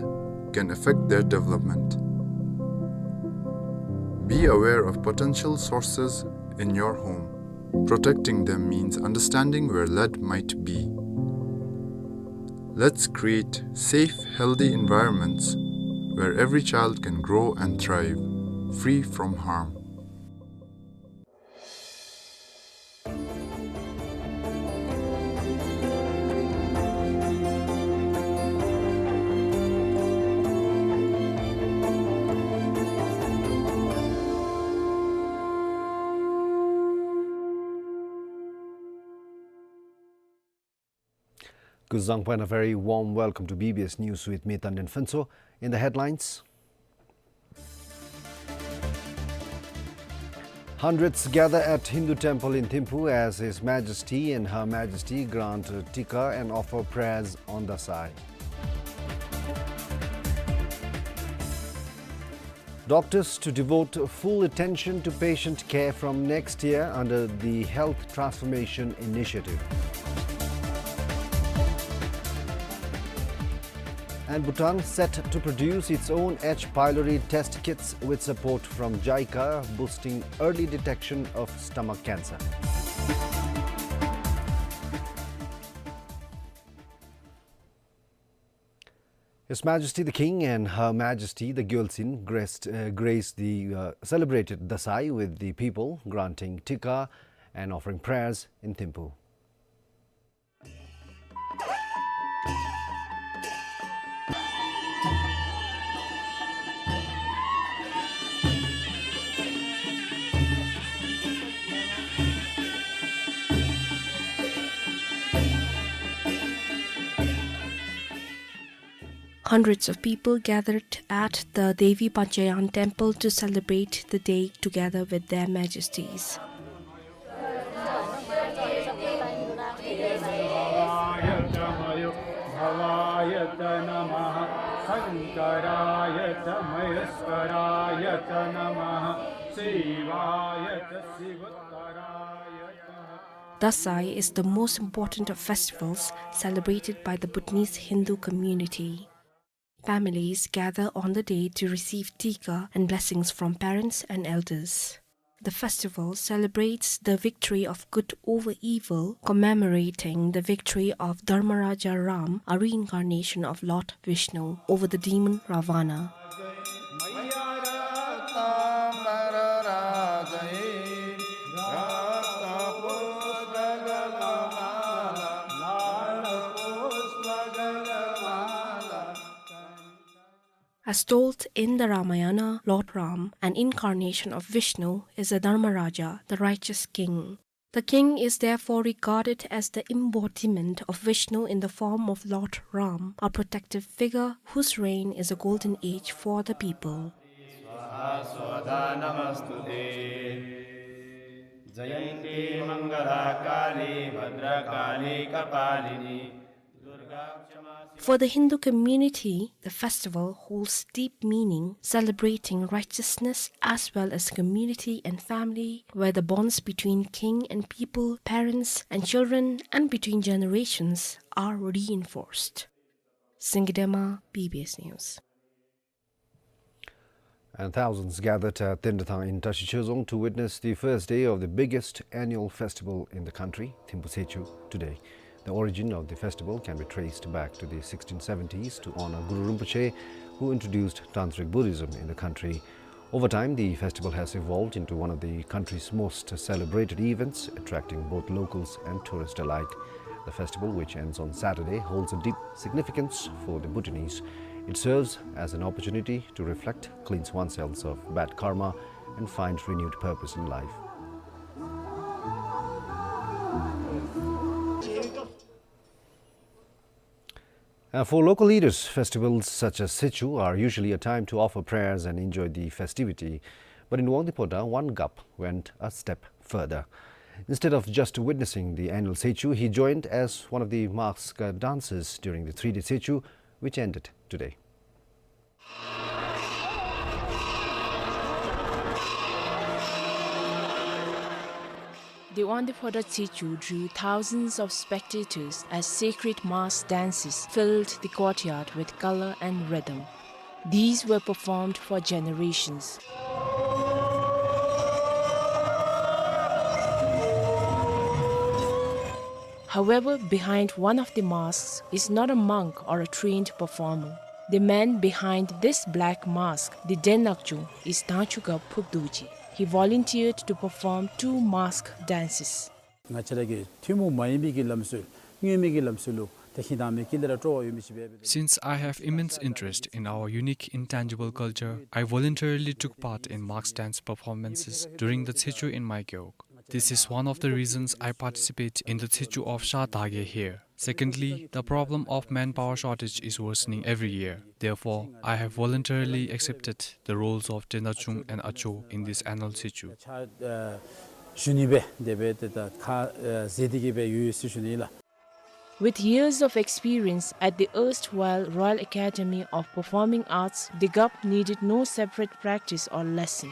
can affect their development. Be aware of potential sources in your home. Protecting them means understanding where lead might be. Let's create safe, healthy environments where every child can grow and thrive, free from harm. Good zangpo and a very warm welcome to B B S News with me, Tanden Phuntsho. In the headlines, hundreds gather at Hindu temple in Thimphu as His Majesty and Her Majesty grant Tika and offer prayers on Dasai. Doctors to devote full attention to patient care from next year under the Health Transformation Initiative. And Bhutan set to produce its own H. pylori test kits with support from JICA, boosting early detection of stomach cancer. His Majesty the King and Her Majesty the Gyaltsuen graced, uh, graced the, uh, celebrated Dasai with the people granting Tika and offering prayers in Thimphu. Hundreds of people gathered at the Devi Panchayan temple to celebrate the day together with their majesties. Dasai is the most important of festivals celebrated by the Bhutanese Hindu community. Families gather on the day to receive Tika and blessings from parents and elders. The festival celebrates the victory of good over evil, commemorating the victory of Dharmaraja Ram, a reincarnation of Lord Vishnu, over the demon Ravana. As told in the Ramayana, Lord Ram, an incarnation of Vishnu, is a Dharmaraja, the righteous king. The king is therefore regarded as the embodiment of Vishnu in the form of Lord Ram, a protective figure whose reign is a golden age for the people. For the Hindu community, the festival holds deep meaning, celebrating righteousness as well as community and family, where the bonds between king and people, parents and children, and between generations are reinforced. Singye Dema, B B S News. And thousands gathered at Tendrathang in Tashichhe Dzong to witness the first day of the biggest annual festival in the country, Thimphu Tsechu, today. The origin of the festival can be traced back to the sixteen seventies to honor Guru Rinpoche, who introduced Tantric Buddhism in the country. Over time, the festival has evolved into one of the country's most celebrated events, attracting both locals and tourists alike. The festival, which ends on Saturday, holds a deep significance for the Bhutanese. It serves as an opportunity to reflect, cleanse oneself of bad karma, and find renewed purpose in life. And for local leaders, festivals such as Tsechu are usually a time to offer prayers and enjoy the festivity. But in Wangdue Phodrang, Wangap went a step further. Instead of just witnessing the annual Tsechu, he joined as one of the masked dancers during the three-day Tsechu, which ended today. The Wangdue Phodrang Tshechu drew thousands of spectators as sacred mask dances filled the courtyard with color and rhythm. These were performed for generations. However, behind one of the masks is not a monk or a trained performer. The man behind this black mask, the Denakchung, is Tangchugap Phubdurji. He volunteered to perform two mask dances. ང་བཅས་ར་གི་ཐུན་མོང་མ་ཡིན་པའི་གི་ལམ་སྲོལ་དངོས་མེད་ཀྱི་ལམ་སྲོལ་ལུ་ཏེ་ཧིང་དང་མེད་ཀྱི་ལས་ར་སྤྲོ་བ་ཡོད་མི་ཅིག་སྦེ་འབད། Since I have immense interest in our unique intangible culture, I voluntarily took part in mask dance performances during the Tshechu in Maekgyoq. This is one of the reasons I participate in the Tshechu of Sha Dage here. Secondly, the problem of manpower shortage is worsening every year. Therefore, I have voluntarily accepted the roles of Denakchung and Acho in this annual Tshechu. ཕྱག་ཨ་ཞུ་ནི་སྦེ་དེ་སྦེ་ཏེ་ད་ཁ་ཨ་བཟེད་དེ་གི་སྦེ་ཡོད་ཡོད་ཟེར་ཞུ་ནི་ལགས། With years of experience at the erstwhile Royal Academy of Performing Arts, the Gap needed no separate practice or lesson.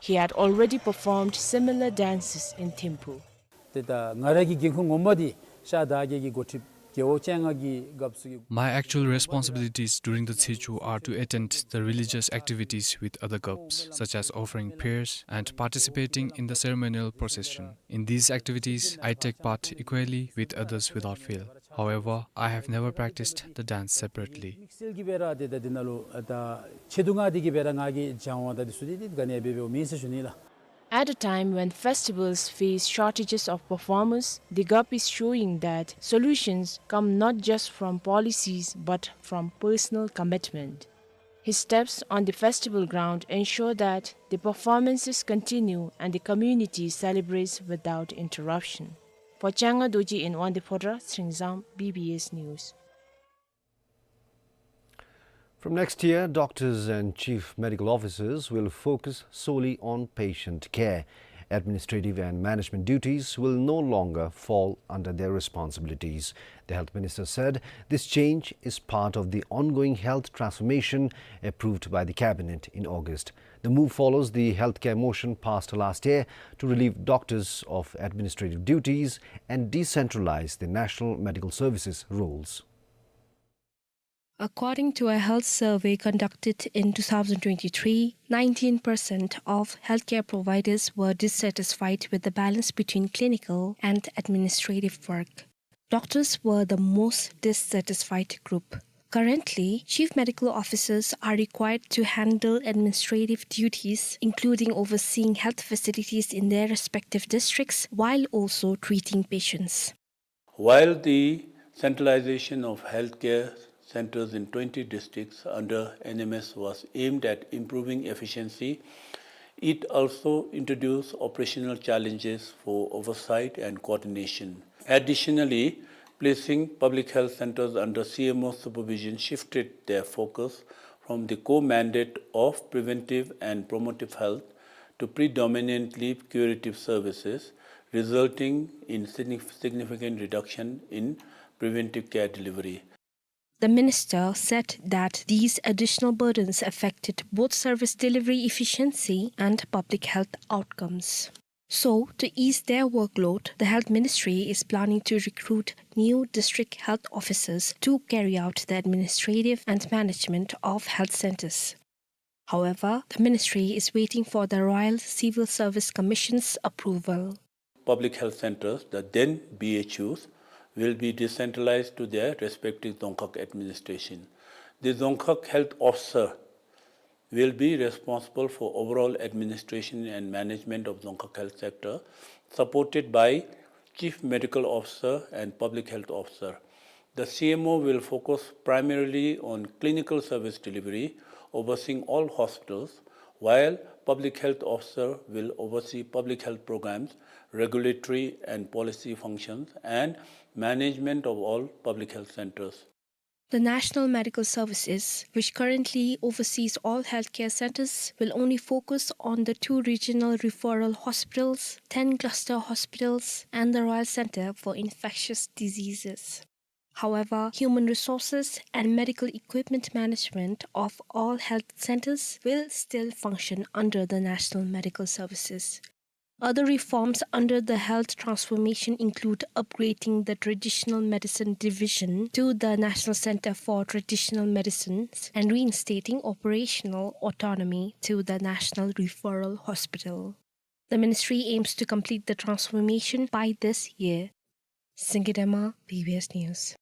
He had already performed similar dances in Thimphu. ཏེ་ད་ང་ར་གི་འགན་ཁུར་ངོ་མ་འདི་ཤར་དར་རྒྱས་ཀྱི་འགོ་ཁྲིདཔ་རྒེད་འོག་བཅོ་ལྔ་གི་རྒཔོ་ཚུ་གི། My actual responsibilities during the Tshechu are to attend the religious activities with other ghaps, such as offering prayers and participating in the ceremonial procession. In these activities, I take part equally with others without fail. However, I have never practiced the dance separately. དམིགས་བསལ་གྱི་སྦེ་ར་ཏེ་ད་འདི་ནང་ལུ་ཨ་ད་ཆེ་བསྡུ་ལྔ་འདི་གི་སྦེ་ར་ང་གིས་སྦྱང་བ་དང་འདི་ཚུ་འདི་འདི་ག་ནི་ཡང་འབད་འབདཝ་མེན་ཟེར་ཞུ་ནི་ལགས། At a time when festivals face shortages of performers, the Gap is showing that solutions come not just from policies but from personal commitment. His steps on the festival ground ensure that the performances continue and the community celebrates without interruption. For Changa Dorji in Wangdue Phodrang, Sringzang, B B S News. From next year, doctors and chief medical officers will focus solely on patient care. Administrative and management duties will no longer fall under their responsibilities. The health minister said this change is part of the ongoing health transformation approved by the cabinet in August. The move follows the healthcare motion passed last year to relieve doctors of administrative duties and decentralize the national medical services roles. According to a health survey conducted in two thousand twenty-three, nineteen percent of healthcare providers were dissatisfied with the balance between clinical and administrative work. Doctors were the most dissatisfied group. Currently, chief medical officers are required to handle administrative duties, including overseeing health facilities in their respective districts, while also treating patients. While the centralization of healthcare centers in twenty districts under N M S was aimed at improving efficiency, it also introduced operational challenges for oversight and coordination. Additionally, placing public health centers under C M O supervision shifted their focus from the core mandate of preventive and promotive health to predominantly curative services, resulting in signif-, significant reduction in preventive care delivery. The minister said that these additional burdens affected both service delivery efficiency and public health outcomes. So, to ease their workload, the health ministry is planning to recruit new district health officers to carry out the administrative and management of health centers. However, the ministry is waiting for the Royal Civil Service Commission's approval. Public health centers, the then B H Us, will be decentralized to their respective Dzongkhag administration. The Dzongkhag health officer will be responsible for overall administration and management of Dzongkhag health sector, supported by chief medical officer and public health officer. The C M O will focus primarily on clinical service delivery, overseeing all hospitals, while public health officer will oversee public health programs, regulatory and policy functions, and management of all public health centers. The National Medical Services, which currently oversees all healthcare centers, will only focus on the two regional referral hospitals, ten cluster hospitals, and the Royal Centre for Infectious Diseases. However, human resources and medical equipment management of all health centers will still function under the National Medical Services. Other reforms under the health transformation include upgrading the Traditional Medicine Division to the National Center for Traditional Medicines and reinstating operational autonomy to the National Referral Hospital. The ministry aims to complete the transformation by this year. Singye Dema, B B S News.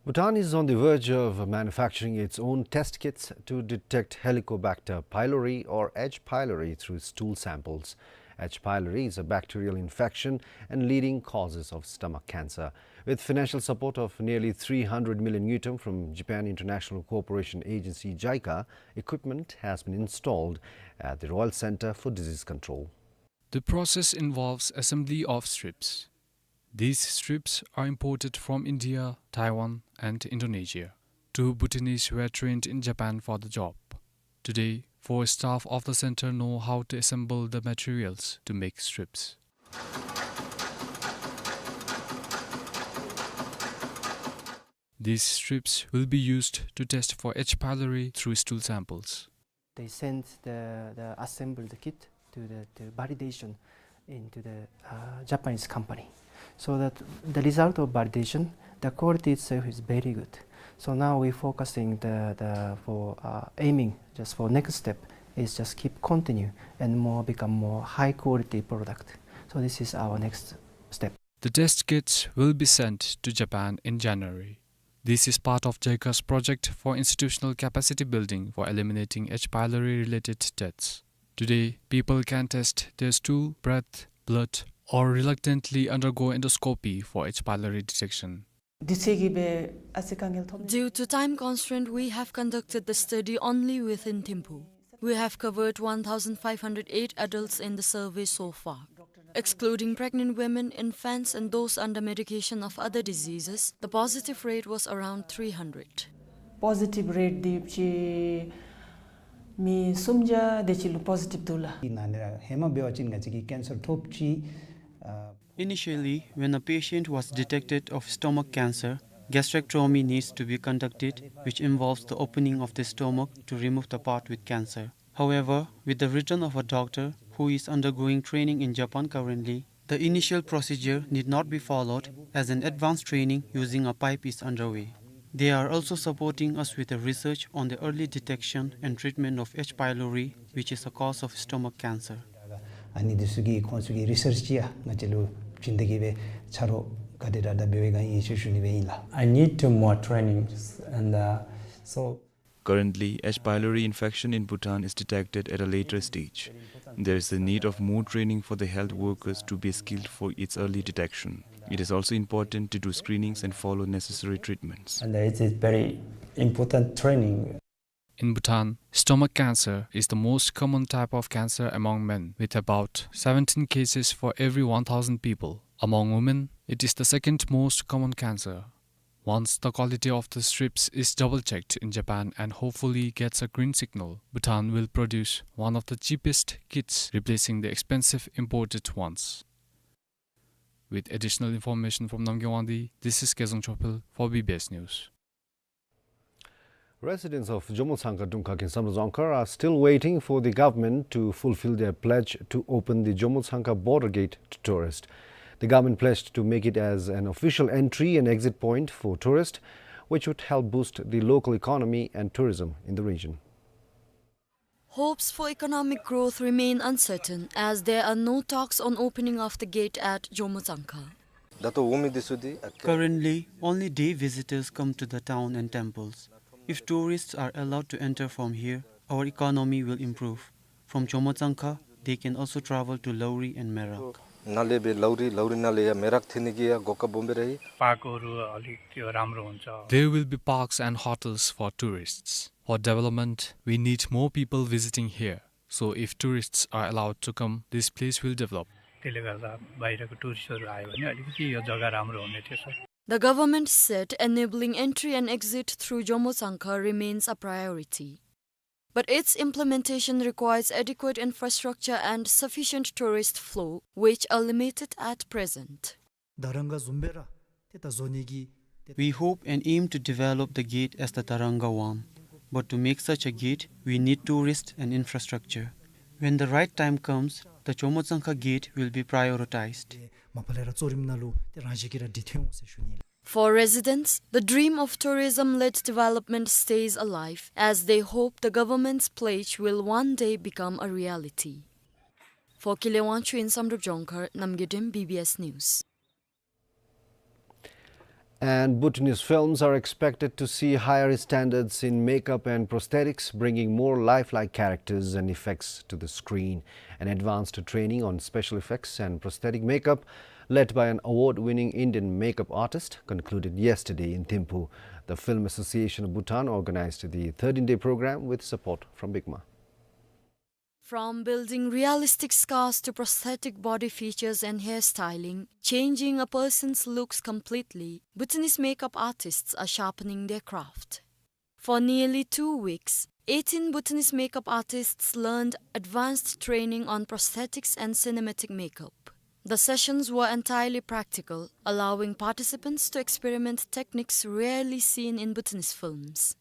Bhutan is on the verge of manufacturing its own test kits to detect Helicobacter pylori or H. pylori through stool samples. H. pylori is a bacterial infection and leading causes of stomach cancer. With financial support of nearly three hundred million ngultrum from Japan International Cooperation Agency, JICA, equipment has been installed at the Royal Center for Disease Control. The process involves assembly of strips. These strips are imported from India, Taiwan, and Indonesia. Two Bhutanese were trained in Japan for the job. Today, four staff of the center know how to assemble the materials to make strips. These strips will be used to test for H. pylori through stool samples. They sent the, the assembled kit to the, the validation into the, uh, Japanese company. So that the result of validation, the quality itself is very good. So now we're focusing the, the, for, uh, aiming just for next step is just keep continue and more become more high quality product. So this is our next step. The test kits will be sent to Japan in January. This is part of JICA's project for institutional capacity building for eliminating H. pylori related deaths. Today, people can test their stool, breath, blood, or reluctantly undergo endoscopy for H. pylori detection. Due to time constraint, we have conducted the study only within Thimphu. We have covered one thousand five hundred eight adults in the survey so far. Excluding pregnant women, infants, and those under medication of other diseases, the positive rate was around three hundred. Positive rate འདི་ཅིག་མི་སུམ་བརྒྱ་དེ་ཅིག་ལུ་positive འདུག་ལགས། ཨིན་ན་ནི་ར་ཧེ་མ་འབད་བ་ཅིན་ང་བཅས་ཀྱིས་cancer ཐོབ་ཅི། ཨ། Initially, when a patient was detected of stomach cancer, gastrectomy needs to be conducted, which involves the opening of the stomach to remove the part with cancer. However, with the return of a doctor who is undergoing training in Japan currently, the initial procedure need not be followed, as an advanced training using a pipe is underway. They are also supporting us with a research on the early detection and treatment of H. pylori, which is a cause of stomach cancer. ཨ་ནི་འདི་ཚུ་གིས་ཁོང་ཚུ་གིས་རི་སརཆ་ཅིག་ཡང་ང་བཅས་ལུ་བྱིན་ཏེ་གིས་སྦེ་ཆ་རོགས་ག་དེ་དྲག་དྲག་འབད་བའི་སྒང་ཨིན་ཟེར་ཞུ་ནི་སྦེ་ཨིན་ལགས། I need to more trainings and, uh, so Currently, H. pylori infection in Bhutan is detected at a later stage. There is a need of more training for the health workers to be skilled for its early detection. It is also important to do screenings and follow necessary treatments. And it is very important training. In Bhutan, stomach cancer is the most common type of cancer among men, with about seventeen cases for every one thousand people. Among women, it is the second most common cancer. Once the quality of the strips is double checked in Japan and hopefully gets a green signal, Bhutan will produce one of the cheapest kits, replacing the expensive imported ones. With additional information from Namgay Wangdi, this is Kezang Chopel for B B S News. Residents of Jomo Tsangka, Dungkha Khin Samdrup Dzongkhar are still waiting for the government to fulfill their pledge to open the Jomo Tsangka border gate to tourists. The government pledged to make it as an official entry and exit point for tourists, which would help boost the local economy and tourism in the region. Hopes for economic growth remain uncertain as there are no talks on opening of the gate at Jomo Tsangka. Currently, only day visitors come to the town and temples. If tourists are allowed to enter from here, our economy will improve. From Jomo Tsangka, they can also travel to Lowri and Merak. नाले बे लौरी, लौरी नाले या मेराक थेने की या गोका बॉम्बे रही। पार्कहरू अलिक त्यो राम्रो हुन्छ। There will be parks and hotels for tourists. For development, we need more people visiting here. So if tourists are allowed to come, this place will develop. त्यसले गर्दा बाहिरको टुरिस्टहरू आयो भने अलिकति यो जग्गा राम्रो हुने थियो, sir. The government said enabling entry and exit through Jomo Tsangka remains a priority. But its implementation requires adequate infrastructure and sufficient tourist flow, which are limited at present. ད་རང་ག་བཟུམ་སྦེ་ར། ད་བཟོ་ནི་གི། We hope and aim to develop the gate as the Taranga one, but to make such a gate, we need tourists and infrastructure. When the right time comes, the Chomo Tsangkha gate will be prioritized. མ་པ་ལས་ར་གཙོ་རིམ་ནང་ལུ་ཏེ་རང་བཞིན་གྱིས་ར་འདི་ཐོན་འོང་ཟེར་ཞུ་ནི་ལགས། For residents, the dream of tourism-led development stays alive as they hope the government's pledge will one day become a reality. For Kile Wangchuk in Samdrup Jongkhar, Namgay Dem, B B S News. And Bhutanese films are expected to see higher standards in makeup and prosthetics, bringing more lifelike characters and effects to the screen. An advanced training on special effects and prosthetic makeup, led by an award-winning Indian makeup artist, concluded yesterday in Thimphu. The Film Association of Bhutan organized the thirteen-day program with support from BICMA. From building realistic scars to prosthetic body features and hairstyling, changing a person's looks completely, Bhutanese makeup artists are sharpening their craft. For nearly two weeks, eighteen Bhutanese makeup artists learned advanced training on prosthetics and cinematic makeup. The sessions were entirely practical, allowing participants to experiment techniques rarely seen in Bhutanese films.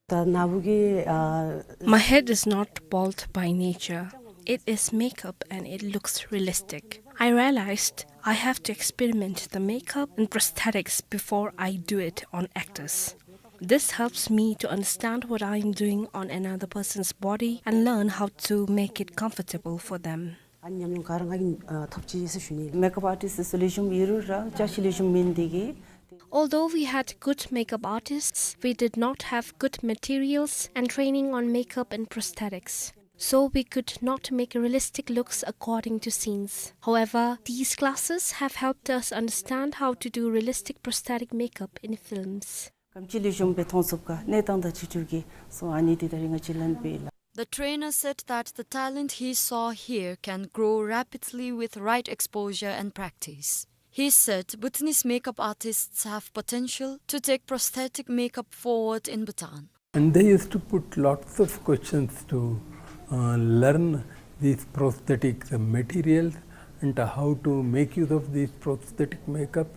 ད་ནཱ་བུ་གི་ཨ། My head is not bald by nature. It is makeup and it looks realistic. I realized I have to experiment the makeup and prosthetics before I do it on actors. This helps me to understand what I am doing on another person's body and learn how to make it comfortable for them. ཨ་ནི་ཉམས་མྱོང་ག་ར་ང་གིས་ཨ་ཐོབ་ཅི་ཟེར་ཞུ་ནི། Makeup artist ཚུ་ལེགས་ཤོམ་ཡོད་རུང་ར་ཅ་ཆས་ལེགས་ཤོམ་མེད་ནི་དེ་གིས། Although we had good makeup artists, we did not have good materials and training on makeup and prosthetics. So we could not make realistic looks according to scenes. However, these classes have helped us understand how to do realistic prosthetic makeup in films. ཀམ་ཅི་ལེགས་ཤོམ་སྦེ་མཐོང་ཚུགས་ག་གནས་སྟངས་དང་འཁྲིལ་འཁྲིལ་གྱིས་སོ་ཨ་ནི་དེ་ད་རིས་ང་བཅས་ལཱན་པས་ལགས། The trainer said that the talent he saw here can grow rapidly with right exposure and practice. He said Bhutanese makeup artists have potential to take prosthetic makeup forward in Bhutan. And they used to put lots of questions to uh, learn these prosthetic materials and how to make use of these prosthetic makeup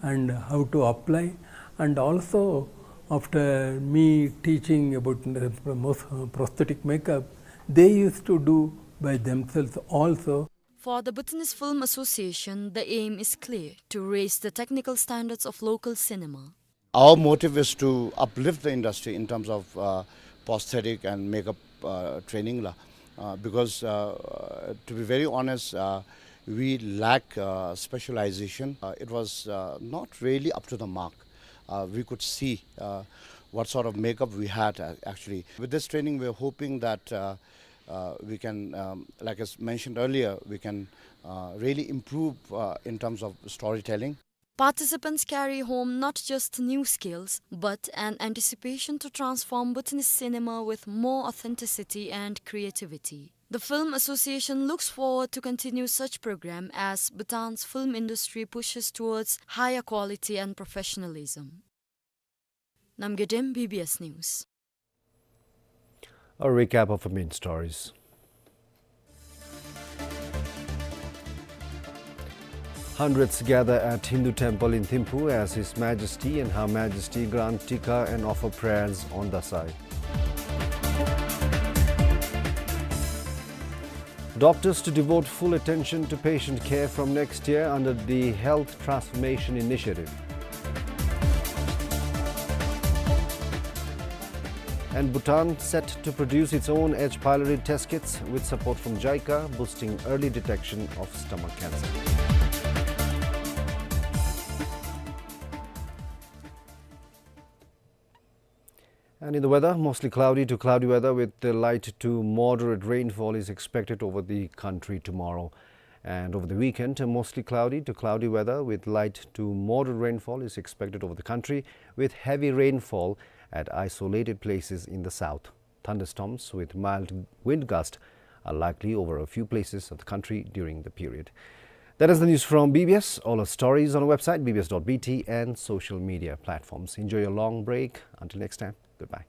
and how to apply. And also, after me teaching about the pros-, prosthetic makeup, they used to do by themselves also. For the Bhutanese Film Association, the aim is clear: to raise the technical standards of local cinema. Our motive is to uplift the industry in terms of uh, prosthetic and makeup uh, training la. Uh, because uh, uh, to be very honest, uh, we lack uh, specialization. Uh, it was uh, not really up to the mark. Uh, we could see uh, what sort of makeup we had uh, actually. With this training, we're hoping that uh, uh, we can, um, like I s- mentioned earlier, we can uh, really improve uh, in terms of storytelling. Participants carry home not just new skills, but an anticipation to transform Bhutanese cinema with more authenticity and creativity. The Film Association looks forward to continue such program as Bhutan's film industry pushes towards higher quality and professionalism. Namgay Dem, B B S News. A recap of our main stories. Hundreds gather at Hindu temple in Thimphu as His Majesty and Her Majesty grant Tika and offer prayers on Dasai. Doctors to devote full attention to patient care from next year under the Health Transformation Initiative. And Bhutan set to produce its own H. pylori test kits with support from JICA, boosting early detection of stomach cancer. And in the weather, mostly cloudy to cloudy weather with the light to moderate rainfall is expected over the country tomorrow. And over the weekend, mostly cloudy to cloudy weather with light to moderate rainfall is expected over the country, with heavy rainfall at isolated places in the south. Thunderstorms with mild wind gust are likely over a few places of the country during the period. That is the news from B B S. All our stories on our website, B B S dot B T, and social media platforms. Enjoy your long break. Until next time, goodbye.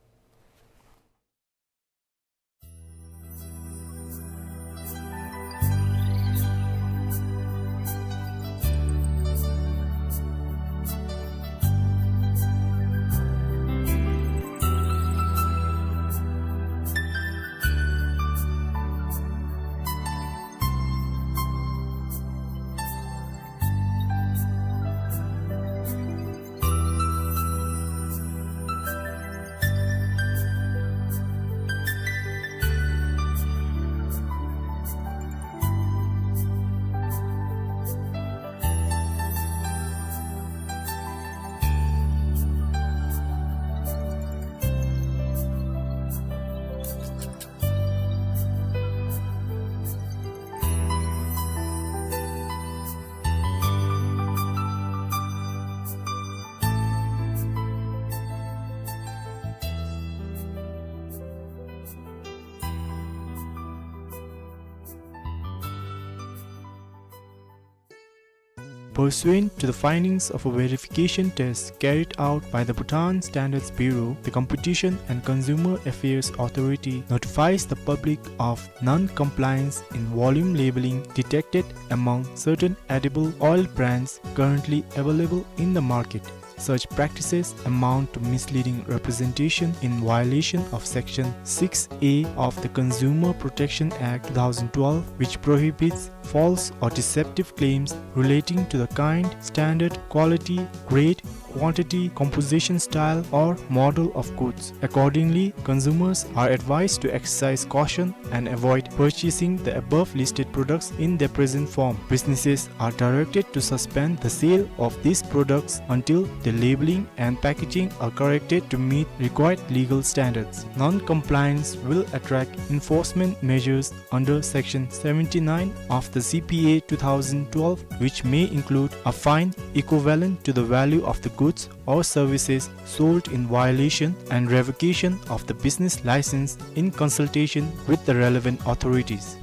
Pursuant to the findings of a verification test carried out by the Bhutan Standards Bureau, the Competition and Consumer Affairs Authority notifies the public of non-compliance in volume labeling detected among certain edible oil brands currently available in the market. Such practices amount to misleading representation in violation of Section six A of the Consumer Protection Act two thousand twelve, which prohibits false or deceptive claims relating to the kind, standard, quality, grade, quantity, composition, style, or model of goods. Accordingly, consumers are advised to exercise caution and avoid purchasing the above listed products in their present form. Businesses are directed to suspend the sale of these products until the labeling and packaging are corrected to meet required legal standards. Non-compliance will attract enforcement measures under Section seventy-nine of the C P A two thousand twelve, which may include a fine equivalent to the value of the goods or services sold in violation and revocation of the business license in consultation with the relevant authorities.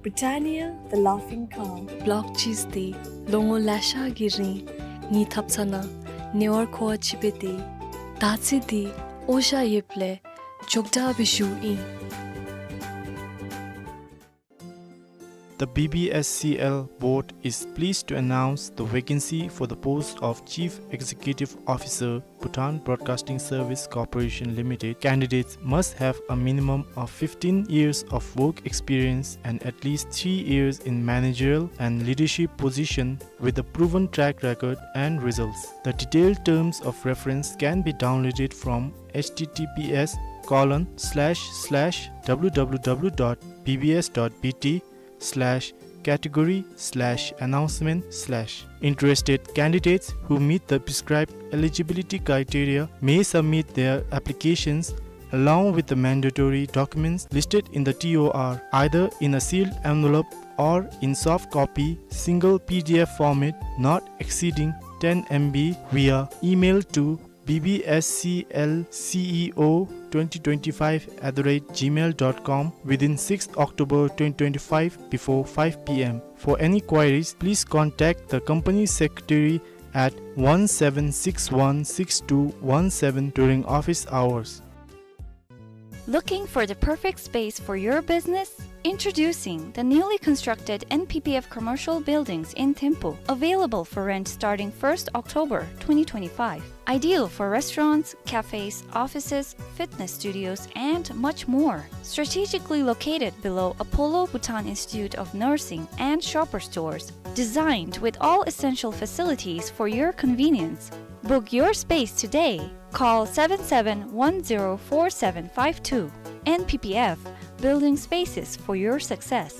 Britannia, the laughing cow. Block cheese འདི་ལོ་ངོ་ལེ་ཤ་གི་རིང་ངེའི་ཐབ་ཚང་ནང་ཉེ་བར་མཁོ་བ་ཅིག་འབད་དེ་དར་ཚི་འདི་ཨོ་ཞ་ཡོདཔ་ལས་མགྱོགས་དྲགས་སྦེ་ཞུཝ་ཨིན། The B B S C L board is pleased to announce the vacancy for the post of Chief Executive Officer, Bhutan Broadcasting Service Corporation Limited. Candidates must have a minimum of fifteen years of work experience and at least three years in managerial and leadership position with a proven track record and results. The detailed terms of reference can be downloaded from H T T P S colon slash slash W W W dot B B S dot B T slash category slash announcement slash. Interested candidates who meet the prescribed eligibility criteria may submit their applications along with the mandatory documents listed in the T O R, either in a sealed envelope or in soft copy, single P D F format, not exceeding ten M B, via email to B B S C L C E O twenty twenty-five at the rate gmail dot com within sixth October twenty twenty-five before five P M. For any queries, please contact the company secretary at one seven six one six two one seven during office hours. Looking for the perfect space for your business? Introducing the newly constructed N P P F commercial buildings in Thimphu, available for rent starting first October twenty twenty-five. Ideal for restaurants, cafes, offices, fitness studios, and much more. Strategically located below Apollo Bhutan Institute of Nursing and Shoppers Stores. Designed with all essential facilities for your convenience. Book your space today. Call seven seven one zero four seven five two. N P P F, building spaces for your success.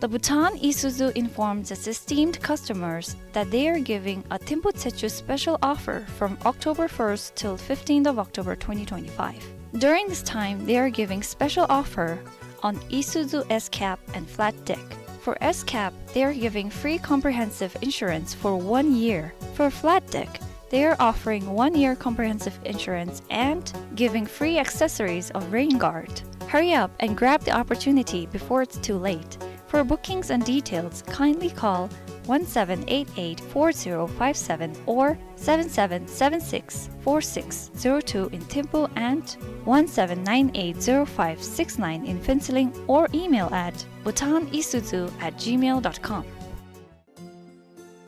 The Bhutan Isuzu informs its esteemed customers that they are giving a Thimphu Tsechu special offer from October first till fifteenth of October twenty twenty-five. During this time, they are giving special offer on Isuzu S-Cab and Flat Deck. For S-Cab, they are giving free comprehensive insurance for one year. For Flat Deck, they are offering one year comprehensive insurance and giving free accessories of rain guard. Hurry up and grab the opportunity before it's too late. For bookings and details, kindly call one seven eight eight four zero five seven or seven seven seven six four six zero two in Thimphu and one seven nine eight zero five six nine in Phuentsholing, or email at bhutanisuzu at gmail dot com.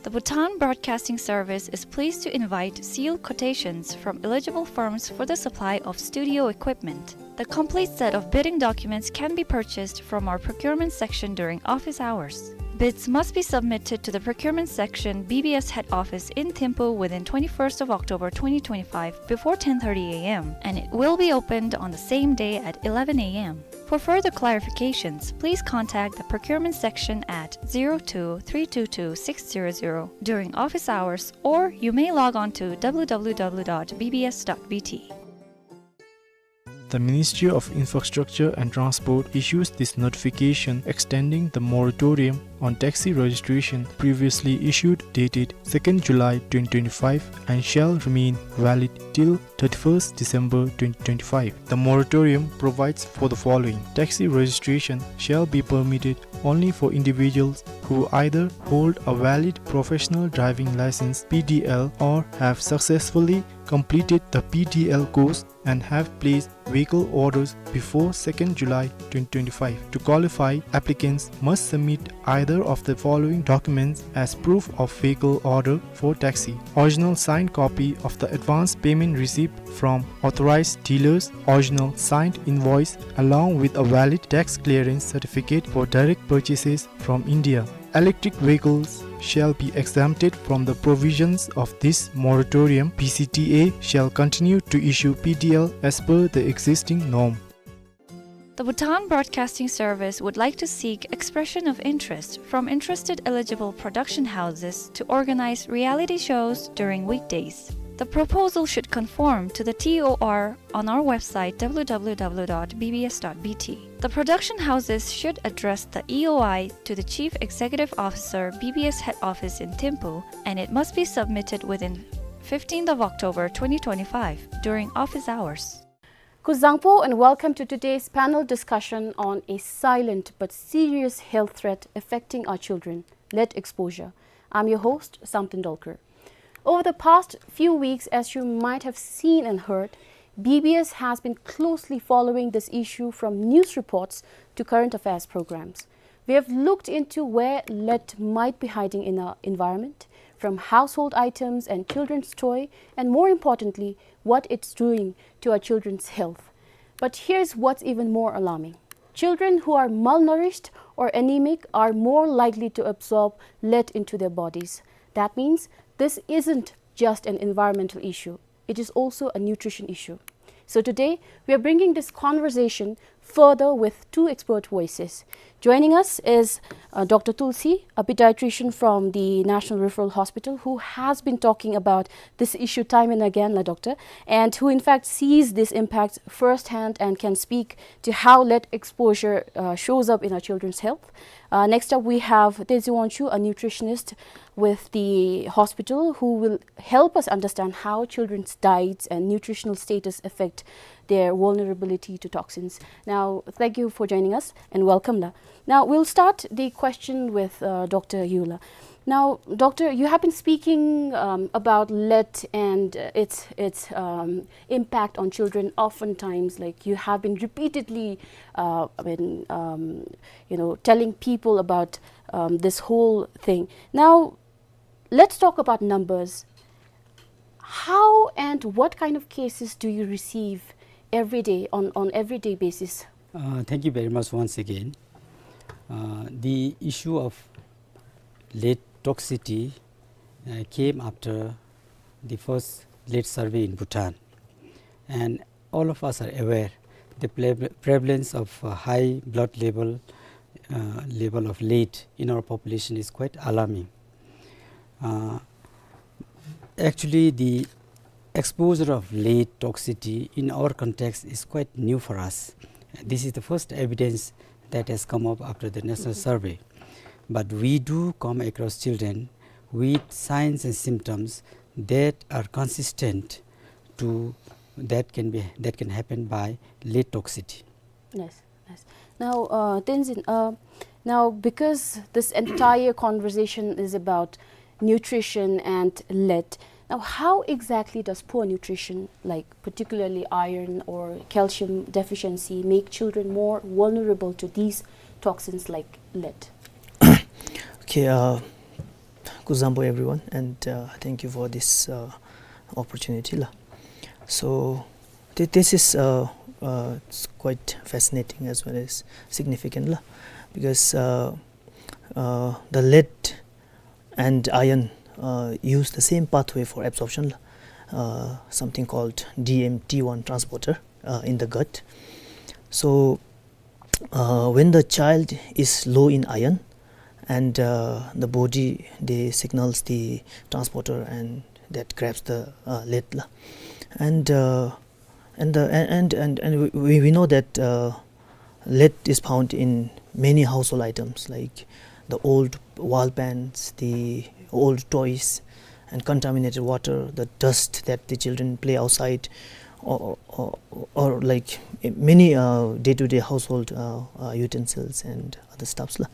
The Bhutan Broadcasting Service is pleased to invite sealed quotations from eligible firms for the supply of studio equipment. The complete set of bidding documents can be purchased from our procurement section during office hours. Bids must be submitted to the procurement section, B B S head office in Thimphu within twenty-first of October twenty twenty-five before ten thirty A M, and it will be opened on the same day at eleven A M. For further clarifications, please contact the procurement section at zero two three two two six zero zero during office hours, or you may log on to W W W dot B B S dot B T. The Ministry of Infrastructure and Transport issues this notification extending the moratorium on taxi registration previously issued dated second July twenty twenty-five and shall remain valid till thirty-first December twenty twenty-five. The moratorium provides for the following. Taxi registration shall be permitted only for individuals who either hold a valid professional driving license, P D L, or have successfully completed the P D L course and have placed vehicle orders before second July twenty twenty-five. To qualify, applicants must submit either of the following documents as proof of vehicle order for taxi: original signed copy of the advance payment receipt from authorized dealers, original signed invoice along with a valid tax clearance certificate for direct purchases from India. Electric vehicles shall be exempted from the provisions of this moratorium. B C T A shall continue to issue P D L as per the existing norm. The Bhutan Broadcasting Service would like to seek expression of interest from interested eligible production houses to organize reality shows during weekdays. The proposal should conform to the T O R on our website, w w w dot b b s dot b t. The production houses should address the E O I to the Chief Executive Officer, B B S Head Office in Thimphu, and it must be submitted within fifteenth of October twenty twenty-five during office hours. Kuzuzangpo and welcome to today's panel discussion on a silent but serious health threat affecting our children, lead exposure. I'm your host, Samten Dolkar. Over the past few weeks, as you might have seen and heard, B B S has been closely following this issue from news reports to current affairs programs. We have looked into where lead might be hiding in our environment, from household items and children's toy, and more importantly, what it's doing to our children's health. But here's what's even more alarming. Children who are malnourished or anemic are more likely to absorb lead into their bodies. That means this isn't just an environmental issue. It is also a nutrition issue. So today, we are bringing this conversation further with two expert voices. Joining us is, uh, Doctor Tulsi, a pediatrician from the National Referral Hospital, who has been talking about this issue time and again, la doctor, and who in fact sees this impact firsthand and can speak to how lead exposure, uh, shows up in our children's health. Uh, next up, we have Tenzin Wangchuk, a nutritionist with the hospital, who will help us understand how children's diets and nutritional status affect their vulnerability to toxins. Now, thank you for joining us and welcome, la. Now, we'll start the question with, uh, Doctor Yu, la. Now, Doctor, you have been speaking, um, about lead and, uh, its, its, um, impact on children. Oftentimes, like, you have been repeatedly, uh, I mean, um, you know, telling people about, um, this whole thing. Now, let's talk about numbers. How and what kind of cases do you receive every day, on, on everyday basis? Uh, thank you very much once again. Uh, the issue of lead toxicity, uh, came after the first lead survey in Bhutan. And all of us are aware the pre-, prevalence of, uh, high blood level, uh, level of lead in our population is quite alarming. Uh, actually, the exposure of lead toxicity in our context is quite new for us. This is the first evidence that has come up after the national survey. But we do come across children with signs and symptoms that are consistent to, that can be, that can happen by lead toxicity. Yes, yes. Now, uh, Tenzin, uh, now, because this entire conversation is about nutrition and lead, now, how exactly does poor nutrition, like particularly iron or calcium deficiency, make children more vulnerable to these toxins like lead? Okay, uh, kuzuzangpo everyone, and, uh, thank you for this, uh, opportunity, la. So, thi-, this is, uh, uh, it's quite fascinating as well as significant, la, because, uh, uh, the lead and iron, uh, use the same pathway for absorption, la, uh, something called D M T one transporter, uh, in the gut. So, uh, when the child is low in iron, and, uh, the body, they signals the transporter, and that grabs the, uh, lead, la. And, uh, and the, and, and, and, and we, we, we know that, uh, lead is found in many household items, like the old wall pants, the old toys, and contaminated water, the dust that the children play outside, or, or, or like many, uh, day-to-day household, uh, uh, utensils and other stuffs la.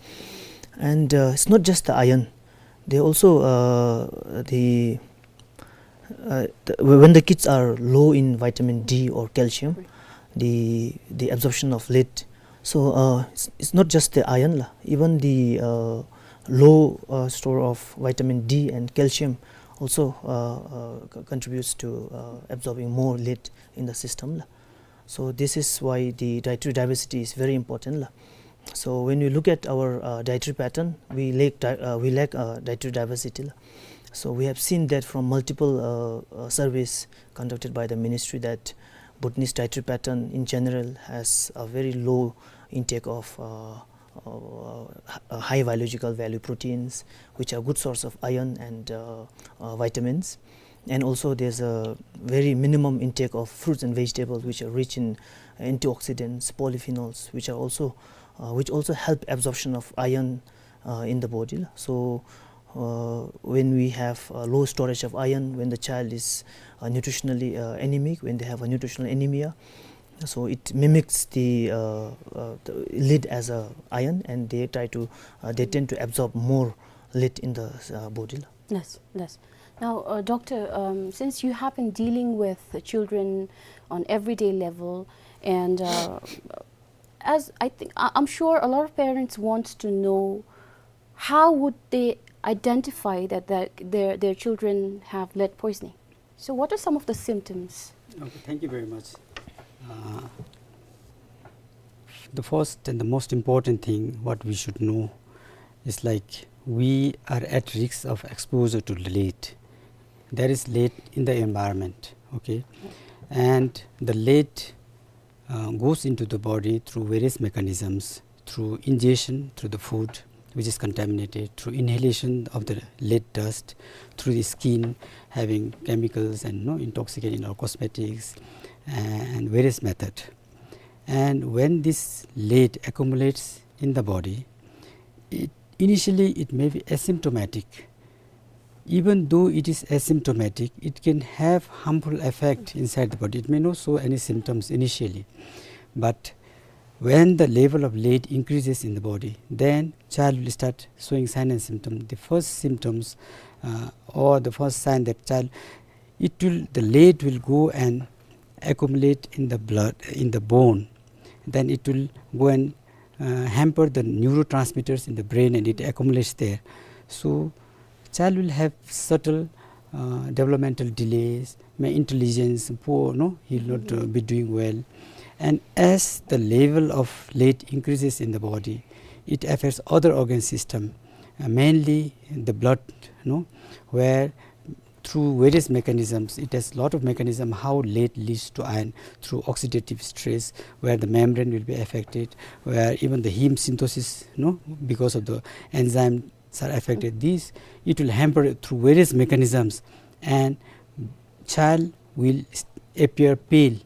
And, uh, it's not just the iron. They also, uh, the uh, the, when the kids are low in vitamin D or calcium, the, the absorption of lead. So, uh, it's, it's not just the iron la. Even the, uh, low, uh, store of vitamin D and calcium also, uh, uh, co-, contributes to, uh, absorbing more lead in the system la. So this is why the dietary diversity is very important la. So when we look at our, uh, dietary pattern, we lack di-, uh, we lack, uh, dietary diversity la. So we have seen that from multiple, uh, uh, surveys conducted by the ministry that Bhutanese dietary pattern in general has a very low intake of, uh, uh, h-, uh, high biological value proteins, which are good source of iron and, uh, uh, vitamins. And also there's a very minimum intake of fruits and vegetables, which are rich in antioxidants, polyphenols, which are also, uh, which also help absorption of iron, uh, in the body la. So, uh, when we have a low storage of iron, when the child is, uh, nutritionally, uh, anemic, when they have a nutritional anemia, so it mimics the, uh, uh, the lead as a iron, and they try to, uh, they tend to absorb more lead in the, uh, body la. Yes, yes. Now, uh, doctor, um, since you have been dealing with the children on everyday level, and, uh, as I think, I, I'm sure a lot of parents want to know, how would they identify that, that their, their children have lead poisoning? So what are some of the symptoms? Okay, thank you very much. Uh, the first and the most important thing what we should know is, like, we are at risk of exposure to lead. There is lead in the environment, okay? And the lead, uh, goes into the body through various mechanisms, through ingestion, through the food which is contaminated, through inhalation of the lead dust, through the skin having chemicals and, you know, intoxicant in our cosmetics, and various method. And when this lead accumulates in the body, it, initially it may be asymptomatic. Even though it is asymptomatic, it can have harmful effect inside the body. It may not show any symptoms initially, but when the level of lead increases in the body, then child will start showing sign and symptom. The first symptoms, uh, or the first sign that child, it will, the lead will go and accumulate in the blood, in the bone. Then it will go and, uh, hamper the neurotransmitters in the brain, and it accumulates there. So child will have subtle, uh, developmental delays, may intelligence poor, no, he will not, uh, be doing well. And as the level of lead increases in the body, it affects other organ system, uh, mainly the blood, no, where through various mechanisms, it has lot of mechanism how lead leads to iron, through oxidative stress, where the membrane will be affected, where even the heme synthesis, no, because of the enzyme are affected. This, it will hamper through various mechanisms, and child will s-, appear pale,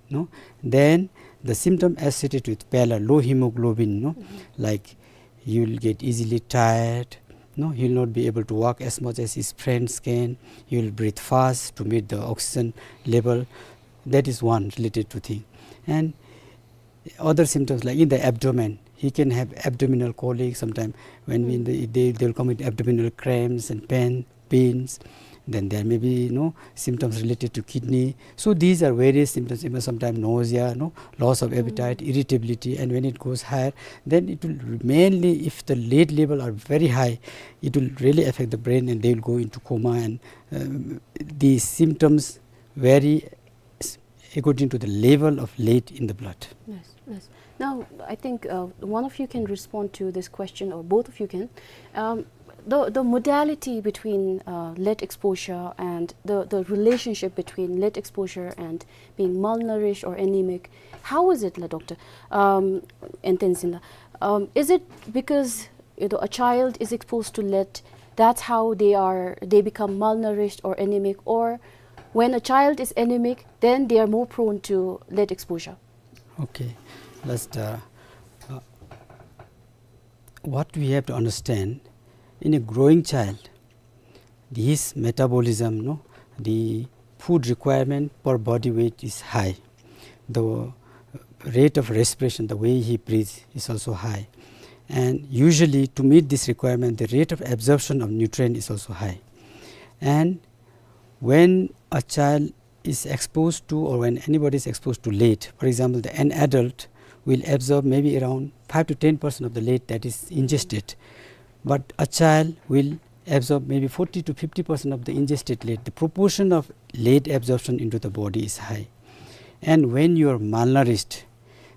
no? Then the symptom associated with pallor, low hemoglobin, no? Like, he will get easily tired, no? He will not be able to walk as much as his friends can. He will breathe fast to meet the oxygen level. That is one related to thing. And other symptoms, like in the abdomen, he can have abdominal colic sometime. When we, they, they, they will come with abdominal cramps and pain, pains. Then there may be, you know, symptoms related to kidney. So these are various symptoms, even sometimes nausea, no, loss of appetite, irritability, and when it goes higher, then it will mainly, if the lead level are very high, it will really affect the brain and they will go into coma, and, um, these symptoms vary s-, according to the level of lead in the blood. Yes, yes. Now, I think, uh, one of you can respond to this question, or both of you can. Um, the, the modality between, uh, lead exposure and the, the relationship between lead exposure and being malnourished or anemic, how is it, la, doctor? Um, and then Sinda, um, is it because, you know, a child is exposed to lead, that's how they are, they become malnourished or anemic, or when a child is anemic, then they are more prone to lead exposure? Okay, let's, uh, uh, What we have to understand, in a growing child, his metabolism, no, the food requirement per body weight is high. The rate of respiration, the way he breathes, is also high. And usually, to meet this requirement, the rate of absorption of nutrient is also high. And when a child is exposed to, or when anybody is exposed to lead, for example, the, an adult will absorb maybe around five to ten percent of the lead that is ingested. But a child will absorb maybe forty to fifty percent of the ingested lead. The proportion of lead absorption into the body is high. And when you are malnourished,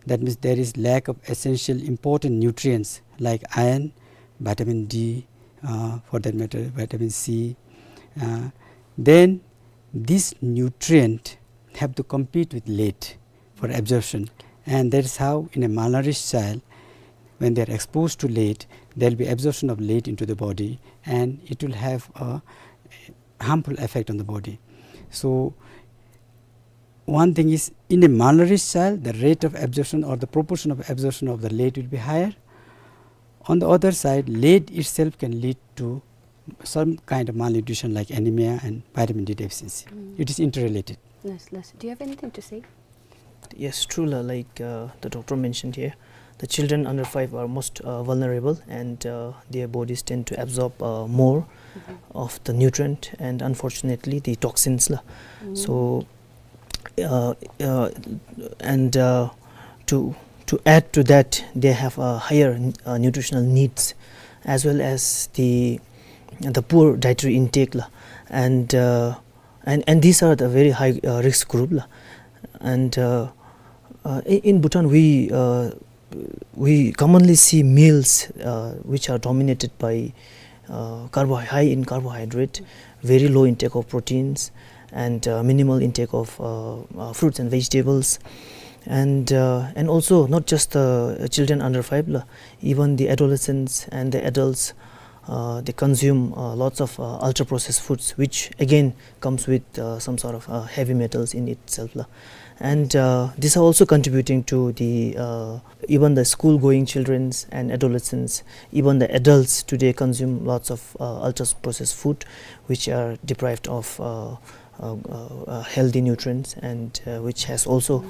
that means there is lack of essential important nutrients like iron, vitamin D, uh, for that matter, vitamin C, uh, then this nutrient have to compete with lead for absorption. And that is how in a malnourished child, when they are exposed to lead, there will be absorption of lead into the body, and it will have a harmful effect on the body. So one thing is, in a malnourished child, the rate of absorption or the proportion of absorption of the lead will be higher. On the other side, lead itself can lead to some kind of malnutrition like anemia and vitamin D deficiency. Mm. It is interrelated. Yes, yes. Do you have anything to say? Yes, true la, like, uh, the doctor mentioned here, the children under five are most, uh, vulnerable, and, uh, their bodies tend to absorb, uh, more Mm-hmm. of the nutrient and, unfortunately, the toxins la. Mm. So, uh, uh, and, uh, to, to add to that, they have a higher, uh, nutritional needs, as well as the, the poor dietary intake la. And, uh, and, and these are the very high, uh, risk group la. And, uh, uh, in, in Bhutan, we, uh, we commonly see meals, uh, which are dominated by, uh, carbo-, high in carbohydrate, very low intake of proteins, and, uh, minimal intake of, uh, uh, fruits and vegetables. And, uh, and also, not just the children under five la, even the adolescents and the adults, uh, they consume, uh, lots of, uh, ultra-processed foods, which again comes with, uh, some sort of, uh, heavy metals in itself la. And, uh, these are also contributing to the, uh, even the school-going childrens and adolescents, even the adults today consume lots of, uh, ultra-processed food, which are deprived of, uh, uh, uh, uh, healthy nutrients, and, uh, which has also,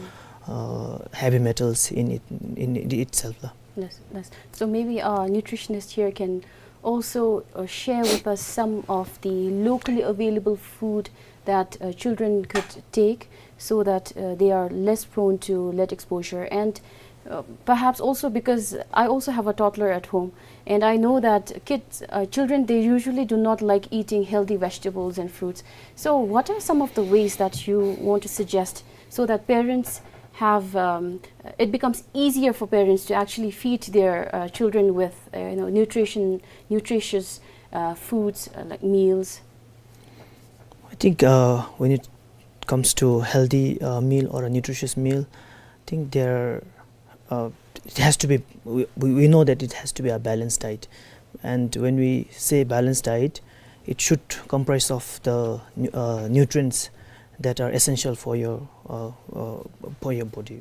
uh, heavy metals in it, in it itself la. Yes, yes. So maybe our nutritionist here can also, uh, share with us some of the locally available food that, uh, children could take so that, uh, they are less prone to lead exposure. And, uh, perhaps also because I also have a toddler at home, and I know that kids, uh, children, they usually do not like eating healthy vegetables and fruits. So what are some of the ways that you want to suggest so that parents have, um, it becomes easier for parents to actually feed their, uh, children with, uh, you know, nutrition, nutritious, uh, foods, uh, like meals? I think, uh, when it comes to healthy, uh, meal or a nutritious meal, I think there, uh, it has to be, we, we, we know that it has to be a balanced diet. And when we say balanced diet, it should comprise of the nu-, uh, nutrients that are essential for your, uh, uh, for your body.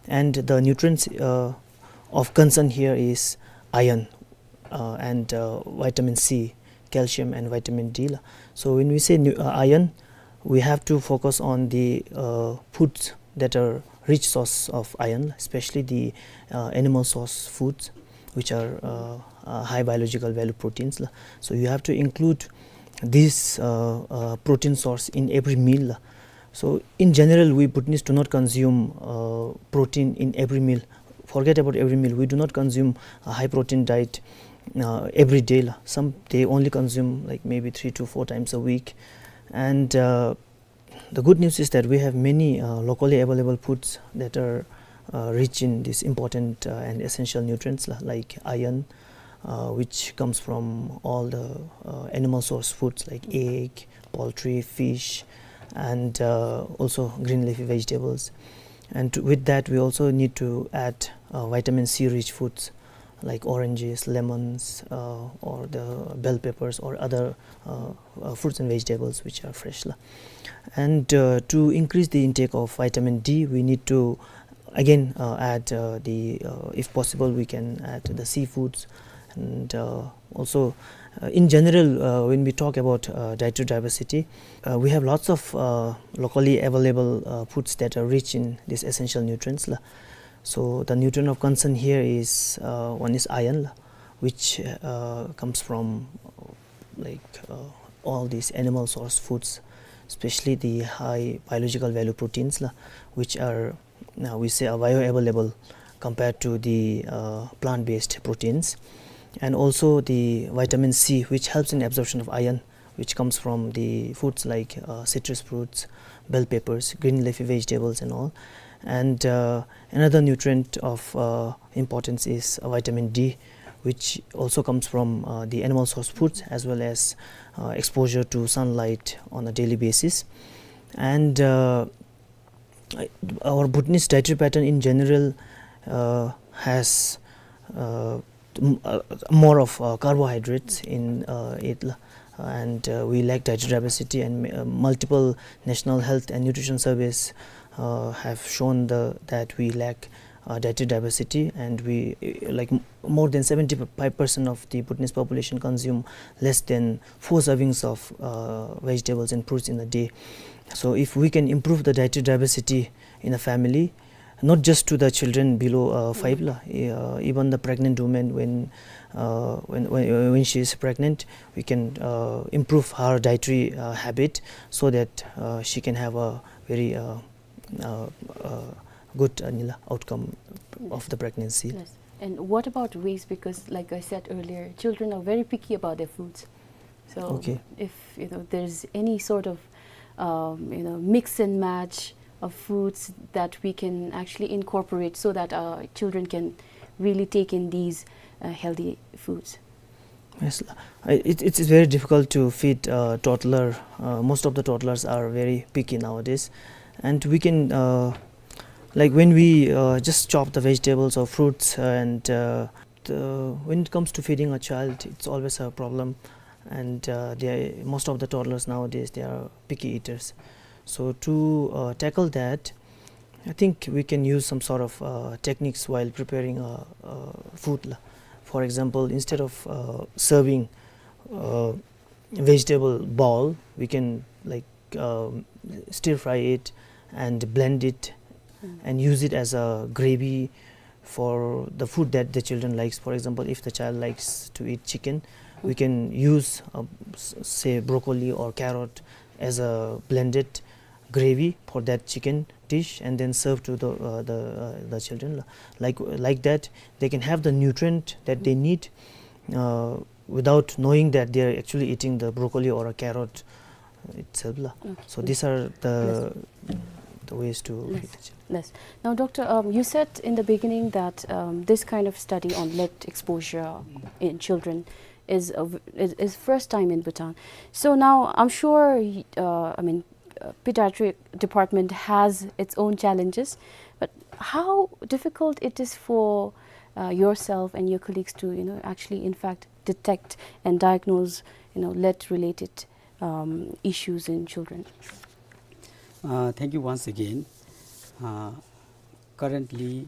And the nutrients, uh, of concern here is iron, uh, and, uh, vitamin C, calcium and vitamin D la. So when we say nu-, uh, iron, we have to focus on the, uh, foods that are rich source of iron, especially the, uh, animal source foods, which are, uh, uh, high biological value proteins la. So you have to include this, uh, uh, protein source in every meal la. So in general, we Bhutanese do not consume, uh, protein in every meal. Forget about every meal. We do not consume a high protein diet, uh, every day la. Some, they only consume, like, maybe three to four times a week. And, uh, the good news is that we have many, uh, locally available foods that are, uh, rich in these important, uh, and essential nutrients la, like iron, uh, which comes from all the, uh, animal source foods like egg, poultry, fish, and, uh, also green leafy vegetables. And to, with that, we also need to add, uh, vitamin C rich foods like oranges, lemons, uh, or the bell peppers or other, uh, uh, fruits and vegetables which are fresh la. And, uh, to increase the intake of vitamin D, we need to again, uh, add, uh, the, uh, if possible, we can add the seafoods, And uh, also, uh, in general, uh, when we talk about uh, dietary diversity, uh, we have lots of uh, locally available uh, foods that are rich in these essential nutrients la. So the nutrient of concern here is, uh, one is iron la, which uh, comes from uh, like uh, all these animal source foods, especially the high biological value proteins la, which are, uh, we say, are bioavailable compared to the uh, plant-based proteins. And also the vitamin C, which helps in absorption of iron, which comes from the foods like uh, citrus fruits, bell peppers, green leafy vegetables and all. And uh, another nutrient of uh, importance is uh, vitamin D, which also comes from uh, the animal source foods as well as uh, exposure to sunlight on a daily basis. And uh, I- our Bhutanese dietary pattern in general uh, has uh, m- uh, more of uh, carbohydrates in uh, it la. And uh, we lack dietary diversity, and uh, multiple national health and nutrition surveys uh, have shown the that we lack uh, dietary diversity, and we uh, like m- more than seventy-five percent of the Bhutanese population consume less than four servings of uh, vegetables and fruits in a day. So if we can improve the dietary diversity in a family, not just to the children below uh, five la, uh, even the pregnant women, when uh, when, when when she is pregnant, we can uh, improve her dietary uh, habit so that uh, she can have a very uh, uh, uh, good uh, nila outcome of the pregnancy. Yes. And what about waste? Because, like I said earlier, children are very picky about their foods. So, okay, if you know there's any sort of um, you know mix and match of foods that we can actually incorporate so that our children can really take in these uh, healthy foods. Yes, I- it, it is very difficult to feed uh, toddler. Uh, most of the toddlers are very picky nowadays, and we can uh, like when we uh, just chop the vegetables or fruits, and uh, the, when it comes to feeding a child, it's always a problem. And uh, they most of the toddlers nowadays, they are picky eaters. So to uh, tackle that, I think we can use some sort of uh, techniques while preparing uh, uh, food la. For example, instead of uh, serving uh, vegetable bowl, we can like um, stir fry it and blend it and use it as a gravy for the food that the children likes. For example, if the child likes to eat chicken, we can use uh, s- say broccoli or carrot as a blended gravy for that chicken dish and then serve to the uh, the uh, the children. Like like that, they can have the nutrient that they need uh, without knowing that they are actually eating the broccoli or a carrot itself la. Okay. So these are the the ways to feed the children. Yes. Now, Doctor, um, you said in the beginning that um, this kind of study on lead exposure in children is, a v- is is first time in Bhutan. So now I'm sure, y- uh, I mean, uh, pediatric department has its own challenges, but how difficult it is for uh, yourself and your colleagues to you know actually in fact detect and diagnose you know lead related um, issues in children. Uh, thank you once again. Uh, currently,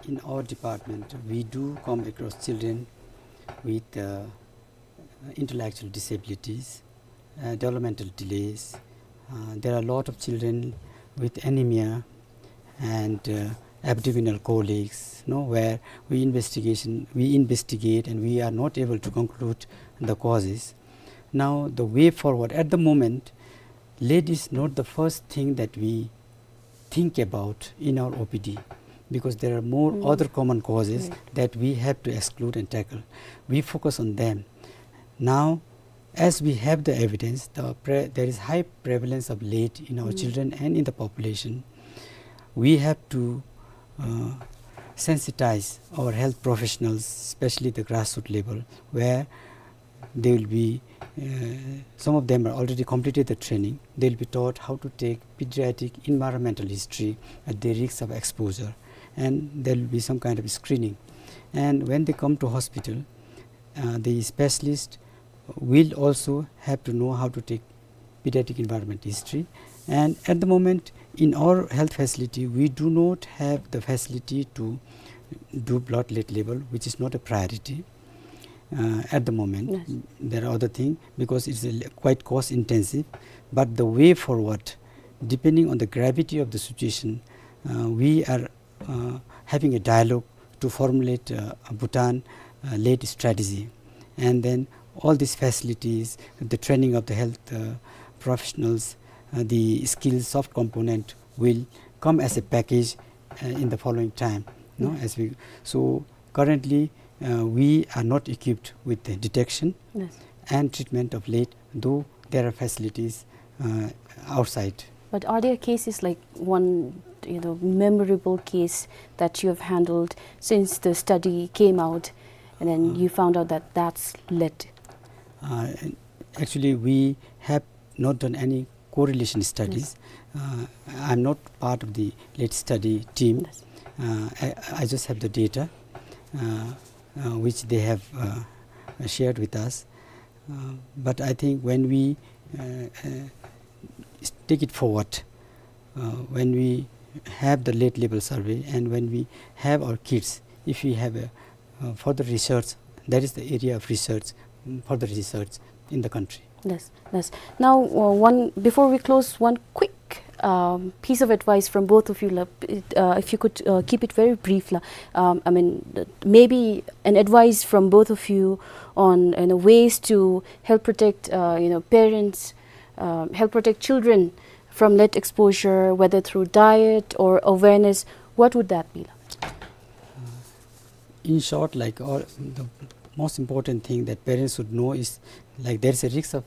in our department, we do come across children with uh, intellectual disabilities, uh, developmental delays. Uh, there are a lot of children with anemia and uh, abdominal colics, no, where we investigation we investigate and we are not able to conclude the causes. Now, the way forward at the moment, lead is not the first thing that we think about in our O P D, because there are more other common causes that we have to exclude and tackle. We focus on them. Now, as we have the evidence, the pre- there is high prevalence of lead in our children and in the population. We have to uh, sensitize our health professionals, especially the grassroots level, where they will be uh, some of them are already completed the training. They'll be taught how to take pediatric environmental history at the risk of exposure, and there will be some kind of screening. And when they come to hospital, uh, the specialist will also have to know how to take pediatric environment history. And at the moment, in our health facility, we do not have the facility to do blood lead level, which is not a priority. uh, at the moment. Yes. There are other things because it's a li-, quite cost intensive. But the way forward, depending on the gravity of the situation, uh, we are uh, having a dialogue to formulate uh, a Bhutan uh, led strategy. And then all these facilities, the training of the health uh, professionals, uh, the skills soft component will come as a package uh, in the following time. No? Mm. As we, so currently, uh, we are not equipped with the detection Yes. and treatment of lead, though there are facilities uh, outside. But are there cases like one, you know, memorable case that you have handled since the study came out, and then Uh, you found out that that's lead? Uh, actually, we have not done any correlation studies. Yes. Uh, I'm not part of the lead study team. Yes. Uh, I, I just have the data, uh, uh, which they have uh, shared with us. Uh, but I think when we uh, uh, s-, take it forward, uh, when we have the lead level survey and when we have our kits, if we have a uh, further research, that is the area of research, mm, further research in the country. Yes, yes. Now, uh, one, before we close, one quick um, piece of advice from both of you, la, uh, if you could uh, keep it very brief, la. Um, I mean, uh, maybe an advice from both of you on, you know, ways to help protect, uh, you know, parents, um, help protect children from lead exposure, whether through diet or awareness. What would that be, la? In short, like, all, the most important thing that parents should know is, like, there is a risk of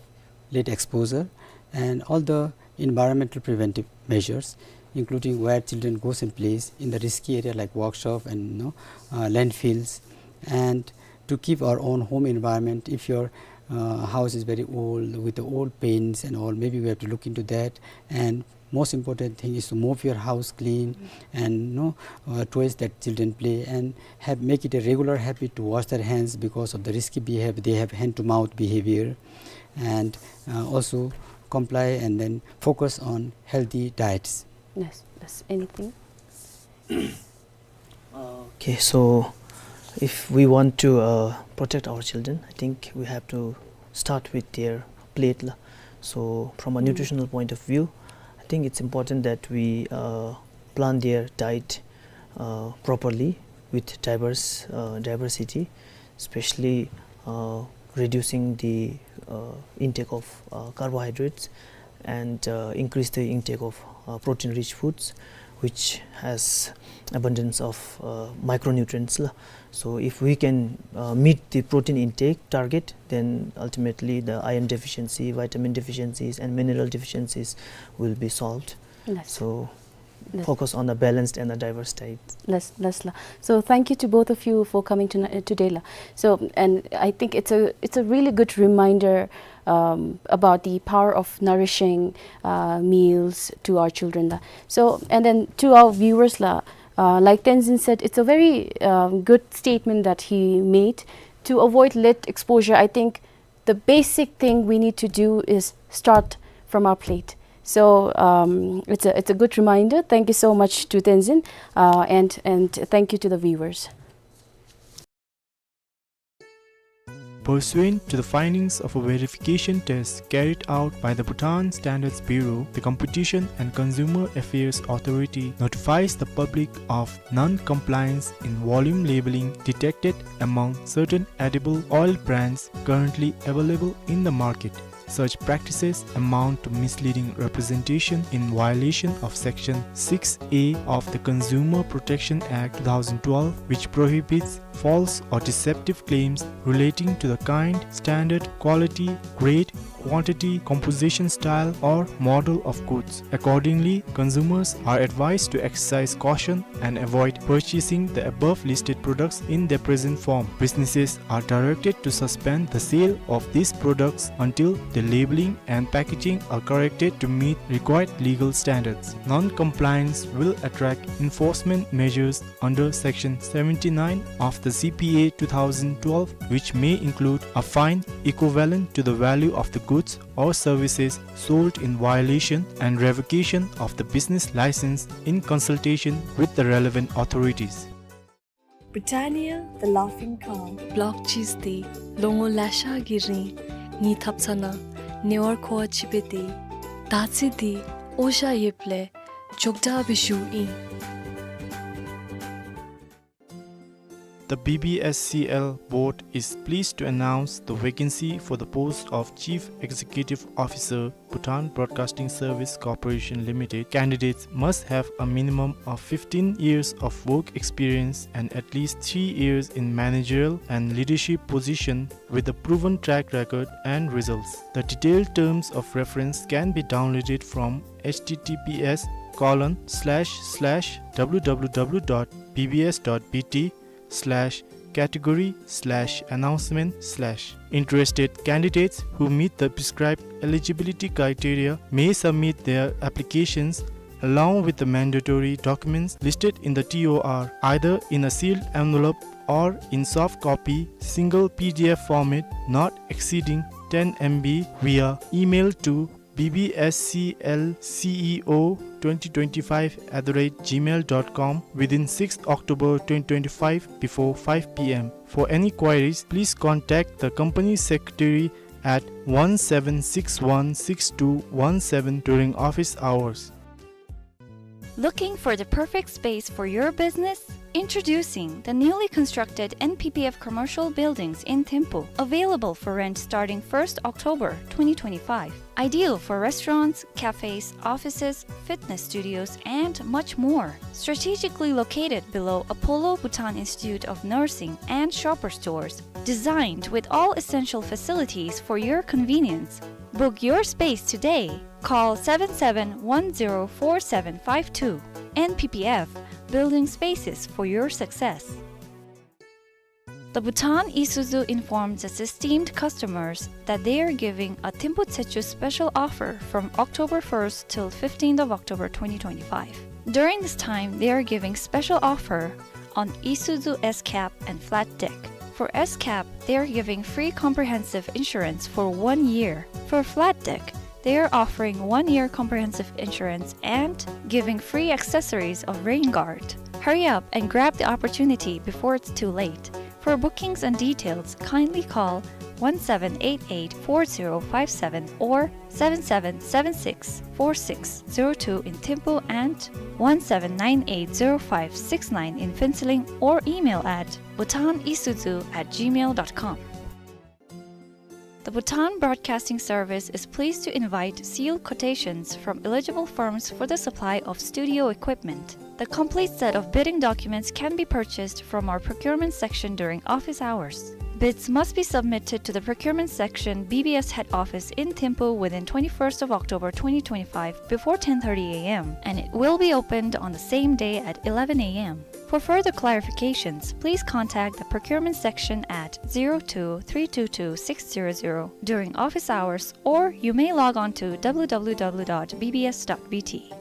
lead exposure, and all the environmental preventive measures, including where children goes and plays in the risky area like workshop and, you know, uh, landfills, and to keep our own home environment. If your uh, house is very old with the old paints and all, maybe we have to look into that. And most important thing is to mop your house clean and, you know, uh, toys that children play, and have, make it a regular habit to wash their hands because of the risky behavior. They have hand to mouth behavior, and uh, also comply and then focus on healthy diets. Yes, yes. Anything? Okay, so if we want to uh, protect our children, I think we have to start with their plate, la. So from a Mm. nutritional point of view, I think it's important that we uh, plan their diet uh, properly with diverse uh, diversity, especially uh, reducing the uh, intake of uh, carbohydrates and uh, increase the intake of uh, protein-rich foods, which has abundance of uh, micronutrients, la. So if we can uh, meet the protein intake target, then ultimately the iron deficiency, vitamin deficiencies, and mineral deficiencies will be solved. Yes. So Yes. focus on a balanced and a diverse diet. Yes, yes, la. So thank you to both of you for coming tonight, uh, today, la. So, and I think it's a, it's a really good reminder um, about the power of nourishing uh, meals to our children, la. So, and then to our viewers, la, uh, like Tenzin said, it's a very um, good statement that he made. To avoid lead exposure, I think the basic thing we need to do is start from our plate. So um, it's a, it's a good reminder. Thank you so much to Tenzin, uh, and, and thank you to the viewers. Pursuant to the findings of a verification test carried out by the Bhutan Standards Bureau, the Competition and Consumer Affairs Authority notifies the public of non-compliance in volume labeling detected among certain edible oil brands currently available in the market. Such practices amount to misleading representation in violation of Section six A of the Consumer Protection Act two thousand twelve, which prohibits false or deceptive claims relating to the kind, standard, quality, grade, quantity, composition style, or model of goods. Accordingly, consumers are advised to exercise caution and avoid purchasing the above listed products in their present form. Businesses are directed to suspend the sale of these products until the labeling and packaging are corrected to meet required legal standards. Non-compliance will attract enforcement measures under Section seventy-nine of the C P A two thousand twelve, which may include a fine equivalent to the value of the goods or services sold in violation and revocation of the business license in consultation with the relevant authorities. Britannia, the laughing cow. བོལཊ་ཅིས་འདི་ལོ་ངོ་ལེ་ཤ་གི་རིང་ངེའི་ཐབ་ཚང་ནང་ཉེ་བར་མཁོ་བ་ཅིག་སྦེ་སྡོད་ཡི། དར་ཚིལ་འདི་ཨོ་ཞ་ཡོདཔ་ལས་མགྱོགས་དྲགས་སྦེ་བཞུཝ་ཨིན། The B B S C L board is pleased to announce the vacancy for the post of Chief Executive Officer, Bhutan Broadcasting Service Corporation Limited. Candidates must have a minimum of fifteen years of work experience and at least three years in managerial and leadership position with a proven track record and results. The detailed terms of reference can be downloaded from H T T P S colon slash slash W W W dot B B S dot B T slash category slash announcement slash. Interested candidates who meet the prescribed eligibility criteria may submit their applications along with the mandatory documents listed in the T O R, either in a sealed envelope or in soft copy, single P D F format, not exceeding ten M B, via email to B B S C L C E O twenty twenty-five at the rate gmail dot com within sixth October twenty twenty-five before five P M. For any queries, please contact the company secretary at one seven six one six two one seven during office hours. Looking for the perfect space for your business? Introducing the newly constructed N P P F commercial buildings in Thimphu, available for rent starting first October twenty twenty-five. Ideal for restaurants, cafes, offices, fitness studios, and much more. Strategically located below Apollo Bhutan Institute of Nursing and Shoppers Stores. Designed with all essential facilities for your convenience. Book your space today. Call seven seven one zero four seven five two. N P P F, building spaces for your success. The Bhutan Isuzu informs its esteemed customers that they are giving a Thimphu Tsechu special offer from October first till fifteenth of October twenty twenty-five. During this time, they are giving special offer on Isuzu S-Cab and Flat Deck. For S-Cab, they are giving free comprehensive insurance for one year. For Flat Deck, they are offering one year comprehensive insurance and giving free accessories of rain guard. Hurry up and grab the opportunity before it's too late. For bookings and details, kindly call one seven eight eight four zero five seven or seven seven seven six four six zero two in Thimphu and one seven nine eight zero five six nine in Phuentsholing, or email at bhutan isuzu at gmail dot com. The Bhutan Broadcasting Service is pleased to invite sealed quotations from eligible firms for the supply of studio equipment. The complete set of bidding documents can be purchased from our procurement section during office hours. Bids must be submitted to the procurement section, B B S head office in Thimphu within twenty-first of October twenty twenty-five before ten thirty A M, and it will be opened on the same day at eleven A M. For further clarifications, please contact the procurement section at zero two three two two six zero zero during office hours, or you may log on to W W W dot B B S dot B T.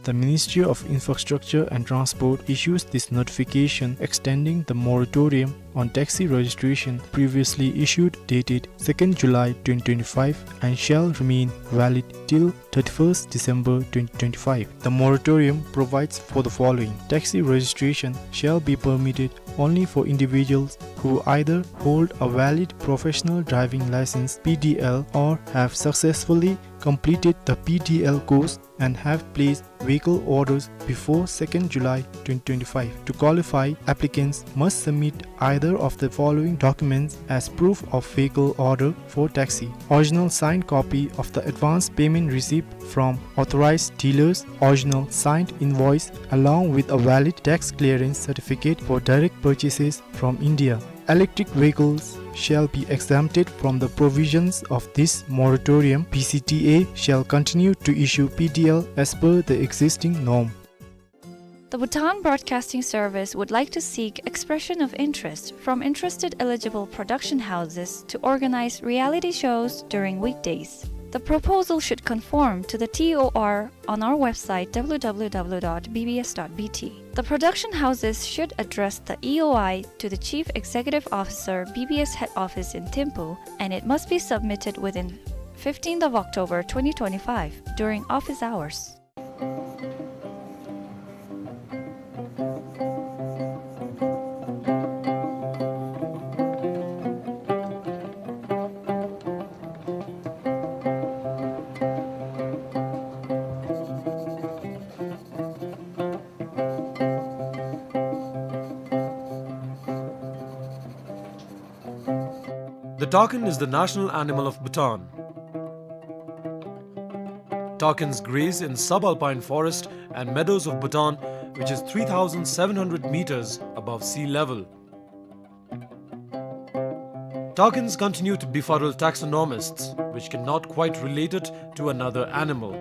The Ministry of Infrastructure and Transport issues this notification extending the moratorium on taxi registration previously issued dated second July twenty twenty-five and shall remain valid till thirty-first December twenty twenty-five. The moratorium provides for the following. Taxi registration shall be permitted only for individuals who either hold a valid professional driving license, P D L, or have successfully completed the P D L course and have placed vehicle orders before second July twenty twenty-five. To qualify, applicants must submit either of the following documents as proof of vehicle order for taxi: original signed copy of the advance payment receipt from authorized dealers, original signed invoice along with a valid tax clearance certificate for direct purchases from India. Electric vehicles shall be exempted from the provisions of this moratorium. B C T A shall continue to issue P D L as per the existing norm. The Bhutan Broadcasting Service would like to seek expression of interest from interested eligible production houses to organize reality shows during weekdays. The proposal should conform to the T O R on our website, W W W dot B B S dot B T. The production houses should address the E O I to the Chief Executive Officer, B B S Head Office in Thimphu, and it must be submitted within fifteenth of October twenty twenty-five during office hours. The takin is the national animal of Bhutan. Takins graze in subalpine forest and meadows of Bhutan, which is three thousand seven hundred meters above sea level. Takins continue to befuddle taxonomists, which cannot quite relate it to another animal.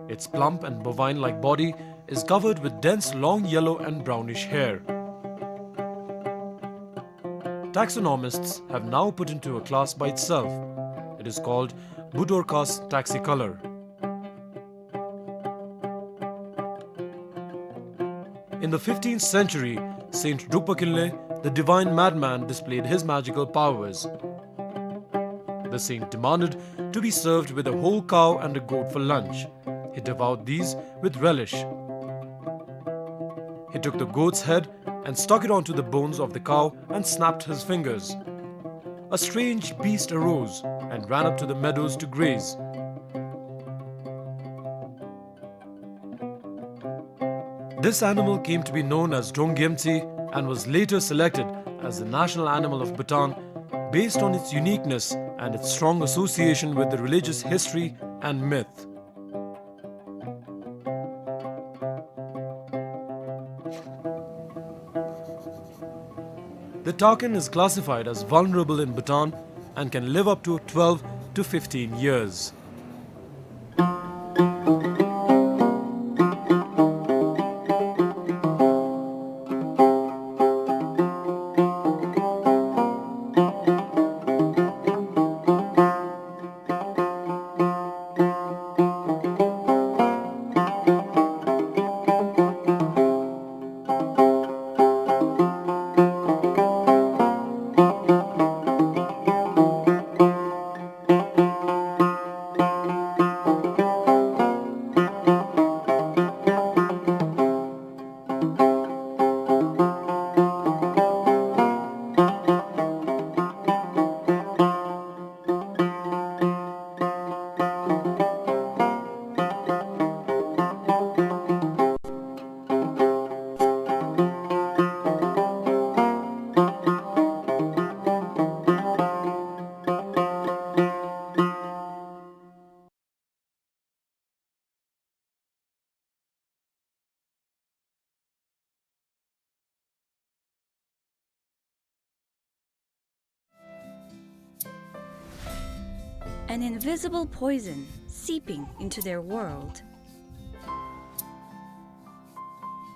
Its plump and bovine-like body is covered with dense long yellow and brownish hair. Taxonomists have now put into a class by itself. It is called Budorcas taxicolor. In the fifteenth century, Saint Drukpa Kinley, the divine madman, displayed his magical powers. The saint demanded to be served with a whole cow and a goat for lunch. He devoured these with relish. He took the goat's head and stuck it onto the bones of the cow and snapped his fingers. A strange beast arose and ran up to the meadows to graze. This animal came to be known as Drong Gyemtse and was later selected as the national animal of Bhutan based on its uniqueness and its strong association with the religious history and myth. The takin is classified as vulnerable in Bhutan and can live up to twelve to fifteen years. An invisible poison seeping into their world.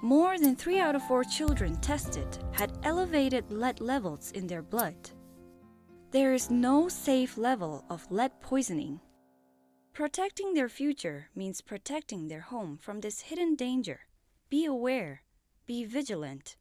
More than three out of four children tested had elevated lead levels in their blood. There is no safe level of lead poisoning. Protecting their future means protecting their home from this hidden danger. Be aware. Be vigilant.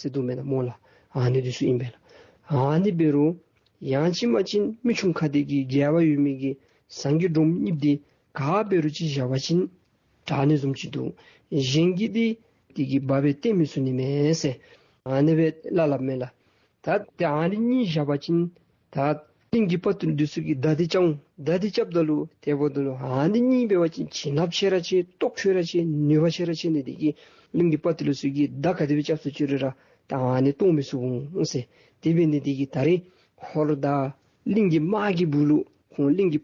ཟེར་འདུག་མེན་ན་སྨོ་ལགས། ཨ་ནི་འདི་ཚུ་ཨིན་པས་ལགས། ཨ་ནི་འབད་རུང་ ཡང་ཅིན་མ་ཅིན་མི་ཆུང་ཁ་དེ་གིས་རྒྱལ་བ་ཡོད་མི་གི་ཟངས་ཀྱི་སྒྲོམ་གཉིས་དེ་ག་འབད་རུང་ཅིག་བཞག་པ་ཅིན་དྲག་ནི་བཟུམ་ཅིག་འདུག། གཞན་གྱིས་དེ་དེ་གི་འབག་སྦེ་སྟོན་མི་ཚུགས་ནི་མས་ཟེར། ཨ་ནི་སྦེ་སླབ་སླབ་མས་ལགས། ད་དེ་ཨ་ནི་གཉིས་བཞག་པ་ཅིན་ད་གླིང་གི་དཔའ་རྟུལ་འདི་ཚུ་གིས་མདའ་དེ་རྐྱབ་འོང་། མདའ་དེ་རྐྱབ་ད་ལུ་དེ་འབདཝ་ད་ལུ་ཨ་ནི་གཉིས་འབད་བ་ཅིན་བྱིན་རླབས་ཆེ་ར་ཆེ། སྟོབས་ཆེ་ར་ཆེ། ནུས་པ་ཆེ་ར་ཆེ་ནི་དེ་གིས་གླིང་གི་དཔའ་རྟུལ་ཚུ་གིས་མདའ་ག་དེ་སྦེ་རྐྱབ་ས་ཅི་རུང་ར་ད་ཨ་ནི་གཏོང་མི་ཚུགས་འོང་ཟེར། དེ་འབད་ནི་དེ་གིས་ད་རེས་ཧོར་དང་གླིང་གི་དམག་གི་སྦུག་ལུ་ཁོང་གླིང་གི་